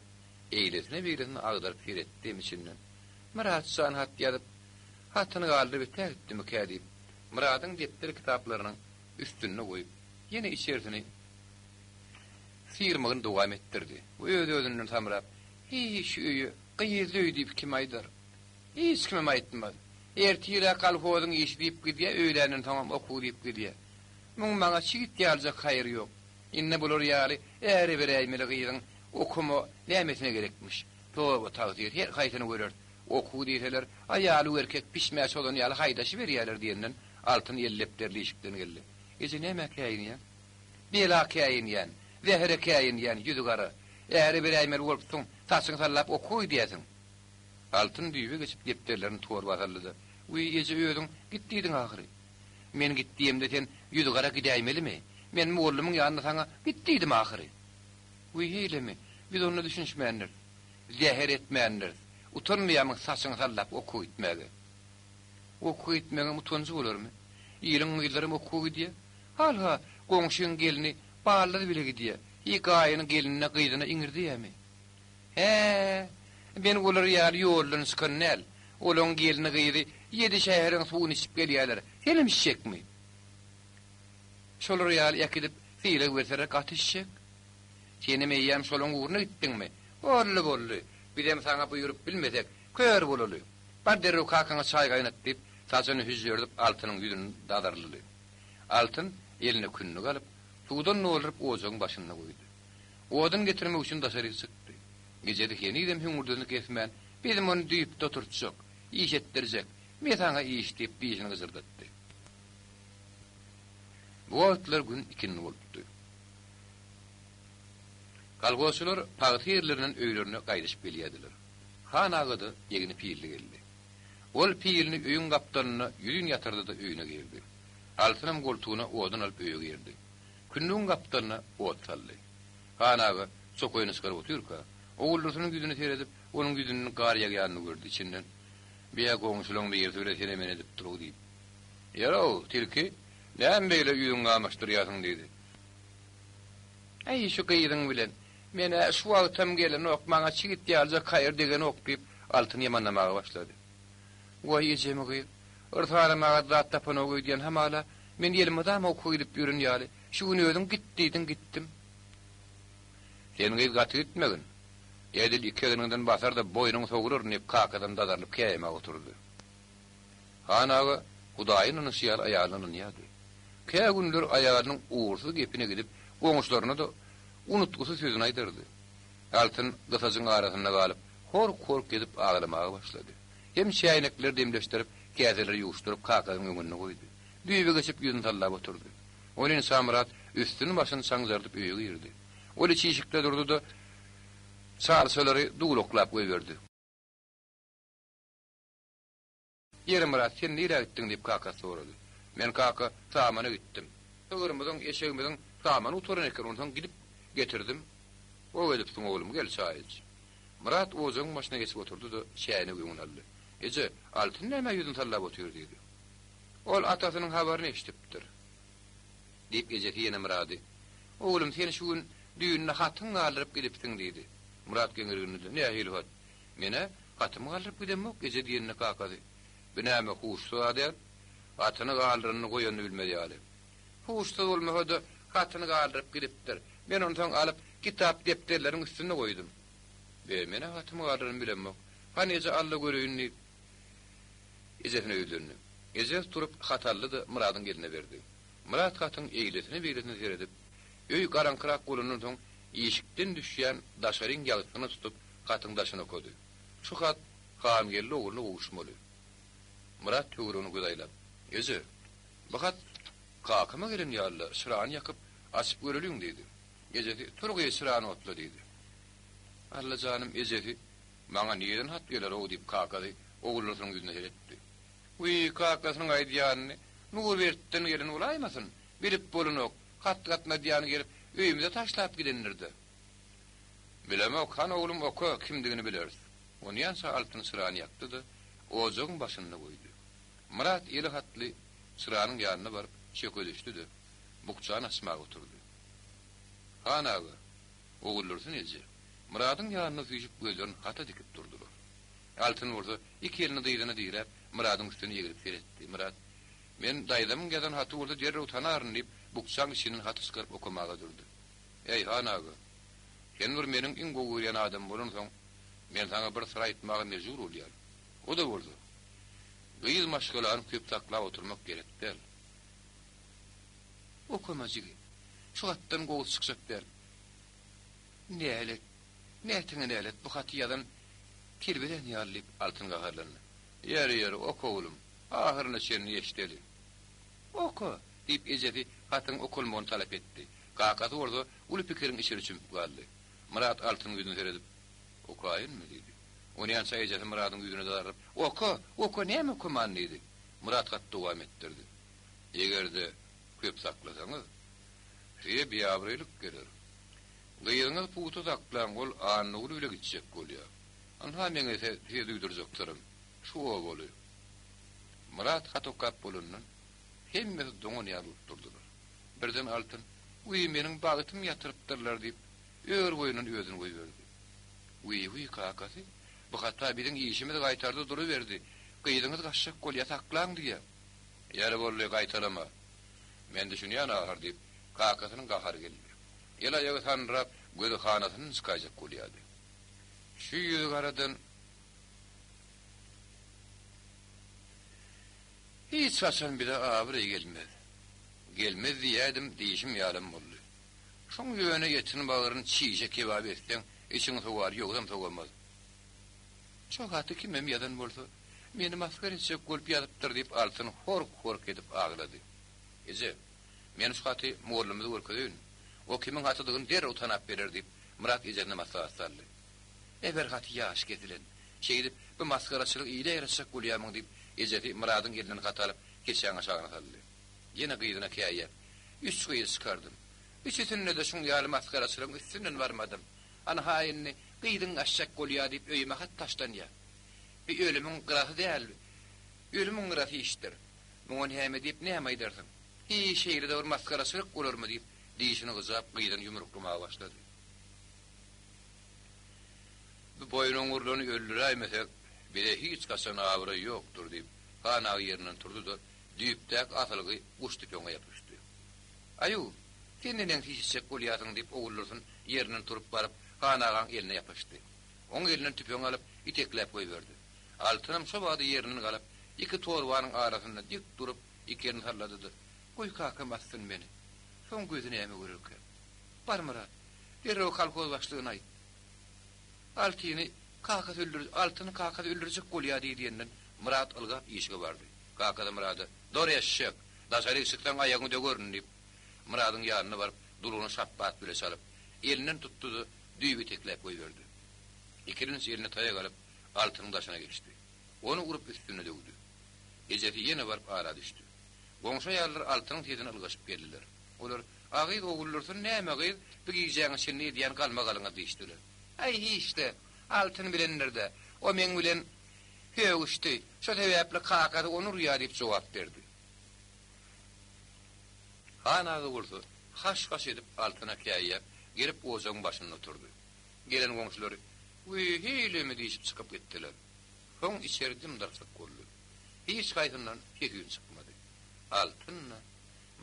eýlesine-beýlesine agdaryp seretdi hem içinden, Myrat jan hat ýazyp, hatyny galdyryp ötägitdimikä diýip, Myradyň depder-kitaplarynyň üstünde goýup, ýene içerisini. syrmagyny dowam etdirdi we öz-özünden samrap, Hiý, şu öýe gyzly öý diýip kim aýdar? Hiç kimem aýtmaz. Ertir-ä kolhozyň işi diýip gidýä, öýländen soňam okuw diýip gidýä. Muň maňa çigit ýalyjak haýry ýok. Indi bular ýaly äre beräýmeli gyzyň okuma nämesine gerekmiş? Toba tagsyr, her haýsyny göreris. Okuw diýseler, aýalu erkek pişmä çozan ýaly haýdaşyberýäler diýenden Altyn eli depderli işikden geldi. Eje nämä käýinýäň? Bela käýinýän, zähere käýinýän, ýüzi gara. Äre beräýmeli bolupsyň, saçyňy sallap okuwa gidýäsiň. Altyn düýbe geçip depderlerini torba saldy-da, Wiý, eje özüň git diýdiň ahyry. Men git diýemde sen ýüzi gara gidäýmelimi? Men mugallymyň ýanynda saňa git diýdim ahyry. Wiý, heýlemi, biz onda düşünişmändiris. Zäher etmändiris. Utanmaýarmyň saçyňy sallap okuwa gitmäge? Okuwa gitmegiňem utanjy bolarmy? Iliň gyzlaram okuwa gidýär. Halha, goňşyň gelni baldyz bile gidýär. Hiý, gaýynyň gelinine, gyzyna iňirdeýärmi? Hä, men olar ýaly ýoldan çykan däl. Olaň gelni-gyzy ýedi şäheriň suwuny içip gelýärler. Senem içjekmi? Şolar ýaly äkidip sylag berseler gaty içjek. Senem eýýäm şolaň ugruna gitdiňmi? Boldy, boldy. Bizem saňa buýrup bilmesek, kör bolaly. Bar derrew kakaňa çaý gaýnat, diýip, saçyny hüžžerdip Altynyň ýüzüni dazarlady. Altyn eline kündük alyp, suwdan dolduryp ojagyň başynda goýdy. Odun getirmek üçin daşaryk çykdy. Ejesi henizem hüňürdisini kesmän, Biz muny düýpde oturtjak, iş etdirjek, me saňa iş diýip dişini gyjyrdatdy. Bu wagtlar gün ikindi bolupdy. Kolhozçylar pagta ýerlerinden öýlerine gaýdyşyp gelýärdiler. Han aga-da egni pilli geldi. Ol pilini öýüň gapdalynda ýüzin ýatyrdy-da öýüne girdi. Altynam goltugyna odun alyp öýe girdi. Kündügiň gapdalyna ot saldy. Han aga çokaýyny çykaryp otyrka, Oguldursunyň ýüzüne seredip, onuň ýüzünden gar ýagýanyny gördi, içinden, Be, goňşulaň birisi bile sene-mene edip dur-ow diýip. Ýör-ow, tilki, näme beýle ýüzüňi gamaşdyrýarsyň diýdi. Äý, şu gyzyň bilen, men-ä şu wagtam gelenok, maňa çigit ýalyjak haýyr degenok diýip, Altyn ýamanlamaga başlady. Waý, ejemi gyz, yrsaramaga zat tapanok öýdýän hamala, men elmydama okuwa gidip ýören ýaly, şu gün özüň git diýdiň, gitdim. Sen gyz gaty gitmegin. Edil iki egniňden basar-da, boýnuňy sowuraryn diýip, kakasam dazarylyp käýemäge oturdy. Han aga Hudaýa ynanyşy ýaly aýalyna ynanýardy. Kä günler aýalynyň ugursyz gepine gidip, goňşularyna-da unutgysyz sözüni aýdardy. Altyn gysajyň arasynda galyp, hork-hork edip aglamaga başlady. Hem çäýnekleri demleşdirip, käseleri ýuwuşdyryp kakasynyň öňünde goýdy. Düýbe geçip ýüzüni sallap oturdy. Welin Şamyrat üstüni-başyny çaňjardyp öýe girdi. Ol içi işikde durdy-da, çarçalary dulaklap goýberdi. Ýeri Myrat, sen nirä gitdiň? diýip kakasy sorady. Men kaka, samana gitdim. Sygyrymyzyň, eşegimiziň samany gutaran eken, onsoň gidip getirdim. Gowy edipsiň oglum, gel çaý iç. Myrat ojagyň başyna geçip oturdy-da, çäýnegi öňüne aldy. Eje, Altyn nämä ýüzüni sallap otyr? diýdi. Ol atasynyň habaryny eşidipdir. Diýip, ejesi ýene Myrady, Oglum, sen şu gün düýnde hatyňy galdyryp gidipsiň diýdi. Myrat geňirgindi-de, Nähili hat? Men-ä hatymy galdyryp gidemok, eje diýende kakasy, Bu näme, huşsuz-a däl? Hatyny galdyranyny goýanyny bilmez ýaly. Huşsuz bolmasa-da, hatyny galdyryp gidipdir. Men onsoň alyp, kitap-depderleriň üstünde goýdum. Be, men-ä hatymy galdyranymy bilemok. Hany eje, al-da göreýin diýip, ejesine ýüzlendi. Ejesi turup, hat aldy-da, Myradyň eline berdi. Myrat hatyň eýlesine-beýlesine seredip, öý garaňkyrak bolandan soň, işikden düşýän daşaryň ýagtysyna tutup, hatyň daşyny okady. Şu hat Hangeldi ogluna gowuşmaly. Myrat töweregine göz aýlap, Eje, bu hat kakama gelen ýaly-la, çyrany ýakyp, açyp göreliň diýdi. Ejesi, Tur gyz, çyrany otla diýdi. Alla janym, ejesi, maňa nireden hat geler-ow diýip, kakasy Oguldursunyň ýüzüne seretdi. Wiý, kakasynyň aýdýanyny Nurbertden gelen bolaýmasyn? Bilip bolanok, hat gatnadýany gelip, öýümize taşlap gidendir-dä. Bilemok, hany oglum oka, kimdigini bileris. Onýança Altyn çyrany ýakdy-da, ojagyň başynda goýdy. Myrat eli hatly çyranyň ýanyna baryp, çöke düşdi-de, bukjany açmaga oturdy. Han aga, Oguldursun eje, Myradyň ýanyna süýşüp gözlerini hata dikip durdular. Altyn bolsa iki elini dyzyna diräp, Myradyň üstüne eglip seretdi. Myrat, Men daýzamyň ýazan haty bolsa derrew tanaryn diýip, bukjaň içinden haty çykaryp okamaga durdy. Eý, han aga! Sen bir meniň iň gowy görýän adamym bolansoň, men saňa bir syr aýtmaga mejbur bolýan. O-da bolsa, gyz maşgalany köp saklap oturmak gerek däl. Okama jigi. Şu hatdan gowusy çykjak däl. Nälet, nätiňe nälet, bu haty ýazan telbelän ýaly diýip, Altyn gaharlandy. Ýeri, ýeri, oka oglum, ahyryna çenli eşideli. Oka! Diýip, ejesi hatyň okalmagyny talap etdi. Kakasy bolsa uly pikiriň içine çümüp galdy. Myrat Altynyň ýüzüne seredip, Okaýynmy? diýdi. Onýança ejesi Myradyň ýüzüne darylyp, Oka! Oka, näme okaman? diýdi. Myrat haty dowam etdirdi. Eger-de köp saklasaňyz, size biabraýlyk geler. Gyzyňyzy pugta saklaň, ol Annaguly bile gitjek bolýar. Ynha meň size duýdurjak syrym, şu obaly. Myrat hat okap bolandan, hemmesi doňan ýaly bolup durdular. Birden Altyn, Wiý, meniň bagtymy ýatyrypdyrlar diýip, ör boýundan özüni goýberdi. Wiý-wiý, kakasy, bu hat-a biziň işimizi gaýtardy duruberdi. Gyzyňyz gaçjak bolýa, saklaň diýýä. Ýeri boldy, gaýtalama. Men düşünýän ahyr diýip, kakasynyň gahary geldi. El-aýagy sandyrap, gözi hanasyndan çykaýjak bolýardy. Şu ýüzügaradan hiç haçan bize abraý gelmez. Gelmez diýýädim, diýşim ýalam boldy. Şoň ýöne etini-bagryny çişe kebap etseň, içiň sowar, ýogsam sowamaz. Şo haty kimem ýazan bolsa, meni masgara etjek bolup ýazypdyr diýip, Altyn hork-hork edip aglady. Eje, men şu haty mollumyza görkezeýin. O kimiň hatydygyny derrew tanap berer diýip, Myrat ejesine maslahat saldy. Eber haty ýaş kesilen. Şeýdip, bu masgaraçylygy ile ýaratjak bolýamyň diýip, ejesi Myradyň elinden haty alyp, keçäň aşagyna saldy. Ýene gyzyna käýýäp, Üç gyz çykardym. Üçüsinde-de şuň ýaly masgaraçylygyň üstünden barmadym. Anha indi gyzyň gaçjak bolýa diýip öýüme hat taşlanýa. Bi ölümiň gyrasy däl, ölümiň gyrasy işdir. Muňa näme diýip näme aýdarsyň? Hiý, şeýle-de bir masgaraçylyk bolarmy diýip, dişini gyjap gyzyny ýumruklamaga başlady. Bu boýun ogurlany öldüräýmesek, bize hiç haçan abraý ýokdur diýip, han aga ýerinden turdy-da, düýpdäki asylgy guş tüpeňe ýapyşdy. Aýu, sen neneňsi iş etjek bolýarsyň, diýip, Oguldursun ýerinden turup baryp, han agaň eline ýapyşdy. Oň elinden tüpeňi alyp, itekläp goýberdi. Altynam şo bada ýerinden galyp, iki torbanyň arasynda dik durup, iki elini sallady-da, Goý kakam atsyn meni. Soň gözi näme görerkä? Bar Myrat, derrew kolhoz başlygyna aýt. Altyny kakasy öldür, Altyny kakasy öldürjek bolýar diý diýenden, Myrat ylgap işige bardy. Kakasy Myrada, Dur eşek! Daşaryk çyksaň aýagyňy dögerin diýip, Myradyň ýanyna baryp, dulugyna şapbat bile çalyp, elinden tutdy-da, düýbi itekläp goýberdi. Ikilenç eline taýak alyp, Altynyň daşyna geçdi. Ony urup üstünde döwdi. Ejesi ýene baryp ara düşdi. Goňşy aýallar Altynyň sesine ylgaşyp geldiler. Olar, A gyz Oguldursun näme gyz, bu gijäň içinde edýän galmagalyňyz diýişdiler. Aý hiç-de, Altyn bilendir-dä. O meň bilen sögüşdi. Şo sebäpli kakasy ony urýar diýip jogap berdi. Han aga bolsa haş-haş edip Altyna käýýäp, gelip ojagyň başynda oturdy. Gelen goňşulary, Wiý, heýlemi diýşip çykyp gitdiler. Soň içeri dym-dyrslyk boldy. Hiç haýsyndan ses-üýn çykmady. Altyn-da,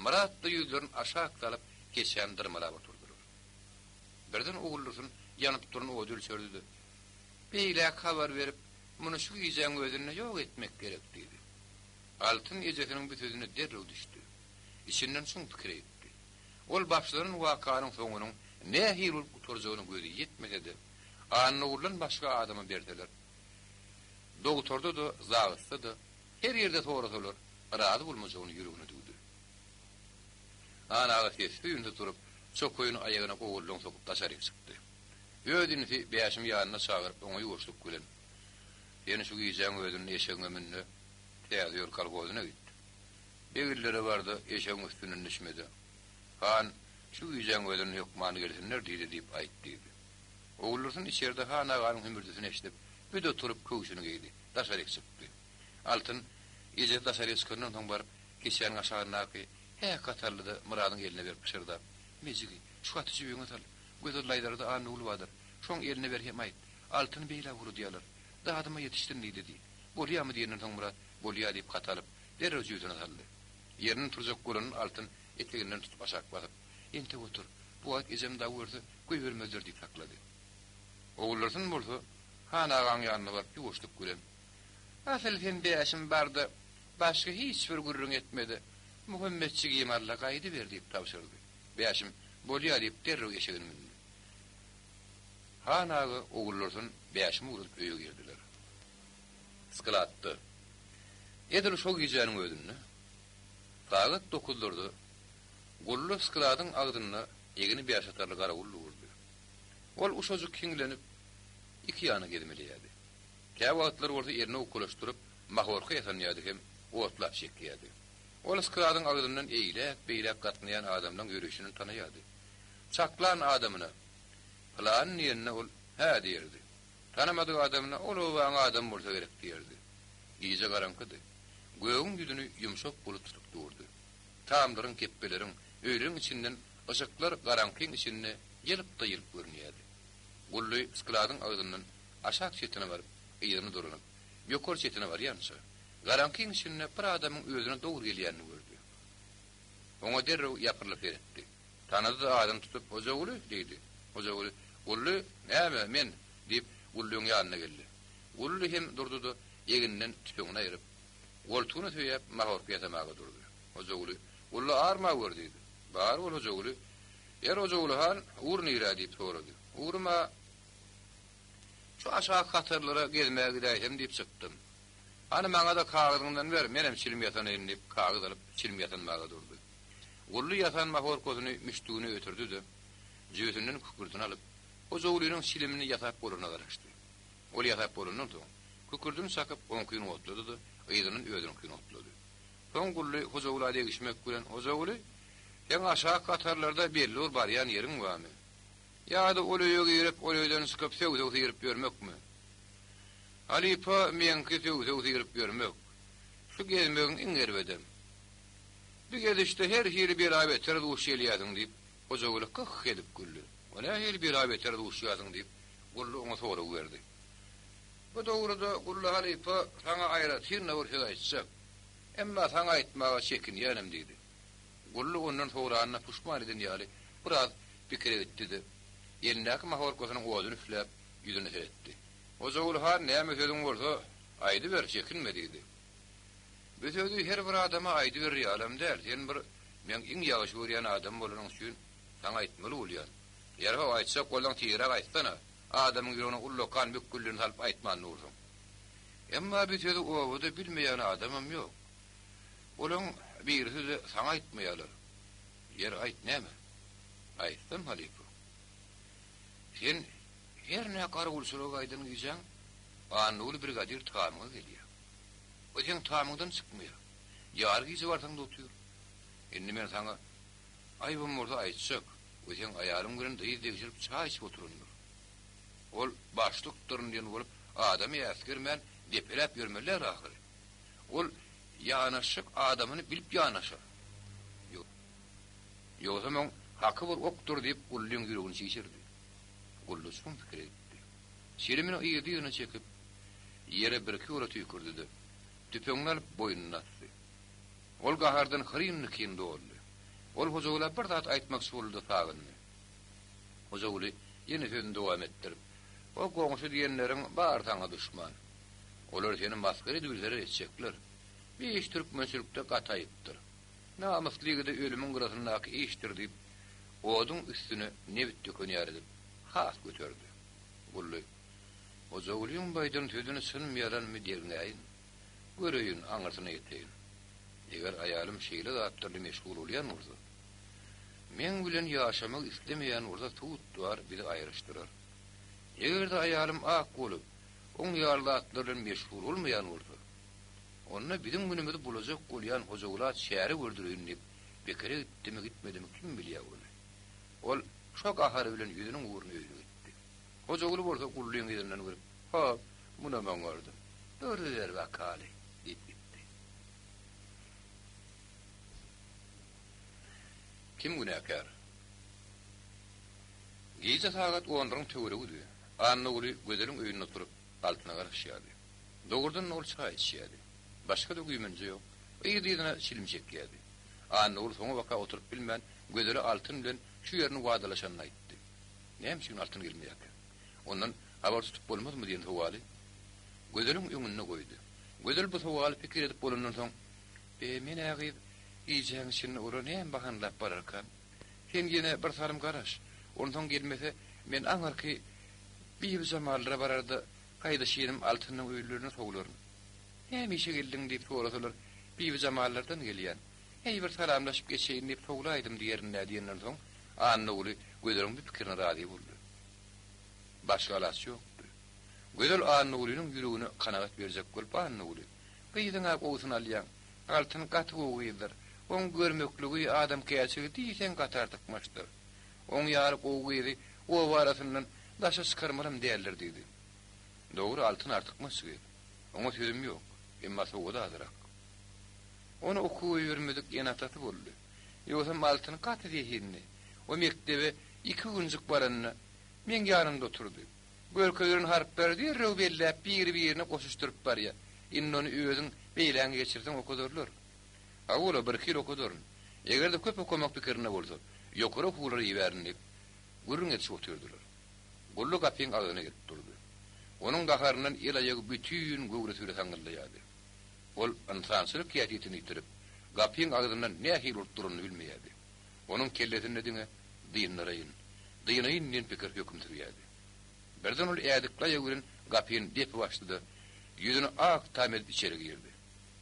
Myrat-da ýüzlerini aşak salyp, keçäni dyrmalap oturdylar. Birden Oguldursun ýanyp duran ody ölçerdi-de, Beýläk habar berip, muny şu gijäň özünde ýok etmek gerek diýdi. Altyn ejesiniň bu sözüne derrew düşdi. Içinden çuň pikire gitdi. Ol başlanan wakanyň soňunyň nähili bolup gutarjagyna gözi ýetmese-de, Annaguldan başga adama berseler, dogtorda-da, zagsda-da, her ýerde sorasalar, razy bolmajagyny ýüregine düwdi. Han aga sessiz-üýnsüz turup, çokaýyny aýagyna gowallaň sokup daşaryk çykdy. Öz inisi Bäşimi ýanyna çagyryp, oňa ýuwaşlyk bilen, Sen şu gijäň özünde eşegiňe mün-de, Täze ýol kolhozyna git. Begillere bar-da, eşegiň üstünden düşme-de, Han, şu gijäň özünde hökman gelsinler diýdi diýip aýt diýdi. Oguldursun içeride Han aganyň hümürdisini eşidip, bir-de turup köwşüni geýdi, daşaryk çykdy. Altyn, ejesi daşaryk çykandan soň baryp, keçäniň aşagyndaky häk haty aldy-da, Myradyň eline berip pyşyrdap, Mejigi, şu haty jübüňe sal. Gözel daýzalarda Annagül bardyr. Şoň eline ber hem aýt. Altyny beýle gurudýarlar. Dadyma ýetişsin diýdi diý. Bolýamy diýenden soň Myrat, Bolýa diýip haty alyp, derrew jübüsine saldy. Ýerinden turjak bolanyn Altyn eteginden tutup aşak basyp, Entek otur. Bu wagt ejem dagy görse, goýbermezler diýip saklady. Oguldursun bolsa, Han agaň ýanyna baryp ýuwaşlyk bilen, Asyl sen Bäşim bar-da, başga hiç bir gürrüň etme-de, Muhammetjigimi al-da gaýdyber diýip tabşyrdy. Bäşim, Bolýa diýip, derrew eşegine mündi. Han aga Oguldursun Bäşimi ugradyp öýe girdiler. Skladda. Edil şo gijäniň özünde, sagat dokuzlarda Gully skladyň agzynda egni bäşatarly garawul durdy. Ol uşajyk hiňlenip, iki ýana gezmeleýärdi. Käwagtlar bolsa elini owkalaşdyryp, mahorka ýasanýardy hem otlap çekýärdi. Ol skladyň agzyndan eýläk-beýläk gatnaýan adamlaň ýörişini tanaýardy. Çaklan adamyna, Pylany diýende ol, Hä diýerdi. Tanamadyk adamyna, Ol obaň adamy bolsa gerek diýerdi. Gije garaňkydy. Gögüň ýüzüni ýumşak bulut tutup durdy. Tamdyryň, kepbeleriň, öýleriň içinden yşyklar garaňkyň içinde ýylp-da-ýylp görünýärdi. Gully skladyň agzyndan aşak çetine baryp, yzyna dolanyp, ýokary çetine barýança, garaňkyň içinde bir adamyň özüne dogry gelýänini gördi. Oňa derrew ýapyrylyp seretdi. Tanady-da adyny tutup, Hojaguly! diýdi. Hojaguly, Gully, näme, men! diýip, Gullyň ýanyna geldi. Gully hem durdy-da, egninden tüpeňini aýryp, goltugyna söýäp, mahorka ýasamaga durdy. Hojaguly, Gully arma gör diýdi. Bar bol, Hojaguly. Ýer, Hojaguly han, ugur nirä? diýip sorady. Ugruma şu aşaky hatarlara gezmäge gidäýsem diýip çykdym. Hany maňa-da kagyzyňdan ber, menem çilim ýasanaýyn diýip, kagyz alyp, çilim ýasanmaga durdy. Gully ýasan mahorkasyny müşdügine ötürdi-de, jübüsinden kükürdini alyp, Hojagulynyň çilimini ýasap bolanyna garaşdy. Ol ýasap bolandan soň, kükürdini çakyp, oňkyny otlady-da, yzyndan özüniňkini otlady. Soň Gully Hojagula degişmek bilen, Hojaguly, seň aşak hatarlarda belli bir barýan ýeriň barmy? Ýa-da ol öýe girip, ol öýden çykyp söw-söw syryp ýörmekmi? Halypa, meňki söw-söw syryp ýörmek. Şu gezmegiň iň erbedem. Bir gezişde her hili bela-betere duş gelýärsiň, diýip, Hojaguly kyh edip güldi. O nähili bela-betere duşýarsyň, diýip, Gully oňa sorag berdi. Bu dogruda, Gully halypa, saňa aýratyn-da bir söz aýtjak. Emma saňa aýtmaga çekinýänem, diýdi. Gully ondan soranyna puşman eden ýaly biraz pikire gitdi-de, elindäki mahorkasynyň oduny üfläp, ýüzüne seretdi. Hojaguly han, näme sözüň bolsa, aýdyber, çekinme, diýdi. Bu sözi her bir adama aýdyberer ýalam däl, sen bir meň iň ýagşy görýän adamym bolanyň üçin saňa aýtmaly bolýan. Ýeri-how, aýtjak bolsaň tizräk aýtsana, adamyň ýüregine ullakan bükgüldini salyp aýtman dursuň. Emma bu sözi obada bilmeýän adamam ýok. Olaň birisi-de saňa aýtmaýarlar. Ýeri, aýt, näme? Aýtsam, halypa. Sen hernä garawulçylyga gaýdan gijäň Annaguly brigadir tamyňa gelýär. O seň tamyňdan çykmaýar. Ýary gije barsaň-da otyr. Indi men saňa aýbym bolsa aýtjak, o seň aýalyň bilen dyz degşirip çaý içip oturandyr. Ol başlykdyryn diýen bolup, adamy äsgermän depeläp ýörmeli däl ahyry. Ol ýanaşjak adamyny bilip ýanaşar. Ýogsam oň haky bir okdur diýip, Gullyň ýüregini çişirdi. Gully çuň pikire gitdi. Çilimini yzly-yzyna çekip, ýere birki ýola tüýkürdi-de, tüpeňini alyp boýnuna asdy. Ol gahardan hyryn-dykyn doldy. Ol Hojagula bir zat aýtmakçy boldy-da sagyndy. Hojaguly ýene sözüni dowam etdirip, O goňşy diýenleriň bary saňa duşman. Olar seni masgara edibilseler etjekler. Bu iş türkmençilikde gaty aýypdyr. Namysly ýigide ölümiň gyrasyndaky işdir diýip, oduň üstüne nebit döken ýaly edip, has göterdi. Gully, Hojagulyň baýdan sözüni çynmy-ýalanmy derňäýin. Göreýin, aňyrsyna ýeteýin. Eger aýalym şeýle zatlar bilen meşgul bolýan bolsa, meň bilen ýaşamak islemeýän bolsa sud bar bizi aýryşdyrar. Eger-de aýalym ak bolup, oň ýaly zatlar bilen meşgul bolmaýan bolsa, onda biziň günümizi bulajak bolýan Hojagula çäre gördüreýin diýip, Bekere gitdimi, gitmedimi kim bilýär ony. Ol şo gahary bilen ýüzüniň ugruna öýüne gitdi. Hojaguly bolsa Gullyň yzyndan görüp, Hop, munam oňardym. Duruber bakaly, diýip gitdi. Kim günäkär? Gije sagat onlaryň töweregidi. Annaguly Gözeliň öýünde oturyp, Altyna garaşýardy. Dogrudan-da ol çaý içýärdi. Başga-da güýmenje ýok. Yzly-yzyna çilim çekýärdi. Annaguly soňabaka oturyp bilmän, Gözele Altyn bilen. şu ýerini wadalaşanyny aýtdy. Näme üçin Altyn gelmeýärkä? Ondan habar tutup bolmazmy diýen sowaly Gözeliň öňünde goýdy. Gözel bu sowaly pikir edip bolandan soň, Be, men-ä gyz, gijäň içinde olara näme bahanalap bararkam? Sen ýene bir salym garaş. Onsoň gelmese, men aňyrky Bibijemallara barar-da, gaýdyşynym Altynyň öýlerine sowlaryn. Näme işe geldiň diýip sorasalar, Bibijemallardan gelýän. Heý, bir salamlaşyp geçeýin diýip sowlaýdym diýerin-dä diýenden soň, Annaguly Gözeliň bu pikirine razy boldy. Başga alaç ýokdy. Gözel Annagulynyň ýüregine kanagat berjek bolup, Annaguly, gyzyň-a gowusyny alýaň. Altyn gaty gowy gyzdyr. Oň görmekligi, adamkärçiligi diýseň gaty artykmaçdyr. Oň ýaly gowy gyzy oba arasyndan daşa çykarmalam däldir diýdi. Dogry, Altyn artykmaç gyz. Oňa sözüm ýok. Emma sowady azyrak. Ony okuwa ibermedik ene-atasy boldy. Ýogsam Altyn gaty zehinli. O mekdebe iki günjük baranda, meň ýanymda oturdy. Görkezilen harplary derrew belläp, biri-birine goşuşdyryp barýar. Indi ony özüň beýläňe geçirseň okadarlar. Hawa-la, birki ýyl okadaryn. Eger-de köp okamak pikirinde bolsa, ýokary okuwlara ibärin diýip, gürrüň edişip otyrdylar. Gully gapyň agzyna gelip durdy. Onuň gaharyndan el-aýagy bütin göwresi bile saňňyldaýardy. Ol ynsançylyk häsiýetini ýitirip, gapyň agzyndan nähili bolup duranyny bilmeýärdi. Onuň kellesinde diňe Dyndyraýyn, dynaýyn diýen pikir höküm sürýärdi. Birden ol ädikli aýagy bilen gapyny depip açdy-da, ýüzüni ak tam edip içeri girdi.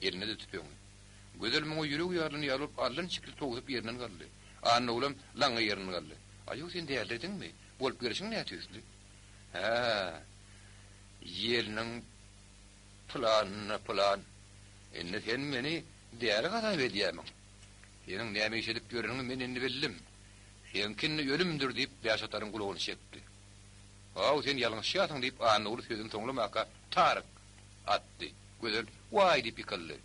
Elinde-de tüpeňi. Gözel muňa ýüregi ýarylan ýaly bolup allan-çikli towsup ýerinden galdy. Annagulam laňňa ýerinden galdy. Aýow sen dälirediňmi? Bolup gelşiň nätüýsli? Hä, ýeliniň pylanyna pylan. Indi sen meni däli hasap edýärmiň? Seniň näme iş edip ýöreniňi men indi bildim. Seňki indi ölümdir, diýip, Bäşataryň gulagyny çekdi. Haw, sen ýalňyşýarsyň, diýip, Annaguly sözüni soňlamaka, Taryk! Atdy. Gözel, Waý! diýip ýykyldy.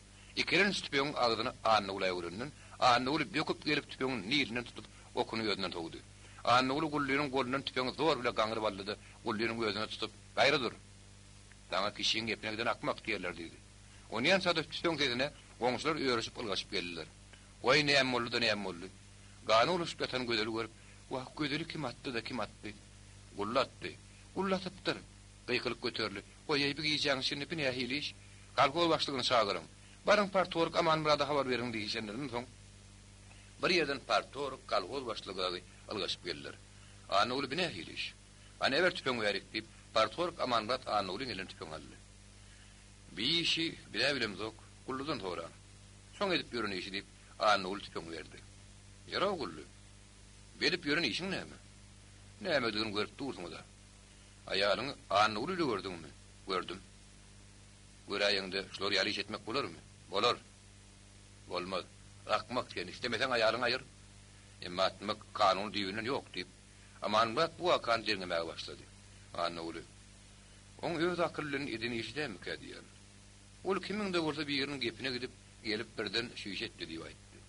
Ikilenç tüpeňiň agzyny Annagula öwrenden, Annaguly böküp gelip tüpeňiň nilinden tutup, okuny özünden sowdy. Annaguly Gullynyň golundan tüpeňi zor bile gaňryp aldy-da, Gullynyň özüne tutup, Gaýra dur! Saňa kişiň gepine giden akmak diýerler diýdi. Onýança-da tüpeň sesine goňşular örüşip ylgaşyp geldiler. Waý, näme boldy-da, näme boldy? Gany ulaşyp ýatan Gözeli görüp, Wah, Gözeli kim atdy-da, kim atdy? Gully atdy. Gully atypdyr! Gykylyk göterildi. Goý-eý, bi gijäň içinde bi nähili iş? Kolhoz başlygyny çagyryň. Baryň partorg Amanmyrada habar beriň diýişenlerinden soň, bir ýerden partorg, kolhoz başlygy dagy ylgaşyp geldiler. Annaguly bi nähili iş? Hany äber tüpeňi bärik diýip, partorg Amanmyrat Annagulyň elinden tüpeňi aldy. Bi işi biz-ä bilemzok, Gulludan soraň. Şoň edip ýören işi diýip, Annaguly tüpeňi berdi. Ýör-ow Gully. Bi edip ýören işiň näme? Nämedigini görüp dursuňyz-a. Aýalyňy Annaguly ile gördüňmi? Gördüm. Göräýeňde şular ýaly iş etmek bolarmy? Bolar. Bolmaz. Akmak sen, islemeseň aýalyňy aýyr. Emma atmak kanuny düýbünden ýok, diýip, Amanmyrat bu wakany derňemäge başlady. Annaguly, Oň öz akyly bilen eden işi dälmikä diýýän. Ol kimiň-de bolsa biriniň gepine gidip, gelip birden şu işi etdi diýip aýtdy.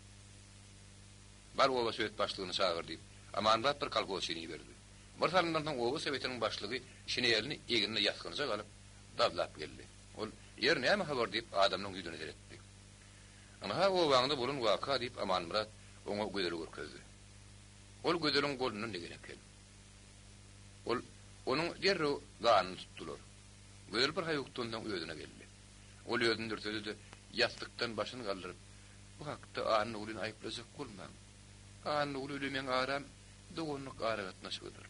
Bar oba sowet başlygyny çagyr diýip, Amanmyrat bir kolhozçyny iberdi. Bir salymdan soň oba sowetiniň başlygy şinelini egnine ýasgynjak alyp, dazlap geldi. Ol, Ýeri näme habar diýip, adamlaryň ýüzüne seretdi. Ynha obaňda bolan waka diýip Amanmyrat oňa Gözeli görkezdi. Ol Gözeliň golundan degen eken. Ol onuň derrew ganyny tutdular. Gözel bir haýukdan soň özüne geldi. Ol özüni dürsedi-de, ýassykdan başyny galdyryp, Bu hakda Annagulyny aýyplajak bolmaň. Annaguly bilen meň aram doganlyk aragatnaşygydyr.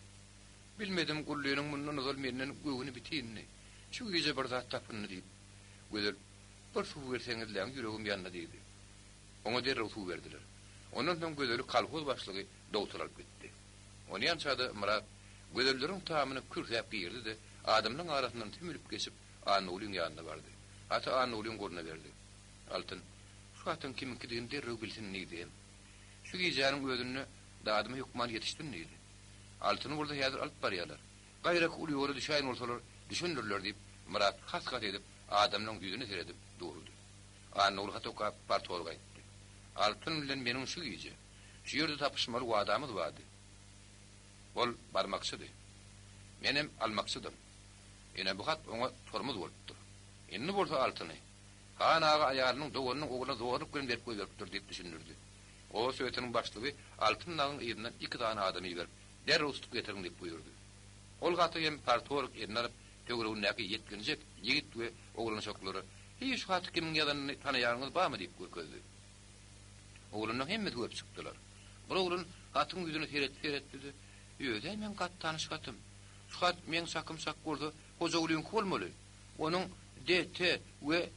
Bilmedim, Gullynyň mundan ozal menden göwni bitindi. Şu gije bir zat tapyndy diýip, Gözel, Bir suw berseňizläň, ýüregim ýandy diýdi. Oňa derrew suw berdiler. Ondan soň Gözeli kolhoz başlygy dogtor alyp gitdi. Onýança-da Myrat Gözelleriň tamyna kürsäp girdi-de, adamlaryň arasyndan sümülip geçip, Annagulyň ýanyna bardy. Haty Annagulyň goluna berdi. Altyn, şu hatyň kimiňkidigini derrew bilsin diýdi hem Şu gijäniň özünde dadyma hökman ýetişsin diýdi. Altyny bolsa häzir alyp barýarlar. Gaýraky uly ýola düşäýen bolsalar, düşendirler diýip, Myrat has-has edip, adamlaryň ýüzüne seredip durdy. Annaguly hat okap, partorga aýtdy. Altyn bilen meniň şu gije, şu ýerde tapyşmaly wadamyz bardy. Ol barmakçydy. Menem almakçydym. Ine, bu hat oňa tormoz bolupdyr. Indi bolsa Altyny, Han aga aýalynyň doganynyň ogluna zorluk bilen berip goýberipdir diýip düşündirdi. Oba sowetiniň başlygy Altyn dagyň yzyndan iki sany adam iberip, derrew tutup getiriň diýip buýurdy. Ol haty hem partorg eline alyp, töweregindäki ýetginjek ýigit we oglançaklara, Heý, şu haty kimiň ýazanyny tanaýanyňyz barmy diýip görkezdi. Oglanlaryň hemmesi görüp çykdylar. Bir oglan hatyň ýüzüne seretdi-seretdi-de, Öz-ä meň gaty tanyş hatym. Şu hat meň çakym çak bolsa, Hojagulyňky bolmaly. Onuň D, T we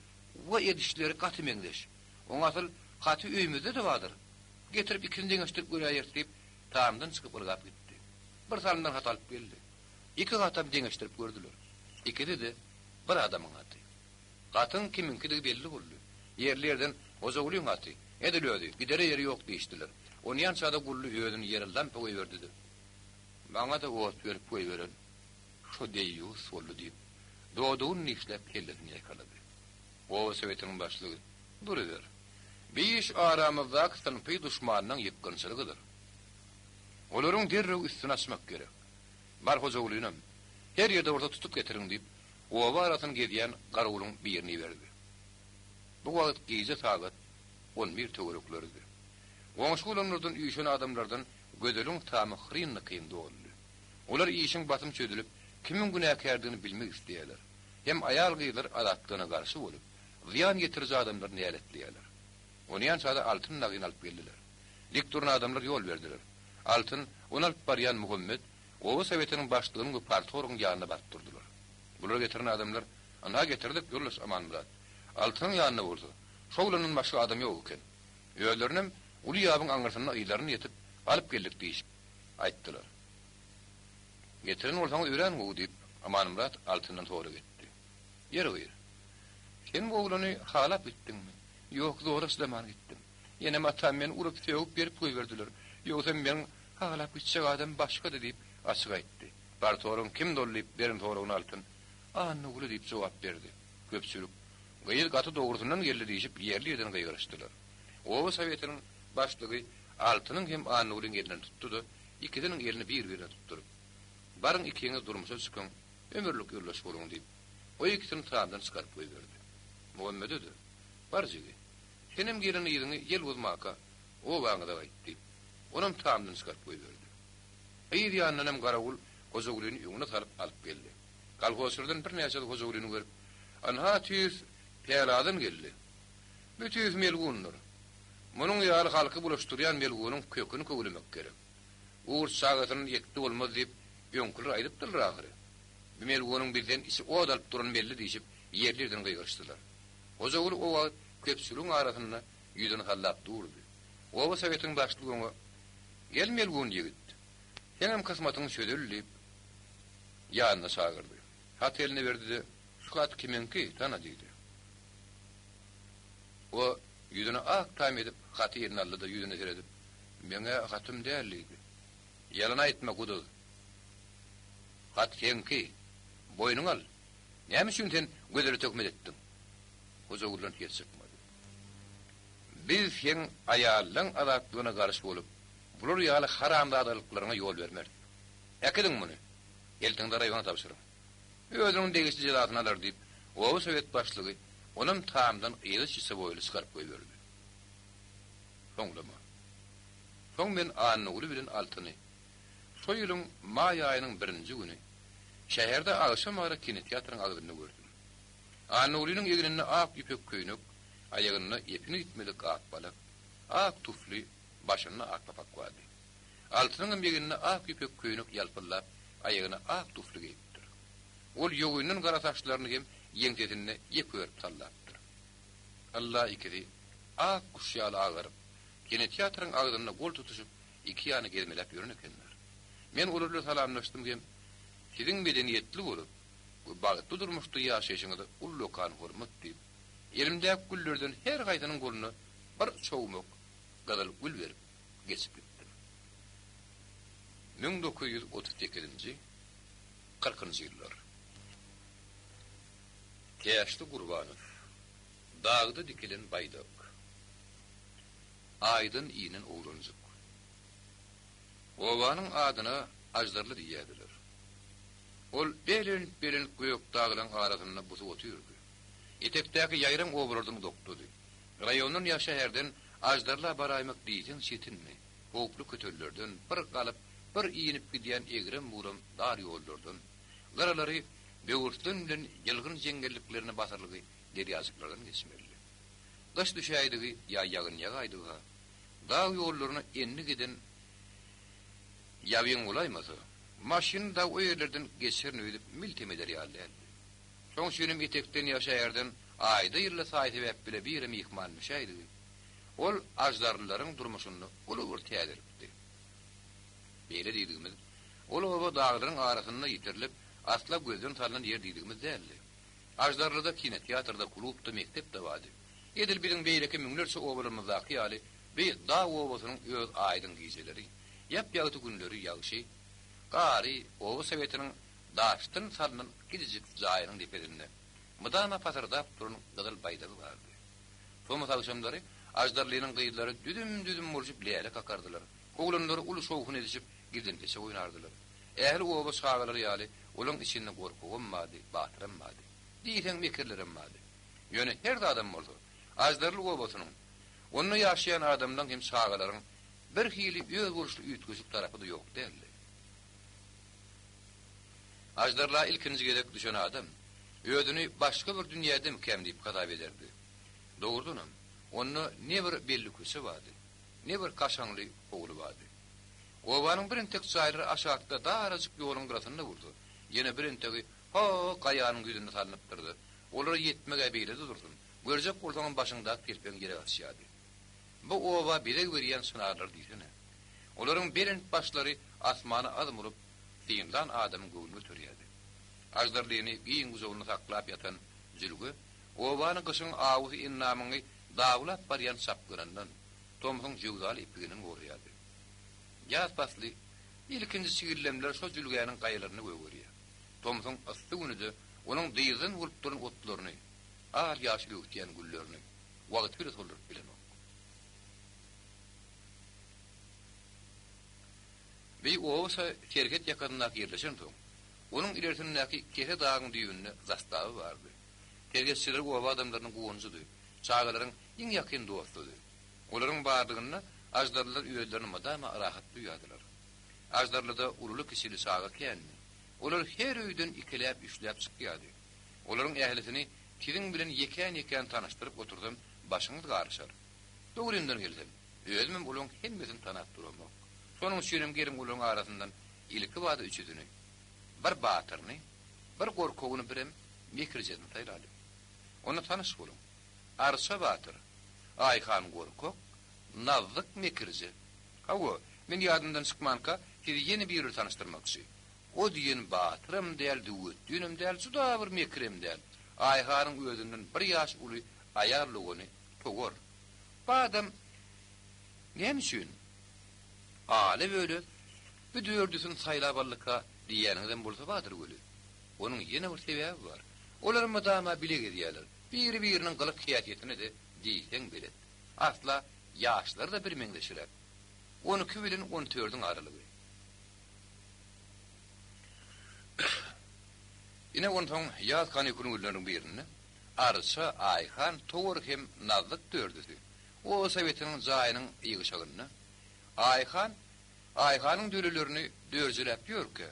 W edişleri gaty meňzeş. Oň asyl haty öýümizde-de bardyr. Getirip ikisini deňeşdirip göräýeris diýip, tamdan çykyp ylgap gitdi. Bir salymdan hat alyp geldi. Iki hatam deňeşdirip gördüler. Ikisi-de bir adamyň haty. Hatyň kimiňkidigi belli boldy. Ýerli-ýerden Hojagulyň haty, edil özi, gidere ýeri ýok diýişdiler. Onýança-da Gully özüni ýere lampa goýberdi-de. Maňa-da ot berip goýberen şo deýýus boldy diýip, dodagyny dişläp kellesini ýaýkalady. Oba sowetiniň başlygy, Duruber. Bi iş aramyzdaky synpy duşmanyň ýykgynçylygydyr. Olaryň derrew üstüni açmak gerek. Bar Hojagulynyam, her ýerde bolsa tutup getiriň diýip, oba arasyny gezýän garawulyň birini iberdi. Bu wagt gije sagat on bir töwerekleridi. Goňşy-golamlardan üýşen adamlardan Gözeliň tamy hyryn-dykyn doldy. Olar işiň basym çözülip, kimiň günäkärdigini bilmek isleýärler. Hem aýal-gyzlar azatlygyna garşy bolup, zyýan ýetiriji adamlary näletleýärler. Onýança-da Altyn dagyny alyp geldiler. Dik duran adamlar ýol berdiler. Altyn, ony alyp barýan Muhammet oba sowetiniň başlygynyň we partorgyň ýanyna baryp durdular. Bulary getiren adamlar, Ynha getirdik, ýoldaş Amanmyrat. Altynyň ýanynda bolsa, şo oglandan başga adam ýok eken. Özlerinem uly ýabyň aňyrsynda yzlaryna ýetip, alyp geldik diýşip, aýtdylar. Getiren bolsaňyz örän gowy, diýip, Amanmyrat Altyndan sorag etdi. Ýeri gyz, sen bu oglany halap gitdiňmi? Ýok, zora çydaman gitdim. Enem-atam meni urup-sögüp berip goýberdiler. Ýogsam meň halap gitjek adam başgady, diýip, açyk aýtdy. Partoryň kim dol diýip beren soragyna Altyn, Annaguly diýip jogap berdi. Köpçülik, Gyz gaty dogrusyndan geldi diýşip ýerli-ýerden gygyryşdylar. Oba sowetiniň başlygy Altynyň hem Annagulyň elinden tutdy-da, ikisiniň elini bir-birine tutduryp, Baryň ikiňiz durmuşa çykyň, ömürlik ýoldaş boluň diýip, o ikisini tamdan çykaryp goýberdi. Muhammede-de, Bar jigi, senem gelen yzyňy ýel bozmaka obaňyza gaýt diýip, onam tamdan çykaryp goýberdi. Yz ýanyndanam garawul Hojagulyny öňüne salyp alyp geldi. Kolhozçylardan birnäçesi Hojagulyny görüp, Ynha tüýs Pälazan geldi. Bu tüýs melgundyr. Munuň ýaly halky bulaşdyrýan melgunyň köküni köwlemek gerek. Gurt çagasyny ekdi bolmaz diýip, öňküler aýdypdyrlar ahyry. Bu melgunyň bizden içi ot alyp durany belli diýşip, ýerli-ýerden gygyryşdylar. Hojaguly o wagt köpçüligiň arasynda ýüzüni sallap durdy. Oba sowetiň başlygy oňa, Gel melgun ýigit, seňem kysmatyň çözüldi diýip, ýanyna çagyrdy. Haty eline berdi-de, Şu hat kimiňki, tana diýdi. O ýüzüni ak tam edip, haty eline aldy-da, ýüzüne seredip, Meň-ä hatym däl diýdi. Ýalan aýtma, guduz. Hat seňki. Boýnuňa al. Näme üçin sen Gözele töhmet etdiň? Hojagülden ses çykmady. Biz seň aýallaň azatlygyna garşy bolup, bular ýaly haramzadalyklaryňa ýol bermeris. Äkidiň muny, eltiň-de raýona tabşyryň. Özüniň degişli jezasyny alar diýip, oba sowet başlygy onam tamdan yza çiçe boýly çykaryp goýberdi. Soňlama. Soň men Annaguly bilen Altyny şo ýylyň maý aýynyň birinji güni şäherde agşamara kinoteatryň agzynda gördüm. Annagulynyň egninde ak ýüpek köýnek, aýagynda epini gitmedik ak balak, ak tufli, başynda ak papak bardy. Altynyňam egninde ak ýüpek köýnek ýalpyldap, aýagyna ak tufli geýipdir. Ol ýogyndan gara saçlaryny hem ýeňsesinde ýek örüp sallapdyr. Ylla ikisi ak guş ýaly agaryp, kinoteatryň agzynda gol tutuşyp, iki ýana gezmeläp ýören ekenler. Men olar bilen salamlaşdym hem, Siziň medeniýetli bolup we bagtly durmuşda ýaşaýşyňyza ullakan hormat diýip, elimdäki güllerden her haýsynyň goluna bir çowmak gyzyl gül berip geçip gitdim. 1938-nji, kyrkynjy ýyllar. Täşli Gurbanow. Dagda dikilen baýdak. Aýdan inen oglanjyk. Obanyň adyna Aždarly diýýärdiler. Ol belent-belent gök daglaň arasynda busup otyrdy. Etekdäki ýaýraň obalardan uzakdady. Raýondan ýa şäherden. Aždarla baraýmak diýseň çetindi. Howply kötellerden, bir galyp, bir inip gidýän egrem-bugram dar ýollardan, gyralary böwürslen bilen ýylgyn jeňňelliklerine basyrylgy derýajyklardan geçmelidi. Gyş düşäýdigi ýa ýagyn ýagaýdygy-ha, dag ýollaryna endik eden ýabyň bolaýmasa, maşyny dagy o ýerlerden geçerin öýdüp miltem eder ýaly däldi. Şoň üçinem etekden ýa şäherden aýda-ýylda saý-sebäp bile bire myhman düşäýdigi, ol aždarlylaryň durmuşynda uly bir täzelikdi. Beýle diýdigimiz, ol oba daglaryň arasynda ýitirilip, asla gözden salnan ýer diýdigimiz däldi. Aždarlyda kinoteatr-da, klub-da, mekdep-de bardy. Edil biziň beýleki müňlerçe obalarymyzdaky ýaly, bi dag obasynyň öz aýdyň gijeleri, ýap-ýagty günleri, ýagşy, gary, oba sowetiniň daşdan salnan kiçijik jaýynyň depesinde mydama pasyrdap duran gyzyl baýdagy bardy. Tomus agşamlary Aždarlynyň gyzlary düzüm-düzüm bolşup läle kakardylar, oglanlary uly şowhun edişip gizlenpeçek oýnardylar. Ähli oba çagalary ýaly olaň içinde gorkagam bardy, batyram bardy. Diýseň mekirlerem bardy. Ýöne her zadam bolsa, Aždarly obasynyň, onda ýaşaýan adamlaň hem çagalaryň birhili özboluşly üýtgeşik tarapy-da ýok däldi. Aždarla ilkinji gezek düşen adam, özüni başga bir dünýädemikäm diýip hasap ederdi. Dogrudanam, onda ne bir belli köçe bardy, ne bir kaşaňly howly bardy. Obanyň birentek jaýlary aşakda darajyk ýoluň gyrasynda bolsa, ýene birentegi ho-o gaýanyň ýüzünde salnypdyrdy. Olara ýetmek-ä beýle-de dursun, görjek bolsaňam başyňdaky telpegiň ýere gaçýardy. Bu oba bezeg berýän çynarlar diýsene. Olaryň belent başlary asmana azm urup, synlan adamyň göwnüni göterýärdi. Aždarlyny giň gujagynda saklap ýatan jülge obany gyşyň awusy endamyňy dawlap barýan çapgynyndan, tomsuň jöwzaly epiginden goraýardy. Ýaz pasly ilkinji çigildemler şo jülgäniň gaýalarynda gögerýär. Tomsuň yssy güni-de onuň dyzdan bolup duran otlaryny, al-ýaşyl öwüsýän güllerini wagty bile solduryp bilenok. Beý oba serhet ýakasyndaky ýerleşensoň, onuň ilersindäki kese dagyň düýbünde zastawa bardy. Serhetçiler oba adamlarynyň guwanjydy, çagalaryň iň ýakyn dostudy. Olaryň barlygynda aždarlylar özlerini mydama rahat duýardylar. Aždarlyda ululy-kiçili çaga kändi. Olar her öýden ikiläp-üçläp çykýardy. Olaryň ählisini siziň bilen ýekän-ýekän tanyşdyryp otursam başyňyz garyşar. Dogrymdan gelsem, özümem olaryň hemmesini tanap duramok. Şonuň üçinem geliň olaryň arasyndan ilkibada üçüsini, bir batyryny, bir gorkagyny birem mekirjesini saýlalyň. Onda tanyş boluň. Arça batyr, Aýhan gorkak, Nazyk mekirje. Hawa, men ýadymdan çykmanka, sizi ýene biri bilen tanyşdyrmakçy. O diýen batyram däl, düwetdinem däl, juda bir mekirem däl. Aýhanyň özünden bir ýaş uly aýal dogany Towar. Bu adam näme üçin ala-böle bu dördüsini saýlap aldyka diýýäniňizem bolsa bardyr weli. Onuň ýene bir sebäbi bar. Olar mydama bile gezýärler. Biri-biriniň gylyk-häsiýetine-de diýseň belet. Asla ýaşlary-da birmeňzeşiräk. 12 bilen on dördüň aralygy. Ine, onsoň ýaz kanikul günleriniň birinde Arça, Aýhan, Towar hem Nazyk dördüsi oba sowetiniň jaýynyň ýygyşagynda Aýhan Aýhanyň dölelerini dörjeläp ýörkä,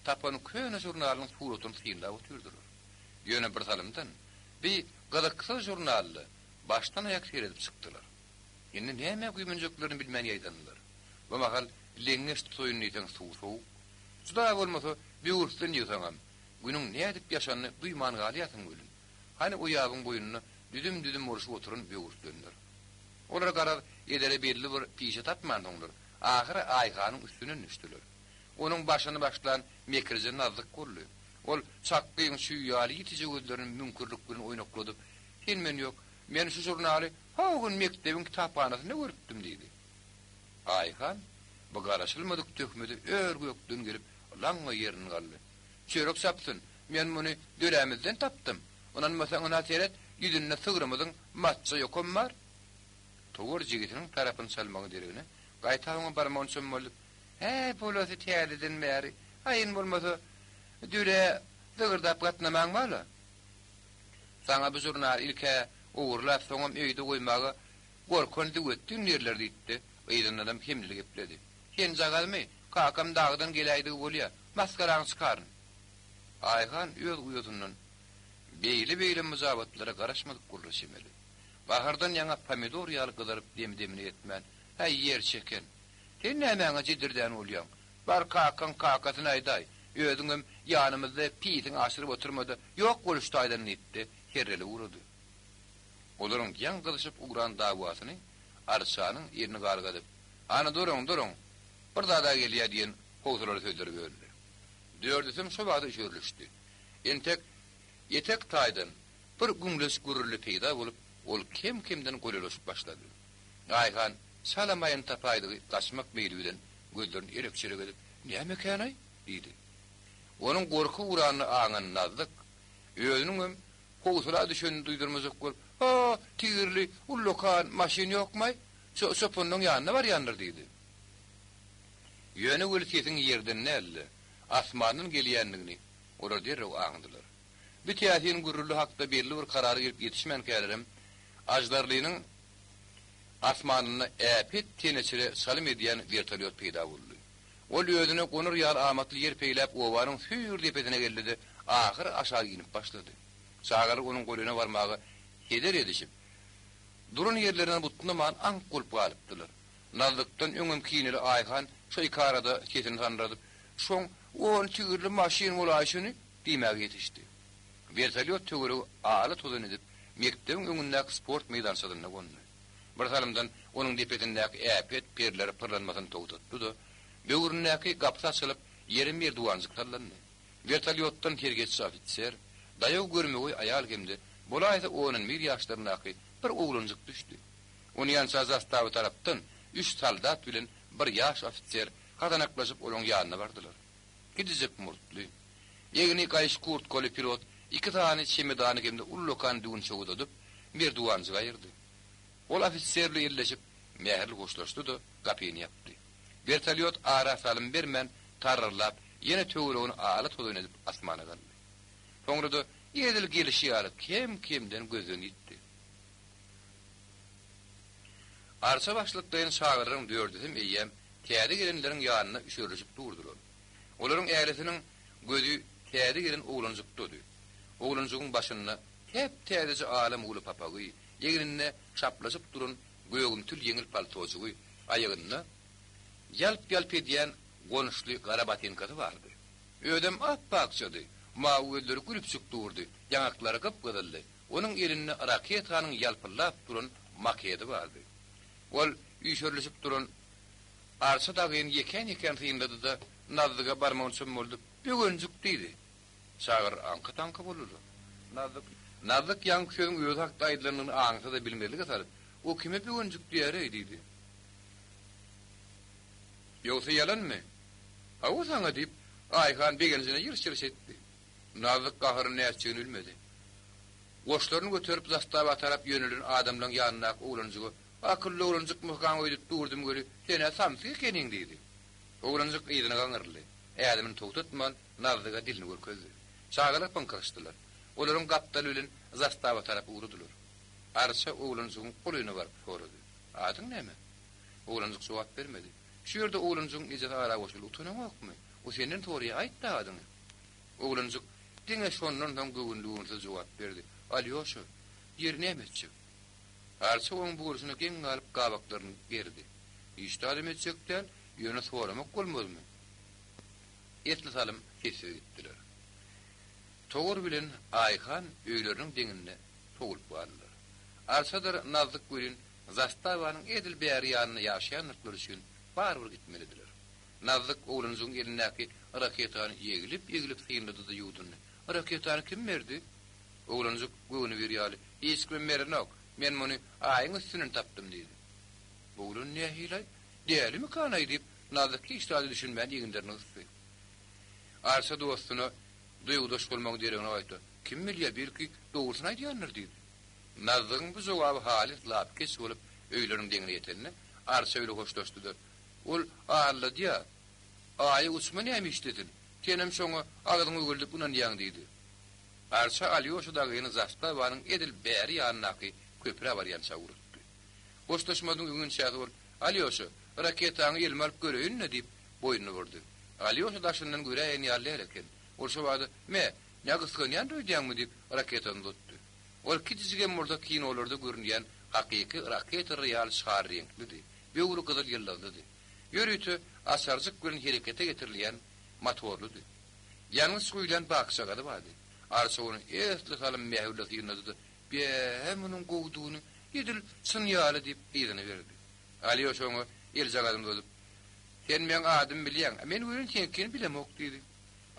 tapan köne žurnalynyň suratyny synlap otyrdylar. Ýöne birsalymdan bi gyzyksyz žurnalda başdan-aýak seredip çykdylar. Indi nämä güýmenjeklerini bilmän ýaýdandylar. Bu mahal leňňeç tutaýyn diýseň suw sowuk. Juda bolmasa böwürslen ýygsaňam, günüň nädip ýaşanyny duýman galýarsyň welin, hany o ýabyň boýunda düzüm-düzüm bolşup oturan böwürslenler. Olar garaz edere belli bir pişe tapmansoňlar, ahyry Aýhanyň üstünden düşdüler. Onuň başyny başlan mekirje Nazyk boldy. Ol çakgyň çüý ýaly ýitije gözlerini müňkürlik bilen oýnakladyp, Sen-men ýok, men şu žurnaly ho gün mekdebiň kitaphanasynda görüpdim diýdi. Aýhan bu garaşylmadyk töhmede ör-gökden gelip, laňňa ýerinden galdy. Çörek çapsyn, men muny dölämizden tapdym. Ynanmasaň ynha seret, ýüzünde sygrymyzyň matça ýokam bar. Towar jigisiniň tarapyny çalmagyň deregine, gaýta oňa barmagyny çommaldyp, Hä, bolasy täzeden bäri, aýyn bolmasa, dölä zygyrdap gatnamaň bar-la. Saňa bu žurnaly ilk-ä ogurlap, soňam öýde goýmaga. Gorkan züwwetdin diýerler diýdi-de, yzyndanam hemleli gepledi. Senjagazmy? Kakam dagdan geläýdigi bolýa. Masgaraňy çykaryn. Aýhan öz uýasyndan beýle-beýle myjabatlara garaşmadyk bolara çemeli. Gahardan ýaňa pomidor ýaly gyzaryp demi-demine ýetmän, Häý, ýer çeken! Sen nämäňe jedirdän bolýaň? Bar kakaň kakasyna aýdaý, özüňem ýanymyzda pisiňi aşyryp oturma-da, ýok bol şu taýdan diýip-de, herrelip ugrady. Olaryň ýaňy gyzyşyp ugran dawasyny Arçanyň elini galgadyp, Ana, duruň, duruň! Bir zad-a gelýä diýen howsalaly sözleri böldi. Dördüsem şo bada üşerilişdi. Entek etek taýdan bir güňleç gürrüldi peýda bolup, ol kem-kemden golaýlaşyp başlady. Aýhan çala maýyny tapaýdygy gaçmak meýli bilen gözlerini elek-çelek edip, Nämekänaý? diýdi. Onuň gorky uranyny aňan Nazlyk, özüniňem howsala düşenini duýdurmajak bolup, Ha, tigirli, ullakan maşyn ýokmaý? Şo çopanlaň ýanyna barýandyr diýdi. Ýöne weli sesiň ýerden däl-de, asmandan gelýändigini olar derrew aňdylar. Bu täsin gürrüldi hakda belli bir karara gelip ýetişmänkälerem, Aždarlynyň asmanynda äpet teneçire çalym edýän wertolýot peýda boldy. Ol özüne gonar ýaly amatly ýer peýläp obanyň süýr depesine geldi-de, ahyry aşak inip başlady. Çagalar onuň golaýyna barmaga heder edişip, duran ýerlerinden butnaman aňk bolup galypdylar. Nazlykdan öňem kineli Aýhan şo ikarada sesini sandyradyp, Şoň on tigirli maşyn bolaýşyny! diýmäge ýetişdi. Wertolýot töweregi ala tozan edip, mekdebiň öňündäki sport meýdançasynda gondy. Bir salymdan onuň depesindäki äpet perleri pyrlanmasyny togtatdy-da, böwründäki gapysy açylyp, ýere merduwanjyk sallandy. Wertolýotdan sergetçi ofiser, daýaw görmegeý aýal hem-de bolaýsa on-on bir ýaşlaryndaky bir oglanjyk düşdi. Onýança zastawa tarapdan üç soldat bilen bir ýaş ofiser hasanaklaşyp olaň ýanyna bardylar. Kiçijik murtly, egni gaýyş kurtkaly pilot iki sany çemedany hem-de ullakan düwünçegi uzadyp, merduwanjygy aýyrdy. Ol ofiser bilen elleşip, mähirli hoşlaşdy-da, gapyny ýapdy. Wertolýot ara salym bermän, tarrylap, ýene töweregini ala tozan edip asmana galdy. Soňra-da edil gelşi ýaly kem-kemden gözden ýitdi. Arça başlyklaýyn çagalaryň dördüsem eýýäm täze gelenleriň ýanynda üşerilişip durdular. Olaryň ählisiniň gözi täze gelen oglanjykdady. Oglanjygyň başynda täp-täzeje ala-mula papagy, egninde şaplaşyp duran gögümtil ýeňil paltojygy, aýagynda ýalp-ýalp edýän gonuşly gara botinkasy bardy. Özem ap-akjady, mawy gözleri gülüpjik durdy, ýaňaklary gyp-gyzyldy. Onuň elinde raketanyň ýalpyldap duran makedi bardy. Ol üşerilişip duran Arça dagyny ýekän-ýekän synlady-da, Nazzyga barmagyny çommaldyp, Böwenjik! diýdi. Çagyr aňka-taňka boldular. Nazzyk Nazzyk ýaňky sözüň özi hakda aýdylandygyny aňsa-da bilmezlige salyp, O kime böwenjik diýer-eý? diýdi. Ýogsa ýalanmy? Hawa, saňa, diýip, Aýhan begenjine ýyrş-ýyrş etdi. Nazlyk gaharyny nätjegini bilmedi. Goşlaryny göterip zastawa tarap ýönelen adamlaň ýanyndaky oglanjyga, Akylly oglanjykmykaň öýdüp durdum weli, sen-ä samsyk ekeniň diýdi. Oglanjyk yzyna gaňryldy. Ädimini togtatman, Nazlyga dilini görkezdi. Çagalar pyňkyryşdylar. Olaryň gapdaly bilen zastawa tarap ugradylar. Arça oglanjygyň golaýyna baryp sorady. Adyň näme? Oglanjyk jogap bermedi. Şu ýerde oglanjygyň ejesi ara goşuldy, Utanaňokmy? O senden soraýar, aýt-da adyňy. Oglanjyk diňe şondan soň göwünli-göwünsiz jogap berdi, Alýoşa, ýeri näme etjek? Arça onuň bu görşüne geň galyp gabaklaryny gerdi. Hiç zadam etjek däl, ýöne soramak bolmazmy? Esli salym sessiz gitdiler. Towar bilen Aýhan öýleriniň deňinde sowulyp galdylar. Arçadyr Nazlyk welin zastawanyň edil bäri ýanynda ýaşaýandyklary üçin barybir gitmelidiler. Nazlyk oglanjygyň elindäki raketany eglip-eglip synlady-da ýuwdundy. Raketany kim berdi? Oglanjyk göwnübir ýaly, Hiç kimem berenok. Men muny Aýyň üstünden tapdym diýdi. Bu oglan nähili-aý? Dälimikan-aý? diýip, Nazlyk hiç zada düşünmän eginlerini gysdy. Arça dostuna duýgudaş bolmagyň deregine gaýta, Kim bilýär, belki, dogrusyny aýdýandyr diýdi. Nazlygyň bu jogaby halys lapykeç bolup, öýleriniň deňine ýetende, Arça bile hoşlaşdy-da, Ol alladýa. Aýa uçma näme işlesin? Senem şoňa agzyňy öweldip ynanýaň diýdi. Arça Alýoşa dagyny zastawanyň edil bäri ýanyndaky köprä barýança ugratdy. Hoşlaşmazyň öňünçäsi ol, Alýoşa, raketaňy elime alyp göreýin-le diýip, boýnuny burdy. Alýoşa daşyndan göräýen ýaly däl eken. Ol şobada, Me, nä gysganýan öýdýäňmi diýip, raketasyny uzatdy. Ol kiçijigem bolsa kinolarda görünýän hakyky raketa ýaly şar reňklidi, böwri gyzyl ýyldyzlydy. Ýörite açarjyk bilen herekete getirilýän motorlydy. Ýangyç guýlan bakjagazy bardy. Arça ony esli salym mähirli synlady-da, Be-e, munuň gowudygyny, edil çyn ýaly diýip, yzyna berdi. Alýoşa oňa eljagazyny uzadyp, Sen meň adymy bilýäň, a men welin seňkini bilemok diýdi.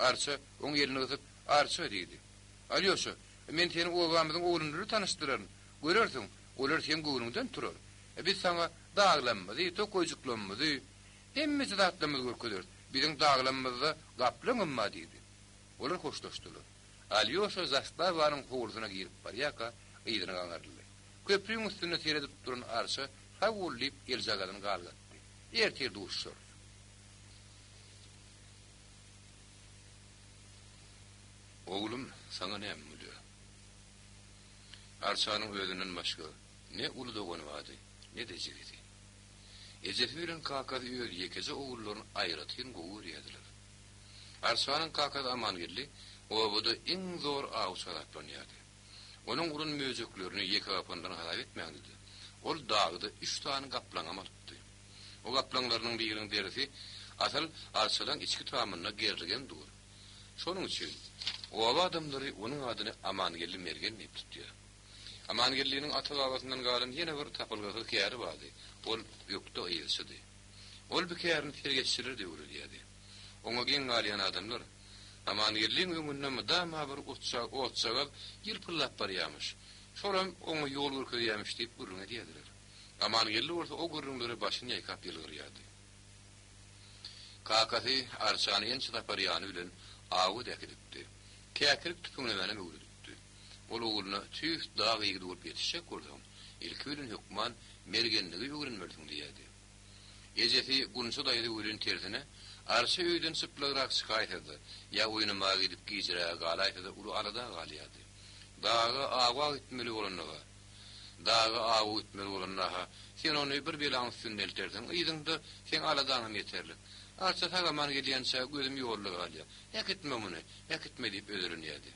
Arça oň elini gysyp, Arça diýdi. Alýoşa, men seni obamyzyň oglanlary tanyşdyraryn. Görersiň, olar seň göwnüňden turar. Biz saňa daglammyzy, tokaýjyklamyzy, hemmeje zatlarymyzy görkezeris. Biziň daglammyzda gaplaňam bar diýdi. Olar hoşlaşdylar. Alýoşa zastawanyň howlusyna girip barýarka, yzyna gaňryldy. Köprüň üstünde seredip duran Arça sag bol diýip eljagazyny galgatdy. Ertir duşuşarys. Oglum, saňa näme bolýar? Arçanyň özünden başga ne uly dogany bardy, ne-de jigisi. Ejesi bilen kakasy öz ýekeje ogullaryny aýratyn gowy görýärdiler. Arçanyň kakasy Amangeldi obada iň zor awçy hasaplanýardy. Onuň uran möjeklerini ýekegapandan hasap etmäňde-de, ol dagda üç sany gaplaňam alypdy. O gaplaňlarynyň biriniň derisi asyl arçalaň içki tamynda gerligem dur. Şonuň üçin oba adamlary onuň adyny Amangeldi mergen diýip tutýar. Amangeldiniň ata-babasyndan galan ýene bir tapylgysyz käri bardy, ol ökde yzçydy. Ol bu kärini sergeççilere-de öwredýärdi. Oňa geň galýan adamlar, Amangeldiň öňünde mydama bir otjagaz ýylpyldap barýarmyş, şolam oňa ýol görkezýärmiş diýip gürrüň edýärdiler. Amangeldi bolsa o gürrüňlere başyny ýaýkap ýylgyrýardy. Kakasy Arçany ençe sapar ýany bilen awa-da äkidipdi. Käkilik tüpeňlemänem öwredipdi. Ol ogluna tüýs dag ýigidi bolup ýetişjek bolsaň, ilki bilen hökman mergenligi öwrenmelisiň diýerdi. Ejesi Gunça daýza welin tersine, Arça öýden çyplagrak çykaýsa-da, ýa oýnamaga gidip gijiräge galaýsa-da uly alada galýardy. Daga awa gitmeli bolanda-ha, Daga awa gitmeli bolanda-ha, sen ony bir belaň üstünde eltersiň, yzyňda seň aladaňam ýeterlik. Arça sag-aman gelýänçä gözüm ýolda galýar. Äkitme muny, äkitme diýip özelenýärdi.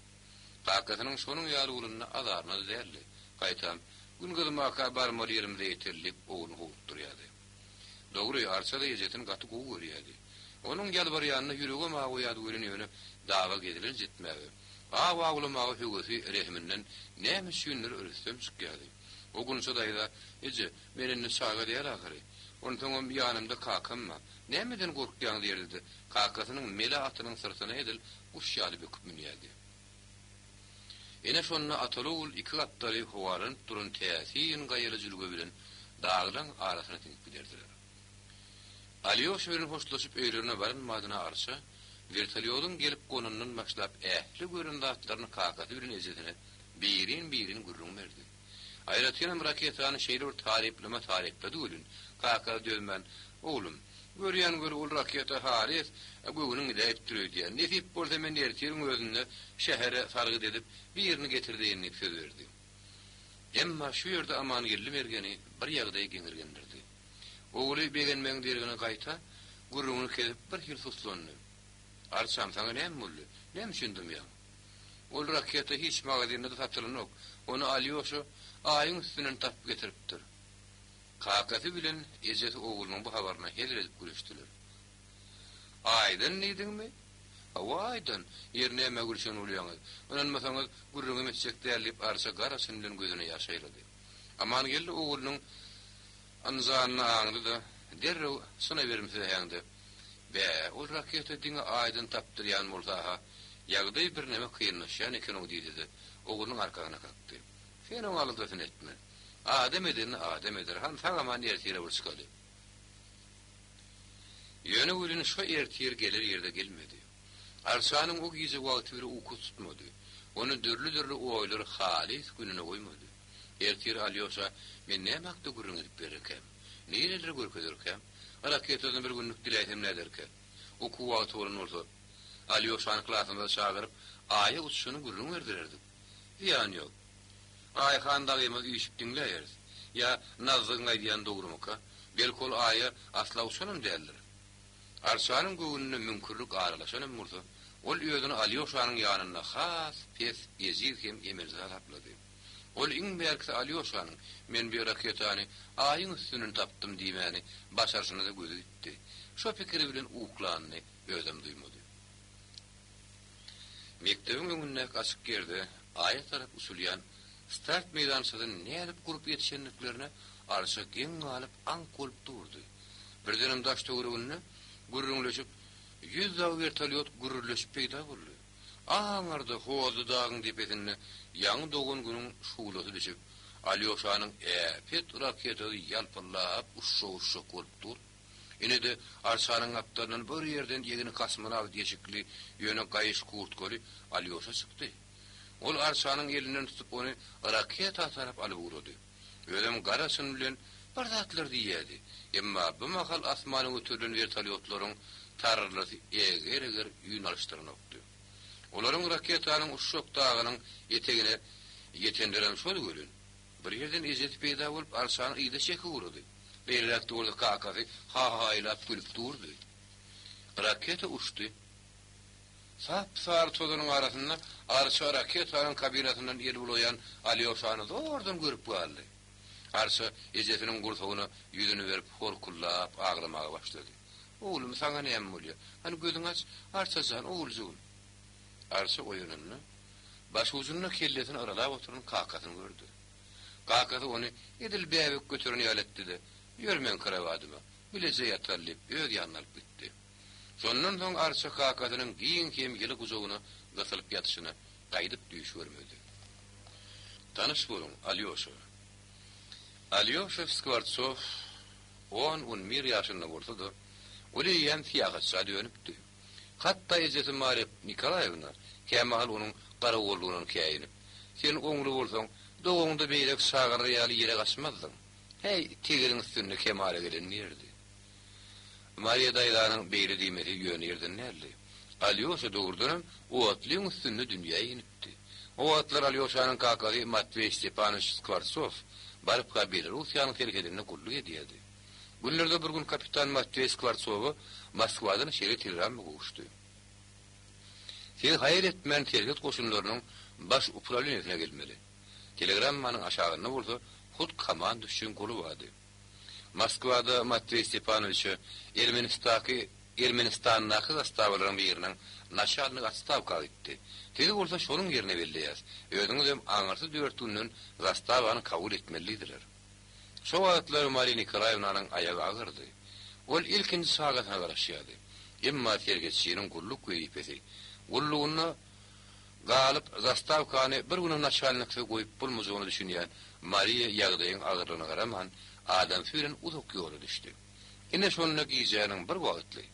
Kakasynyň şonuň ýaly bolanyna azaryna-da däldi. Gaýtam, Gün gyzmaka barmaly ýerimize ýeteli diýip, ogluny howlukdyrýardy. Dogry, Arça-da ejesini gaty gowy görýärdi. Onuň ýalbarýanyna ýüregem awaýardy welin ýöne daga gezelenç etmäge, aw awlamaga höwesi rehiminden näme üçindir rüstem çykýardy. O Gunça daýza, Eje, men indi çaga däl ahyry. Onsoňam ýanymda kakam bar. Nämeden gorkýaň diýerdi-de, kakasynyň mele atynyň syrtyna edil guş ýaly böküp münýärdi. Ene şonda ataly-ogul iki gapdaly howalanyp duran täsin gaýaly jülge bilen daglaň arasyna siňip giderdiler. Alýoşa bilen hoşlaşyp öýlerine baran badyna Arça wertolýodyň gelip gonandan başlap ähli gören zatlaryny kakasy bilen ejesine birin-birin gürrüň berdi. Aýratynam raketany şeýle bir taryplama taryplady welin, kakasy dözmän, Oglum, görýän gör ol raketa halys göwnüň gidäýipdir öýdýän. Nesip bolsa men ertiriň özünde şähere sargyt edip, birini getirdeýin diýip söz berdi. Emma şu ýerde Amangeldi mergeni bir ýagdaý geňirgendirdi. Ogly begenmegiň deregine gaýta, gürrüňini kesip birhili suslandy. Arçam, saňa näme boldy? Näme üçin dymýaň? Ol raketa hiç magazinde-de satylanok. Ony Alýoşa Aýyň üstünden tapyp getiripdir. Kakasy bilen ejesi oglunyň bu habaryna hezil edip gülüşdiler. Aýdan diýdiňmi? Hawa, Aýdan. Ýeri nämä gülşen bolýaňyz? Ynanmasaňyz, gürrüňem etjek däl, diýip, Arça gara çyn bilen gözüne ýaş aýlady. Amangeldi oglunyň ynjanyny aňdy-da, derrew çyna berimsiz äheňde, Bä, ol raketa diňe Aýdan tapdyrýan bolsa-ha, ýagdaý birneme kynlaşýan eken-ow diýdi-de, oglunyň arkasyna kakdy. Sen oň aladasyny etme. Adam edenini adam eder. Hany sag-aman ertire bir çykaly. Ýöne welin şo ertir geler ýerde gelmedi. Arçanyň o gije wagty bile uky tutmady. Ony dürli-dürli oýlar halys gününe goýmady. Ertir Alýoşa men näme hakda gürrüň edip bererkäm? Nireleri görkezerkäm? Raketadan bir günlük diläýsem näderkä? Okuw wagty bolan bolsa, Alýoşany klasymyza çagyryp, Aýa uçuşyny gürrüň berdirerdik. Zyýany ýok. Aýhan dagymyz üýşüp diňläýeris. Ýa Nazzygyň aýdýany dogrumyka? Belki ol Aýa asla uçanam däldir. Arçanyň göwnüne müňkürlik aralaşanam bolsa, ol özüni Alýoşanyň ýanynda has pes, ejiz hem emelsiz hasaplady. Ol iň bärkisi Alýoşanyň, Men bir raketany Aýyň üstünden tapdym diýmäni başarşyna-da gözi gitdi. Şo pikiri bilen uklanyny özem duýmady. Mekdebiň öňündäki açyk ýerde Aýa tarap uçulýan start meýdançasyny nädip gurup ýetişendiklerine Arça geň galyp aňk bolup durdy. Birdenem daş-töwereginde gürrüňleşip, ýüz dagy wertolýot gürrüldeşip peýda boldy. Aňyrda, hozly dagyň depesinde ýaňy dogan günüň şuglasy düşüp, Alýoşanyň äpet raketasy ýalpyldap uçjak-uçjak bolup dur. Ine-de, arçanyň gapdalyndan bir ýerden egni kosmonawt eşikli, ýöne gaýyş kurtkaly Alýoşa çykdy. Ol arçanyň elinden tutup ony raketa tarap alyp ugrady. Özem gara çyn bilen bir zatlar diýýärdi. Emma bu mahal asmana göterilen wertolýotlaryň tarrylysy eger-eger üýn alyşdyranokdy. Olaryň raketanyň uçjak dagynyň etegine ýetenlerem şol welin, bir ýerden ejesi peýda bolup arçany yza çekip ugrady. Beýleräkde bolsa kakasy ha-haýlap gülüp durdy. Raketa uçdy. Sap-sary tozanyň arasynda Arça raketanyň kabinasyndan el bulaýan Alýoşany zordan görüp galdy. Arça ejesiniň gursagyna ýüzüni berip horkuldap aglamaga başlady. Oglum, saňa näme bolýar? Hany gözüňi aç, Arça jan, oguljygym. Arça oýananda, başujunda kellesini yralap oturan kakasyny gördi. Kakasy ony edil bäbek göteren ýaly etdi-de, Ýör meň krowadyma, bileje ýataly diýip, öz ýanyna alyp gitdi. Şondan soň Arça kakasynyň giň hem ýyly gujagyna gysylyp ýatyşyna gaýdyp düýş görmedi. Tanyş boluň, Alýoşa. Alýoşa Skwortsow on-on bir ýaşynda bolsa-da, ol eýýäm syýahatça dönüpdi. Hatda ejesi Marýa Nikolaýewna kämahal onuň garagollugyndan käýinip, Sen oňly bolsaň, dogaňda beýleki çagalar ýaly ýere gaçmazdyň. Häý, tegeliň üstünde kemala gelen diýerdi. Mariýa daýzanyň beýle diýmesi ýöne ýerden däldi. Alýoşa dogrudanam otlyň üstünde dünýä inipdi. O wagtlar Alýoşanyň kakasy Matweý Stepanowiç Skwortsow barypka Belarussiýanyň serhedinde gulluk edýärdi. Günlerde bir gün kapitan Matweý Skwortsowa Moskwadan şeýle telegramma gowuşdy. Siz haýal etmän serhet goşunlarynyň Baş uprawleniýesine gelmeli. Telegrammanyň aşagynda bolsa hut komanduşçyň goly bardy. Moskwada Matweý Stepanowiçe Ermenistaky Ermenistandaky zastawalaryň biriniň naçalnigi otstawka gitdi. Sizi bolsa şonuň ýerine belleýäs. Özüňizem aňyrsy dört günden zastawany kabul etmeli diýdiler. Şo wagtlar Mariýa Nikolaýewnanyň aýagy agyrdy. Ol ilkinji çagasyna garaşýardy. Emma serhetçiniň gulluk wezipesi, gullugynda galyp, zastawkany bir günem naçalniksiz goýup bolmajagyna düşünýän Mariýa ýagdaýyň agyrlygyna garaman, adamsy bilen uzak ýola düşdi. Ine şonda gijäniň bir wagtly,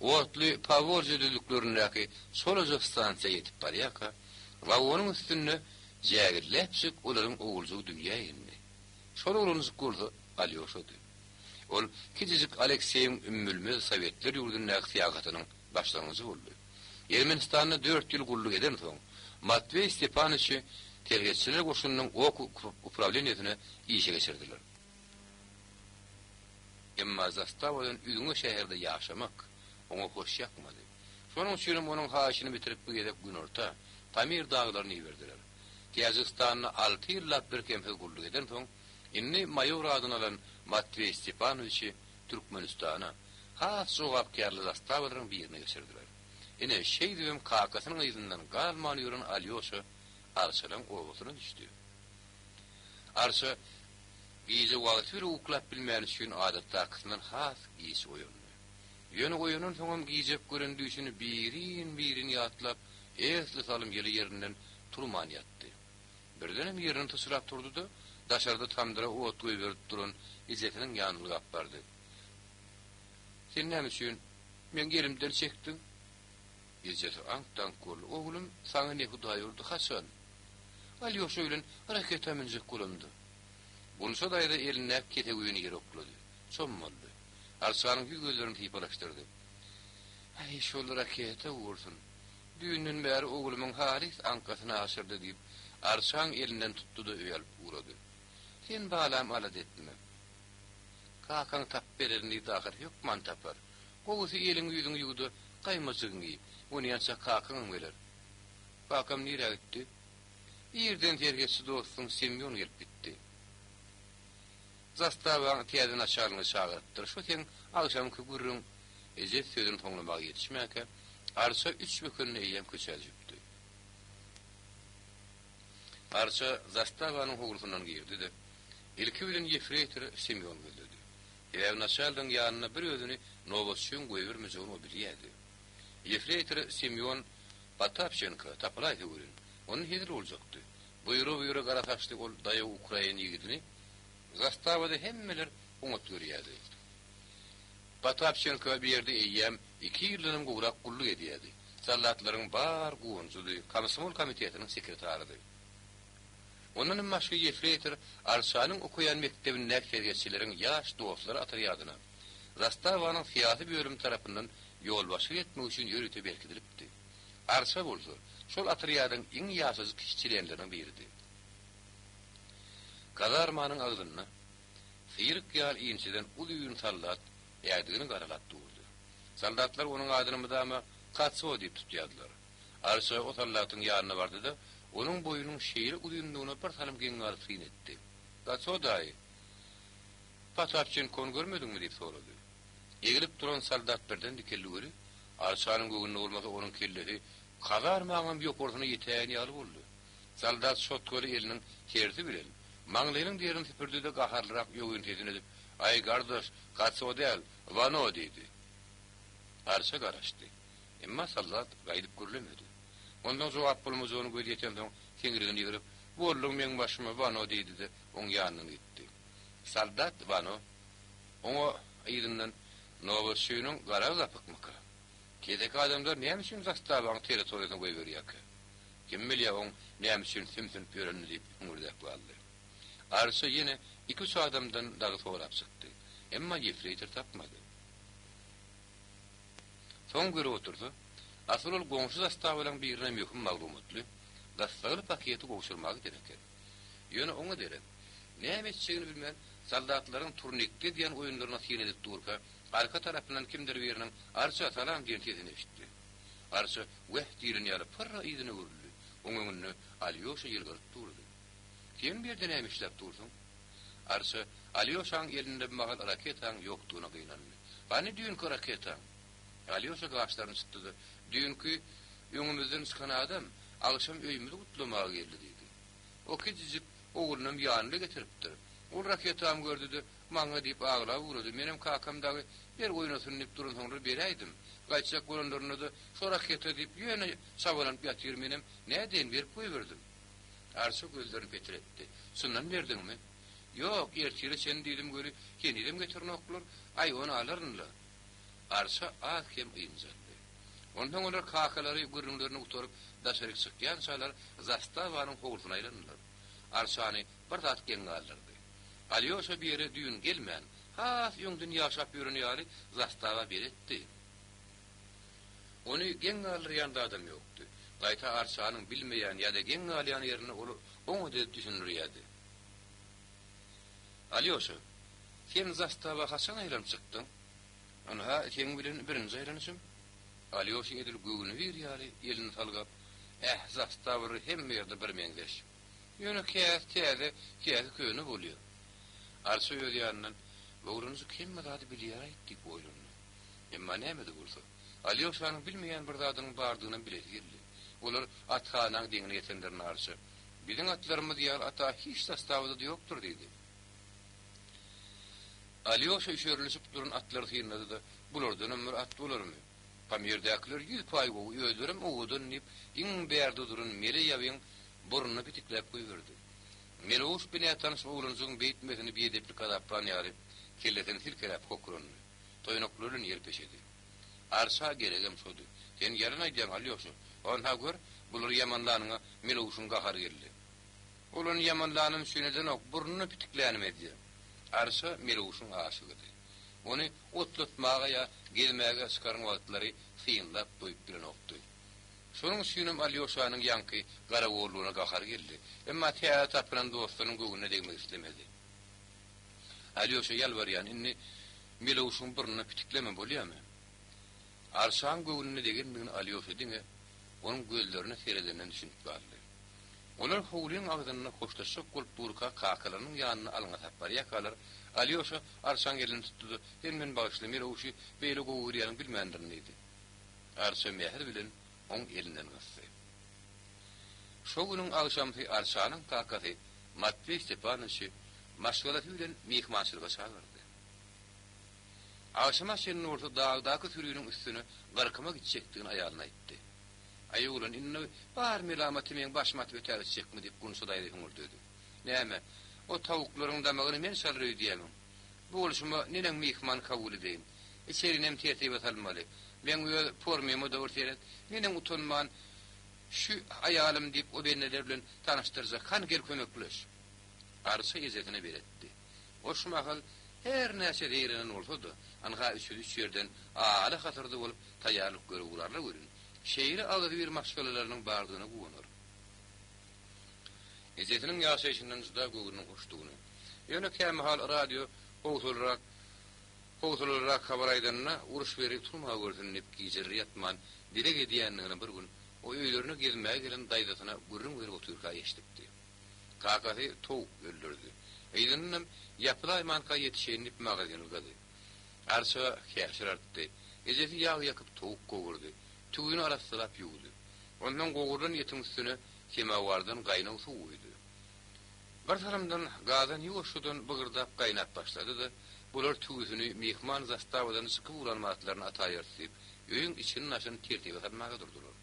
otly Powolžýe düzlüklerindäki çolaja stansiýa ýetip barýarka, wagonyň üstünde jägilläpjik olaryň oguljygy dünýä indi. Şol oglanjyk bolsa Alýoşady. Ol kiçijik Alekseýiň ümmülmez Sowetler ýurdundaky syýahatynyň başlangyjy boldy. Ermenistanda dört ýyl gulluk edensoň, Matweý Stepanyçy serhetçiler goşunynyň okrug uprawleniýesine işe geçirdiler. Emma zastawadan üzňe şäherde ýaşamak oňa hoş ýakmady. Şonuň üçinem onuň haýyşyny bitirip bu gezek günorta, Pamir daglaryna iberdiler. Täjigistanda alty ýyllap birkemsiz gulluk edensoň, indi maýor adyny alan Matweý Stepanowiçi Türkmenistana, has jogapkärli zastawalaryň birine geçirdiler. Ine, şeýdibem kakasynyň yzyndan galman ýören Alýoşa Arçalaň obasyna düşdi. Arça gije wagty bile uklap bilmäni üçin adatdakysyndan has giç oýandy. Ýöne oýanansoňam gijek gören düýşüni birin-birin ýatlap, esli salym ýyly ýerinden turman ýatdy. Birdenem ýerinden syçrap turdy-da, daşarda tamdyra ot goýberip duran ejesiniň ýanyna ylgap bardy. Sen näme üçin meň elimden çekdiň? Ejesi aňk-taňk boldy. Oglum, saňa ne Hudaý urdy, haçan? Alýoşa bilen raketa münjek bolamda. Gunça daýza elindäki kesegüýüni ýere oklady. Çommaldy. Arçanyň ýüz-gözlerini sypalaşdyrdy. Aý, şol raketa gursun. Düýnden bäri oglumyň halys aňkasyny aşyrdy, diýip, Arçaň elinden tutdy-da öýe alyp ugrady. Sen balam alada etme. Kakaň tapyp bererin diýdi ahyr, hökman tapar. Gowusy eliňi-ýüzüňi ýuw-da, gaýmajygyňy iý. Onýança kakaňam geler. Kakam nirä gitdi? Irden serhetçi dostuň Semýon gelip gitdi. Zastawaň täze naçalnigi çagyrypdyr. Şo seň agşamky gürrüň Eje sözüni soňlamaga ýetişmänkä, Arça üç bökende eýýäm köçä düşüpdi. Arça zastawanyň howlusyndan girdi-de, ilki bilen ýefreýtor Semýony gözledi. Sebäbi naçalnigiň ýanyna bir özüni nobatçyň goýbermejegini o bilýärdi. Ýefreýtor Semýon Potapçenko tapylaýsa welin, onda hezil boljakdy. Buýra-buýra gara saçly ol daýaw ukrain ýigidini zastawada hemmeler oňat görýärdi. Potapçenko bu ýerde eýýäm iki ýyldanam gowrak gulluk edýärdi. Soldatlaryň bar guwanjydy, komsomol komitetiniň sekretarydy. Ondanam başga ýefreýtor Arçanyň okaýan mekdebindäki serhetçileriň ýaş dostlary otrýadyna zastawanyň syýasy bölümi tarapyndan ýolbaşçylyk etmek üçin ýörite berkidilipdi. Arça bolsa, şol otrýadyň iň ýaşajyk çlenleriniň biridi. Kazarmanyň agzynda syryk ýaly inçeden uzyn soldat ädigini garalap durdy. Soldatlar onuň adyny mydama Kaço diýip tutýardylar. Arça o soldatyň ýanyna bardy-da, onuň boýunyň şeýle uzyndygyna bir salym geň galyp syn etdi. Kaço daýy, Potapçenkony görmediňmi? diýip sorady. Egilip duran soldat birden dikeldi weli, Arçanyň göwnüne bolmasa onuň kellesi kazarmaňam ýokarsyna ýetäýen ýaly boldy. Soldat şotkaly eliniň tersi bilen maňlaýynyň derini süpürdi-de gaharlyrak ýogyn sesini edip, Aý, gardaş, Kaço däl, Wano diýdi. Arça garaşdy. Emma soldat gaýdyp gürlemedi. Ondan jogap bolmajagyna gözi ýetensoň, seňrigini ýygryp, Bolduň meň başyma, Wano diýdi-de, oň ýanyndan gitdi. Soldat Wano oňa yzyndan, Nobatçynyň garagy gapykmyka? Keseki adamlar näme üçin zastawaň territoriýasyna goýberýärkä? Kim bilýär oň näme üçin sümsünip ýörenini diýip hüňürdäp galdy. Arça ýene iki-üç adamdan dagy sorap çykdy. Emma ýefreýtor tapmady. Soň görüp otursa, asyl ol goňşy zastawalaň birine möhüm maglumatly, gyssagly paketi gowşurmaga giden eken. Ýöne oňa derek, näme etjegini bilmän, soldatlaryň turnikde edýän oýunlaryna syn edip durka, arka tarapyndan kimdir biriniň Arça, salam diýen sesini eşitdi. Arça weh diýlen ýaly pyrra yzyna öwrüldi. Oň öňünde Alýoşa ýylgyryp durdy. Sen bu ýerde näme işläp dursuň? Arça Alýoşaň elinde bu mahal raketaň ýokdugyna gynandy. Hany düýnki raketaň? Alýoşa gaşlaryny çytdy-da, Düýnki öňümizden çykan adam agşam öýümizi gutlamaga geldi diýdi. O kiçijik oglunam ýanynda getiripdir. Ol raketamy gördi-de, maňa diýip aglap ugrady. Menem kakam dagy ber oýnasyn diýip duransoňlar beräýdim. Gaýtjak bolanlarynda-da şo raketa diýip ýöne çabalanyp ýatyr menem nädeýin berip goýberdim. Arça gözlerini petretdi. Çyndan berdiňmi? Ýok, ertire çenli diýdim weli, henizem getirenoklar. Aý, ony alaryn-la. Arça az-kem ynjaldy. Onsoň olar kakalary gürrüňlerini gutaryp, daşaryk çykýançalar zastawanyň howlusyna aýlandylar. Arçany bir zat geň galdyrdy. Alýoşa bu ýere düýn gelmän, has öňden ýaşap ýören ýaly zastawa beletdi. Ony geň galdyrýan zadam ýokdy. Gaýta Arçanyň bilmeýän ýa-da geň galýan ýerini ol oňat edip düşündirýärdi. Alýoşa, sen zastawa haçan aýlanyp çykdyň? Ynha, seň bilen birinji aýlanyşym. Alýoşa edil göwnübir ýaly elini salgap, Äh, zastawalar hemme ýerde birmeňzeş. Ýöne käsi täze, käsi köne bolýar. Arça öz ýanyndan, Bu oglanjyk hemme zady bilýär-aýt diýip oýlandy. Emma näme-de bolsa, Alýoşanyň bilmeýän bir zadynyň bardygynam bilesi geldi. Olar athanaň deňine ýetenlerinde Arça, Biziň atlarymyz ýaly at-a hiç zastawada-da ýokdur diýdi. Alýoşa üşerilişip duran atlary synlady-da, Bulardanam bir at bolarmy? Pamirdäkiler ýüz paý gowy, özlerem owadan diýip, iň bärde duran mele ýabyň burnuna pitikläp goýberdi. Meleguş bi nätanyş oglanjygyň beýtmesini biedeplik hasaplan ýaly, kellesini silkeläp hokrandy. Toýnaklary bilen ýer peşedi. Arça geregem şody. Sen ýalan aýdýaň, Alýoşa. Honha gör, bulary ýamanlanyňa Melewşiň gahary geldi. Ol ony ýamanlanym üçin edenok, burnuna pitiklänim edýär. Arça Melewşiň aşygydy. Ony otlatmaga ýa gezmäge çykaran wagtlary synlap doýup bilenokdy. Şonuň üçinem Alýoşanyň ýaňky garagollugyna gahary geldi. Emma täze tapylan dostunyň göwnüne degmek islemedi. Alýoşa ýalbarýan, indi Melewşiň burnuna pitikleme, bolýamy? Arşaň göwnüne degendigini Alýoşa diňe onuň gözlerine seredenden düşünip galdy. Olar howlyň agzynda hoşlaşjak bolup durka kakalarynyň ýanyna alňasap barýarkalar, Alýoşa Arşaň elini tutdy-da, Sen meni bagyşla, Melewşi beýle gowy görýäniňi bilmändirin diýdi. Arça mähir bilen oň elinden gysdy. Şo günüň agşamsy Arçanyň kakasy Matweý Stepanowiçi maşgalasy bilen myhmançylyga çagyrdy. Agşama çenli bolsa dagdaky süriniň üstüne gyrkyma gitjekdigini aýalyna aýtdy. Aý oglan, indi bar melamaty meň başyma atyp ötägitjekmi diýip Gunça daýza hüňürdedi. Näme, o tawuklaryň damagyny men çalar öýdýämiň? Bu bolşuma neneň myhman kabul edeýin? Içerinem tertibe salmaly. Meň öz formyma-da bir seret. Neneň utanman, Şü aýalym diýip o bendeler bilen tanyşdyrjak. Hany gel kömekleş. Arça ejesine beretdi. O şu mahal her näçe zeýrenen bolsa-da, anha üçüsi üç ýerden aly-hasyrdy bolup taýýarlyk görüp ugrarlar welin, şeýle agzybir maşgalalarynyň bardygyna guwanar. Ejesiniň ýaşaýşyndan juda göwnüniň hoşdugyny, ýöne kämahal radio howsalarak howsalalyrak habar aýdanda, uruş beri turma görsün diýip gijeler ýatman dileg edýändigini bir gün o öýlerine gezmäge gelen daýzasyna gürrüň berip otyrka eşidipdi. Kakasy towuk öldürdi. Yzyndanam ýapylaýmanka ýetişeýin diýip magazine ylgady. Arça käşir artdy. Ejesi ýag ýakyp towuk gowurdy. Tüwini arassalap ýuwdy. Onsoň gowrulan etiň üstüne semawardan gaýnag suw guýdy. Bir salymdan gazan ýuwaşjadan bygyrdap gaýnap başlady-da, bular tüwüsini myhman zastawadan çykyp ugran wagtlaryna ataýarys diýip, öýüň içini-daşyny tertibe salmaga durdular.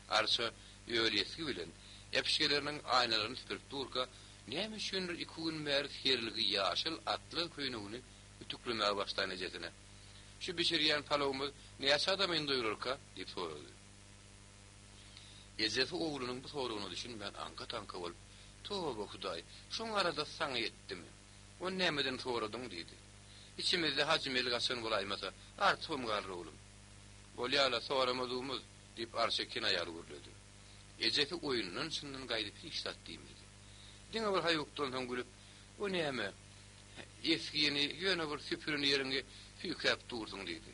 Arça öl esgi bilen äpişgeleriniň aýnalaryny süpürip durka, näme üçindir iki gün bäri serilgi ýaşyl atlaz köýnegini ütüklemäge başlan ejesine, Şu bişirýän palawymyz näçe adamyny doýurarka? diýip sorady. Ejesi oglunyň bu soragyna düşünmän aňka-taňka bolup, Toba, Hudaý, şoň aladasy saňa ýetdimi? Ony nämeden soradyň? diýdi. Içimizde Hajymel gaçan bolaýmasa, artybam galar oglum. Bolýa-la, soramadygymyz, diýip, Arça kinaýaly gürledi. Ejesi oýundan-çyndan gaýdyp hiç zat diýmedi. Diňe bir haýukdan soň gülüp, O näme, esgini ýöne bir süpüren ýeriňi süýkäp dursuň diýdi.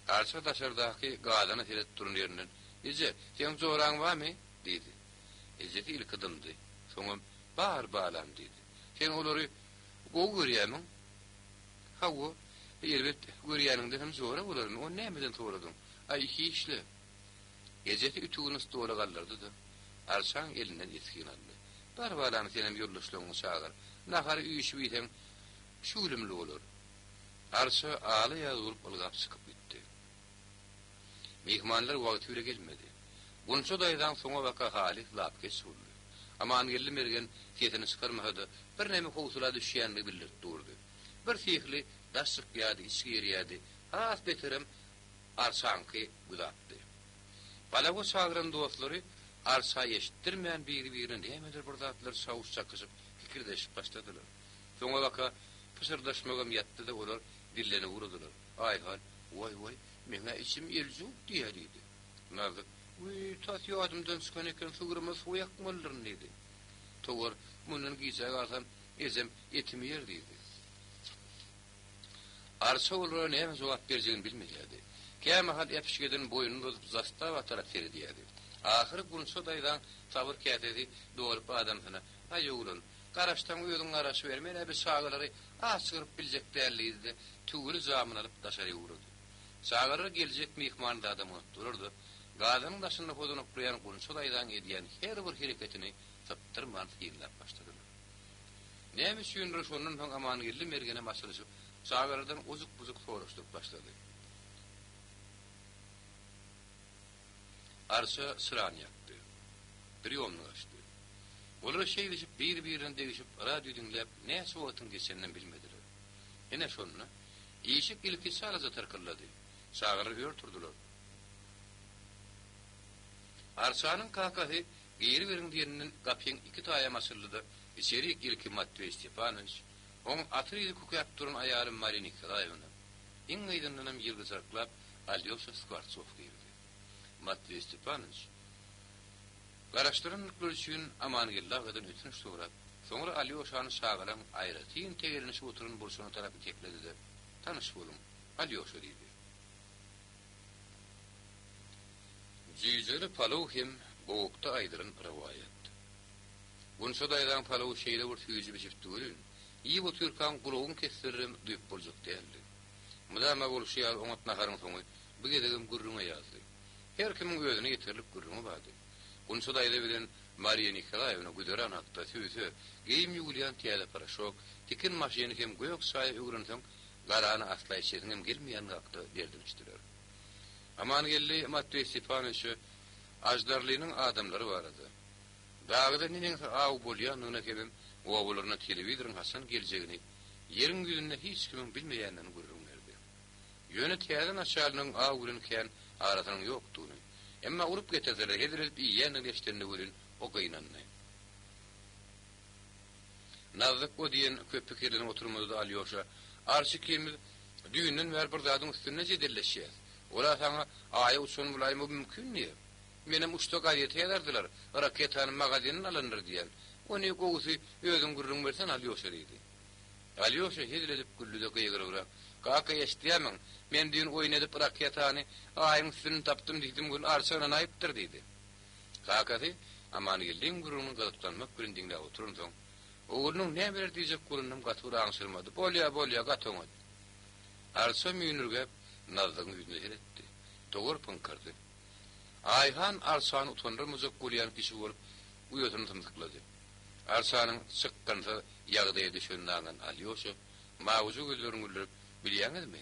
Arça daşardaky gazana seredip duran ýerinden, Eje, seň joraň barmy? diýdi. Ejesi ilki dymdy. Soňam, Bar, balam diýdi. Sen olary gowy görýämiň? Hawa, erbet görýäniňden hem jora bolarmy? Ony nämeden soradyň? Aý, hiç-le. Ejesi ütügini stola galdyrdy-da, Arçaň elinden esgini aldy. Bar, balam, senem ýoldaşlaryňy çagyr. Nahary üýşüp iýseň, şüwlümli bolar. Arça ala-ýaz bolup ylgap çykyp gitdi. Myhmanlar wagty bile gelmedi. Gunça daýzaň soňabaka haly lapykeç boldy. Amangeldi mergen sesini çykarmasa-da, birneme howsala düşýänini bildirip durdy. Birsyhly daş çykýardy, iç girýärdi, has beterem Arçaňky güzapdy. Balawa çagyran dostlary Arça eşitdirmän biri-birine nämedir bir zatlar çawuş çakyşyp, kikirdeşip başladylar. Soňabaka pyşyrdaşmagam ýatdy-da, olar dillenip ugradylar. Aýhan, Waý-waý, meň-ä içim eljuk diýýä diýdi. Nazik, Wiý, tas ýadymdan çykan eken, sygryma suw ýakmalydyryn diýdi. Towar, Mundan gijä galsam, ejem etimi ýer diýdi. Arça olara näme jogap berjegini bilmeýärdi. Kämahal äpişgeden boýnuny uzadyp zastawa tarap seredýärdi. Ahyry Gunça daýzaň sabyr käsesi dolup adamsyna, Aý oglan, garaşsaň özüň garaşyber, men-ä bi çagalary aç gyryp biljek däl diýdi-de, tüwüli jamyny alyp daşary ugrady. Çagalar geljek myhmany zadam unutdylar-da, gazanyň daşynda hozanaklaýan Gunça daýzaň edýän her bir hereketini sypdyrman synlap başladylar. Näme üçindir şondan soň Amangeldi mergenem açylyşyp, çagalardan ojuk-bujuk soraşdyryp başlady. Arça çyrany ýakdy. Priýomnik açdy. Olar şeýdişip bir-birine degişip radio diňläp näçe wagtyň geçeninem bilmediler. Ine şonda, işik ilki çalaja tyrkyldady. Çagalar ör turdular. Arçanyň kakasy Giriberiň diýeninden gapyň iki taýam açyldy-da, içerik ilki Matweý Stepanowiç, oň atyr-yzy kükäp duran aýaly Mariýa Nikolaýewna, iň yzyndanam ýylgyjaklap Alýoşa Skwortsow girdi. Matweý Stepanyç garaşdyrandyklary üçin Amangeldi agadan ötünç sorap, soňra Alýoşany çagalaň aýratyn tegelenişip oturan burçuna tarap itekledi-de, Tanyş boluň, Alýoşa diýdi. Jüýjeli palaw hem gowakda aýdylan rowaýat. Gunça daýzaň palawy şeýle bir süýji bişipdi welin, iýip otyrkaň gulagyň kesdirerem duýup boljak däldi. Mydama bolşy ýaly oňat naharyň soňy bu gezegem gürrüňe ýazdy. Her kimiň özüne ýeterlik gürrüňi bardy. Gunça daýza bilen Mariýa Nikolaýewna güzeran hakda, sübse, geýim ýuwulýan täze poroşok, tikin maşyny hem gök çaýa öwrenseň garany asla içesiňem gelmeýändigi hakda derdinişdiler. Amangeldi Matweý Stepanowiçe Aždarlynyň adamlary barada, dagda neneňsi aw bolýandygyny hemem obalaryna telewizoryň haçan geljegini ýeriň ýüzünde hiç kimiň bilmeýändigini gürrüň berdi. Ýöne täze naçalnigiň aw bilen kän arasynyň ýokdugyny, emma urup getirseler hezil edip iýýändigini eşidende welin o gynandy. Nazlyk o diýen köp pikirlenip oturmady-da Alýoşa, Arçy ikimiz düýnden bäri bir zadyň üstünde jedelleşýäs. Ol-a saňa Aýa uçan bolaýmagy mümkin diýýär. Menem uçsa gazete ýazardylar, raketany magazinden alandyr diýýän. Ony gowusy özüň gürrüň bersene Alýoşa diýdi. Alýoşa hezil edip güldi-de gygyrybrak, Kaka eşidýärmiň, men düýn oýun edip raketany Aýyň üstünden tapdym diýdim welin Arça ynanaýypdyr diýdi. Kakasy Amangeldiň gürrüňini gyzyklanmak bilen diňläp oturansoň, oglunyň nämeler diýjek bolanynam gaty bir aňşyrmady, Bolýa, bolýa, gaty oňat. Arça müýnürgäp, Nazlygyň ýüzüne seretdi. Dowar pyňkyrdy. Aýhan Arçany utandyrmajak bolýan kişi bolup, uýasyny symsyklady. Arçanyň çykgynsyz ýagdaýa düşenini aňan Alýoşa mawuja gözlerini güldürip, Bilýäňizmi?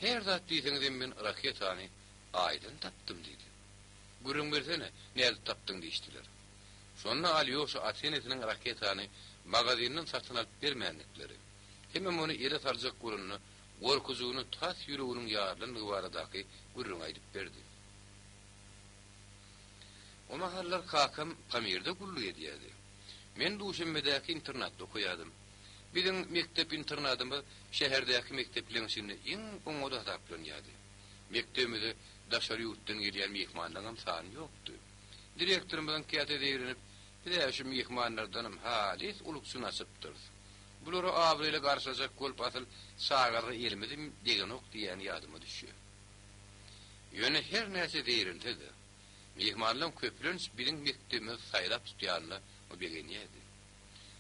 Her zat diýseňizem men raketany Aýdan tapdym diýdi. Gürrüň bersene, nädip tapdyň diýişdiler. Şonda Alýoşa ata-enesiniň raketany magazinden satyn alyp bermändikleri, hemem ony ele saljak bolanda gorkujygyna tas ýüreginiň ýarylandygy baradaky gürrüňi aýdyp berdi. O mahallar kakam Pamirde gulluk edýärdi. Men Duşenbedäki internatda okaýardym. Biziň mekdep-internadymyz şäherdäki mekdepleriň içinde iň oňady hasaplanýardy. Mekdebimize daşary ýurtdan gelýän myhmanlaryňam sany ýokdy. Direktorymyzyň käte zeýrenip, Biz-ä şu myhmanlardanam halys ulukjyny açypdyrys. Bulary abraýly garşylajak bolup asyl çagalara elimizem degenok diýýäni ýadyma düşýär. Ýöne her näçe zeýrense-de, myhmanlaryň köplenç biziň mekdebimizi saýlap tutýanyna o begenýärdi.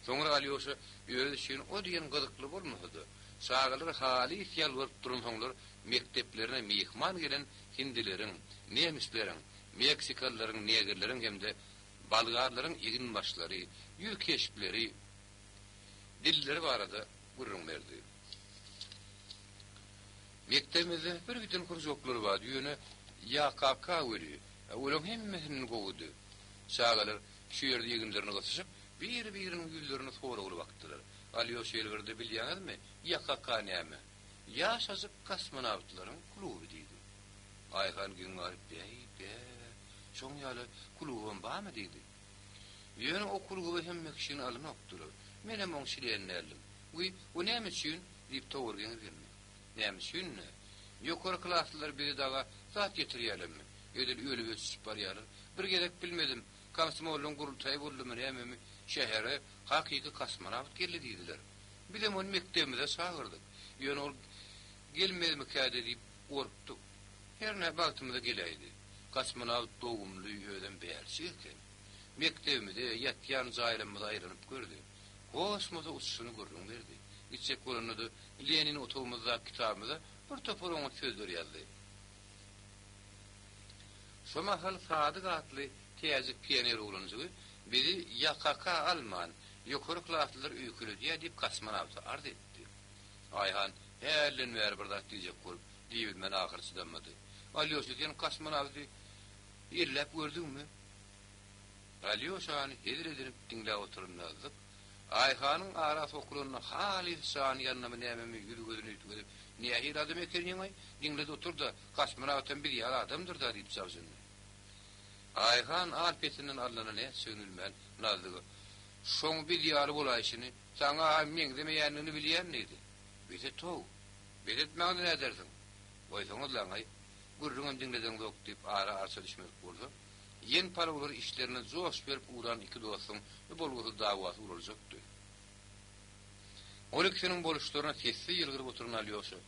Soňra Alýoşa özi üçin o diýen gyzykly bolmasa-da, çagalar halys ýalbaryp duransoňlar mekdeplerine myhman gelen hindileriň, nemisleriň, meksikalylaryň, negrleriň hem-de bolgarlaryň eginbaşlary, ýüz keşpleri, dilleri barada gürrüň berdi. Mekdebimizde bir giden kružoklar bardy, ýöne YKK weli, olaryň hemmesinden gowudy. Çagalar şu ýerde eginlerini gysyşyp, bir-biriniň ýüzlerine soragly bakdylar. Alýoşa ýylgyrdy, Bilýäňizmi, YKK näme? Ýaşajyk kosmonawtlaryň kluby diýdi. Aýhan geň galyp, Bäý-bä, şoň ýaly klubam barmy diýdi. Ýöne o kluba hemme kişini alanokdylar. Menem oň çleni däldim. Wiý, o näme üçin? diýip Towar geňirgendi. Näme üçin-le? Ýokary klaslylar bizi daga zat getirýärlermi? Edil ölüp-öçüşip barýarlar. Bir gezek bilmedim, komsomollaryň gurultaýy boldumy nämemi, şähere hakyky kosmonawt geldi diýdiler. Bizem ony mekdebimize çagyrdyk. Ýöne ol gelmezmikä-de diýip gorkduk. Hernä bagtymyza geläýdi. Kosmonawt dogumly, özem bärçik eken. Mekdebimize, ýatýan jaýlarymyza aýlanyp gördi. Kosmosa uçuşyny gürrüň berdi. Gitjek bolanda-da Lenin otagymyzdaky kitabymyza bir topar oňat sözler ýazdy. Şo mahal Sadyk atly täjik pioner oglanjygy bizi ýakaka alman, ýokary klaslylar öýkeledýär diýip kosmonawta arz etdi. Aýhan hälden bäri bir zat diýjek bolup, diýibilmän ahyry çydamady. Alýoşa sen kosmonawty elläp gördüňmi? Alýoşany hezil edinip diňläp oturan Nazlyk, Aýhanyň ara sokulanyna halys jany ýandymy nämemi ýüz-gözüni üýtgedip, Nähili adam ekeniň-aý, diňle-de otur-da, kosmonawtam biz ýaly adamdyr-da diýip jabjyndy. Aýhan al-petinden alnana nätjegini bilmän, Nazlyga, Şoň biz ýaly bolaýşyny, saňa-ha meňzemeýändigini bilýän diýdi. Bes et-how, bes etmäňde nädersiň? Goýsaňyzlaň-aý. Gürrüňem diňledeňzok diýip ara arça düşmedik bolsa, ýeň palawlar işlerine joş berip ugran iki dostuň bu bolgusyz dawasy ulaljakdy. Ol ikisiniň boluşlaryna sessiz ýylgyryp oturan Alýoşa,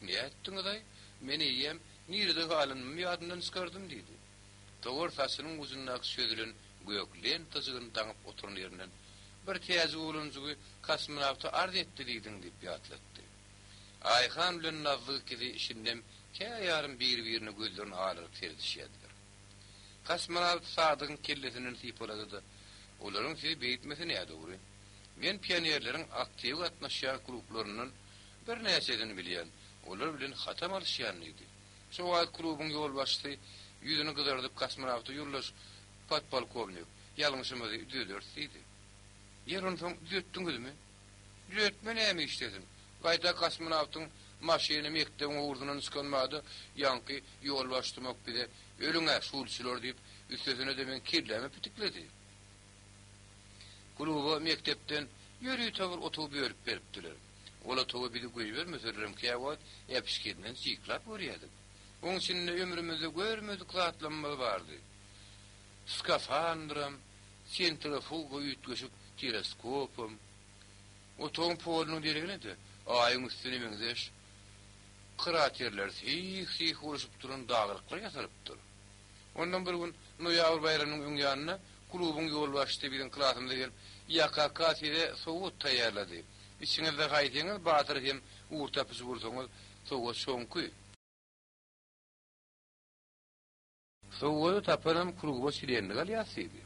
Nätdiňiz-aý, men eýýäm nirede galanymy ýadymdan çykardym diýdi. Towar saçynyň ujundaky çözülen gök lentajygyny daňyp oturan ýerinden, Bir täjik oglanjygy kosmonawta arz etdi diýdiň diýip ýatlatdy. Aýhan bilen Nazly ikisi şindem kä ýarym biri-birine gözlerini alaryp seredişýärdiler. Kosmonawt Sadygyň kellesinden sypalady-da, Olaryň sizi beýtmesi nädogry. Men pionerleriň aktiw gatnaşýan klublaryndan birnäçesini bilýän, olar bilen hatam alyşýan diýdi. Şo wagt klubuň ýolbaşçysy ýüzüni gyzardyp kosmonawta Ýoldaş podpolkownik, ýalňyşymyzy düzederis diýdi. Ýer onsoň düzetdiňizmi? Düzetme näme işlesin? Gaýta kosmonawtyň maşyny mekdebiň howrusyndan çykan bada ýaňky ýolbaşçymak bize Ölüň-ä, şulçylar diýip, üstesine-de meň kelläme pitikledi. Kluba mekdepden ýörite bir otag bölüp beripdiler. Ol otaga bizi goýbermeselerem käwagt äpişgesinden jyklap görýärdik. Oň içinde ömrümizde görmedik zatlarymyz bardy. Skafandram, sentrifuga üýtgeşik teleskopam. Otagyň polunyň deregine-de Aýyň üstüne meňzeş kraterler seýik-seýik bolşup duran daglyklar ýasalypdyr. Ondan bir gün Noýabr baýramynyň öň ýanynda klubuň ýolbaşçysy biziň klasymyza gelip, YKK size sowgat taýýarlady. Içiňizde haýsyňyz batyr hem ugurtapyjy bolsaňyz, sowgat şoňky. Sowgady tapanam kluba çlenlik alýas diýdi.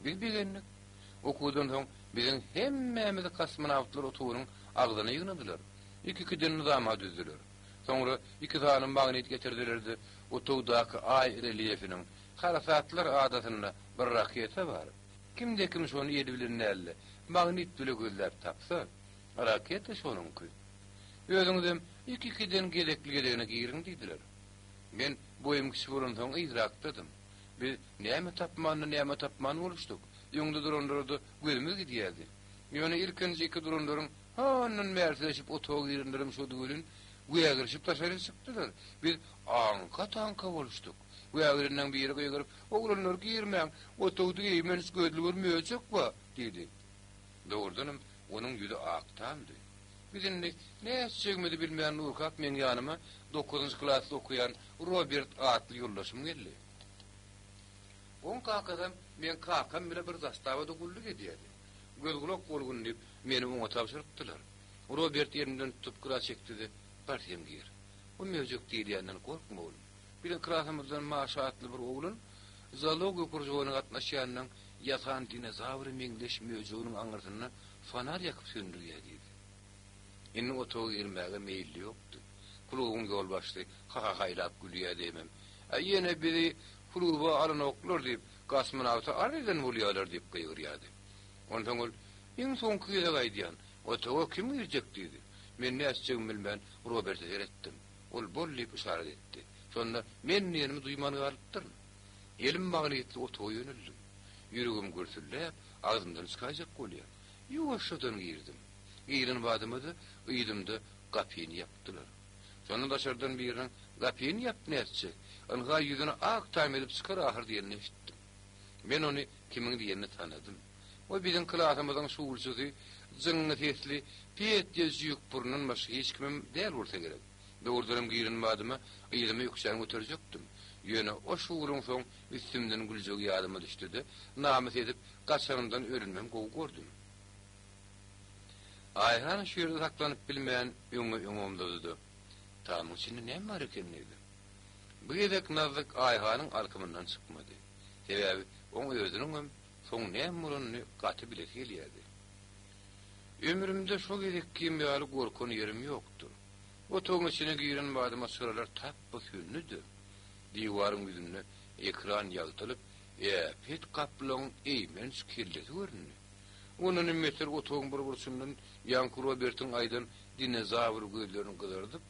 Biz begendik. Okuwdan soň biziň hemmämizi kosmonawtlar otagynyň agzyna ýygnadylar. Iki-ikiden nyzama düzdüler. Soňra iki sany magnit getirdiler-de, otagdaky Aý relýefiniň Harasatlar adasynda bir raketa bar. Kimde-kim şony eli bilen däl-de, magnit bile gözläp tapsa, raketa şonuňky. Özüňizem iki-ikiden gezekli-gezegine giriň diýdiler. Men boýum kiçi bolansoň yzrakdadym. Biz näme tapmanyny näme tapman boluşdyk. Öňde duranlara-da gözümiz gidýärdi. Ýöne ilkinji iki duranlaryň handan bärsileşip otaga girenlerem şody welin, wägirişip daşaryk çykdylar. Biz aňka-taňka boluşdyk. Wägirenleň biri gygyryp, Oglanlar girmäň, otagda eýmenç gözli bir möjek bar! diýdi. Dogrudanam, onuň ýüzi ak tamdy. Biz indi nätjegimizi bilmän durkak meň ýanyma dokuzynjy klasda okaýan Robert atly ýoldaşym geldi. Oň kakasam meň kakam bile bir zastawada gulluk edýärdi. Göz-gulak bolgun diýip, meni oňa tabşyrypdylar. Robert elimden tutup gyra çekdi-de, Bar sen gir. O möjek diýilýänden gorkma oglum. Biziň klasymyzdan Maşa atly bir oglan zoologiýa kružogyna gatnaşýanynyň ýasan dinozawra meňzeş möjeginiň aňyrsynda fonar ýakyp söndürýär diýdi. Indi otaga girmäge meýilli ýokdy. Klubuň ýolbaşçysy ha-ha-haýlap gülýärdi hemem, Äý, ýene bizi kluba alanoklar diýip, kosmonawta arz eden bolýarlar diýip gygyrýardy. Onsoň ol, Iň soňky gezek aýdýan, otaga kim girjek diýdi. Men nätjegimi bilmän, Roberte seretdim. Ol bol diýip yşarat etdi. Şonda men diýenimi duýman galypdyryn. Elim magnitli otaga ýöneldim. Ýüregim gürsülläp, agzymdan çykaýjak bolýar. Ýuwaşjadan girdim. Giren badyma-da yzymda gapyny ýapdylar. Şonda daşardan biriniň, Gapyny ýap nätjek? Ynha ýüzüni ak tam edip çykar ahyr diýenini eşitdim. Men ony kimiň diýenini tanadym. O biziň klasymyzyň şugulçysy, jyňňy sesli Petýa jüýkburundan başga hiç kimem däl bolsa gerek. Dogrudanam giren badyma yzyma ökjäni göterjekdim. Ýöne o şugulyň soň üstümden güljegi ýadyma düşdi-de, namys edip, gaçanymdan ölünmem gowy gördüm. Aýhan şu ýerde saklanyp bilmän, öňe-öňe omzady-da, Tamyň içinde näme bar eken diýdi. Bu gezek Nazik Aýhanyň alkymyndan çykmady. Sebäbi oň özüniňem soň näme bolanyny gaty bilesi gelýärdi. Ömrümde şo gezekkim ýaly gorkan ýerim ýokdur. Otagyň içine giren badyma çyralar tapba söndi-de, diwaryň ýüzünde ekran ýagtylyp, äpet gaplaňyň eýmenç kellesi göründi. Ondanam beter otagyň bir burçundan ýaňky Robertiň aýdan dinozawry gözlerini gyzardyp,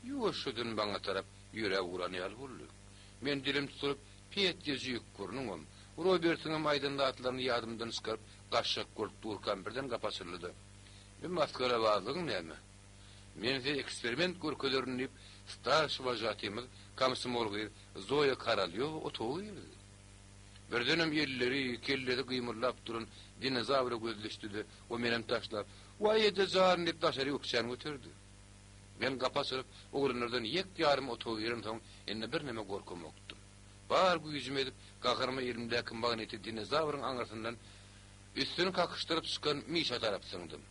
ýuwaşjadan maňa tarap ýöräp ugran ýaly boldy. Men dilim tutulyp, Petýa jüýkburnuňam, Robertiňem aýdan zatlaryny ýadymdan çykaryp gaçjak bolup durkam birden gapy açyldy-da, Bi masgarabazlygyň näme? Men size eksperiment görkezerin diýip, starşi wožatymyz komsomol gyz Zoýa Korolýowa otaga girdi. Birdenem elleri, kellesi gymyldap duran dinozawra gözleşdi-de, o menem taşlap, Waý eje jan diýip daşary ökjäni göterdi. Men gapy açylyp, oglanlardan ýek-ýarym otaga girensoň, indi birneme gorkamokdym. Bar güýjümi edip, gaharyma elimdäki magniti dinozawryň aňyrsyndan üstüni kakyşdyryp çykan Mişa tarap zyňdym.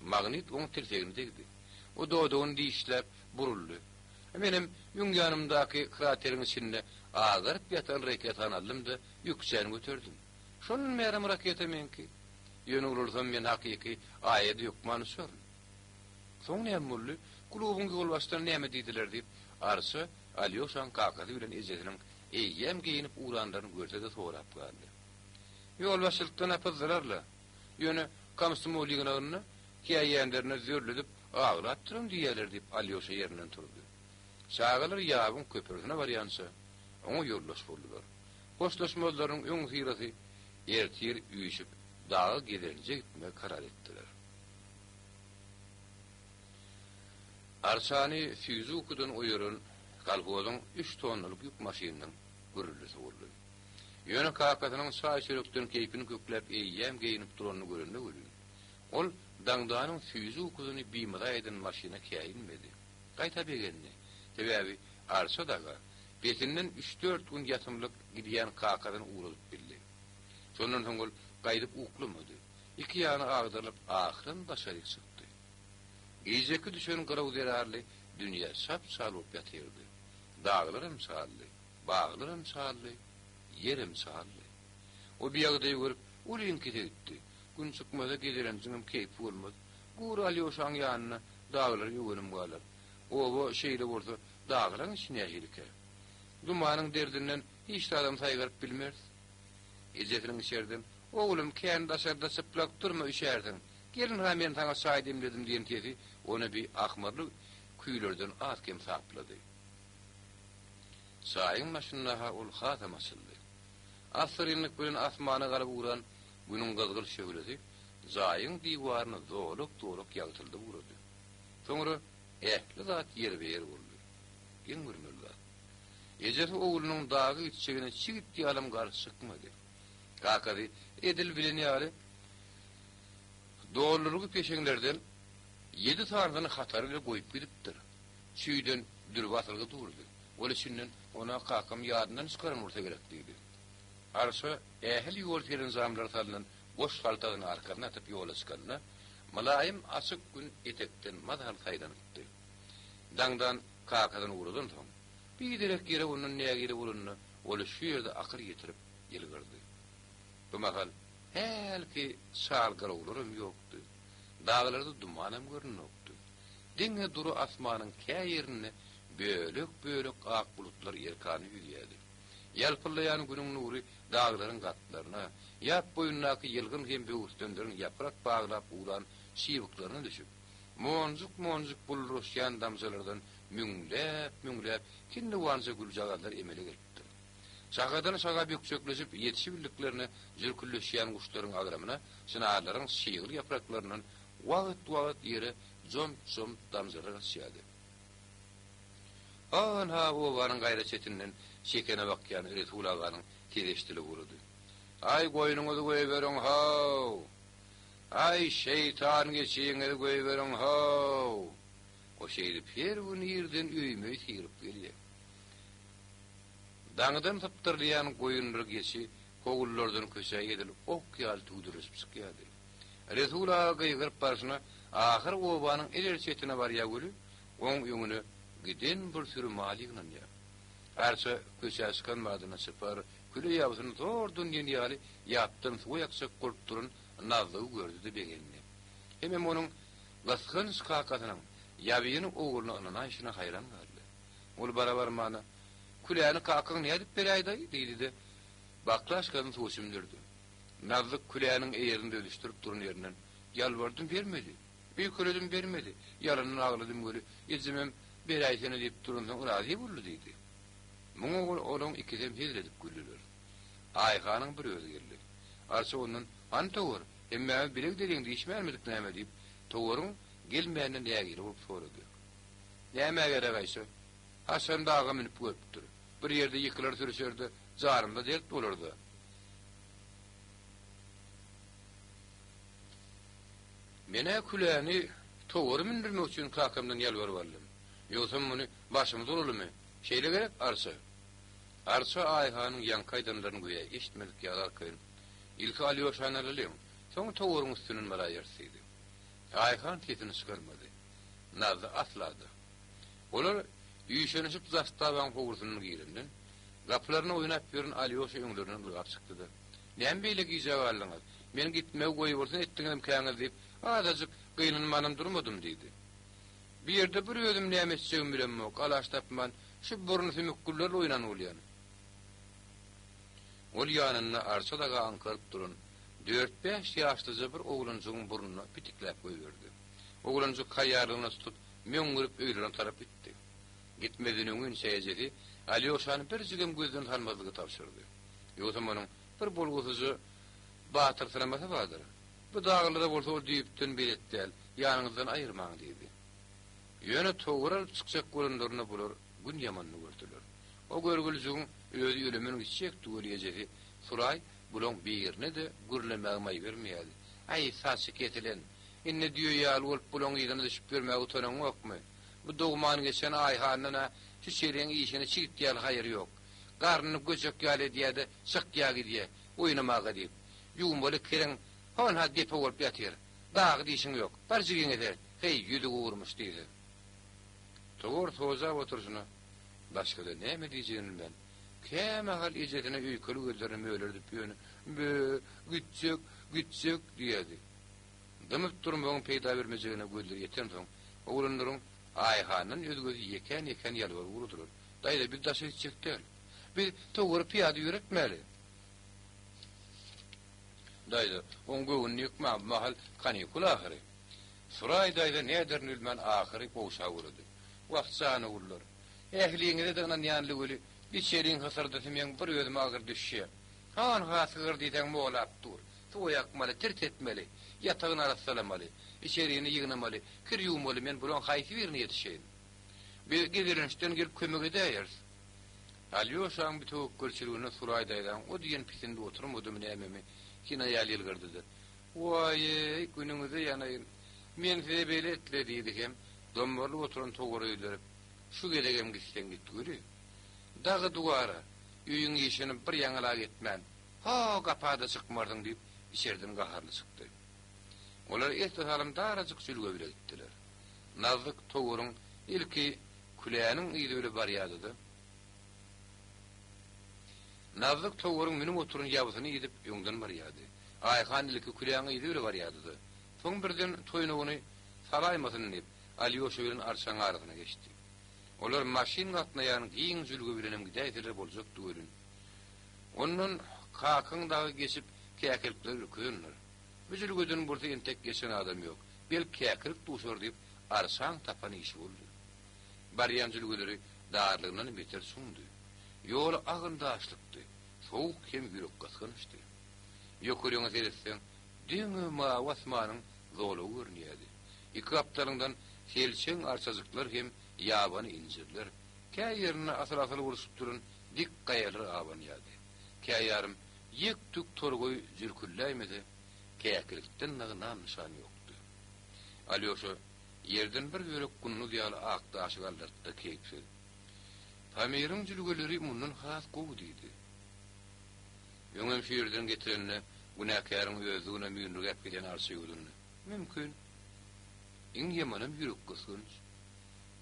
Magnit oň tirsegine degdi. O dodagyny dişläp, buruldy. Menem öň ýanymdaky krateriň içinde agaryp ýatan raketany aldym-da, ýükçäni göterdim. Şondan bärem raketa meňki. Ýöne ulalsam men hakyky Aýa-da hökman uçaryn. Soň näme boldy? Klubuň ýolbaşçylary näme diýdiler diýip, Arça Alýoşaň kakasy bilen ejesiniň eýýäm geýnip ugranlaryny görse-de sorap galdy. Ýolbaşçylykdan-a pyzdylar-la. Ýöne komsomol ýygnagynda käýýänlerine zörledip aglapdyram diýýärler diýip, Alýoşa ýerinden turdy. Çagalar ýabyň köprüsine barýança, oňa ýoldaş boldular. Hoşlaşmazlarynyň öňüsyrasy ertir üýşüp daga gezelenje gitmegi karar etdiler. Arçany süýji ukudan oýaran kolhozyň üç tonnalyk ýük maşynynyň gürrüldisi boldy. Ýöne kakasynyň çaý-çörekden keýpini kökläp eýýäm geýnip duranyny görende welin, ol daňdanyň süýji ukusyny bimaza eden maşyna käýinmedi. Gaýta begendi. Sebäbi Arça daga pesinden üç-dört gün ýatymlyk gidýän kakasyny ugradyp bildi. Şondan soň ol gaýdyp uklamady. Iki ýana agdarylyp ahyryn daşaryk çykdy. Gijeki düşen gyraw zerarly dünýä çap-çal bolup ýatyrdy. Daglaram çaldy, baglaram çaldy, ýerem çaldy. O bu ýagdaýy görüp, uly iňkise gitdi. Gün çykmasa gezelenjiňem keýpi bolmaz. Gury Alýoşaň ýanynda daglary öwenim galar. Oba şeýle bolsa, daglaň içi nähilikä? Dumanyň derdinden hiç zadam saýgaryp bilmeris. Ejesiniň içerden, Oglum, kän daşarda çyplak durma, üşärsiň. Gelin-ha men saňa çaý demledim diýen sesi ony bi ahmyrly küýlerden az-kem saplady. Çaýyň başynda-ha ol hasam açyldy. Assyrynlyk bilen asmana galyp ugran Günüň gyzgyl şöhlesi jaýyň diwaryny zolak-zolak ýagtyldyp ugrady. Soňra ähli zat ýerbe-ýer boldy. Geň görmeli zat. Ejesi oglunyň daga gitjegine çigit ýalam garşy çykmady. Kakasy edil bilen ýaly doldurgy peşeňlerden ýedi sanysyny hatary bilen goýup gidipdir. Çüýden dürbi asylgy durdy. Ol içinden Ona kakam ýadyndan çykaran bolsa gerek diýdi. Arşa ähli ýol serenjamlary salnan boş haltasyny arkasyna atyp ýola çykanda, mylaýym açyk gün etekden mazaly saýlanypdy. Daňdan kakasyny ugradansoň, biderek ýere ondan nägile bolanyna ol şu ýerde akyl ýetirip ýylgyrdy. Bu mahal hälki çal gyrawlaram ýokdy, daglarda dumanam görünenokdy. Diňe dury asmanyň kä ýerinde bölek-bölek ak bulutlar erkana ýüzýärdi. Ýalpyllaýan Günüň nury daglaryň gatlaryna, ýap boýundaky ýylgyn hem böwürslenleriň ýaprak baglap ugran çybyklaryna düşüp, monjuk-monjuk bulduraşýan damjalardan müňläp-müňläp kinniwanja güljagazlar emele gelipdir. Şahadan-şaha bökjekleşip ýetişibildiklerine jürküldeşýän guşlaryň agramyna çynarlaryň çygly ýapraklaryndan wagt-wagt ýere jomp-jomp damjalar gaçýardy. Hanha obanyň gaýra çetinden çekene bakýan Resul aganyň sesi eşidilip ugrady. Aý, goýnuňyzy goýberiň, how! Aý, şeýtan geçiňizi goýberiň, how! O şeýdip her gün irden öýme-öý syryp gelýär. Daňdan sypdyrylýan goýundyr geçi howlulardan köçä edil ok ýaly tüwdürilişip çykýardy. Resul aga gygyryp barşyna ahyr obanyň ileri çetine barýar weli, oň öňüne giden bir süri mal ýygnanýar. Arça köçä çykan badyna çypar, küle ýabsyny zordan diýen ýaly ýapdan suwa ýakjak bolup duran Nazlygy gördi-de begendi. Hemem onuň gysganç kakasynyň ýabyny ogluna ynanaýşyna haýran galdy. Ol bara-barmana, Küläni kakaň nädip beräýdi-aý? diýdi-de, baklaşkasyny suwa çümdürdi. Nazlyk küläniň eýerini dözüşdirip duran ýerinden, Ýalbardym, bermedi. Öýkeledim, bermedi. Ýalandan agladym weli, ejemem beräýsene diýip duransoň razy boldy diýdi. Muňa olaň ikisem hezil edip güldüler. Aýhanyň bir özi geldi. Arça ondan, Hany towar, hemmämiz bile gideliň diýişmänmidik näme diýip, towaryň. Gelmände nägile bolup sorady. Nämä gerek Aýşa? Haçan daga münüp görüpdir. Bir ýerde ýykylar sürüşerde janymda dert bolar-da. Men-ä küläni towara mündürmek üçin kakamdan ýalbaryp aldym. Ýogsam muny başymyz uralymy? Şeýle gerek, Arça? Arça Aýhanyň ýaňky aýdanlaryny göýä eşitmedik ýaly arkaýyn, Ilki Alýoşany alalyň, soň towaryň üstünden baraýarys diýdi. Aýhan sesini çykarmady. Nazly asla-da. Olar üýşenişip zastawaň howlusyndan girenden, gapylaryna oýnap ýören Alýoşa öňlerinden ylgap çykdy-da, Näme beýle gijä galdyňyz? Meni gitmegi goýbolsun etdiňizmkäňiz diýip, azajyk gynanmanam durmadym diýdi. Bu ýerde bir özüm näme etjegimi bilemok, alaç tapman, şu burny sümük güllerle oýnan bolýan. Ol ýanynda arça daga aňkaryp duran dört-bäş ýaşlyja bir oglanjygyň burnuna pitikläp goýberdi. Oglanjyk haýýarlygyna tutup, möňňürip öýlerine tarap gitdi. Gitmezden öňinçä ejesi Alýoşany birjigem gözden salmazlygy tabşyrdy. Ýogsam onuň bir bolgusyzja batyrsyramasy bardyr. Bu daglara bolsa ol düýpden belet däl, ýanyňyzdan aýyrmaň diýdi. Ýöne towar alyp çykjak bolanlarynda bular gün ýamanyny gördüler. O görgülijigiň özi ölemen gitjekdi weli ejesi Suraý bulaň birine-de gürlemäge maý bermeýärdi. Aý, saçy kesilen, indi düýe ýaly bolup bulaň yzyna düşüp ýörmäge utanaňokmy? Bu dogman geçen Aýhandan-a şu çeligiň işine çigit ýaly haýyr ýok. Garnyny göjek ýaly edýä-de, çykýa gidýä, oýnamaga diýip. Ýuwmaly kiriň hon-ha depe bolup ýatyr. Dagy dişiň ýok. Bar jigiňe seret, heý, ýüzi gurmuş diýse. Towar sojap oturyşyna başga-da näme diýjegini bilmän, kämahal ejesine öýkeli gözlerini mölerdip ýöne, Bö, gitjek, gitjek diýerdi. Dymyp durmagyň peýda bermejegine gözleri ýetensoň, oglanlaryň Aýhandan özgesi ýekän-ýekän ýalbaryp ugradylar. Daýza, biz daşa gitjek däl. Biz towary pyýada ýöretmäli. Daýza, oň göwnüni ýykmaň, bu mahal kanikul ahyry. Suraý daýza näderini bilmän ahyry gowşap ugrady. Wah, janogullar, ähliňize-de ynanýanly weli, biçeriň hysyrdysy meň bir özüme agyr düşýä. Hanha sygyr diýseň molap dur. Suwa ýakmaly, tirt etmeli, ýatagyny arassalamaly, içerini ýygnamaly, kir ýuwmaly, men bulaň haýsy birine ýetişeýin? Biz gezelençden gelip kömek edäýeris. Alýoşaň bu töwekgelçiligine Suraý daýzaň o diýen pisindi oturmadymy nämemi, kinaýaly ýylgyrdy-da, Waý-eý, günüňize ýanaýyn. Men size belet-le diýdi hem dommarylyp oturan towara ýüzlenip, Şu gezegem gitseň git weli. Dagy-duwara, öýüň işini bir ýaňalak etmän, ho gapa-da çykmarsyň diýip, içerden gaharly çykdy. Olar esli salym darajyk jülge bile gitdiler. Nazik towaryň ilki küläniň yzy bile barýardy-da, Nazik towaryň münüp oturan ýabysyny idip öňden barýardy. Aýhan ilki küläň yzy bile barýardy-da, soň birden toýnagyny salaýmasyn diýip, Alýoşa bilen Arçaň arasyna geçdi. Olar maşyn gatnaýan giň jülge bilenem gidäýseler boljakdy welin, ondan Kakyň dagy geçip käkilikler ürküzendir. Bu jülgeden bolsa entek geçen adam ýok. Belki käkilik duşar diýip, Arçaň tapan işi boldy. Barýan jülgeleri darlygyndan beter çuňdy. Ýoly agyn daşlykdy, sowuk hem ýürekgysgynçdy. Ýokaryňa seretseň, diňe mawy asmanyň zolagy görünýärdi. Iki gapdalyňdan selçeň arçajyklar hem ýabany injirler, kä ýerinde asyl-asyl bolşup duran dik gaýalar abanýardy. Käýarym ýek-tük torgaý jürkülläýmese, käkilikden dagy nam-nyşan ýokdy. Alýoşa ýerden bir bölek gunduz ýaly ak daşy galdyrtdy-da keýpsiz, Pamiriň jülgeleri mundan has gowy diýdi. Öňem şu ýerden getirende günäkäriň özüdigine müýnürgäp giden Arça ýuwdundy. Mümkin. Iň ýamanam ýürekgysgynç.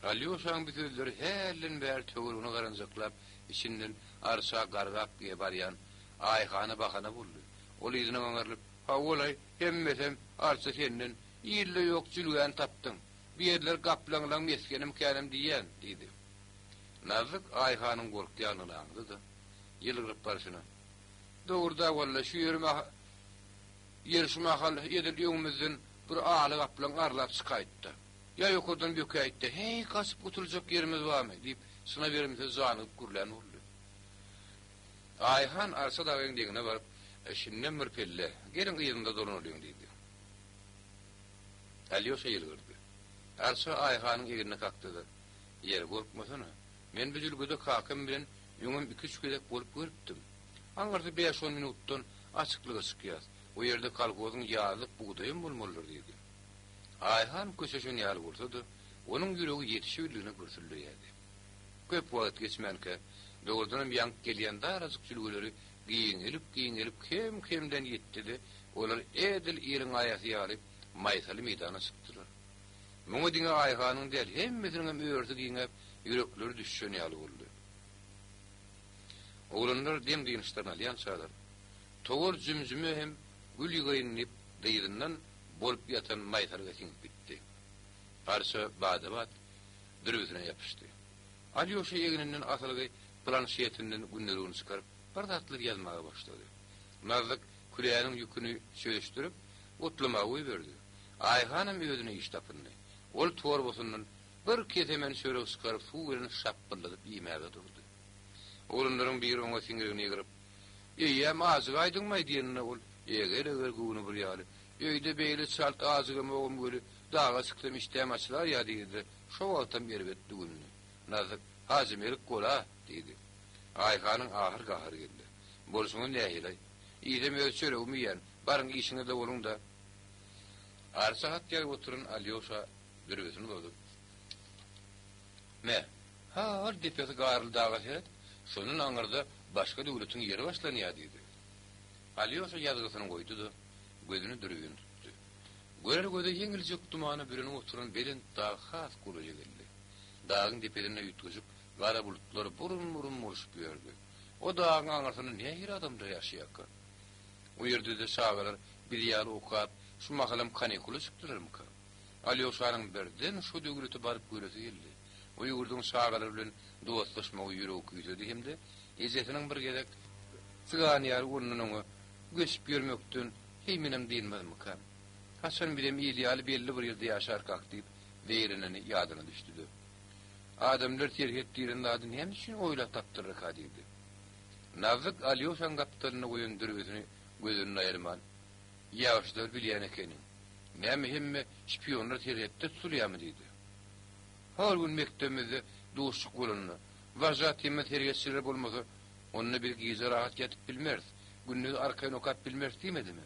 Alýoşaň bu sözleri hälden bäri töweregine garanjaklap, içinden Arça gargap barýan Aýhana bahana boldy. Ol yzyna gaňrylyp, Hawa-laý, hemmesem Arça senden, ilde ýok jülgäni tapdyň. Bu ýerler gaplaňlaň mesgenimikänem diýýän, diýdi. Nazik Aýhanyň gorkýanyny aňdy-da, ýylgyryp barşyna, Dogry-da walla, şu ýeri ýeri şu mahal edil öňümizden bir aly gaplaň arlap çykaýtda. Ýa ýokardan bökäýtde, Heý, gaçyp gutuljak ýerimiz barmy? diýip, çyna berimsiz janygyp gürlän boldy. Aýhan Arça dagyň deňine baryp, Şindem bir pelle, geliň yzynda dolanalyň diýdi. Alýoşa ýylgyrdy. Arça Aýhanyň egnine kakdy-da, Ýeri, gorkmasana. Men bu jülgede kakam bilen öňem iki-üç gezek bolup görüpdim. Aňyrsy bäş-on minutdan açyklyga çykýas. O ýerde kolhozyň ýazlyk bugdaýam bolmalydyr diýdi. Aýhan köşeşen ýaly bolsa-da, onuň ýüregi ýetişibildigine gürsüldeýärdi. Köp wagt geçmänkä, dogrudanam ýaňky gelýän darajyk jülgeleri giňelip-giňelip kem-kemden ýetdi-de, olar edil iliň aýasy ýaly maýsaly meýdana çykdylar. Muňa diňe Aýhanyň däl, hemmesiniňem örüsi giňäp, ýürekleri düşüşen ýaly boldy. Oglanlar dem-dynçlaryny alýançalar, Towar jümjüme hem gül ýygaýyn diýip, dyzyndan bolup ýatan maýsalyga siňip gitdi. Arça bada-bat dürbüsine ýapyşdy. Alýoşa egninden asylgy planşetinden gündeligini çykaryp, bir zatlar ýazmaga başlady. Nazik küläniň ýüküni çözüşdirip, otlamaga goýberdi. Aýhanam özüne iş tapyndy. Ol torbasyndan bir kesemen çörek çykaryp, suw bilen şapbyldadyp iýmäge durdy. Oglanlaryň biri oňa siňrigini ýygryp, Eýýäm ajygaýdyňmaý diýeninde ol eger-eger göwni bir ýaly, Öýde beýle çalt ajygamogam weli, daga çyksam işdäm açylar ýa diýdi-de, şo wagtam erbet düwündi. Nazik, Hajy Melik gol-a! diýdi. Aýhanyň ahyr gahary geldi. Bolşuňyz nähili-aý? Iýsem öz çöregimi iýýän, baryň işiňizde boluň-da. Arça hat ýazyp oturan Alýoşa dürbüsini uzadyp. Me, ha-ol depesi garly daga seret, şondan aňyrda başga döwletiň ýeri başlanýar diýdi. Alýoşa ýazgysyny goýdy-da, gözüni dürbüne tutdy. Görer göze ýeňiljek dumana bürenip oturan belent dag has golaýa geldi. Dagyň depesinde üýtgeşik gara bulutlar burum-burum bolşup ýördi. O dagyň aňyrsynda nähili adamlar ýaşaýarka? O ýerde-de çagalar biz ýaly okap, şu mahalam kanikula çykdylarmyka? Alýoşanyň birden şo döwlete baryp göresi geldi. O ýurduň çagalary bilen dostlaşmagy ýüregi küýsedi hem-de ejesiniň bir gezek Sygan ýaly ondan-oňa göçüp ýörmekden heý menem dynmazmykam? Haçan bizem il ýaly belli bir ýerde ýaşarkak diýip zeýreneni ýadyna düşdi-de. Adamlar serhet diýlen zady näme üçin oýlap tapdyrarka diýdi. Nazik Alýoşaň gapdalynda goýan dürbüsini gözünden aýyrman, Ýagşylar bilýän ekeniň. Näme hemme şpionlar serhetde tutulýarmy diýdi. Hol gün mekdebimizde duşuşyk bolanda, Wažatymyz serhetçiler bolmasa, onda biz gije rahat ýatyp bilmeris, gündiz arkaýyn okap bilmeris diýmedimi?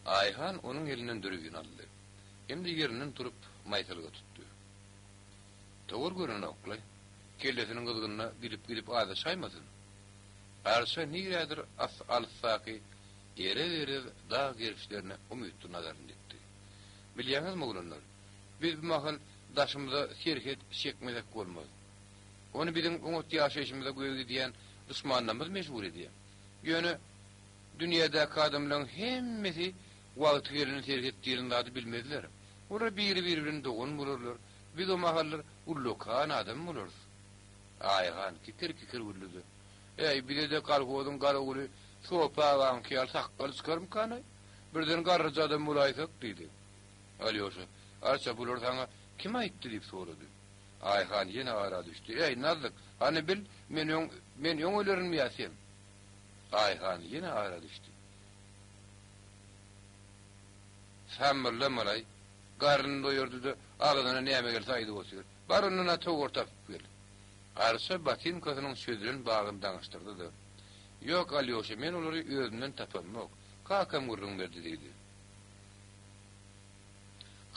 Aýhan onuň elinden dürbini aldy. Hem-de ýerinden turup, maýsalyga tutdy. Towar görenok-laý. Kellesiniň gyzgynyna gidip-gidip azaşaýmasyn. Arça nirädir as-alysdaky erez-erez dag gerişlerine umytly nazaryny dikdi. Bilýäňizmi, oglanlar, biz bu mahal daşymyza serhet çekmesek bolmaz. Ony biziň oňat ýaşaýşymyza gözi gidýän duşmanlarymyz mejbur edýär. Ýöne dünýädäki adamlaryň hemmesi wagty gelende serhet diýlen zady bilmezler. Olar biri-biri bilen dogan bolarlar, biz o mahallar ullakan adam bolarys. Aýhan kikir-kikir güldi-de, Äý, bize-de kolhozyň garawuly Sopy agaňky ýaly sakgal çykarmykan-aý? Birden garryja adam bolaýsak? diýdi. Alýoşa, Arça, bulary saňa kim aýtdy? diýip sorady. Aýhan ýene ara düşdi. Äý, Nazik, hany bil, men öň, men öň ölerinmi ýa sen? Aýhan ýene ara düşdi. Samyrlamalaý, garnyny doýurdy-da, agzyna näme gelse aýdyp otyr. Bar ondan-a towar tapyp gel. Arça botinkasynyň çözülen bagyny daňyşdyrdy-da, Ýok, Alýoşa, men olary özümden tapamok. Kakam gürrüň berdi diýdi.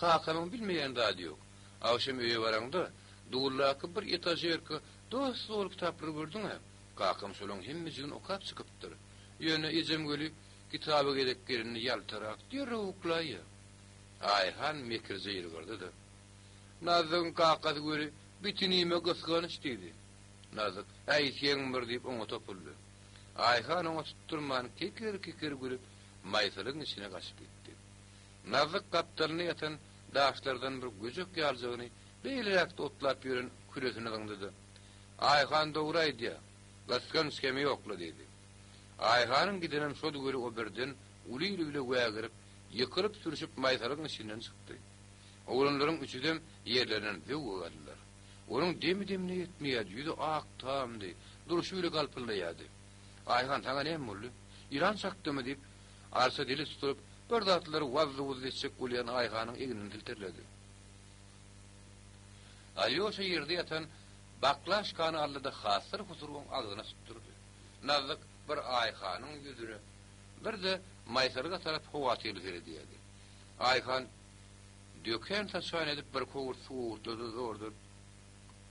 Kakamyň bilmeýän zady ýok. Agşam öýe baraňda, duldaky bir etažerka dos-doly kitaplary gördüň-ä. Kakam şolaň hemmejigini okap çykypdyr. Ýöne ejem weli kitaba gezek gelende ýaltarak, derrew uklaýýar. Aýhan mekirje ýylgyrdy-da. Nazygyň kakasy weli bitinime gysganyç diýdi. Nazyk, Äý, seň bir diýip oňa topuldy. Aýhan oňa tutdurman kikir-kikir gülüp, maýsalygyň içine gaçyp gitdi. Nazyk gapdalynda ýatan daşlardan bir göjek ýalyjagyny beýleräkde otlap ýören külesine zyňdy-da, Aýhan dogry aýdýa, gysganç kemi ýok-la diýdi. Aýhanyň gidenem şody weli o birden uly il bile wägirip, ýykylyp-sürşüp maýsalygyň içinden çykdy. Oglanlaryň üçüsem ýerlerinden zöwwe galdylar. Onuň demi-demine ýetmeýärdi, ýüzi ak tamdy, durşy bile galpyldaýardy. Aýhan, saňa näme boldy? Ýylan çakdymy? diýip, Arça dili tutulyp, bir zatlary wazzy-wuzzy etjek bolýan Aýhanyň egnini silterledi. Alýoşa ýerde ýatan baklaşkany aldy-da hasyr-husur oň agzyna tutdurdy. Nazik bir Aýhanyň ýüzüne, bir-de Maýsalyga tarap howatyrly seredýärdi. Aýhan dökän-saçan edip bir kowurt suw owurtlady-da zordan,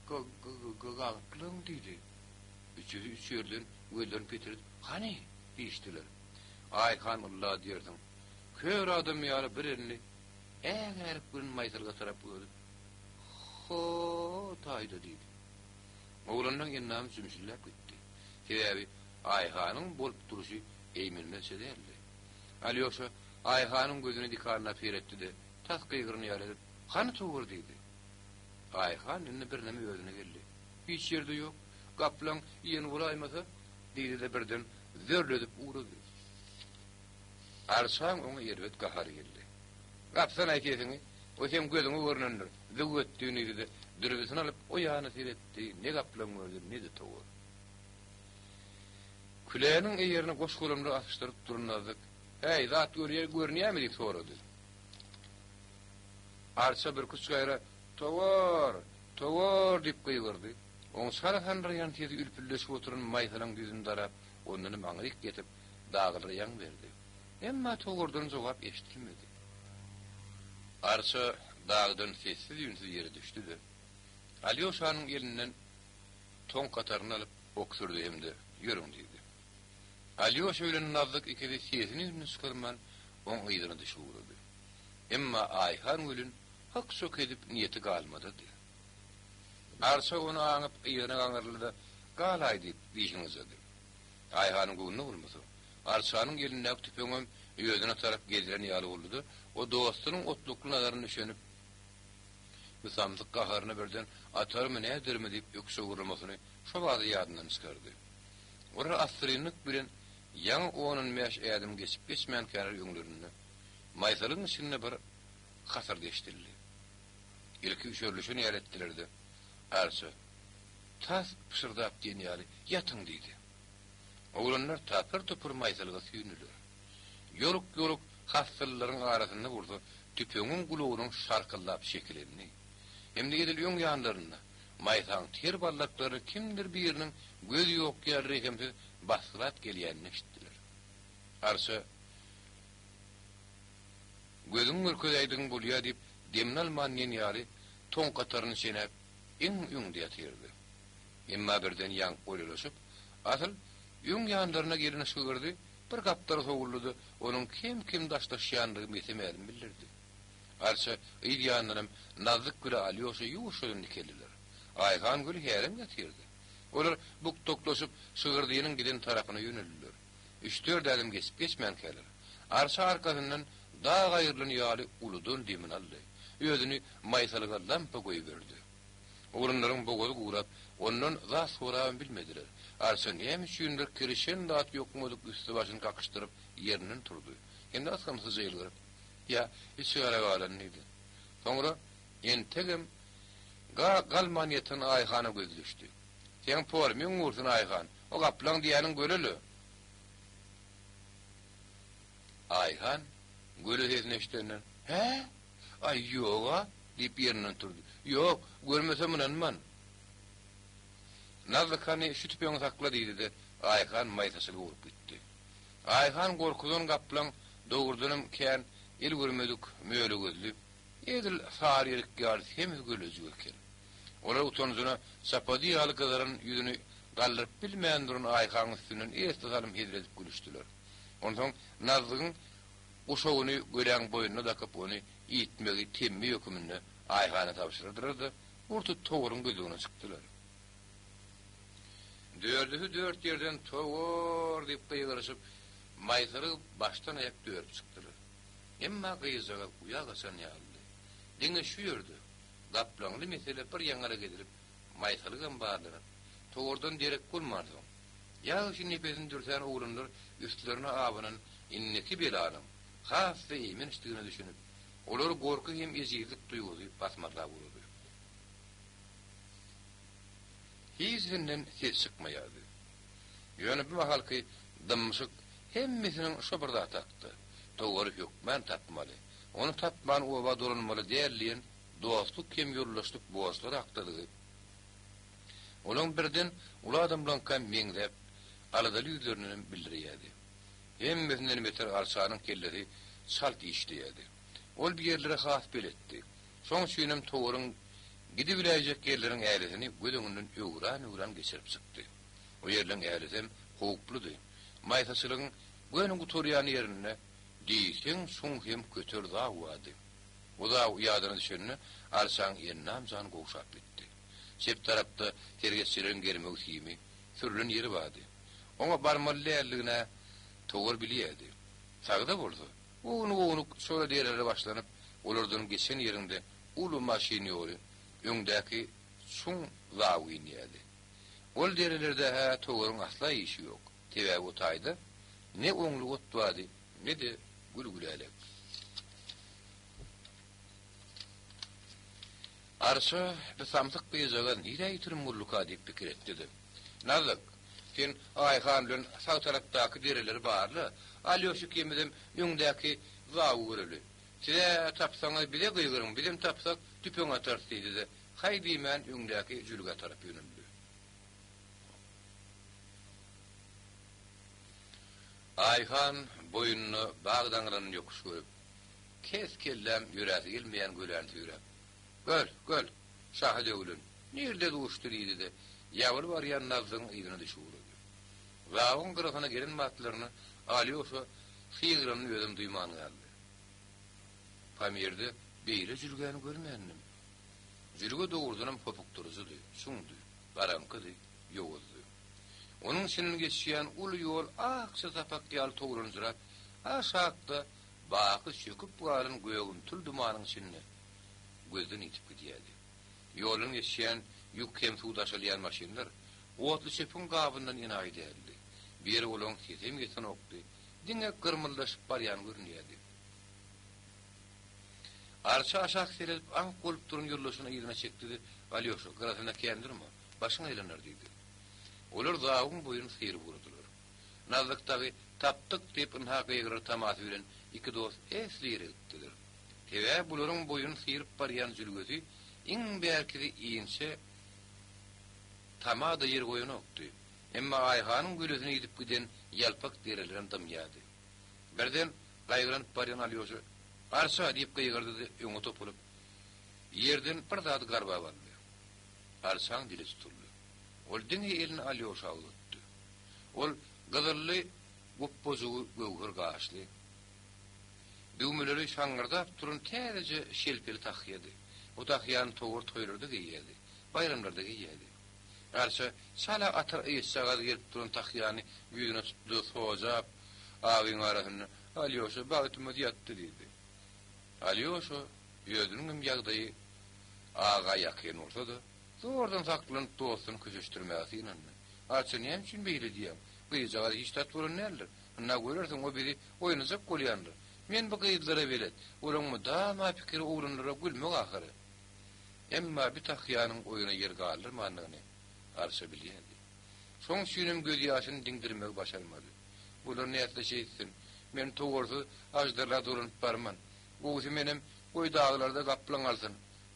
G-g-g-gaplan diýdi. Üçüsi üç ýerden gözlerini petredip, Hany? diýişdiler. Aýhan ylla diýersiň, kör adam ýaly bir elini ägärip bilen Maýsalyga tarap uzadyp, Ho-o-taýda diýdi. Oglanlaň endamy jümşüldäp gitdi. Sebäbi Aýhanyň bolup durşy eýmenmezçe däldi. Alýoşa Aýhanyň gözüne dikanlap seretdi-de, tas gygyran ýaly edip, Hany towar diýdi. Aýhan indi birneme özüne geldi. Hiç ýerde ýok. Gaplaň iýen bolaýmasa, diýdi-de birden zörledip ugrady. Arçaň oňa erbet gahary geldi. Gapsana sesiňi, o seň gözüňe görnendir, züwwetdin diýdi-de, dürbüsini alyp o ýana seretdi, ne gaplaň gördi, ne-de towar. Küläniň eýerini goş-golamly asyşdyryp duran Nazik, Häý, zat görünýärmi diýip sorady. Arça birküç gaýra, Towar! Towar! diýip gygyrdy. Oň çala sandyraýan sesi ülpüldeşip oturan maýsalaň ýüzüni darap, ondanam aňryk ýetip, daglara ýaň berdi. Emma towardan jogap eşidilmedi. Arça dagdan sessiz-üýnsüz ýere düşdi-de, Alýoşanyň elinden toňkataryny alyp, ok sürdi hem-de, Ýörüň diýdi. Alýoşa bilen Nazik ikisi sesini-üýnüni çykarman, oň yzyna düşüp ugrady. Emma Aýhan welin hyk-çok edip niýeti galmadydy. Arça ony aňyp yzyna gaňyryldy-da, Galaý diýip, dişini gyjady. Aýhanyň göwnüne bolmasa, Arçanyň elindäki tüpeňem özüne tarap gezdiren ýaly boldy-da, o dostunyň otlukly nazaryna üşenip, Bu samsyk gaharyna birden atarmy, nädermi diýip ökje gurlamasyny şo bada ýadyndan çykardy. Olar assyrynlyk bilen ýaňy on-on bäş ädim geçip-geçmänkäler öňlerinde maýsalygyň içinde bir hasyrdy eşidildi. Ilki üşerlişen ýaly etdiler-de, Arça, tas pyşyrdap diýen ýaly, Ýatyň! diýdi. Oglanlar tapyr-tupur maýsalyga süýndüler. Ýoluk-ýoluk hassalylaryň arasynda bolsa tüpeňiň gulagynyň şarkyldap çekilenini hem-de edil öň ýanlarynda maýsaň ter baldaklaryny kimdir biriniň gözi ýok ýaly rehimsiz basgylap gelýänini eşitdiler. Arça, Gözüňi görkezäýdigiň bolýa diýip, demini alman diýen ýaly, toňkataryny çenäp, iň öňde ýatyrdy. Emma birden ýaňky goýalaşyp, asyl, öň ýanlaryna gelen şygyrdy bir gapdala sowuldy-da, onuň kem-kem daşlaşýandygy mese-mälim bildirdi. Arça yz ýanyndanam Nazik bile Alýoşa ýuwaşjadan dikeldiler. Aýhangül hälem ýatyrdy. Olar bukdaklaşyp, şygyrdynyň giden tarapyna ýöneldiler. Üç-dört ädim geçip-geçmänkäler, Arça arkasyndan dag aýrylan ýaly uludan demini aldy. Özüni maýsalyga lampa goýberdi. Oglanlaryň bogazy gurap, ondan zat sorabam bilmediler. Arça näme üçindir kirişen zat ýokmadyk üsti-başyny kakyşdyryp ýerinden turdy. Hem-de ysgynsyzja ýylgyryp, Ýa, içigara galan diýdi. Soňra entegem ga galman ýatan Aýhana gözi düşdi. Seň pormyň gursun, Aýhan, o gaplaň diýýäniň göle-le. Aýhan göle sesini eşidenden, Hä? Aý, ýog-a! diýip ýerinden turdy. Ýok, görmesem ynanman. Nazly hany, şu tüpeňi sakla diýdi-de, Aýhan maýsaçylyga urup gitdi. Aýhan gorkudan gaplaň dogrudanam kän el görmedik möle gözli, edil sary erik ýaly semiz gölejik eken. Olar utanjyna çapady ýaly gyzaran ýüzüni galdyryp bilmän duran Aýhanyň üstünden esli salym hezil edip gülüşdiler. Onsoň Nazlygyň guşagyny göläň boýnuna dakyp ony iýtmegi temmi höküminde Aýhana tabşyrdylar-da, ur-tut towaryň gözlegine çykdylar. Dördüsi dört ýerden Towar! diýip gygyryşyp, maýsalygy başdan-aýak dörüp çykdylar. Emma gyzjagaz uýa gaçan ýalydy. Diňe şu ýerde, gaplaňly mesele bir ýaňara gezilip, maýsalygam barlanyp, towardan derek bolmansoň, ýagyşy nepesini dürsän oglanlar üstlerine abanan indiki belanyň has-da eýmençdigine düşünip, olary gorky hem ejizlik duýgusy basmarlap ugrady. Hijisinden ses çykmaýardy. Ýöne bu mahalky dymyşyk hemmesiniň şo bir zat hakda. Towary hökmän tapmaly. Ony tapman oba dolanmaly däl diýen dostluk hem ýoldaşlyk borçlary hakdadygy. Olaň birden uly adamlaňka meňzäp, aladaly ýüzlerindenem bildirýärdi. Hemmesinden beter Arçanyň kellesi çalt işleýärdi. Ol bir ýerlere has beletdi. Şoň üçinem towaryň gidibiläýjek ýerleriň älisini göz öňünden öwran-öwran geçirip çykdy. O ýerleň älisem howpludy. Maýsaçylygyň göni gutarýan ýerinde diýseň çuň hem kötel zaw bardy. Bu zaw ýadyna düşende Arçaň ennam-jany gowşap gitdi. Çep tarapda sergetçileriň germew simi sürlen ýeri bardy. Oňa barmaly däldigin-ä Towar bilýärdi. Sagda bolsa, ownuk-ownuk çola dereler başlanyp, olardan geçen ýeriňde uly maşyn ýoly öňdäki çuň zaw inýärdi. Ol derelerde-hä Towaryň asla işi ýok. Sebäbi o taýda ne oňly ot bardy, ne-de gül-gülälek. Arça bi samsyk gyzjagaz nirä ýitirim bolduka diýip pikir etdi-de, Nazik, sen Aýhan bilen sag tarapdaky dereleri barla, Alýoş ikimizem öňdäki zawy göreli. Siz-ä tapsaňyz bize gygyryň, bizem tapsak tüpeň atarys diýdi-de, haý diýmän öňdäki jülgä tarap ýöneldi. Aýhan boýnuna bag daňylanyny ýokuş görüp, kes-kelläm ýöräsi gelmeýän göläni süýräp, Göl, göl, şahy döwlen, nirde duşdy diýdi-de, ýabyly barýan Nazzyň yzyna düşüp ugrady. Zawyň gyrasyna gelen batlaryna Alýoşa sygyranyny özem duýman galdy. Pamirde beýle jülgäni görmändim. Jülge dogrudanam hopukdyryjydy, çuňdy, garaňkydy, ýowuzdy. Onuň içinden geçýän uly ýol akja sapak ýaly towlanjyrap, aşakda baky çöküp galan gögümtil dumanyň içinde gözden ýitip gidýärdi. Ýoldan geçýän ýük hem suw daşalýan maşynlar otluçöpüň gabyndan enaýy däldi. Bir ýere olaň sesem ýetenokdy, diňe gyrmyldaşyp barýan görünýärdi. Arça aşak seredip aňk bolup duran ýoldaşyny yzyna çekdi-de, Alýoşa, gyrasynda kän durma, başyň aýlanar diýdi. Olar zawyň boýuny syryp ugradylar. Nazik dagy Tapdyk diýip ynha gygyrar tamasy bilen iki dost esli ýere gitdiler. Sebäbi bularyň boýuny syryp barýan jülgesi iň bärkisi inçe tama-da ýer goýanokdy. Emma Aýhanyň gülesine ýitip giden ýalpak derelerem dymýardy. Birden gaýgylanyp barýan Alýoşa, Arça! diýip gygyrdy-da öňe topulyp, ýerden bir zady garbap aldy. Arçaň dili tutuldy. Ol diňe elini Alýoşa uzatdy. Ol gyzylly gupbajygy göwher gaşly, düwmeleri şaňňyrdap duran täzeje şelpeli tahýady. Bu tahýany Towar toýlarda geýýärdi, baýramlarda geýýärdi. Arça çala atyr ysjagaz gelip duran tahýany ýüzüne tutdy, sojap, agyň arasynda, Alýoşa, bagtymyz ýatdy diýdi. Alýoşa özüniňem ýagdaýy aga ýakyn bolsa-da, zordan saklanyp dostuny köşeşdirmäge synandy. Arça näme üçin beýle diýýäň? Gyzjagaz hiç zat bolan däldir. Ynha görersiň, o bizi oýnajak bolýandyr. Men bu gyzlara belet. Olaň mydama pikiri oglanlara gülmek ahyry. Emma bi tahýanyň oýuna ýer galdyrmandygyny Arça bilýärdi. Şoň üçinem gözýaşyny diňdirmegi başarmady. Bular nätse şeýtsin. Men towarsyz aždarla dolanyp barman. Gowusy menem goý daglarda gaplaň alsyn.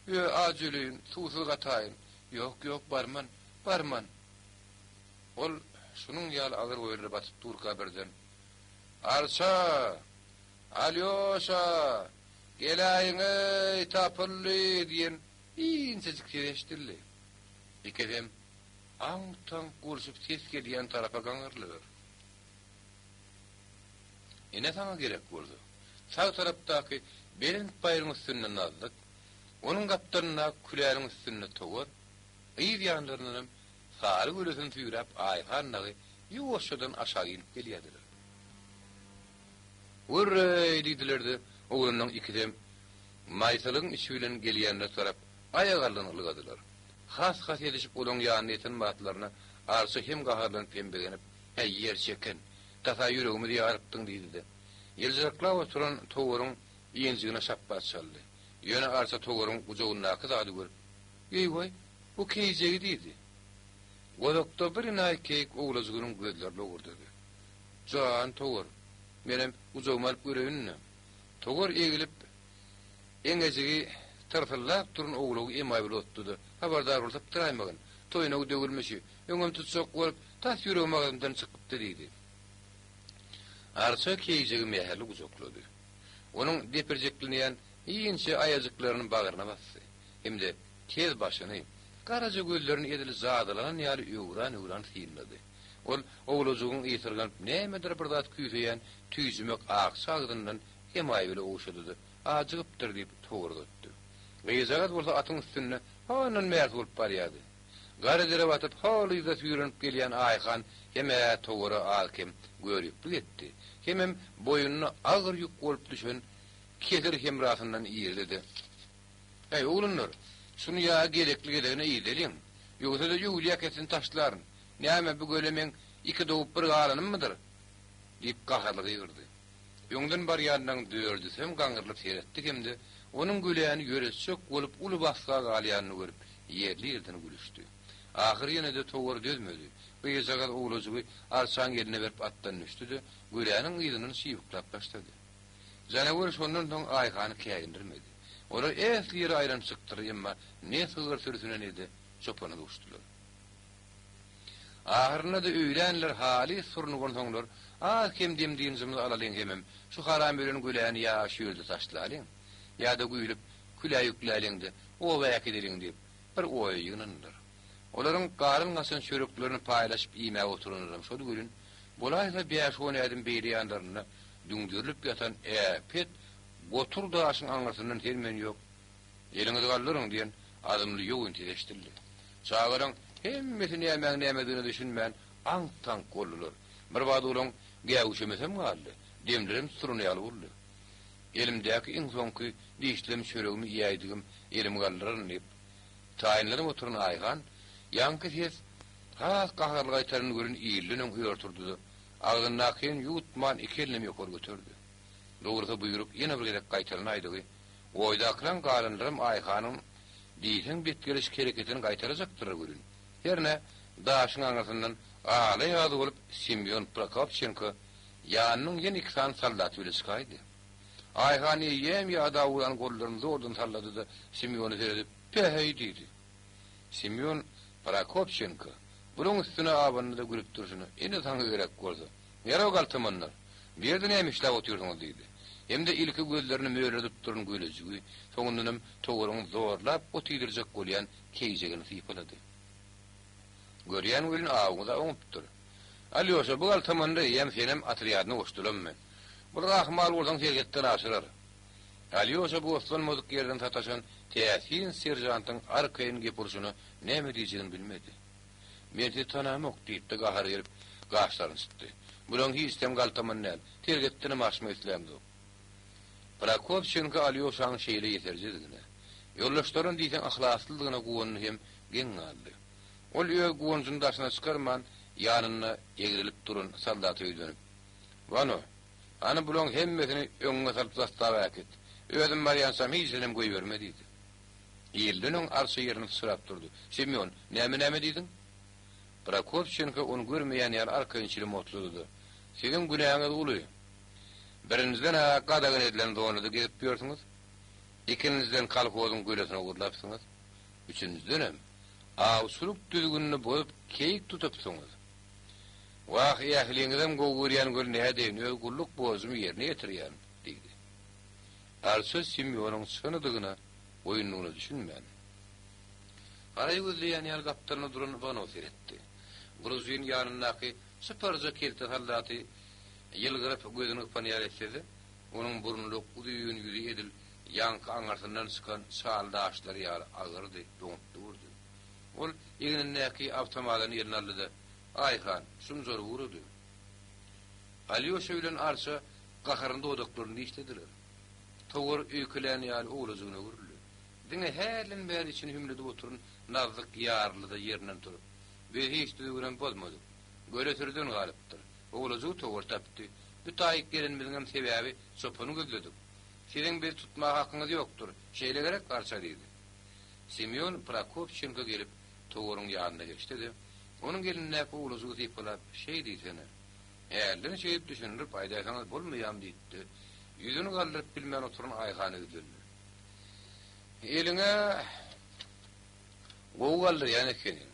Ýö, aç öleýin, suwsuz gataýyn. Ýok, ýok, barman, barman. Ol şunuň ýaly agyr oýlara batyp durka birden, Arça! Alýoşa! Geläýiň-eý, tapyldy! diýen inçejik ses eşidildi. Ikisem aňk-taňk bolşup ses gelýän tarapa gaňyrdylar. Ine saňa gerek bolsa, sag tarapdaky belent baýryň üstünde Nazlyk, onuň gapdalyndaky küläniň üstünde Towar, yz ýanlaryndanam sary gölesini süýräp Aýhan dagy ýuwaşjadan aşak inip gelýärdiler. Hurreý! diýdiler-de, oglanlaryň ikisem maýsalygyň içi bilen gelýänlere tarap aýagaldan ylgadylar. Has-has edişip olaň ýanyna ýeten batlaryna Arça hem gaharlanyp hem begenip, Häý, ýerçeken, tasa ýüregimizi ýarypdyň diýdi-de, ýyljyraklap oturan Towaryň injigine şapbat çaldy. Ýöne Arça Towaryň gujagyndaky zady görüp, Eý-waý, bu keýijegi diýdi. Gozakda bir enaýy keýik owlajygynyň gözleri lowurdady. Jan Towar! Menem gujagyma alyp göreýin-le. Towar egilip, eňejigi tyrsyllap duran owlagy emaý bilen otdy-da, Habardar bol, sypdyraýmagyn. Toýnagy döwülmişi. Öňem tutjak bolup, tas ýüregim agzymdan çykypdy diýdi. Arça keýijegi mähirli gujaklady. Onuň depirjeklenýän inçe aýajyklaryny bagryna basdy hem-de tez başyny, garaja gözlerini edil jadylanan ýaly öwran-öwran synlady. Ol owlajygyň ysyrganyp nämedir bir zat küýseýän tüýjümek akja agzyndan emaý bile ogşady-da, Ajygypdyr diýip, towar uzatdy. Gyzjagaz bolsa atyň üstünde hondan bärsi bolup barýardy. Gara dere batyp, hol yzda süýrenip gelýän Aýhan hem-ä towara az-kem göriplik etdi, hemem boýnuna agyr ýük bolup düşen kesir hemrasyndan irdi-de, Äý, oglanlar, şuny ýa gezekli-gezegine ideliň, ýogsa-da öwlüýä kessin taşlaryn. Näme, bu göle meň iki dogup bir galanymmydyr? diýip gaharly gygyrdy. Öňden barýanlaryň dördüsem gaňrylyp seretdi hem-de onuň göläni ýöretjek bolup uly basga galýanyny görüp, ýerli-ýerden gülüşdi. Ahyry ýene-de towar dözmedi. Gyzjagaz owlajygy arçaň eline berip atdan düşdi-de, göläniň yzyndan çybyklap başlady. Janawer şondan soň Aýhany käýindirmedi. Olar esli ýere aýlanyp çykdylar, emma ne sygyr sürüsine ne-de çopana duşdular. Ahyrynda-da öýlänler halys surnugansoňlar, az-kem dem-dynjymyzy alalyň hemem şu haram ölen göläni ýa şu ýerde taşlalyň, ýa-da güýlüp, küle ýükläliň-de, oba äkideliň diýip, bir oýa ýygnandylar. Olaryň galan-gaçan çöreklerini paýlaşyp iýmäge oturanlaram şol welin, bolaýsa bäş-on ädim beýle ýanlarynda düňderilip ýatan äpet gotur daşyň aňyrsyndan sen-men ýok, Eliňizi galdyryň! diýen azmly ýogyn ses eşidildi. Çagalaň hemmesi nämäň nämedigine düşünmän, aňk-taňk boldular. Birbada olaň gäwüşemesem galdy, demlerem tutulan ýaly boldy. Elimdäki iň soňky dişlem çöregimi iýäýdigim elimi galdyraryn diýip, taýynlanyp oturan Aýhan, ýaňky ses has gaharly gaýtaryny gören ilden öň ör turdy-da, agzyndakyny ýuwutman iki elinem ýokary göterdi. Dogrusy buýruk ýene bir gezek gaýtalanaýdygy, oýdakylaň galanlaram Aýhanyň diýseň betgelişik hereketini gaýtalajakdyrlar welin, hernä daşyň aňyrsyndan ala-ýaz bolup Semýon Prokopçenko ýanynyň ýene iki sany soldaty bile çykaýdy. Aýhan eýýäm ýadaw uran gollaryny zordan sallady-da, Semýona seredip, Päheý! diýdi. Semýon Prokopçenko bulaň üstüne abandy-da gülüp durşuna, Ine saňa gerek bolsa, Ýaraw galtamanlar! Bu ýerde näme işläp otyrsyňyz? diýdi. Hem-de ilki gözlerini möleredip duran gölejigi, soňundanam towaryň zorlap ot iýdirjek bolýan keýijegini sypalady. Görýän welin awuňyz-a oňupdyr. Alýoşa, bu galtamanlar eýýäm senem otrýadyna goşdulammy? Bular ahmal bolsaň serhetden aşyrar. Alýoşa bu oslanmadyk ýerden sataşan täsin seržantyň arkaýyn gep urşuna näme diýjegini bilmedi. Men sizi tanamok, diýip-de gahary gelip, gaşlaryny çytdy. Bulaň hiçisem galtaman däl, serhetdenem aşmak islämzok. Prokopçenko Alýoşaň şeýle ýeserjedigine, ýoldaşlaryna diýseň yhlaslydygyna guwandy hem geň galdy. Ol öz guwanjyny daşyna çykarman, ýanynda egrelip duran soldata ýüzlenip, Wano, hany bulaň hemmesini öňüňe salyp zastaba äkit. Özüm barýançam hiçisinem goýberme diýdi. Ilden öň arça ýerinden syçrap durdy. Semýon, näme-näme diýdiň? Prokopçenko ony görmeýän ýaly arkaýyn çilim otlady-da, Siziň günäňiz uly. Birinjiden-ä gadagan edilen zonada gezip ýörsüňiz. Ikinjiden kolhozyň gölesini ogurlapsyňyz. Üçünjidenem, awçylyk düzgünini bozup keýik tutupsyňyz. Wah, ähliňizem gowy görýän göl nädeýin, öz gulluk borjumy ýerine ýetirýän, diýdi. Arça Semýonyň çynydygyna, oýundygyna düşünmän, haraý gözleýän ýaly gapdalynda duran Iwanowa seretdi. Gruzin ýanyndaky çyparja kelte soldaty ýylgyryp gözüni gypan ýaly etse-de, onuň burunlak uzyn ýüzi edil ýaňky aňyrsyndan çykan çal daşlar ýaly agyrdy, doňup durdy. Ol egnindäki awtomadyny eline aldy-da, Aýhan, şumjaryp ugrady. Alýoşa bilen Arça gaharyny dodaklaryny dişlediler. Towar öýkelän ýaly owlajygyna öwrüldi. Diňe hälden bäri içini hümledip oturan Nazzyk ýaryldy-da ýerinden turup, Biz hiç düzgünem bozmadyk. Göle sürüden galypdyr. Owlajygy towar tapdy. Bu taýyk gelenimiziňem sebäbi çopany gözledik. Siziň bizi tutmaga hakyňyz ýokdur. Şeýle gerek, Arça diýdi. Semýon Prokopçenko gelip, towaryň ýanyna geçdi-de, onuň elindäki owlajygy sypalap, Şeý diýsene. Hälden şeýdip düşündirip aýdaýsaňyz bolmaýamy diýipdi. Ýüzüni galdyryp bilmän oturan Aýhana ýüzlendi. Eliňe gowy galdyrýan ekeniň.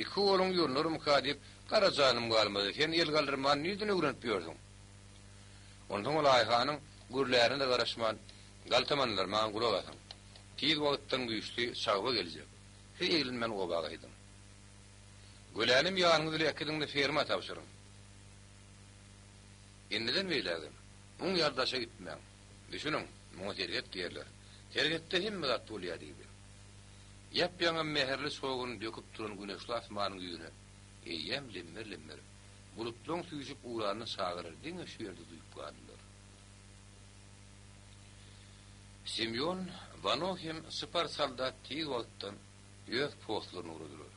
Iki goluň ýorunarmyka diýip, gara janym galmady. Sen el galdyrmany nirden öwrenip ýörsüň? Onsoň ol Aýhanyň gürlärine-de garaşman, Galtamanlar, maňa gulak asyň. Tiz wagtdan güýçli çagba geljek. Siz eglenmän oba gaýdyň. Gölänem ýanyňyz bile äkidiň-de ferma tabşyryň. Indiden beýlägem, muň ýaly daşa gitmäň. Düşüniň, muňa serhet diýerler. Serhetde hemme zat bolýar diýdi. Ýap-ýaňam mähirli çoguny döküp duran güneşli asmanyň ýüzüne eýýäm lemmer-lemmer bulutlaryň süýşüp ugranyny çagalar diňe şu ýerde duýup galdylar. Semýon Wano hem Sypar soldat tiz wagtdan öz postlaryna ugradylar.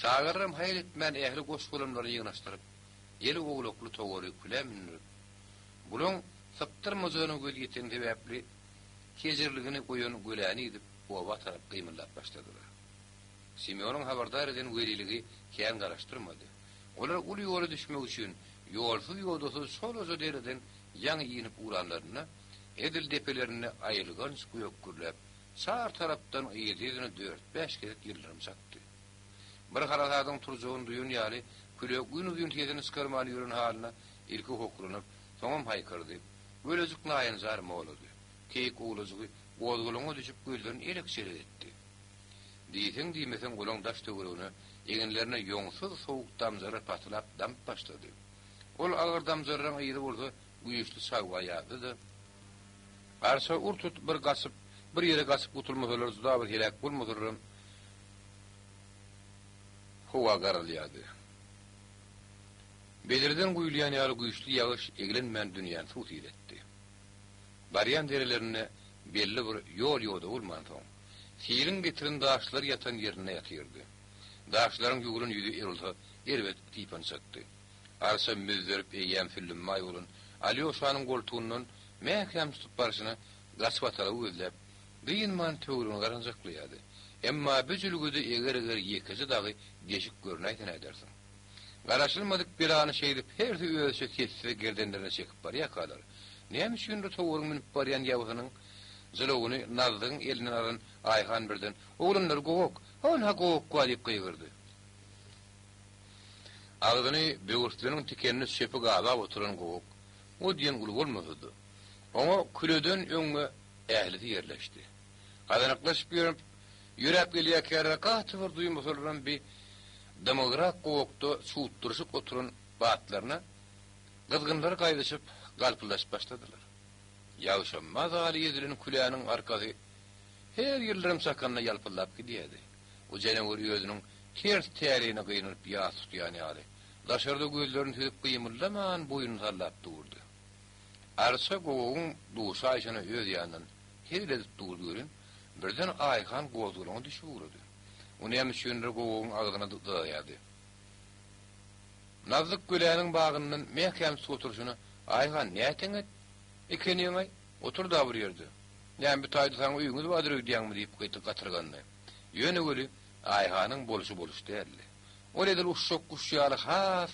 Çagalaram haýal etmän ähli goş-golamlaryny ýygnaşdyryp, eli owlakly towary külä mündürip, bulaň sypdyrmajagyna göz ýeteni sebäpli kejirligini goýan göläni idip oba tarap gymyldap başladylar. Semýonyň habardar eden weliligi kän garaşdyrmady. Olar uly ýola düşmek üçin ýolsuz-ýodasyz çolaja dereden ýaňy inip ugranlarynda, edil depelerinde aýylganç gök gürläp, çar tarapdan yzly-yzyna dört-bäş gezek ýyldyrym çakdy. Bir harasadyň turjagyny duýan ýaly, küle günuzyn sesini çykarman ýören halyna ilki hokranyp, soňam haýkyrdy. Gölejik naýynjar molady. Keýik owlajygy gozgalaňa düşüp gözlerini elek-çelek etdi. Diýseň-diýmeseň olaň daş-töweregine, eginlerine ýoňsuz sowuk damjalar patylap damyp başlady. Ol agyr damjalaryň yzy bolsa güýçli çagba ýazdy-da, Arça ur-tut bir gaçyp, bir ýere gaçyp gutulmasalar juda bir heläk bolmasalaram howa garalýardy. Bedreden guýulýan ýaly güýçli ýagyş eglenmän dünýäni suw-sil etdi. Barýan derelerinde belli bir ýol-ýoda bolmansoň, siliň getiren daşlary ýatan ýerinde ýatyrdy. Daşlaryň ýuwlan ýüzi erolsa erbet typançakdy. Arça müzzerip eýýäm süllümmaý bolan Alýoşanyň goltugyndan mäkäm tutup barşyna gaçybatalga gözläp, dynman töweregini garanjaklaýardy. Emma bu jülgede eger-eger ýekeje dagy deşik görünäýse nädersiň. Garaşylmadyk belany şeýdip hersi özüçe sessiz gerdenlerine çekip barýarkalar, näme üçindir towaryň münüp barýan ýabysynyň jylawyny Nazzygyň elinden alan Aýhan birden, Oglanlar, gowak! Hon-ha gowak bar! diýip gygyrdy. Agzyny böwürsleniň tikenli çöpi gabap oturan gowak o diýen uly bolmasa-da, oňa küleden öňňe ählisi ýerleşdi. Gazanaklaşyp ýörüp, ýöräp gelýärkäler gaty bir duýmasalaram bi dymygrak gowakda çutduryşyp oturan batlaryna gyzgynlary gaýdyşyp, galpyldaşyp başladylar. Ýagşam mazaly ezilen küläniň arkasy her ýyldyrym çakanda ýalpyldap gidýärdi. O janawer özüniň ters täleýine gynanyp ýas tutýan ýaly, daşarda gözlerini süzüp gymyldaman boýnuny sallap durdy. Arça gowagyň duşaýşyna öz ýanyndan hezil edip durdy welin, birden Aýhan gozgalaňa düşüp ugrady. O näme üçindir gowagyň agzyna dyzaýardy. Nazlyk göläniň bagyndan mäkäm tutup oturyşyna, Aýhan, näteňet ekeniň-aý? Otur-da bir ýerde. Näme, bu taýda saňa öýüňiz bardyr öýdýäňmi? diýip, gatyrgandy. Ýöne weli, Aýhanyň bolşy boluş däldi. Ol edil uşak guş ýaly has,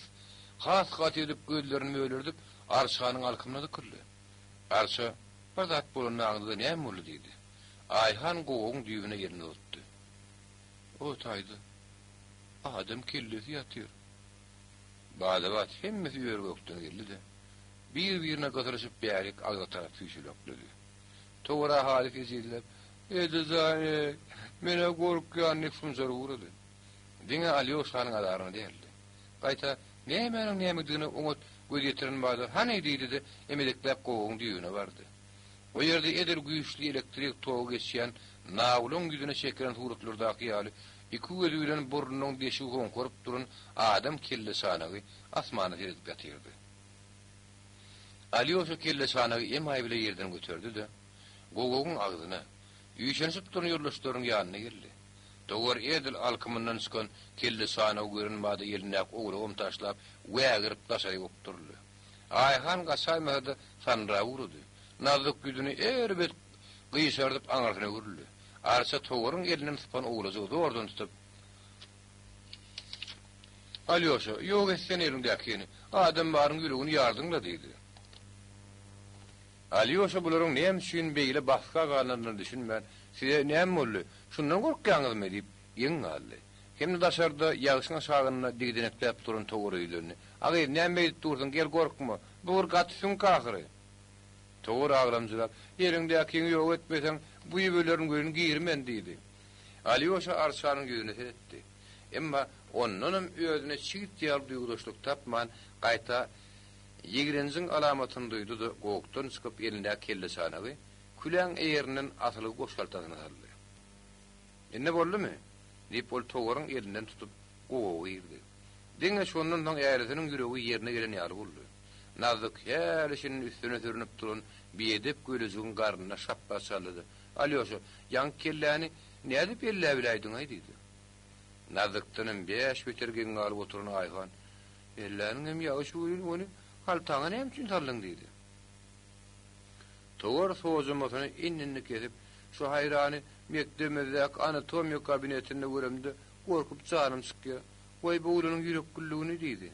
has gaty edip gözlerini mölerdip, Arçanyň alkymyna dykyldy. Arça, bir zat bolanyny aňdy-da, Näme boldy? diýdi. Aýhan gowagyň düýbüne elini uzatdy. O taýda adam kellesi ýatyr. Bada-bat hemmesi ör-gökden geldi-de, bir-birine gysylyşyp bärik agza tarap süýşülekledi. Towara halys ejizläp, Eje jan-eý, men-ä gorkýan diýip şumjaryp ugrady. Diňe Alýoşanyň azaryna däldi. Gaýta, nämäniň nämedigine oňat göz ýetiren bada, Hany! diýdi-de, emedekläp gowagyň düýbüne bardy. O ýerde edil güýçli elektrik togy geçýän nawlaň ýüzüne çekilen suratlardaky ýaly iki gözi bilen burnunyň deşigi hoňkaryp duran adam kelleçanagy asmana seredip ýatyrdy. Alýoşa kelleçanagy emaý bile ýerden göterdi-de, gowagyň agzyna, üýşenişip duran ýoldaşlarynyň ýanyna geldi. Dowar edil alkymyndan çykan kelleçanagy gören bada elindäki owlagam taşlap, wägirip daşaryk okduryldy. Aýhan gaçaýmasa-da sandyraga ugrady. Nazlyk ýüzüni erbet gyşardyp aňyrsyna öwrüldi. Arça towaryň elinden sypan owlajygy zordan tutup. Alýoşa, ýok et sen eliňdäkini, adam baryň ýüregini ýardyň-la diýdi. Alýoşa bularyň näme üçin beýle basga galanyna düşünmän, Size näme boldy, şundan gorkýaňyzmy? diýip, geň galdy. Hem-de daşarda ýagşyň aşagynda digdenekläp duran Towara ýüzlendi. A gyz, näme beýdip dursuň, gel gorkma, bu bir gaty süňk ahyry. Towar aglamjyrap, Eliňdäkiňi ýok etmeseň, bu ýübeleriň gözüni girmen diýdi. Alýoşa arçanyň ýüzüne seretdi. Emma ondanam özüne çigit ýaly duýgudaşlyk tapman, gaýta ýigrenjiň alamatyny duýdy-da, gowakdan çykyp elindäki kelleçanagy küläň eýerinden asylgy goşhaltasyna saldy. Indi boldumy? diýip, ol Towaryň elinden tutup, gowaga girdi. Diňe şondan soň ärisiniň ýüregi ýerine gelen ýaly boldy. Nazik häli-şindi üstüne sürnüp duran biedep gölejigiň garnyna şapba çaldy-da, Alýoşa, ýaňky kelläni nädip elläbiläýdiň-aý? diýdi. Nazikdenem bäş beter geň galyp oturan Aýhan, Elläniňem ýagyş welin ony haltaňa näme üçin saldyň? diýdi. Towar sojamasyny in-indi kesip, Şu haýrany mekdebimizdäki anatomiýa kabinetinde göremde gorkup janym çykýar. Waý, bu oglanyň ýürekgülligini! diýdi.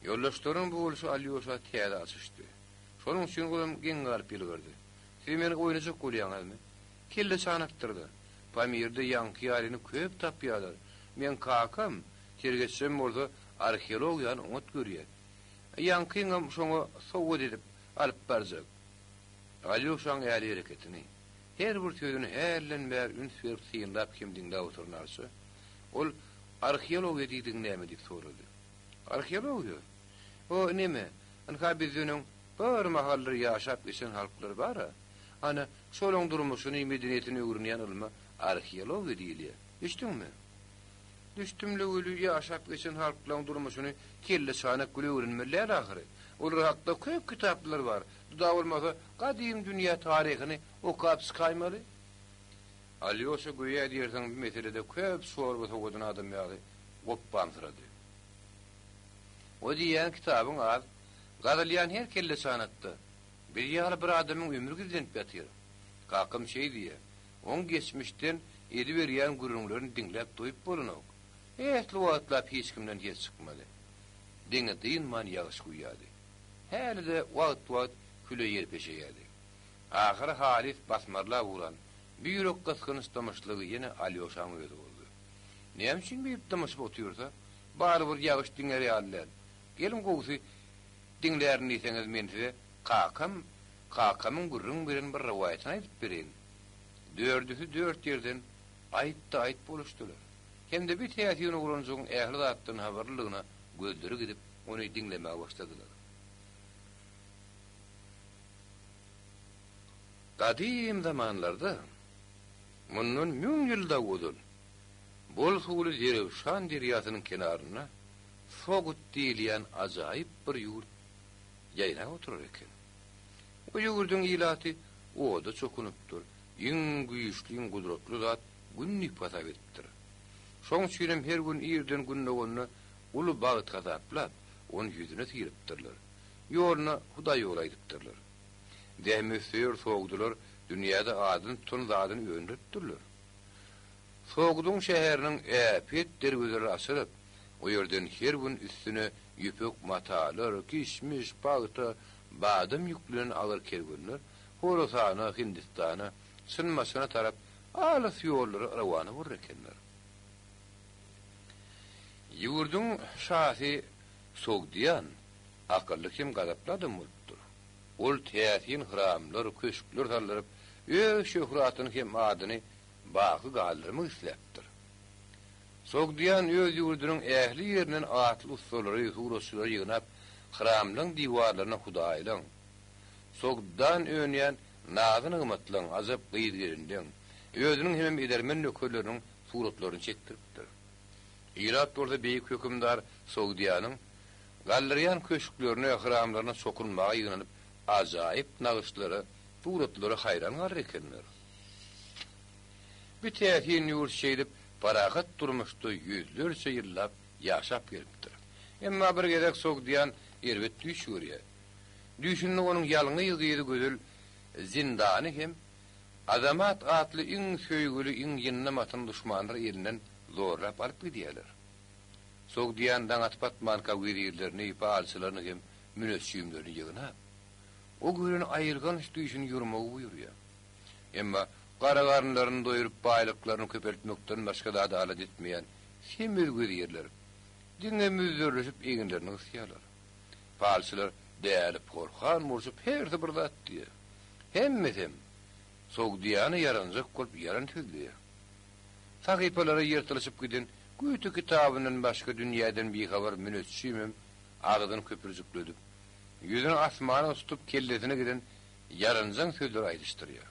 Ýoldaşlarynyň bu bolşy Alýoşa täze açyşdy. Şonuň üçin olam geň galyp ýylgyrdy. Siz meni oýnajak bolýaňyzmy? Kelle çanakdyr-da. Pamirde ýaňky ýalyny köp tapýarlar. Meň kakam, tergeçjem bolsa, arheologiýany oňat görýär. Ýaňkyňam şoňa sowgat edip alyp barjak. Alýoşaň äli hereketini, her bir sözüni hälden bäri üns berip synlap hem diňläp oturan Arça, Ol arheologiýa diýdigiň näme diýip sorady. Arheologiýa? O neme, ynha bizden öň bir mahallar ýaşap geçen halklar bar-a, ana, şolaň durmuşyny, medeniýetini öwrenýän ylma arheologiýa diýilýär. Düşdüňmi? Düşdüm-le weli, ýaşap geçen halklaň durmuşyny kelleçanak bile öwrenmeli däl ahyry. Olar hakda köp kitaplar bar. Juda bolmasa, gadym dünýä taryhyny okap çykaýmaly. Alýoşa göýä diýersiň bu meselede köp çorba sowadan adam ýaly gopbamsyrady. O diýýän kitabyň az, gazylýan her kelleçanakda biz ýaly bir adamyň ömri gizlenip ýatyr. Kakam şeý diýýär. Oň geçmişden ediberýän gürrüňlerini diňläp doýup bolanok. Esli wagtlap hiç kimden ses çykmady. Diňe dynman ýagyş guýýardy. Häli-de wagt-wagt küle ýel peşeýärdi. Ahyry halys basmarlap ugran bu ýürek gysgynç dymyşlygy ýene Alýoşaň özi bozdy. Näme üçin beýdip dymyşyp otyrys-a? Barybir ýagyş diňer ýaly däl. Geliň gowusy, diňlärin diýseňiz men size kakam kakamyň gürrüň beren bir rowaýatyny aýdyp bereýin. Dördüsi dört ýerden aýt-da-aýt boluşdylar. Hem-de bir täsin oglanjygyň ähli zatdan habarlydygyna gözleri gidip, ony diňlemäge başladylar. Gadym zamanlarda, mundan müň ýyl dagy ozal, bol suwly Zerewşan derýasynyň kenarynda Sogut diýilýän ajaýyp bir ýurt ýaýrap oturar eken. O ýurduň ilaty oda çokunypdyr, iň güýçli, iň gudratly zat Gün diýip hasap edipdir. Şoň üçinem her gün irden Gün doganda uly bagt hasaplap, ony ýüzüne syrypdyrlar. Ýoluna Hudaýýoly aýdypdyrlar. Zähmetsöýer sogdular dünýäde adyny tutan zadyny öndüripdirler. Sogduň şäheriniň äpet derwezeleri açylyp, o ýerden her gün üstüne ýüpek matalar, kişmiş, pagta, badam ýüklenen agyr kerwenler Horasana, Hindistana, Çyn-Maçyna tarap alys ýollara rowana bolar ekenler. Ýurduň şasy Sogdian akylly hem gazaply adam bolupdyr. Ol täsin hramlar, köşkler saldyryp, öz şöhratyny hem adyny baky galdyrmak isläpdir. Sogdian öz ýurdunyň ähli ýerinden atly ussalary, suratçylary ýygnap, hramlaň diwarlaryna hudaýlaň, Sogddan önýän nazy-nygmatlaň, ajap gyz-gelinleň, özüniň hemem edermen nökerleriniň suratlaryny çekdiripdir. Ilat bolsa beýik hökümdar Sogdianyň galdyrýan köşklerine, hramlaryna çokunmaga ýygnanyp, ajaýyp nagyşlara, suratlara haýran galar ekenler. Bu täsin ýurt şeýdip parahat durmuşda ýüzlerçe ýyllap ýaşap gelipdir. Emma bir gezek Sogdian erbet düýş görýär. Düýşünde onuň ýalňyz gyzy gözel Zindany hem Azamat atly iň söýgüli, iň ýyndam atyny duşmanlar elinden zorlap alyp gidýärler. Sogdiýan daň atyp-atmanka wezirlerini, palçylaryny hem müneçjimlerini ýygnap, o gören aýylganç düýşüni ýormagy buýurýar. Emma gara garynlaryny doýrup baýlyklaryny köpeltmekden başga zady alada etmeýän semiz wezirler diňe müzzerleşip eginlerini gysýarlar. Palçylar däli porhan bolşup hersi bir zat diýýär. Hemmesem Sogdiýana ýaranjak bolup ýalan sözleýär. Sahypalary ýyrtylyşyp giden Güti kitabyndan başga dünýäden bihabar müneçjimem agzyny köpürjikledip, ýüzüni asmana tutup kellesine gelen ýaranjaň sözleri aýdyşdyrýar.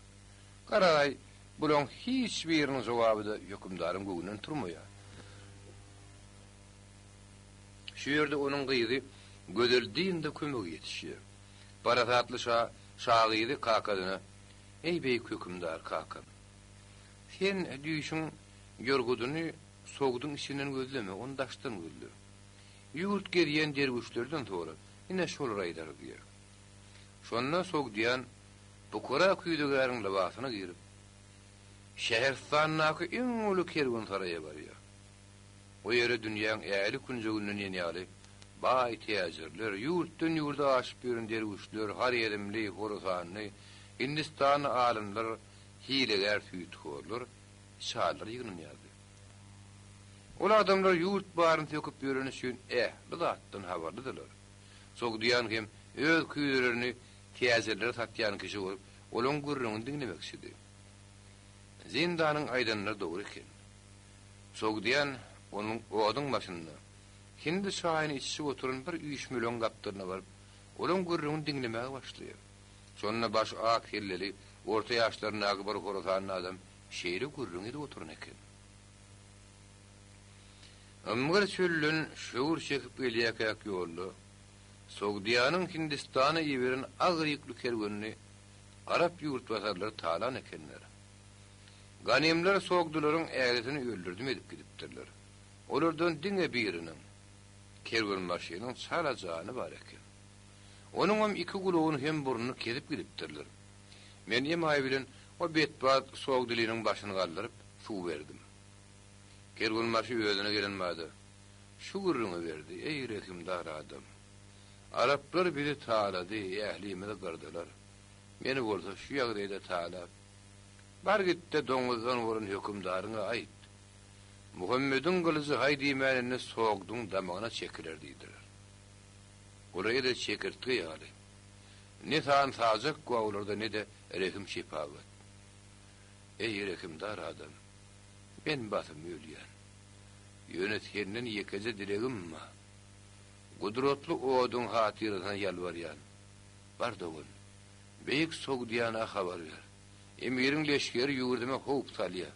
Garaý, bulaň hiç biriniň jogaby-da hökümdaryň göwnünden turmaýar. Şu ýerde onuň gyzy Gözel Dinda kömege ýetişýär. Parasatly şa şa gyzy kakasyna, Eý, beýik hökümdar kakam! Sen düýşüň ýorgudyny Sogduň içinden gözleme, ony daşdan gözle. Ýurt gezýän derwüşlerden sora, ine şolar aýdar diýýär. Şonda Sogdian pukara küýzegäriň lybasyna girip, şäheristandaky iň uly kerwensaraýa barýar. O ýere dünýäň ähli künjeginden diýen ýaly baý täjirler, ýurtdan-ýurda aşyp ýören derwüşler, horezmli, horasanly, hindistanly alymlar, hilegär süýthorlar, içalylar ýygnanýardy. Ol adamlar ýurt baryny söküp ýöreni üçin ähli zatdan habarlydylar. Sogdian hem öz küýzelerini täjirlere satýan kişi bolup, olaň gürrüňini diňlemekçidi. Zindanyň aýdanlary dogry eken. Sogdian onuň oduň başynda, hindi çaýyny içişip oturan bir üýşmeleňiň gapdalyna baryp, olaň gürrüňini diňlemäge başlaýar. Şonda başy ak selleli, orta ýaşlaryndaky bir horasanly adam şeýle gürrüň edip oturan eken. Ymgyr çölden şöwür çekip gelýärkäk ýolda, Sogdianyň Hindistana iberen agyr ýükli kerwenini arap ýurtbasarlary talan ekenler. Ganymlar sogdylaryň ählisini öldürdim edip gidipdirler. Olardan diňe biriniň, kerwenbaşynyň çala jany bar eken. Onuňam iki gulagyny hem burnuny kesip gidipdirler. Men emaý bilen o betbagt sogdylynyň başyny galdyryp, suw berdim. Kerwenbaşy özüne gelen bada, şu gürrüňi berdi, Eý, rehimdar adam! Araplar bizi talady, ählimizi gyrdylar. Meni bolsa şu ýagdaýda talap, Bar git-de doňuzdan bolan hökümdaryňa aýt. Muhammediň gylyjy haý diýmän indi Sogduň damagyna çekiler diýdiler. Olar edil çekirtge ýaly. Ne san-sajak bar olarda ne-de rehim-şepagat. Eý, rehimdar adam, men basym ölýän. Ýöne senden ýekeje dilegim bar. Gudratly oduň hatyrasyna ýalbarýan. Bar dogan, beýik Sogdiana habar ber. Emiriň leşgeri ýurduma howp salýar.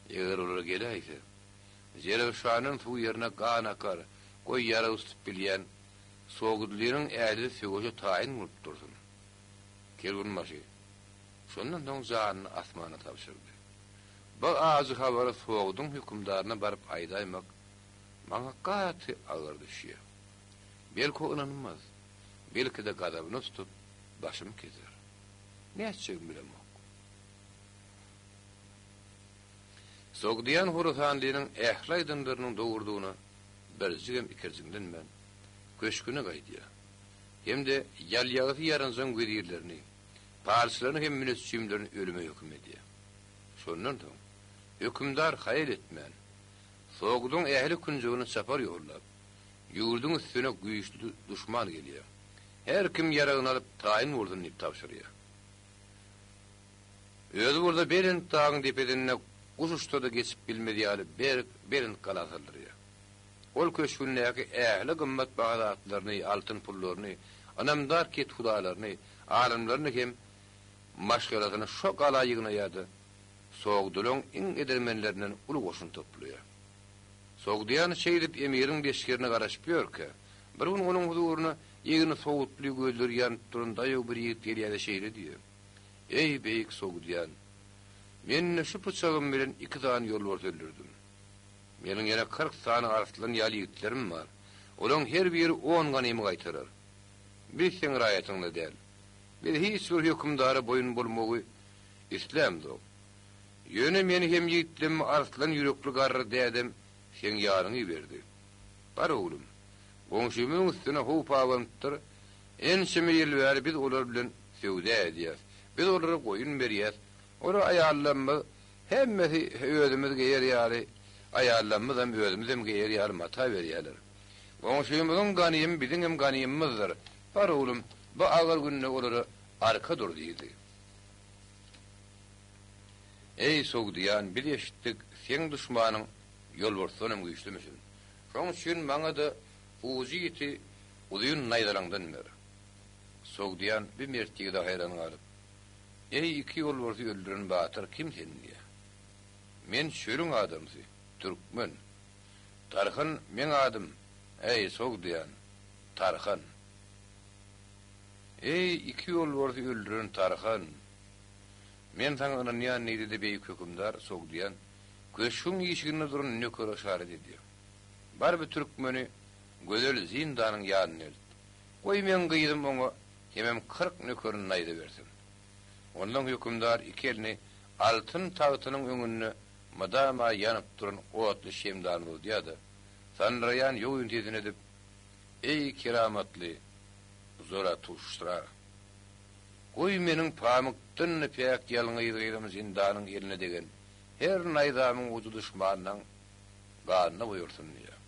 Eger olar geläýse, Zerewşandan suw ýerine gan akar, goý ýarag tutup bilýän Sogdlynyň ählisi söweşe taýyn bolup dursun. Kerwenbaşy şondan soň janyny asmana tabşyrdy. Bu ajy habary Sogduň hökümdaryna baryp aýdaýmak maňa gaty agyr düşýär. Belki o ynanmaz, belki-de gazabyna tutup başymy keser. Nätjegimi bilemok. Sogdian Horasanlynyň ähli aýdanlarynyň dogrudygyna birjigem ikirjiňlenmän, köşgüne gaýdýar. Hem-de ýalýagysy ýaranjaň wezirlerini, palçylaryny hem müneçjimlerini ölüme höküm edýär. Şondan soň, hökümdar haýal etmän, Sogduň ähli künjegine çapar ýollap, ýurduň üstüne güýçli duşman gelýär. Her kim ýaragyny alyp taýyn bolsun diýip tabşyrýar. Özi bolsa belent dagyň depesinde guş uçsa-da geçip bilmez ýaly berk, belent gala saldyrýar. Ol köşgündäki ähli gymmatbaha zatlaryny, altyn pullaryny, ynamdar kethudalaryny, alymlaryny hem maşgalasyny şo gala ýygnaýar-da, sogdylaň iň edermenlerinden uly goşun toplaýar. Sogdian şeýdip emiriň leşgerine garaşyp ýörkä, bir gün onuň huzuryna egni sowutly, gözleri ýanyp duran daýaw bir ýigit gelýär-de şeýle diýýär, Eý, beýik Sogdian! Men şu pyçagym bilen iki sany ýolbars öldürdim. Meniň ýene 40 sany arslan ýaly ýigitlerim bar. Olaň her biri on ganymy gaýtarar. Biz seň raýatyňda däl. Biz hiç bir hökümdara boýun bolmagy islämzok. Ýöne meni hem ýigitlemmi arslan ýürekli garry dädem seň ýanyňa iberdi. Bar oglum, goňşymyzyň üstüne howp abanypdyr, ençeme ýyl bäri biz olar bilen söwda edýäs, biz olara goýun berýäs, olar aýallarymyz hemmesi özümiz geýer ýaly, aýallarymyzam özümizem geýer ýaly mata berýärler. Goňşymyzyň ganymy biziňem ganymymyzdyr, bar oglum, bu agyr günde olara arka dur diýdi. Eý, Sogdiýan, biz eşitdik, seň duşmanyň ýolbarsdanam güýçlümişin. Şoň üçin maňa-da ujy ýiti uzyn naýzalaňdan ber. Sogdiýan bi mert ýigide haýran galyp, Eý, iki ýolbarsy öldüren batyr, kim sen? diýýär. Men çölüň adamsy, türkmen. Tarhan meň adym, eý, Sogdiýan, Tarhan. Eý, iki ýolbarsy öldüren Tarhan! Men saňa ynanýan, diýdi-de beýik hökümdar Sogdiýan köşgüň işiginde duran nökere yşarat edýär. Bar bu türkmeni gözel Zindanyň ýanyna elt. Goý meň gyzym oňa hemem 40 nökerini naýza bersin. Onsoň hökümdar iki elini altyn tagtynyň öňünde mydama ýanyp duran otly şemdana uzadýar-da, sandyraýan ýogyn sesini edip, Eý, keramatly Zoratuştra! Goý meniň pamykdan-da päk ýalňyz gyzym Zindanyň eline degen her naýzamyň ujy duşmanyň ganyna boýalsyn diýýär.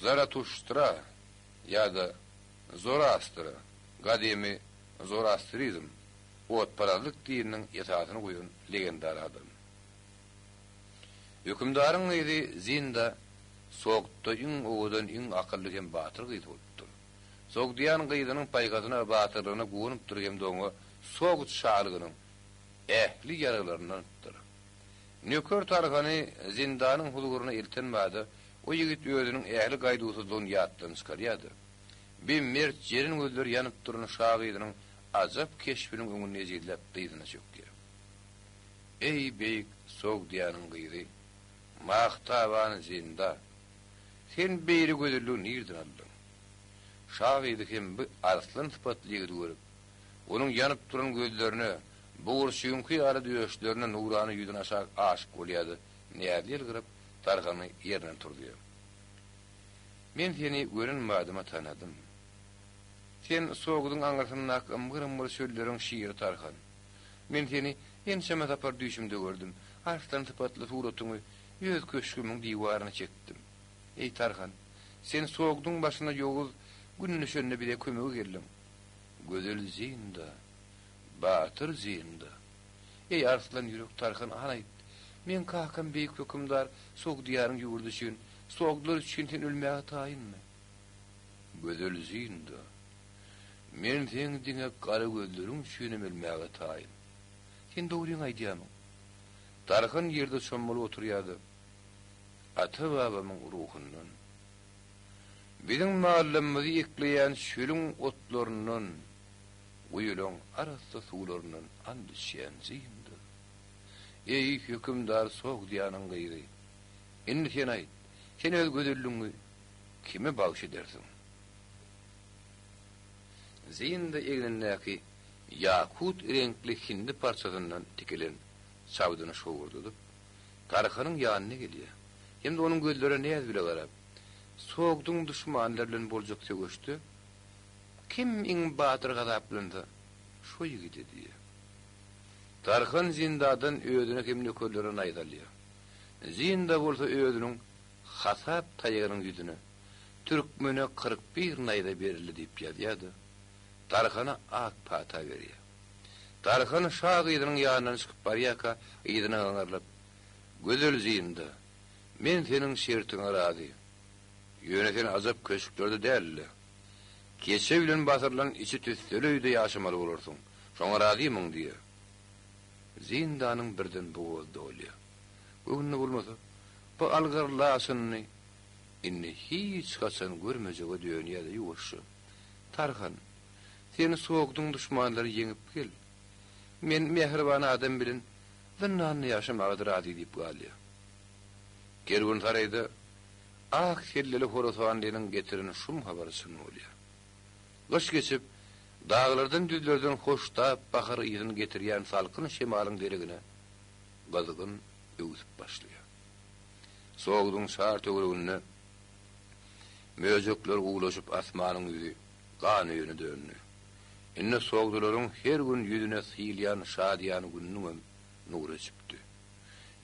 Zaratuştra ýa-da Zorastra, gadymy zoroastrizm, otparazlyk dininiň esasyny goýan legendar adam. Hökümdaryň gyzy Zinda Sogdda iň owadan, iň akylly hem batyr gyz bolupdyr. Sogdian gyzynyň paýhasyna we batyrlygyna guwanypdyr hem-de oňa Sogd şalygynyň ähli ýaraglaryny ynanypdyr. Nöker Tarhany zindanyň huzuryna elten bada, o ýigit özüniň ähli gaýduwsyzlygyny ýatdan çykarýar-da, bi mert jeren gözleri ýanyp duran şa gyzynyň ajap keşbiniň öňünde ejizläp dyzyna çökýär. Eý, beýik Sogdianyň gyzy, Mahtaban Zinda! Sen beýle gözelligi nirden aldyň? Şa gyzy hem bu arslan sypatly ýigidi görüp, onuň ýanyp duran gözlerine, bugurçyňky ýaly döşlerine, nurana ýüzüne aşak aşyk bolýar-da, näzli ýylgyryp, Tarhany ýerinden turuzýar. Men seni gören badyma tanadym. Sen Sogduň aňyrsyndaky ymgyr-ymgyr çölleriň şiri Tarhan. Men seni ençeme sapar düýşümde gördüm, arslan sypatly suratyňy öz köşgümiň diwaryna çekdim. Eý, Tarhan, sen Sogduň başyna ýowuz gün düşende bize kömege geldiň. Gözel Zinda, batyr Zinda. Eý, arslan ýürek Tarhan, hany aýt, meň kakam beýik hökümdar Sogdiýaryň ýurdy üçin, sogdlar üçin sen ölmäge taýynmy? Gözel Zinda, men seň diňe gara gözleriň üçinem ölmäge taýyn. Sen dogryňy aýdýarmyň? Tarhan ýerde çommalyp oturýardy. Ata-babamyň ruhundan, biziň mallarymyzy ekleýän çölüň otlaryndan, guýulaň arassa suwlaryndan ant içýän jyndyr. Eý, hökümdar Sogdiýanyň gyzy, indi sen aýt, sen öz gözelligiňi kime bagyş edersiň? Zinda egnindäki ýakut reňkli hindi parçasyndan tikilen çabdyny şowurdadyp, Tarhanyň ýanyna gelýär hem-de onuň gözlerine näz bile garap, Sogduň duşmanlary bilen boljak söweşde kim iň batyr hasaplansa, şo ýigide diýýär. Tarhan Zindadan özüne hem nökerlerine naýza alýar. Zinda bolsa özüniň hasap taýagynyň ýüzüne Türkmene 41 naýza berildi diýip ýazýar-da, Tarhana ak pata berýär. Tarhan şa gyzynyň ýanyndan çykyp barýarka, yzyna gaňrylyp, Gözel Zinda, men seniň şertiňe razy. Ýöne sen ajap köşklerde däl-de, keçe bilen basyrylan içi tüsseli öýde ýaşamaly bolarsyň. Şoňa razymyň? diýýär. Zindanyň birden bogazy dolýar. Göwnüne bolmasa, bu algyr laçynyny indi hiç haçan görmejege dönýär-de ýuwaşja, Tarhan, Sen Sogduň duşmanlary ýeňip gel. Men mähriban adam bilen zyndanda ýaşamaga-da razy diýip galýar. Kerwensaraýda ak selleli horasanlynyň getiren şum habary çyn bolýar. Gyş geçip, daglardan-düzlerden hoştap bahar ysyny getirýän salkyn şemalyň deregine gyzgyn öwsüp başlaýar. Sogduň çar töwereginde möjekler uwlaşyp asmanyň ýüzi gan öýüne döndi. Indi sogdularyň her gün ýüzüne sylýan şadyýan gününiňem nury öçüpdi.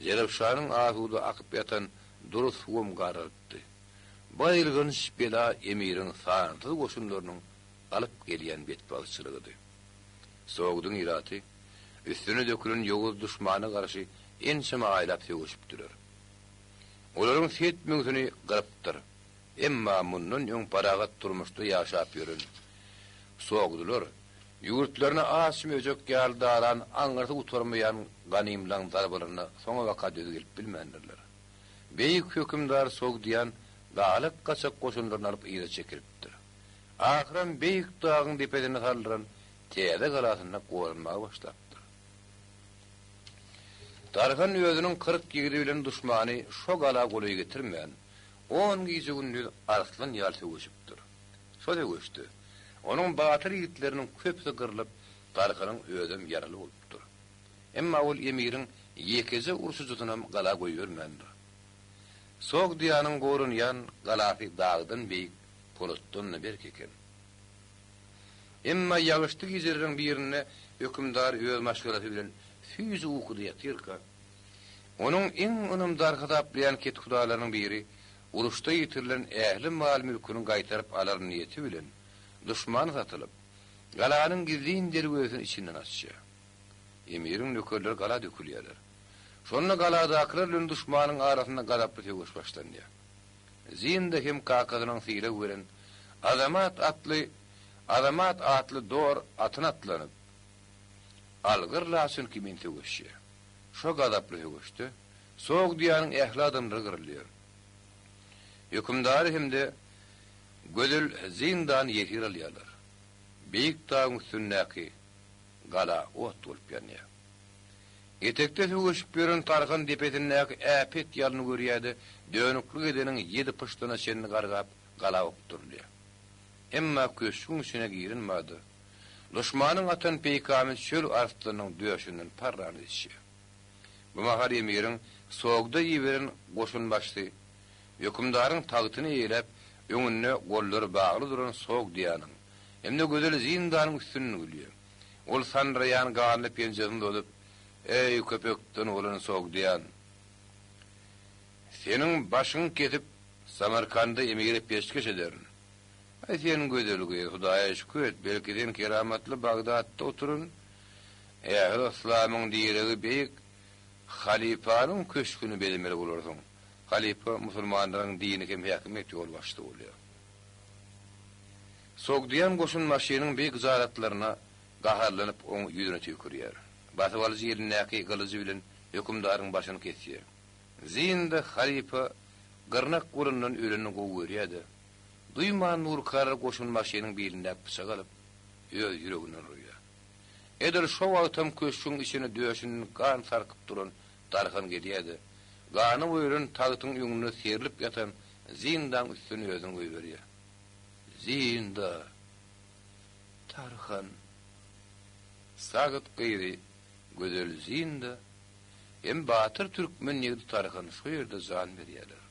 Zerewşanyň asuda akyp ýatan dury suwam garalypdy. Bu aýylganç bela emiriň sansyz goşunlarynyň alyp gelýän betbagtçylygydy. Sogduň ilaty üstüne dökülen ýowuz duşmana garşy ençeme aýlap söweşipdiler. Olaryň set müňsüni gyrypdyr. Emma mundan öň parahat durmuşda ýaşap ýören sogdular ýurtlaryna aç möjek ýaly daran aňyrsy gutarmaýan ganymlaň zarbalaryna soňabaka döz gelip bilmändirler. Beýik hökümdar Sogdian galak-gaçak goşunlaryny alyp yza çekilipdir. Ahyram beýik dagyň depesinde saldyran täze galasynda goranmaga başlapdyr. Tarhan özüniň 40 ýigidi bilen duşmany şo gala golaý getirmän, on gije-gündiz arslan ýaly söweşipdir. Şo söweşde onuň batyr ýigitleriniň köpüsi gyrlyp, Tarhanyň özem ýaraly bolupdyr. Emma ol emiriň ýekeje urşujysynam gala goýbermändir. Sogdiýanyň goranýan galasy dagdan beýik, polatdan-da berk eken. Emma ýagyşly gijeleriň birinde hökümdar öz maşgalasy bilen süýji ukuda ýatyrka, onuň iň ynamdar hasaplaýan kethudalarynyň biri uruşda ýitirilen ähli mal-mülküni gaýtaryp alar niýeti bilen duşmana satylyp, galanyň gizlin derwezesini içinden açýar. Emiriň nökerleri gala dökülýärler. Şonda galadakylar bilen duşmanyň arasynda gazaply söweş başlanýar. Zinda hem kakasynyň sylag beren Azamat atly Azamat atly dor atyna atlanyp, algyr laçyn kimin söweşýär. Şo gazaply söweşde Sogdiýanyň ähli adamlary gyrylýar. Hökümdary hem-de gözel Zindany ýesir alýarlar. Beýik dagyň üstündäki gala ot bolup ýanýar. Etekde söweşip ýören Tarhan depesindäki äpet ýalny görýär-de, dönüklik edeniň ýedi pyşdyna çenli gargap, gala okdurylýar. Emma köşgüň içine giren bada, duşmanyň atan peýkamy çöl arslanynyň döşünden parrany deşýär. Bu mahal emiriň Sogda iberen goşunbaşysy hökümdaryň tagtyny eýeläp, öňünde gollary bagly duran Sogdiýanyň hem-de gözel Zindanyň üstünden gülýär. Ol sandyraýan ganly penjesini uzadyp, Eý, köpekden bolan Sogdian! Seniň başyňy kesip, Samarkanda emire peşgeş ederin. Aý, sen gözel gyz, Hudaýa şükür et, belki sen keramatly Bagdatda oturan, ähli yslamyň diregi beýik halypanyň köşgüni bezemeli bolarsyň. Halypa musulmanlaryň dini hem häkimiýet ýolbaşçysy bolýar. Sogdian goşunbaşynyň bi gyjalatlaryna gaharlanyp oň ýüzüne tüýkürýär. Basybalyjy elindäki gylyjy bilen hökümdaryň başyny kesýär. Zinda halypa gyrnak golundan ölenini gowy görýär-de, duýman durkalar goşunbaşynyň bilindäki pyçagy alyp, öz ýüreginden urýar. Edil şo wagtam köşgüň içine döşünden gan sarkyp duran Tarhan gelýär-de, gana boýalan tagtyň öňünde serlip ýatan Zindaň üstüne özüni goýberýär. Zinda! Tarhan! Sagyt gyzy gözel Zinda hem batyr türkmen ýigidi Tarhan şo ýerde jan berýärler.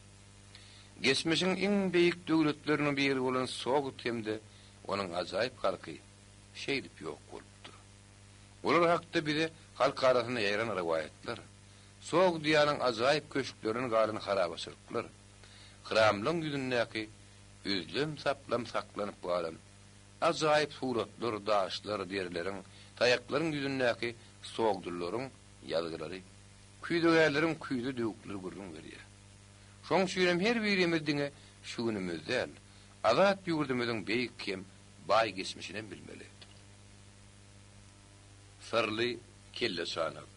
Geçmişiň iň beýik döwletleriniň biri bolan Sogd hem-de onuň ajaýyp halky şeýdip ýok bolupdyr. Olar hakda bize halk arasynda ýaýran rowaýatlar, Sogdiýanyň ajaýyp köşklerinden galan harabaçylyklar, hramlaryň ýüzündäki üzlem-saplam saklanyp galan ajaýyp suratlar, daşlar, derileriň, taýaklaryň ýüzündäki sogdulularyň ýazgylary, küýzegärleriň küýze döwükleri gürrüň berýär. Şoň üçinem her birimiz diňe şu günümiz däl, azat ýurdumyzyň beýik hem baý geçmişinem bilmeli. Syrly kelleçanak.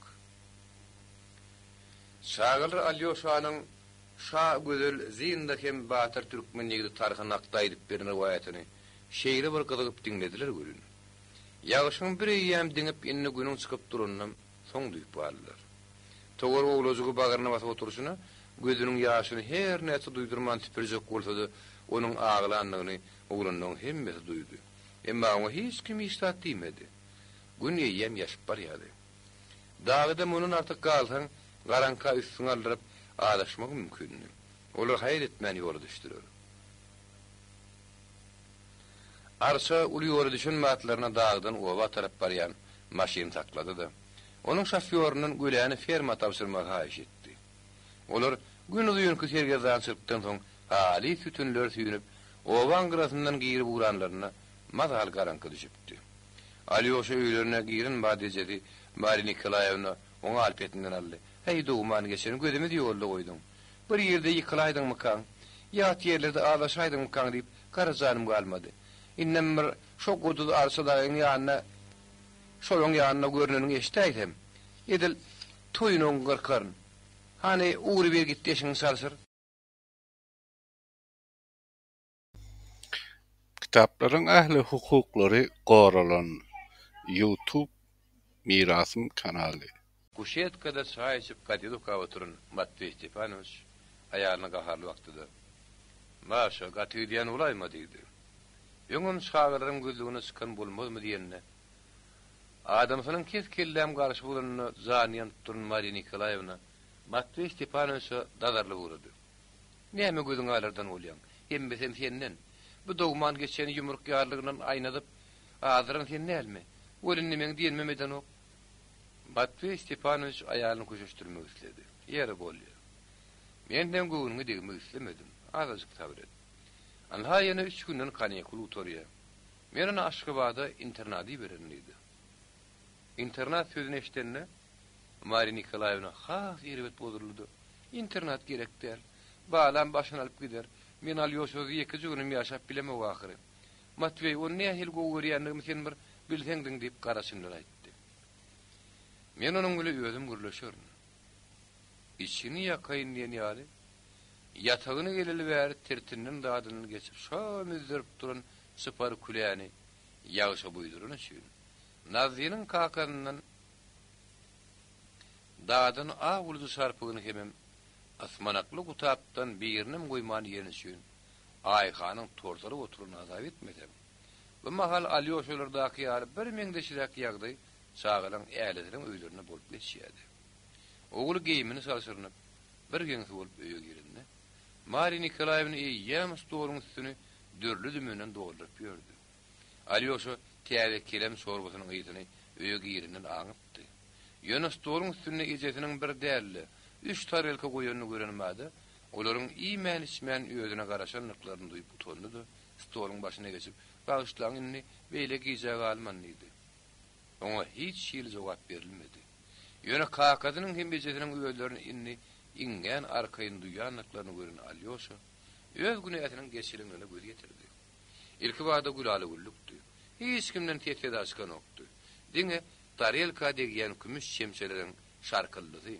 Çagalar Alýoşanyň Şa gözel Zinda hem batyr türkmen ýigidi Tarhan hakda aýdyp beren rowaýatyny şeýle bir gyzygyp diňlediler welin, ýagyşyň bireýýäm diňip indi günüň çykyp duranynam soň duýup galdylar. Towar owlajygy bagryna basyp oturyşyna gözüniň ýaşyny her näçe duýdurman süpürjek bolsa-da onuň aglandygyny oglanlaryň hemmesi duýdy. Emma oňa hiç kim hiç zat diýmedi. Gün eýýäm ýaşyp barýardy. Dagda mundan artyk galsaň, garaňka üstüňi aldyryp, azaşmagyň mümkindi. Olar haýal etmän ýola düşdüler. Arça uly ýola düşen batlaryna dagdan oba tarap barýan maşyny saklady-da, onuň şofýoryndan göläni ferma tabşyrmagy haýyş etdi. Olar günuzynky sergezdançylykdan soň halys sütünleri süýnüp, obaň gyrasyndan girip ugranlarynda mazaly garaňky düşüpdi. Alýoşa öýlerine giren bat ejesi Marýa Nikolaýewna oňa alpetinden aldy. Häý, dogman geçen, gözümizi ýolda goýduň. Bir ýerde ýykylaýdyňmykaň, ýat ýerlerde azaşaýdyňmykaň diýip, gara janym galmady. Indem bir şo guduz arça dagyň ýanyna, şolaň ýanynda görneniňi eşidäýsem, edil toýunyňy gyrkaryn. Hany, ugryber git eşigiňi çalşyr. Kitaplaryň ähli hukuklary goralan. Youtube Mirasym kanaly. Kuşetkada çaý içip gazet okap oturan Matweý Stepanowiç aýalyna gaharly bakdy-da, Maşa, gaty gidýän bolaýma diýdi. Öňem çagalaryň gözlegine çykan bolmazmy diýende, adamsynyň kes-kelläm garşy bolanyna jany ýanyp duran Mariýa Nikolaýewna Matweý Stepanowiçe dazarlyp ugrady. Näme gözüňi alardan bolýaň? Hemmesem senden. Bu dogman geçeni ýumruk ýarlygyndan aýnadyp, azdyran sen dälmi? Ol indi meň diýenimem edenok. Matweý Stepanowiç aýalyny köşeşdirmek isledi. Ýeri, bolýa. Men seň göwnüňe degmek islemedim. Azajyk sabyr et. Ynha ýene üç günden kanikul gutarýa. Men ony Aşgabada internada ibererin diýdi. Internat sözüni eşidende, Mariýa Nikolaýewna has erbet bozuldy-da, Internat gerek däl. Balam başyny alyp gider. Men Alýoşasyz ýekeje günem ýaşap bilemok ahyry. Matweý, ony nähili gowy görýändigimi sen bir bilseňdiň diýip garaçyndan aýtdy. Men onuň bile özüm gürleşerin. Içini ýakaýyn diýen ýaly, ýatagyna geleli bäri tirtinden-zadyndan geçip şo müzzerip duran çypar küläni ýagşa buýdurany üçin, Nazlynyň kakasyndan Dadan aw ulujy şarpygyny hemem ysmanakly gutapdan birinem goýman iýeni üçin Aýhanyň torsaryp oturanyny hasap etmeseň, bu mahal Alýoşalardaky ýaly bir meňzeşräk ýagdaý çagalaň älisiniň öýlerinde bolup geçýärdi. Ogly geýimini çalşyrynyp, birgeňsi bolup öýe girende, Marýa Nikolaýewna eýýäm stoluň üstüni dürli-dümenden dolduryp ýördi. Alýoşa täze kelem çorbasynyň ysyny öýe girenden aňypdy. Ýöne stoluň üstünde ejesiniň bir däl-de, üç tarelka goýanyny gören bada, olaryň iýmän-içmän özüne garaşandyklaryny duýup utandy-da, stoluň başyna geçip, Bagyşlaň, indi beýle gijä galman diýdi. Oňa hiç hili jogap berilmedi. Ýöne kakasynyň hem ejesiniň özlerini indi iňňän arkaýyn duýandyklaryny gören Alýoşa öz günäsiniň geçilendigine göz ýetirdi. Ilkibada gülala-güllükdi. Hiç kimden ses-seda çykanokdy. Diňe tarelka degýän kümüş çemçeleriň şarkyldysy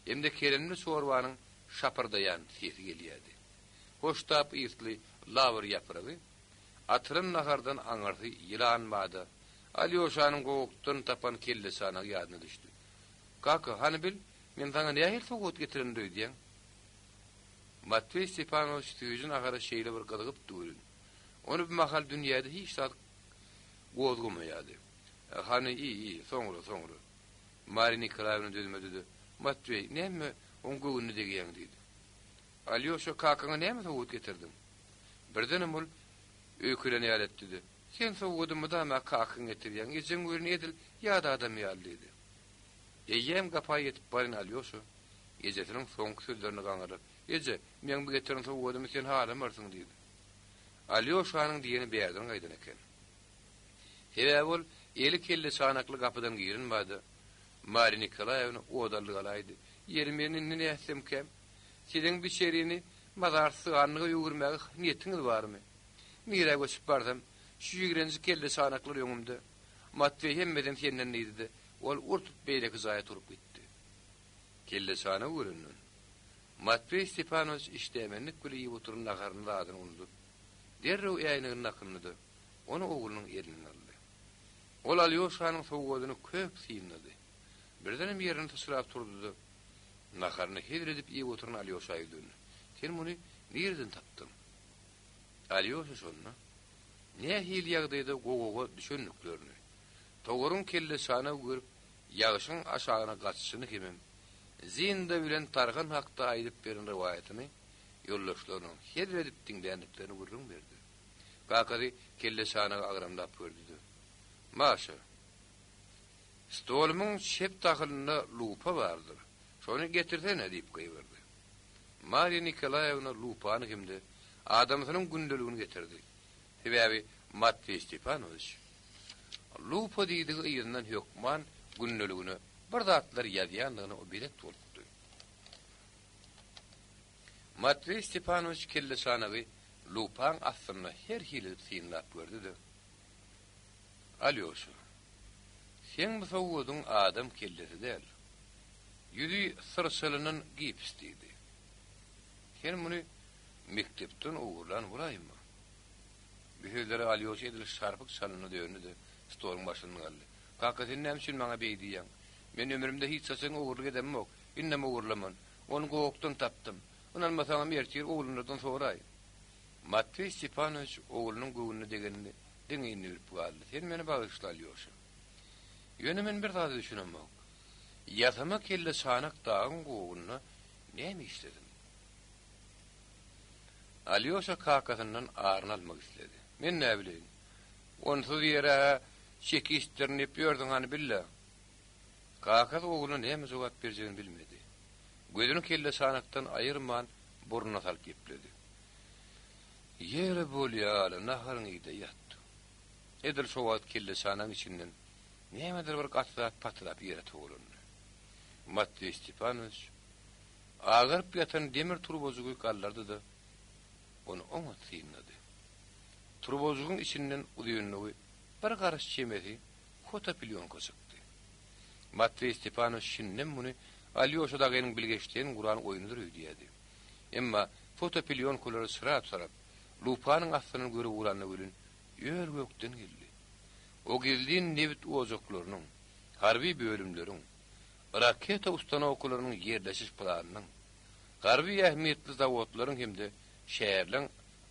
hem-de kelemli çorbanyň şapyrdaýan sesi gelýärdi. Hoştap ysly lawr ýapragy atylan nahardan aňyrsy ýylan bada Alýoşanyň gowakdan tapan kelleçanagy ýadyna düşdi. Kaka, hany bil, men saňa nähili sowgat getirendir öýdýäň? Matweý Stepanowiç süýji nahara şeýle bir gyzygypdy welin, ony bu mahal dünýäde hiç zat gozgamaýardy. Hany, iý, iý, soňra, soňra. Marýa Nikolaýewna dözmedi-de, Matweý, näme oň göwnüne degýäň diýdi. Alýoşa, kakaňa näme sowgat getirdiň? Birdenem ol öýkelän ýaly etdi-de, Sen sowgady mydama kakaňa getirýäň, ejeň welin edil ýat adam ýaly diýdi. Eýýäm gapa ýetip barýan Alýoşa ejesiniň soňky sözlerini gaňryp, Eje, meň bu getiren sowgadymy sen halamarsyň diýdi. Alýoşanyň diýeni bärden gaýdan eken. Sebäbi ol eli kelleçanakly gapydan giren bada, Marýa Nikolaýewna ot aldy galaýdy. Ýeri men indi nätsemkäm? Siziň biçerini mazar syganlyga öwürmäge niýetiňiz barmy? Nirä göçüp barsam, şu ýigrenji kelleçanaklar öňümde. Matweý hemmesem senden diýdi-de, ol ur-tut beýleki jaýa turup gitdi. Kelleçanagy görenden, Matweý Stepanowiç işdämenlik bile iýip oturan naharyny zadyny unudyp, derrew äýnegini dakyndy-da, ony oglunyň elinden aldy. Ol Alýoşanyň sowgadyny köp synlady. Birdenem ýerinden syçrap turdy-da, naharyny hezil edip iýip oturan Alýoşa ýüzlendi, Sen muny nireden tapdyň? Alýoşa şonda nähili ýagdaýda gowaga düşendiklerini, Togaryň kelleçanagy görüp, ýagşyň aşagyna gaçyşyny hemem Zinda bilen Tarhan hakda aýdyp beren rowaýatyny. ýoldaşlarynyň hezil edip diňländiklerini gürrüň berdi. Kakasy kelleçanagy agramlap gördi-de, Maşa, stolumyň çep dahylynda lupa bardyr, şony getirsene diýip gygyrdy. Mariýa Nikolaýewna lupany hem-de adamsynyň gündeligini getirdi. Sebäbi Matweý Stepanowiç lupa diýdigi yzyndan hökman gündeligine bir zatlar ýazýandygyna o belet bolupdy. Matweý Stepanowiç kelleçanagy lupaň astynda her hili edip synlap gördi-de, Alýoşa, seň bu sowgadyň adam kellesi däl. Ýüzi syrçalanan gips diýdi. Sen muny mekdepden ogurlan bolaýma? Bu sözlere Alýoşa edil şarpyk çalyna döndi-de, stoluň başynda galdy. Kaka, sen näme üçin maňa beý diýýäň? Men ömrümde hiç haçan ogurlyk edemok, indem ogurlaman. Ony gowakdan tapdym. Ynanmasaňam ertir oglanlardan soraý. Matweý Stepanowiç oglunyň göwnüne degenini diňe indi bilip galdy. Sen meni bagyşla, Alýoşa. Ýöne men bir zada düşünemok. Ýasama kelle çanak dagyň gowagynda näme işlesin? Alýoşa kakasyndan aryny almak isledi. Men näbileýin. Onsuz ýere-hä çekistdirin diýip ýörsüň hany bil-le. Kakasy ogluna näme jogap berjegini bilmedi. Gözüni kelleçanakdan aýyrman burnuna salyp gepledi. Ýeri bolýa-la, naharyňy iý-de ýat. Edil şo wagt kelleçanagyň içinden nämedir bir gaty zat patylap ýere togalandy. Matweý Stepanowiç agaryp ýatan demir turbajygy galdyrdy-da, ony oňat synlady. Turbajygyň içinden uzynlygy bir garyş çemesi fotoplýonka çykdy. Matweý Stepanowiç şindem muny Alýoşa dagynyň bilgeşleýin guran oýnudyr öýdýärdi. Emma fotoplýonkalary çyrap-sarap, lupanyň astyndan görüp ugranda welin, ör-gökden geldi. O gizlin nebit ojaklarynyň, harby bölümleriň, raketa ustanowkalarynyň ýerleşiş planynyň, harby ähmiýetli zawodlaryň hem-de şäherleň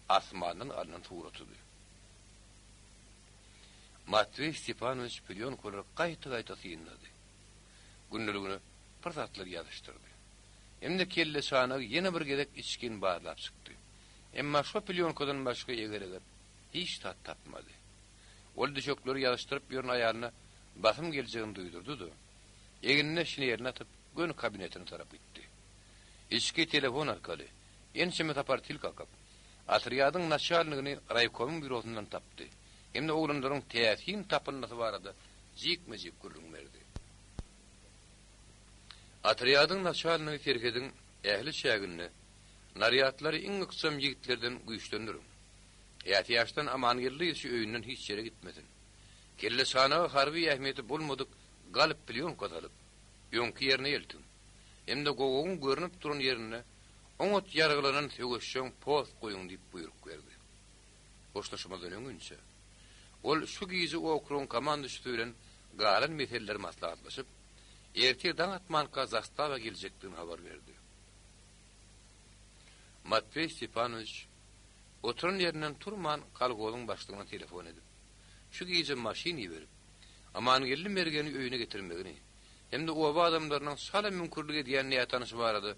asmandan alnan suratydy. Matweý Stepanowiç plýonkalary gaýta-gaýta synlady. Gündeligine bir zatlar ýazyşdyrdy. Hem-de kelleçanagy ýene bir gezek içgin barlap çykdy. Emma şo plýonkadan başga eger-eger hiç zat tapmady. Ol düşekleri ýazyşdyryp ýören aýalyna basym geljegini duýdurdy-da, egnine şinelini atyp, göni kabinetine tarap gitdi. Içki telefon arkaly ençeme sapar til kakyp, otrýadyň naçalnigini raýkomyň býurosyndan tapdy hem-de oglanlaryň täsin tapyndysy barada jikme-jik gürrüň berdi. Otrýadyň naçalnigi serhediň ähli çäginde narýadlary iň ykjam ýigitlerden güýçlendiriň. Ätiýaçdan Amangeldi şu öýünden hiç ýere gitmesin. Kelleçanaga harby ähmiýeti bolmadyk galyp plýonka salyp, öňki ýerine eltiň. Hem-de gowagyň görnüp duran ýerinde oňat ýaraglanan söweşjeň post goýuň diýip buýruk berdi. Hoşlaşmazdan öňinçä, ol şu gije okrugyň komanduşysy bilen galan meseleleri maslahatlaşyp, ertir daň atmanka zastawa geljekdigini habar berdi. Matweý Stepanowiç oturan ýerinden turman kolhozyň başlygyna telefon edip, şu gije maşyn iberip, Amangeldi mergeni öýüne getirmegini hem-de oba adamlarynyň çala müňkürlik edýän nätanyşy barada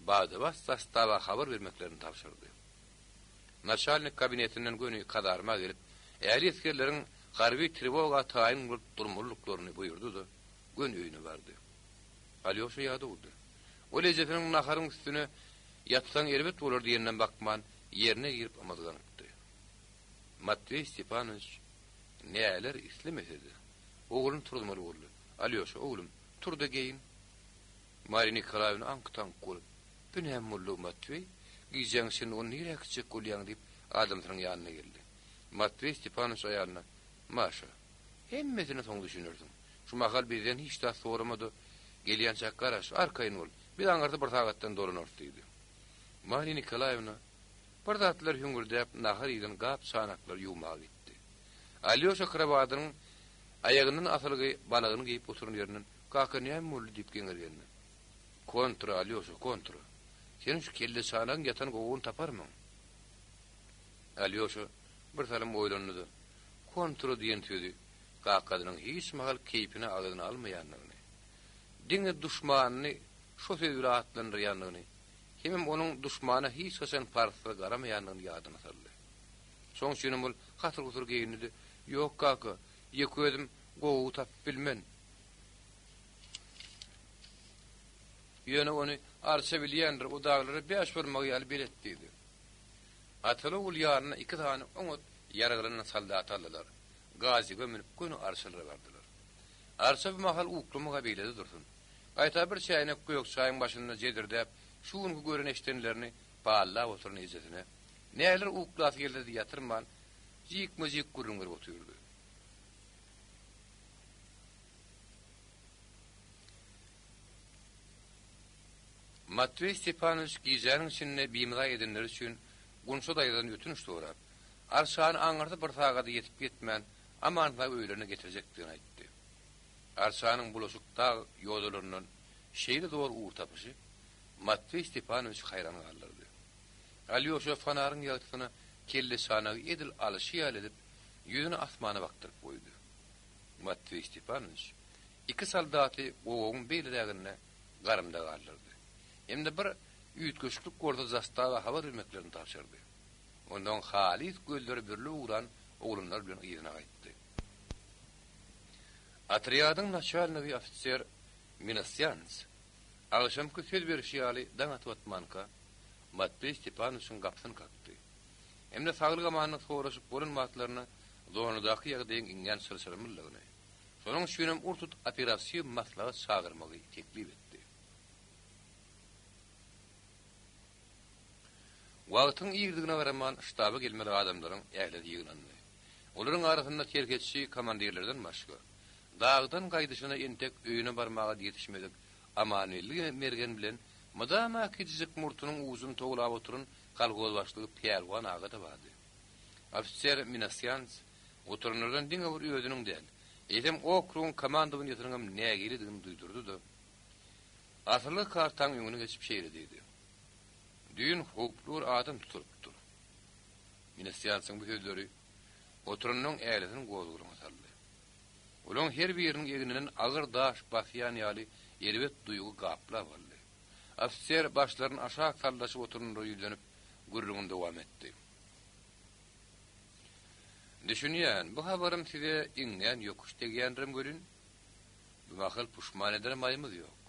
bada-bat zastawa habar bermeklerini tabşyrdy. Naçalnik kabinetinden göni kazarma gelip, ähli esgerleriň harby trewoga taýyn bolup durmalydyklaryny buýurdy-da, göni öýüne bardy. Alýoşa ýadawdy. Ol ejesiniň naharyň üstüne ýatsaň erbet bolar diýenine bakman, ýerine girip ymyzganypdy. Matweý Stepanowiç näler islemese-de, ogluny turuzmaly boldy. Alýoşa, oglum, tur-da geýin. Marýa Nikolaýewna aňk-taňk bolup, Bu näme boldy, Matweý? Gijäň içinde ony nirä äkitjek bolýaň diýip, adamsynyň ýanyna geldi. Matweý Stepanowiç aýalyna, Maşa, hemmesine soň düşünersiň. Şu mahal bizden hiç zat sorama-da, gelýänçäk garaş, arkaýyn bol, biz aňyrsy bir sagatdan dolanarys diýdi. Marýa Nikolaýewna bir zatlar hüňürdäp, nahar iýlen gap-çanaklary ýuwmaga gitdi. Alýoşa krowadynyň aýagyndan asylgy balagyny geýip oturan ýerinden, Kaka, näme boldy? diýip geňirgendi. Kontra, Alýoşa, kontra. Sen şu kelleçanagyň ýatan gowagyny taparmyň? Alýoşa bir salym oýlandy-da, kontra diýen sözi kakasynyň hiç mahal keýpine agzyna almaýandygyny, diňe duşmanyny şo söz bilen atlandyrýandygyny. Hemem onuň duşmana hiç haçan parhsyz garamaýandygyny ýadyna saldy. Şoň üçinem ol hasyr-husur geýindi-de, Ýok, kaka, ýeke özüm gowagy tapyp bilmen. Ýöne ony Arça bilýändir, o daglara bäş barmagy ýaly belet diýdi. Ataly-ogul ýanyna iki sany oňat ýaraglanan soldaty aldylar. Gazige münüp göni Arçalara bardylar. Arça bu mahal uklamaga beýlede dursun. Gaýta bir çäýnek gök çaýyň başynda jedirdäp, şu günki gören-eşidenlerini pallap oturan ejesine, näler uklasy gelse-de ýatyrman, jikme-jik gürrüň berip otyrdy. Matweý Stepanowiç gijäniň içinde bimaza edenleri üçin Gunça daýzadan ötünç sorap, Arçany aňyrsy bir sagada ýetip-ýetmän, aman-sag öýlerine getirjekdigini aýtdy. Arçanyň bulaşyk dag ýodalaryndan şeýle zor ugur tapyşy Matweý Stepanowiçi haýran galdyrdy. Alýoşa fonaryň ýagtysyna kelleçanagy edil alyşy ýaly edip, ýüzüni asmana bakdyryp goýdy. Matweý Stepanowiç iki soldaty gowagyň beýleräginde garymda galdyrdy. Hem-de bir üýtgeşiklik bolsa zastawa habar bermeklerini tabşyrdy. Onsoň halys gözleri bürlüp ugran oglanlar bilen yzyna gaýtdy. Otrýadyň naçalnigi ofiser Minasýans agşamky söz berişi ýaly daň atyp atmanka, Matweý Stepanowiçiň gapysyny kakdy. Hem-de saglyk-amanlyk soraşyp bolan wagtlaryna zonadaky ýagdaýyň iňňän çylşyrymlydygyny, şonuň üçinem ur-tut operatiw maslahat çagyrmagy teklip etdi. Wagtyň irdigine garaman ştaba gelmeli adamlaryň ählisi ýygnandy. Olaryň arasynda serhetçi komandirlerden başga, dagdan gaýdyşyna entek öýüne barmaga ýetişmedik Amangeldi mergen bilen mydama kiçijik murtunyň ujuny towlap oturan kolhoz başlygy Pälwan aga-da bardy. Ofiser Minasýans oturanlardan diňe bir özüniň däl, eýsem okrugyň komandowaniýesiniňem nägiledigini duýdurdy-da, asylgy kartaň öňüne geçip şeýle diýdi, Düýn howply bir adam tutulypdyr. Minasýansyň bu sözleri oturanlaryň ählisini gozgalaňa saldy. Olaryň her biriniň egninden agyr daş basýan ýaly erbet duýgy gaplap aldy. Ofiser başlaryny aşak sallaşyp oturanlara ýüzlenip, gürrüňini dowam etdi. Düşünýän, bu habarym size iňňän ýokuş degýändirem welin, bu mahal puşman eder maýymyz ýok.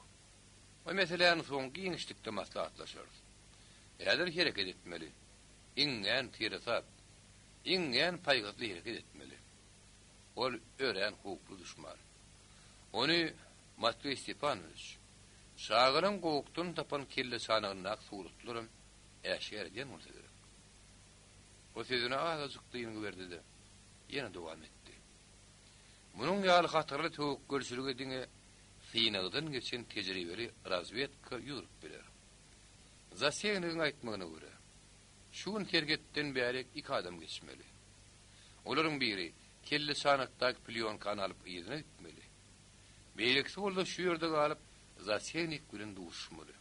O meseläni soň giňişlikde maslahatlaşarys. Häzir hereket etmeli. Iňňän seresap, iňňän paýhasly hereket etmeli. Ol örän howply duşman. Ony Matweý Stepanowiç, çagalaň gowakdan tapan kelleçanagyndaky suratlaram äşgär edýän bolsa gerek. O sözüne azajyk dyngy berdi-de, ýene dowam etdi. Munuň ýaly hatarly töwekgelçilige diňe synagdan geçen tejribeli razwedka ýüz urup biler. Zasegnigiň aýtmagyna görä, şu gün serhetden bärik iki adam geçmeli. Olaryň biri kelleçanakdaky plýonkany alyp yzyna gitmeli. Beýlekisi bolsa şu ýerde galyp Zasegnik bilen duşuşmaly.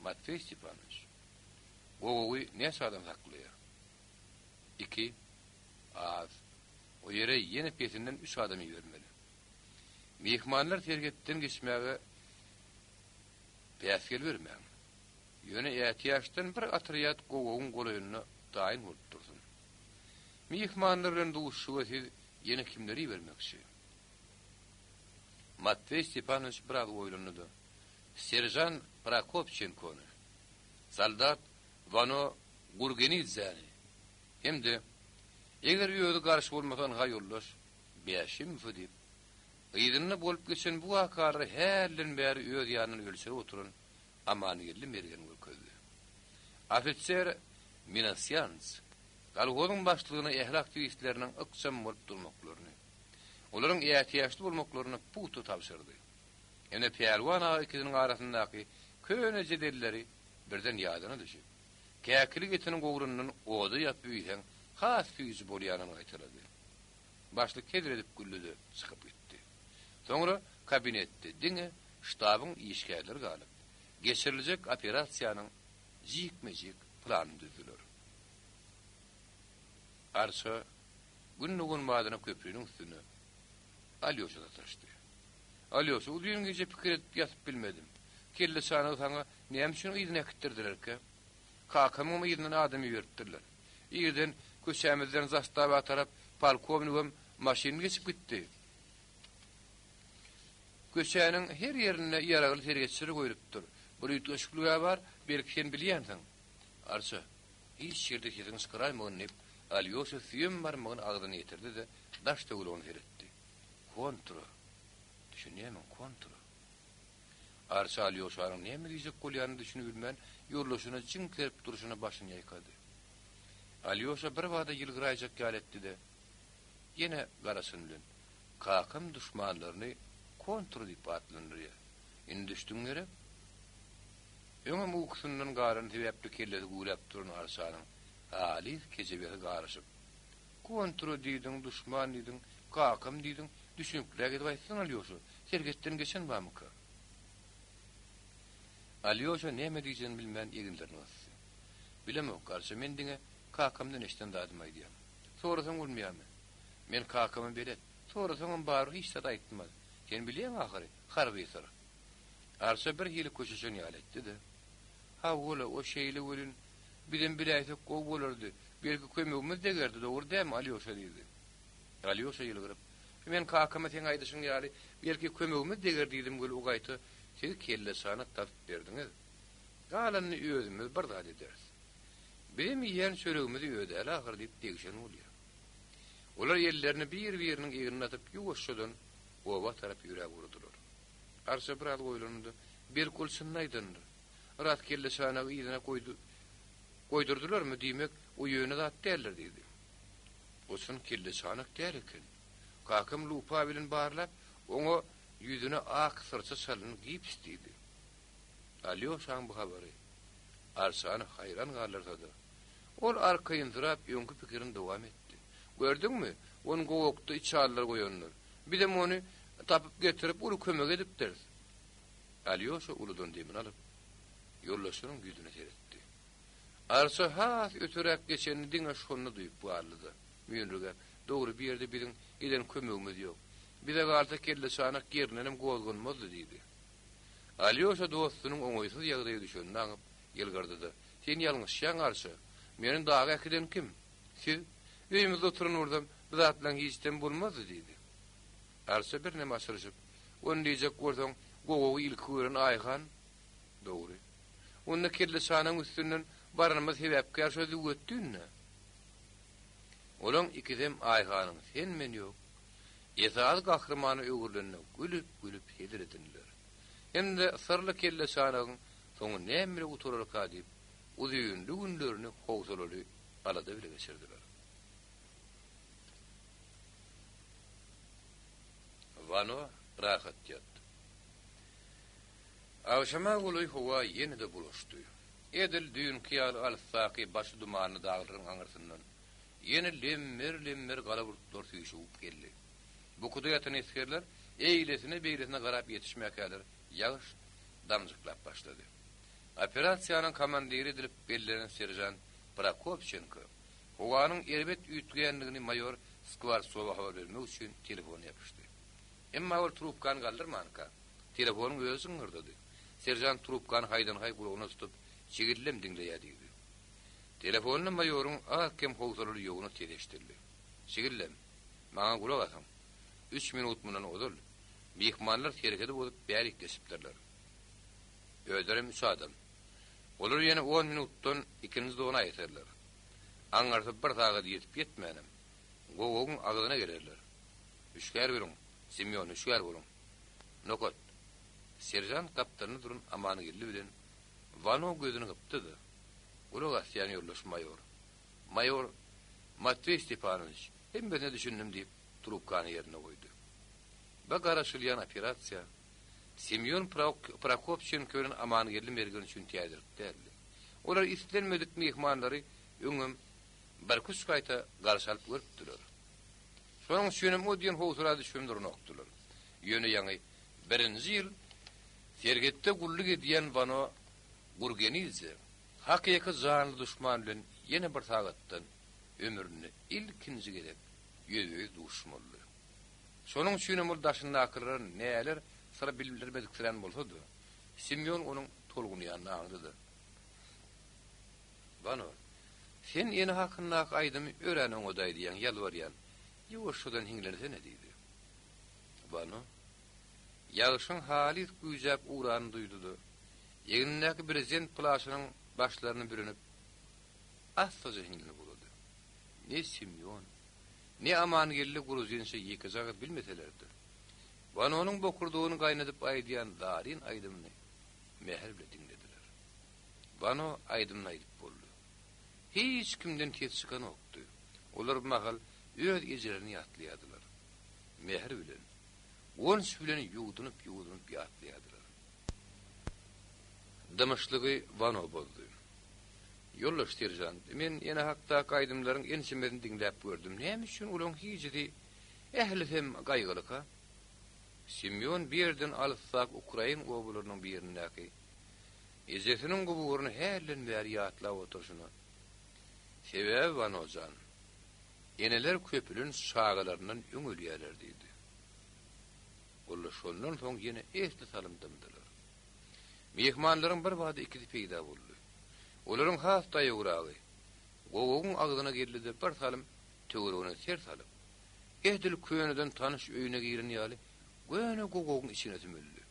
Matweý Stepanowiç, gowagy näçe adam saklaýar? Iki. Az. O ýere ýene pesinden üç adam ibermeli. Myhmanlar serhetden geçmäge päsgel bermäň. Ýöne ätiýaçdan bir otrýad gowagyň golaýynda taýyn bolup dursun. Myhmanlar bilen duşuşyga siz ýene kimleri ibermekçi? Matweý Stepanowiç biraz oýlandy-da, Seržant Prokopçenkony, soldat Wano Gurgenidzäni hem-de, eger özi garşy bolmasa ynha ýoldaş Bäşimowy diýip, Yzynda bolup geçen bu wakalary hälden bäri öz ýanyndan ölçerip oturan Amangeldi mergeni görkezdi. Ofiser Minasýans kolhozyň başlygyna ähli aktiwistleriniň ykjam bolup durmaklaryny, olaryň ätiýaçly bolmaklaryny pugta tabşyrdy. Ýöne Pälwan aga ikisiniň arasyndaky köne jedelleri birden ýadyna düşüp, käkilik etini gowrandan oda ýapyp iýseň has süýji bolýanyny gaýtalady. Başlyk hezil edip güldi-de, çykyp gitdi. Soňra kabinetde diňe ştabyň işgärleri galyp, geçiriljek operasiýanyň jikme-jik planyny düzdüler. Arça Gün dogan badyna köpriniň üstünde Alýoşa sataşdy. Alýoşa, uzyn gije pikir edip ýatyp bilmedim. Kelleçanagy saňa näme üçin yzyna äkitdirdilerkä? Kakamyňam yzyndan adam iberipdirler. Irden köçämizden zastawa tarap polkownigem maşynly geçip gitdi. Köçäniň her ýerinde ýaragly serhetçiler goýlupdyr. Bir üýtgeşiklig-ä bar, belki sen bilýänsiň? Arça, hiç ýerde sesiňi çykaraýmagyn, diýip, Alýoşa süýem barmagyny agzyna ýetirdi-de, daş-töweregine seretdi. Kontra. Düşünýärmiň, kontra. Arça Alýoşanyň näme diýjek bolýanyna düşünibilmän, ýoldaşyna jyňk berip durşuna başyny ýaýkady. Alýoşa birbada ýylgyraýjak ýaly etdi-de, ýene garaçyn bilen, Kakam duşmanlaryny kontra diýip atlandyrýar. Indi düşdüň gerek? Öňem ukusyndan galany sebäpli kellesi güwläp duran Arçanyň halys kejebesi garyşyp, Kontra diýdiň, duşman diýdiň, kakam diýdiň, düşünikliräk edip aýtsaň, Alýoşa, serhetden geçen barmyka? Alýoşa näme diýjegini bilmän eginlerini gysdy. Bilemok, Arça, men diňe kakamdan eşiden zadymy aýdýan. Sorasaň bolmaýarmy? Men kakama belet. Sorasaňam barybir hiç zat aýtmaz. Sen bilýäň ahyry, harby syr. Arça bir hili köşeşen ýaly etdi-de. Hawa-la, o şeýle welin, bizem biläýsek gowy bolardy. Belki kömegimiz degerdi, dogry dälmi, Alýoşa diýdi. Alýoşa ýylgyryp, Men kakama seň aýdyşyň ýaly, belki kömegimiz deger diýdim weli o gaýta siz kelleçanak tapyp berdiňiz. Galanyny özümiz bir zat ederis. Bizem iýen çöregimizi ödäli ahyry diýip degişen bolýar. Olar ellerini bir-biriniň egnine atyp ýuwaşjadan oba tarap ýöräp ugradylar. Arça biraz oýlandy-da, Belki ol çynyny aýdandyr. Ras kelleçanagy yzyna goýdurdylarmy, diýmek, o ýöne zat däldir diýdi. O çyn kelleçanak däl eken. Kakam lupa bilen barlap, oňa ýüzüne ak syrça çalynan gips diýdi. Alýoşaň bu habary Arçany haýran galdyrsa-da, ol arkaýynsyrap öňki pikirini dowam etdi. Gördüňmi, ony gowakda içalylar goýanlar. Bizem ony tapyp getirip uly kömek edipdiris. Alýoşa uludan demini alyp, ýoldaşlaryň ýüzüne seretdi. Arça has öteräk geçenini diňe şonda duýup galdy-da, müýnürgäp, Dogry, bu ýerde biziň eden kömegimiz ýok. Bize galsa kelleçanak ýerindenem gozganmazdy diýdi. Alýoşa dostunyň oňaýsyz ýagdaýa düşenini aňyp, ýylgyrdy-da, Sen ýalňyşýaň, Arça. Meni daga äkiden kim? Siz. Öýümizde oturan bolsam, bu zatlaň hiçden bolmazdy diýdi. Arça birneme açylyşyp, Ony diýjek bolsaň, gowagy ilki gören Aýhan. Dogry. Onda kelleçanagyň üstünden baranymyz sebäpkär şo züwwetdin-dä. Olaň ikisem Aýhanyň sen-men ýok, esasy gahrymana öwrülenine gülüp-gülüp hezil edindiler. Hem-de syrly kelleçanagyň soňy näme bile gutararka diýip, uzynly günlerini howsalaly alada bile geçirdiler. Wano, rahat ýat. Agşama golaý howa ýene-de bulaşdy. Edil düýnki ýaly alysdaky başy dumanly daglaryň aňyrsyndan ýene lemmer-lemmer gara bulutlar süýşüp geldi. Bukuda ýatan esgerler eýlesine-beýlesine garap ýetişmäkäler ýagyş damjyklap başlady. Operasiýanyň komandiri edilip bellenen seržant Prokopçenko howanyň erbet üýtgändigini maýor Skwartsowa habar bermek üçin telefona ýapyşdy. Emma ol trubkany galdyrmanka, telefonyň özi jyňňyrdady. Seržant trubkany haýdan-haý gulagyna tutup, Çigildem diňleýä diýdi. Telefonda maýoryň az-kem howsalaly ýogyn sesi eşidildi. Çigildem, maňa gulak asyň. Üç minut mundan ozal, myhmanlar serhedi bozup bärik geçipdirler. Özlerem üç adam. Olar ýene on minutdan ikinji zona ýeterler. Aňyrsy bir sagat ýetip-ýetmänem, gowagyň agzyna gelerler. Hüşgär boluň, Semýon, hüşgär boluň. Nokat. Seržant gapdalynda duran Amangeldi bilen Wano gözüni gypdy-da, Gulak asýan ýoldaş maýor. Maýor Matweý Stepanowiç, hemmesine düşündim diýip, trubkany ýerine goýdy. Bu garaşylýan operasiýa Semýon Prokopçenko bilen Amangeldi Mergen üçin täzelik däldi. Olar islenmedik myhmanlary öňem birküç gaýta garşy alyp görüpdiler. Şonuň üçinem o diýen howsala düşübem duranokdylar. Ýöne ýaňy birinji ýyl serhetde gulluk edýän Wano Gurgenidze hakyky janly duşman bilen ýene bir sagatdan ömründe ilkinji gezek ýüzbe-ýüz duşmalydy. Şonuň üçinem ol daşyndakylara näler syr bildirmediksirän bolsa-da, Semýon onuň tolgunýanyny aňdy-da. Wano, sen ene hakyndaky aýdymy örän oňat aýdýaň, ýalbarýan, ýuwaşjadan hiňlensene, diýdi. Wano ýagşyň halys güýjäp ugranyny duýdy-da, egnindäki brezent plaşynyň başlaryny bürenip, assaja hiňlenip ugrady. Ne Semýon, ne Amangeldi gruzinçe ýekeje agyz bilmeseler-de, Wanonyň bokurdagyny gaýnadyp aýdýan zaryn aýdymyny mähir bile diňlediler. Wano aýdymyny aýdyp boldy. Hiç kimden ses çykanokdy. Olar bu mahal öz ejelerini ýatlaýardylar. Mähir bilen, guwanç bilen ýuwdunyp-ýuwdunyp ýatlaýardylar. Dymyşlygy Wano bozdy. Ýoldaş seržant, men ene hakdaky aýdymlaryň ençemesini diňläp gördüm. Näme üçin olaryň hijisi, ählisem gaýgylyka? Semýon bir ýerden alysdaky ukrain obalarynyň birindäki ejesiniň guburyny hälden bäri ýatlap oturyşyna, Sebäbi, Wano jan, eneler köplenç çagalaryndan öň ölýärler diýdi. Olar şondan soň ýene esli salym dymdylar. Myhmanlaryň birbada ikisi peýda boldy. Olaryň has daýawragy gowagyň agzyna geldi-de bir salym töweregine ser salyp, edil köneden tanyş öýüne giren ýaly göni gowagyň içine sümüldi.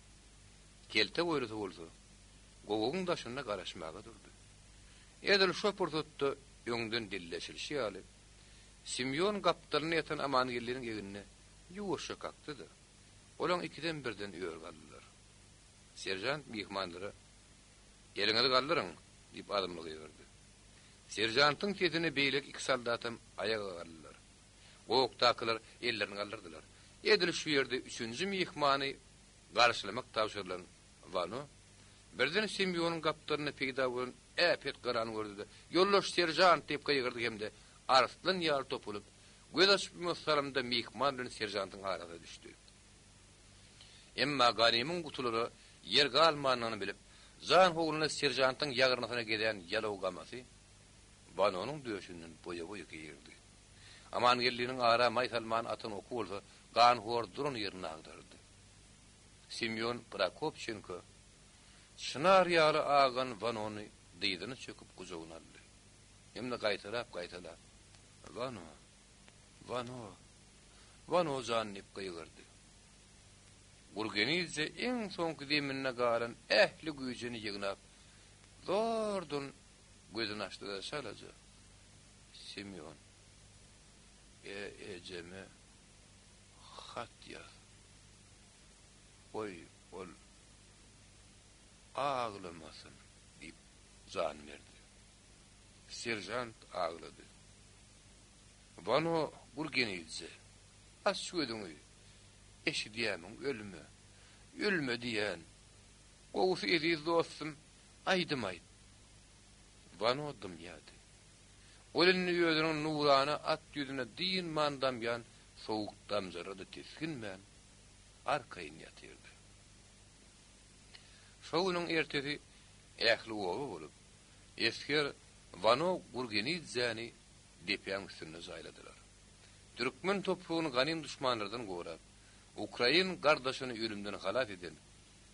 Kelte boýlusy bolsa, gowagyň daşynda garaşmaga durdy. Edil şo pursatda öňden dilleşilişi ýaly, Simýon gapdalynda ýatan Amangeldiniň egnine ýuwaşja kakdy-da, olaň ikisem birden ör galdylar. Seržant myhmanlara, Eliňizi galdyryň! diýip azmly gygyrdy. Seržantyň sesine beýleki iki soldatam aýaga galdylar. Gowakdakylar ellerini galdyrdylar. Edil şu ýerde üçünji myhmany garşylamak tabşyrylan Wano birden Semýonyň gapdalynda peýda bolan äpet garany gördi-de, Ýoldaş seržant! diýip gygyrdy hem-de arslan ýaly topulyp, göz açyp-ýumasy salymda myhman bilen seržantyň arasyna düşdi. Emma ganymyň gutulara ýer galmanyny bilip, jan howluna seržantyň ýagyrnysyna gezän ýalaw gamasy Wanonyň döşünden boýa-boý girdi. Amangeldiniň ara maý salman atan oky bolsa ganhor duran ýerinde agdardy. Semýon Prokopçenko çynar ýaly agan Wanony dyzyna çöküp gujagyna aldy. Hem-de gaýtalap-gaýtalap, Wano! Wano! Wano jan diýip gygyrdy. Gurgenidze iň soňky deminde galan ähli güýjüni ýygnap, zordan gözüni açdy-da çalaja, Semýon, e-ejeme hat ýaz. Goý, ol aglamasyn diýip jan berdi. Seržant aglady. Wano Gurgenidze, aç gözüňi, eşidýämiň, ölme, ölme diýýän. Gowusy, eziz dostum, aýdym aýt. Wano dymýardy. Ol indi özüniň nurana at ýüzüne dynman damýan sowuk damjalara-da tisginmän, arkaýyn ýatyrdy. Şo günüň ertesi ähli oba bolup, esger Wano Gurgenidzäni depäň üstünde jaýladylar. Türkmen topragyny ganym duşmanlardan gorap, ukrain gardaşyny ölümden halas eden,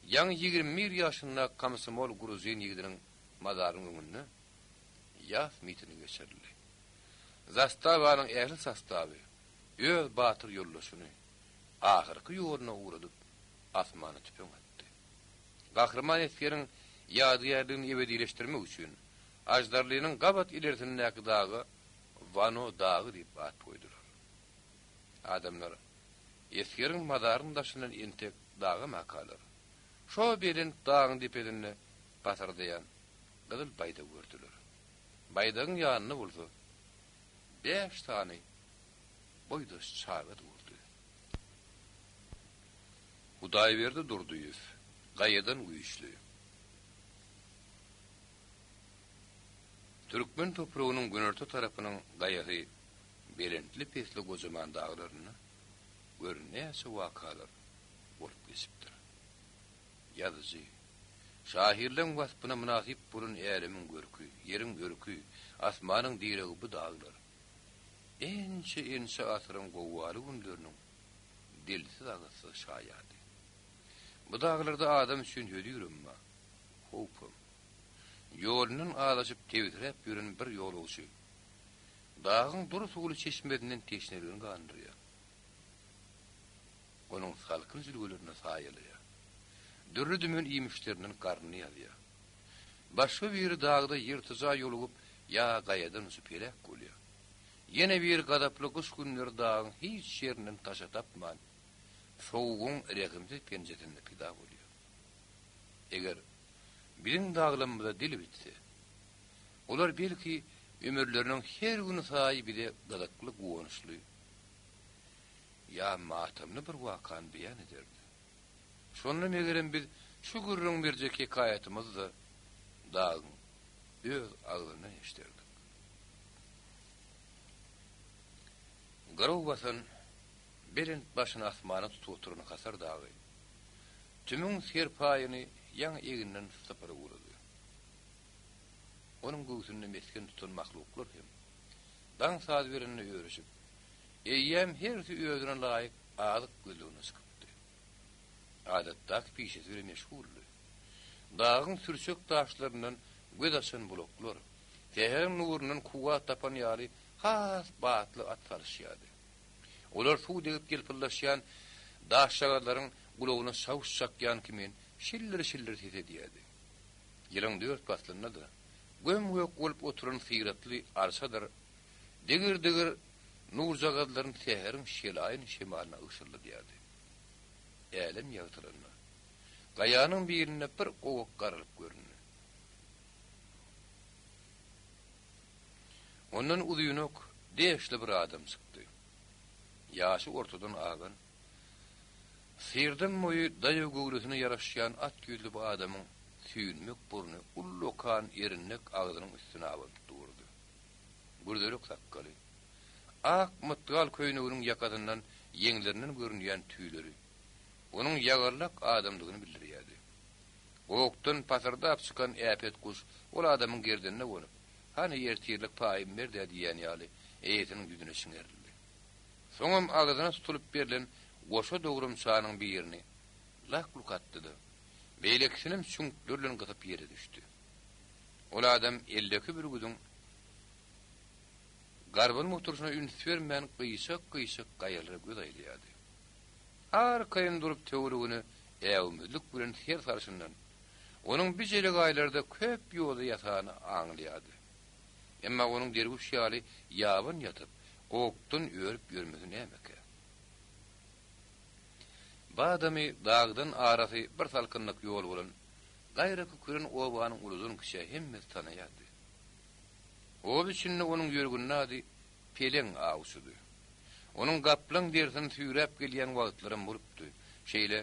ýaňy 21 ýaşyndaky komsomol gruzin ýigidiniň mazarynyň öňünde ýas mitingi geçirildi. Zastawanyň ähli sostawy öz batyr ýoldaşyny ahyrky ýoluna ugradyp, asmana tüpeň atdy. Gahryman esgeriň ýadygärligini ebedileşdirmek üçin Aždarlynyň gabat ilersindäki daga Wano dagy diýip at goýdular. Adamlar esgeriň mazarynyň daşyndan entek dagamakalar, şo belent dagyň depesinde pasyrdaýan gyzyl baýdagy gördüler. Baýdagyň ýanynda bolsa bäş sany boýdaş çaga durdy. Hudaýberdi Durdyýew, Gaýadan güýçli. Türkmen topragynyň günorta tarapynyň gaýasy belentli-pesli gojaman daglarynda gör näçe wakalar bolup geçipdir. Ýazyjy, şahyrlaň waspyna mynasyp bolan älemiň görki, ýeriň örki, asmanyň diregi bu daglar. Ençe-ençe asyryň gowgaly günleriniň dilsiz-agyzsyz şaýady. Bu daglarda adam üçin hödürem bar, howpam. Ýolundan azaşyp tebsiräp ýören bir ýolagçy dagyň dury suwly çeşmesinden teşneligini gandyrýar. Onuň salkyn jülgelerinde saýalaýar. Dürli-dümen iýmişlerinden garnyny ýazýar. Başga biri dagda ýyrtyja ýolugyp ýa gaýadan uçup heläk bolýar. Ýene biri gazaply gyş günleri dagyň hiç ýerinden taşa tapman, sowugyň rehimsiz penjesinde pida bolýar. Eger biziň daglamyza dil bitse, olar belki ömürleriniň her güni saýy bize gyzykly, guwançly ýa matamly bir wakany beýan ederdi. Şonda megerem biz şu gürrüň berjek hekaýatymyzy-da dagyň öz agzyndan eşiderdik. Gyraw basan, belent başyny asmana tutup oturan Hasar dagy tümüň serpaýyny ýaňy egninden sypyryp ugrady. Onuň göwsünde mesgen tutan mahluklar hem daň saz berende örüşip, eýýäm hersi özüne laýyk azyk gözlegine çykypdy. Adatdaky pişesi bilen meşguldy. Dagyň sürçek daşlaryndan göz açan bulaklar, säheriň nurundan kuwwat tapan ýaly has batly at salyşýardy. Olar suw degip ýylpyldaşýan daşjagazlaryň gulagyna çawuş çakýan kimin şillir-şillir ses edýärdi. Ýylyň dört paslynda-da göm-gök bolup oturan syratly arçadyr digir-digir nurjagazlaryny säheriň şelaýyn şemalyna ygşyldadýardy. Älem ýagtylanda, gaýanyň birinde bir gowak garalyp göründi. Ondan uzynak, deşli bir adam çykdy. Ýaşy ortadan agan, syrdam boýy daýaw göwresine ýaraşýan at ýüzli bu adamyň süýnmek burny ullakan erinlek agzynyň üstüne abanyp durdy. Gürzelek sakgaly, ak mytgal köýneginiň ýakasyndan ýeňlerinden görünýän tüýleri onuň ýagarlak adamdygyny bildirýärdi. Gowakdan pasyrdap çykan äpet guş ol adamyň gerdenine gonup, Hany ertirlik paýymy ber-dä diýýän ýaly, eýesiniň ýüzüne çiňerildi. Soňam agzyna tutulyp berlen goşa dogramçanyň birini lak-luk atdy-da, beýlekisinem çüňkleri bilen gysyp ýere düşdi. Ol adam eldeki bürgüdiň garbanyp oturyşyna üns bermän gyşak-gyşak gaýalara göz aýlaýardy. Arkaýyn durup töweregine äwmezlik bilen ser salşyndan, onuň bi jelegaýlarda köp ýoda ýatanyny aňlaýardy. Emma onuň derwüş ýaly ýaban ýatyp, gowakdan örüp ýörmesi nämekä? Bu adamy dagdan arasy bir salkynlyk ýol bolan gaýraky küren obanyň uludan-kiçä hemmesi tanaýardy. Oba içinde onuň ýörgünli ady Peleň awçydy. Onuň gaplaň derisini süýräp gelýän wagtlaram bolupdy. Şeýle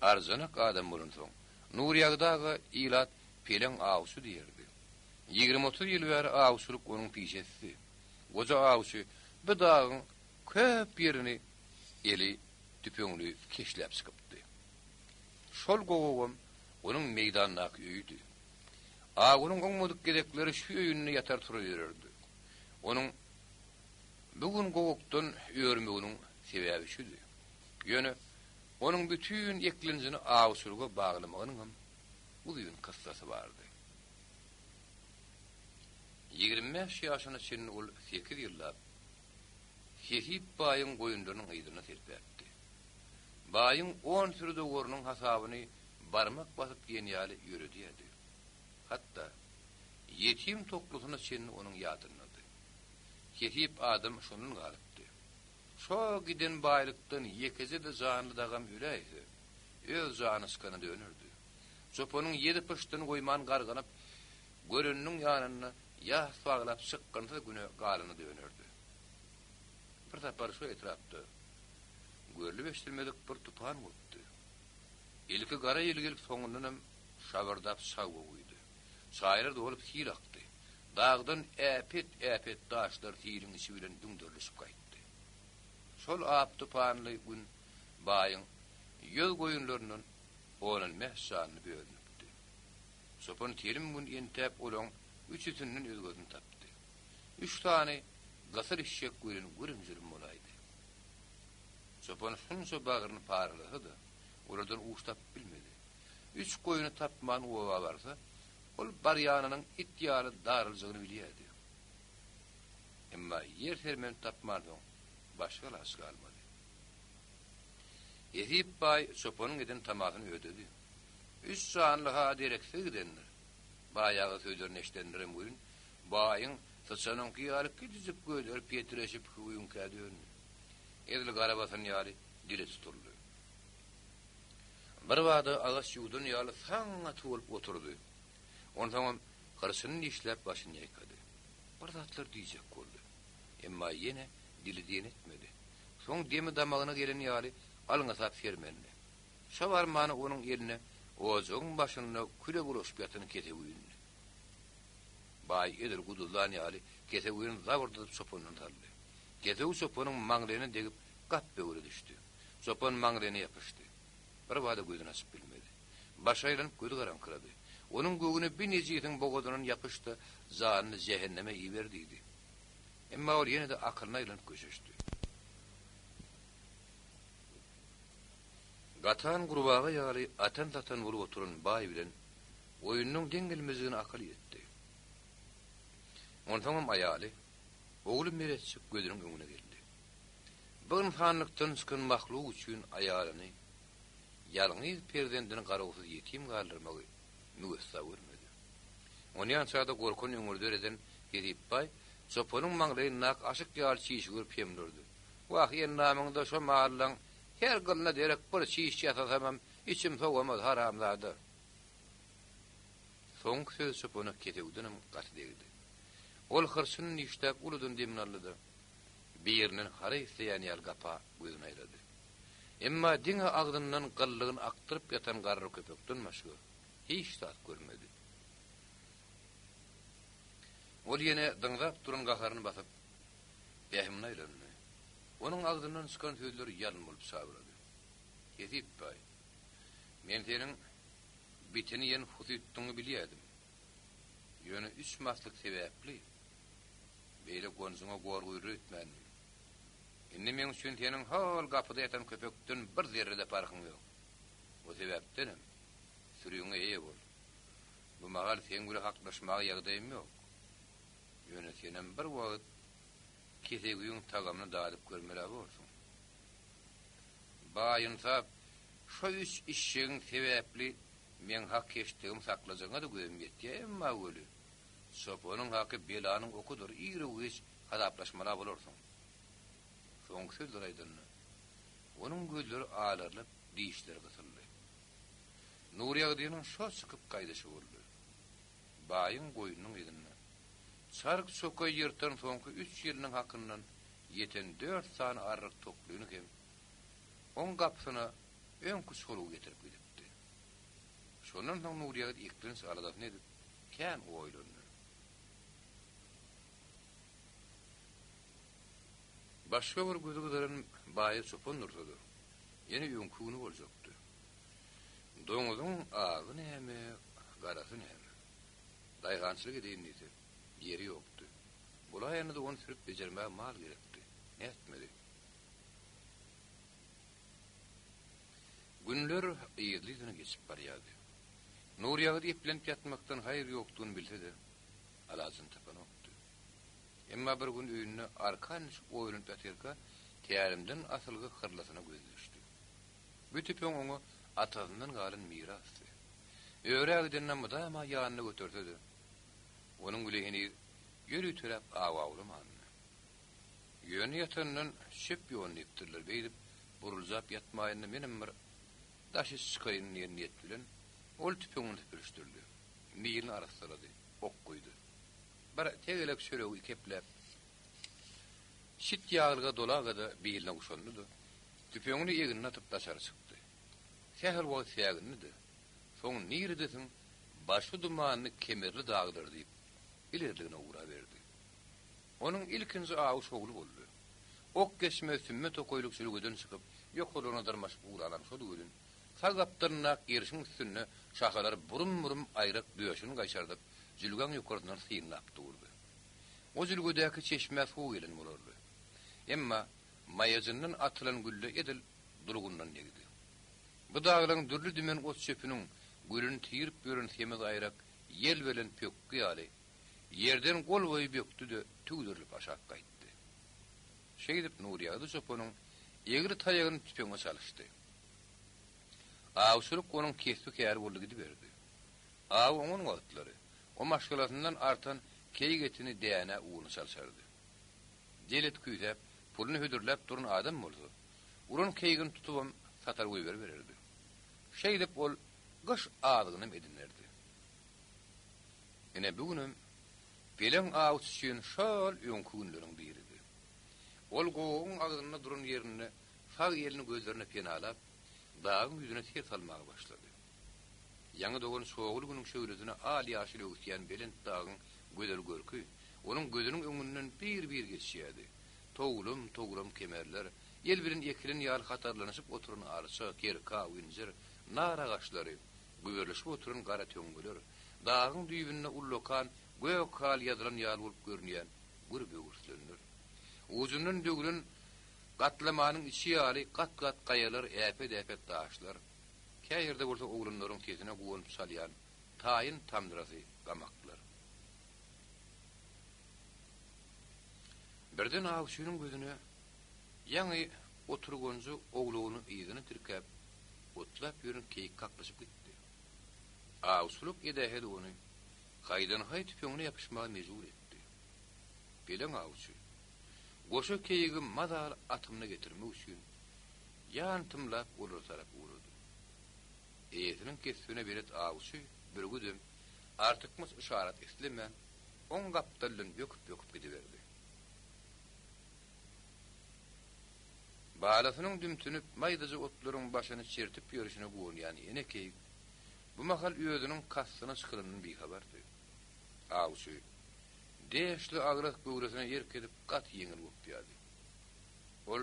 arjanak adam bolansoň, Nurýagdy aga ilat Peleň awçy diýerdi. Ýigrimi-otuz ýyl bäri awçylyk onuň pişesidi. Goja awçy bu dagyň köp ýerini eli tüpeňli keşläp çykypdy. Şol gowagam onuň meýdandaky öýüdi. Agunyň oňmadyk gezekleri şu öýünde ýatar turar ýörerdi. Onuň bu gün gowakdan örmeginiň sebäbi şüdi. Ýöne onuň bütin eklenjini awçylyga baglamagynyňam uzyn kyssasy bardy. 25 ýaşyna çenli ol sekiz ýyllap Hesip baýyň goýunlarynyň yzyna selpäpdi. Baýyň on süri dowarynyň hasabyny barmak basyp diýen ýaly ýöredýärdi. Hatda, ýetim toklusyna çenli onuň ýadyndady. Hesip adam şondan galypdy. Şo giden baýlykdan ýekeje-de janly dagam öläýse, öz jany çykana dönerdi. Çopanyň ýedi pyşdyny goýman garganyp, göreniniň ýanynda ýas baglap çykgynsyz güne galana dönerdi. Bir sapar şo etrapda görlüp-eşidilmedik bir tupan gopdy. Ilki gara ýel gelip soňundanam şabyrdap çagba guýdy. Çaýlar dolup sil akdy. Dagdan äpet-äpet daşlar siliň içi bilen düňderilişip gaýtdy. Şol ap-tupanly gün baýyň ýüz goýunlaryndan on-on bäş janly bölünipdi. Çopan telim gün entäp olaň üçüsinden özgesini tapdy. Üç sany gysyl işşek welin gürüm-jürüm bolaýdy. Çopan şunça bagryny paralasa-da. Olardan uç tapyp bilmedi. Üç goýuny tapman oba barsa, ol barýanynyň it ýaly daryljagyny bilýärdi. Emma ýer sermenip tapmansoň, başga alaç galmady. Hesip baý çopanyň eden tamasyny ödedi. Üç janly-ha dereksiz gidendir. Baý aga sözlerini eşidendirem welin, baýyň syçanyňky ýaly kiçijik gözleri petireşip hüwüňkä döndi. Edil garabasan ýaly dili tutuldy. Birbada agaç ýuwdan ýaly saň aty bolup oturdy. Onsoňam hyrçyny dişläp başyny ýaýkady. Bir zatlar diýjek boldy. Emma ýene dili diýen etmedi. Soň demi damagyna gelen ýaly alňasap sermendi. Şo barmana onuň eline ojagyň başynda küle bulaşyp ýatan kesewi indi. Baý edil guduzlan ýaly kesewini zabyrdadyp çopandan saldy. Kesewi çopanyň maňlaýyna degip gap böwre düşdi. Çopan maňlaýyna ýapyşdy. Birbada gözüni açyp bilmedi. Başy aýlanyp gözi garaňkyrady. Onuň göwni bi nejisiň bogazyndan ýapyş-da, janyny jähenneme iber diýdi. Emma ol ýene-de akylyna aýlanyp köşeşdi. Gatan gurbaga ýaly atan-satan bolup oturan baý bilen oýnunyň deň gelmejegine akyly ýetdi. Onsoňam aýaly, ogly Meretjik gözüniň öňüne geldi. Bu ynsanlykdan çykan mahluk üçin aýalyny, ýalňyz perzendini garawsyz ýetim galdyrmagy müwessa görmedi. Onýança-da gorkan öňürder eden Hesip baý çopanyň maňlaýyndaky aşyk ýaly çişi görüp hemlurdy. Wah, endamyňda şo mallaň her gylyna derek bir çiş ýasasamam içim sowamaz, haramzada. Soňky söz çopana kesewdenem gaty degdi. Ol hyrçyny dişläp uludan demini aldy-da, birinden haraý isleýän ýaly gapa gözüni aýlady. Emma diňe agzyndan gyllygyny akdyryp ýatan garry köpekden başga hiç zat görmedi. Ol ýene dyňzap duran gaharyny basyp, pähimine aýlandy. Onuň agzyndan çykan sözler ýalyn bolup çabrady. Hesip baý, men seniň bitini iýen husytdygyňy bilýärdim. Ýöne üç maslyk sebäpli beýle gonjuňa gor guýrar öýtmändim. Indi meň üçin seniň hol gapyda ýatan köpekden bir zerre-de parhyň ýok. O sebäpdenem sürüňe eýe bol. Bu mahal seň bile haklaşmaga ýagdaýym ýok. Ýöne senem bir wagt kesegüň tagamyny dadyp görmel-ä borsuň. Baýynsap, şo üç işşegiň sebäpli meň hak-heşdegimi saklajagyňa-da gözüm ýetýär, emma weli, çopanyň haky belanyň okudyr, iru-giç hasaplaşmaly-a bolarsyň. Soňky sözleri aýdanda, onuň gözleri alarylyp, dişleri gysyldy. Nurýagdynyň şo çykyp gaýdyşy boldy. Baýyň goýnunyň yzynda, çark çokaý ýyrtan soňky üç ýylynyň hakyndan ýeten dört sany arryk toklyny hem oň gapysyna öňki çolugy getirip gidipdi. Şondan soň Nurýagdy eklenç aladasyny edip, kän oýlandy. Başga bir gözi gyzaran baýa çopan dursa-da, ýene öňki güni boljakdy. Doňuzyň agy näme, garasy näme? Daýhançylyk edeýin diýse, ýeri ýokdy. Bolaýanda-da ony sürüp bejermäge mal gerekdi. Nätmeli? Günler yzly-yzyna geçip barýardy. Nurýagdy eplenip ýatmakdan haýyr ýokdugyny bilse-de, alajyny tapanokdy. Emma bir gün öýünde arkan düşüp oýlanyp ýatyrka, tälimden asylgy hyrlasyna gözi düşdi. Bu tüpeň oňa atasyndan galan mirasdy. Örä gidende mydama ýanynda göterse-de, onuň bile heniz ýöriteläp aw awlamandy. Ýöne ýatandan çöp ýon diýipdirler, beýdip buruljap ýatmaýyn-da menem bir daş iş çykaýyn diýen niýet bilen ol tüpeňini süpürişdirdi. Milini arassalady, ok guýdy. Bir tegelek çöregi ikepläp, şit ýaglyga dolaga-da biline guşandy-da, tüpeňini egnine atyp daşary çykdy. Sähel wagt sägindi-de, soň niredesiň başy dumanly kemerli daglar diýip, ilerligine ugraberdi. Onuň ilkinji awy şowly boldy. Ok geçmez sümme tokaýlyk jülgeden çykyp, ýokarlygyna dyrmaşyp ugranam şol welin, sag gapdalyndaky gerşiň üstünde şahalary burum-burum aýrak döşüni gaýşardyp, jülgäň ýokarsyndan synlap durdy. O jülgedäki çeşmä suw gelen bolarly. Emma maýajyndan atylan gülle edil dulugyndan degdi. Bu daglaryň dürli-dümen ot-çöpüniň gülüni tirip ýören semiz aýrak ýel belen pökgi ýaly, ýerden gol boýy bökdi-de, tüwdürilip aşak gaýtdy. Şeýdip Nurýagdy çopanyň egri taýagyny tüpeňe çalyşdy. Awçylyk onuň kesbi-käri boldy gidiberdi. Aw oňan wagtlary, o maşgalasyndan artan keýik etini dänä una çalşardy. Del et küýsäp, puluny hödürläp duran adam bolsa, uran keýigini tutubam satar goýberibererdi. Şeýdip ol gyş azygynam edinerdi. Ine bu günem Peleň awçy üçin şol öňki günleriň biridi. Ol gowagyň agzynda duran ýerinde sag elini gözlerine penalap, dagyň ýüzüne ser salmaga başlady. Ýaňy dogan çogly günüň şöhlesine al-ýaşyl öwüsýän belent dagyň gözel görki onuň gözüniň öňünden bir-bir geçýärdi. Towlam-towlam kemerler, el bilen ekilen ýaly hatarlanyşyp oturan arça, kerkaw, injir, nar agaçlary, güberleşip oturan gara töňňeler, dagyň düýbünde ullakan gök haly ýazylan ýaly bolup görünýän gür böwürslenler. Ujundan döwlen gatlamanyň içi ýaly gat-gat gaýalar, äpet-äpet daşlar, kä ýerde bolsa oglanlaryň sesine guwanyp çalýan taýyn tamdyrasy gamaklar. Birden awçynyň gözüne ýaňy oturganjy owlagyny yzyna tirkäp, otlap ýören keýik kaklyşyp gitdi. Awçylyk edähedi ony haýdan-haý tüpeňine ýapyşmaga mejbur etdi. Peleň awçy, goşa keýigi mazaly atymyna getirmek üçin, ýan tymlap olara tarap ugrady. Eýesiniň kesbine belet awçy bürgüdem artykmaç yşarat islemän, oň gapdalyndan böküp-böküp gidiberdi. Balasynyň dümtünip, maýdaja otlaryň başyny çirtip ýörşüne guwanýan ene keýik bu mahal özüniň kastyna çykylanyndan bihabardy. Awçy deşli agras göwresine erk edip gaty ýeňil gopýardy. Ol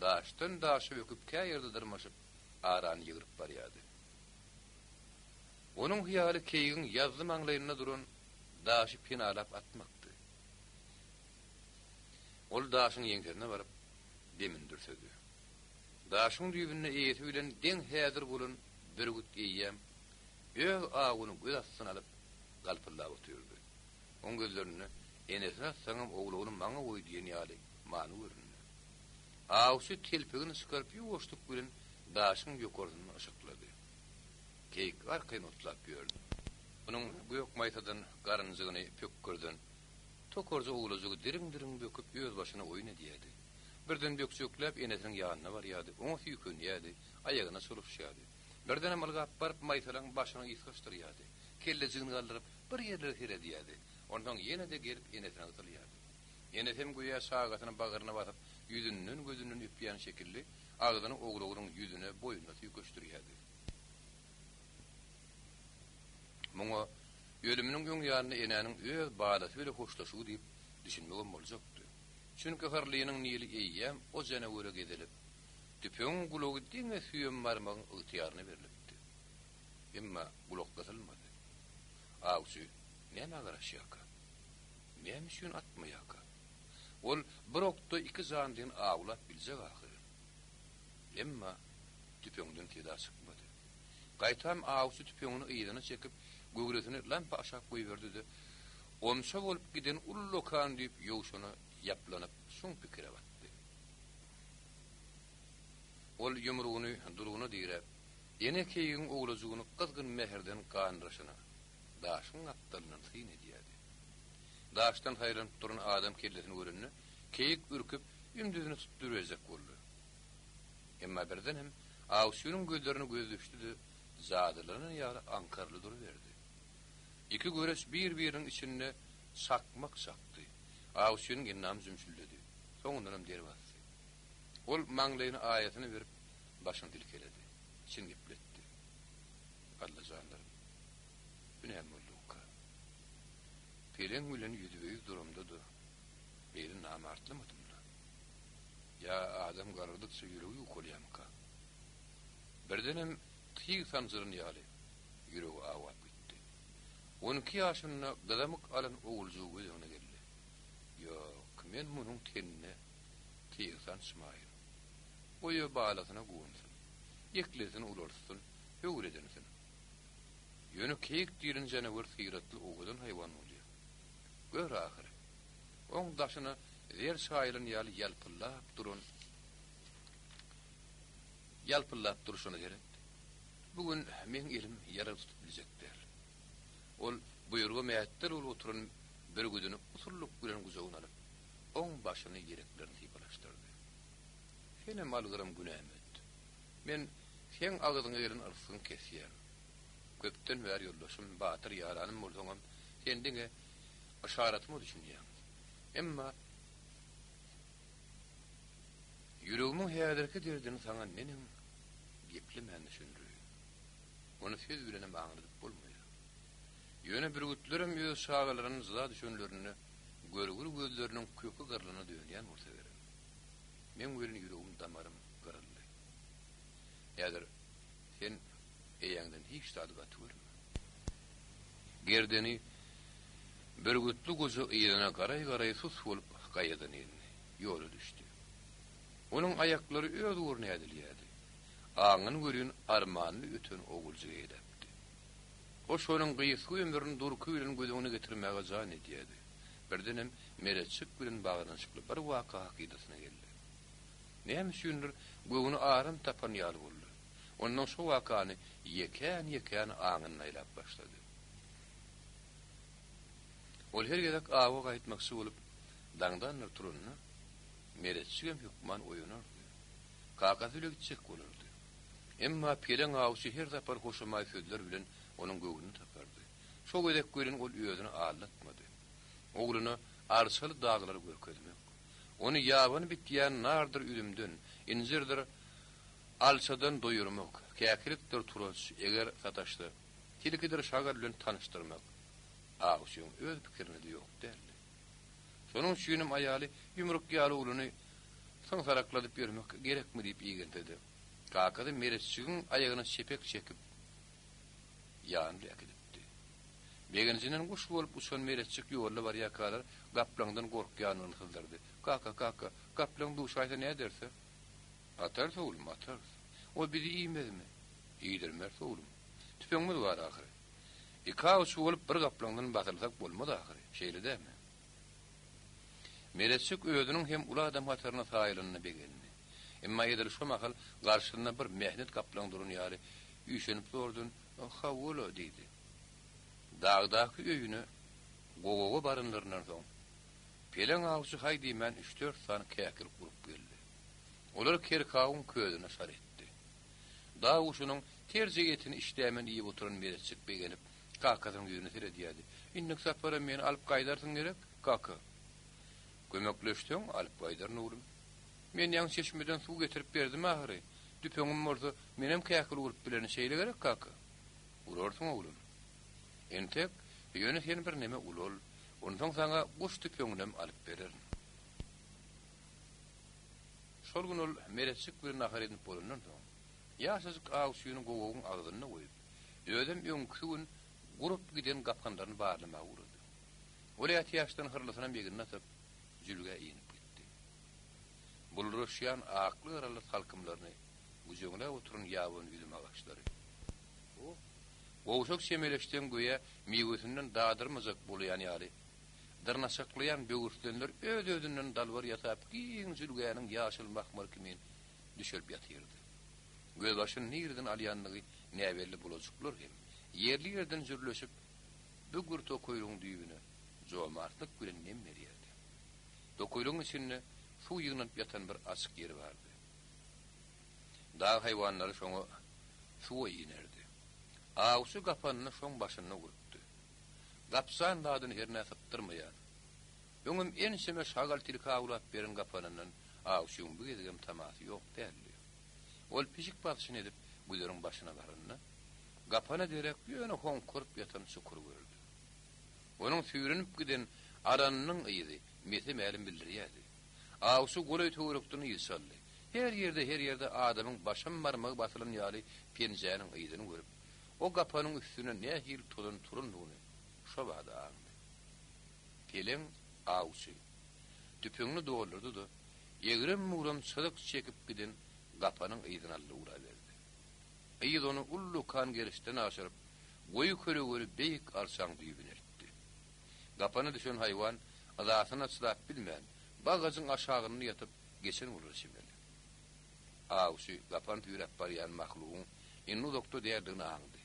daşdan daşa böküp kä ýerde dyrmaşyp arany ýygryp barýardy. Onuň hyýaly keýigiň ýazzy maňlaýynda duran daşy penalap atmakdy. Ol daşyň ýeňsesine baryp, demini dürsedi. Daşyň düýbünde eýesi bilen deň häzir bolan bürgüt eýýäm öz awuny göz astyna alyp, galpyldap otyrdy. Oň gözlerinde Enesini atsaňam owlagyny maňa goý diýen ýaly many göründi. Awçy telpegini çykaryp ýuwaşlyk bilen daşyň ýokarsyny yşyklady. Keýik arkaýyn otlap ýördi. Onuň gök maýsadan garynjygyny pökgerden tokarja owlajygy diriň-diriň böküp özbaşyna oýun edýärdi. Birden bökjekläp enesiniň ýanyna barýardy, oňa süýkenýärdi, aýagyna çolaşýardy. Birdenem ylgap baryp maýsalaň başyny ysgaşdyrýardy, kellejigini galdyryp bir ýerlere seredýärdi, onsoň ýene-de gelip enesine gysylýardy. Enesem göýä çagasyny bagryna basyp ýüzünden-gözünden öpýän şekilli agzyny owlagynyň ýüzüne, boýnuna süýkeşdirýärdi. Muňa ölüminiň öň ýanynda enäniň öz balasy bile hoşlaşygy diýip düşünmegem boljakdy. Çünki hyrlynyň nili eýýäm o janawere gezelip, tüpeňiň gulagy diňe süýem barmagyň ygtyýaryna berlipdi. Emma gulak gysylmady. Awçy nämä garaşýarka? Näme üçin atmaýarka? Ol bir okda iki janlyny awlap biljek ahyry. Emma tüpeňden seda çykmady. Gaýtam awçy tüpeňini yzyna çekip, göwresini lampa aşak goýberdi-de, omça bolup giden ullakan düýp ýowşana ýaplanyp, çuň pikire batdy. Ol ýumrugyny dulugyna diräp, ene keýigiň owlajygyny gyzgyn mähirden gandyryşyna daşyň gapdalyndan syn edýärdi. Daşdan saýlanyp duran adam kellesini görende, keýik ürküp, ümdüzine tutduryberjek boldy. Emma birdenem awçynyň gözlerine gözi düşdi-de, jadylanan ýaly aňkaryly duruberdi. Iki göreç bir-biriniň içinde çakmak çakdy. Awçynyň endamy jümşüldedi. Soňundanam der basdy. Ol maňlaýyny aýasyna berip, başyny silkeledi. Içini gepletdi. Alla janlarym, bu näme boldugyka? Peleň bilen ýüzbe-ýüz duramda-da, beýle namartlamadym-la. Ýa adam garradykça ýüregi ýukalýamyka? Birdenem tyg sanjylan ýaly, ýüregi awap gitdi. On iki ýaşynda gyzamyk alan oguljygy göz öňüne geldi. Ýok, men munuň tenine tyg sançmaýyn. Goý, balasyna guwansyn. Eklesin, ulaltsyn, höwür edinsin. Ýöne keýik diýlen janawer syratly owadan haýwan bolýar. Gör ahyry. Oň daşyna zer çaýylan ýaly ýalpyldap duran ýalpyldap durşuna seret. Bu gün meň elim ýarag tutup biljek däl. Ol buýruga mähetdel bolup oturan bürgüdini usullyk bilen gujagyna alyp, oň başyny ýeleklerini sypalaşdyrdy. Senem algyram günämi öt. Men seň agzyňa gelen yrsgyňy kesýän. Köpden bäri ýoldaşym, batyr ýaranym bolsaňam, sen diňe yşaratyma düşünýäň. Emma ýüregimiň häzirki derdini saňa neneň geplemän düşündireýin. Ony söz bilenem aňladyp bolmaýar. Ýöne bürgütlerem öz çagalaryndan jyda düşenlerinde görgür gözleriniň köki gyrlana dönýän bolsa gerek. Meň welin ýüregim damarym gyryldy. Häzir sen eýäňden hiç zady gaty görme. Gerdeni bürgütli goja yzyna garaý-garaý sus bolup gaýadan indi. Ýola düşdi. Onuň aýaklary öz ugruna ädilýärdi. Aňyny welin armanly öten oguljyk eýläpdi. O şonuň gysga ömrüni durky bilen göz öňüne getirmäge jan edýärdi. Birdenem Meretjik bilen baglanyşykly bir waka hakydasyna geldi. Näme üçindir, göwni aram tapan ýaly boldy. Ondan şo wakany ýekän-ýekän aňynda aýlap başlady. Ol her gezek awa gaýtmakçy bolup, daňdandyr turanda, Meretjigem hökman oýanardy. Kakasy bile gitjek bolardy. Emma peleň awçy her sapar hoşamaý sözler bilen onuň göwnüni tapardy. Şo gezek welin ol özüni aldatmady. Ogluna arçaly daglary görkezmek, ony ýabany bitýän nardyr üzümden, injirdir alçadan doýurmak, käkilikdir turaç, eger sataşsa, tilkidir şagal bilen tanyşdyrmak awçyň öz pikirinde-de ýok däldi. Şonuň üçinem aýaly ýumruk ýaly ogluny syňsarakladyp ýörmek gerekmi diýip igense-de, kakasy Meretjigiň aýagyna çepek çekip, ýanyna äkidipdi. Begenjinden guş bolup uçan Meretjik ýolda barýarkalar gaplaňdan gorkýandygyny syzdyrdy. Kaka, kaka, gaplaň duşaýsa näderse? Atarys, oglum, atarys. O bizi iýmezmi? Iýdirmeris, oglum. Tüpeňimiz bar ahyry. Iki awçy bolup bir gaplaňdan basylsak bolmaz ahyry, şeýle dälmi? Meretjik özüniň hem uly adam hataryna saýylanyna begendi. Emma edil şo mahal garşysynda bir mähnet gaplaň duran ýaly üýşenip zordan, Hawa-la, diýdi. Dagdaky öýüne gowaga baranlaryndan soň, Peleň awçy haý diýmän üç-dört sany käkilik urup geldi. Olar kerkawyň közüne şar etdi. Dag guşunyň terje etini işdämen iýip oturan Meretjik begenip, kakasynyň ýüzüne seredýärdi. Indiki saparam meni alyp gaýdarsyň gerek, kaka? Kömekleşseň, alyp gaýdaryn, oglum. Men ýaňy çeşmeden suw getirip berdim ahyry. Tüpeňim bolsa, menem käkil urup bilerin, şeýle gerek, kaka? Urarsyň, oglum. Entek, ýöne sen birneme ulal, onsoň saňa guş tüpeňinem alyp bererin. Şol gün ol Meretjik bilen nahar edinip bolandan soň, ýaşajyk awçyny gowagyň agzynda goýup, özem öňküsi gün gurup giden gapanlaryny barlamaga ugrady. Ol ätiýaçdan hyrlysynam egnine atyp, jülgä inip gitdi. Bulduraşýan akly-garaly salkymlaryny güjeňläp oturan ýabany üzüm agaçlary, gowşak çemeleşseň göýä miwesinden dadyrmajak bolaýan ýaly, dyrnaçaklaýan böwürslenler öz-özünden dalbar ýasap giň jülgäniň ýaşyl mahmal kimin düşelip ýatyrdy. Gözbaşyny nireden alýandygy näbelli bulajyklar hem ýerli-ýerden jürleşip, bu gür tokaýlygyň düýbüne jomartlyk bilen nem berýärdi. Tokaýlygyň içinde suw ýygnanyp ýatan bir açyk ýer bardy. Dag haýwanlary şoňa suwa inerdi. Awçy gapanyny şoň başynda gurupdy. Gapjan zadyny hernä sypdyrmaýar. Öňem ençeme şagal tilki awlap beren gapanyndan awçyň bu gezegem tamasy ýok däldi. Ol pişik basyşyny edip güzeriň başyna baranda, gapana derek ýöne hoňkaryp ýatan çukury gördi. Onuň süýrenip giden alanynyň yzy mese-mälim bildirýärdi. Awçy golaý töwerekden yz çaldy. Her ýerde, her ýerde adamyň başam barmagy basylan ýaly penjäniň yzyny görüp, o gapanyň üstüne nähili tozan turandygyny şobada aňdy. Peleň awçy tüpeňini doldurdy-da, egrem-bugram çyzyk çekip giden gapanyň yzyny aldy uraberdi. Yz ony ullakan gerişden aşyryp, goýy kölegeli beýik arçaň düýbüne eltdi. Gapana düşen haýwan yzasyna çydap bilmän, bagajyň aşagynda ýatyp geçen bolara çemeli. Awçy gapan süýräp barýan mahlugyň indi uzakda däldigini aňdy.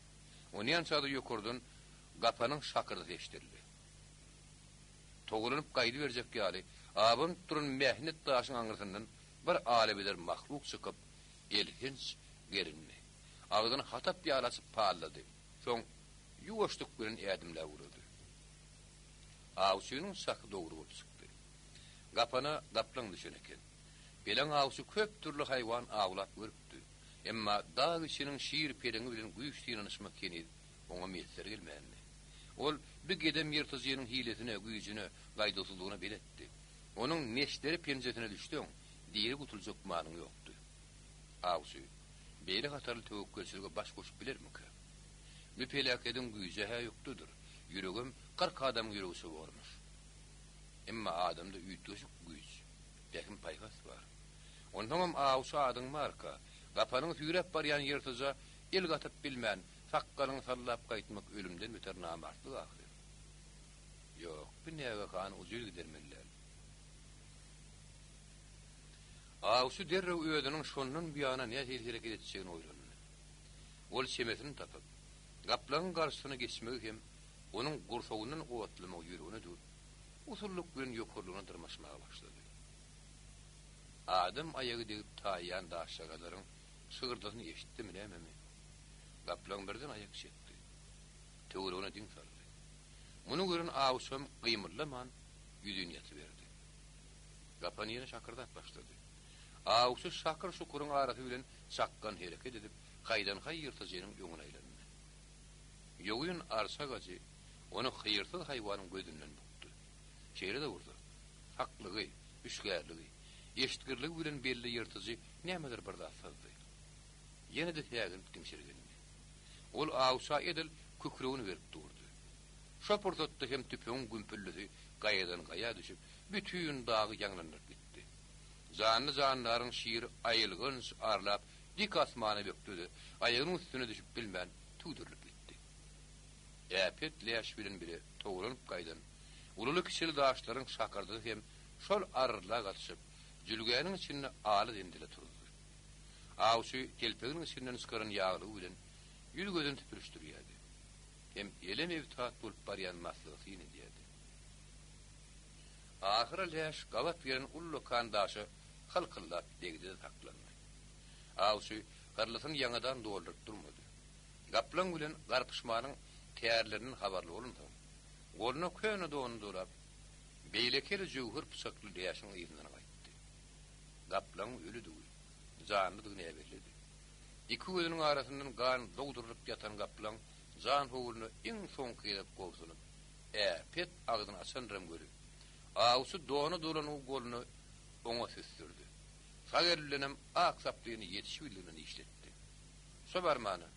Onýança-da ýokardan gapanyň şakyrdysy eşidildi. Togalanyp gaýdyberjek ýaly, abanyp duran mähnet daşyň aňyrsyndan bir alabeder mahluk çykyp, elhenç gerindi. Agzyny hatap ýaly açyp pallady. Soň ýuwaşlyk bilen ädimläp ugrady. Awçynyň çaky dogry bolup çykdy. Gapana gaplaň düşen eken. Peleň awçy köp dürli haýwan awlap görüpdi. Emma dag içiniň şir-peleňi bilen güýç synanyşmak heniz oňa miýesser gelmändi. Ol bi gedem ýyrtyjynyň hilesine, güýjüne, gaýduwsyzlygyna beletdi. Onuň neşderi penjesine düşseň, diri gutuljak gümanyň ýokdy. Awçy beýle hatarly töwekgelçilige baş goşup bilermikä? Bu peläkediň güýji-hä ýokdudyr, ýüregem 40 adamyň ýüregiçe bormuş. Emma adamda üýtgeşik güýç, pähim-paýhas bar. Onsoňam awçy adyň barka, gapanyňy süýräp barýan ýyrtyja el gatyp bilmän, sakgalyňy sallap gaýtmak ölümden beter namartlyk ahyryn. Ýok, bu nägehan ujyz gidermeli däl. Awçy derrew özüniň şondan buýana nähili hereket etjegini oýlandy. Ol çemesini tapyp, gaplaňyň garşysyna geçmegi hem onuň gursagyndan otlamagy ýüregine düwüp, usullyk bilen ýokarlygyna dyrmaşmaga başlady. Adam aýagy degip taýýan daşjagazlaryň şygyrdysyny eşitdimi nämemi, gaplaň birden aýak çekdi. Töweregine diň saldy. Muny gören awçam gymyldaman ýüzin ýatyberdi. Gapan ýene şakyrdap başlady. Awçy şakyr-şukuryň arasy bilen çakgan hereket edip, haýdan-haý ýyrtyjynyň öňüne aýlandy. Ýogyn arça agajy ony hyýrsyz haýwanyň gözünden bukdy. Şeýle-de bolsa, saklygy, hüşgärligi, eşitgirligi bilen belli ýyrtyjy nämedir bir zat syzdy. Ýene-de säginip diňşirgendi. Ol awça edil kükregini berip durdy. Şo pursatda hem tüpeňiň gümpüldisi gaýadan gaýa düşüp, bütin dagy ýaňlandyryp gitdi. Janly-jandaryň şiri aýylganç arlap dik asmana bökdi-de, aýagynyň üstüne düşüp bilmän, tüwdürilip gitdi. Äpet läş bilen bile towlanyp gaýdan ululy-kiçili daşlaryň şakyrdysy hem şol arrla gatyşyp, jülgäniň içinde aly zenzele turuzdy. Awçy telpeginiň içinden çykaran ýaglygy bilen ýüz-gözüni süpürişdirýärdi. Hem elem-ebtat bolup barýan maslyga syn edýärdi. Ahyry läş gabat gelen ullakan daşa hylkyldap degdi-de saklandy. Awçy hyrlysyny ýaňadan dolduryp durmady. Gaplaň bilen garpyşmanyň tärlerinden habarly bolansoň, goluna köne donuny dolap, beýleki eli jöwher pyçakly läşiň yzyndan gaýtdy. Gaplaňyň ölüdigi, janlydygy näbellidi. Iki gözüniň arasyndan gan zogdurylyp ýatan gaplaň jan howluna iň soňky gezek gobsunyp, äpet agzyny açandyram weli, awçy dona dolangy goluny oňa süsdürdi. Sag eli bilenem ak saplyny ýetişibildiginden işletdi. Şo barmana,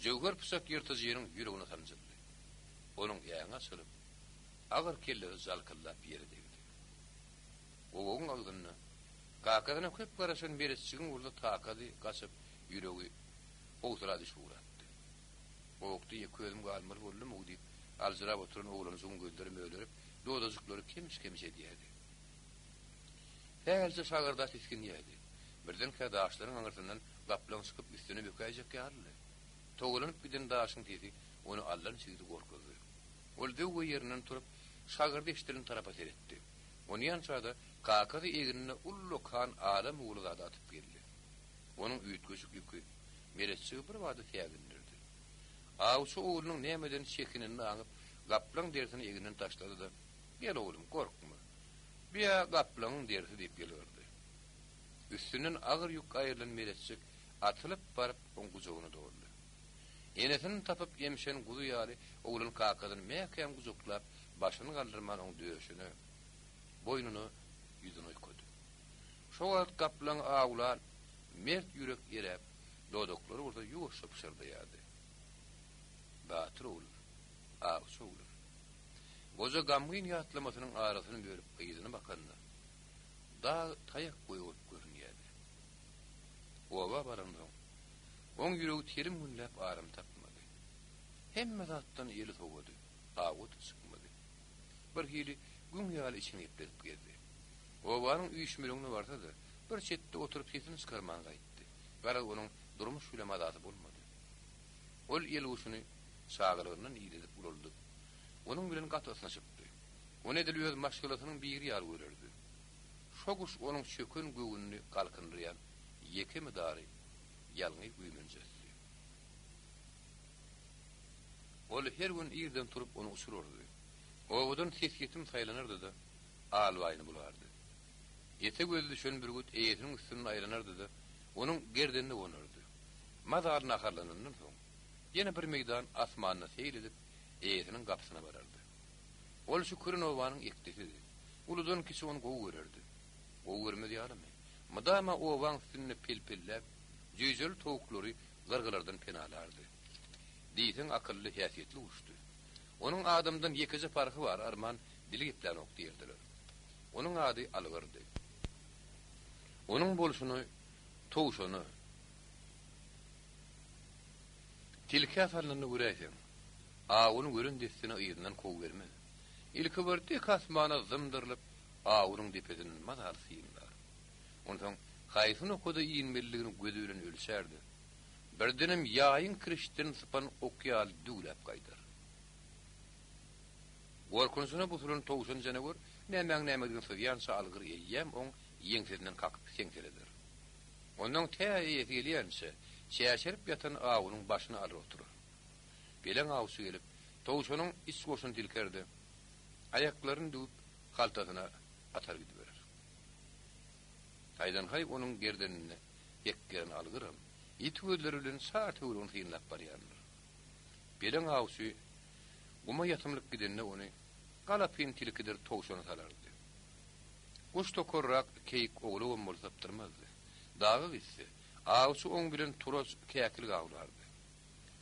jöwher pyçak ýyrtyjynyň ýüregine sanjyldy. Onuň äňi açylyp, agyr kellesi jalkyldap ýere degdi. Gowagyň agzynda kakasyna köp garaşan Meretjigiň bolsa takady gaçyp, ýüregi howsala düşüp ugrapdy. Gowakda ýeke özüm galmaly boldum-ow diýip, aljyrap oturan oglanjygyň gözleri mölerip, dodajyklary kemiş-kemiş edýärdi. Sähelçe şagyrda tisginýärdi. Birdenkä daşlaryň aňyrsyndan gaplaň çykyp üstüne bökäýjek ýalydy. Togalanyp giden daşyň sesi ony allançigsi gorkuzdy. Ol zöwwe ýerinden turup, şagyrdy eşidilen tarapa seretdi. Onýança-da kakasy egnine ullakan ala muwly zady atyp geldi. Onuň üýtgeşik ýüki Meretjigi birbada sägindirdi. Awçy oglunyň nämeden çekinenini aňyp, gaplaň derisini egninden taşlady-da, Gel oglum, gorkma. Bü-ä gaplaňyň derisi diýip ýylgyrdy. Üstünden agyr ýük aýrylan Meretjik atylyp baryp oň gujagyna doldy. Enesini tapyp emşen guzy ýaly oglan kakasyny mäkäm gujaklap, başyny galdyrman oň döşüne, boýnuna ýüzüni oýkady. Şo wagt gaplaňy awlan mert ýürek eräp, dodaklary bolsa ýuwaşja pyşyrdaýardy. Batyr oglum, awçy oglum. Goja gamgyn ýatlamasynyň arasyny bölüp yzyna bakanda, dag taýak boýy bolup görünýärdi. Oba baransoň. Oň ýüregi telim günläp aram tapmady. Hemme zatdan eli sowady, awy-da çykmady. Bir hili güň ýaly içini gepledip gezdi. Obanyň üýşmeleňine barsa-da, bir çetde oturyp sesini çykarman gaýtdy. Garaz, onuň durmuş bile mazasy bolmady. Ol elguşuny çagalygyndan idedip ulaldyp, onuň bilen gaty ysnyşypdy. Ony edil öz maşgalasynyň biri ýaly görerdi. Şo guş onuň çöken göwnüni galkyndyrýan ýeke mydary, ýalňyz güýmenjesdi. Ol her gün irden turup ony uçurardy. Obadan sesýetim saýlanardy-da, albaýyny bulardy. Ete gözi düşen bürgüt eýesiniň üstünden aýlanardy-da, onuň gerdenine gonardy. Mazaly naharlanandan soň, ýene bir meýdan asmanda seýil edip, eýesiniň gapysyna barardy. Ol şu küren obanyň ekdesidi. Uludan-kiçi ony gowy görerdi. Gowy görmez ýalymy? Mydama obaň üstünde pel-pelläp, jüýjeli towuklary gyrgylardan penalardy. Diýseň akylly, häsiýetli guşdy. Onuň adamdan ýekeje parhy bar, arman dili geplänok diýerdiler. Onuň ady Algyrdy. Onuň bolşuny towşana, tilkä salnanyny göräýseň, awuny gören dessine yzyndan kowubermez. Ilki bir dik asmana zymdyrylyp, awunyň depesinden mazaly synlar. Onsoň haýsy nokada inmelidigini gözi bilen ölçär-de, birdenem ýaýyň kirişden sypan ok ýaly düwläp gaýdar. Gorkunjyna busulan towşan janawer nämäň-nämedigini syzýança algyr eýýäm oň ýeňsesinden kakyp seňseleder. Onnoň tä eýesi gelýänçä, çäşerip ýatan awunyň başyny alyr oturar. Peleň awçy gelip, towşanyň iç goşuny silker-de, aýaklaryny düwüp, haltasyna atar gidiberer. Haýdan-haý onuň gerdeninde hekgeren algyram, ýiti gözleri bilen çar töweregini synlap barýandyr. Peleň awçy guma ýatymlyk gidende ony galapyn tilkidir towşana salardy. Guş tokarrak keýik owlagam bolsa sypdyrmazdy. Daga gitse, awçy oň bilen turaç käkilik awlardy.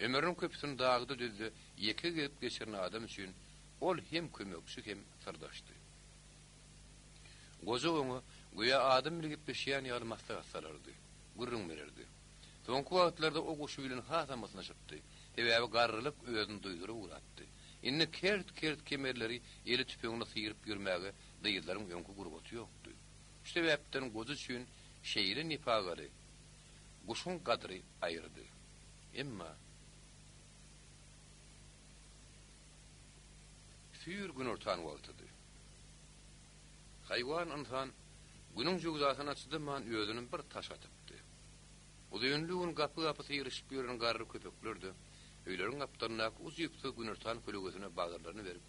Ömrüniň köpüsini dagda-düzde ýeke gezip geçiren adam üçin ol hem kömekçi hem syrdaşdy. Goja oňa göýä adam bile gepleşýän ýaly maslahat salardy, gürrüň bererdi. Soňky wagtlarda o guşy bilen hasam ysnyşypdy. Sebäbi garrylyk özüni duýduryp ugrapdy. Indi kert-kert kemerleri eli tüpeňli syryp ýörmäge gyzlaryň öňki gurbaty ýokdy. Şu sebäpden goja üçin şeýle nepagaly guşuň gadyry aýrydy. Emma. Süýr günortan wagtydy. Haýwan ynsan Günüň jöwzasyna çydaman özüni bir taş atypdy. Uzynly gün gapy-gapy syryşyp ýören garry köpekler-de öýleriň gapdalyndaky ujypsyz günortan kölegesine bagyrlaryny berip,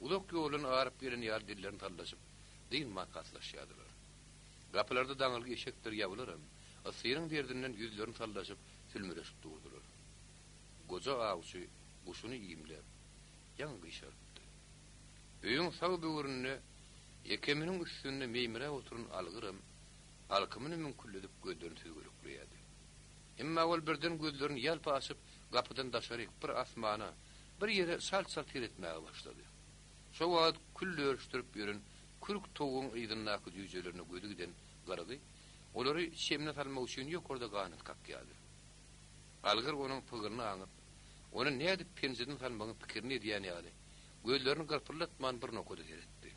uzak ýoldan aryp gelen ýaly dillerini sallaşyp, dynman haslaşýardylar. Gapylarda daňylgy eşekdir ýabylaram yssynyň derdinden ýüzlerini sallaşyp, sülmüreşip durdular. Goja awçy guşuny iýmläp, ýaňy gyşarypdy. Öýüň sag böwründe ekeminiň üstünde meýmiräp oturan algyram alkymyny müňkülledip gözlerini süzgelekleýärdi. Emma ol birden gözlerini ýalpa açyp, gapydan daşaryk, bir asmana, bir ýere çalt-çalt seretmäge başlady. Şo wagt kül dörüşdirip ýören kürk towugyň yzyndaky jüýjelerine gözi giden gyrgy olary çemine salmak üçin ýokarda ganat kakýardy. Algyr onuň pygyryny aňyp, ony nädip penjeden salmagyň pikirini edýän ýaly, gözlerini gyrpyldatman bir nokada seretdi.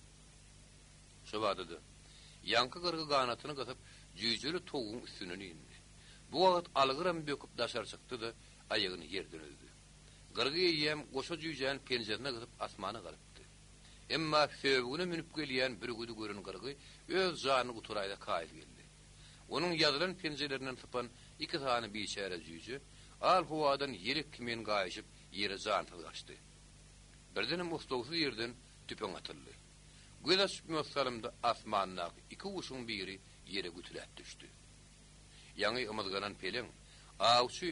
Şobada-da, ýaňky gyrgy ganatyny gysyp, jüýjeli towugyň üstünden indi. Bu wagt algyram böküp daşary çykdy-da, aýagyny ýerden üzdi. Gyrgy eýýäm goşa jüýjäni penjesine gysyp asmana galypdy. Emma söbügine münüp gelýän bürgüdi gören gyrgy öz janyny gutaraýsa kaýyl geldi. Onuň ýazylan penjelerinden sypan iki sany biçäre jüýje, al howadan ýelek kimin gaýyşyp ýere jansyz gaçdy. Birdenem oslagsyz ýerden tüpeň atyldy. Göz açyp ýumas salymda asmandaky iki guşuň biri ýere gütüläp düşdi. Ýaňy ymyzganan peleň, awçy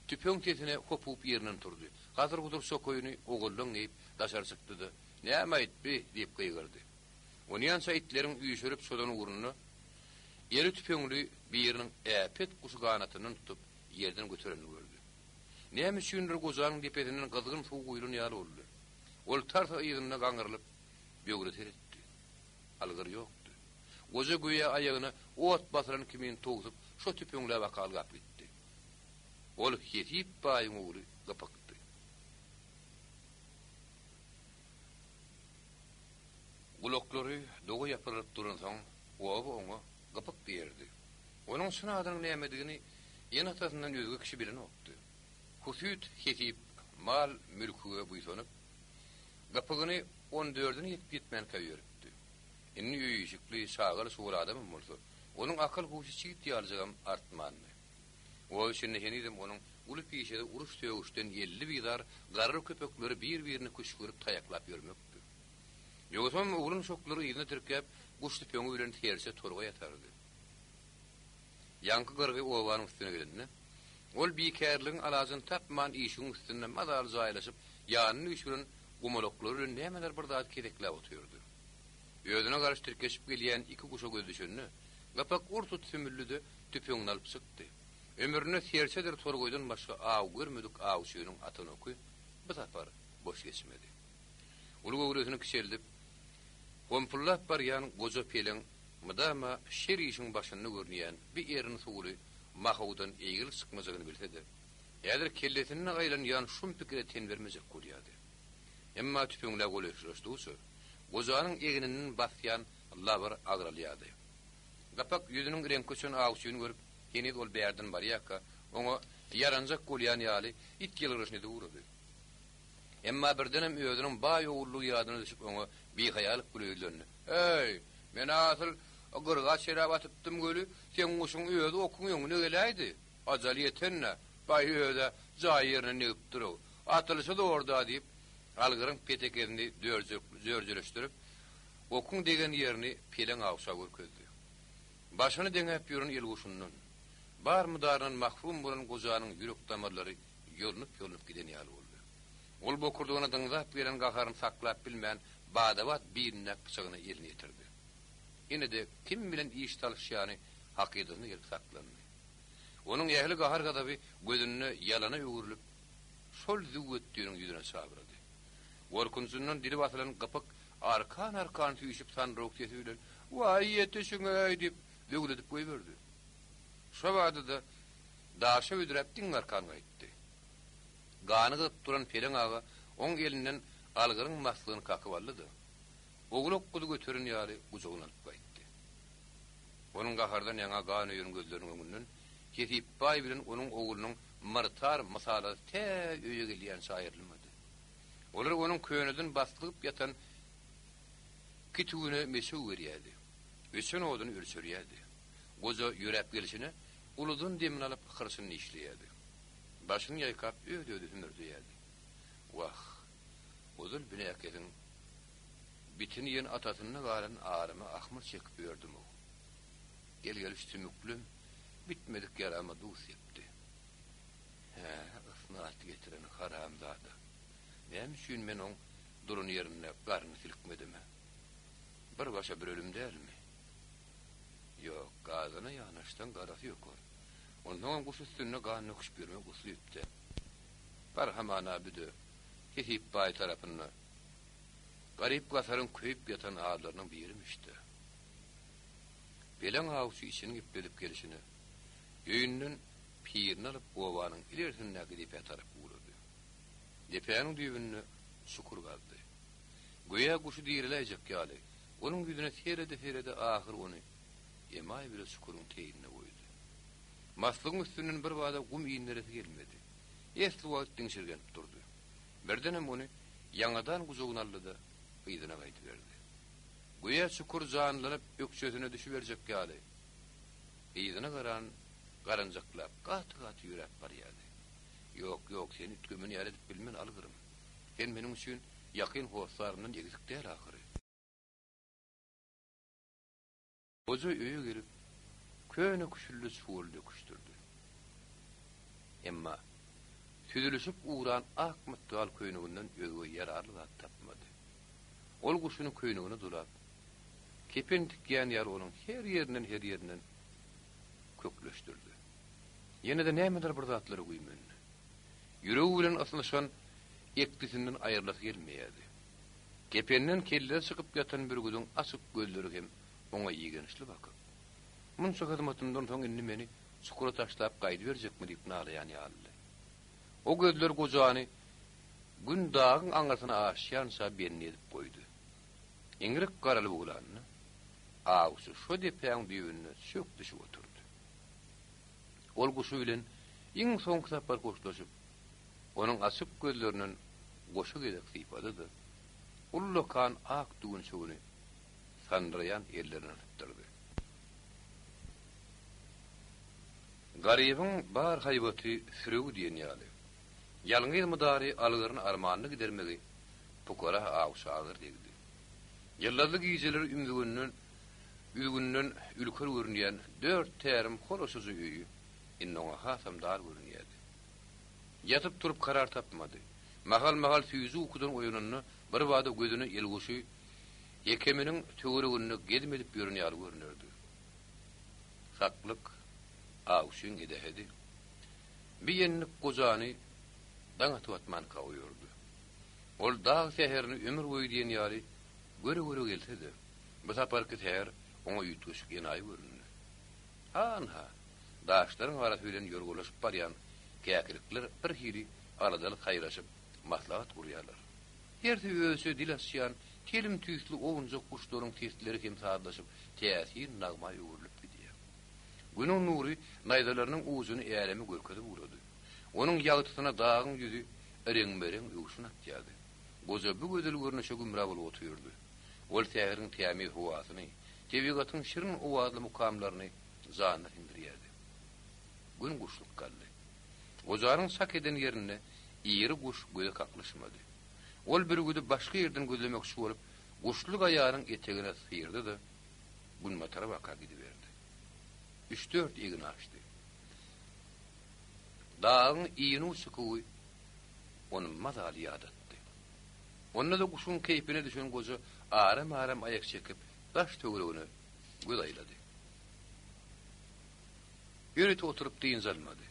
tüpeň sesine hopugyp ýerinden turdy. Gadyr-gudur çokaýyny ogullaň geýip daşary çykdy-da, Näme-aýt bi? diýip gygyrdy. Onýança itleriň üýşürip çozan ugrunda eli tüpeňli biriniň äpet guşy ganatyndan tutup ýerden göterenini gördi. Näme üçindir gojanyň depesinden gyzgyn suw guýlan ýaly boldy. Ol tarsa yzynda gaňrylyp, böwre seretdi. Algyr ýokdy. Goja göýä aýagyna ot basylan kimin towsup, şo tüpeňläp akalgap gitdi. Ol Hesip baýyň ogly Gypykdy. Gulaklary doga ýapyrylyp duransoň, oba oňa Gypyk diýerdi. Onuň çyn adynyň nämedigini ene-atasyndan özge kişi bilenokdy. Husyt Hesip mal-mülküge buýsanyp, Gypygyny on dördüne ýetip-ýetmänkä öýeripdi. Indi öý-işikli, çagaly-çugaly adamam bolsa, onuň akyl-huşy çigit ýalyjagam artmandy. Oba içinde henizem onuň uly pişesi uruş-sögüşden elli bizar garry köpekleri bir-birini küşgürip taýaklap ýörmekdi. Ýogsam oglan-uşaklary yzyna tirkäp, guş tüpeňi bilen serçe torgaý atardy. Ýaňky gyrgy obanyň üstüne gelende, ol bikärligiň alajyny tapman işigiň üstünde mazaly jaýlaşyp, ýanyna üýşüren gumalaklary bilen nämeler bir zady gezekläp otyrdy. Özüne garşy tirkeşip gelýän iki guşa gözi düşende, Gapak ur-tut sümüldi-de, tüpeňini alyp çykdy. Ömründe serçedir torgaýdan başga aw görmedik awçynyň atan oky bu sapar boş geçmedi. Uly göwresini kiçeldip, gompullap barýan goja peleň mydama şer işiň başynda görünýän bi erin suwly mahowdan eýgilik çykmajagyny bilse-de, häzir kellesinde aýlanýan şum pikire ten bermejek bolýardy. Emma tüpeňlä golaýlaşdygyça, gojanyň egninden basýan labyr agralýardy. Gapak ýüzüniň reňki öçen awçyny görüp, heniz ol bärden barýarka, oňa ýaranjak bolýan ýaly, it ýylgyryşyny edip ugrady. Emma birdenem özüniň baý ogullygy ýadyna düşüp oňa bihaýalyk bile ýüzlendi, Eý, men asyl gyrga çeräp atypdym weli, seň guşuň özi okuň öňüne geläýdi. Ajal ýeten-dä, baý öz-ä jaý ýerine negipdir-ow. Atylyşy zor-da diýip, algyryň petekesini dörjeleşdirip, okuň degen ýerini Peleň awça görkezdi. Başyny deňäp ýören elguşundan, bar mydaryndan mahrum bolan gojanyň ýürek damarlary ýolnup-ýolnup giden ýaly boldy. Ol bokurdagyna dyňzap gelen gaharyny saklap bilmän, bada-bat bilindäki pyçagyna elini ýetirdi. Ine-de kim bilen iş salyşýany hakydasyna gelip saklandy. Onuň ähli gahar-gazaby gözünde ýalana öwrülip, şol züwwetdiniň ýüzüne çabrady. Gorkunjyndan dili basylan gypyk arkan-arkan süýşüp sandyrawuk sesi bilen, Waý, ýetişiň-eý! diýip, zöwledip goýberdi. Şo bada-da daşa büdräp diň arkan gaýtdy. Gany gyzyp duran Peleň aga oň elinden algyryň maslygyny kakyp aldy-da, owlak guzy göteren ýaly gujagyna alyp gaýtdy. Onuň gahardan ýaňa gan öýen gözleriniň öňünden Hesip baý bilen onuň oglunyň myrtar mysalasy tä öýe gelýänçä aýrylmady. Olar onuň köneden baslygyp ýatan kitüwine meçew berýärdi. Öçen oduny ölçerýärdi. Goja ýöräp gelşine uludan demini alyp hyrçyny dişleýärdi. Başyny ýaýkap öz-özi hümürdeýärdi. Wah, ozal binäkesiň bitini iýen atasynda galan aryma ahmyr çekip ýördüm-ow. Gel-geliş sümüklem bitmedik ýarama duz sepdi. Hä, ysnat getiren haramzada. Näme üçin men oň duran ýerinde garyny silkmedim-ä? Bir başa bir ölüm dälmi? Ýok, gazana ýanaşsaň garasy ýokar. Onsoňam guş üstünde gan döküşip ýörmek uslyp däl. Bar hamana büde Hesip baý tarapynda garyp-gasaryň köýüp ýatan arlarynyň birimiş-dä. Peleň awçy içini gepledip gelşine, öýünden pirini alyp obanyň ilerisindäki depä tarap ugrady. Depäniň düýbünde çukur gazdy. Göýä guşy diriläýjek ýaly, onuň ýüzüne serede-serede ahyr ony emaý bile çukuryň teýinde goýdy. Maslygyň üstünden birbada gum inderesi gelmedi. Esli wagt diňşirgenip durdy. Birdenem ony ýaňadan gujagyna aldy-da, yzyna gaýdyberdi. Göýä çukur janlanyp ökjesine düşüberjek ýaly, yzyna garan garanjaklap gaty-gaty ýöräp barýardy. Ýok, ýok, seni üýtgemen ýaly edip bilmen, algyrym. Sen meniň üçin ýakyn hossarymdan egsik däl ahyry. Goja öýe gelip, köne küşülli çuwaly döküşdirdi. Emma süzülişip ugran ak mytgal köýneginden özge ýararly zat tapmady. Ol guşuny köýnegine dolap, kepen tikýän ýaly onuň her ýerinden-her ýerinden kökleşdirdi. Ýene-de nämedir bir zatlara güýmendi. Ýüregi bilen ysnyşan ekdisinden aýrylasy gelmeýärdi. Kependen kellesi çykyp ýatan bürgüdiň açyk gözleri hem oňa ýigrençli bakyp, Munça hyzmatymdan soň indi meni. çukura taşlap gaýdyberjekmi diýip nalaýan ýalydy. O gözler gojany Gün dagyň aňyrsyna aşýança bendi edip goýdy. Iňrik garalyp ugranda, awçy şo depäň düýbünde çök düşüp oturdy. Ol guşy bilen iň soňky sapar hoşlaşyp, onuň açyk gözlerinden goşa gezek sypady-da, ullakan ak düwünçegini sandyraýan ellerine sypdyrdy. Garybyň bar haýbaty süregi diýen ýaly. Ýalňyz mydary algyryny armanyny gidermegi pukara awça agyr degdi. Ýyldyzly gijeleri ümzüginden üzgünden ülker görünýän dört tärim holaşyjy öýi indi oňa hasam dar görünýärdi. Ýatyp-turup karar tapmady. Mahal-mahal süýji ukudan oýananda birbada gözüne elguşy ýekeminiň töwereginde gezim edip ýören ýaly görünerdi. Saklyk awçyň edehedi. Bi endik gojany daň atyp-atmanka oýardy. Ol dag säherini ömür boýy diýen ýaly göre-göre gelse-de, bu saparky säher oňa üýtgeşik enaýy göründi. Ha-ynha, daşlaryň arasy bilen ýorgalaşyp barýan käkilikler birhili aladaly saýraşyp, maslahat gurýarlar. Hersi özüçe dil açýan telim tüýsli owunjak guşlaryň sesleri hem sazlaşyp, täsin nagma öwrülip gidýär. Günüň nury naýzalarynyň ujuny äleme görkezip ugrady. Onuň ýagtysyna dagyň ýüzi reňbe-reň öwşün atýardy. Goja bu gözel görnüşe gümra bolup otyrdy. Ol säheriň tämiz howasyny, tebigatyň şirin owazly mukamlaryny janyna siňdirýärdi. Gün guşluk galdy. Gojanyň çak eden ýerinde iri guş göze kaklyşmady. Ol bürgüdi başga ýerden gözlemekçi bolup, guşly gaýanyň etegine syrdy-da, günbatara baka gidiberdi. Üç-dört egin aşdy. Dagyň inu-çykuwy ony mazaly ýadatdy. Onda-da guşuň keýpine düşen goja aram-aram aýak çekip, daş-töweregine göz aýlady. Ýörite oturyp dynç almady.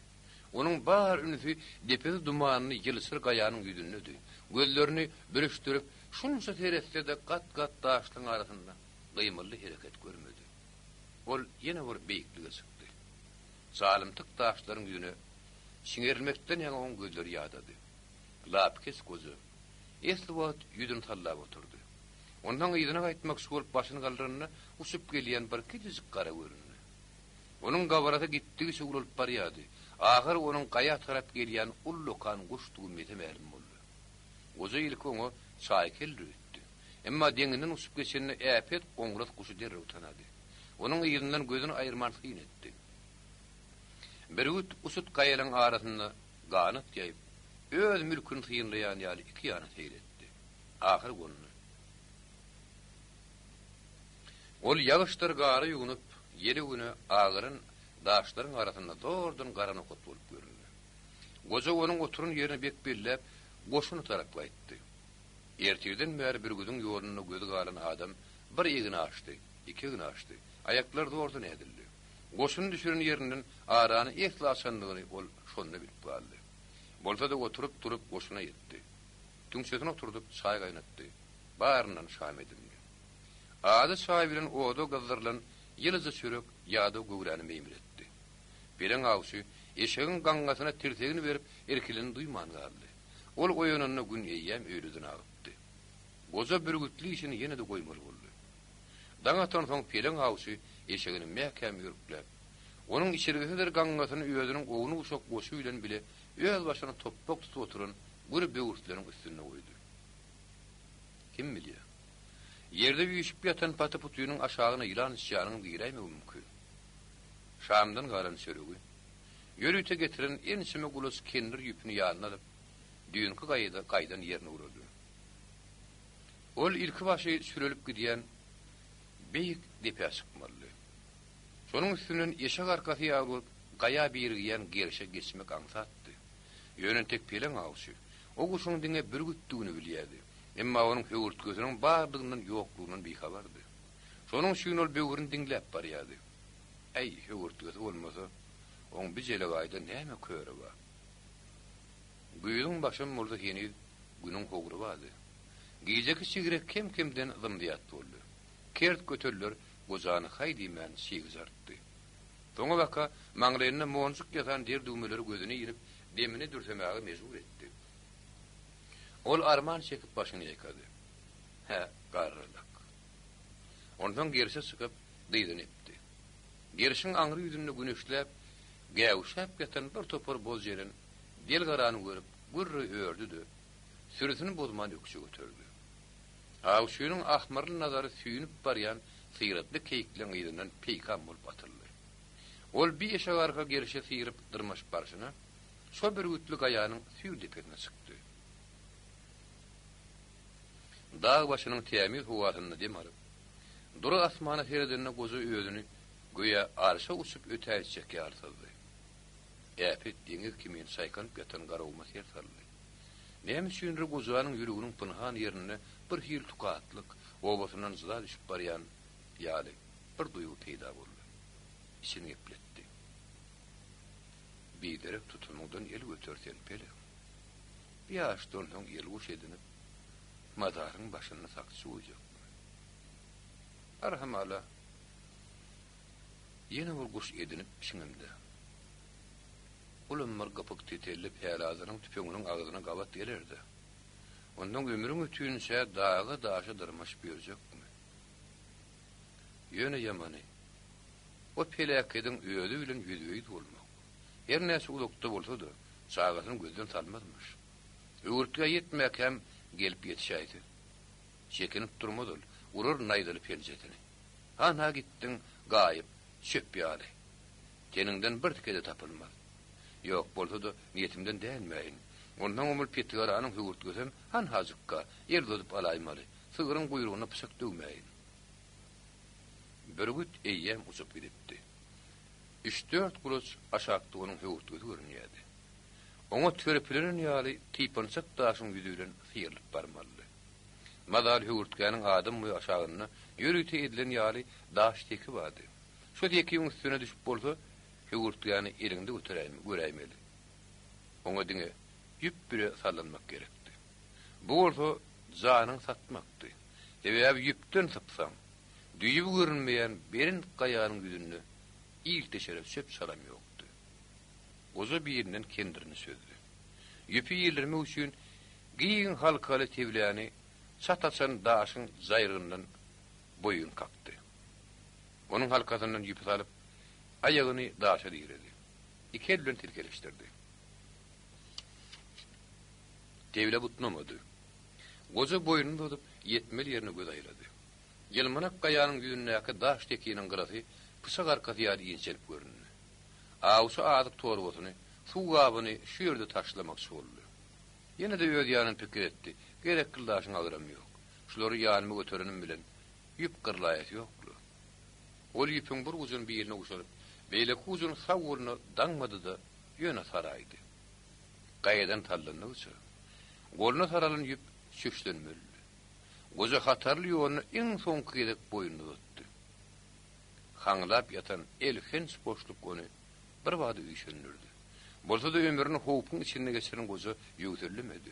Onuň bar ünsi depesi dumanly ýylçyr gaýanyň ýüzündedi. Gözlerini bürüşdirip, şunça seretse-de gat-gat daşlaryň arasynda gymyldy hereket görmedi. Ol ýene bir beýiklige çykdy. Çalymtyk daşlaryň ýüzüne çiňerilmekden ýaňa oň gözleri ýadady. Lapykeç goja esli wagt ýüzüni sallap oturdy. Onsoň yzyna gaýtmakçy bolup başyny galdyranda uçup gelýän bir kiçijik gara göründi. Onuň gabarasy gitdigiçe ulalyp barýardy. Ahyry onuň gaýa tarap gelýän ullakan guşdugy mese-mälim boldy. Goja ilki oňa çaýkeldir öýtdi. Emma deňinden uçup geçende äpet goňras guşy derrew tanady. Onuň yzyndan gözüni aýyrman syn etdi. Bürgüt uçut gaýalaryň arasynda ganat ýaýyp, öz mülküni synlaýan ýaly iki ýana seýr etdi. Ahyry gondy. Ol ýagyşdyr gara ýuwnup, ýele-güne agaran daşlaryň arasynda zordan gara nokat bolup göründi. Goja onuň oturan ýerini bek belläp, goşuna tarap gaýtdy. Ertirden bäri bürgüdiň ýolunda gözi galan adam bir egin aşdy, iki egin aşdy. Aýaklary zordan ädildi. Goşuny düşüren ýerinden arany esli açandygyny ol şonda bilip galdy. Bolsa-da oturyp-turup goşuna ýetdi. Tüňçesini oturdyp çaý gaýnatdy. Baryndan şam edindi. Ady çaý bilen oda gyzdyrylan ýylyja çörek ýadaw göwräni meýmiretdi. Peleň awçy eşegiň gaňňasyna tirsegini berip irkilenini duýman galdy. Ol oýananda gün eýýäm öýleden agypdy. Goja bürgütli işini ýene-de goýmaly boldy. Daň atansoň Peleň awçy eşegini mäkäm ürkläp, onuň içergisidir gaňňasyny özüniň ownuk-uşak goşy bilen bile öz başyna topbak tutup oturan gür böwürsleniň üstünde goýdy. Kim bilýär? Ýerde üýşüp ýatan paty-putynyň aşagyna ýylan-syçanyň giräýmegi mümkin. Şamdan galan çöregi, ýörite getiren ençeme gulaç kendir ýüpüni ýanyna alyp, düýnki gaýada gaýdan ýerine ugrady. Ol ilki başy sürelip gidýän beýik depä çykmalydy. Şonuň üstünden eşek arkasy ýaly bolup gaýa birigýän gerşe geçmek aňsatdy. Ýöne entek peleň awçy, o guşuň diňe bürgütdigini bilýärdi. Emma onuň höwürtgesiniň bardygyndan ýoklugyndan bihabardy. Şonuň üçin ol böwrüni diňläp barýardy. Äý, höwürtgesi bolmasa, oň bi jelegaýda näme köri bar? Güýzüň başam bolsa heniz günüň howry bardy. Gijeki çigrek kem-kemden zym-zyýat boldy. Kert göteller gojany haý diýmän çyg jartdy. Soňabaka maňlaýynda monjuk ýasan der düwmeleri gözüne ilip, demini dürsemäge mejbur etdi. Ol arman çekip başyny ýaýkady. Hä, garrylyk. Onsoň gerşe çykyp, dyzyny epdi. Gerşiň aňry ýüzünde güneşläp, gäwüşäp ýatan bir topar boz jeren del garany görüp, gürre ördi-de, sürüsini bozman ökje göterdi. Awçynyň ahmyrly nazary süýnüp barýan syratly keýikleň yzyndan peýkam bolup atyldy. Ol bi eşegarka gerşe syryp dyrmaşyp barşyna, şo bürgütli gaýanyň süýr depesine çykdy. Dag başynyň tämiz howasynda dem alyp, dury asmana seredende goja özüni göýä arşa uçup ötäýtjek ýaly syzdy. Äpet deňiz kimin çaýkanyp ýatan Garaguma ser saldy. Näme üçindir gojanyň ýüreginiň pynhan ýerinde bir hili tukatlyk, obasyndan jyda düşüp barýan ýaly bir duýgy peýda boldy. Içini gepletdi. Biderek tutumyňdan el göter sen, peleň. Bu ýaşdan soň elguş edinip, mazaryň başynda sakçy goýjakmy? Bar hamala, ýene bir guş edinipmişiňem-dä. Olam bir gypyk tetelli pälazanyň tüpeňiniň agzyna gabat geler-dä. Onsoň ömrüň ötünçä daga-daşa dyrmaşyp ýörjekmi? Ýöne ýamany, o peläkediň özi bilen ýüzbe-ýüz bolmak. Her näçe uzakda bolsa-da, çagasyny gözden salmazmyş. Höwürtgä ýetmäkäm gelip ýetişäýse. Çekinip durmaz ol, urar naýzaly penjesini. Hanha gitdiň, gaýyp, çöp ýaly. Teniňden bir tike-de tapylmaz. Ýok, bolsa-da, niýetimden dänmäýin. Onsoňam ol petigaranyň höwürtgesem hanhajykka, el uzadyp alaýmaly. Sygryň guýrugyna pyçak döwmäýin. Bürgüt eýýäm uçup gidipdi. Üç-dört gulaç aşakda onuň höwürtgesi görünýärdi. Oňa törpülenen ýaly typançak daşyň ýüzi bilen syrylyp barmalydy. Mazaly höwürtgäniň adam boýy aşagynda ýörite edilen ýaly daş seki bardy. Şo sekiň üstüne düşüp bolsa, höwürtgäni eliňde göteräýme, göräýmeli. Oňa diňe ýüp bire sallanmak gerekdi. Bu bolsa janyňy satmakdy. Sebäbi ýüpden sypsaň, düýbi görünmeýän belent gaýanyň ýüzünde il deşere çöp-çalam ýokdy. Goja birinden kendirini çözdi. Ýüpi ildirmek üçin giň halkaly tebläni çat açan daşyň jaýrygyndan boýun kakdy. Onuň halkasyndan ýüpi salyp, aýagyny daşa diredi. Iki el bilen silkeleşdirdi. Teble butnamady. Goja boýnuny uzadyp, ýetmeli ýerine göz aýlady. Ýylmanak gaýanyň ýüzündäki daş tekiniň gyrasy pyçak arkasy ýaly inçelip göründi. Awçy azyk torbasyny, suw gabyny şu ýerde taşlamakçy boldy. Ýene-de öz ýanynda pikir etdi, Gerekli daşyň agramy ýok. Şulary ýanyma göterenim bilen, ýüp gyrlaýasy ýok-la. Ol ýüpüň bir ujuny biline guşanyp, beýleki ujuny sag goluna daňmady-da, ýöne saraýdy. Gaýadan sallandygyça, goluna saralan ýüp çöşlenmelidi. Goja hatarly ýoluna iň soňky gezek boýnuny uzatdy. Haňlap ýatan elhenç boşluk ony birbada üýşendirdi. Bolsa-da ömrüni howpuň içinde geçiren goja ýöwsellemedi.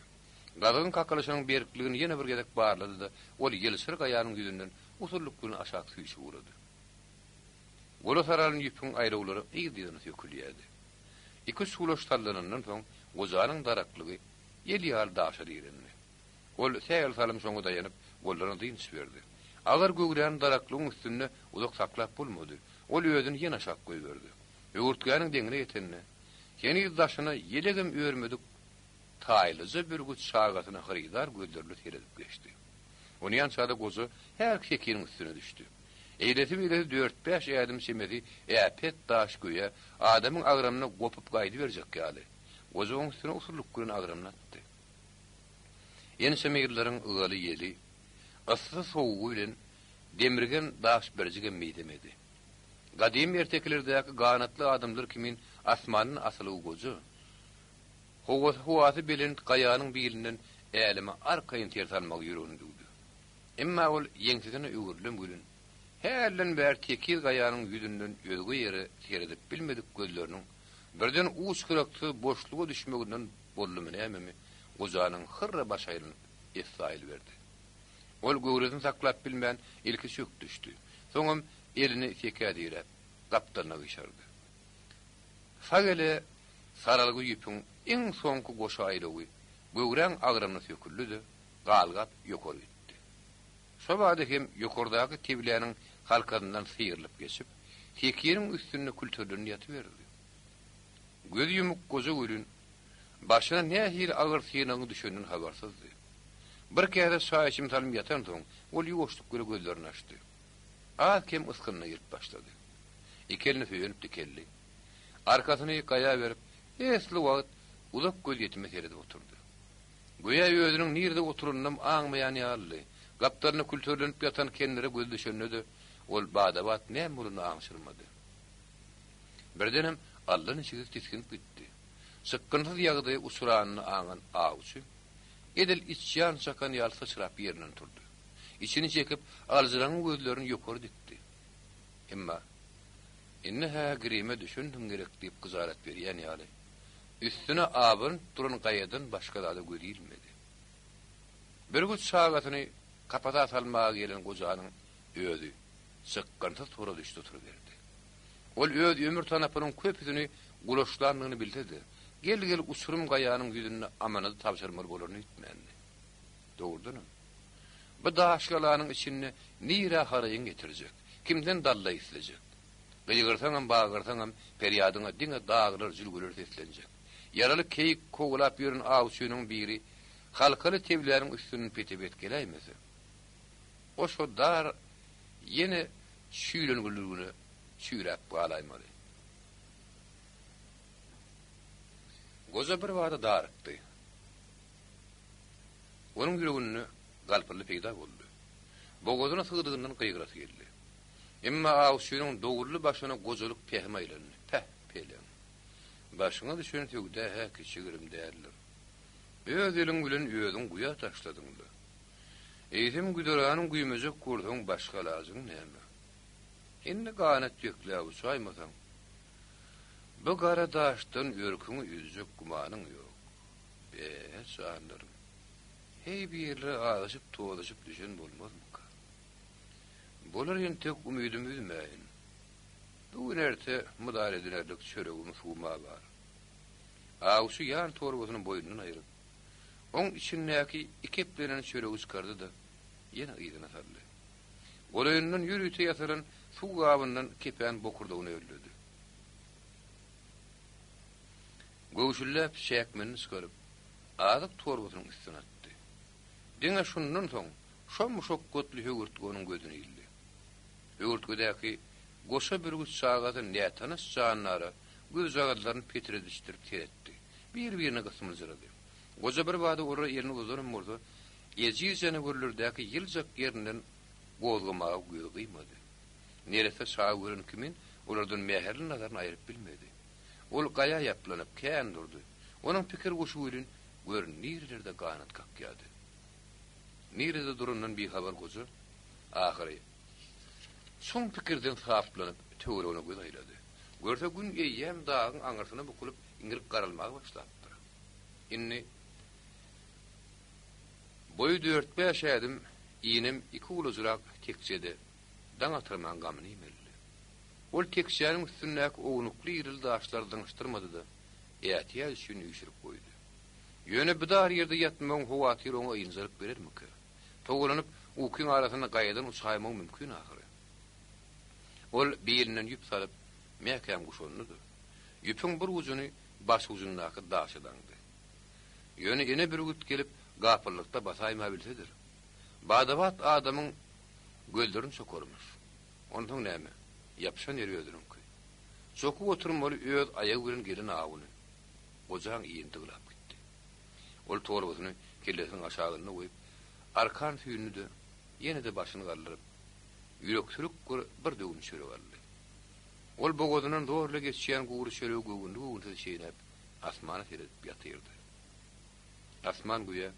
Gazygyň kakalyşynyň berkligini ýene bir gezek barlady-da, ol ýylçyr gaýanyň ýüzünden usullyk bilen aşak süýşüp ugrady. Gola saralan ýüpüň aýlawlary yz-yzyna sökülýärdi. Iki-üç gulaç sallanandan soň, gojanyň daraklygy ýel ýaly daşa direndi. Ol sähel salym şoňa daýanyp, gollaryna dynç berdi. Agyr göwräni daraklygyň üstünde uzak saklap bolmady. Ol özüni ýene aşak goýberdi. Höwürtgäniň deňine ýetende, heniz daşyna ýelegem örmedik taýlyja bürgüt çagasyna hyrydar gözleri bilen seredip geçdi. Onýança-da goja hälki sekiniň üstüne düşdi. Eýlesi-beýlesi dört-bäş ädim çemesi äpet daş göýä adamyň agramyna gopup gaýdyberjek ýaly. Goja oň üstüne usullyk bilen agramyny atdy. Ençeme ýyllaryň ygaly ýeli, yssy-sowugy bilen demrigen daş birjigem mizemedi. Gadymy ertekilerdäki ganatly adamlar kimin asmandan asylgy goja, howasy howasy belent gaýanyň bilinden äleme arkaýyn ser salmagy ýüregine düwdi. Emma ol ýeňsesine öwrülem welin, hälden bäri tekiz gaýanyň ýüzünden özge ýere seredip bilmedik gözleriniň birden uç-gyraksyz boşluga düşmeginden boldumy nämemi, gojanyň hyrra başy aýlanyp, esli aýlyberdi. Ol göwresini saklap bilmän, ilki çök düşdi. Soňam elini sekä diräp, gapdalyna gyşardy. Sag ele saralgy ýüpüň iň soňky goşa aýlawy göwräň agramyna söküldi-de, galgap ýokary gitdi. Şo bada hem ýokardaky tebläniň halkasyndan syrylyp geçip, sekiniň üstünde külterlenip ýatyberdi. Gözi ýumuk goja welin, başyna nähili agyr synagyň düşeninden habarsyzdy. Bir käse çaý içim salym ýatansoň, ol ýuwaşlyk bilen gözlerini açdy. Az-kem ysgynyna gelip başlady. Iki elini söýenip dikeldi. Arkasyny gaýa berip, esli wagt uzak gözýetime seredip oturdy. Göýä özüniň nirede oturanynam aňmaýan ýalydy. Gapdalynda külterlenip ýatan kendire gözi düşende-de, ol bada-bat näme bolanyny aňşyrmady. Birdenem allaniçigsi tisginip gitdi. Çykgynsyz ýagdaýa uçranyny aňan awçy, edil içýan çakan ýaly syçrap ýerinden turdy. Içini çekip, aljyraňňy gözlerini ýokary dikdi. Emma, Indi-hä grime düşensiň gerek diýip gyjalat berýän ýaly, üstüne abanyp duran gaýadan başga zada gözi ilmedi. Bürgüt çagasyny kapasa salmaga gelen gojanyň özi çykgynsyz tora düşdi oturyberdi. Ol öz ömür tanapynyň köpüsini gulaçlandygyny bilse-de, gel-gel uçurym gaýanyň ýüzünde amanady tabşyrmaly bolaryny öýtmändi. Dogrudanam, bu daş galanyň içinde nirä haraýyň getirjek, kimden dalla islejek? Gygyrsaňam, bagyrsaňam, perýadyňa diňe daglar, jülgeler seslenjek. Ýaraly keýik kowalap ýören awçynyň biri halkaly tebläniň üstünden pete-pet geläýmese, o şo dar ýene çüýrengüligine çüýräp galaýmaly. Goja birbada darykdy. Onuň ýüreginde galpyldy peýda boldy. Bogazyna sygdygyndan gygyrasy geldi. Emma awçynyň dowully başyna gojalyk pähim aýlandy, Päh, peleň! Başyňa düşen söwda-hä kiçi-girim däldir. Öz eliň bilen özüň guýa taşladyň-da. Eýsem güzeranyň güýmejek bolsaň başga alajyň näme? Indi ganat ýükläp uçaýmasaň, bu gara daşdan örküňi üzjek gümanyň ýok. Be, janlarym, heý bir ýerlere azaşyp-tozaşyp düşen bolmazmyka? Bolar entek umydymy üzmäýin. Bu gün-erte mydar edinerlik çöregim, suwum-a bar. Awçy ýan torbasyny boýnundan aýryp, oň içindäki iki eplenen çöregi çykardy-da, ýene yzyna saldy. Golaýyndan ýörite ýasalan suw gabyndan kepän bokurdagyny ölledi. Göwşülläp çäkmenini çykaryp, azyk torbasynyň üstüne atdy. Diňe şundan soň şo muşakgatly höwürtge onuň gözüne ildi. Höwürtgedäki goşa bürgüt çagasy nätanyş jandara gözjagazlaryny petredişdirip seretdi. Bir-birine gysmyljyrady. Goja birbada olara elini uzadanam bolsa, ejiz janawerlerdäki ýyljak ýerinden gozgamaga gözi gyýmady. Neresse çaga gören kimin olardan mähirli nazaryny aýryp bilmedi. Ol gaýa ýaplanyp, kän durdy. Onuň pikir guşy welin, gör, nirelerde ganat kakýardy. Nirede duranyndan bihabar goja, ahyry, çuň pikirden saplanyp, töweregine göz aýlady. Görse, gün eýýäm dagyň aňyrsyna bukulyp, iňrik garalmaga başlapdyr. Indi boýy dört-bäş ädim, inem iki gulajyrak tekjede daň atyrman gamyny iýmelidi. Ol tekjäniň üstündäki ownukly-irili daşlary zyňyşdyrmady-da, ätiýaç üçin üýşürip goýdy. Ýöne bu dar ýerde ýatmagyň howatyry oňa ynjalyk berermikä? Togalanyp, ukyň arasynda gaýadan uçaýmagy mümkin ahyry. Ol bilinden ýüp salyp, mäkäm guşandy-da, ýüpüň bir ujuny başujundaky daşa daňdy. Ýöne ene bürgüt gelip, gapyllykda basaýmabilsedir. Bada-bat adamyň gözlerini çokarmyş. Onsoň näme, ýapyşan ýeri özüniňki. Çokup oturmaly öz aýagy bilen gelen awuny. Gojaň iýeni dyglap gitdi. Ol torbasyny kellesiniň aşagynda goýup, arkan süýndi-de, ýene-de başyny galdyryp, ýüreksürük bir bir döwüm çörek aldy. Ol bogazyndan zorla geçýän gury çöregi göwünli-göwünsiz çeýnäp, asmana seredip ýatyrdy. Asman göýä,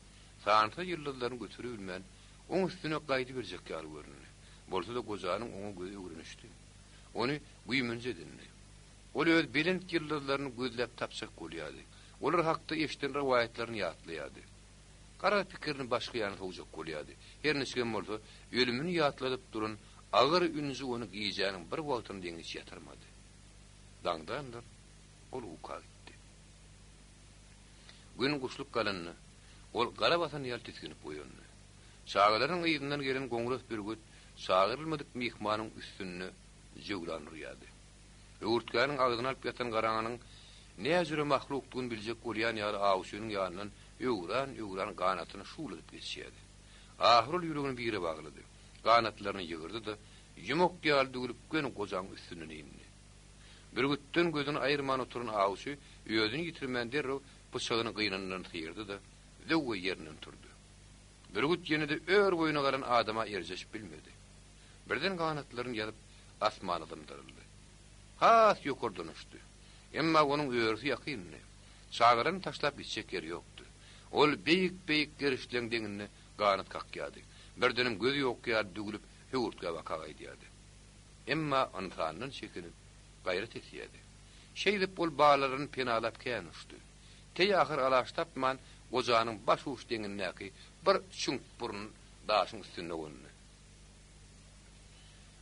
sansyz ýyldyzlaryny göteribilmän, oň üstüne gaýdyberjek ýaly göründi. Bolsa-da gojanyň oňa gözi öwrenişdi. Ony güýmenje edindi. Ol öz belent ýyldyzlaryny gözläp tapjak bolýardy. Olar hakda eşiden rowaýatlaryny ýatlaýardy. Garaz pikirini başga ýana sowjak bolýardy. Her niçigem bolsa, ölümini ýatladyp duran agyr ünji ony gijäniň bir wagtyny deňiç ýatyrmady. Daňdandyr. Ol uka gitdi. Gün guşluk galanda, ol gara basan ýaly tisginip oýandy. Çagalaryň yzyndan gelen goňras bürgüt çagyrylmadyk myhmanyň üstünde jöwlan urýardy. Höwürtgäniň agzyny alyp ýatan garaňynyň näjüre mahlukdygyny biljek bolýan ýaly awçynyň ýanyndan öwran-öwran ganatyny şuwladyp geçýärdi. Ahyr ol ýüregini bire baglady. Ganatlaryny ýygyrdy-da, ýumak ýaly düwlüp göni gojaň üstünden indi. Bürgütden gözüni aýyrman oturan awçy özüni ýitirmän derrew pyçagyny gynyndan sygyrdy-da, zöwwe ýerinden turdy. Bürgüt ýene-de ör boýuna galan adama erjeşip bilmedi. Birden ganatlaryny ýazyp, asmana zymdyryldy. Has ýokardan uçdy. Emma onuň örüsi ýakyndy. Çagalaryny taşlap gitjek ýeri ýokdy. Ol beýik-beýik gerişleň deňinde ganat kakýardy. Birdenem gözi ýok ýaly düwlüp, höwürtgä baka gaýdýardy. Emma ynsandan çekinip, gaýrat etýärdi. Şeýdip ol balalaryny penalap kän uçdy. Teý ahyr alaç tapman, gojanyň baş uç deňindäki bir çüňk burun daşyň üstünde gondy.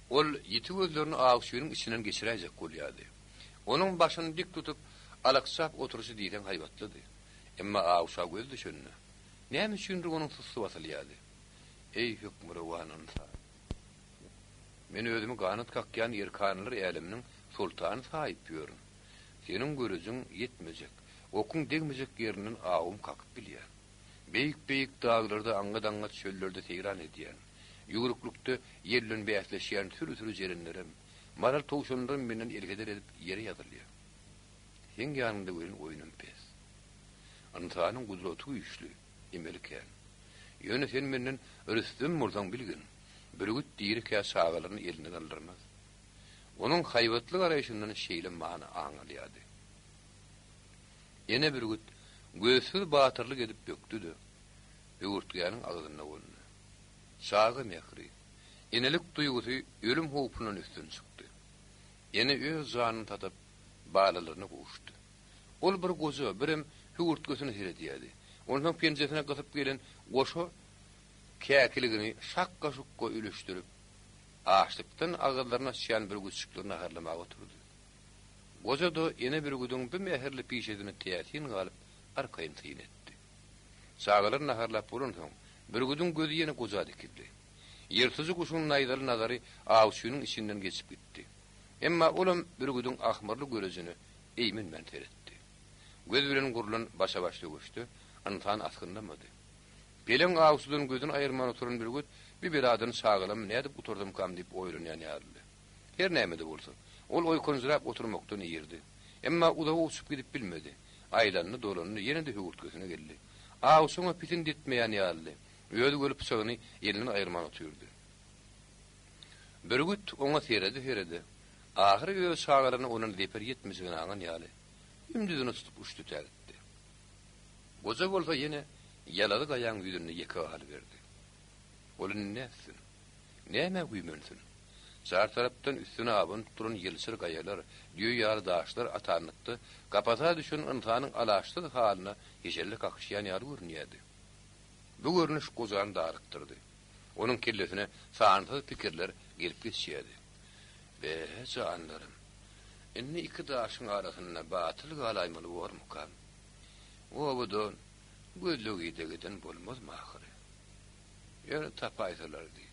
Ol ýiti gözlerini awçynyň içinden geçiräýjek bolýardy. Onuň başyny dik tutup, alakjap oturyşy diýseň haýbatlydy. Emma awça göz düşende, näme üçindir onuň sussy basylýardy. Eý, hökmürowan ynsan! Men özümi ganat kakýan erkanalar äleminiň soltany saýyp ýörün. Seniň görejiň ýetmejek, okuň degmejek ýerinden awum kakyp bilýän. Beýik-beýik daglarda, aňňat-aňňat çöllerde seýran edýän. Ýüwrüklikde ýel bilen bäsleşýän süri-süri jerenlerem, maral towşanlaram menden elheder edip ýere ýazylýar. Seň ýanyňda welin oýnum pes. Ynsanyň gudraty güýçli, emeli kän. Ýöne sen menden rüstem bolsaň bilgin, bürgüt dirikä çagalaryny elinden aldyrmaz. Onuň haýbatly garaýşyndan şeýle many aňalýardy. Ene bürgüt gözsüz batyrlyk edip bökdi-de, höwürtgäniň agzynda gondy. Çaga mähri, enelik duýgusy ölüm howpundan üstün çykdy. Ene öz janyny satyp, balalaryna gowuşdy. Ol bir goja, birem höwürtgesine seredýärdi. Onsoň penjesine gysyp gelen goşa käkiligini şakga-şukga üleşdirip, açlykdan agyzlaryny açýan bürgütjikleri naharlamaga oturdy. Goja-da ene bürgüdiň bu mähirli pişesine täsin galyp, arkaýyn syn etdi. Çagalar naharlap bolansoň, bürgüdiň gözi ýene goja dikildi. Ýyrtyjy guşuň naýzaly nazary awçynyň içinden geçip gitdi. Emma olam bürgüdiň ahmyrly görejine eýmenmän seretdi. Göz bilen gurlan başa-baş söweşde ynsan asgynlamady. Peleň awçydan gözüni aýyrman oturan bürgüt bi beladan çagalamy nädip gutardymkam diýip oýlanýan ýalydy. Her näme-de bolsa, ol oýkanjyrap oturmakdan irdi. Emma uzaga uçup gidip bilmedi. Aýlandy, dolandy, ýene-de höwürtgesine geldi. Awçy oňa pisint etmeýän ýalydy. Özi weli pyçagyny elinden aýyrman otyrdy. Bürgüt oňa serede-serede, ahyry öz çagalaryna ondan zeper ýetmejegini aňan ýaly, ümdüzine tutup uçdy tä gitdi. Goja bolsa ýene ýalazy gaýaň ýüzünde ýeke galyberdi. Ol indi nätsin? Nämä güýmensin? Çar tarapdan üstüne abanyp duran ýylçyr gaýalar, düýe ýaly daşlar atanlykda kapasa düşen ynsanyň alaçsyz halyna heşelle kakyşýan ýaly görünýärdi. Bu görnüş gojany darykdyrdy. Onuň kellesine sansyz pikirler gelip geçýärdi. Be, janlarym, indi iki daşyň arasynda batyl galaýmaly bormukam? Obadan gözleg-ideg eden bolmazmy ahyry? Ýöne tapaýsalar diý.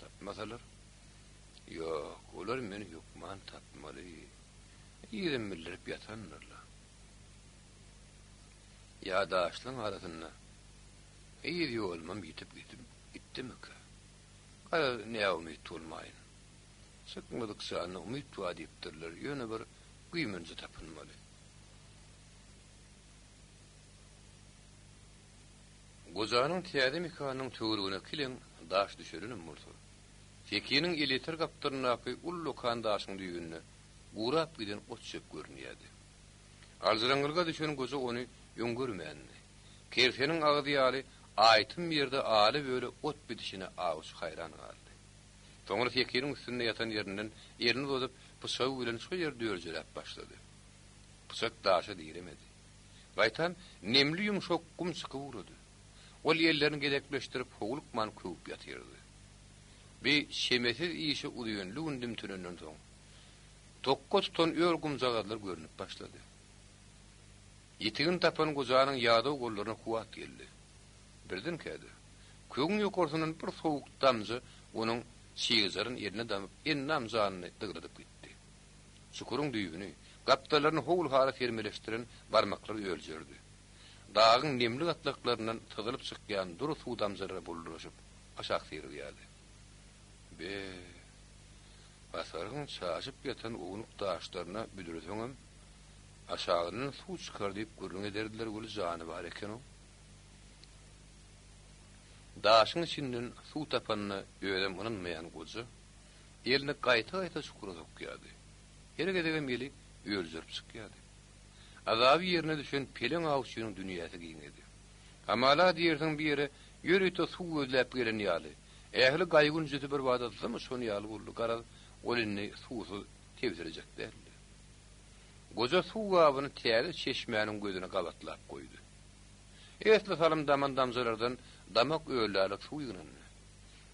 Tapmasalar? Ýok, olar meni hökman tapmaly. Yzym bildirip ýatandyrlar. Ýa daşlaň arasynda yz ýolumam ýitip gidip gitdimikä? Garaz, näumyt bolmaýyn. Çykmadyk janda umyt bar diýipdirler, ýöne bir güýmenje tapynmaly. Gojanyň täze mekanynyň töweregine kileň daş düşelenem bolsa, sekiniň elýeter gapdalyndaky ullakan daşyň düýbünde gurap giden ot-çöp görünýärdi. Aljyraňňylyga düşen goja ony öň görmändi. Kerseniň agzy ýaly aýtym ýerde ala-böle ot bitişine awçy haýran galdy. Soňra sekiniň üstünde ýatan ýerinden elini uzadyp, pyçagy bilen şo ýeri dörjeläp başlady. Pyçak daşa diremedi. Gaýtam, nemli ýumşak gum çykyp ugrady. Ol ellerini gezekleşdirip howlukman köwüp ýatyrdy. Bi çemesiz işe uzynly gün dümtünenden soň. Tokga tutan öl gumjagazlar görnüp başlady. Ýitigini tapan gojanyň ýadaw gollaryna kuwwat geldi. Birdenkä-de, kögüň ýokarsyndan bir sowuk damja onuň çygjaryn eline damyp, endam-janyny dygladyp gitdi. Çukuryň düýbüni, gapdallaryny howul-hara sermeleşdiren barmaklar öljerdi. Dagyň nemli gatlaklaryndan syzylyp çykýan dury suw damjalary bulduraşyp, aşak syrygýardy. Be, basaryň çaşyp ýatan ownuk daşlaryna büdreseňem, aşagyndan suw çykar diýip gürrüň ederdiler weli jany bar eken-ow. Daşyň içinden suw tapanyna özem ynanmaýan goja, elini gaýta-gaýta çukura sokýardy. Her gezegem eli öljürip çykýardy. Azaby ýerine düşen peleň awçynyň dünýäsi giňedi. Hamala diýersiň bir ýere ýörite suw gözläp gelen ýaly, ähli gaýgy-ünjüsi birbada zym uçan ýaly boldy, garaz, ol indi suwsuz tebsirejek däldi. Goja suw gabyny täze çeşmäniň gözüne gabatlap goýdy. Esli salym daman damjalardan damak öllärlik suw ýygnandy.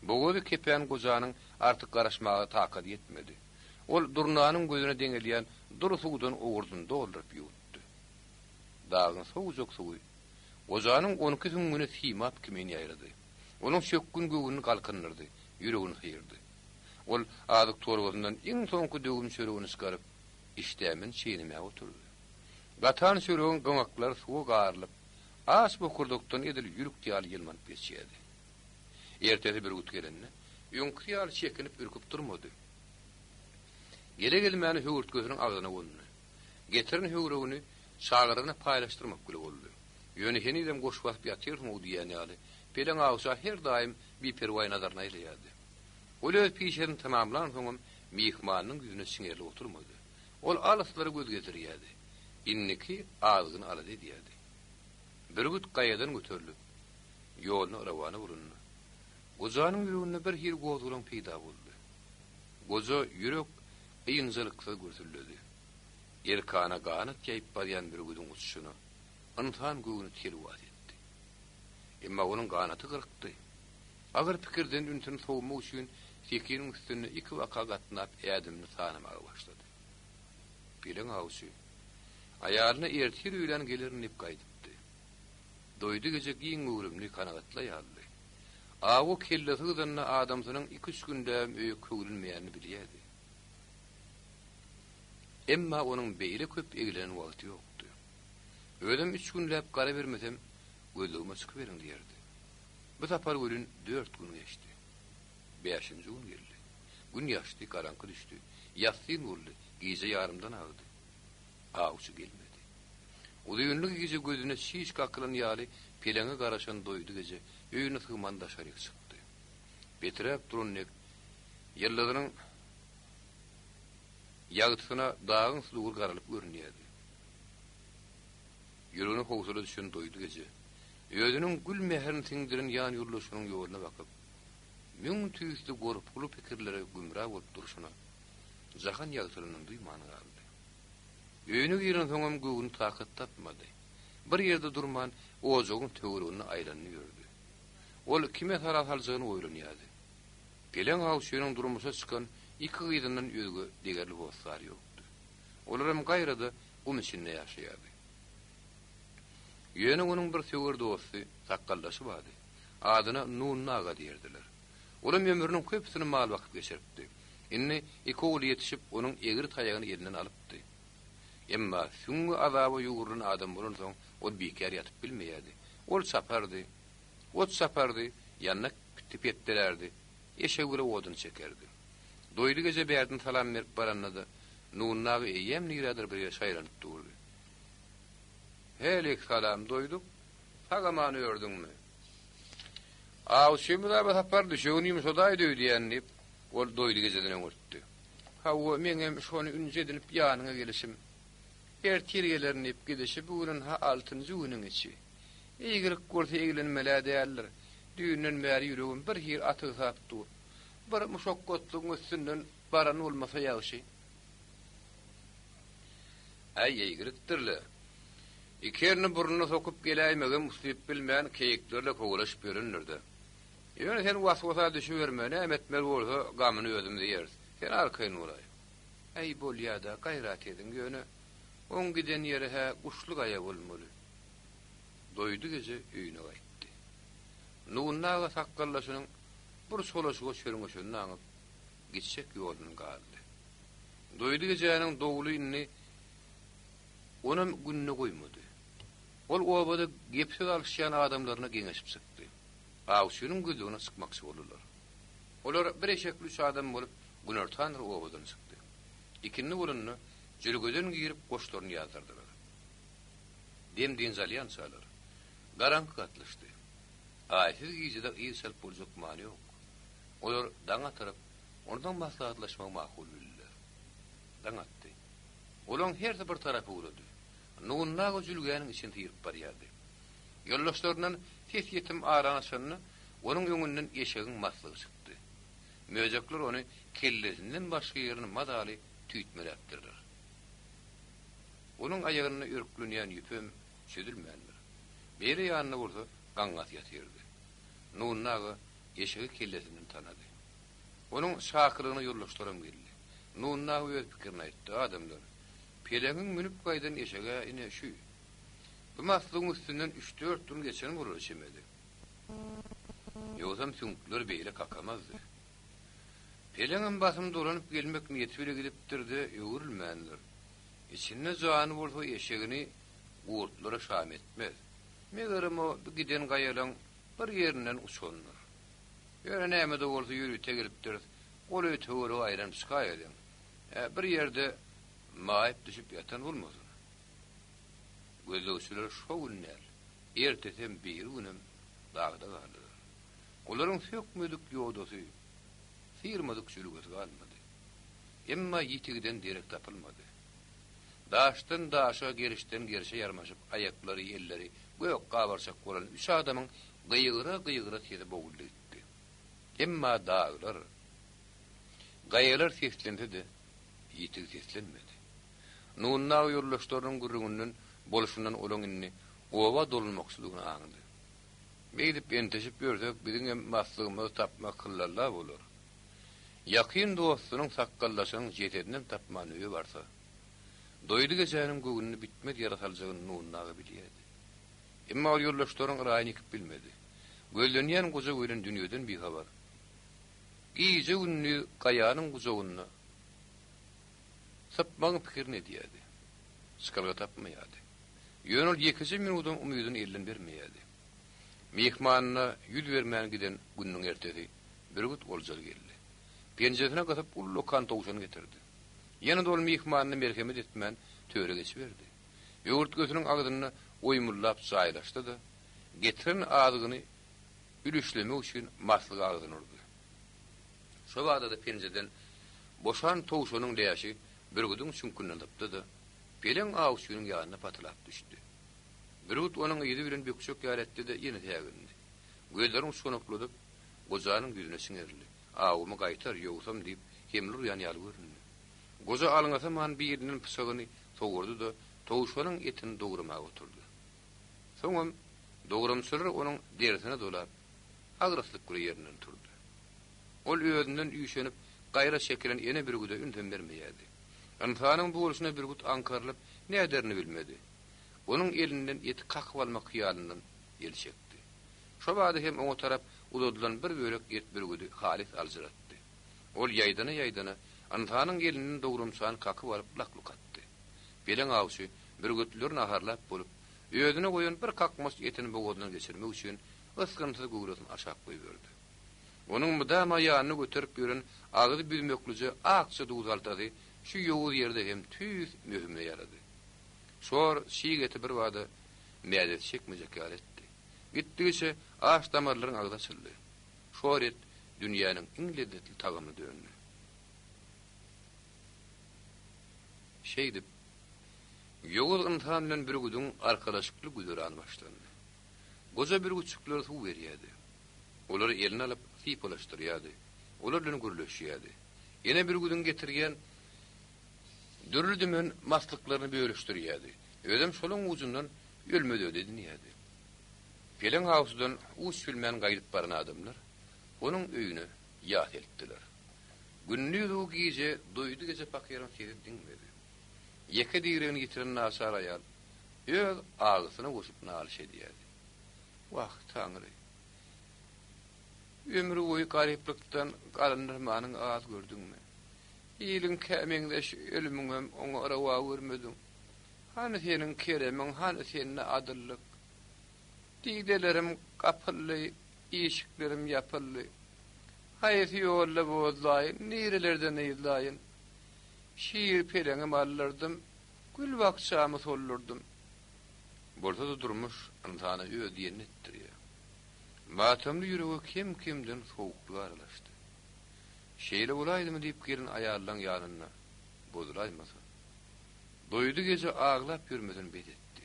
Bogazy kepän gojanyň artyk garaşmaga takady ýetmedi. Ol durnanyň gözüne deňelýän dury suwdan owurdyny dolduryp ýuwutdy. Dagyň sowujak suwy gojanyň onki süňňüne simap kimin ýaýrady. Onuň çökgün göwnüni galkyndyrdy, ýüregini syrdy. Ol azyk torbasyndan iň soňky döwüm çöregini çykaryp, işdämen çeýnemäge oturdy. Gatan çöregiň gyňaklary suwa garylyp, aç bokurdakdan edil ýülük ýaly ýylmanyp geçýärdi. Ertesi bürgüt gelende, öňküsi ýaly çekinip-ürküp durmady. Gele-gelmäne höwürtgesiniň agzyna gondy. Getiren höwregini çagalaryna paýlaşdyrmak bile boldy. Ýöne henizem goş basyp ýatyrsyň-ow diýýän ýaly, Peleň awça her daýym biperwaý nazaryny aýlaýardy. Ol öz pişesini tamamlansoňam myhmanynyň ýüzüne çiňerilip oturmady. Ol alyslara göz gezdirýärdi. Indiki azgyny alada edýärdi. Bürgüt gaýadan göterilip, ýoluna rowana bolanda, gojanyň ýüreginde bir hili gozgalaň peýda boldy. Goja ýürek ynjalyksyz gürsüldedi. Erkana ganat ýaýyp barýan bürgüdiň uçuşyna ynsan göwni telwas etdi. Emma onuň ganaty gyrykdy. Agyr pikirden ünsüni sowmak üçin sekiniň üstünde ikibaka gatnap ädimini sanamaga başlady. Peleň awçy aýalyna ertir öýlän gelerin diýip gaýdypdy. Doýdy gije giň göwrümli, kanagatly aýaldy. Awa kellesi gyzanda adamsynyň iküç günläbem öýe köwlenmeýänini bilýärdi. Emma onuň beýle köp eglenen wagty ýokdy. Özem üç günläp gara bermesem, gözlegime çykyberiň diýerdi. Bu sapar welin dört gün geçdi. Bäşinji gün geldi. Gün ýaşdy, garaňky düşdi. Ýassyn boldy, gije ýarymdan agdy. Awçy gelmedi. Uzynly gije gözüne çiş kakylan ýaly peleňe garaşan Doýdy gije öýüne sygman daşaryk çykdy. Peträp duran dek ýyldyzynyň ýagtysyna dagyň sudury garalyp görünýärdi. Ýüregine howsala düşen Doýdy gije özüniň gül mähirini siňdiren ýanýoldaşynyň ýoluna bakyp, müň tüýsli gorkuly pikirlere gümra bolup durşuna jahan ýagtylanyny duýman galdy. Öýüne girensoňam göwni takat tapmady. Bir ýerde durman, ojagyň töwereginde aýlandy ýördi. Ol kime sala saljagyny oýlanýardy. Peleň awçynyň durmuşa çykan iki gyzyndan özge degerli hossary ýokdy. Olaram gaýrada gum içinde ýaşaýardy. Ýöne onuň bir söwer dosty, sakgaldaşy bardy. Adyna Nunna aga diýerdiler. Olam ömrüniň köpüsini mal bakyp geçiripdi. Indi iki ogly ýetişip, onuň egri taýagyny elinden alypdy. Emma süňňi azaba ýugrulan adam bolansoň, ol bikär ýatyp bilmeýärdi. Ol çapardy, ot çapardy, ýandak petdelärdi, eşegi bile odun çekerdi. Doýdy gije bärden salam berip baranda-da, Nunna aga eýýäm nirädir bir ýere şaýlanyp durdy. Hälik salam, Doýduk. Sag-aman ördüňmi? Awçymyz-a bu sapar düşegini ýumşadaýdy öýdýän, diýip, ol Doýdy gijeden öňürtdi. Hawa, meňem şony ünji edinip ýanyňa gelişim. Ertir gelerin diýip gidişi bu gün ynha altynjy günüň içi. Eýgilik bolsa eglenmel-ä däldir. Düýnden bäri ýüregim bir hili atygsap dur. Bir muşakgatlygyň üstünden baran bolmasa ýagşy. Äý, eýgilikdir-le. Iki elini burnuna sokup geläýmegem uslyp bilmän, keýiklerle kowalaşyp ýörendir-dä. Ýöne sen was-wasa düşüberme, näme etmeli bolsa, gamyny özümiz iýeris. Sen arkaýyn bolaý. Äý, bolýa-da, gaýrat ediň, ýöne oň giden ýeri-hä Guşly gaýa bolmaly. Doýdy gije öýüne gaýtdy. Nunna aga sakgaldaşynyň bir çolaşyga çörňeşenini aňyp, gitjek ýolundan galdy. Doýdy gijäniň dowly indi onam gününe goýmady. Ol obada gep-söz alyşýan adamlaryna geňeşip çykdy. Awçynyň gözlegine çykmakçy boldular. Olar bir eşekli üç adam bolup günortandyr obadan çykdy. Ikindi bolanda jülgeden girip goşlaryny ýazdyrdylar. Dem-dynç alýançalar, garaňky gatlyşdy. Aýsyz gijede yz çalyp boljak many ýok. Olar daň atyryp, onsoň maslahatlaşmagy makul bildiler. Daň atdy. Olaň hersi bir tarapa ugrady. Nunna aga jülgäniň içini syryp barýardy. Ýoldaşlaryndan ses ýetim arany açanda, onuň öňünden eşegiň maslygy çykdy. Möjekler ony kellesinden başga ýerini mazaly tüýtmeläpdirler. Onuň aýagynda örklenýän ýüpem çözülmändir. Beýle ýanynda bolsa gaňňasy ýatyrdy. Nunna aga eşegi kellesinden tanady. Onuň çakylygyna ýoldaşlaram geldi. Nunna aga öz pikirini aýtdy, Adamlar, Peleňiň münüp gaýdan eşegi-ä ine şü. Bu maslygyň üstünden üç-dört gün geçen bolar çemeli. Ýogsam süňkler beýle kakamazdy. Peleňem basym dolanyp gelmek niýeti bile gidipdir-de, öwrülmändir. Içinde jany bolsa eşegini gurtlara şam etmez. Megerem o bu giden gaýalaň bir ýerinden uçandyr. Ýöne näme-de bolsa ýörite gelipdiris, golaý töwerege aýlanyp çykaýalyň. Ä, bir ýerde maýyp düşüp ýatan bolmasyn. Gözlegçiler şo gün däl, ertesem birigünem dagda galdylar. Olaryň sökmedik ýodasy, syrmadyk jülgesi galmady. Emma ýitigiden derek tapylmady. Daşdan daşa, gerişden gerşe ýarmaşyp aýaklary, elleri gök gabarçak bolan üç adamyň gygyra-gygyra sesi boguldy gitdi. Emma daglar, gaýalar seslense-de, ýitig seslenmedi. Nunna aga ýoldaşlarynyň gürrüňinden, bolşundan olaň indi oba dolanmakçydygyny aňdy. Beýdip enteşip ýörsek, biziňem maslygymyzy tapmak hyllalla bolar. Ýakyn dostunyň sakgaldaşynyň jesedinem tapman öýe barsa, Doýdy gejäniň göwnüne bitmez ýara saljagyny Nunna aga bilýärdi. Emma ol ýoldaşlarynyň raýyny ýekip bilmedi. Gözlenýän goja welin dünýeden bihabar. Gije-gündiz gaýanyň gujagynda sypmagyň pikirini edýärdi. Çykalga tapmaýardy. Ýöne ol ýekeje minudam umydyny elden bermeýärdi. Myhmanyna ýüz bermän giden gününiň ertesi Bürgüt oljaly geldi. Penjesine gysyp ullakan towşan getirdi. Ýene-de ol myhmanyna merhemet etmän töre geçiberdi. Höwürtgesiniň agzynda oýmullap jaýlaşdy-da, getiren azygyny ülüşlemek üçin maslygy agzyna urdy. Şo bada-da penjeden boşan towşanyň läşi bürgüdiň çüňkünden sypdy-da, Peleň awçynyň ýanyna patylap düşdi. Bürgüt onuň yzy bilen bökjek ýaly etdi-de, ýene sägindi. Gözlerini uçganakladyp, gojanyň ýüzüne çiňerildi. Awumy gaýtar, ýogsam diýip, hemle urýan ýaly göründi. Goja alňasaman birinden pyçagyny sogurdy-da, towşanyň etini dogramaga oturdy. Soňam dogramçylar onuň derisine dolap, agraslyk bilen ýerinden turdy. Ol özünden üýşenip, gaýra çekilen ene bürgüde ünsem bermeýärdi. Ynsanyň bu bolşuna bürgüt aňkarylyp, näderini bilmedi. Onuň elinden eti kakyp almak hyýalyndan el çekdi. Şo bada hem oňa tarap uzadylan bir bölek et bürgüdi halys aljyratdy. Ol ýaýdana-ýaýdana, ynsanyň elinden dogramçany kakyp alyp lak-luk atdy. Peleň awçy bürgütleri naharlap bolup, özüne goýan bir kakmaç etini bogazyndan geçirmek üçin ysgynsyz göwresini aşak goýberdi. Onuň mydama ýanyna göterip ýören agzy büzmeklije akja duzhaltasy şu ýowuz ýerde hem tüýs möhümine ýarady. Şor çig eti birbada mädesi çekmejek ýaly etdi. Gitdigiçe aş damarlaryň agzy açyldy. Şor et dünýäniň iň lezzetli tagamyna döndi. Şeýdip, ýowuz ynsan bilen bürgüdiň arkalaşykly güzerany başlandy. Goja bürgütjüklere suw berýärdi. Olary eline alyp, sypalaşdyrýardy. Olar bilen gürleşýärdi. Ene bürgüdiň getirýän dürli-dümen maslyklaryny bölüşdirýärdi. Özem şolaň ujundan ölmez-ödi edinýärdi. Peleň awçydan uç bilmän gaýdyp baran adamlar onuň öýüne ýas eltdiler. Gündiz-u gije Doýdy gije pakyryň sesi diňmedi. Ýeke diregini ýitiren naçar aýal öz agysyna goşup nalyş edýärdi. Wah, Taňry! Ömür boýy garyplykdan galyndyrmanyňy az gördüňmi? Iliňkä meňzeş ölümiňem oňa rowa görmediň. Hany seniň keremiň, hany sende adyllyk? Didelerim gapyldy, işiklerim ýapyldy. Haýsy ýolda bozlaýyn, nirelerden yzlaýyn? Şir-peleňim aldyrdym, gül bakjamy soldurdym. Bolsa-da durmuş ynsana öz diýenini etdirýär. Matamly ýürege kem-kemden sowuklyk aralaşdy. Şeýle bolaýdymy diýip gelin aýallaň ýanynda bozulaýmasa. Doýdy gije aglap ýörmesini bes etdi.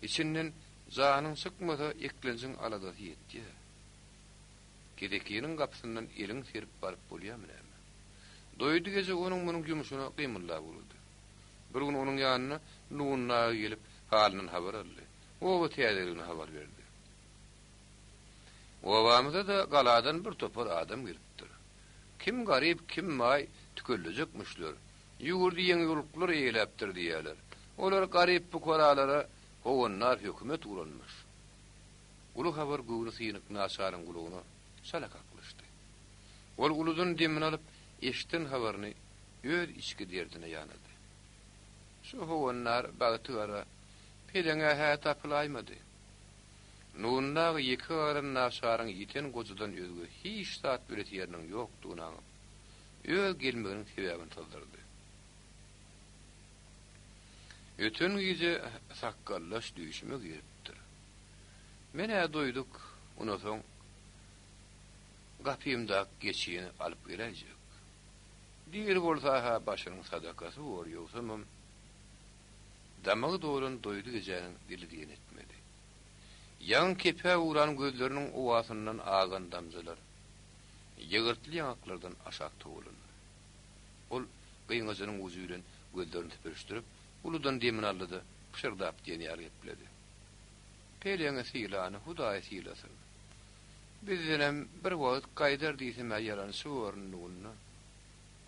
Içinden janyň çykmasa eklenjiň aladasy ýetýär. Kesekiniň gapysyndan eliňi serip baryp bolýarmy näme? Doýdy gije onuň-munuň ýumşuna gymyldap ugrady. Bir gün onuň ýanyna Nunna aga gelip halyndan habar aldy. Oba täzeligini habar berdi. Obamyza-da galadan bir topar adam gelipdir. Kim garyp, kim baý tükellejekmişler. Ýurdy ýeňiýoluklar eýeläpdir diýýärler. Olar garyp-pukaralara howandar hökümet guranmyş. Uly habar göwni synyk naçaryň gulagyna çala kaklyşdy. Ol uludan demini alyp, eşiden habaryny öz içki derdine ýanady. Şu howandar bagty gara peleňe-hä tapylaýmady. Nurunda aga ýeke galan naçaryň ýiten gojadan özge hiç zat bilesi ýeriniň ýokdugyny aňyp, öz gelmeginiň sebäbini syzdyrdy. Öten gije sakgallaş düýşüme giripdir. Men-ä doýduk, unasoň gapymdaky geçini alyp geläýjek. Diri bolsa-ha başynyň sadakasy bor, ýogsamam Damagy dolan Doýdy gijäniň dili diýen etmedi. Ýaňy kepä uran gözleriniň owasyndan agan damjalar ýygyrtly ýaňaklardan aşak togalandy. Ol gyňajynyň ujy bilen gözlerini süpürişdirip, uludan demini aldy-da, pyşyrdap diýen ýaly gepledi. Peleňi sylany Hudaý sylasyn. Bizdenem bir wagt gaýdar diýsem-ä ýalançy borun Nunna.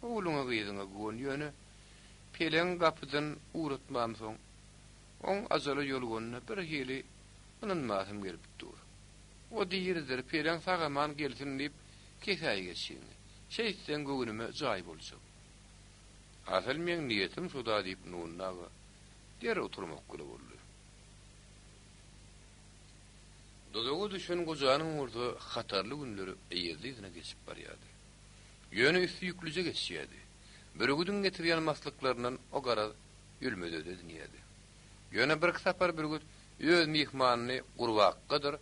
Ogluňa-gyzyňa guwan ýöne Peleň gapydan ugratmamsoň, oň ajala ýolganyna birhili ynanmasym gelip dur. O diridir, Peleň sag-aman gelsin diýip, kesäý geçiňi. Şeýtseň göwnüme jaý boljak. Asyl meň niýetim şo-da diýip Nunna aga derrew turmak bile boldy. Duzaga düşen gojanyň bolsa hatarly günleri yzly-yzyna geçip barýardy. Ýöne üsti ýüklüje geçýärdi. Bürgüdiň getirýän maslyklaryndan o garaz ölmez-ödi edinýärdi. Ýöne birki sapar bürgüt öz myhmanyny gurbakgadyr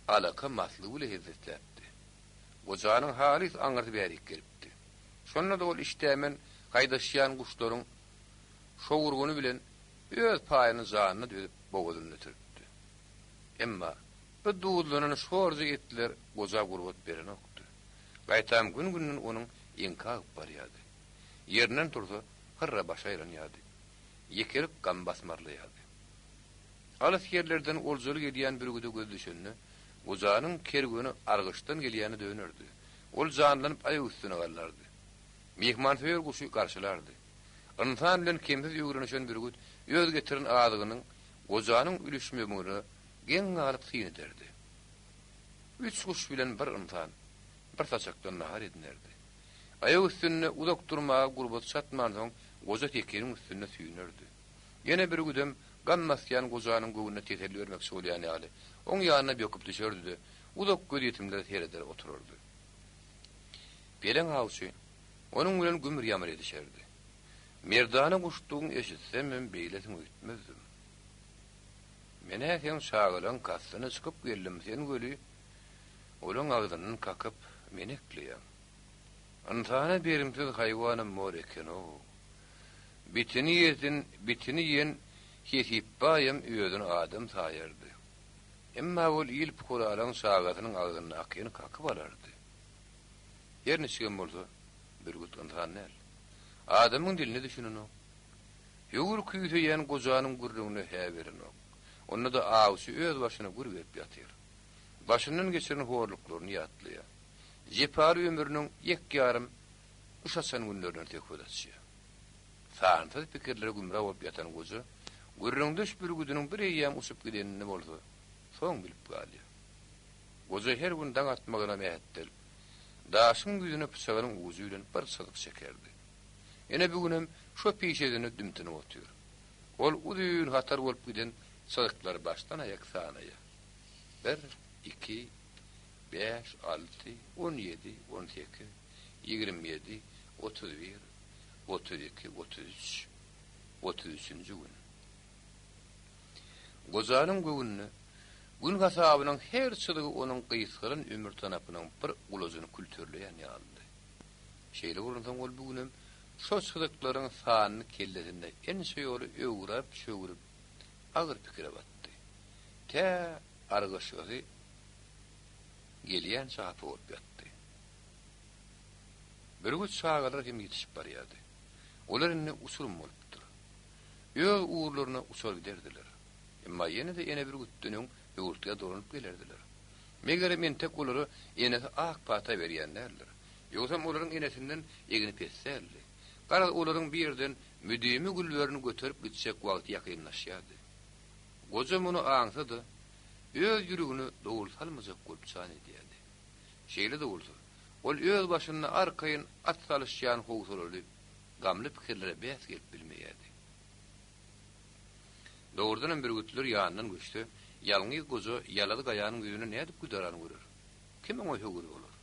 alaka maslygy bile hezzetläpdi. Gojanyň halys aňyrsy bärik gelipdi. Şonda-da ol işdämen haýdaşýan guşlaryň şowurgyny bilen öz paýyny janyna dözüp bogazynda ötüripdi. Emma bu duzlanan şorja etler goja gurbat berenokdy. Gaýtam gün-günden onuň eňki agyp barýardy. Ýerinden tursa, hyrra başy aýlanýardy. Ýekelik gam basmarlaýardy. Alys ýerlerden oljaly gelýän bürgüde göz düşende, gojanyň kerweni argyşdan gelýäne dönerdi. Ol janlanyp aýak üstüne galardy. Myhmansöýer guşy garşylardy. Ynsan bilen kemsiz öwrenişen bürgüt öz getiren azygynyň gojanyň ülüşmegine geň galyp syn ederdi. Üç guş bilen bir ynsan bir saçakdan nahar edinerdi. Aýak üstünde uzak durmaga gurbaty çatmansoň, goja sekiniň üstünde süýnerdi. Ýene bir güdem gam basýan gojanyň göwnüne teselli bermekçi bolýan ýaly, oň ýanyna böküp düşerdi-de, uzak gözýetimlere sereder oturardy. Peleň awçy onuň bilen gümür-ýamyr edişerdi. Merdana guşdugyňy eşitsemem beýlesiň öýtmezdim. Men-ä seň çagalaň kastyna çykyp geldim, sen weli olaň agzyndan kakyp, meni ekleýäň. Ynsana berimsiz haýwanam bor eken-ow. Bitini ýesin, bitini iýen Hesip baýam özüni adam saýardy. Emma ol il pukaralaň çagasynyň agzyndakyny kakyp alardy. Her niçigem bolsa, bürgüt ynsan däl. Adamyň diline düşünenok. Höwür küýseýän gojanyň gürrüňine hä berenok. Onda-da awçy öz başyna gür berip ýatyr. Başyndan geçiren horluklaryny ýatlaýar. Jepaly ömrüniň ýek-ýarym. Guş açan günlerinden söhbet açýar. Sansyz pikirlere gümra bolup ýatan goja, gürrüňdeş bürgüdiniň bir eýýäm uçup gidenini bolsa, soň bilip galýar. Goja her gün daň atmagyna mähetdel, daşyň ýüzüne pyçagynyň ujy bilen bir çyzyk çekerdi. Ine bu günem şo pişesinde dümtünip otyr. Ol uzyn hatar bolup giden çyzyklary başdan-aýak sanaýar. Bir, iki, bäş, alty, 17, 18, 27, 31, 32, 33, otuz üçünji gün. Gojanyň göwnüne gün hasabynyň her çyzygy onuň gysgalan ömür tanapynyň bir gulajyny külterleýän ýalydy. Şeýle bolansoň ol bu günem şo çyzyklaryň sanyny kellesinde ençe ýola öwrüp-çöwrüp agyr pikire batdy. Tä argyşgasy gelýänçä hapa bolup ýatdy. Bürgüt çagalar hem ýetişip barýardy. Olar indi uçurym bolupdyr. Öz ugurlaryna uçar giderdiler. Emma ýene-de ene bürgütden öň höwürtgä dolanyp gelerdiler. Megerem entek olara enesi ak pata berýän däldir. Ýogsam olaryň enesinden egni pes däldi. Garaz, olaryň bir ýerden müdimi gülberini göterip gitjek wagty ýakynlaşýardy. Goja muny aňsa-da, öz ýüregine dowul salmajak bolup jan edýärdi. Şeýle-de bolsa, ol öz başynda arkaýyn at salyşýan howsalaly, gamly pikirlere bäs gelip bilmeýärdi. Dogrudanam bürgütler ýanyndan göçse, ýalňyz goja ýalazy gaýanyň ýüzüne nädip güzeran görer? Kim oňa höwür bolar?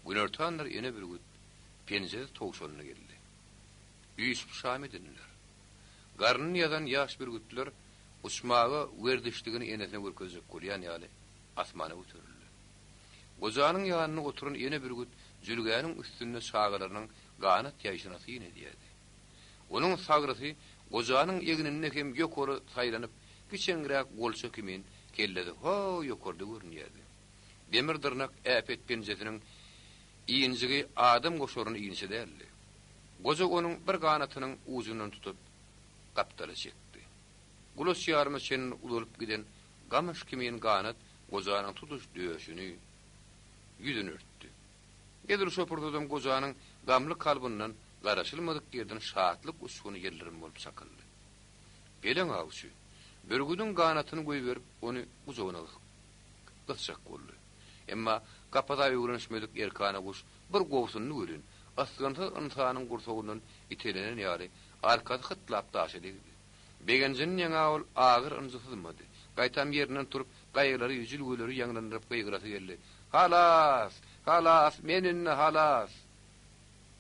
Günortandyr ene bürgüt penjesiz towşanyna geldi. Üýşüp şam edindiler. Garnyny ýazan ýaş bürgütler uçmaga werzişligini enesine görkezjek bolýan ýaly asmana göterildi. Gojanyň ýanynda oturan ene bürgüt jülgäniň üstünde çagalarynyň ganat ýaýşyna syn edýärdi. Onuň sagrysy gojanyň egninde hem ýokary saýlanyp, kiçeňräk golça kimin kellesi ho ýokarda görünýärdi. Demir dyrnak äpet penjesiniň injigi adam goşaryny inçe däldi. Goja onuň bir ganatynyň ujundan tutup, gapdala çekdi. Gulaç ýaryma çenli uzalyp giden gamyş kimin ganat gojanyň tutuş döşüni, ýüzüni örtdi. Edil şo pursadam gojanyň gamly kalbyndan garaşylmadyk ýerden şatlyk uçguny ýyldyrym bolup çakyldy. Peleň awçy, bürgüdiň ganatyny goýberip, ony gujagyna gysjak boldy. Emma kapasa öwrenişmedik erkana guş bir gobsundy welin, ysgynsyz ynsanyň gursagyndan itelenen ýaly, arkasy hytlap daşa degdi. Begenjiniň ýaňa ol agyr ynjy syzmady. Gaýtam ýerinden turup, gaýalary, jülgeleri ýaňlandyryp gygyrasy geldi, Halas! Halas! Men indi halas!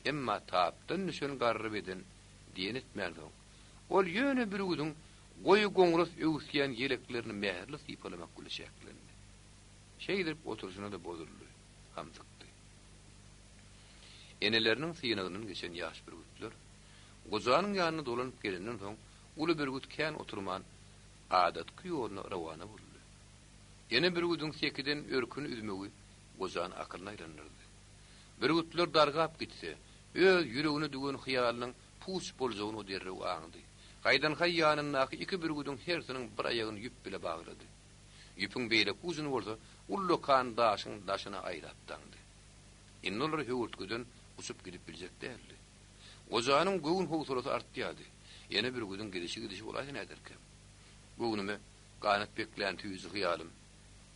Emma tapdan düşen garry beden diýen etmänsoň, ol ýöne bürgüdiň goýy goňras öwüsýän ýeleklerini mähirli sypalamak bilen çäklendi. Şeýdip oturyşyna-da bozuldy, hamsykdy. Eneleriniň synagyndan geçen ýaş bürgütler Gojanyň ýanyna dolanyp gelenden soň, uly bürgüt kän oturman, adatky ýoluna rowana boldy. Ene bürgüdiň sekiden örküni üzmegi gojany akylyna aýlandyrdy. Bürgütler dargap gitse, öz ýüregine düwen hyýalynyň puç boljagyny o derrew aňdy. Haýdan-haý ýanyndaky iki bürgüdiň hersiniň bir aýagyny ýüp bile baglady. Ýüpüň beýleki ujuny bolsa ullakan daşyň daşyna aýlap daňdy. Indi olar höwürtgeden uçup gidip biljek däldi. Gojanyň göwün howsalasy artýardy. Ýene bürgüdiň gidişi-gidişi bolaýsa näderkäm? Göwnüme ganat beklän süýji hyýalym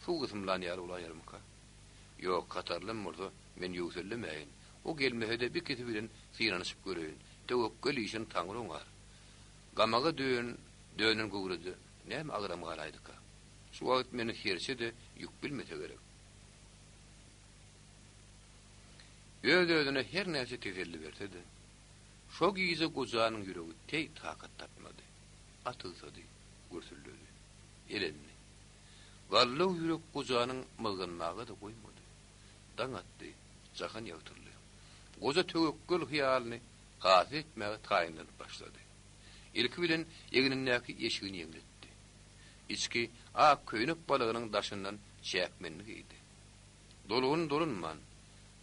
suw gysymlan ýaly bolaýarmyka? Ýok, hatarlam bolsa men ýöwsellemäýin. O gelmese-de bikisi bilen synanyşyp göreýin. Töwekgel işini Taňry oňar. Gamaga dönen dönen göwrede näme agram galaýdyka? Şu wagt meni serçe-de ýük bilmese gerek. Öz-özüne her näçe teselli berse-de, şo gije gojanyň ýüregi teý takat tapmady. Atygsady, gürsüldedi. Elendi. Gallaw ýürek gojanyň myzganmaga-da goýmady. Daň atdy, jahan ýagtyldy. Goja töwekgel hyýalyny hasyl etmäge taýynlanyp başlady. Ilki bilen egnindäki eşigini ýeňletdi. Içki ak köýnek balagynyň daşyndan çäkmenini geýdi. Dolgun dolunman,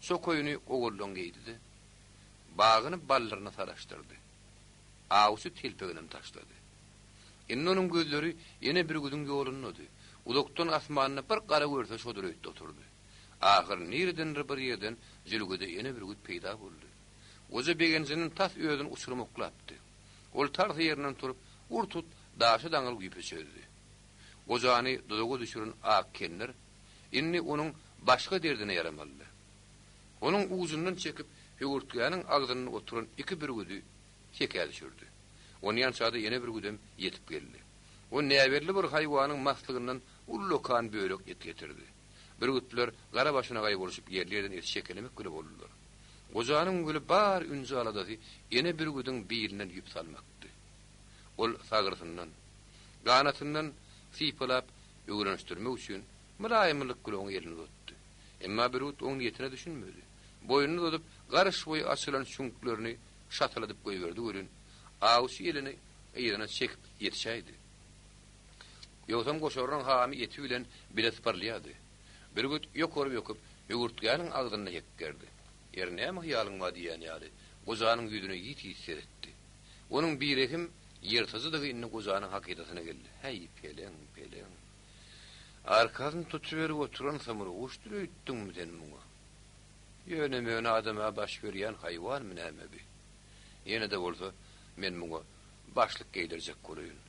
çokaýyny ogullaň geýdi-de, bagyny baldyryna saraşdyrdy. Awçy telpeginem taşlady. Indi onuň gözleri ene bürgüdiň ýolundady. Uzakdan asmanda bir gara görse şodur öýtdi oturdy. Ahyr niredendir bir ýerden jülgede ene bürgüt peýda boldy. Goja begenjinden tas özüni uçuryma oklapdy. Ol tarsa ýerinden turup, ur-tut daşa daňylgy ýüpi çözdi. Gojany duzaga düşüren ak kendir indi onuň başga derdine ýaramalydy. Onuň ujundan çekip, höwürtgäniň agzynda oturan iki bürgüdi sekä düşürdi. Onýança-da ene bürgüdem ýetip geldi. O näbelli bir haýwanyň maslygyndan ullakan bölek et getirdi. Bürgütler gara başyna gaýboluşyp ýerli-ýerden eti çekelemek bile boldular. Gojanyň weli bar ünji-aladasy ene bürgüdiň bilinden ýüp salmakdy. Ol sagrysyndan, ganatyndan sypalap öwrenişdirmek üçin mylaýymlyk bilen oňa elini uzatdy. Emma bürgüt oň niýetine düşünmedi. Boýnuny uzadyp, garyş boýy açylan çüňklerini şatyladyp goýberdi welin, awçy elini yzyna çekip ýetişäýdi. Ýogsam goşarynyň hamy eti bilen bile sypyrylýardy. Bürgüt ýokary böküp, höwürtgäniň agzynda hekgerdi. Ýeri näme hyýalyň bar diýýän ýaly, gojanyň ýüzüne ýit-ýit seretdi. Onuň birehim ýyrtyjydygy indi gojanyň hakydasyna geldi. Häý, peleň, peleň. Arkasyny tutuberip oturan samryguşdyr öýtdüňmi sen muňa? Ýöne-möne adama baş berýän haýwanmy näme bi? Ýene-de bolsa, men muňa başlyk geýdirjek bolaýyn.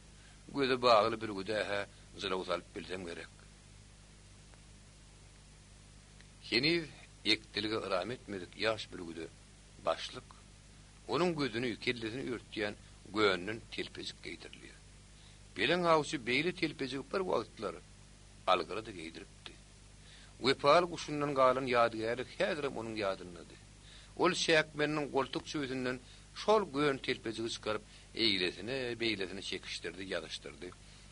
Gözi bagly bürgüde-hä jylaw salyp bilsem gerek. Heniz ekdilige yram etmedik ýaş bürgüde başlyk, onuň gözüni, kellesini örtýän gönden telpejik geýdirilýär. Peleň awçy beýle telpejigi bir wagtlar Algyra-da geýdiripdi. Wepaly guşundan galan ýadygärlik häzirem onuň ýadyndady. Ol çäkmeniniň goltuk jübüsinden şol gön telpejigi çykaryp, eýlesine, beýlesine çekişdirdi, ýazyşdyrdy.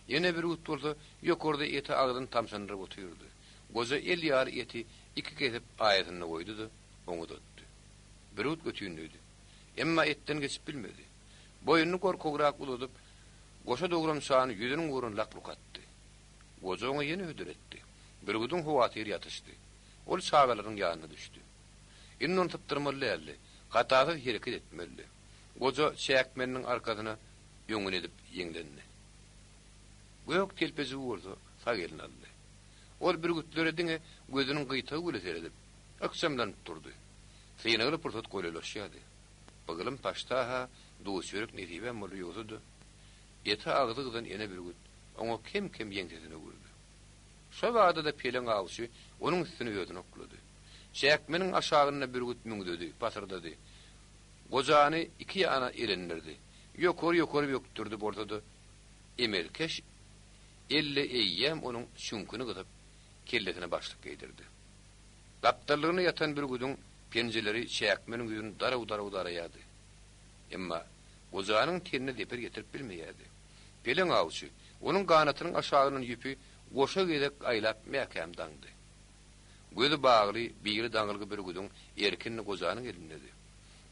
Ýene bürgüt bolsa ýokarda eti agzyny tamşandyryp otyrdy. Goja el ýaly eti iki kesip aýasynda goýdy-da, oňa uzatdy. Bürgüt götünlidi. Emma etden geçip bilmedi. Boýnuny gorkagrak uzadyp, goşa dogramçany ýüzüniň ugruna lak-luk atdy. Goja oňa ýene hödür etdi. Bürgüdiň howatyry ýatyşdy. Ol çagalaryň ýanyna düşdi. Indi ony sypdyrmaly däldi. Hatasyz hereket etmelidi. Goja çäkmeniniň arkasyna öňüni edip ýeňlendi. Gök telpejigi bolsa sag eline aldy. Ol bürgütlere diňe gözüniň gyýtagy bile seredip, ykjamlanyp durdy. Synagly pursat golaýlaşýardy. Bygylym paşta-ha duz-çörek nesibäm boldy ýogsa-da, ete agzy gyzan ene bürgüt oňa kem-kem ýeňsesine öwürdi. Şo bada-da peleň awçy onuň üstüne özüni oklady. Çäkmeniň aşagynda bürgüt müňzedi, pasyrdady. Gojany iki ýana elendirdi. Ýokary-ýokary bökdürdi bolsa-da, emelkeş elle eýýäm onuň çüňküni gysyp, kellesine başlyk geýdirdi. Gapdallygynda ýatan bürgüdiň penjeleri çäkmeniň ýüzüni daraw-daraw daraýardy. Emma gojanyň tenine zeper ýetirip bilmeýärdi. Peleň awçy onuň ganatynyň aşagyndan ýüpi goşa gezek aýlap mäkäm daňdy. Gözi bagly, biri daňylgy bürgüdiň erki indi gojanyň elindedi.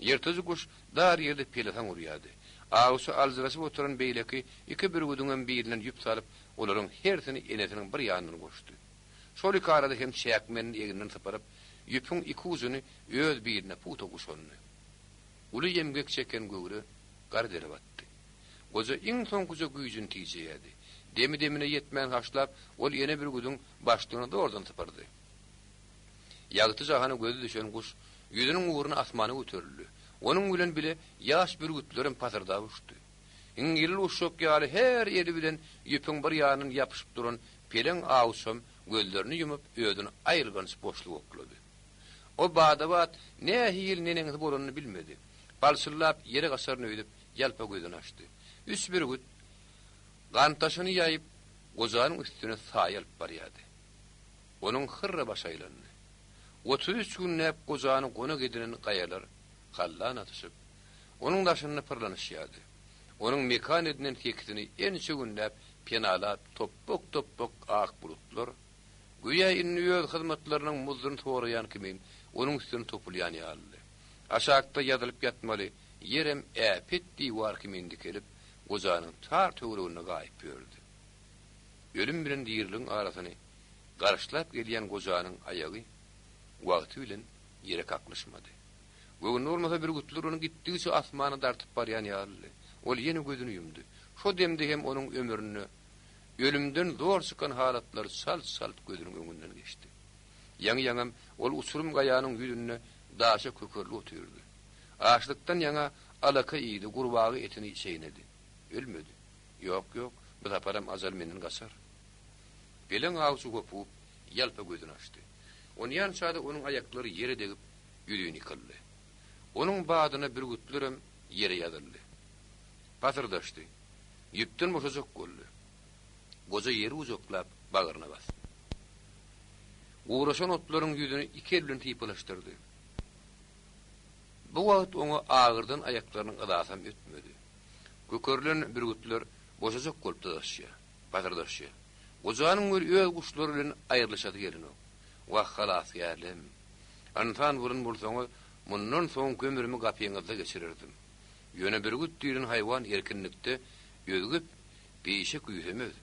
Ýyrtyjy guş dar ýerde pelesaň urýardy. Awçy aljyraşyp oturan beýleki iki bürgüdiňem birinden ýüp salyp, olaryň hersini enesiniň bir ýanyndan goşdy. Şol iki arada hem çäkmenini egninden sypyryp, ýüpüň iki ujuny öz biline pugta guşandy. Uly emgek çeken göwre gar dere batdy. Goja iň soňkuja güýjüni tijeýärdi. Demi-demine ýetmän haşlap, ol ene bürgüdiň başlygyny zordan sypyrdy. Ýagty jahana gözi düşen guş ýüzüniň ugruna asmana göterildi. Onuň bilen bile ýaş bürgütlerem pasyrdap uçdy. Iňňilli uşak ýaly her eli bilen ýüpüň bir ýanyndan ýapyşyp duran peleň awçam gözlerini ýumup özüni aýylganç boşluga oklady. O bada-bat nähili neneňsi bolanyny bilmedi. Palçyllap ýere gaçaryn öýdüp ýalpa gözüni açdy. Üç bürgüt gantaşyny ýaýyp gojanyň üstüne saýa alyp barýardy. Onuň hyrra başy aýlandy. 33 günläp gojany gonak edinen gaýalar hallan atyşyp, onuň daşynda pyrlanyşýardy. Onuň mekan edinen sekisini ençe günläp penalap topbak-topbak ak bulutlar, göýä indi öz hyzmatlarynyň muzduny soraýan kimin onuň üstüne topulýan ýalydy. Aşakda ýazylyp ýatmaly ýerem äpet diwar kimin dikelip, gojanyň tar töwereginde gaýyp ýördi. Ölüm bilen diriligiň arasyny garyşlap gelýän gojanyň aýagy wagty bilen ýere kaklyşmady. Göwnüne bolmasa bürgütler ony gitdigiçe asmana dartyp barýan ýalydy. Ol ýene gözüni ýumdy. Şo demde hem onuň ömründe ölümden zor çykan halatlary çalt-çalt gözüniň öňünden geçdi. Ýaňy-ýaňam ol uçurym gaýanyň ýüzünde daşa kökerilip otyrdy. Açlykdan ýaňa alaka iýdi, gurbaga etini çeýnedi. Ölmedi. Ýok, ýok, bu saparam ajal menden gaçar. Peleň awçy hopugyp, ýalpa gözüni açdy. Onýança-da onuň aýaklary ýere degip, ýüzin ýykyldy. Onuň badyna bürgütlerem ýere ýazyldy. Pasyrdaşdy. Ýüpden boşajak boldy. Goja ýeri gujaklap, bagryna basdy. Guraşan otlaryň ýüzüni iki eli bilen sypalaşdyrdy. Bu wagt oňa agyrdan aýaklarynyň yzasam ötmedi. Kökerilen bürgütler boşajak bolup dyzaşýar, pasyrdaşýar. Gojanyň weli öz guşlary bilen aýrylyşasy gelenok. Wah, halasgärlem! Ynsan bolan bolsaňyz, mundan soňky ömrümi gapyňyzda geçirerdim. Ýöne bürgüt diýlen haýwan erkinlikde özge pişe küýsemez.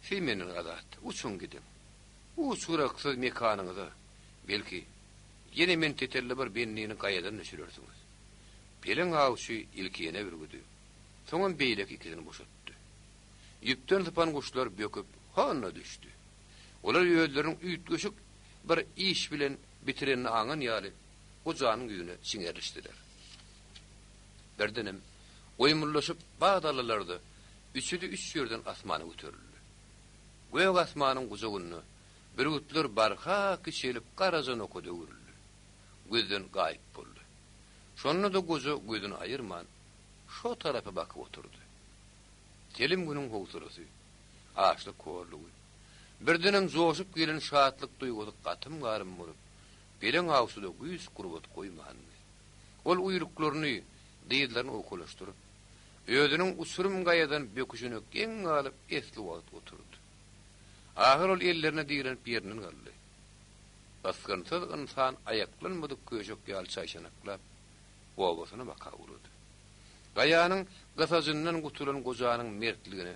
Siz menden azat, uçuň gidiň. Uç-gyraksyz mekanyňyza, belki, ýene men tetelli bir bendini gaýadan düşürersiňiz. Peleň awçy ilki ýene bürgüdi, soňam beýleki ikisini boşatdy. Ýüpden sypan guşlar böküp, hona düşdi. Olar özleriniň üýtgeşik bir iş bilen bitirenini aňan ýaly, gojanyň ýüzüne çiňerilişdiler. Birdenem, goýmullaşyp bat aldylar-da, üçüsi üç ýerden asmana göterildi. Gök asmanyň gujagynda bürgütler barha kiçelip garaja nokada öwrüldi. Gözden gaýyp boldy. Şonda-da goja gözüni aýyrman, şo tarapa bakyp oturdy. Telim günüň howsalasy, açlyk horlugy, birdenem joşup gelen şatlyk duýgusy gatym-garym bolup, Peleň awçyda güýç-gurbat goýmandy. Ol uýruklaryny, dyzlaryny owkalaşdyryp, özüniň uçurym gaýadan böküşine geň galyp esli wagt oturdy. Ahyr ol ellerine direnip ýerinden galdy. Ysgynsyz ynsan aýaklanmadyk köşek ýaly çaýşanaklap, obasyna baka ugrady. Gaýanyň gysajyndan gutulan gojanyň mertligine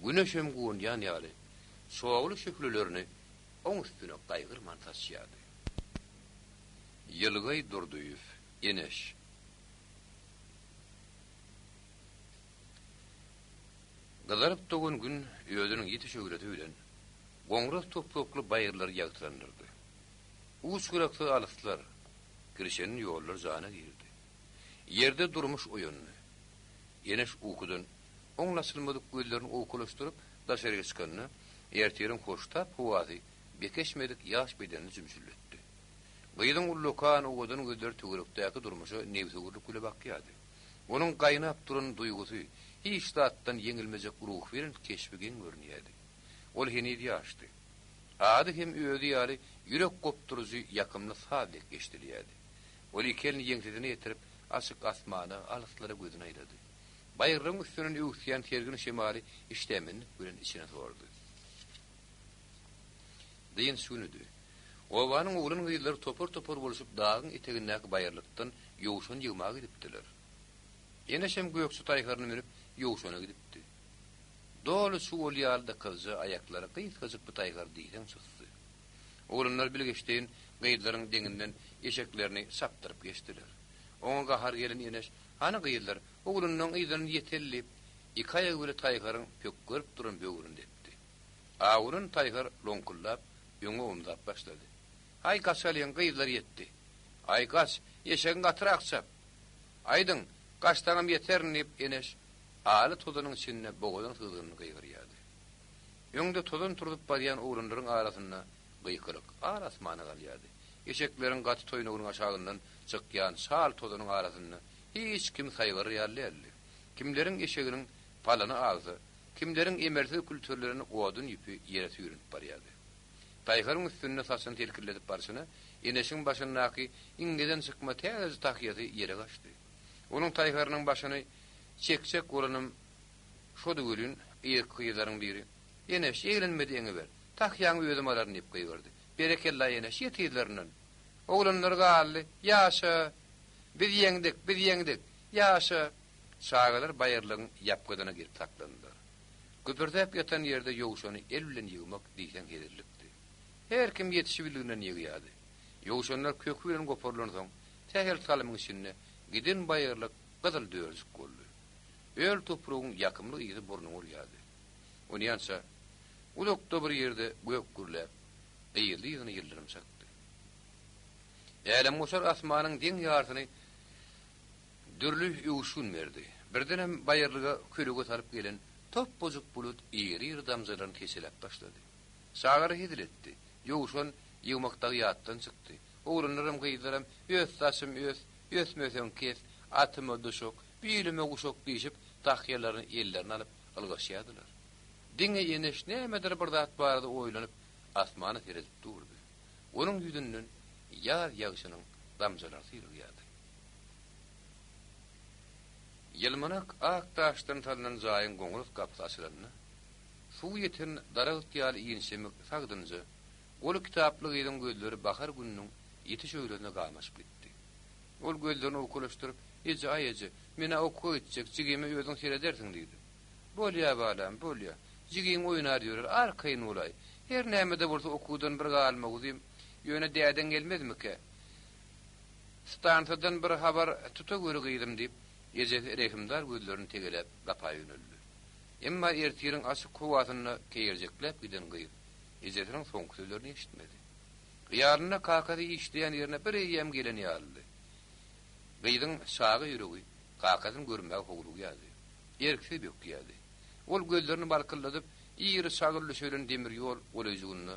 Güneşem guwanýan ýaly, çogly şöhlelerini oň üstüne gaýgyrman saçýardy. Ýylgaý Durdyýew, Eneş. Gyzaryp dogan Gün özüniň ýiti şöhlesi bilen goňras toprakly baýyrlary ýagtylandyrdy. Uç-gyraksyz alyslar, kirşenli ýollar jana girdi. Ýerde durmuş oýandy. Eneş ukudan oňly açylmadyk gözlerini owkalaşdyryp daşaryk çykanda, ertiriň hoştap howasy bekeşmedik ýaş bedenini jümşülletdi. Gyzyň ullakan owadan gözleri töwerekdäki durmuşa nebsewürlik bile bakýardy. Onuň gaýnap duran duýgusy, hiç zatdan ýeňilmejek ruhubelent keşbi geň görünýärdi. Ol heniz ýaşdy. Ady hem özi ýaly ýürek gopduryjy ýakymly saz dek eşidilýärdi. Ol iki elini ýeňsesine ýetirip, açyk asmana, alyslara gözüni aýlady. Baýyrlaryň üstünden öwüsýän sergin şemaly işdämenlik bilen içine sordy. Dynç günüdi. Obanyň oglan-gyzlary topar-topar bolşup dagyň etegindäki baýyrlykdan ýowşan ýygmaga gidipdiler. Eneşem gökje taýharyny münüp, ýowşana gidipdi. Doly çuwal ýaly dykyzja aýaklary gysgajyk bu taýhar diýseň çusdy. Oglanlar bilgeşleýin gyzlaryň deňinden eşeklerini çapdyryp geçdiler. Oňa gahary gelen Eneş, Hany gyzlar, oglanlaň yzyndan ýeteli diýip, iki aýagy bile taýharyň pökgerip duran böwrüni depdi. Awunan taýhar loňkuldap, öňe omzap başlady. Aý, gaçalyň, gyzlar ýetdi. Aý, gaç, eşegiň gatyrak çap. Aýdyň, gaçsaňam ýeterin diýip, Eneş aly tozanyň içinde bogadan syzgynyny gygyrýardy. Öňde tozan turzup barýan oglanlaryň arasynda gykylyk al-asmana galýardy. Eşekleriň gaty toýnagynyň aşagyndan çykýan çal tozanyň arasynda hiç kim saýgarar ýaly däldi. Kimleriň eşeginiň palany agsa, kimleriň emelsiz külterlenen odun ýüpi ýere süýrenip barýardy. Taýharyň üstünde saçyny selkilledip barşyna, Eneşiň başyndaky iňňeden çykma täzeje tahýasy ýere gaçdy. Onuň taýharynyň başyny çekjek bolanam şody welin, yzky gyzlaryň biri, Eneş, eglenme-de eňiber, tahýaňy özüm alaryn diýip gygyrdy. Berekella, Eneş, ýet yzlaryndan! Oglanlar galdy, Ýaşa! Biz ýeňdik, biz ýeňdik! Ýaşa! Çagalar baýyrlygyň ýapgydyna gelip saklandylar. Güpürdäp ýatan ýerde ýowşany el bilen ýygmak diýseň hezillikdi. Her kim ýetişibildiginden ýygýardy. Ýowşanlar köki bilen goparylansoň, sähel salymyň içinde giden baýyrlyk gyzyl dörjük boldy. Öl topragyň ýakymly ysy burnuňa urýardy. Onýança, uzakda bir ýerde gök gürläp, yzly-yzyna ýyldyrym çakdy. Älemgoşar asmanyň deň ýarsyny dürli öwüşgin berdi. Birdenem baýyrlyga kölege salyp gelen topbajyk bulut iri-iri damjalaryny seçeläp başlady. Çagalar hezil etdi. Ýowşan ýygmak dagy ýatdan çykdy. Oglanlaram, gyzlaram Ös saçym ös, ösmeseň kes, atyma duşak, bilime guşak diýşip, tahýalaryny ellerine alyp ylgaşýardylar. Diňe Eneş nämedir bir zat barada oýlanyp, asmana seredip durdy. Onuň ýüzünden ýaz ýagşynyň damjalary syrygýardy. Ýylmanak ak daşdan salnan jaýyň goňras gapysy açylanda, suw ýeten daragt ýaly inçemik, sagdynja, goly kitaply gyzyň gözleri bahar gününiň ýiti şöhlesine gamaşyp gitdi. Ol gözlerini owkalaşdyryp, Eje, aý eje, men-ä okuwa gitjek, jigime özüň seredersiň diýdi. Bolýa, balam, bolýa. Jigiň oýnar ýörer, arkaýyn bolaý. Her näme-de bolsa okuwdan bir galma guzym. Ýöne dädeň gelmezmikä? Stansadan bir habar tutaweri gyzym diýip, ejesi rehimdar gözlerini tegeläp gapa ýöneldi. Emma ertiriň açyk howasynda keýerjekläp giden gyz ejesiniň soňky sözlerini eşitmedi. Hyýalynda kakasy işleýän ýerine bir eýýäm gelen ýalydy. Gyzyň çaga ýüregi kakasyny görmäge howlugýardy. Erksiz bökýärdi. Ol gözlerini balkyldadyp, iri çagyl düşelen demir ýol golaýjygynda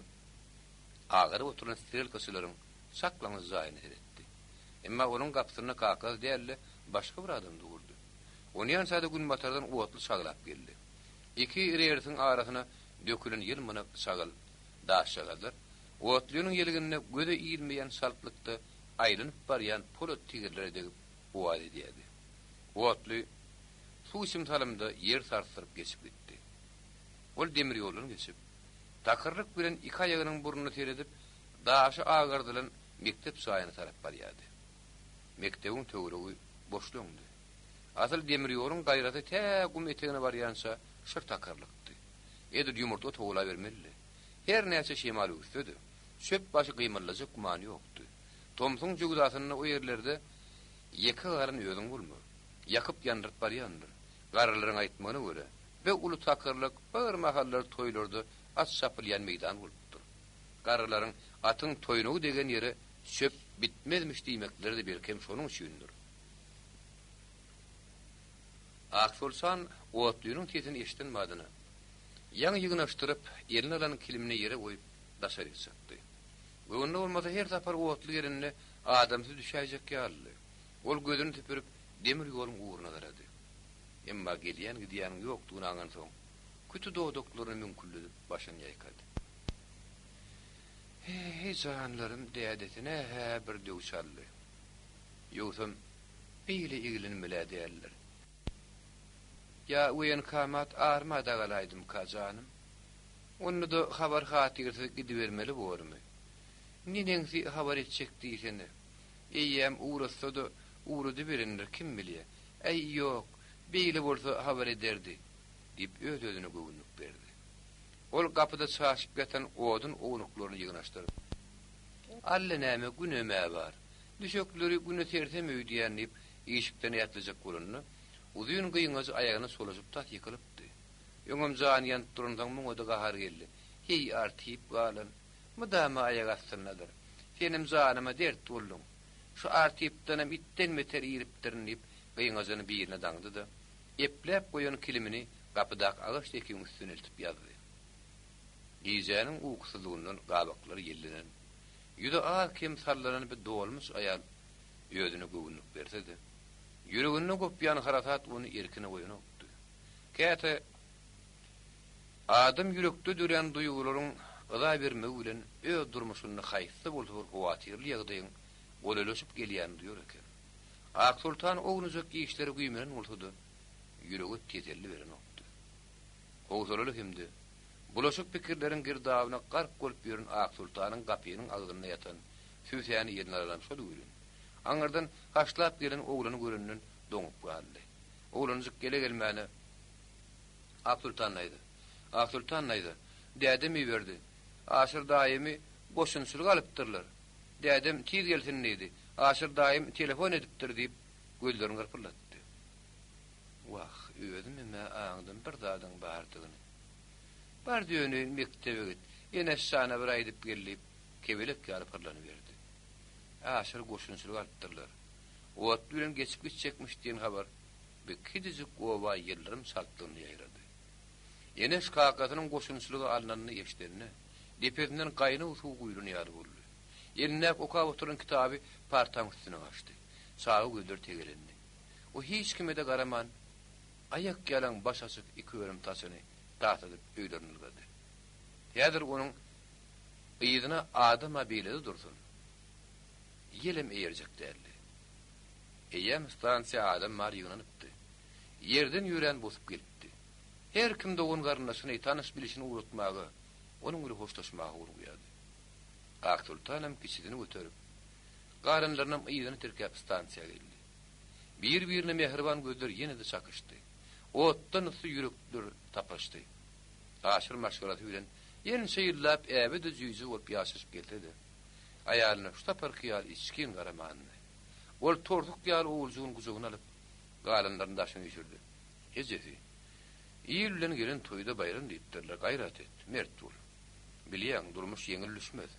agaryp oturan strelkaçylaryň çaklaňyz jaýyna seretdi. Emma onuň gapysynda kakasy däl-de, başga bir adam durdy. Onýança-da günbatardan otly şaglap geldi. Iki relsiň arasyna dökülen ýylmanak şagal daşjagazlar otlynyň ýelgininde göze ilmeýän çaltlykda aýlanyp barýan polat tigirlere degip owaz edýärdi. Otly suw içim salymda ýer sarsdyryp geçip gitdi. Ol demir ýoldan geçip, takyrlyk bilen iki aýagynyň burnuna seredip, daşy agardylan mekdep jaýyna tarap barýardy. Mekdebiň töweregi boşlaňdy. Asyl demir ýoluň gaýrasy tä gum etegine barýança şyr takyrlykdy. Edil ýumurtga towlabermelidi. Her näçe şemal öwüsse-de, çöp başy gymyldajak gümany ýokdy. Tomsuň jöwzasynda o ýerlerde ýeke galan özüň bolma. Ýakyp-ýandyryp barýandyr. Garrylaryň aýtmagyna görä, be uly takyrlyk bir mahallar toýlarda at çapylýan meýdan bolupdyr. Garrylaryň atyň toýnagy degen ýere çöp bitmezmiş diýmekleri-de belkem şonuň üçindir. Aksoltan otlynyň sesini eşiden badyna, ýaňy ýygnaşdyryp, eline alan kilimini ýere goýup, daşaryk çykdy. Göwnüne bolmasa her sapar otly gelende adamsy düşäýjek ýalydy. Ol gözüni süpürip, demir ýoluň ugruna garady. Emma gelýän-gidýäniň ýokdugyny aňansoň, küti dodaklaryny müňküldedip başyny ýaýkady. He-heý, janlarym, dädesine-hä bir döw çaldy. Ýogsam, beýle eglenmel-ä däldir. Ýa weýenkamat arma-da galaýdymyka, janym? Onda-da habar-hatyrsyz gidibermeli bormy? Neneňsi habar etjek diýsene. Eýýäm ugratsa-da ugradyberendir, kim bilýä. Äý, ýok, beýle bolsa habar ederdi, diýip, öz-özüne göwünlik berdi. Ol gapyda çaşyp ýatan odun ownuklaryny ýygnaşdyryp. Allanäme günem-ä bar. Düşekleri güne sersem öýdýän diýip, işikden ätlejek bolanda, uzyn gyňajy aýagyna çolaşyp tas ýykylypdy. Öňem jany ýanyp duransoň muňa-da gahary geldi. Heý, artyp galan. Mydama aýak astyndadyr. Senem janyma dert bolduň. Şu artypdanam itden beter iripdirin diýip, gyňajyny birine daňdy-da, epläp goýan kilimini gapydaky agaç sekiň üstüne eltip ýazdy. Gijäniň ukusyzlygyndan gabaklary ýellenen, ýüzi az-kem sallanan bir dolmuş aýal özüne göwünlik berse-de, ýüreginde gopýan harasat ony erkine goýanokdy. Käte adam ýürekde dörän duýgularyň yza bermegi bilen öz durmuşynda haýsy-da bolsa bir howatyrly ýagdaýyň golaýlaşyp gelýänini duýar eken. Aksoltan ownujak işlere güýmenen bolsa-da, ýüregi teselli berenokdy. Howsalaly hem-de bulaşyk pikirleriň girdabyna gark bolup ýören Aksoltanyň gapynyň agzynda ýatan sübsäni eline alan şol welin, aňyrdan haşlap gelen oglany görenden doňup galdy. Oglanjyk gele-gelmäne, Aksoltan daýza, Aksoltan daýza, dädem iberdi. Aşyr daýymy goşunçylyga alypdyrlar. Dädem tiz gelsin diýdi. Aşyr daýym telefon edipdir diýip, gözlerini gyrpyldatdy. Wah, özümem-ä aňdym bir zadyň bardygyny. Bar döneýin mekdebe git, Eneş jana bir aýdyp gel diýip, kebelek ýaly pyrlanyberdi. Aşyry goşunçylyga alypdyrlar. Otly bilen geçip gitjekmiş diýen habar bu kiçijik oba ýyldyrym çaltlygynda ýaýrady. Eneş kakasynyň goşunçylyga alnanyny eşidende, depesinden gaýnag suw guýlan ýaly boldy. Elindäki okap oturan kitaby partaň üstüne gaçdy. Çaga gözleri tegelendi. O hiç kime-de garaman, aýakýalaň baş açyk iki örüm saçyny tasadyp öýlerine ylgady. Häzir onuň yzyna adam-a beýlede dursun, ýelem eýerjek däldi. Eýýäm stansiýa adam bar ýygnanypdy. Ýerden ýörän bosup gelipdi. Her kim dogan-garyndaşyny, tanyş-bilişini ugratmaga, onuň bilen hoşlaşmaga howlugýardy. Aksoltanam kiçisini göterip, galanlarynam yzyna tirkäp stansiýa geldi. Bir-birine mähriban gözler ýene-de çakyşdy. Otdan yssy ýürekler tapaşdy. Aşyr maşgalasy bilen ençe ýyllap äbe-de-jüýje bolup ýaşaşyp gelse-de, aýalyna şu saparky ýaly içgin garamandy. Ol torsuk ýaly oguljygyny gujagyna alyp, galanlaryny daşyna üýşürdi. Ejesi, Il bilen gelen toýda baýram diýipdirler, gaýrat et, mert bol. Bilýäň, durmuş ýeňil düşmez.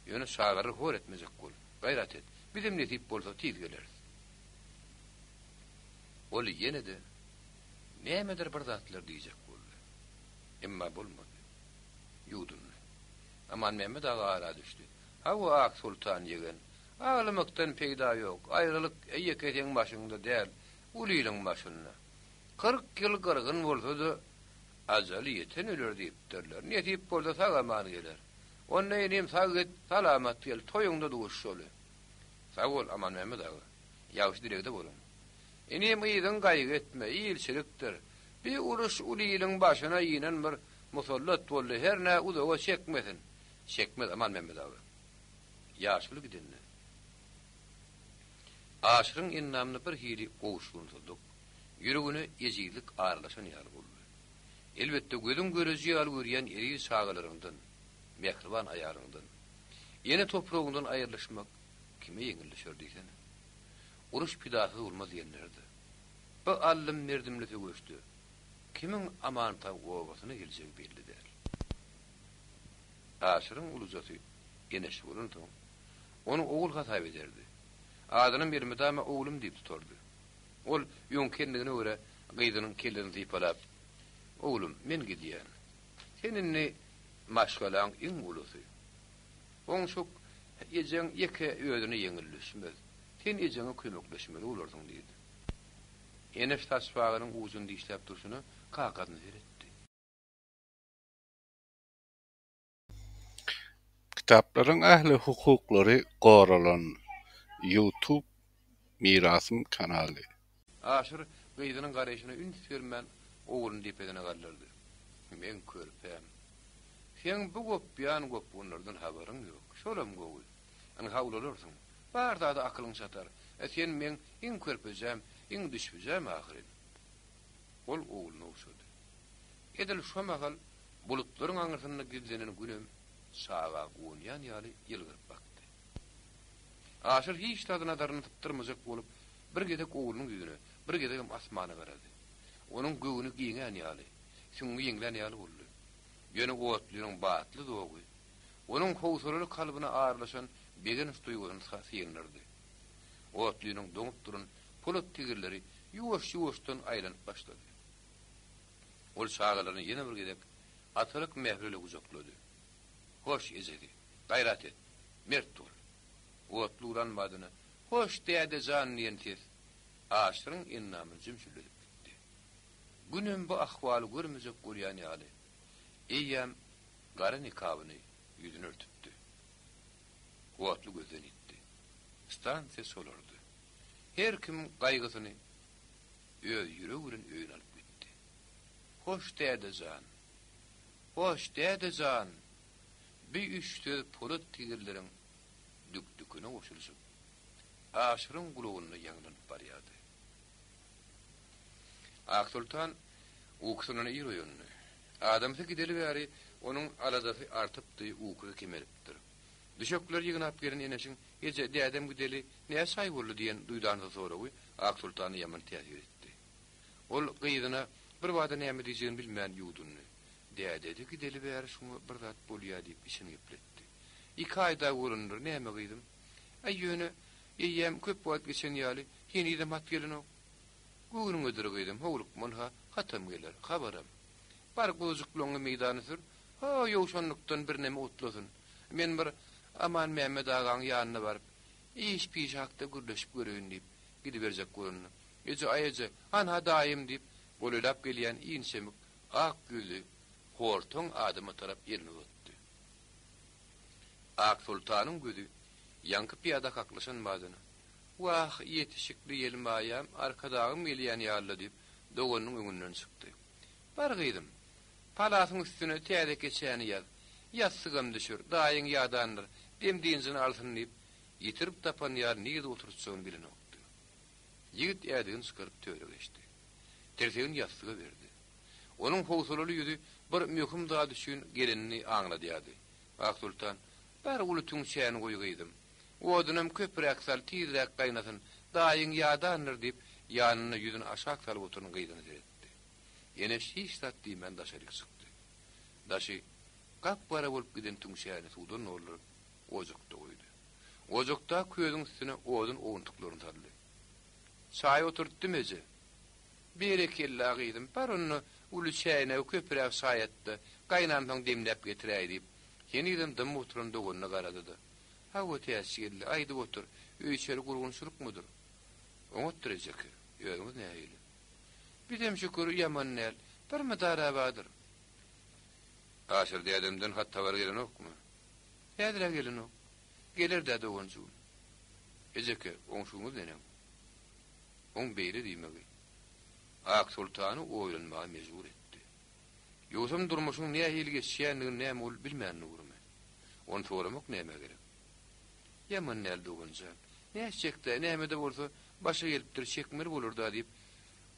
Ýöne çagalary hor etmejek bol. Gaýrat et, bizem nesip bolsa tiz geleris. Ol ýene-de nämedir bir zatlar diýjek boldy. Emma bolmady. Ýuwdundy. Amanmämmet aga ara düşdi. Hawa, Aksoltan ýegen, aglamakdan peýda ýok, aýralyk ýeke seň başyňda däl, uly iliň başynda. 40 ýyl gyrgyn bolsa-da, ajaly ýeten öler diýipdirler. Nesip bolsa sag-aman geler. Onda inim sag git, salamat gel, toýuňda duşuşaly. Sag bol, Amanmämmet aga. Ýagşy dilegde boluň. Inim yzyň gaýgy etme, ilçilikdir. Bi uruş uly iliň başyna inen bir musallat boldy, hernä uzaga çekmesin. Çekmez, Amanmämmet aga. Ýaşuly gidende, Aşyryň endamyna bir hili gowuşgynsyzlyk, ýüregine ejizlik aralaşan ýaly boldy. Elbetde, gözüň göreji ýaly görýän eziz çagalaryňdan, mähriban aýalyňdan, ene topragyňdan aýrylyşmak kime ýeňil düşer diýsene. Uruş pidasyz bolmaz diýenleri-de. Bu aldym-berdimli söweşde kimiň aman-sag obasyna geljegi belli däl. Aşyryň ulujasy Eneş bolansoň, ony ogul hasap ederdi. Adynam elmydama oglum diýip tutardy. Ol öňki endigine görä gyzynyň kellesini sypalap, Oglum, men gidýän. Sen indi maşgalaň iň ulusy. Oňşuk ejeň ýeke özüne ýeňil düşmez. Sen ejeňe kömekleşmeli bolarsyň diýdi. Eneş saçbagynyň ujuny dişläp durşuna kakasyna seretdi. Kitaplaryň ähli hukuklary goralan. Youtube Mirasym kanaly. Aşyr gyzynyň garaýşyna üns bermän ogluny depesine galdyrdy. Meň körpäm. Seň bu gopýan gopgunlardan habaryň ýok. Şolam gowy. Ynha ulalarsyň. Bar zada akylyň çatar. Sen meň iň körpejäm, iň düşbüjäm ahyryn. Ol ogluny ogşady. Edil şo mahal bulutlaryň aňyrsynda gizlenen Günem çaga guwanýan ýaly ýylgyryp bakdy. Aşyr hiç zady nazaryndan sypdyrmajak bolup, bir gezek oglunyň ýüzüne, bir gezegem asmana garady. Onuň göwni giňän ýaly, süňňi ýeňlän ýaly boldy. Ýöne otlynyň batly zogy onuň howsalaly kalbyna aralaşan begenç duýgusyny syndyrdy. Otlynyň doňup duran polat tigirleri ýuwaş-ýuwaşdan aýlanyp başlady. Ol çagalaryny ýene bir gezek atalyk mähri ile gujaklady. Hoş, ejesi, gaýrat et, mert bol. Otly uran badyna, Hoş, däde jan diýen ses Aşyryň endamyny jümşüldedip gitdi. Günem bu ahwaly görmejek bolýan ýaly, eýýäm gara nikabyny ýüzüne örtüpdi. Otly gözden ýitdi. Stansiýa çolardy. Her kim gaýgysyny öz ýüregi bilen öýüne alyp gitdi. Hoş, däde jan! Hoş, däde jan! Bi üç söz polat tigirleriň dük-düküne goşulyşyp, Aşyryň gulagynda ýaňlanyp barýardy. Aksoltan ukusyndan ir oýandy. Adamsy gideli bäri onuň aladasy artypdy, ukusy kemelipdir. Düşekleri ýygnap gelen Eneşiň, Eje, dädem gideli näçe aý boldy diýen duýdansyz soragy Aksoltana ýaman täsir etdi. Ol gyzyna birbada näme diýjegini bilmän ýuwdundy. Dädedi gideli bäri şuňa bir zat bolýa diýip içini gepletdi. Iki aý dagy bolandyr, näme gyzym? Äý, ýöne, eýýäm köp wagt geçen ýaly, henizem hat gelenok. Göwnüňedir gyzym, howlukman-ha, hatam geler, habaram. Bar, guzujyklaňňy meýdana sür, ho, ýowşanlykdan birneme otlasyn. Men bir Amanmämmet agaň ýanyna baryp, iş-piş hakda gürleşip göreýin diýip, gidiberjek bolanda, Eje, aý eje, hanha daýym diýip, golaýlap gelýän inçemik, ak ýüzli, hortaň adama tarap elini uzatdy. Aksoltanyň gözi ýaňky pyýada kaklyşan badyna, Wah, ýetişikli ýelmaýam, Arkadagym gelýän ýaly-la diýip, doganynyň öňünden çykdy. Bar gyzym, palasyň üstüne täze keçäni ýaz, ýassygam düşür, daýyň ýadandyr, dem-dynjyny alsyn diýip, ýitirip tapan ýaly nirede oturtjagyny bilenokdy. Ýigit ädigini çykaryp töre geçdi. Tirsegini ýassyga berdi. Onuň howsalaly ýüzi bir möhüm zat üçin gelenini aňladýardy. Aksoltan, Bar uly tüňçäni goý gyzym. Odunam köpräk sal, tizräk gaýnasyn, daýyň ýadandyr diýip, ýanynda ýüzüni aşak salyp oturan gyzyna seretdi. Eneş hiç zat diýmän daşaryk çykdy. Daşy gap-gara bolup giden tüňçäni suwdan dolduryp, ojakda goýdy. Ojakdaky közüň üstüne odun owuntyklaryny saldy. Çaý oturtdym eje. Berekella gyzym, bar onda uly çäýnege köpräk çaý at-da, gaýnansoň demläp getiräý diýip, henizem dymyp oturan doganyna garady-da. Hawa, Täçgeldi, aýdyp otur, öý-içeri gurgunçylykmydyr? Oňatdyr ejeke, özüňiz nähili? Bizem şükür, ýaman däl, bir mydar-a bardyr. Aşyr dädemden hat-habar gelenokmy? Häzir-ä gelenok. Geler-dä doganjygym. Ejeke, oňşugyňyz neneň? Oň beýle diýmegi Aksoltany oýlanmaga mejbur etdi. Ýogsam durmuşyň nähili geçýändigini näme ol bilmän durmy? Ony soramak nämä gerek? Ýaman däl dogan jan. Nätjek-dä, näme-de bolsa, başa gelipdir, çekmeli bolar-da diýip,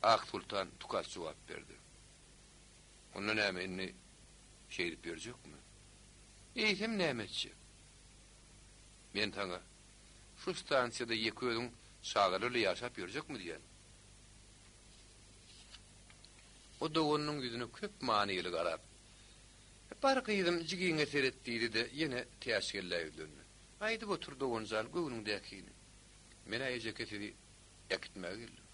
Aksoltan tukat jogap berdi. Onda näme indi şeýdip ýörjekmi? Eýsem näme etjek? Men saňa Şu stansiýada ýeke özüň çagalar bilen ýaşap ýörjekmi diýýän. O doganynyň ýüzüne köp manyly garap, Bar gyzym, jigiňe seret diýdi-de, ýene Täçgellä ýüzlendi. Aýdyp otur dogan jan, göwnüňdäkini. Men-ä ejeke sizi äkitmäge geldim.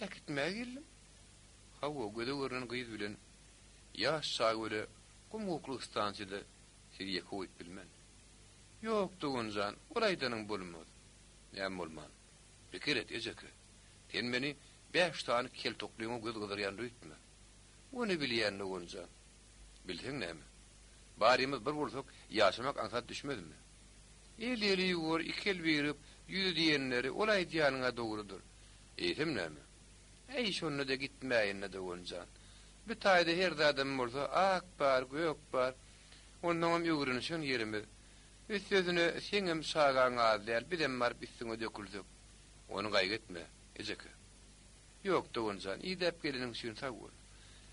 Äkitmäge geldim? Hawa, göze görnen gyz bilen ýaş çaga bile gum-gukly stansiýada sizi ýeke goýup bilmen. Ýok, dogan jan, ol aýdanyň bolmaz. Näme bolman? Pikir et, ejeke. Sen meni bäş sany keltoklyňa göz gyzyrýan öýtme. Ony bilýän, dogan jan. Bilseň näme? Barymyz bir bolsak, ýaşamak aňsat düşmezmi? El eli ýuwar, iki el birigip, ýüzi diýenleri, ol aýdýanyň-a dogrudyr. Eýsem näme? Äý, şonda-da gitmäýin-dä, dogan jan. Bu taýda her zadam bolsa, ak bar, gök bar. Onnoňam öwrenişen ýerimiz. Üstesine, seňem çagaň az däl, bizem baryp üstüňe dökülsek. Ony gaýgy etme, ejeke. Ýok, dogan jan, idäp geleniň üçin sag bol.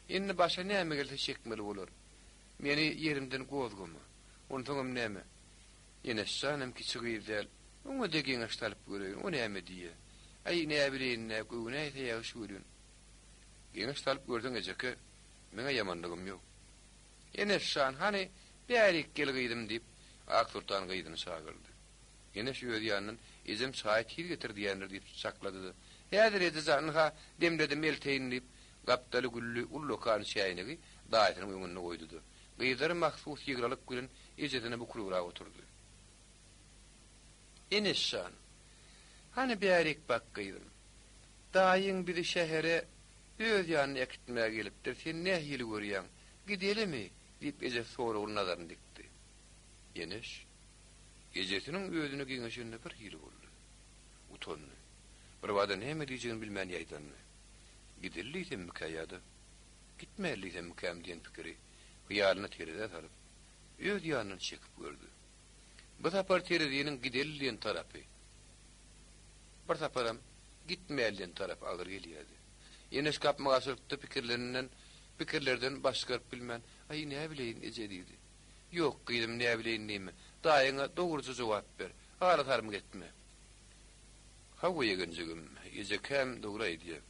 Indi başa näme gelse çekmeli bolar. Meni ýerimden gozgama. Onsoňam näme, Eneş janam kiçi gyz däl. Oňa-da geňeş salyp göreýin, o näme diýýä. Äý, näbileýin-dä, göwnäýse ýagşy welin. Geňeş salyp görseň, ejeke, meň-ä ýamanlygym ýok. Eneş jan, hany, bärik gel gyzym, diýip, Aksoltan gyzyny çagyrdy. Eneş öz ýanyndan, Ejem çaýy tiz getir diýendir diýip çaklady-da, Häzir eje jan, ynha, demledim, elteýin diýip, gapdaly gülli ullakan çäýnegi daýysynyň öňünde goýdy-da, gyzlara mahsus ýygralyk bilen ejesine bukulybrak oturdy. Eneş jan, hany bärik bak gyzym. Daýyň bizi şähere Öz ýanyna äkitmäge gelipdir, sen nähili görýäň, gidelimi? diýip, ejesi soragly nazaryny dikdi. Eneş ejesiniň özüne geňeşenine bir hili boldy. Utandy. Birbada näme diýjegini bilmän ýaýdandy. Gideli diýsemmikä ýa-da gitmäli diýsemmikäm diýen pikiri hyýalyna terezä salyp, öz ýanyndan çekip gördi. Bu sapar tereziniň gideli diýen tarapy, Bir saparam gitmäli diýen tarapy agyr gelýärdi. Eneş gapma-garşylykda pikirlerinden pikirlerden baş çykaryp bilmän, Aý, näbileýin, eje diýdi. Ýok, gyzym, näbileýin diýme. Daýyňa dogruja jogap ber. Ala-sarmyk etme. Hawa, ýegenjigim, ejekäm dogry aýdýar.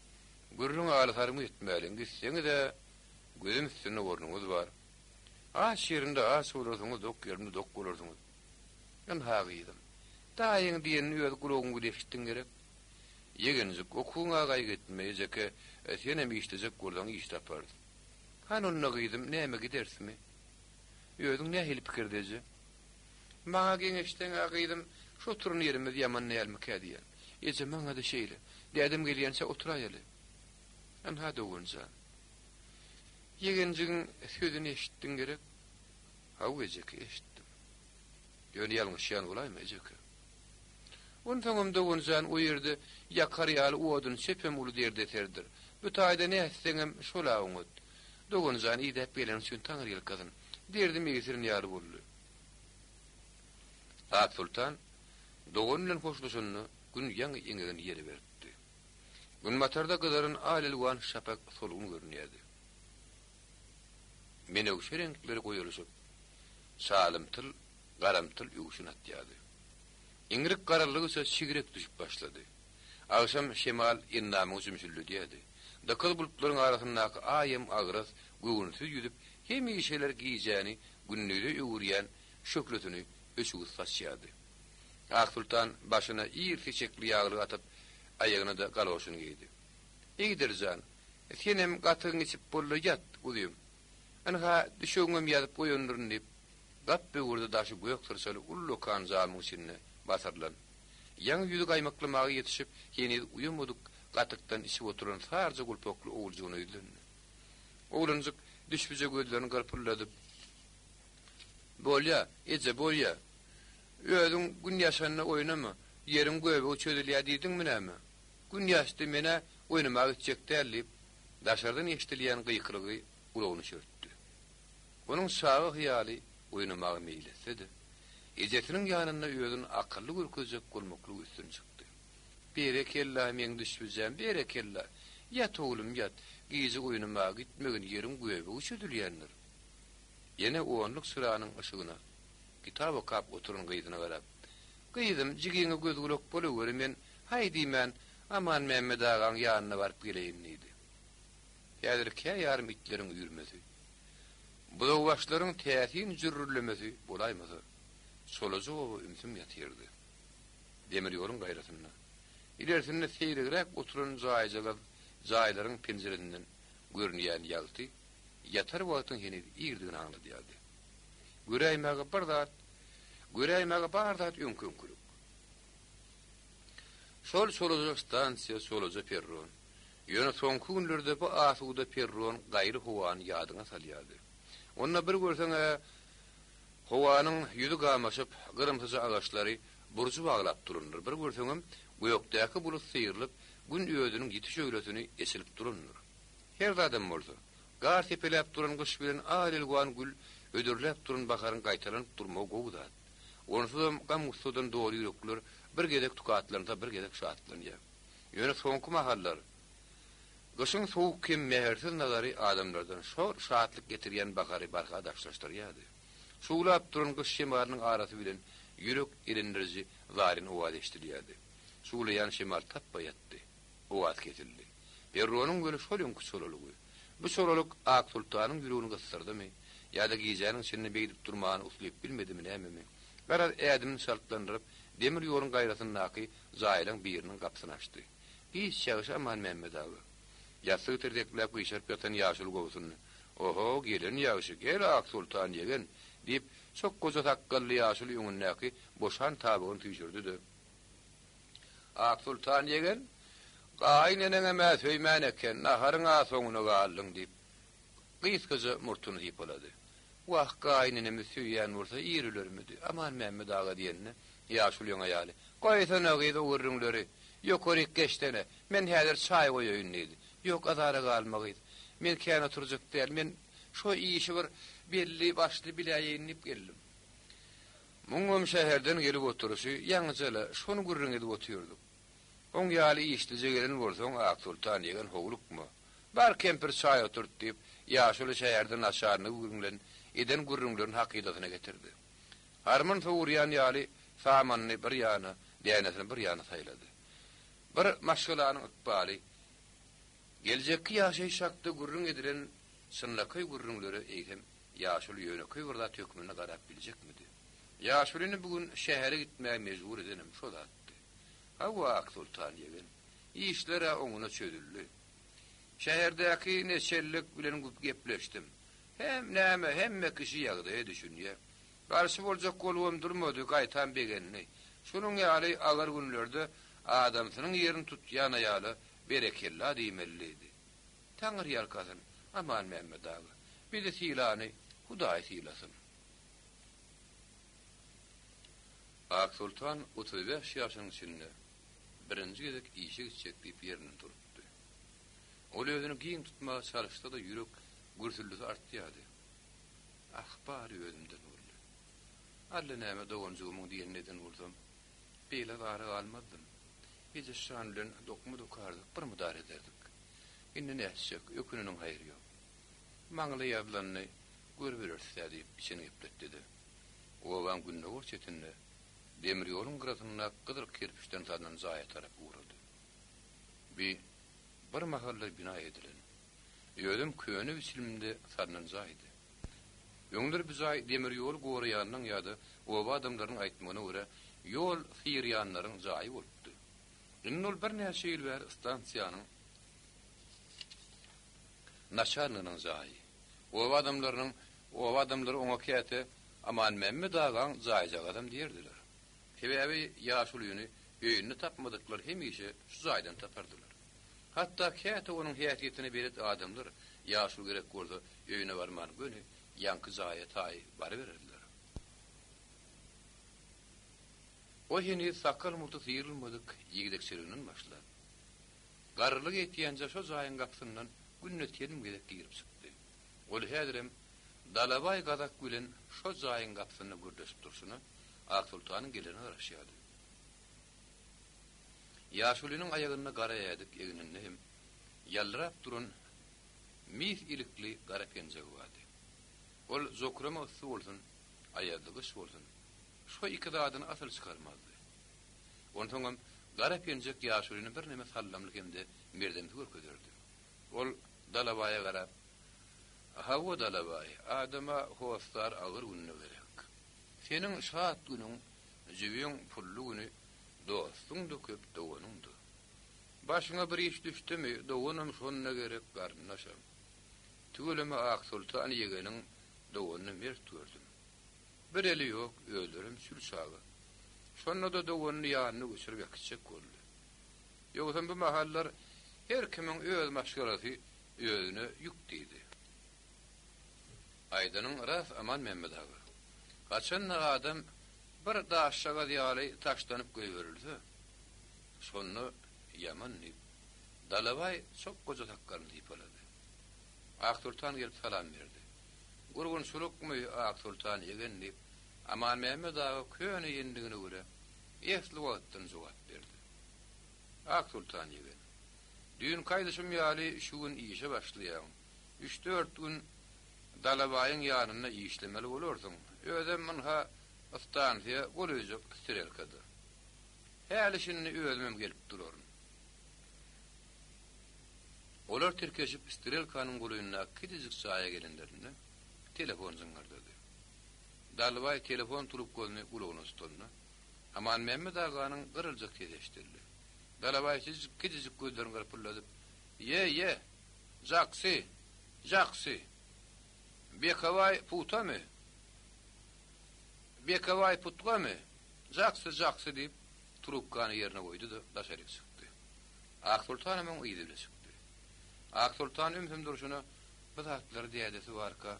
Gürrüňi ala-sarmyk etmäliň. Gitseňiz-ä, gözüm üstünde ornuňyz bar. Aç ýerinde aç bolarsyňyz, dok ýerinde dok bolarsyňyz. Ynha, gyzym. Daýyň diýenini öz gulagyň bile eşitdiň gerek? Ýegenjik, okuwyňa gaýgy etme, ejeke, senem işlejek bolsaň iş taparys. Hany onda gyzym, näme giderismi? Özüň nähili pikirde eje? Maňa geňeşseň-ä gyzym, şu oturan ýerimiz ýaman dälmikä diýýän. Eje, maňa-da şeýle. Dädem gelýänçä oturaýaly. Ynha dogan jan. Ýegenjigiň sözüni eşitdiň gerek? Hawa ejeke, eşitdim. Ýöne ýalňyşýan bolaýma ejeke. Onsoňam dogan jan o ýerde ýakar ýaly odun çöpem uly derdeserdir. Bu taýda nätseňem şol-a oňat. Dogan jan idäp geleniň üçin taňryýalkasyn. Derdim egsirin ýaly boldy. Aksoltan dogany bilen hoşlaşanda gün ýaňy eňegini ýere beripdi. Günbatarda gyzaran al-elwan şapak solgun görünýärdi. Menewşe reňkleri goýalyşyp, çalymtyl, garamtyl öwşün atýardy. Iňrik garaldygyça çigrek düşüp başlady. Agşam şemal endamyňy jümşüldedýärdi. Dykyz bulutlaryň arasyndaky aýam agras, göwünsiz ýüzüp, hemişeler gijäni gündize öwürýän şöhlesini öçügsi saçýardy. Aksoltan başyna ir seçekli ýaglyk atyp, aýagyna-da galoşyny geýdi. Igdir jan, senem gatygyňy içip bol-da ýat, guzym. Ynha, düşegiňem ýazyp goýandyryn diýip, gap böwürde daşy gök syrçaly ullakan jamyň içinde basyrylan, ýaňy ýüzi gaýmaklamaga ýetişip, heniz uýamadyk gatykdan içip oturan saryja gulpakly oguljygyna ýüzlendi. Oglanjyk düşbüje gözlerini gyrpyldadyp, Bolýa, eje, bolýa. Özüň Gün ýaşanda oýnama, ýeriň göbegi çözülýä diýdiňmi näme? Gün ýaşdy, men-ä oýnamaga gitjek däl diýip, daşardan eşidilýän gykylygy gulagyny çürtdi. Onuň çaga hyýaly oýnamaga meýil etse-de, ejesiniň ýanynda özüni akylly görkezjek bolmaklygy üstün çykdy. Berekella, meň düşbüjäm, berekella! Ýat oglum, ýat, gije oýnamaga gitmegin ýeriň göbegi çözülýändir. Ýene onluk çyranyň yşygyna kitap okap oturan gyzyna garap, Gyzym, jigiňe göz-gulak bolaweri, men haý diýmän, Amanmämmet agaň ýanyna baryp geleýin diýdi. Häzir kä ýarym itleriň üýrmesi, buzawbaşlaryň täsin jürrüllemesi bolaýmasa, çolaja oba ümsüm ýatyrdy. Demir ýoluň gaýrasynda, ilersinde seýregräk oturan jaýjagaz jaýlaryň penjiresinden görünýän ýagty ýatar wagtyň heniz irdigini aňladýardy. Göräýmäge bir zat, göräýmäge bar zat öňki-öňkülik. Şol çolaja stansiýa, çolaja perron. Ýöne soňky günlerde bu asuda perron gaýry howany ýadyňa salýardy. Onda bir görseň-ä, howanyň ýüzi gamaşyp, gyrymsyja agaçlary burjy baglap durandyr, bir görseňem, gökdäki bulut syrylyp, Gün özüniň ýiti şöhlesini eçilip durandyr. Her zadam bolsa, gar sepeläp duran gyş bilen al-elwan gül hödürläp duran baharyň gaýtalanyp durmagy gowy zat. Onsuzam gam-gussadan doly ýürekler bir gezek tukatlansa, bir gezek şatlanýar. Ýöne soňky mahallar gyşyň sowuk hem mähirsiz nazary adamlardan şol şatlyk getirýän bahary barha daşlaşdyrýardy. Şuwlap duran gyş şemalynyň arasy bilen ýürek elendiriji zaryn owaz eşidilýärdi. Şuwlaýan şemal tapba ýatdy. Owaz kesildi. Perronyň weli şol öňki çolalygy. Bu çolalyk Aksoltanyň ýüregini gysdyrdymy, ýa-da gijäniň içinde beýdip durmany uslyp bilmedimi nämemi, garaz ädimini çaltlandyryp, demir ýoluň gaýrasyndaky jaýlaň biriniň gapysyny açdy. Giç ýagşy Amanmämmet aga. Ýassygy tirsekläp gyşaryp ýatan ýaşuly gobsundy. Oho, gelen ýagşy, gel Aksoltan ýegen! diýip, çokgaja sakgally ýaşuly öňündäki boşan tabygyny süýşürdi-de, Aksoltan ýegen, gaýyn eneňem-ä söýmän eken, naharyň-a soňuna galdyň diýip, gysgaja murtuny sypalady. Wah, gaýyn enemiz söýýän bolsa ir ölermidi, Amanmämmet aga diýende, ýaşulyň aýaly, Goýsana gyz o gürrüňleri, ýokaryk geçsene, men häzir çaý goýaýyn diýdi. Ýok, azara galma gyz, men kän oturjak däl, men şo işi bir belli-başly biläýeýin diýip geldim. Muňam şäherden gelip oturyşy ýaňyja-la, şony gürrüň edip otyrdyk. Oň ýaly işlije gelen bolsaň, Aksoltan ýegen howlukma. Bar kempir çaý oturt diýip, ýaşuly şäherde naçarnygy bilen eden gürrüňlerini hakydasyna getirdi. Harman sowurýan ýaly samanyny bir ýana, dänesini bir ýana saýlady. Bir maşgalanyň ykbaly, geljekki ýaşaýyş hakda gürrüň edilen çynlakaý gürrüňlere eýsem Ýaşuly ýönekeý bir zat hökmünde garap biljekmidi? Ýaşulyny bu gün şähere gitmäge mejbur edenem şo zatdy. Hawa, Aksoltan ýegen, işler-ä oňuna çözüldi. Şäherdäki neçellik bilen gepleşdim. Hem näme, hemme kişi ýagdaýa düşünýä. Garşy boljak bolubam durmady, gaýtam begendi. Şunuň ýaly agyr günlerde adamsynyň ýerini tutýan aýala berekella diýmeli diýdi. Taňry ýalkasyn, Amanmämmet aga. Bizi sylany Hudaý sylasyn. Aksoltan 35 ýaşynyň içinde birinji gezek işe gitjek diýip ýerinden turupdy. Ol özüni giň tutmaga çalyşsa-da ýürek gürsüldisi artýardy. Ah, bary özümden boldy. Allanäme doganjygymyň diýenini eden bolsam, beýle zara galmazdym. Ejeşjan bilen dokma dokardyk, bir mydar ederdik. Indi nätjek, öküneniň haýry ýok. Maňlaý ýazylanyny görübereris-dä diýip, içini gepletdi-de, obaň gündogar çetinde, demir ýoluň gyrasyndaky gyzyl kerpiçden salnan jaýa tarap ugrady. Bi bir mahallar bina edilen, özem köne biçilimde salnan jaýdy. Öňler bu jaý demir ýoly goraýanyň ýa-da oba adamlarynyň aýtmagyna görä, ýol syrýanlaryň jaýy bolupdy. Indi ol birnäçe ýyl bäri stansiýanyň naçalniginiň jaýy. Oba adamlarynyň oba adamlary oňa käte Amanmämmet agaň jaýjagazam diýerdiler. Sebäbi ýaşulyny öýünde tapmadyklar hemişe şu jaýdan tapardylar. Hatda käte onuň häsiýetine belet adamlar ýaşuly gerek bolsa öýüne barman göni ýaňky jaýa taý barybererdiler. O heniz sakgal-murty syrylmadyk ýigdekçeliginden başlap, garrylyk etýänçä şo jaýyň gapysyndan günde telim gezek girip çykdy. Ol häzirem Dalabaý gazak bilen şo jaýyň gapysynda gürleşip durşuna Aksoltanyň gelerine garaşýardy. Ýaşulynyň aýagynda gara ädik, egninde hem ýaldyrap duran mis ilikli gara penjegi bardy. Ol jokrama yssy bolsun, aýazly gyş bolsun, şo iki zadyny asyl çykarmazdy. Onsoňam gara penjek ýaşulyny birneme sallamly hem-de merdemsi görkezerdi. Ol Dalabaýa garap, Hawa, Dalabaý, adama hossar agyr günde gerek. Seniň şat günüň, jübiň pully güni dostuň-da köp, doganyň-da. Başyňa bir iş düşdümi, doganam şonda gerek, garyndaşam. Tüweleme Aksoltan ýegeniň doganyny mert gördüm. Bir eli ýok, özlerem çül çaga. Şonda-da doganyny ýanyna göçürip äkitjek boldy. Ýogsam bu mahallar her kimiň öz maşgalasy özüne ýük diýdi. Aýdanyň ras Amanmämmet aga. Haçan-da adam bir daşjagaz ýaly taşlanyp goýberilse, şonda ýaman diýip, Dalabaý çokgaja sakgalyny sypalady. Aksoltan gelip salam berdi. Gurgunçylykmy, Aksoltan ýegen diýip, Amanmämmet aga köne endigine görä, esli wagtdan jogap berdi. Aksoltan ýegen, düýnki aýdyşym ýaly şu gün işe başlaýaň. Üç-dört gün Dalabaýyň ýanynda işlemeli bolarsyň. Özem ynha stansiýa golaýjak strelkada. Häli-şindi özümem gelip duraryn. Olar tirkeşip strelkanyň golaýyndaky kiçijik jaýa gelenlerinde telefon jyňňyrdady. Dalbaý telefon trubkasyny gulagyna tutanda, Amanmämmet aganyň gyryljak sesi eşidildi. Dalabaý kiçijik gözlerini gyrpyldadyp, Ýe, ýe! Jaksy! Jaksy! Bekabaý putamy? Bekabaý putgamy? Jaksy, jaksy! diýip, trubkany ýerine goýdy-da, daşaryk çykdy. Aksoltanam oň yzy bile çykdy. Aksoltan ümsüm durşuna, Bu zatlary dädesi barka,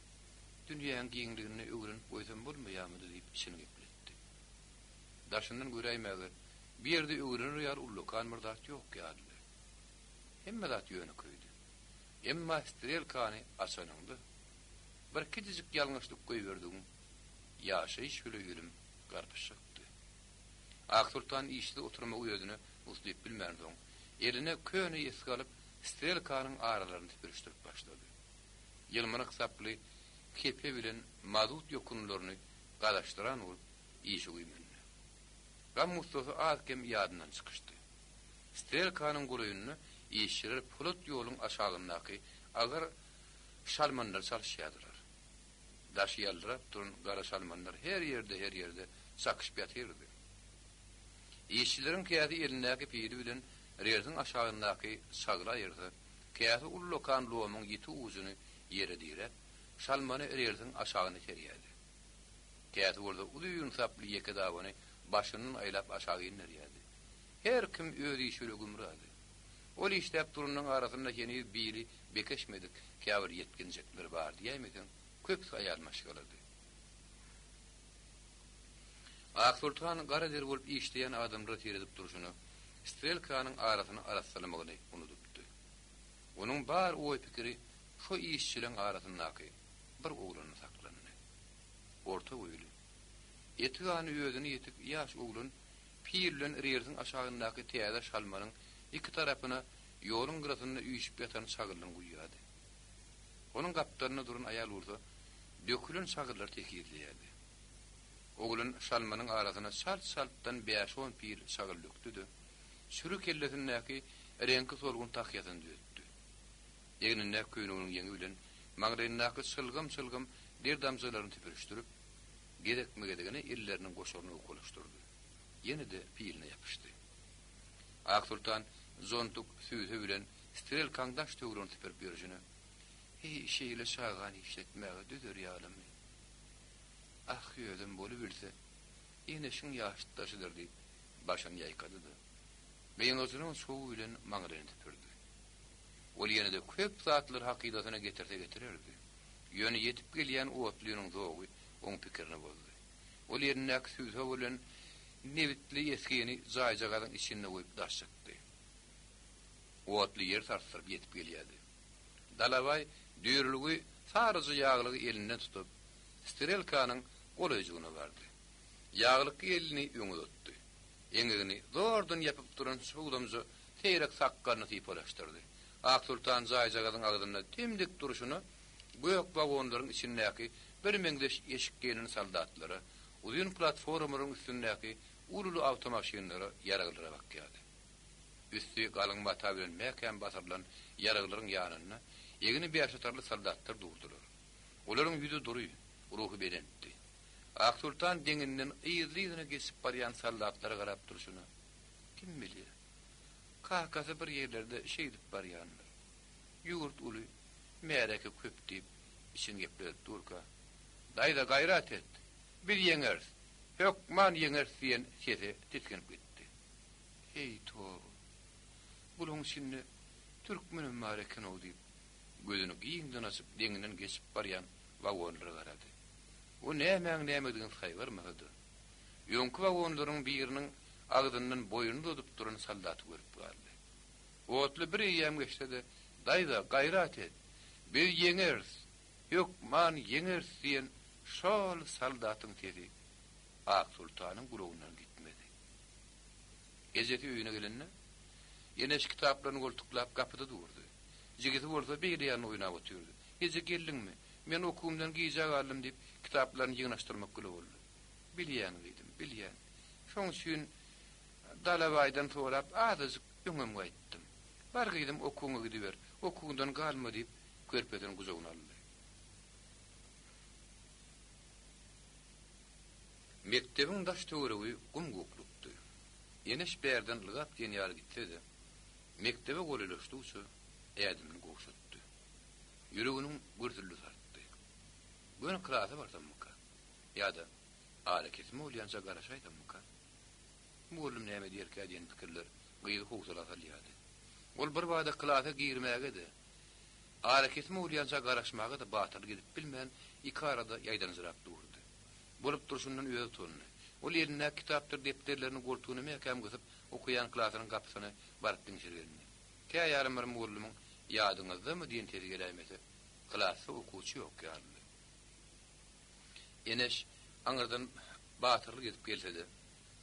dünýäň giňliginde öwrenip goýsam bolmaýarmydy diýip içini gepletdi. Daşyndan göräýmäge, bu ýerde öwrener ýaly ullakan bir zat ýok ýalydy. Hemme zat ýönekeýdi. Emma strelkany açanyňda, bir kiçijik ýalňyşlyk goýberdigiň, ýaşaýyş bile ölüm garpyşjakdy. Aksoltan işsiz oturmagy özüne uslyp bilmänsoň, eline köne esgi alyp, strelkanyň aralaryny süpürişdirip başlady. Ýylmanak saply kepe bilen mazut ýokunlaryny gazaşdyran bolup, işe güýmendi. Gam-gussasy az-kem ýadyndan çykyşdy. Strelkanyň golaýynda işçiler polat ýoluň aşagyndaky agyr şalmanlary çalyşýardylar. Daşy ýaldyrap duran gara şalmanlar her ýerde-her ýerde çakyşyp ýatyrdy. Işçileriň käsi elindäki pili bilen relsiň aşagyndaky çagly aýyrsa, käsi ullakan lomyň ýiti ujuny ýere diräp, şalmany relsiň aşagyna serýärdi. Käsi bolsa uzyn saply ýeke dabany başyndan aýlap aşak inderýärdi. Her kim öz işi bile gümrady. Ol işläp duranyň arasynda heniz bili bekeşmedik käbir ýetginjekler bar diýäýmeseň, köpüsi aýal maşgalady. Aksoltan gara der bolup işleýän adamlara seredip durşuna, strelkanyň arasyny arassalamagyny unudypdy. Onuň bar oý-pikiri şo işçileň arasyndaky bir oglanda saklandy. Orta boýly, eti-gany özüne ýetik ýaş oglan pil bilen relsiň aşagyndaky täze şalmanyň iki tarapyna ýoluň gyrasynda üýşüp ýatan çagyllyny guýýardy. Onuň gapdalynda duran aýal bolsa dökülen çagyllary tekizleýärdi. Oglan şalmanyň arasyna çalt-çaltdan bäş-on pil çagyl dökdi-de, çüri kellesindäki reňki solgun tahýasyny düzetdi. Egnindäki köýneginiň ýeňi bilen maňlaýyndaky çylgym-çylgym der damjalaryny süpürişdirip, gezekme-gezegine elleriniň goşaryny owkalaşdyrdy. Ýene-de piline ýapyşdy. Aksoltan zontuk süýse bilen strelkaň daş-töweregini süpürip ýörşüne, Heý, şeýle çagany işletmäge dözer ýalymy? Ah, özem bolubilse, Eneşiň ýaşytdaşydyr diýip, başyny ýaýkady-da, gyňajynyň çowy bilen maňlaýyny süpürdi. Ol ýene-de köp zatlary hakydasyna getirse getirerdi. Ýöne ýetip gelýän otlynyň zogy oň pikirini bozdy. Ol elindäki sübse bilen nebitli esgini jaýjagazyň içinde goýup daş çykdy. Otly ýer sarsdyryp ýetip gelýärdi. Dalabaý düýrülgi saryja ýaglygy elinden tutup, strelkanyň golaýjygyna bardy. Ýaglykly elini öňe uzatdy. Eňegini zordan ýapyp duran çugdamja seýrek sakgalyny sypalaşdyrdy. Aksoltan jaýjagazyň agzynda dim-dik durşuna gök wagonlaryň içindäki birmeňzeş eşik geýnen soldatlara, uzyn platformalaryň üstündäki uly-uly awtomaşynlara, ýaraglara bakýardy. Üsti galyň mata bilen mäkäm basyrylan ýaraglaryň ýanynda egni bäşatarly soldatlar durdular. Olaryň ýüzi dury, ruhy belentdi. Aksoltan deňinden yzly-yzyna geçip barýan soldatlara garap durşuna, Kim bilýär, kakasy bir ýerlerde şeýdip barýandyr. Ýurt uly, märeke köp diýip, içini gepledip durka, Daýza, gaýrat et! Biz ýeňeris! Hökman ýeňeris diýen sese tisginip gitdi. Heý, toba! Bulaň içinde türkmenem bar eken-ow diýip, gözüni giňden açyp deňinden geçip barýan wagonlara garady. O nämäň nämedigini saýgarmasa-da, öňki wagonlaryň biriniň agzyndan boýnuny uzadyp duran soldaty görüp galdy. Otly bir eýýäm geçse-de, Daýza, gaýrat et! Biz ýeňeris! Hökman ýeňeris diýen şol soldatyň sesi Aksoltanyň gulagyndan gitmedi. Ejesi öýüne gelende, Eneş kitaplaryny goltuklap gapyda durdy. Jigisi bolsa beýle ýanynda oýnap otyrdy. Eje, geldiňmi? Men okuwymdan gijä galdym diýip, kitaplaryny ýygnaşdyrmak güle boldy. Bilýän, gyzym, bilýän. Şoň üçin Dalabaýdan sorap azajyk öňem gaýtdym. Bar gyzym, okuwyňa gidiber, okuwyňdan galma diýip, körpesini gujagyna aldy. Mekdebiň daş-töweregi gum-guklukdy. Eneş bärden ylgap diýen ýaly gitse-de, mekdebe golaýlaşdygyça ädimini gowşatdy. Ýüreginiň gürsüldisi artdy. Göni klasa barsammyka? Ýa-da arakesme bolýança garaşaýsammyka? Mugallym näme diýerkä diýen pikirler gyzy howsala salýardy. Ol birbada klasa girmäge-de, arakesme bolýança garaşmaga-da batyrlyk edip bilmän, ikarada ýaýdanjyrap durdy. Bolup durşundan özi utandy. Ol elindäki kitapdyr depderlerini goltugyna mäkäm gysyp, okaýan klasynyň gapysyna baryp diňşirgendi. Kä ýarym bir mugallymyň Ýadyňyzdamy diýen sesi geläýmese, klasda okuwçy ýok ýalydy. Eneş aňyrdan batyrlyk edip gelse-de,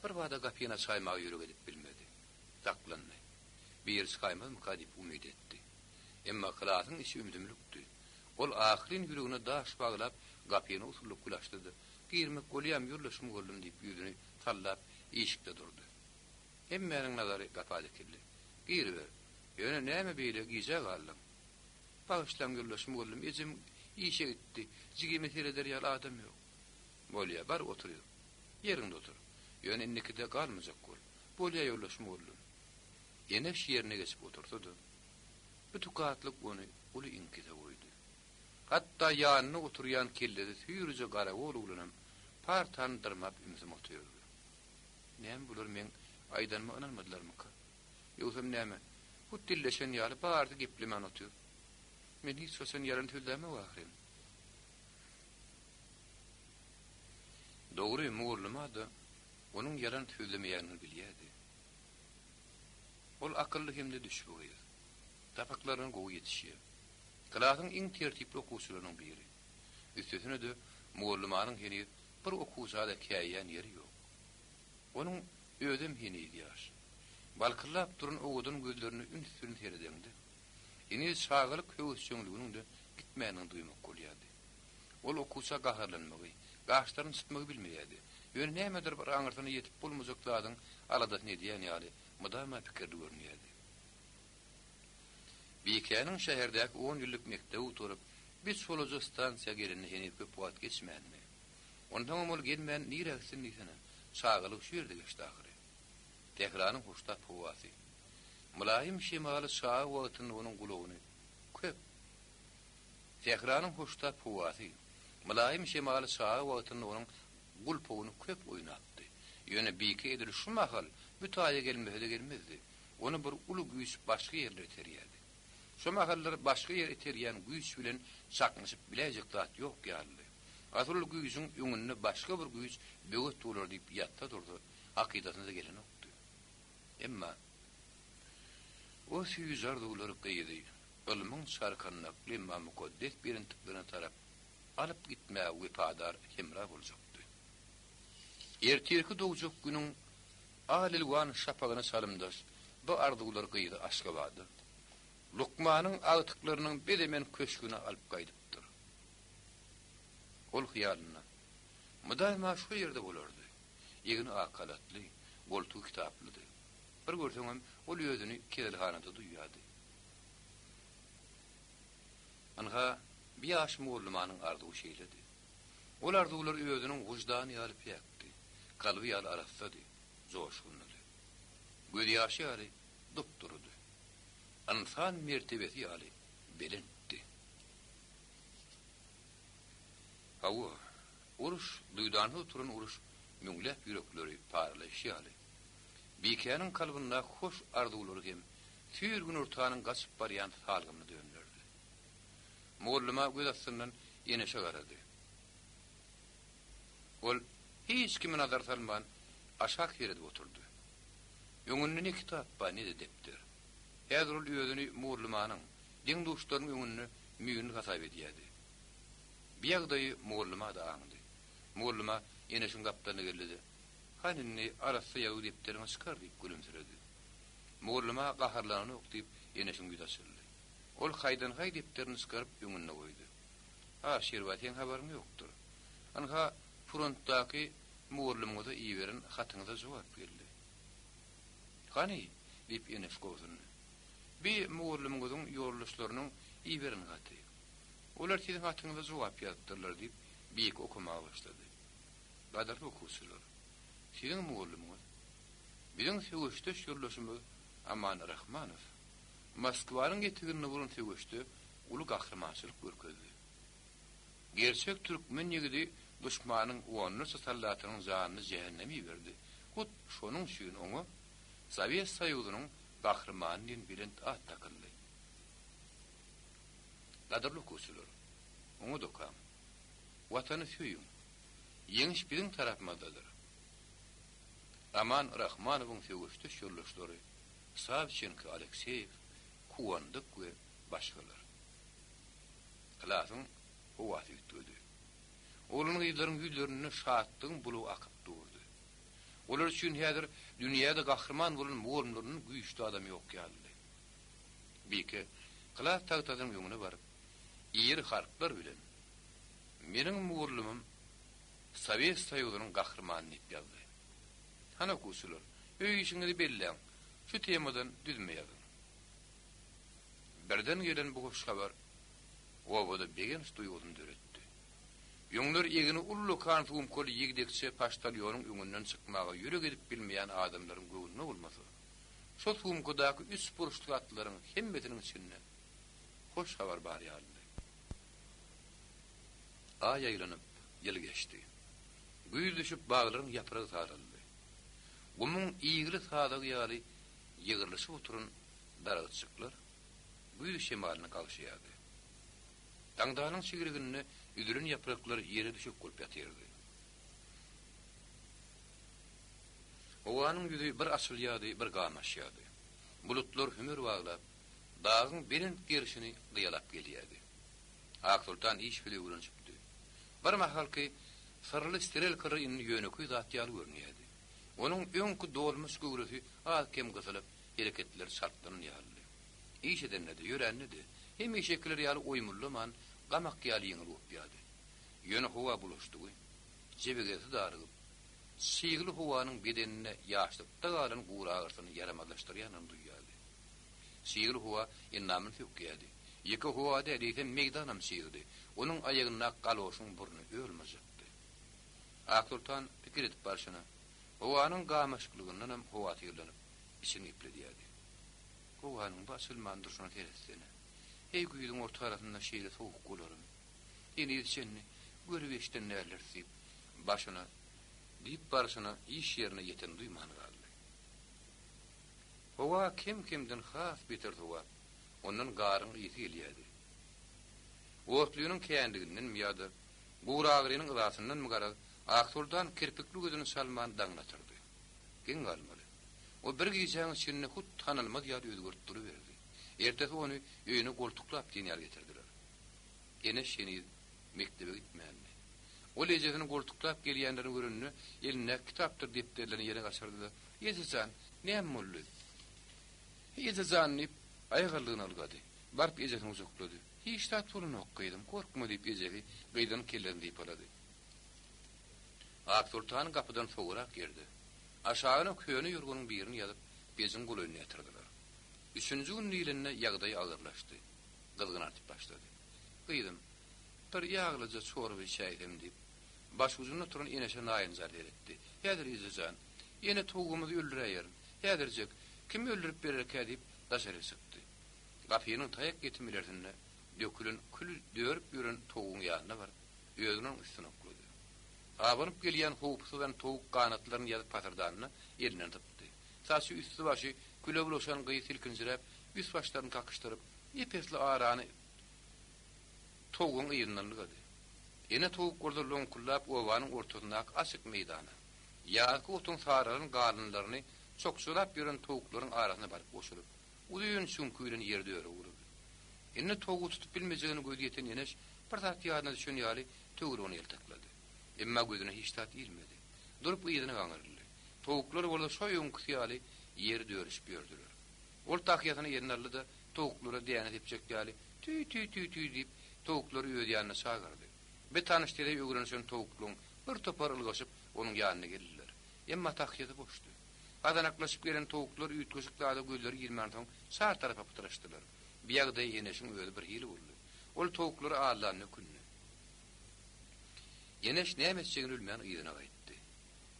birbada gapyny açaýmaga ýürek edip bilmedi. Saklandy. Biri çykaýmazmyka diýip umyt etdi. Emma klasyň içi ümsümlikdi. Ol ahyryn ýüregine daş baglap, gapyny usullyk bile açdy-da, Girmek bolýamy, ýoldaş mugallym diýip ýüzüni sallap, işikde durdy. Hemmäniň nazary gapa dikildi. Giriber. Ýöne näme beýle gijä galdyň? Bagyşlaň, ýoldaş mugallym, ejem. Işe gitdi. Jigime sereder ýaly adam ýok. Bolýa, bar otur. Ýeriňde otur. Ýöne indikide galmajak bol. Bolýa ýoldaş mugallym. Eneş ýerine geçip otursa-da, bu tukatlyk ony uly iňkise goýdy. Hatda ýanynda oturýan kellesi süýrüje garagol oglanam partany dyrmap ümsüm otyrdy. Näme bular meň aýdanyma ynanmadylarmyka? Ýogsam näme, hut dilleşen ýaly barysy geplemän otyr. Men hiç haçan ýalan sözlämok ahyryn. Dogry, mugallyma-da onuň ýalan sözlemeýänini bilýärdi. Ol akylly hem-de düşbi gyz. Sapaklaryna gowy ýetişýär. Klasyň iň tertipli okuwçylarynyň biri. Üstesine-de, mugallymanyň heniz bir okuwça-da käýýän ýeri ýok. Onuň özem heniz ýaş. Balkyldap duran owadan gözlerine üns bilen seredeňde, heniz çagalyk höwesjeňliginiň-de gitmändigini duýmak bolýardy. Ol okuwça gaharlanmagy, gaşlaryny çytmagy bilmeýärdi. Ýöne nämedir bir aňyrsyna ýetip bolmajak zadyň aladasyny edýän ýaly mydama pikirli görünýärdi. Bikäniň şäherdäki on ýyllyk mekdebi gutaryp, bir çolaja stansiýa gelenine heniz köp wagt geçmändi. Onsoňam ol gelmän nirä gitsin diýsene, çagalygy şu ýerde geçdi ahyry. Tähranyň hoştap howasy, mylaýym şemaly çaga wagtynda onuň gulagyny köp Tähranyň hoştap howasy, mylaýym şemaly çaga wagtynda onuň gulpagyny köp oýnapdy. Ýöne Bike edil şu mahal bu taýa gelmese-de gelmezdi. Ony bir uly güýç başga ýerlere iterýärdi. Şo mahallar başga ýere iterýän güýç bilen çaknyşyp biläýjek zat ýok ýalydy. Asyl ol güýjüň öňünde başga bir güýç böwet bolar diýip ýatsa-tursa hakydasyna-da gelenokdy. Emma o süýji arzuwlar gyzy ylmyň çarkandakly emma mukaddes belentliklerine tarap alyp gitmäge wepadar hemra boljakdy. Ertirki dogjak günüň al-elwan şapagyna çalymdaş bu arzuwlar gyzy Aşgabada, lukmanyň agtyklarynyň bezemen köşgüne alyp gaýdypdyr. Ol hyýalynda, mydama şo ýerde bolardy. Egni ak halatly, goltugy kitaplydy. Bir görseňem, ol özüni keselhanada duýýardy. Ynha, bir ýaş mugallymanyň arzuwy şeýledi. Ol arzuwlar özüniň wyždany ýaly päkdi, kalby ýaly arassady, joşgunlydy. Gözýaşy ýaly dup-durudy. Ynsan mertebesi ýaly belentdi. Hawa, uruş, duýdansyz turan uruş müňläp ýürekleri paralaýşy ýaly, Bikäniň kalbyndaky hoş arzuwlary hem süýr günortanyň gaçyp barýan salgymyna dönderdi. Mugallyma göz astyndan Eneşe garady. Ol hiç kime nazar salman, aşak seredip oturdy. Öňünde ne kitap bar, ne-de depder. Häzir ol özüni mugallymanyň, deň-duşlarynyň öňünde müýnli hasap edýärdi. Bu ýagdaýy mugallyma-da aňdy. Mugallyma Eneşiň gapdalyna geldi-de, Hany indi arassa ýazuw depderiňi çykar diýip gülümsiredi. Mugallyma gaharlananok diýip Eneşiň ýüzi açyldy. Ol haýdan-haý depderini çykaryp öňünde goýdy. A, Şirba, seň habaryň ýokdur. Ynha, frontdaky mugallymyňyza iberen hatyňyza jogap geldi. Hany? diýip Eneş gobsundy. Bi mugallymyňyzyň ýoldaşlarynyň iberen haty. Olar siziň hatyňyza jogap ýazypdyrlar diýip, Bike okamaga başlady. Gadyrly okuwçylar, siziň mugallymyňyz, biziň söweşdeş ýoldaşymyz Aman Rahmanow Moskwanyň eteginde bolan söweşde uly gahrymançylyk görkezdi. Gerçek türkmen ýigidi duşmanyň onlarça soldatynyň janyny jähenneme iberdi. Hut şonuň üçin oňa Sowet Soýuzynyň Gahrymany diýen belent at dakyldy. Gadyrly okuwçylar, oňat okaň. Watany söýüň. Ýeňiş biziň tarapymyzdadyr. Aman Rahmanowyň söweşdeş ýoldaşlary Sawçenko Alekseýew, Kuwandyk we başgalar. Klasyň howasy üýtgedi. Oglan-gyzlaryň ýüzlerinde şatlygyň bulugy akyp durdy. Olar üçin häzir dünýäde gahryman bolan mugallymlaryndan güýçli adam ýok ýalydy. Bike klas tagtasynyň öňüne baryp, iri harplar bilen, Meniň mugallymym Sowet Soýuzynyň Gahrymany diýip ýazdy. Hany okuwçylar, öý işiňizi belläň, şu temadan düzme ýazyň. Birden gelen bu hoş habar. Obada begenç duýgusyny döretdi. Öňler egni ullakan sumkaly ýigdekçe poçtalýonyň öňünden çykmaga ýürek edip bilmeýän adamlaryň göwnüne bolmasa, şo sumkadaky üçburçly atlaryň hemmesiniň içinde hoş habar bar ýalydy. Aý aýlanyp, ýyl geçdi. Güýz düşüp baglaryň ýapragy saraldy. Gumuň igli sazagy ýaly ýygrylyşyp oturan daragtjyklar güýz şemalyna gagşaýardy. Daňdanyň çigliginde üzülen ýapraklar ýere düşek bolup ýatyrdy. Howanyň ýüzi bir açylýardy, bir gamaşýardy. Bulutlar hümer baglap, dagyň belent gerşini gyýalap gelýärdi. Aksoltan iş bile öwrenişipdi. Bir mahalky syrly strelkalar indi ýönekeý zat ýaly görünýärdi. Onuň öňki dolmuş göwresi az-kem gysylyp, hereketleri çaltlanan ýalydy. Iş edende-de, ýörände-de, hemişekiler ýaly oýmullaman, gamak ýaly ýeňil gopýardy. Ýöne howa bulaşdygy, jebegesi darygyp, çygly howanyň bedeninde ýaşlykda galan gury agyrysyny ýaramazlaşdyrýanyny duýýardy. Çygly howa endamyny sökýärdi. Ýeke howa däl, eýsem meýdanam çygdy. Onuň aýagyndaky galoşyň burny öl-myžžykdy. Aksoltan pikir edip barşyna, howanyň gamaşyklygyndanam howatyrlanyp, içini gepledýärdi. Howanyň bu açylman durşuna seretsene. Heý, güýzüň ortarasynda şeýle sowuk bolarmy? Heniz çenli görüp-eşiden däldiris diýip, başyna, diýip barşyna iş ýerine ýetenini duýman galdy. Howa kem-kemden has beter sowap, ondan garyň ysy gelýärdi. Otlynyň känligindenmi ýa-da guragyrynyň yzasyndanmy garaz, Aksoltan kirpikli gözüni çalman daňyny atyrdy. Geň galmaly. O bir gijäň içinde hut tanalmaz ýaly özgerip duruberdi. Ertesi ony öýüne goltuklap diýen ýaly getirdiler. Eneş heniz mekdebe gitmändi. Ol ejesini goltuklap gelýänlerini görende, elindäki kitapdyr depderlerini ýere gaçyrdy-da, Eje jan, näme boldy? Eje jan diýip, aýagallygyna ylgady. Baryp ejesini gujaklady. Hiç zat bolanok, gyzym, gorkma diýip, ejesi gyzynyň kellesini sypalady. Aksoltany gapydan sowurak ýerde, aşagyna köne ýorganyň birini ýazyp, pejiň golaýynda ýatyrdylar. Üçünji gün diýlende ýagdaýy agyrlaşdy. Gyzgyn artyp başlady. Gyzym, bir ýaglyja çorba içäýsem diýip, başujunda oturan Eneşe naýynjar seretdi. Häzir eje jan, ýene towugymyzy öldüräýerin. Häzirjek, kim öldürip bererkä diýip, daşaryk çykdy. Gapynyň taýak ýetim ilersinde dökülen küli dörüp ýören towugyň ýanyna baryp, özüni onuň üstüne oklady. Abanyp gelýän howpy syzan towuk ganatlaryny ýazyp pasyrdanda elinden sypdy. Saçy üsti-başy küle bulaşan gyz silkinjiräp, üst-başlaryny kakyşdyryp, ep-esli arany towugyň yzyndan ylgady. Ene towuk bolsa loňkuldap obanyň ortasyndaky açyk meýdana, ýazky otuň saralan galyndylaryny çokjalap ýören towuklaryň arasyna baryp goşulyp, uzyn çüňki bilen ýer döre urdy. Indi towugy tutup bilmejegine gözi ýeten Eneş bir zat ýadyna düşen ýaly töweregine ýaltaklady. Emma gözüne hiç zat ilmedi. Durup yzyna gaňryldy. Towuklar bolsa şo öňküsi ýaly ýeri dörüşip ýördüler. Ol tahýasyny eline aldy-da, towuklara däne sepjek ýaly, Tüý-tüý-tüý-tüý diýip, towuklary öz ýanyna çagyrdy. Bir tanyş sese öwrenişen towuklaryň bir topary ylgaşyp, onuň ýanyna geldiler. Emma tahýasy boşdy. Gazanaklaşyp gelen towuklar üýtgeşik zada gözleri girmänsoň, çar tarapa pytraşdylar. Bu ýagdaýa Eneşiň özi birhili boldy. Ol towuklary aldanyna ökündi. Eneş näme etjegini bilmän yzyna gaýtdy.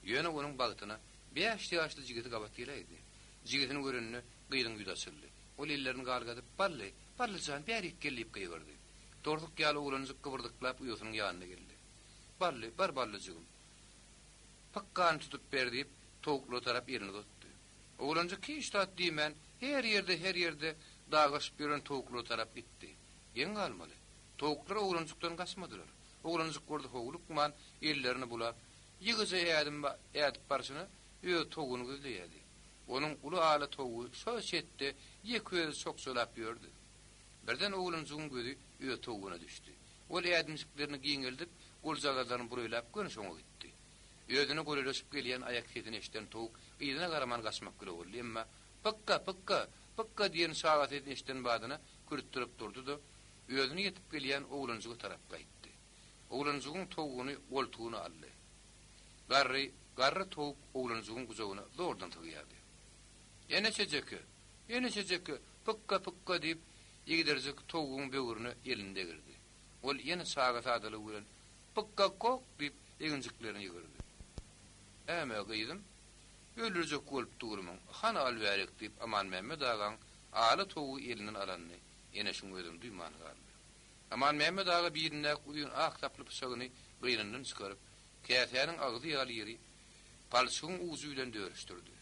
Ýöne onuň bagtyna bäş ýaşly jigisi gabat geläýdi. Jigisini görende gyzyň ýüzi açyldy. Ol ellerini galgadyp, Bally, Bally jan, bärik gel diýip gygyrdy. Torsuk ýaly oglanjyk gybyrdykylap uýasynyň ýanyna geldi. Bally, bar Ballyjygym. Pykgany tutup ber diýip, towuklara tarap elini uzatdy. Oglanjyk hiç zat diýmän, her ýerde, her ýerde dagaşyp ýören towuklara tarap gitdi. Geň galmaly. Towuklar oglanjykdan gaçmadylar. Oglanjyk bolsa howlukman, ellerini bulap, ýygyja ädim ädip barşyna öz towugyny gözleýärdi. Onuň uly ala towugy şo çetde ýeke özi çokjalap ýördi. Birden oglanjygyň gözi öz towugyna düşdi. Ol ädimjiklerini giňeldip, goljagazlaryny buraýlap göni şoňa gitdi. Özüne golaýlaşyp gelýän aýak sesini eşiden towuk yzyna garaman gaçmak bile boldy, emma Pykka, pykka, pykka diýen çaga sesini eşiden badyna kürtdürip durdy-da, özüne ýetip gelýän oglanjyga tarap gaýtdy. Oglanjygyň towugyny goltugyna aldy. Garry, garry towuk oglanjygyň gujagyna zordan sygýardy. Eneçejeke, eneçejeke, pykka, pykka diýip, ýigderjik towugyň böwrüne elini degirdi. Ol ýene çaga sadalygy bilen, Pykka-kok! diýip, eginjiklerini ýygyrdy. Näme, gyzym? Öldürjek bolup durmyň? Hany al bärik! diýip, Amanmämmet agaň ala towugy elinden alanyny Eneşiň özem duýman galdy. Amanmämmet aga bilindäki uzyn ak saply pyçagyny gynyndan çykaryp, käsäniň agzy ýaly ýeri palçygyň ujy bilen dörüşdirdi.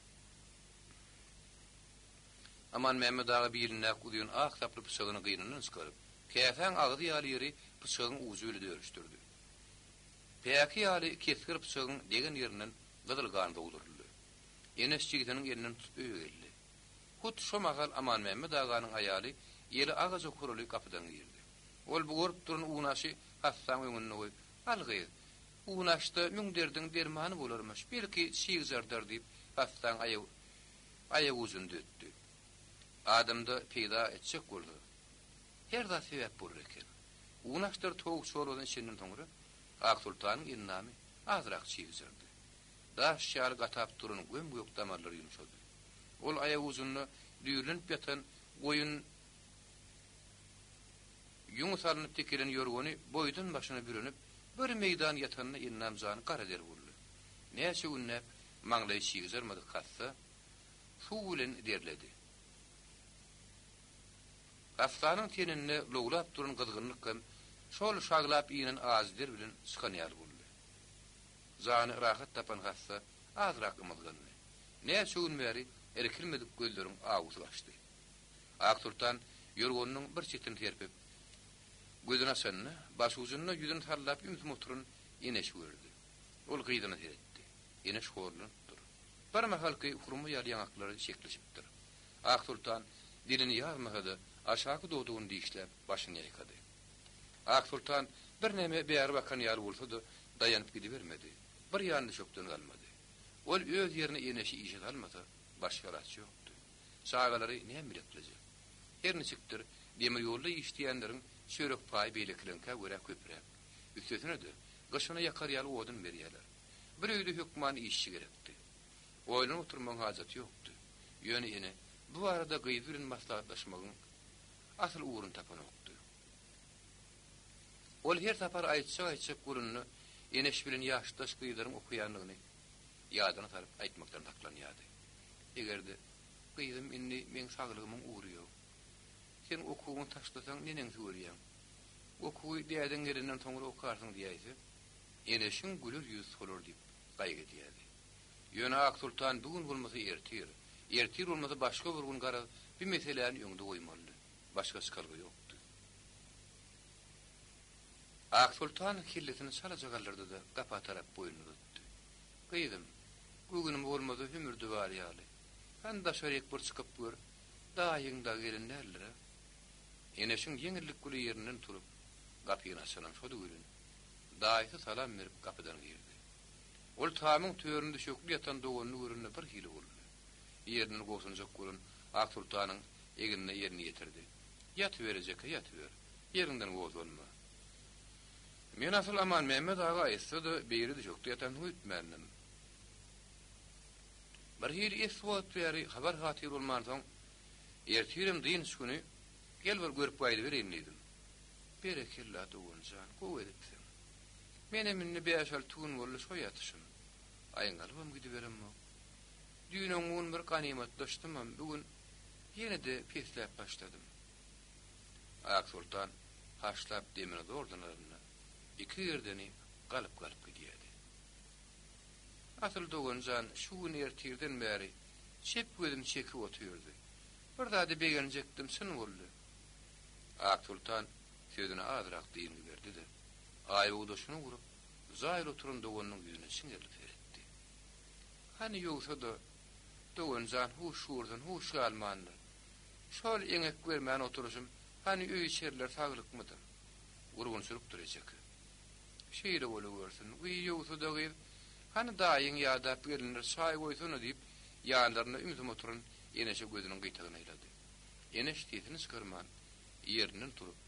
Amanmämmet aga bilindäki uzyn ak saply pyçagyny gynyndan çykaryp, käsäň agzy ýaly ýeri pyçagyň ujy bile dörüşdirdi. Päki ýaly kesgir pyçagyň degen ýerinden gyzyl gan zogduryldy. Eneş jigisiniň elinden tutup öýe geldi. Hut şo mahal Amanmämmet aganyň aýaly eli agaja kuraly gapydan girdi. Ol bu görüp duran unaşy hassaň öňünde goýup, Al gyz, unaşda müň derdiň dermany bolarmyş, belki çig jardar diýip, hassaň aýagujuny düzetdi. Adamda peýda etjek bolsa, her zat sebäp bolar eken. Unaşdyr towuk çorbasyny içenden soňra, Aksoltanyň endamy azrak çygjardy. Daş ýaly gatap duran göm-gök damarlary ýumşady. Ol aýagujunda düýrlenip ýatan goýun ýüňi salnyp tikilen ýorgany boýdan-başyna bürenip, bir meýdan ýatanda endam jany gara der boldy. Näçe günläp maňlaýy çygjarmadyk hassa suw bilen derledi. Hassanyň teninde lowlap duran gyzgynlyk hem şol şaglap inen ajy der bilen çykan ýaly boldy. Jany rahat tapan hassa azrak ymyzgandy. Näçe gün bäri irkilmedik gözleriň awusy gaçdy. Aksoltan ýorganynyň bir çetini serpip, gözüni açanda, başujunda ýüzüni sallap ümsüm oturan Eneşi gördi. Ol gyzyna seretdi. Eneş horlanypdyr. Bir mahalky hurma ýaly ýaňaklary şekleşipdir. Aksoltan dilini ýarmasa-da, aşaky dodagyny dişläp, başyny ýaýkady. Aksoltan birneme bäri bakan ýaly bolsa-da, daýanyp gidibermedi. Bir ýan düşekden galmady. Ol öz ýerine Eneşi işe salmasa, başga alaç ýokdy. Çagalary näme bileklejek? Her niçikdir, demir ýolda işleýänleriň çörek paýy beýlekileriňkä görä köpräk. Üstesine-de, gyşyna ýakar ýaly odun berýärler. Bir öýde hökman işçi gerekdi. Oýlanyp oturmagyň hajaty ýokdy. Ýöne ene bu barada gyzy bilen maslahatlaşmagyň asyl ugruny tapanokdy. Ol her sapar aýtjak-aýtjak bolanda Eneş bilen ýaşdaş gyzlaryň okaýandygyny ýadyna salyp aýtmakdan saklanýardy. Eger-de, Gyzym indi meň saglygymyň ugry ýok. Sen okuwyňy taşlasaň neneňsi görýäň? Okuwy dädeň gelenden soňra okarsyň diýäýse, Eneşiň güler ýüzi solar diýip gaýgy edýärdi. Ýöne Aksoltan bu gün bolmasa ertir, ertir bolmasa başga bir gün garaz bi meseläni öňde goýmalydy. Başga çykalga ýokdy. Aksoltan kellesini çalaja galdyrdy-da, gapa tarap boýnuny uzatdy. Gyzym, göwnüme bolmasa hümürdi bar ýaly. Hany daşaryk bir çykyp gör, daýyň dagy gelen däldir-ä? Eneşiň ýeňillik bile ýerinden turup, gapyny açanam şody welin, daýysy salam berip gapydan girdi. Ol tamyň töründe düşekli ýatan doganyny görende birhili boldy. Ýerinden gobsunjak bolan Aksoltanyň egnine elini ýetirdi. Ýatyber ejeke, ýatyber. Ýeriňden gozganma. Men asyl Amanmämmet aga aýtsa-da, beýle düşekde ýatansyň öýtmändim. Birhili esli wagt bäri habar-hatyr bolmansoň, ertirem dynç güni, gel bir görüp gaýdybereýin diýdim. Berekella, dogan jan, gowy edipsiň. Menem indi bäş-alty gün boldy şo ýatyşym. Aýňalybam gidiberemok. Düýn-öňňun bir ganymatlaşdymam, bu gün ýene-de pesläp başladym. Aksoltan haşlap demini zordan alanda, iki gerdeni galyp-galyp gidýärdi. Asyl dogan jan, şu gün ertirden bäri çep gözüm çekip otyrdy. Bir zada begenjekdim, çyn boldy. Aksoltan sözüne azrak dyngy berdi-de, aýbogdaşyny gurup, jaýly oturan doganynyň ýüzüne çiňerilip seretdi. Hany ýogsa-da, dogan jan huş gursun, huş galmandyr. Şol eňek bermän oturyşym, hany öý-içeriler saglykmydyr? Gurgunçylykdyr ejeke. Şeýle bolubersin. Wiý, ýogsa-da gyz, hany daýyň ýadap gelindir, çaý goýsana diýip, ýanlarynda ümsüm oturan Eneşe gözüniň gyýtagyny aýlady. Eneş sesini çykarman, ýerinden turup,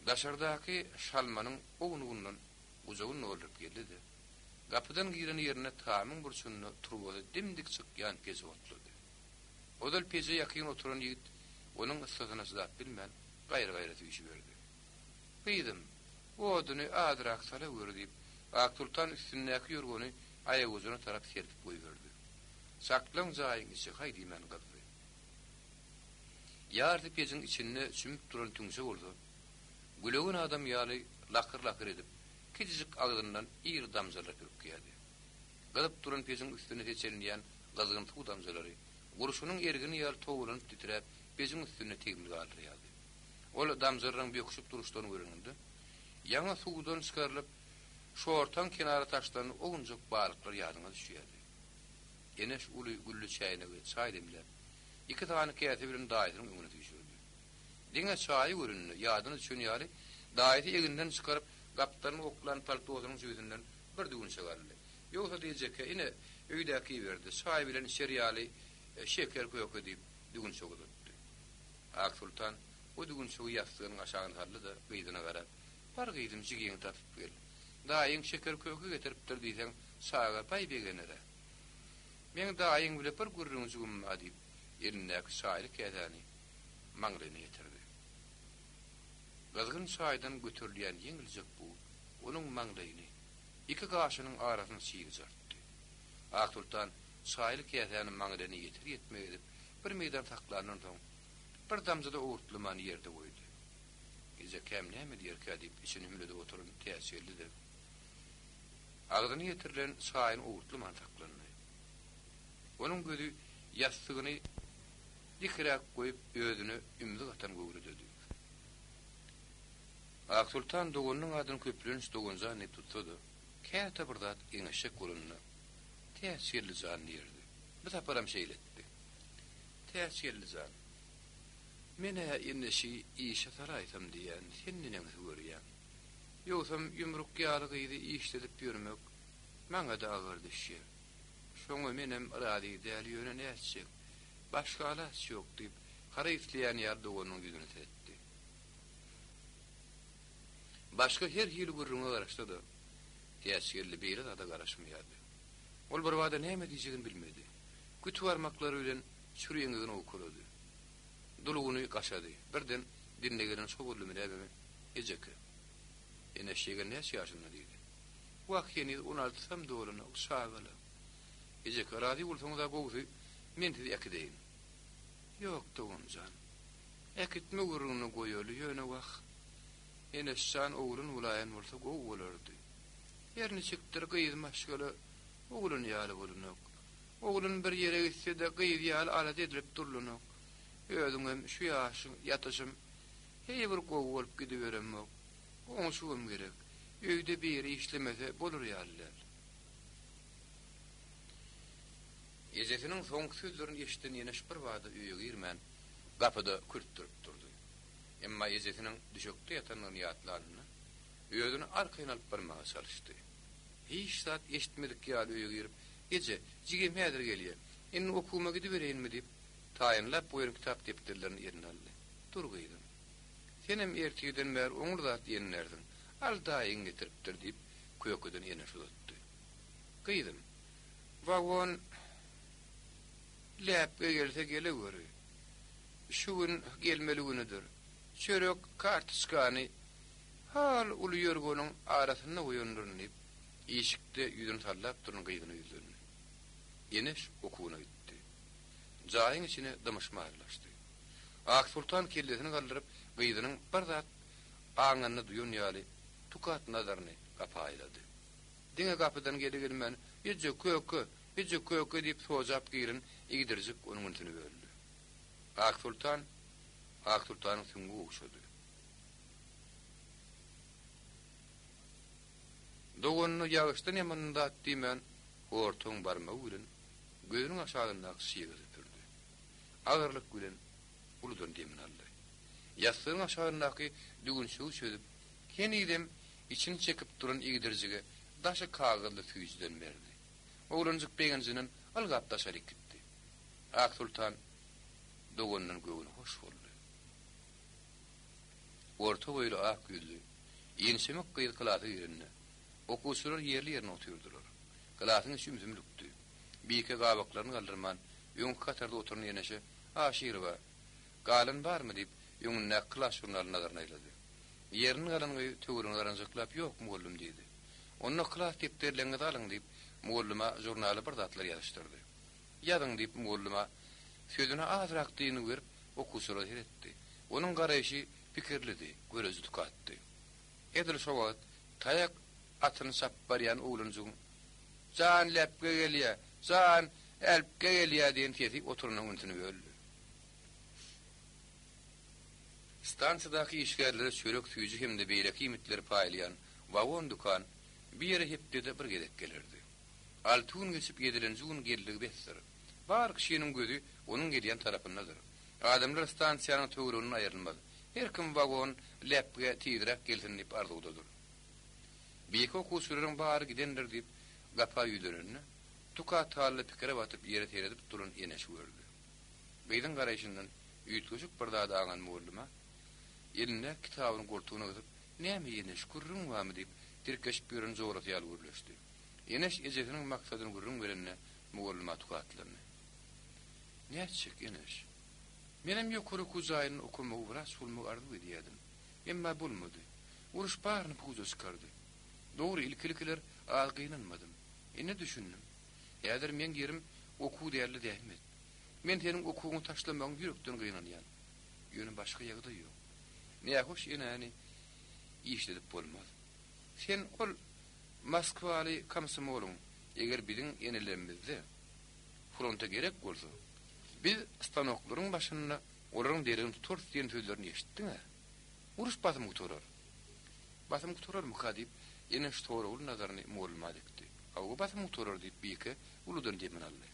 daşardaky şalmanyň ownugyndan gujagyny dolduryp geldi-de, gapydan giren ýerinde tamyň burçunda turbasy dim-dik çykýan peji otlady. Ozal peje ýakyn oturan ýigit onuň yssysyna çydap bilmän, gaýra-gaýra süýşüberdi. Gyzym! Oduny azrak salaweri diýip, Aksoltan üstündäki ýorgany aýagujuna tarap serpip goýberdi. Çaklaň jaýyň içi haý diýmän gyzdy. Ýarty pejiň içinde çümüp duran tüňçe bolsa, gülegen adam ýaly lakyr-lakyr edip, kiçijik agzyndan iri damjalar pürkýärdi. Gyzyp duran pejiň üstüne seçelenýän gyzgyn suw damjalary, gurşunyň ergini ýaly towlanyp titräp, pejiň üstünde tegmil galdyrýardy. Ol damjalaryň böküşip duruşlaryny göreniňde, ýaňy suwdan çykarylyp, şortaň kenara taşlanan owunjak balyklar ýadyňa düşýärdi. Eneş uly gülli çäýnege çaý demläp, iki sany käse bilen daýysynyň öňüne süýşürdi. Diňe çaýy görende, ýadyna düşen ýaly, daýysy eginden çykaryp, gapdalyna oklan paltosynyň jübüsinden bir düwünçek aldy. Ýogsa diýjekkä, ine, öýdäki iberdi, çaý bilen içer ýaly şeker köke diýip, düwünçek uzatdy. Aksoltan o düwünçegi ýassygynyň aşagyna saldy-da, gyzyna garap, Bar gyzym, jigiňi tapyp gel. Daýyň şeker köke getiripdir diýseň, çaga baý begener-ä. Meň daýyň bile bir gürrüňjigim bar diýip, elindäki çaýly käsäni maňlaýyna ýetirdi. Gyzgyn çaýdan göterilýän ýeňiljek bug onuň maňlaýyny, iki gaşynyň arasyny çygjartdy. Aksoltan çaýly käsäni maňlaýyna ýeter-ýetmez edip, bir meýdan saklandan soň, bir damja-da owurtlaman ýerde goýdy. Ejekäm näme diýerkä diýip içini hümledip oturan Täçgeldi-de, agzyna ýetirilen çaýyny owurtlaman saklandy. Onuň gözi ýassygyny dikiräk goýup özüne ümzük atan göwrededi. Aksoltan doganynyň adyny köplenç Doganjan diýip tutsa-da, käte bir zat geňeşjek bolanda Täçgeldi jan diýerdi. Bu saparam şeýle etdi. Täçgeldi jan, men-ä Eneşi işe salaýsam diýýän, sen neneňsi görýäň? Ýogsam ýumruk ýaly gyzy işledip ýörmek maňa-da agyr düşýär. Şoňa menem razy däl, ýöne nätjek, başga alaç ýok diýip, haraý isleýän ýaly doganynyň ýüzüne seretdi. Başga her hili gürrüňe garaşsa-da, Täçgeldi beýle zada garaşmaýardy. Ol birbada näme diýjegini bilmedi. Küti barmaklary bilen çür eňegini owkalady. Dulugyny gaşady. Birden diline gelen şo boldy Münäbeme, Ejeke, Eneş ýegen näçe ýaşynda diýdi. Wah, heniz on altysam dolanok, çagala. Ejeke, razy bolsaňyz-a gowusy, men sizi äkideýin. Ýok, dogan jan. Äkitme gürrüňini goýaly, ýöne wah, Eneş jan oglan bolaýan bolsa gowy bolardy. Her niçikdir gyz maşgala oglan ýaly bolanok. Oglan bir ýere gitse-de gyz ýaly alada edilip durlanok. Özüňem şu ýaşyň ýatyşym heý bir gowy bolup gidiberemok. Oňşugam gerek. Öýde biri işlemese bolar ýaly däl. Ejesiniň soňky sözlerini eşiden Eneş birbada öýe girmän, gapyda kürtdürip durdy. Emma ejesiniň düşekde ýatandygyny ýatlanynda, özüni arkaýyn alyp barmaga çalyşdy. Hiç zat eşitmedik ýaly öýe girip, Eje, jigim häzir gelýär. Indi okuwyma gidibereýinmi diýip, taýynlap goýan kitap-depderlerini eline aldy. Dur gyzym. Senem ertirden bäri oňly zat diýenlersiň. Al daýyň getiripdir, diýip, kökeden Eneş uzatdy. Gyzym, wagon läpge gelse geleweri. Şu gün gelmeli günüdir. Çörek kartoçkany hal uly ýorganyň arasynda goýandyryn, diýip, işikde ýüzüni sallap duran gyzyna ýüzlendi. Eneş okuwyna gitdi. Jaýyň içine dymyşma aralaşdy. Aksoltan kellesini galdyryp, gyzynyň bir zat aňanyny duýan ýaly, tukat nazaryny gapa aýlady. Diňe gapydan gele-gelmän, Eje, köke! Eje, köke! diýip sojap giren Igdirjik onuň ünsüni böldi. Aksoltan Aksoltanyň süňňi gowşady. Doganyna ýagyşdan ýaman zat diýmän, hortuň barmagy bilen gözüniň aşagyndaky çygy süpürdi. Agyrlyk bilen uludan demini aldy. Ýassygyň aşagyndaky düwünçegi çözüp, henizem içini çekip duran igdirjige daşy kagyzly süýjüden berdi. Oglanjyk begenjinden ylgap daşaryk gitdi. Aksoltan doganyndan göwni hoş boldy. Orta boýly ak ýüzli, inçemik gyz klasa girende, okuwçylar ýerli-ýerine otyrdylar. Klasyň içi ümsümlikdi. Bike gabaklaryny galdyrman, öňki hatarda oturan Eneşe, Aşyrowa, galan barmy? diýip, öňündäki klas žurnalyna nazaryny aýlady. Ýerini galan gyz töweregine garanjaklap, Ýok, mugallym diýdi. Onda klas depderleriňizi alyň diýip, mugallyma žurnala bir zatlar ýazyşdyrdy. Ýazyň diýip, mugallyma sözüne azrak dyngy berip, okuwçylara seretdi. Onuň garaýşy pikirlidi, göreji tukatdy. Edil şo wagt taýak atyny çapyp barýan oglanjygyň, Jan läpge gelýä! Jan älpge gelýä! diýen sesi oturanyň ünsüni böldi. Stansiýadaky işgärlere çörek, süýji hem-de beýleki iýmitleri paýlaýan wagon-dükan bu ýere hepdede bir gezek gelerdi. Alty gün geçip ýedilenji gün geldigi besdir. Bar kişiniň gözi onuň gelýän tarapyndadyr. Adamlar stansiýanyň töwereginden aýrylmaz. Her kim wagon läpge tizräk gelsin diýip arzuwdadyr. Beýik okuwçylaryň bary gidendir diýip, gapa ýüzlenende, tukat hally pikire batyp ýere seredip duran Eneşi gördi. Gyzyň garaýşyndan üýtgeşik bir zat aňan mugallyma, elindäki kitabyny goltugyna gysyp, Näme Eneş, gürrüň barmy diýip, tirkeşip ýören jorasy ýaly gürleşdi. Eneş ejesiniň maksadyny gürrüň berende, mugallyma tukatlandy. Nätjek, Eneş? Menem ýokary okuw jaýynda okamagy, wraç bolmagy arzuw edýärdim. Emma bolmady. Uruş baryny puja çykardy. Dogry, ilki-ilkiler az gynanmadym. Indi düşündim. Häzir meň ýerim okuw däl-de zähmet. Men seniň okuwyňy taşlamagyňy ýürekden gynanýan. Ýöne başga ýagdaý ýok. Nähoş enäni işledip bolmaz. Sen ol moskwaly komsomolyň eger biziň enelerimizde fronta gerek bolsa, biz stanoklaryň başynda olaryň deregini tutarys diýen sözlerini eşitdiň-ä? Uruş basym gutarar. Basym gutararmyka diýip, Eneş soragly nazaryny mugallyma dikdi. Hawa, basym gutarar, diýip, Bike uludan demini aldy.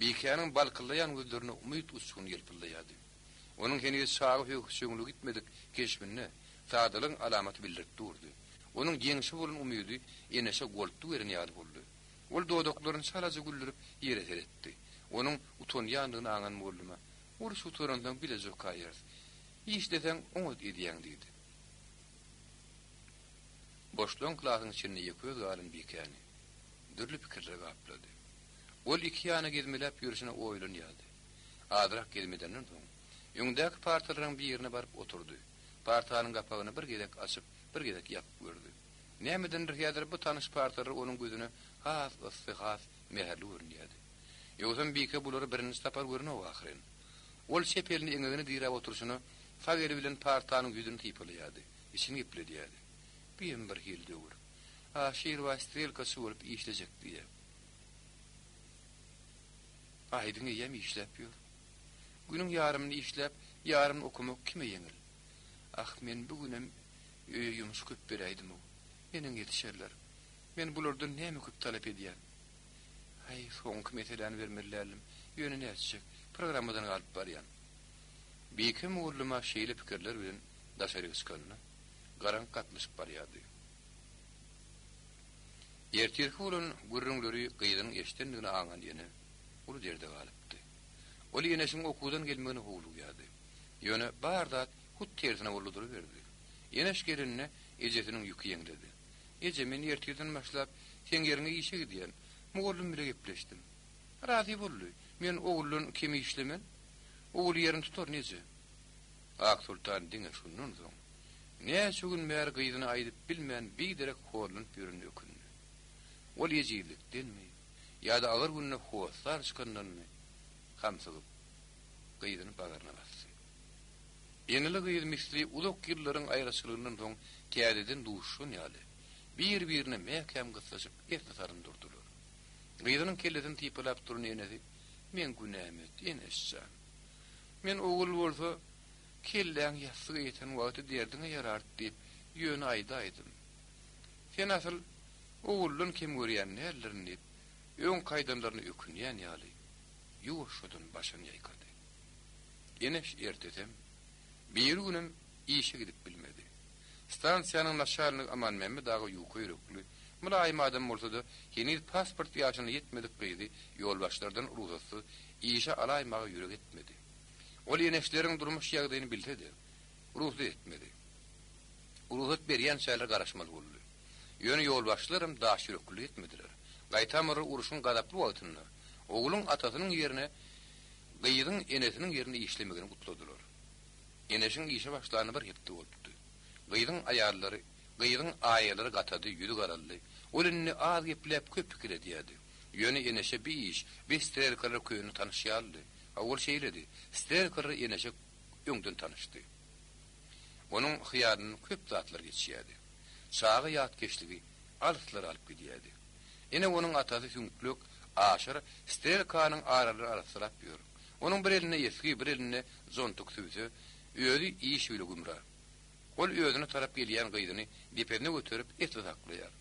Bikäniň balkyldaýan gözlerinde umyt uçguny ýelpyldaýardy. Onuň heniz çaga höwesjeňligi gitmedik keşbinde sadalygyň alamaty bildirip durdy. Onuň ýeňşe bolan umydy Eneşe goltgy beren ýaly boldy. Ol dodaklaryny çalaja güldürip, ýere seretdi. Onuň utanýandygyny aňan mugallyma, Uruş gutaransoň bileje okaýarys. Işleseň, oňat edýäň diýdi. Boşlaň klasyň içinde ýekeöz galan Bikäni dürli pikirler gaplady. Ol iki ýana gezmeläp ýörşüne oýlanýardy. Azrak gezim edenden soň, öňdäki partalaryň birine baryp oturdy. Partanyň gapagyny bir gezek açyp, bir gezek ýapyp gördi. Nämedendir häzir bu tanyş partalar onuň gözüne has yssy, has mähirli görünýärdi. Ýogsam Bike bulary birinji sapar görenok ahyryn. Ol çep elini eňegine diräp oturyşyna, sag eli bilen partanyň ýüzüni sypalaýardy, içini gepledýärdi. Buem bir hili döwür. A Şirbaý strelkaçy bolup işlejek diýýä. Aýdyň eýýäm işläp ýör. Günüň ýarymyny işläp, ýarymyny okamak kime ýeňil? Ah, men bu günem öýe ýumuş köp beräýdim-ow. Neneň ýetişerler? Men bulardan näme köp talap edýän? Haý, soňky meseläni bermeli däldim. Ýöne nätjek, programmadan galyp barýan. Bike mugallyma şeýle pikirler bilen daşaryk çykanda, garaňky gatlyşyp barýardy. Ertirki bolan gürrüňleri gyzynyň eşidendigini aňan ene uly derde galypdy. Ol Eneşiň okuwdan gelmegine howlugýardy. Ýöne bar zat hut tersine boldy duruberdi. Eneş gelende ejesiniň ýüki ýeňledi. Eje, men ertirden başlap seň ýeriňe işe gidýän. Mugallym bile gepleşdim. Razy boldy. Men oguldan kem işlemen. Ogul ýerini tutaryn, eje. Aksoltan diňe şundan soň, näçe gün bäri gyzyna aýdyp bilmän biderek horlanyp ýörenine ökündi. Ol ejizlikdenmi ýa-da agyr günde hossar çykandanmy, hamsygyp, gyzyny bagryna basdy. Eneli-gyz misli uzak ýyllaryň aýraçylygyndan soň täzeden duşuşan ýaly, bir-birine mäkäm gyslyşyp esli salym durdular. Gyzynyň kellesini sypalap duran enesi, Meň günäm et, Eneş jan. Men ogul bolsa, kelläň ýassyga ýeten wagty derdiňe ýarardy diýip, ýöne aýdaýdym. Sen asyl oguldan kem görýän däldirin diýip, öňki aýdanlaryna ökünýän ýaly, ýuwaşjadan başyny ýaýkady. Eneş ertesem, birigünem işe gidip bilmedi. Stansiýanyň naçalnigi Amanmämmet aga ýuka ýürekli, mylaýym adam bolsa-da, heniz pasport ýaşyna ýetmedik gyzy ýolbaşçylardan rugsatsyz işe alaýmaga ýürek etmedi. Ol Eneşleriň durmuş ýagdaýyny bilse-de, rugsat etmedi. Rugsat berýänçäler garaşmaly boldy. Ýöne ýolbaşçylaram daş ýüreklilik etmediler. Gaýtam olar urşuň gazaply wagtynda ogluň atasynyň ýerine gyzyň enesiniň ýerinde işlemegini gutladylar. Eneşiň işe başlanyna bir hepde bolupdy. Gyzyň aýallary, gyzyň aýalary gatady, ýüzi garaldy. Ol indi az gepläp, köp pikir edýärdi. Ýöne Eneşe bi iş, bi strelkalar köne tanyş ýalydy. Hawa, ol şeýledi. Strelkalar Eneşe öňden tanyşdy. Onuň hyýalyndan köp zatlar geçýärdi. Çaga ýatkeşligi alyslara alyp gidýärdi. Ine, onuň atasy süňklek Aşyr strelkanyň aralaryny arassalap ýör. Onuň bir elinde esgi, bir elinde zontuk sübse, özi iş bile gümra. Ol özüne tarap gelýän gyzyny depesine göterip esli saklaýar.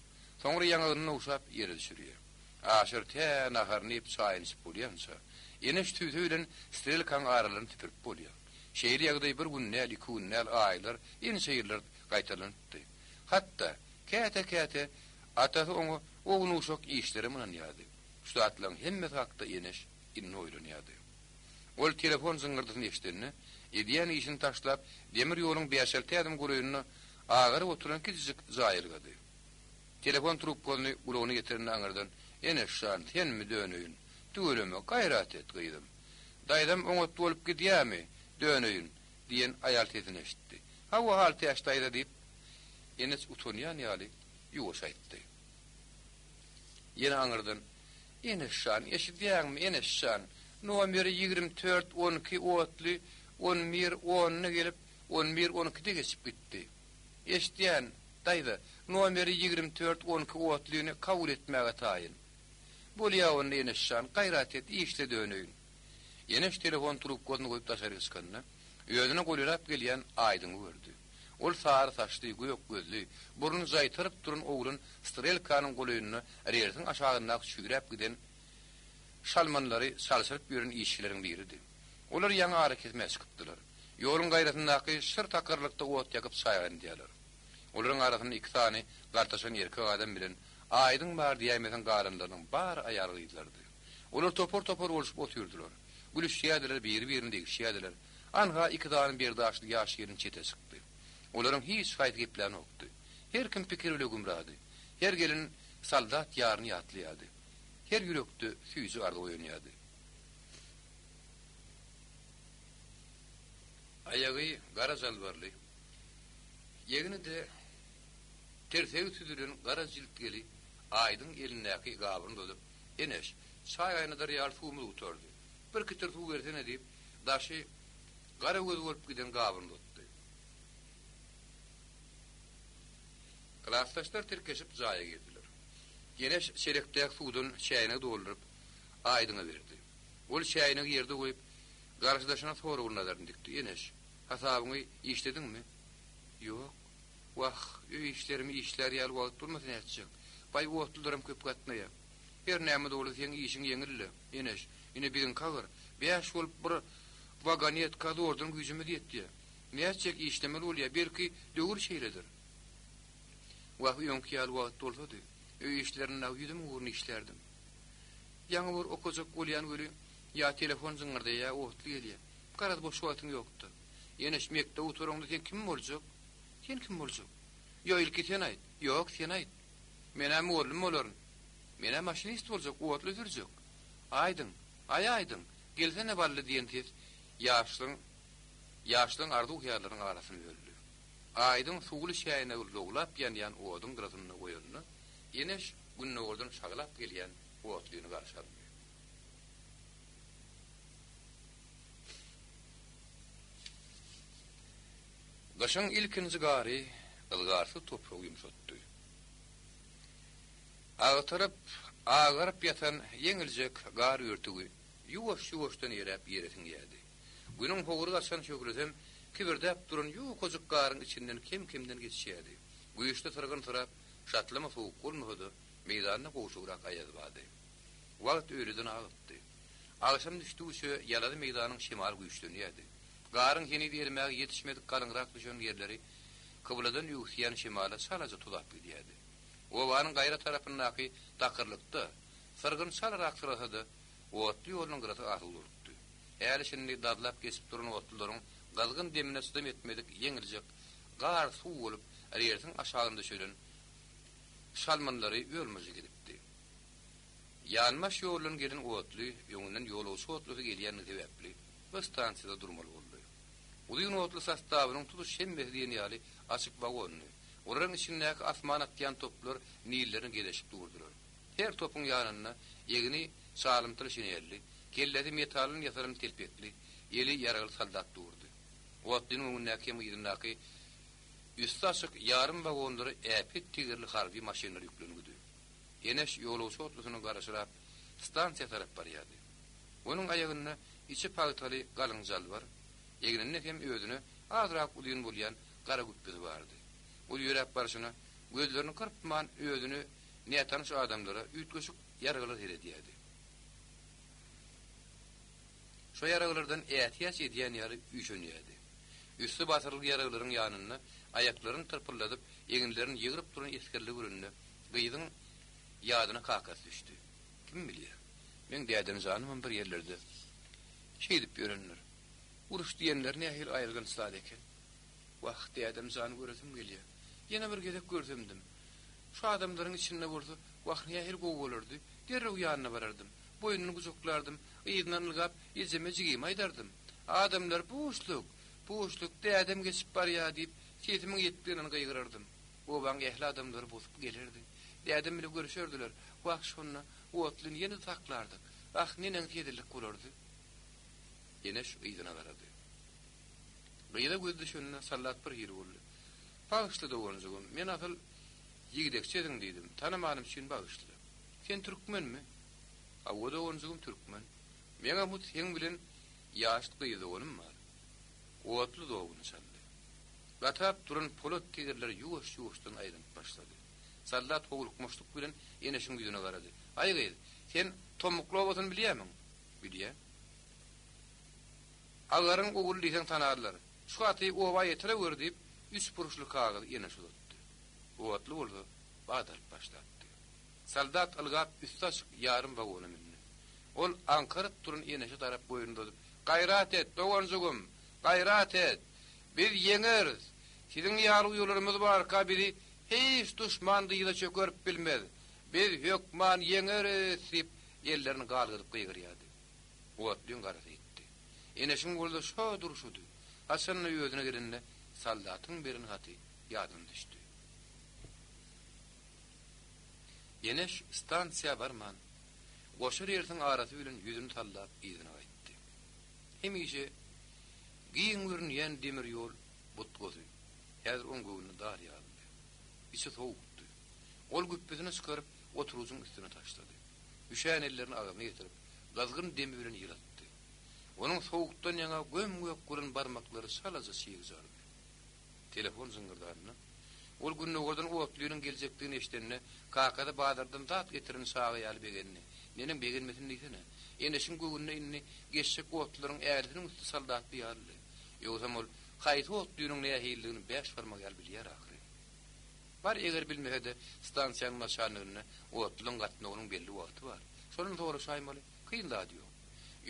Soňra ýaňagyny nowşap ýere düşürýär. Aşyr tä naharyny iýip çaýyny içip bolýança, Eneş sübse bilen strelkaň aralaryny süpürip bolýar. Şeýle ýagdaý bir gün däl, iki gün däl, aýlar, ençe ýyllar gaýtalanypdy. Hatda, käte-käte atasy oňa ownuk-uşak işlerem ynanýardy. Şu zatlaryň hemmesi hakda Eneş indi oýlanýardy. Ol telefon jyňňyrdysyny eşidende, edýän işini taşlap, demir ýoluň bäş-alty ädim golaýynda agaryp oturan kiçijik jaýa ylgady. Telefon trubkasyny gulagyna getirende aňyrdan, Eneş jan, senmi, döneýin? Tüweleme, gaýrat et, gyzym. Daýzam oňat bolup gidýämi, döneýin? diýen aýal sesini eşitdi. Hawa, Haltäç daýza, diýip, Eneş utanýan ýaly ýuwaş aýtdy. Ýene aňyrdan, Eneş jan, eşidýäňmi, Eneş jan, nomeri 24, 12 otly on bir onda gelip, on bir on ikide geçip gitdi. Eşidýän, daýza, nomeri 24, 12 otlyny kabul etmäge taýyn. Bolýa onda, Eneş jan, gaýrat et, işle döneýin. Eneş telefon trubkasyny goýup daşaryk çykanda, özüne golaýlap gelýän Aýdyňy gördi. Ol sary saçly, gök gözli, burny jaýtaryp duran oglan strelkanyň golaýynda relsiň aşagyndaky çüýräp giden şalmanlary çalşyryp ýören işçileriň biridi. Olar ýaňy arakesmä çykypdylar. Ýoluň gaýrasyndaky şyr takyrlykda ot ýakyp çaý gaýnadýarlar. Olaryň arasynda iki sany gartaşan erkek adam bilen Aýdyň bar diýäýmeseň galanlarynyň bary aýal-gyzlardy. Olar topar-topar bolşup otyrdylar. Gülüşýärdiler, biri-birine degişýärdiler. Anha, iki sany berdaşly ýaş gelin çete çykdy. Olaryň hiç haýsy geplänokdy. Her kim pikir bile gümrady. Her gelin soldat ýaryny ýatlaýardy. Her ýürekde süýji arzuw oýanýardy. Aýagy gara jalbarly, egni-de tirsegi süzülen gara jiltgeli Aýdyň elindäki gabyny uzadyp, Eneş, çaý gaýnadar ýaly suwumyz gutardy. Bir kitir suw bersene diýip, daşy gara göz bolup giden gabyny uzatdy. Klasdaşlar tirkeşip jaýa girdiler. Eneş çelekdäki suwdan çäýnegi dolduryp, Aýdyňa berdi. Ol çäýnegi ýerde goýup, garşydaşyna soragly nazaryny dikdi, Eneş, hasabyňy işlediňmi? Ýok. Wah, öý işlerimi işlär ýaly wagt bolmasa nätjek. Baý otlularam köp gatnaýar. Her näme-de bolsa seň işiň ýeňil-le, Eneş. Ine biziňki agyr. Bäş bolup bir wagonetka zordan güýjümiz ýetýär. Nätjek, işlemeli bolýar. Belki, döwür şeýledir. Wah, öňki ýaly wagt bolsady, öý işlerini dagy ýüzüm ugruna işlärdim. Ýaňy bir okajak bolýan weli, ýa telefon jyňňyrdaýar, ýa otly gelýär. Garaz, boş wagtyň ýok-da. Eneş, mekdebi gutaraňda sen kim boljak? Sen kim boljak? Ýok, ilki sen aýt. Ýok, sen aýt. Men-ä mugallym bolaryn. Men-ä maşinist boljak, otly sürjek. Aýdyň, aý Aýdyň, gelsene bally diýen ses ýaşlygyň ýaşlygyň arzuw-hyýallarynyň arasyny böldi. Aýdyň suwly çäýnegi lowlap ýanýan oduň gyrasynda goýanda, Eneş gündogardan şaglap gelýän otlyny garşy aldy. Gyşyň ilkinji gary yzgarsyz topragy ýumşatdy. Agtaryp, agaryp ýatan ýeňiljek gar örtügi ýuwaş-ýuwaşdan eräp ýere siňýärdi. Günüň howry gaçan şöhlesem kibirdäp duran ýukajyk garyň içinden kem-kemden geçýärdi. Güýçli syrgyn syrap, şatlama sowuk bolmasa-da, meýdanda gowşagrak aýaz bardy. Wagt öýleden agypdy. Agşam düşdügiçe ýalazy meýdanyň şemaly güýçlenýärdi. Garyň heniz erimäge ýetişmedik galyňrak düşen ýerleri kybladan öwüsýän şemala çalaja tozap gidýärdi. Obanyň gaýra tarapyndaky takyrlykda syrgyn çalarak syrasa-da, otly ýolunyň gyrasy asudalypdy. Häli-şindi dazlap geçip duran otlularyň gyzgyn demine çydam etmedik ýeňiljek gar suw bolup relsiň aşagynda düşelen şalmanlary öl-myžžyk edipdi. Ýanbaş ýoldan gelen otly öňünden ýolagçy otlusy gelýändigi sebäpli bir stansiýada durmaly boldy. Uzyn otly sostawynyň tutuş hemmesi diýen ýaly açyk wagondy. Olaryň içindäki asman atýan toplar nillerini geleşip durdular. Her topuň ýanynda egni çalymtyl şinelli, kellesi metaldan ýasalan telpekli, eli ýaragly soldat durdy. Otlynyň öňündäki hem yzyndaky üsti açyk ýarym wagonlara äpet tigirli harby maşynlar ýüklengidi. Eneş ýolagçy otlusyna garaşyrap, stansiýa tarap barýardy. Onuň aýagynda içi pagtaly galyň jalbar, egninde hem özüne azrak uzyn bolýan gara güpbesi bardy. Ol ýöräp barşyna gözlerini gyrpman özüni nätanyş adamlara, üýtgeşik ýaraglara seredýärdi. Şo ýaraglardan ätiýaç edýän ýaly üýşenýärdi. Üsti basyrylgy ýaraglaryň ýanynda aýaklaryny tyrpyldadyp, eginlerini ýygryp duran esgerleri görende, gyzyň ýadyna kakasy düşdi. Kim bilýär, meň dädem janymam bir ýerlerde şeýdip ýörendir. Uruş diýenleri nähili aýylganç zat eken. Wah, dädem jany göresim gelýär. Ýene bir gezek görsemdim. Şu adamlaryň içinde bolsa, wah, nähili gowy bolardy. Derrew ýanyna barardym. Boýnundan gujaklardym, yzyndan ylgap, ejeme jigime aýdardym. Adamlar, Buşluk! Buşluk, dädem geçip barýar diýip, sesimiň ýetdiginden gygyrardym. Obaň ähli adamlary bosup gelerdi. Dädem bile görüşerdiler. Wah, şonda otlyny ýene-de saklardyk. Ah, neneňsi hezillik bolardy. Eneş yzyna garady. Gyza gözi düşende Sallat bir hili boldy. Bagyşla doganjygym, men asyl ýigdekçediň diýdim, tanamanym üçin bagyşla. Sen türkmenmi? Hawa doganjygym türkmen. Meňem hut seň bilen ýaşt gyz doganym bar. Otly zoguny çaldy. Gatap duran polat tigirler ýuwaş-ýuwaşdan aýlanyp başlady. Sallat howlukmaçlyk bilen Eneşiň ýüzüne garady. Aý gyz, sen Tommukly obasyny bilýämiň? Bilýän. Agaryň ogly diýseň tanarlar. Şu haty oba ýetireweri diýip, üç burçly kagyzy Eneşe uzatdy. Otly bolsa bat alyp başlapdy. Soldat ylgap üsti açyk ýarym wagona mündi. Ol aňkaryp duran Eneşe tarap boýnuny uzadyp, Gaýrat et, doganjygym! Gaýrat et! Biz ýeňeris! Siziň ýaly uýalarymyz barka bizi hiç duşman dyza çökerip bilmez! Biz hökman ýeňeris! diýip, ellerini galgadyp gygyrýardy. Otlyň garasy ýitdi. Eneşiň bolsa şo durşudy. Haçanda özüne gelende soldatyň beren haty ýadyna düşdi. Eneş stansiýa barman, goşa relsiň arasy bilen ýüzüni sallap yzyna gaýtdy. Hemişe giň görünýän demir ýol butgasy häzir oň göwnüne dar ýalydy. Içi sowukdy. Ol güpbüsini çykaryp, oturgyjyň üstüne taşlady. Üşän ellerini agzyna getirip, gyzgyn demi bilen ýylatdy. Onuň sowukdan ýaňa göm-gök bolan barmaklary çalaja çygjardy. Telefon jyňňyrdanda, ol gündogardan otlynyň geljekdigini eşidende, kakasy bazardan zat getiren çaga ýaly begendi. Neneň begenmesin diýsene. Eneşiň göwnüne indi geçjek otlularyň ärisiniň üsti soldatly ýalydy. Ýogsam ol haýsy otlynyň nähilidigini bäş barmak ýaly bilýär ahyry. Bar, eger bilmese-de, stansiýanyň naçalniginde otlyň gatnawynyň belli wagty bar. Şondan soraşaýmaly, kyn zady ýok.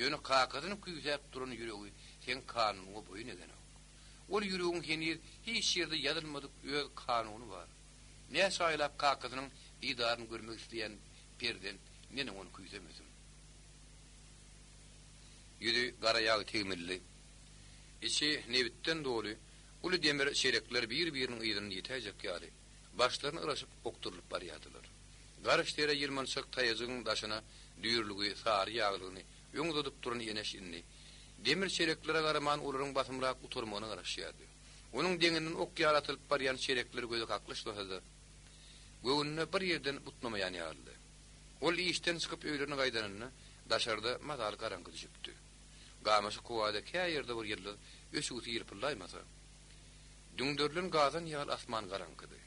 Ýöne kakasyny küýsäp duran ýüregi seň kanunyňa boýun egenok. Ol ýüregiň heniz hiç ýerde ýazylmadyk öz kanuny bar. Näçe aýlap kakasynyň didaryny görmek isleýän perzent neneň ony küýsemesin? Ýüzi gara ýag tegmilli, içi nebitden doly uly demir çelekler bir-biriniň yzyndan ýetäýjek ýaly, başlaryny yraşyp okdurylyp barýardylar. Garyş derä ýylmançak taýajygyň daşyna düýrlügi, sary ýaglygyny öň uzadyp duran Eneş indi demir çeleklere garaman olaryň basymrak gutarmagyna garaşýardy. Onuň deňinden ok ýaly atylyp barýan çelekler göze kaklyşmasa-da, göwnüne bir ýerden butnamaýan ýalydy. Ol işden çykyp öýlerine gaýdanynda daşarda mazaly garaňky düşüpdi. Gamaşyk howada kä ýerde bir ýyldyz öçügsi ýylpyldaýmasa, düňderilen gazan ýaly asman garaňkydy.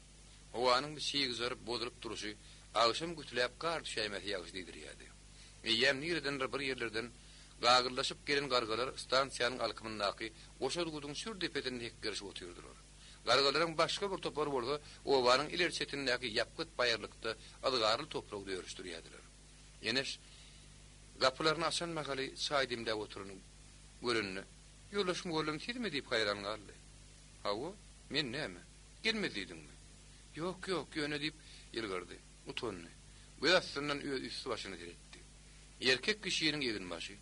Howanyň bir çygjaryp, bozulyp durşy agşam gütüläp gar düşäýmese ýagşy diýdirýärdi. Eýýäm niredendir bir ýerlerden gagyllaşyp gelen gargalar stansiýanyň alkymyndaky goşa duduň çür depesinde hekgerişip otyrdylar. Gargalaryň başga bir topary bolsa obanyň ileri çetindäki ýapgyt baýyrlykda yzgarly topragy dörüşdirýärdiler. Eneş gapylaryny açan mahaly çaý demläp oturany görende, Ýoldaş mugallym sizmi diýip haýran galdy. Hawa, men näme, gelmez diýdiňmi? Ýok, ýok, ýöne diýip ýylgyrdy. Utandy. Göz astyndan öz üsti-başyna seretdi. Erkek kişiniň eginbaşy.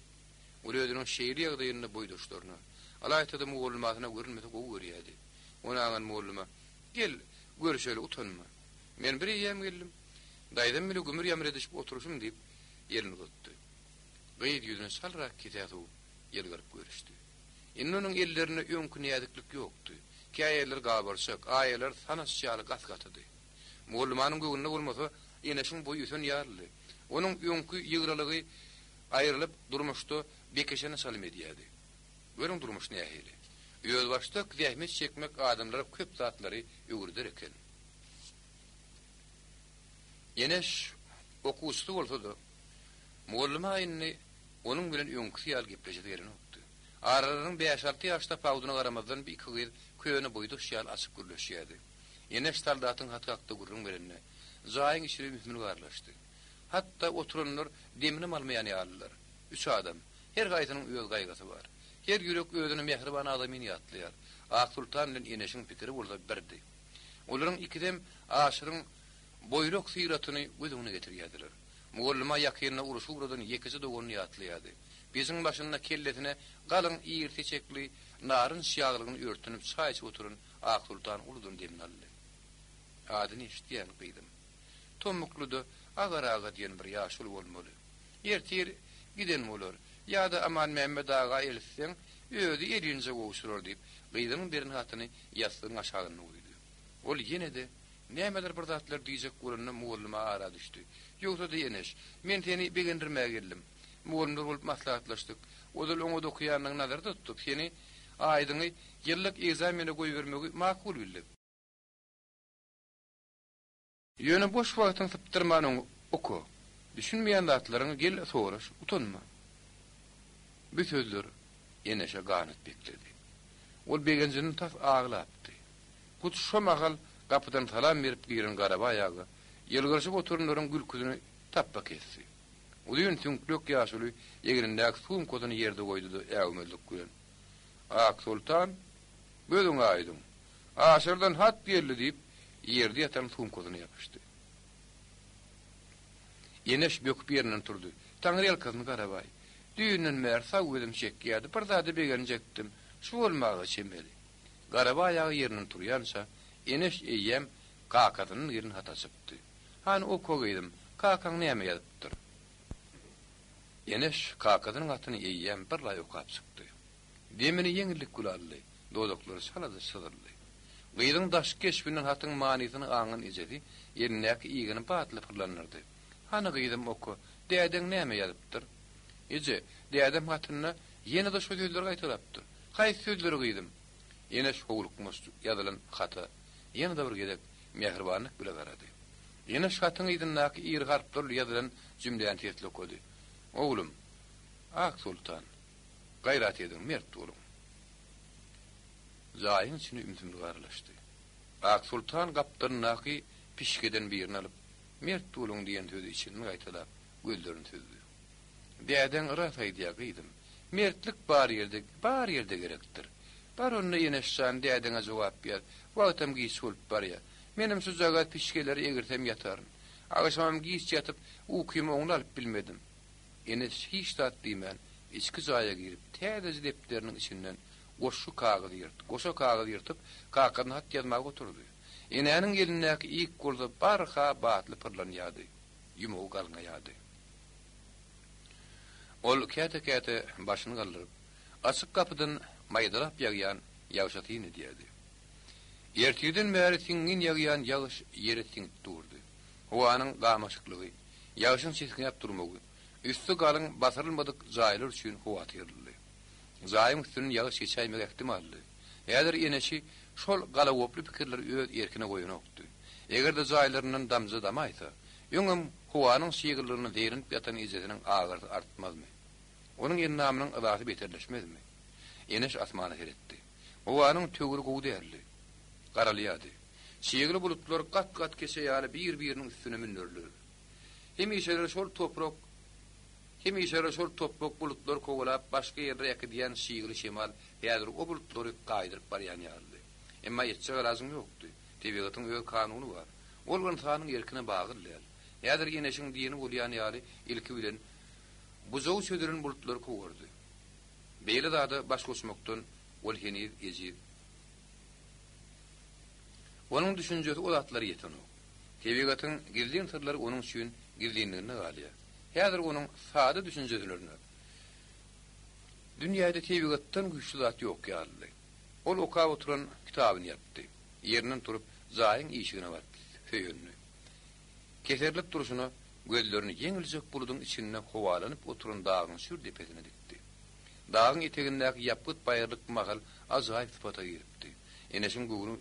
Ol özüniň şeýle ýagdaýynda boýdaşlaryna. Ylaýta-da mugallymasyna görünmese gowy görýärdi. Ony aňan mugallyma, Gel, görüşeli, utanma. Men bir eýýäm geldim. Daýzam bile gümür-ýamyr edişip oturyşym diýip, elini uzatdy. Gyz ýüzüni çalrak kisä sowup, ýylgyryp görüşdi. Indi onuň ellerinde öňki näziklik ýokdy. Käýerleri gabarçak, aýalary sanaç ýaly gas-gatydy. Mugallymanyň göwnüne bolmasa, Eneşiň boýy ösen ýalydy. Onuň öňki ýygralygy aýrylyp, durmuşda bekeşene çalym edýärdi. Görüň durmuş nähili. Özbaşdak zähmet çekmek adamlara köp zatlary öwreder eken. Eneş okuwçysy bolsa-da, mugallyma indi onuň bilen öňküsi ýaly gepleşesi gelenokdy. Aralarynyň bäş-alty ýaş tapawudyna garamazdan bu iki gyz köne boýdaş ýaly açyk gürleşýärdi. Eneş soldatyň haty hakda gürrüň berende, jaýyň içi ümsümlik aralaşdy. Hatda oturanlar deminem almaýan ýalydylar. Üç adam. Her haýsynyň öz gaýgysy bar. Her ýürek özüne mähriban adamyny ýatlaýar. Aksoltan bilen Eneşiň pikiri bolsa birdi. Olaryň ikisem Aşyryň boýrak syratyny göz öňüne getirýärdiler. Mugallyma ýakynda urşa ugradan ýekeje doganyny ýatlaýardy. Pejiň başynda kellesine galyň iri seçekli narynç ýaglygyny örtünip çaý içip oturan Aksoltan uludan demini aldy. Adyny eşidýän, gyzym. Tommuklyda Agar aga diýen bir ýaşuly bolmaly. Ertir giden bolar. Ýa-da Amanmämmet aga eltseň, özi elinje gowşurar diýip, gyzynyň beren hatyny ýassygyň aşagynda goýdy. Ol ýene-de nämedir bir zatlar diýjek bolanda mugallyma ara düşdi. Ýogsa-da Eneş, men seni begendirmäge geldim. Mugallymlar bolup maslahatlaşdyk. Ozal oňat okaýanyňy nazarda tutup, seni Aýdyňy ýyllyk ekzamene goýbermegi makul bildik. Ýöne boş wagtyň sypdyrman oňa oka. Düşünmeýän zatlaryňy gel soraş, utanma. Bu sözler Eneşe ganat bekledi. Ol begenjinden tas aglapdy. Hut şo mahal gapydan salam berip giren Garabaý aga ýylgyryşyp oturanlaryň gülküsini tapba kesdi. Uzyn süňklek ýaşuly egnindäki sumkasyny ýerde goýdy-da äwmezlik bilen, Aksoltan, gözüň aýdyň! Aşyrdan hat geldi diýip, ýerde ýatan sumkasyna ýapyşdy. Eneş böküp ýerinden turdy. Taňryýalkasyn Garabaý. Düýnden bäri sag gözüm çekýärdi, bir zada begenjekdim. Şu bolmaga çemeli. Garabaý aga ýerinden turýança, Eneş eýýäm kakasyndan gelen haty açypdy. Hany oka gyzym, kakaň näme ýazypdyr? Eneş kakasynyň hatyny eýýäm birlaý okap çykdy. Demini ýeňillik bile aldy, dodaklary çalaja çyzyldy. Gyzyň daşky keşbinden hatyň manysyny aňan ejesi elindäki igini batly pyrlandyrdy. Hany gyzym oka, dädeň näme ýazypdyr? Eje, dädem hatynda ýene-de şo sözleri gaýtalapdyr. Haýsy sözleri gyzym? Eneş howlukmaç ýazylan hata ýene-de bir gezek mähribanlyk bile garady. Eneş hatyň yzyndaky iri harplar bilen ýazylan jümläni sesli okady. Oglum, Aksoltan, Gaýrat ediň, mert boluň! Jaýyň içine ümsümlik aralaşdy. Aksoltan gapdalyndaky pişgeden birini alyp, Mert boluň diýen sözi içinden gaýtalap, gözlerini süzdi. Dädeň ras aýdýar, gyzym. Mertlik bar ýerde, bar ýerde gerekdir. Bar onda Eneş jan, dädeňe jogap ýaz. Wagtam giç bolup barýar. Menem şujagaz pişgeleri egirsem ýataryn. Agşamam giç ýatyp, ukymy oňly alyp bilmedim. Eneş hiç zat diýmän, içki jaýa girip, täzeje depderiniň içinden goşgy kagyzy ýyrt, goşa kagyz ýyrtyp, kakasyna hat ýazmaga oturdy. Enäniň elindäki ik bolsa barha batly pyrlanýardy, ýumagy galňaýardy. Ol käte-käte başyny galdyryp, açyk gapydan maýdalap ýagýan ýagşa syn edýärdi. Ertirden bäri siňňin ýagýan ýagyş ýere siňip durdy. Howanyň gamaşyklygy, Ýagşyň çisňäp durmagy, üsti galyň basyrylmadyk jaýlar üçin howatyrlydy. Jaýyň üstünden ýagyş geçäýmegi ähtimaldy. Häzir eneşi şol galagoply pikirleri öz erkine goýanokdy. Eger-de jaýlaryndan damja damaýsa, öňem howanyň çyglylygyna zeýrenip ýatan ejesiniň agyrysy artmazmy? Onuň endamynyň yzasy beterleşmezmi? Eneş asmana seretdi. Howanyň töwri gowy däldi. Garalýardy. Çygly bulutlar gat-gat keçe ýaly bir-biriniň üstüne münderiler. Hemişeler şol toprak Hemişeler şol topbak bulutlary kowalap başga ýerlere äkidýän çygly şemal häzir o bulutlary gaýdyryp barýan ýalydy. Emma etjek alajyň ýokdy. Tebigatyň öz kanuny bar. Ol ynsanyň erkine bagly däl. Häzir Eneşiň diýeni bolýan ýaly ilki bilen bujagy çözülen bulutlary kowardy. Beýle zada baş goşmakdan. Ol heniz ejiz. Onuň düşünjesi o zatlara ýetenok. Tebigatyň gizlin syrlary onuň üçin gizlinliginde galýar. Häzir onuň sada düşünjelerine dünýäde tebigatdan güýçli zat ýok ýalydy. Ol okap oturan kitabyny ýapdy. Ýerinden turup, jaýyň işigine baryp söýendi. Keserilip durşuna gözlerini ýeňiljek buludyň içinde howalanyp oturan dagyň çür depesine dikdi. Dagyň etegindäki ýapgyt baýyrlyk bu mahal ajaýyp sypata giripdi. Eneşiň göwni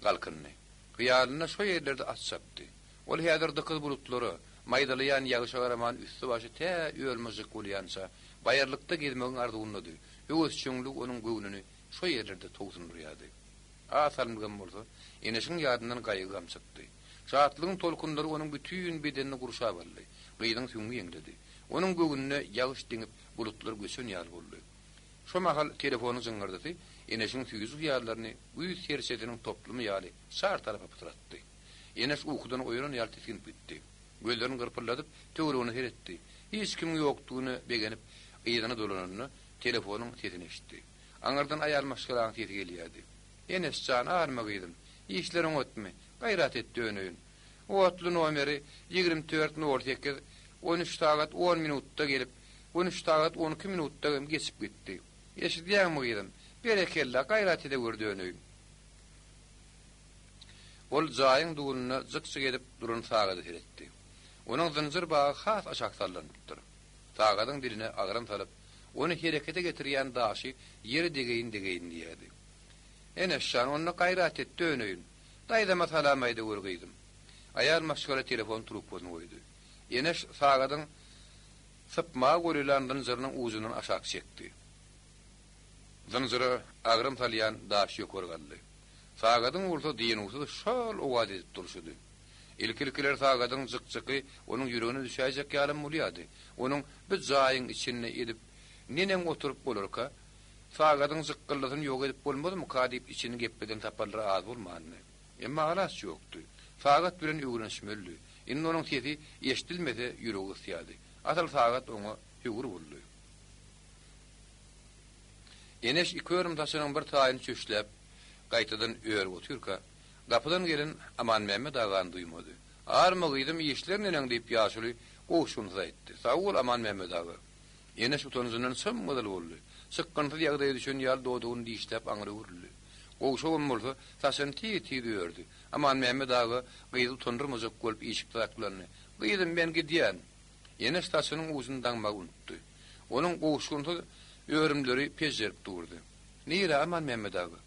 galkyndy. Hyýalynda şo ýerlerde at çapdy. Ol häzir dykyz bulutlara, maýdalaýan ýagyşa garaman üsti-başy tä öl-myžžyk bolýança baýyrlykda gezmegiň arzuwyndady. Höwesjeňligi onuň göwnüni şo ýerlerde towsundyrýardy. Az salymlygam bolsa, Eneşiň ýadyndan gaýgy-gam çykdy. Şatlygyň tolkunlary onuň bütin bedenini gurşap aldy. Gyzyň süňňi ýeňledi. Onuň göwnüne ýagyş diňip, bulutlar göçen ýaly boldy. Şo mahal telefonyň jyňňyrdysy Eneşiň süýji hyýallaryny güýz serçesiniň toplumy ýaly çar tarapa pytratdy. Eneş ukudan oýanan ýaly tisginip gitdi. Gözlerini gyrpyldadyp, töweregine seretdi. Hiç kimiň ýokdugyna begenip, yzyna dolananda, telefonyň sesini eşitdi. Aňyrdan aýal maşgalaň sesi gelýärdi. Eneş jan, arma gyzym. Işler oňatmy? Gaýrat et döneýin. Otly nomeri 24 nol sekiz, on üç sagat on minutda gelip, on üç sagat on iki minutda hem geçip gitdi. Eşidýäňmi gyzym? Berekella, gaýrat edewür döneýin. Ol jaýyň duwrunda jyk-jyk edip duran sagada seretdi. Onuň zynjyr bagy has aşak sallanypdyr. Sagadyň diline agram salyp, ony herekete getirýän daşy ýere degeýin-degeýin diýýärdi. Eneş jan, onda gaýrat et, döneýin. Daýzama salam aýdaweri gyzym. Aýal maşgala telefon trubkasyny goýdy. Eneş sagadyň sypmaga goýlan zynjyrynyň ujundan aşak çekdi. Zynjyra agram salýan daş ýokary galdy. Sagadyň bolsa dynuwsyz şol owaz edip durşudy. Ilki-ilkiler sagadyň jyk-jyky onuň ýüregine düşäýjek ýalam bolýardy. Onuň bu jaýyň içinde edip neneň oturyp bolarka? Sagadyň jykgyldysyny ýok edip bolmazmyka diýip içini gepleden saparlary az bolmandy. Emma alaç ýokdy. Sagat bilen öwrenişmelidi. Indi onuň sesi eşidilmese ýüregi gysýardy. Asyl sagat oňa höwür boldy. Eneş iki örüm saçynyň bir taýyny çöşläp, gaýtadan örüp otyrka, gapydan gelen Amanmämmet agany duýmady. Arma gyzym, işler neneň diýip ýaşuly gowuşgynsyz aýtdy. Sag bol, Amanmämmet aga. Eneş utanjyndan çym-gyzyl boldy. Çykgynsyz ýagdaýa düşen ýaly dodagyny dişläp aňry öwrüldi. Gowşagam bolsa, saçyny tiz-tiz ördi. Amanmämmet aga gyzy utandyrmajak bolup işikde saklandy. Gyzym, men gidýän. Eneş saçynyň ujuny daňmagy unutdy. Onuň gowuşgynsyz örümleri pejjerip durdy. Nirä, Amanmämmet aga?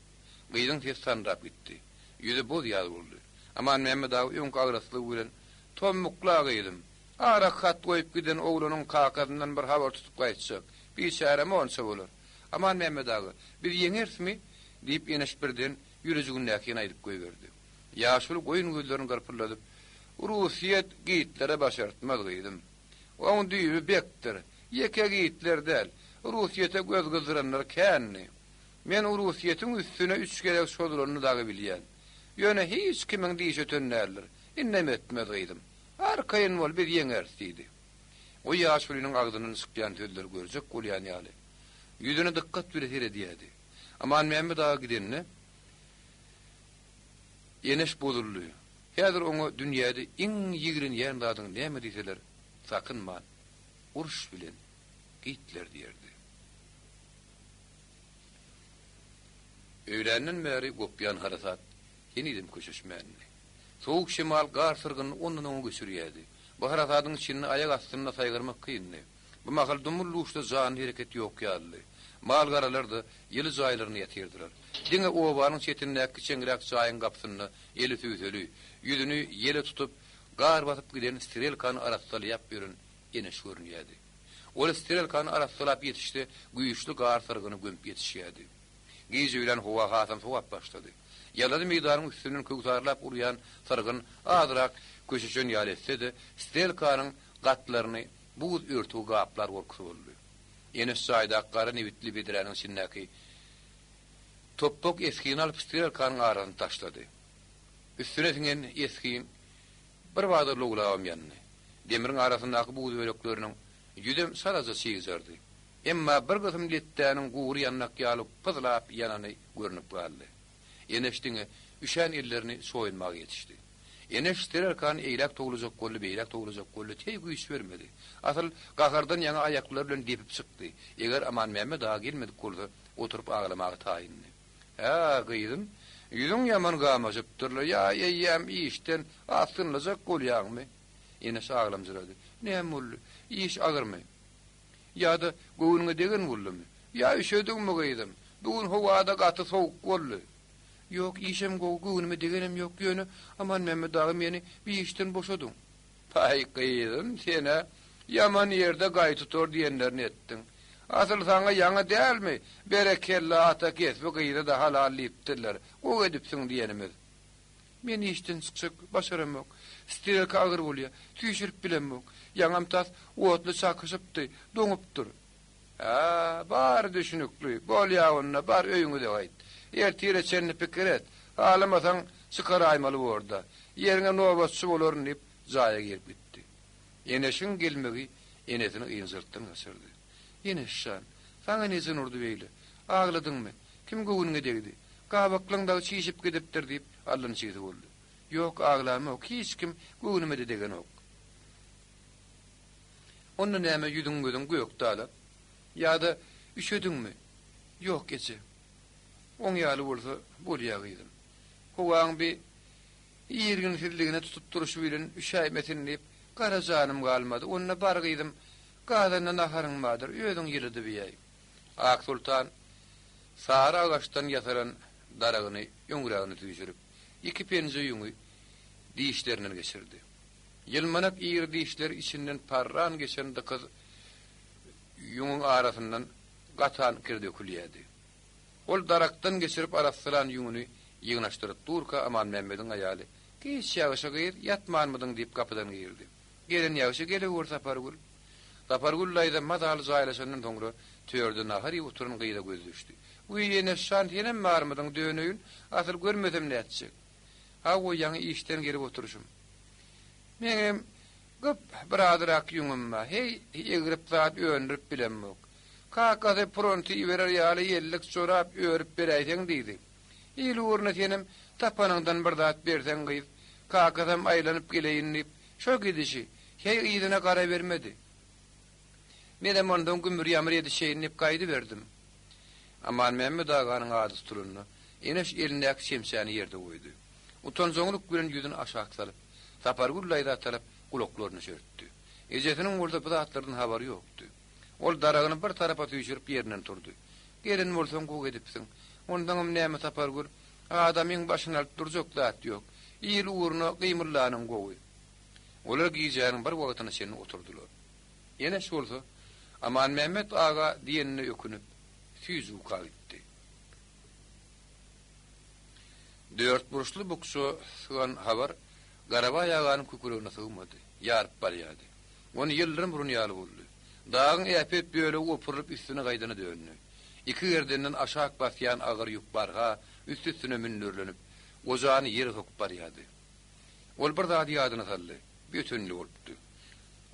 Gyzyň sesi sandyrap gitdi. Ýüzi boz ýaly boldy. Amanmämmet aga öňki agraslygy bilen, Tommukla, gyzym. Arak hat goýup giden oglanyň kakasyndan bir habar tutup gaýtjak. Biçäre monça bolar. Amanmämmet aga, biz ýeňerismi? diýip, Eneş birden ýürejigindäkini aýdyp goýberdi. Ýaşuly goýun gözlerini gyrpyldadyp, Rusyýet Gitlere başartmaz, gyzym. Oň düýbi bekdir. Ýeke Gitler däl, Rusyýete göz gyzdyranlar kändi. Men Rusyýetiň üstüne üç gezek çozulanyny dagy bilýän. Ýöne hiç kimiň dişi öten däldir. Indem ötmez, gyzym. Arkaýyn bol, biz ýeňeris, diýdi. O ýaşulynyň agzyndan çykýan sözleri görjek bolýan ýaly, ýüzüne dykgat bile seredýärdi. Amanmämmet aga gidende, Eneş bozuldy. Häzir oňa dünýäde iň ýigrenýän zadyň näme diýseler, sakynman, uruş bilen Gitler diýerdi. Öýländen bäri gopýan harasat henizem köşeşmändi. Sowuk şemal gar syrgynyny ondan-oňa göçürýärdi. Bu harasadyň içinde aýak astynda saýgarmak kyndy. Bu mahal dumly-duşda janly hereket ýok ýalydy. Mal-garalar-da ýyly jaýlarynda ýatyrdylar. Diňe obanyň çetindäki kiçeňräk jaýyň gapysynda eli sübseli, ýüzüni ýele tutup, gar basyp giden strelkany arassalaýap ýören Eneş görünýärdi. Ol strelkany arassalap ýetişse, güýçli gar syrgyny gömüp ýetişýärdi. Gije bilen howa hasam sowap başlady. Ýalazy meýdanyň üstünden köwsarlap urýan syrgyn azrak köşeşen ýaly etse-de, strelkanyň gatlaryny buz örtügi gaplar gorkusy boldy. Eneş jaýdaky gara nebitli bedräniň içindäki topbak esgini alyp strelkanyň arasyna taşlady. Üstüne siňen esgin birbada lowlabam ýandy. Demiriň arasyndaky buz bölekleriniň ýüzem çalaja çygjardy. Emma bir gysym letdäniň gury ýandak ýaly pyzlap ýanany görnüp galdy. Eneş diňe üşän ellerini soýunmaga ýetişdi. Eneş strelkany eýläk towlajak boldy, beýläk towlajak boldy, teý güýç bermedi. Asyl, gahardan ýaňa aýaklary bilen depip çykdy. Eger Amanmämmet aga gelmedik bolsa, oturyp aglamaga taýyndy. Hä, gyzym, ýüzüň ýaman gamaşypdyr-la, ýa eýýäm işden asgynlajak bolýaňmy? Eneş aglamjyrady. Näme boldy? Iş agyrmy? Ýa-da göwnüňe degen boldumy? Ýa üşediňmi, gyzym? Bu gün howa-da gaty sowuk boldy. Ýok, işem gowy, göwnüme degenem ýok, ýöne Amanmämmet aga meni bir işden boşadyň. Paý, gyzym, sen-ä ýaman ýerde gaý tutar diýenlerini etdiň. Asyl saňa ýaňy dälmi, berekella ata kesbi gyza-da halal diýipdirler, gowy edipsiň diýenimiz. Men işden çykjak, başaramok. Strelka agyr bolýa, süýşürip bilemok. Ýaňam tas otly çakyşypdy, doňupdyr. Hä, bary düşnükli. Bolýa onda, bar öýüňize gaýt. Ertire çenli pikir et. Halamasaň, çykaraýmaly bor-da. Ýeriňe nobatçy bolaryn diýip, jaýa girip gitdi. Eneşiň gelmegi enesini ynjalykdan gaçyrdy. Eneş jan, saňa ne jyn urdy beýle? Agladyňmy? Kim göwnüňe degdi? Gabaklaň dagy çişip gidipdir diýip, allançigsi boldy. Ýok, aglamok, hiç kim göwnüme-de degenok. Onda näme ýüzüň-gözüň gökde-ala? Ýa-da üşediňmi? Ýok, eje. Oň ýaly bolsa bolýa gyzym. Howaň bi irginsizligine tutup durşy bilen üşäýmesin diýip, gara janym galmady. Onda bar gyzym, gazanda naharyň bardyr, özüň ýylydyp iýäý. Aksoltan sary agaçdan ýasalan daragyny öňrägine süýşürip, iki penje ýüňi dişlerinden geçirdi. Ýylmanak iri dişleri içinden parran geçen dykyz ýüňüň arasyndan gatan kir dökülýärdi. Ol darakdan geçirip arassalan ýüňüni ýygnaşdyryp durka Amanmämmediň aýaly, Giç ýagşy gyz, ýatmanmydyň diýip gapydan girdi. Gelen ýagşy gelewür Sapargül. Sapargül daýza mazaly jaýlaşandan soňra törde nahar iýip oturan gyza gözi düşdi. Wiý, Eneşjan, senem barmydyň, döneýin, asyl görmesem nätjek. Hawa, ýaňy işden gelip oturyşym. Meňem, gyp, birazrak ýüňüm bar. Heý, egrip zat öndürip bilemok. Kakasy pronty iberer ýaly ellik jorap örüp beräýseň diýdi. Il ugruna senem tapanyňdan bir zat berseň gyz, kakasam aýlanyp geleýin diýip, şo gidişi, heý, yzyna garabermedi. Menem onsoň gümür-ýamyr edişeýin diýip gaýdyberdim. Amanmämmet aganyň ady tutulanda, Eneş elindäki çemçäni ýerde goýdy. Utanjaňlyk bilen ýüzüni aşak salyp, Sapargül daýza tarap gulaklaryny çörtdi. Ejesiniň bolsa bu zatlardan habary ýokdy. Ol daragyny bir tarapa süýşürip ýerinden turdy. Gelen bolsaň gowy edipsiň. Onsoňam näme Sapargül, adamyň başyny alyp durjak zat ýok. Il ugruna gymyldanyň gowy. Olar gijäniň bir wagtyna çenli oturdylar. Eneş bolsa, Amanmämmet aga diýenine ökünip, süýji uka gitdi. Dörtburçly bukja sygan habar Garabaý aganyň kükregine sygmady, ýaryp barýardy. Ony ýyldyrym uran ýaly boldy. Dagyň äpet bölegi opurylyp üstüne gaýdana döndi. Iki gerdenden aşak basýan agyr ýük barha üst-üstüne münderlenip, gojany ýere sokup barýardy. Ol bir zady ýadyna saldy, Bötenli bolupdy.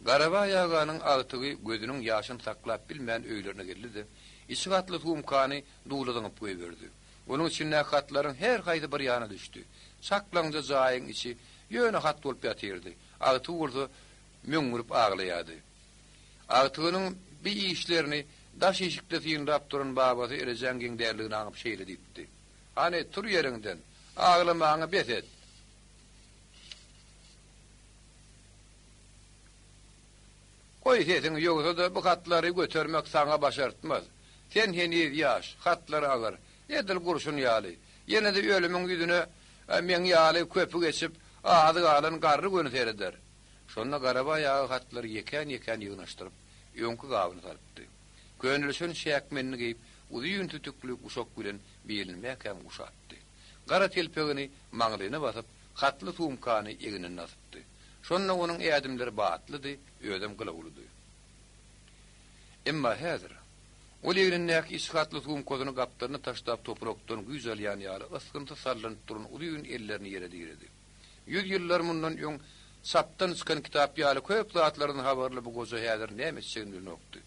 Garabaý aganyň agtygy gözüniň ýaşyny saklap bilmän öýlerine geldi-de, içi hatly sumkany dula zyňyp goýberdi. Onuň içindäki hatlaryň her haýsy bir ýana düşdi. Çaklaňja jaýyň içi ýöne hat bolup ýatyrdy. Agtygy bolsa möňňürip aglaýardy. Agtygynyň bi işlerini daş işikde synlap duran babasy Erejäň geň däldigini aňyp şeýle diýipdi. Hany, tur ýeriňden, aglamaňy bes et. Goý sesiňi, ýogsa-da bu hatlary götermek saňa başartmaz. Sen heniz ýaş, hatlar agyr, edil gurşun ýaly. Ýene-de ölümiň ýüzüne meň ýaly köpi geçip, azy galan garry göni sereder. Şonda Garabaý aga hatlary ýekän-ýekän ýygnaşdyryp, öňki gabyna salypdy. Könelişen çäkmenini geýip, uzyn sütükli guşak bilen bilini mäkäm guşapdy. Gara telpegini maňlaýyna basyp, hatly sumkany egninden asypdy. Şonda onuň ädimleri batlydy, özem gylawlydy. Emma häzir, ol egnindäki içi hatly sumkasyny gapdalyna taşlap toprakdan güýç alýan ýaly ysgynsyz sallanyp duran uzyn ellerini ýere diredi. Ýüz ýyllar mundan öň çapdan çykan kitap ýaly köp zatlardan habarly bu goja häzir näme etjegini bilenokdy.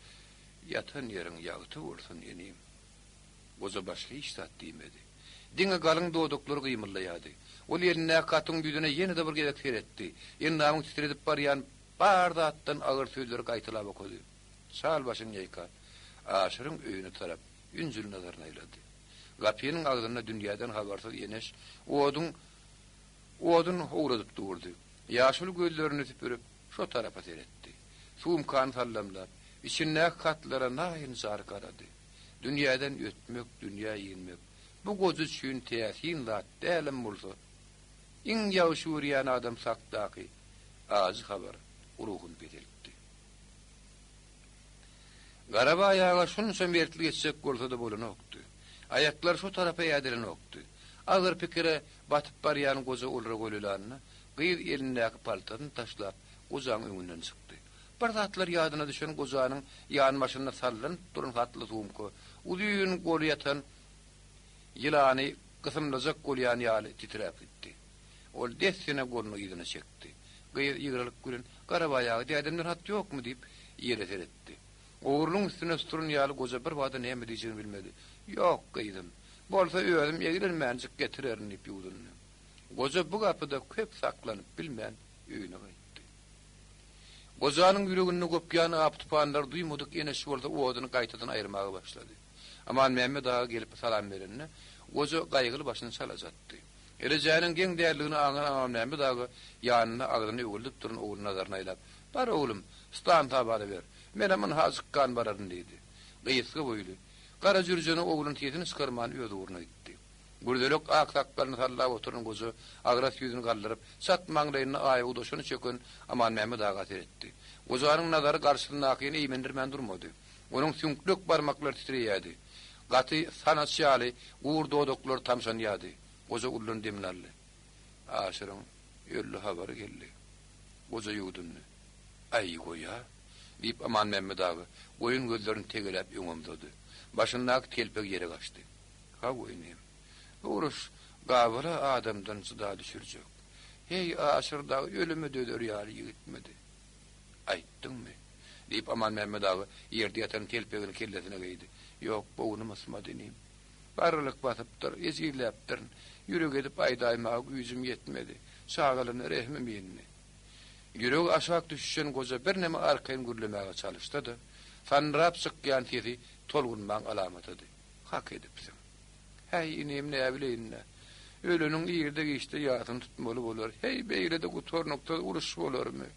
Ýatan ýeriň ýagty bolsun, inim. Goja başga hiç zat diýmedi. Diňe galyň dodaklary gymyldaýardy. Ol elindäki hatyň ýüzüne ýene-de bir gezek seretdi. Endamyňy titredip barýan bar zatdan agyr sözleri gaýtalap okady. Çal başyny ýaýkap, Aşyryň öýüne tarap ünjüli nazaryny aýlady. Gapynyň agzynda dünýäden habarsyz Eneş oduň odun owradyp durdy. Ýaşuly gözlerini süpürip, şo tarapa seretdi. Sumkany sallamlap, içindäki hatlara naýynjar garady. Dünýäden ötmek, dünýä inmek bu goja üçin täsin zat dälem bolsa, iň ýagşy görýän adam hakdaky ajy habar ruhuny peseltdi. Garabaý aga şunça mertlik etjek bolsa-da bolanokdy. Aýaklary şo tarapa ädilenokdy. Agyr pikire batyp barýan goja olara golaýlanda, gyz elindäki paltasyny taşlap, gojaň öňünden çykdy. Bir zatlar ýadyna düşen gojanyň ýanbaşynda sallanyp duran hatly sumka, uzyn goly ýatan ýylany gysymlajak bolýan ýaly titräp gitdi. Ol dessine goluny yzyna çekdi. Gyz ýygralyp gülen, Garabaý aga, dädemden hat ýokmy? diýip, ýere seretdi. Ogrulyň üstüne tutulan ýaly goja birbada näme diýjegini bilmedi. Ýok, gyzym. Bolsa özüm eglenmänjik getirerin diýip ýuwdundy. Goja bu gapyda köp saklanyp bilmän öýüne gaýtdy. Gojanyň ýüreginde gopýan apy-tupanlary duýmadyk Eneş bolsa oduny gaýtadan aýyrmaga başlady. Amanmämmet aga gelip salam berende, goja gaýgyly başyny çalaja atdy. Rejäniň geň däldigini aňan Amanmämmet aga ýanynda agzyny öwüldip duran ogluny nazaryna aýlap, Bar oglum, stansa baryber. Menem ynha çykgan bararyn diýdi. Gysga boýly, gara jürjene ogluny sesini çykarman öz ugruna gitdi. Gürzelek ak sakgalyny sallap oturan goja agras ýüzüni galdyryp, çat maňlaýynda aýbogdaşyny çöken Amanmämmet aga seretdi. Gojanyň nazary garşysyndakyny eýmendirmän durmady. Onuň süňklek barmaklary titreýärdi. Gaty sanaç ýaly gur dodaklary tamşanýardy. Goja ullan demini aldy. Aşyryň öldi habary geldi. Goja ýuwdundy. Aý, goý-a! diýip, Amanmämmet aga goýun gözlerini tegeläp öňe omzady. Başyndaky telpegi ýere gaçdy. Hawa, inim. Bu uruş gabara adamdan jyda düşürjek. Heý, Aşyr dagy ölüme dözer ýaly ýigitmidi? Aýtdyňmy? diýip, Amanmämmet aga ýerde ýatan telpegini kellesine geýdi. Ýok, bognum ysmady, inim. Garrylyk basypdyr, ejizläpdirin. Ýürek edip aýdaýmaga güýjüm ýetmedi. Çagalaryna rehimim indi. Ýüregi aşak düşüşen goja birneme arkaýyn gürlemäge çalyşsa-da, sandyrap çykýan sesi tolgunmaň alamatydy. Hak edipsiň. Häý, inim, näbileýin-dä. Öleniň irde-giçde ýasyny tutmaly bolar. Heý, beýle-de gutarnyksyz uruş bolarmy?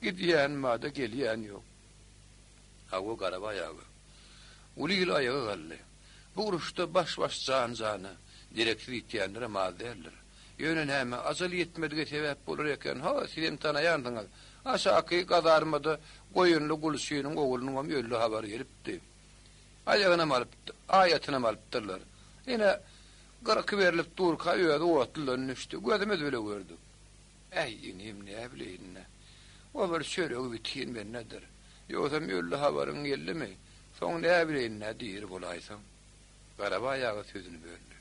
Gidýän bar-da, gelýän ýok. Hawa, Garabaý aga. Uly il aýaga galdy. Bu uruşda baş-baş jan-jana, dereksiz ýitýänlerem az däldir. Ýöne näme, ajal ýetmedige sebäp bolar eken, ho, sizem tanaýansyňyz. Aşaky gazarmada Goýunly Gulçynyň oglunyňam öldi habary gelipdi. Aýagynam alyp, aýatynam alypdyrlar. Ine, gyrky berlip durka özi otludan düşdi. Gözümiz bile gördük. Äý, inim, näbileýin-dä. O bir çöregi bitin bendedir. Ýogsam öldi habaryň geldimi, soň näbileýin-dä diri bolaýsaň. Garabaý aga sözüni böldi.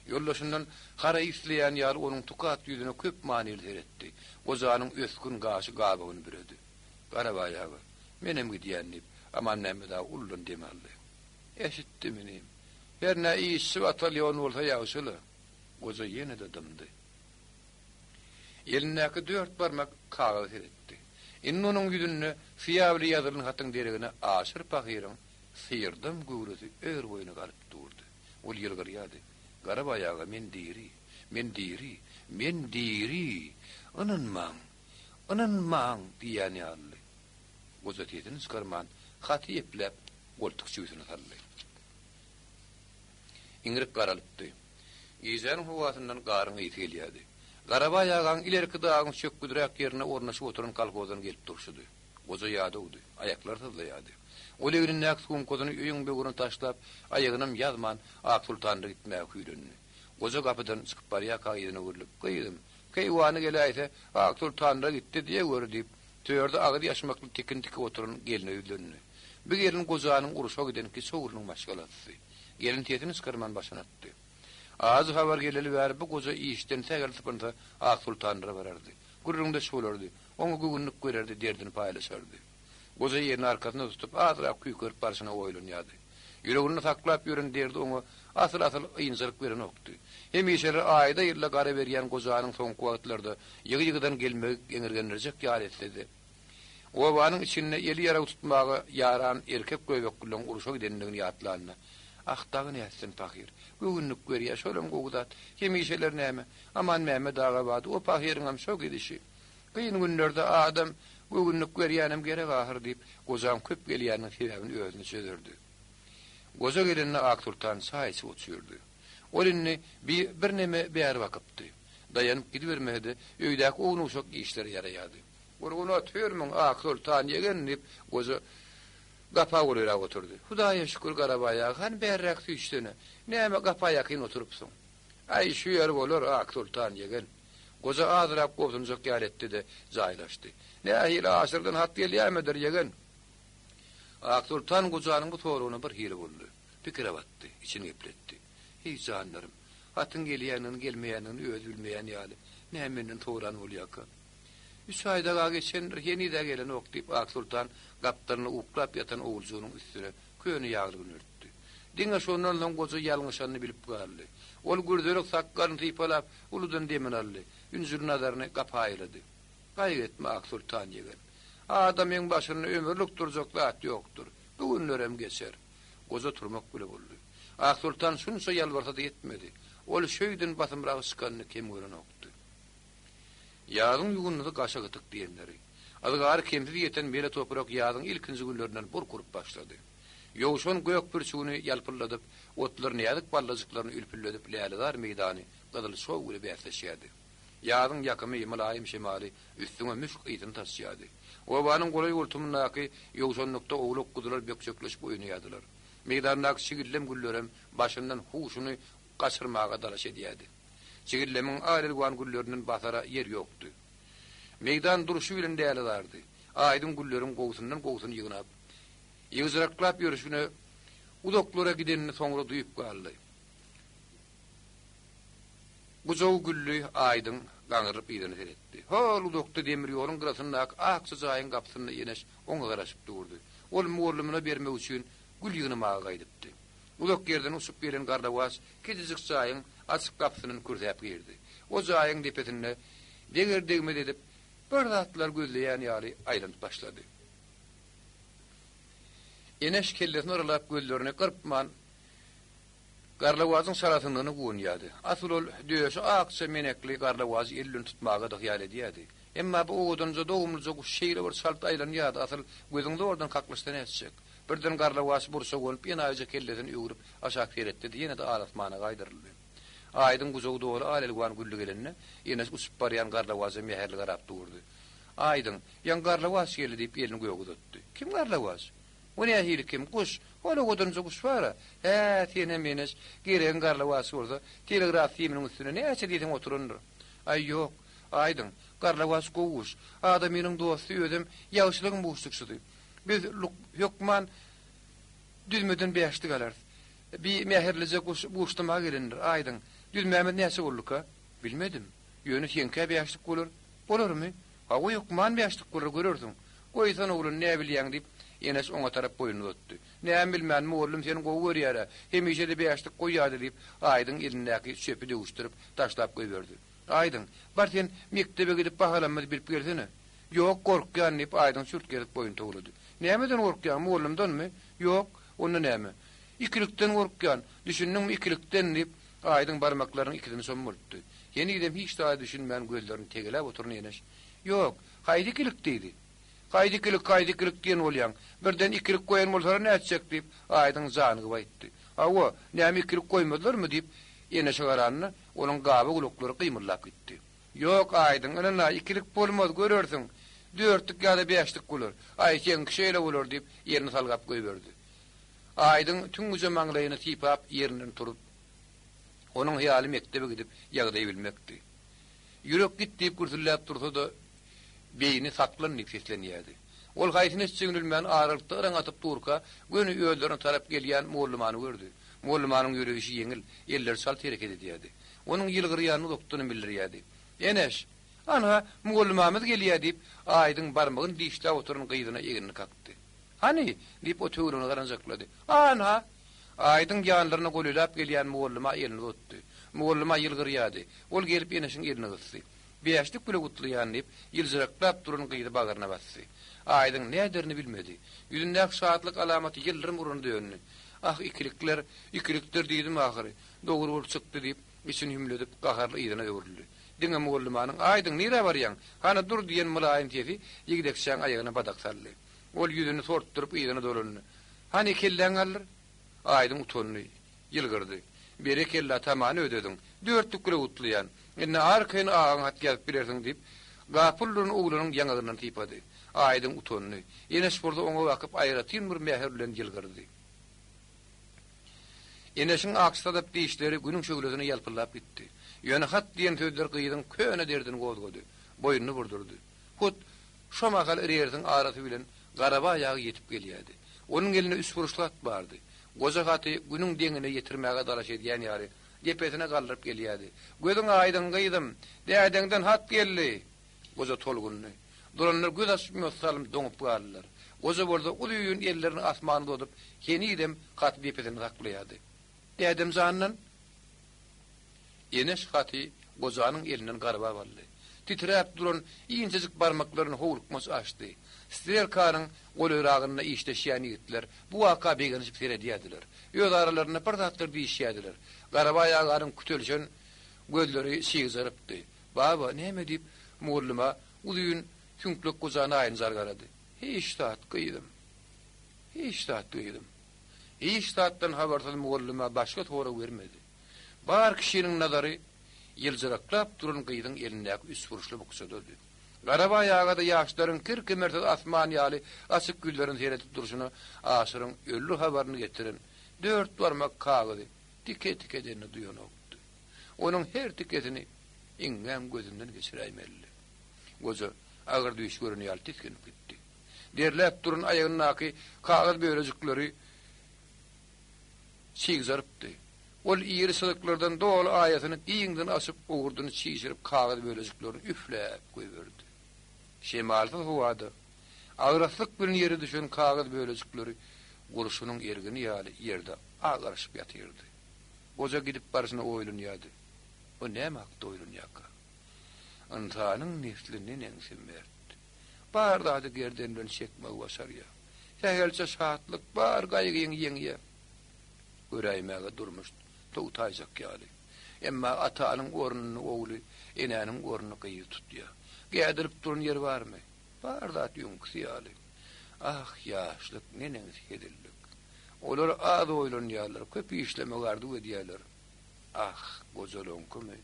Ýoldaşyndan haraý isleýän ýaly onuň tukat ýüzüne köp manyly seretdi. Gojanyň ösgün gaşy gabagyny büredi. Garabaý aga, menem gidýän, diýip, Amanmämmet aga uludan dem aldy. Eşitdim, inim. Hernä işçi batalýon bolsa ýagşy-la. Goja ýene-de dymdy. Elindäki dört barmak kagyza seretdi. Indi onuň ýüzünde syýa bile ýazylan hatyň deregine Aşyr pahyryň syrdam göwresi ör-boýuna galyp durdy. Ol ýylgyrýardy. Garabaý aga, men diri! Men diri! Men diri! Ynanmaň! Ynanmaň! diýýän ýalydy. Goja sesini çykarman, haty epläp, goltuk jübüsine saldy. Iňrik garalypdy. Gijäniň howasyndan garyň ysy gelýärdi. Garabaý agaň ilerki dagyň çökgüdiräk ýerinde ornaşyp oturan kolhozdan gelip durşudy. Goja ýadawdy, aýaklary syzlaýardy. Ol egnindäki sumkasyny öýüň böwrüne taşlap, aýagynam ýazman, Aksoltanda gitmäge küýlendi. Goja gapydan çykyp barýarka yzyna öwrülip, Gyzym, keýwany geläýse, Aksoltanda gitdi diýeweri diýip, törde agyz ýaşmakly tikin tikip oturan gelne ýüzlendi. Bu gelin gojanyň urşa giden kiçi oglunyň maşgalasy. Gelin sesini çykarman başyny atdy. Ajy habar geleli bäri bu goja işden sähel sypynsa Aksoltanlara barardy. Gürrüňdeş bolardy. Oňa göwünlik bererdi, derdini paýlaşardy. Goja elini arkasyna tutup, azrak küýkerip barşyna oýlanýardy. Ýüreginde saklap ýören derdi oňa asyl-asyl ynjalyk berenokdy. Hemişeler aýda-ýylda gara berýän gojanyň soňky wagtlarda ýygy-ýygydan gelmegi geňirgendirjek ýaly etse-de, obanyň içinde eli ýarag tutmaga ýaran erkek göbeklileriň urşa gidendigini ýatlanda, Ah, dagy nätsin pahyr. Göwünlik berýär, şolam gowy zat. Hemişeler näme, Amanmämmet aga bardy, o pahyryňam şo gidişi. Kyn günlerde adam göwünlik berýänem gerek ahyr diýip, gojaň köp gelýäniniň sebäbini özüne çözerdi. Goja gelende Aksoltan çaý içip otyrdy. Ol indi bi birneme bäri bakypdy. Daýanyp gidibermese-de, öýdäki ownuk-uşak işlere ýaraýardy. Gurgun otyrmyň, Aksoltan ýegen, diýip, goja gapa golaýrak oturdy. Hudaýa şükür, Garabaý aga, hany bärräk süýşsene. Näme gapa ýakyn oturypsyň? Aý, şu ýer bolar, Aksoltan ýegen. Goja azrak gobsunjak ýaly etdi-de, jaýlaşdy. Nähili, Aşyrdan hat gelýärmidir, ýegen? Aksoltan gojanyň bu soragyna bir hili boldy. Pikire batdy, içini gepletdi. Heý, janlarym, hatyň gelýänini, gelmeýänini özi bilmeýän ýaly, näme menden soran bolýarka? Üç aý daga geçendir, heniz-ä gelenok, diýip, Aksoltan gapdalynda uklap ýatan oguljygynyň üstüne köne ýaglygyny örtdi. Diňe şondan soň goja ýalňyşanyny bilip galdy. Ol gürzerek sakgalyny sypalap, uludan demini aldy. Ünjüli nazaryny gapa aýlady. Gaýgy etme, Aksoltan ýegen. Adamyň başynda ömürlik durjak zat ýokdur. Bu günlerem geçer. Goja turmak bile boldy. Aksoltan şunça ýalbarsa-da ýetmedi. Ol şöýden basymrak çykanyny kem görenokdy. Ýazyň ýuwundysy gaşa gytyk diýenleri. Yzgary kemsiz ýeten mele toprak ýazyň ilkinji günlerinden burk urup başlady. Ýowşan gök pürçügini ýalpyldadyp, otlar näzik ballajyklaryny ülpüldedip lälezar meýdany gyzyl çog bile bäsleşýärdi. Ýazyň ýakymy, mylaýym şemaly üstüňe müşk ysyny saçýardy. Obanyň golaý-goltumyndaky ýowşanlykda owlak-guzular bökjekleşip oýnaýardylar. Meýdandaky çigildem güllerem başyndan huşuny gaçyrmaga dalaş edýärdi. Çigildemiň al-elwan güllerinden basara ýer ýokdy. Meýdan durşy bilen dälizardy. Aýdyň gülleriň gowusyndan gowusyny ýygnap, ýygjyraklap ýörşüne uzaklara gidenini soňra duýup galdy. Gujagy gülli Aýdyň gaňrylyp yzyna seretdi. Hol uzakda demir ýoluň gyrasyndaky akja jaýyň gapysynda Eneş oňa garaşyp durdy. Ol mugallymyna bermek üçin gül ýygnamaga gaýdypdy. Uzak ýerden uçup gelen garlawaç kiçijik jaýyň açyk gapysyndan kürsäp girdi. O jaýyň depesinde deger-degmez edip, bir zatlar gözleýän ýaly aýlanyp başlady. Eneş kellesini yralap gözlerini gyrpman garlawajyň çalasynlygyna guwanýardy. Asyl ol döşi akja menekli garlawajy eli bilen tutmaga-da hyýal edýärdi. Emma bu owadanja dogumlyja guş şeýle bir çalt aýlanýardy, asyl gözüň zordan kaklyşsa nätjek. Birden garlawaç burça gonup enaýyja kellesini öwrüp aşak seretdi-de ýene-de al-asmana gaýdyryldy. Aýdyň gujagy doly al-elwan gülli gelende, Eneş uçup barýan garlawaja mähirli garap durdy. Aýdyň, ýaňy garlawaç geldi diýip elini göge uzatdy. Kim garlawaç? O nähili kim? Guş. Hol owadanja guş bar-a. Hä, senem Eneş, geregiň garlawaç bolsa, telegraf siminiň üstünde näçe diýseň oturandyr. Aý, ýok, Aýdyň, garlawaç gowy guş. Adamynyň dosty özem ýagşylygyň buşlukçysy. Biz hökman düzmeden bäşlik alarys. Bi mähirlije guş buşlamaga gelendir. Aýdyň, düzmämiz näçe bolduka? Bilmedim. Ýöne seňkä bäşlik bolar. Bolarmy? Hawa, hökman bäşlik bolar, görersiň. Goýsana, oglan, näbilýäň, diýip, Eneş oňa tarap boýnuny uzatdy. Näme bilmän, mugallym seni gowy görýär-ä, hemişe-de bäşlik goýýardy, diýip, Aýdyň elindäki çöpi döwüşdirip, taşlap goýberdi. Aýdyň, bar sen mekdebe gidip bahalanymyzy bilip gelsene. Ýok, gorkýan, diýip, Aýdyň çürt gezip boýun towlady. Nämeden gorkýaň, mugallymdanmy? Ýok. Onda näme? Ikilikden gorkýan. Düşündiňmi, ikilikden, diýip, Aýdyň barmaklarynyň ikisini çommaltdy. Henizem hiç zada düşünmän gözlerini tegeläp oturan Eneş, Ýok, haýsy ikilik diýdi. Haýsy ikilik, haýsy ikilik diýen bolýaň. Birden ikilik goýan bolsalar nätjek, diýip, Aýdyň janygyp aýtdy. Hawa, näme ikilik goýmazlarmy, diýip, Eneşe garanda, onuň gaba gulaklary gymyldap gitdi. Ýok, Aýdyň, ynana, ikilik bolmaz, görersiň. Dörtlük ýa-da bäşlik bolar. Aý, seňki şeýle bolar, diýip, elini salgap goýberdi. Aýdyň tüňňüje maňlaýyny sypap ýerinden turup, onuň hyýaly mekdebe gidip, ýagdaýy bilmekdi. Ýürek git diýip gürsülläp dursa-da, beýni saklan diýip seslenýärdi. Ol haýsyny etjegini bilmän aralykda yraň atyp durka, göni özlerine tarap gelýän mollumany gördi. Mollumanyň ýöreýşi ýeňil, elleri çalt hereket edýärdi. Onuň ýylgyrýanyny uzakdanam bildirýärdi. Eneş! Anha, mugallymamyz gelýä, diýip, Aýdyň barmagyny dişläp oturan gyzyna egnini kakdy. Hany? diýip, o töweregine garanjaklady. Anha! Aýdyň ýanlaryna golaýlap gelýän mugallyma elini uzatdy. Mugallyma ýylgyrýardy. Ol gelip Eneşiň elini gysdy. Bäşlik bile gutlaýan, diýip, ýyljyraklap duran gyzy bagryna basdy. Aýdyň näderini bilmedi. Ýüzündäki şatlyk alamaty ýyldyrym urana döndi. Ah, ikilikler, ikilikler diýdim ahyry. Dogry bolup çykdy, diýip, içini hümledip, gaharly yzyna öwrüldi. Diňe mugallymanyň, Aýdyň, nirä barýaň? Hany, dur diýen mylaýym sesi ýigdekçäň aýagyna badak saldy. Ol ýüzüni sortduryp yzyna dolandy. Hany, kelläňi galdyr. Aýdyň utandy. Ýylgyrdy. Berekella, tamany ödediň. Dörtlük bile gutlaýan. Indi arkaýyn agaň hat ýazyp bilersiň, diýip, gapyl duran oglanyň ýaňagyndan sypady. Aýdyň utandy. Eneş bolsa oňa bakyp aýratyn bir mähir bilen ýylgyrdy. Eneşiň ak sadap dişleri günüň şöhlesine ýalpyldap gitdi. Ýöne hat diýen sözler gyzyň köne derdini gozgady. Boýnuny burdurdy. Hut, şo mahal rersiň arasy bilen Garabaý aga ýetip gelýärdi. Onuň elinde üçburçly hat bardy. Goja haty günüň deňine ýetirmäge dalaş edýän ýaly, depesine galdyryp gelýärdi. Gözüň aýdyň, gyzym! Dädeňden hat geldi! Goja tolgundy. Duranlar göz açyp salym doňup galdylar. Goja bolsa uzyn ellerini asmana uzadyp, henizem haty depesinde saklaýardy. Dädem jandan? Eneş haty gojanyň elinden garbap aldy. Titräp duran inçejik barmaklaryny howlukmaç açdy. Strelkanyň golaýragynda işleşýän ýigitler bu waka begenişip seredýärdiler. Öz aralarynda bir zatlar diýişýärdiler. Garabaý aganyň kütelişen gözleri çygjarypdy. Baba, näme diýip, mugallyma uzyn süňklek goja naýynjar garady. Hiç zat, gyzym. Hiç zat, gyzym. Hiç zatdan habarsyz mugallyma başga sorag bermedi. Bar kişiniň nazary ýyljyraklap duran gyzyň elindäki üçburçly bukjadady. Garabaý aga-da ýaşlaryň kir-kemersiz asman ýaly açyk ýüzlerine seredip durşuna Aşyryň öldi habaryny getiren dört barmak kagyzy tike-tike edenini duýanokdy. Onuň her tikesini iňňäň gözünden geçiräýmelidi. Goja agyr düýş gören ýaly tisginip gitdi. Derläp duran aýagyndaky kagyz bölejikleri çygjarypdy. Ol iri çyzyklardan doly aýasyny giňden açyp, owurdyny çişirip kagyz bölejiklerini üfläp goýberdi. Şemalsyz howada agraslyk bilen ýere düşen kagyz bölejikleri gurşunyň ergini ýaly ýerde agaryşyp ýatyrdy. Goja gidip barşyna oýlanýardy. Bu näme hakda oýlanýarka? Ynsanyň nesli neneňsi mert. Bar zady gerden bilen çekmegi başarýar. Sähelçe şatlyk bar gaýgyňy ýeňýär. Göräýmäge durmuş togtaýjak ýaly. Emma atanyň ornuny ogly, enäniň ornuny gyzy tutýar. Gädilip duran ýeri barmy? Bar zat öňküsi ýaly. Ah, ýaşlyk neneňsi hezillik. Olar az oýlanýarlar, köp işlemegi arzuw edýärler. Ah, gojalaňkymy?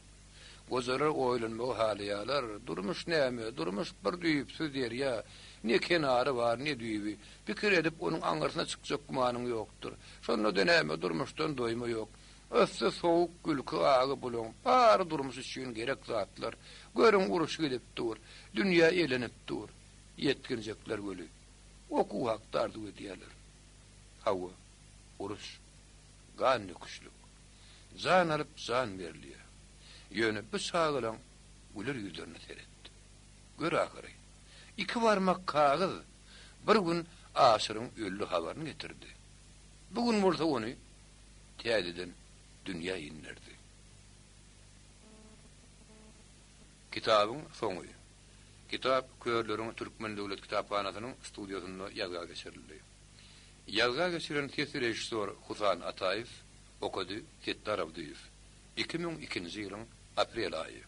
Gojalar oýlanmagy halaýarlar. Durmuş näme? Durmuş bir düýpsüz derýa. Ne kenary bar, ne düýbi. Pikir edip, onuň aňyrsyna çykjak gümanyň ýokdur. Şonda-da näme, durmuşdan doýma ýok. Yssy, sowuk, gülki, agy bulaň bary durmuş üçin gerek zatlar. Görüň, uruş gidip dur. Dünýä elenip dur. Ýetginjekler weli, okuw hakda arzuw edýärler. Hawa, uruş, gan döküşlik. Jan alyp jan berilýär. Ýöne bu çagalaň güler ýüzlerine seret. Gör ahyry. Iki barmak kagyz bir gün Aşyryň öldi habaryny getirdi. Bu gün bolsa ony täzeden dünýä inderdi. Kitabyň soňy. Kitap Körleriň Türkmen döwlet kitaphanasynyň studiýasynda ýazga geçirildi. Ýazga geçiren ses režissýor Husan Ataýew, okady Setdar Abdyýew. 2002-nji ýylyň aprel aýy.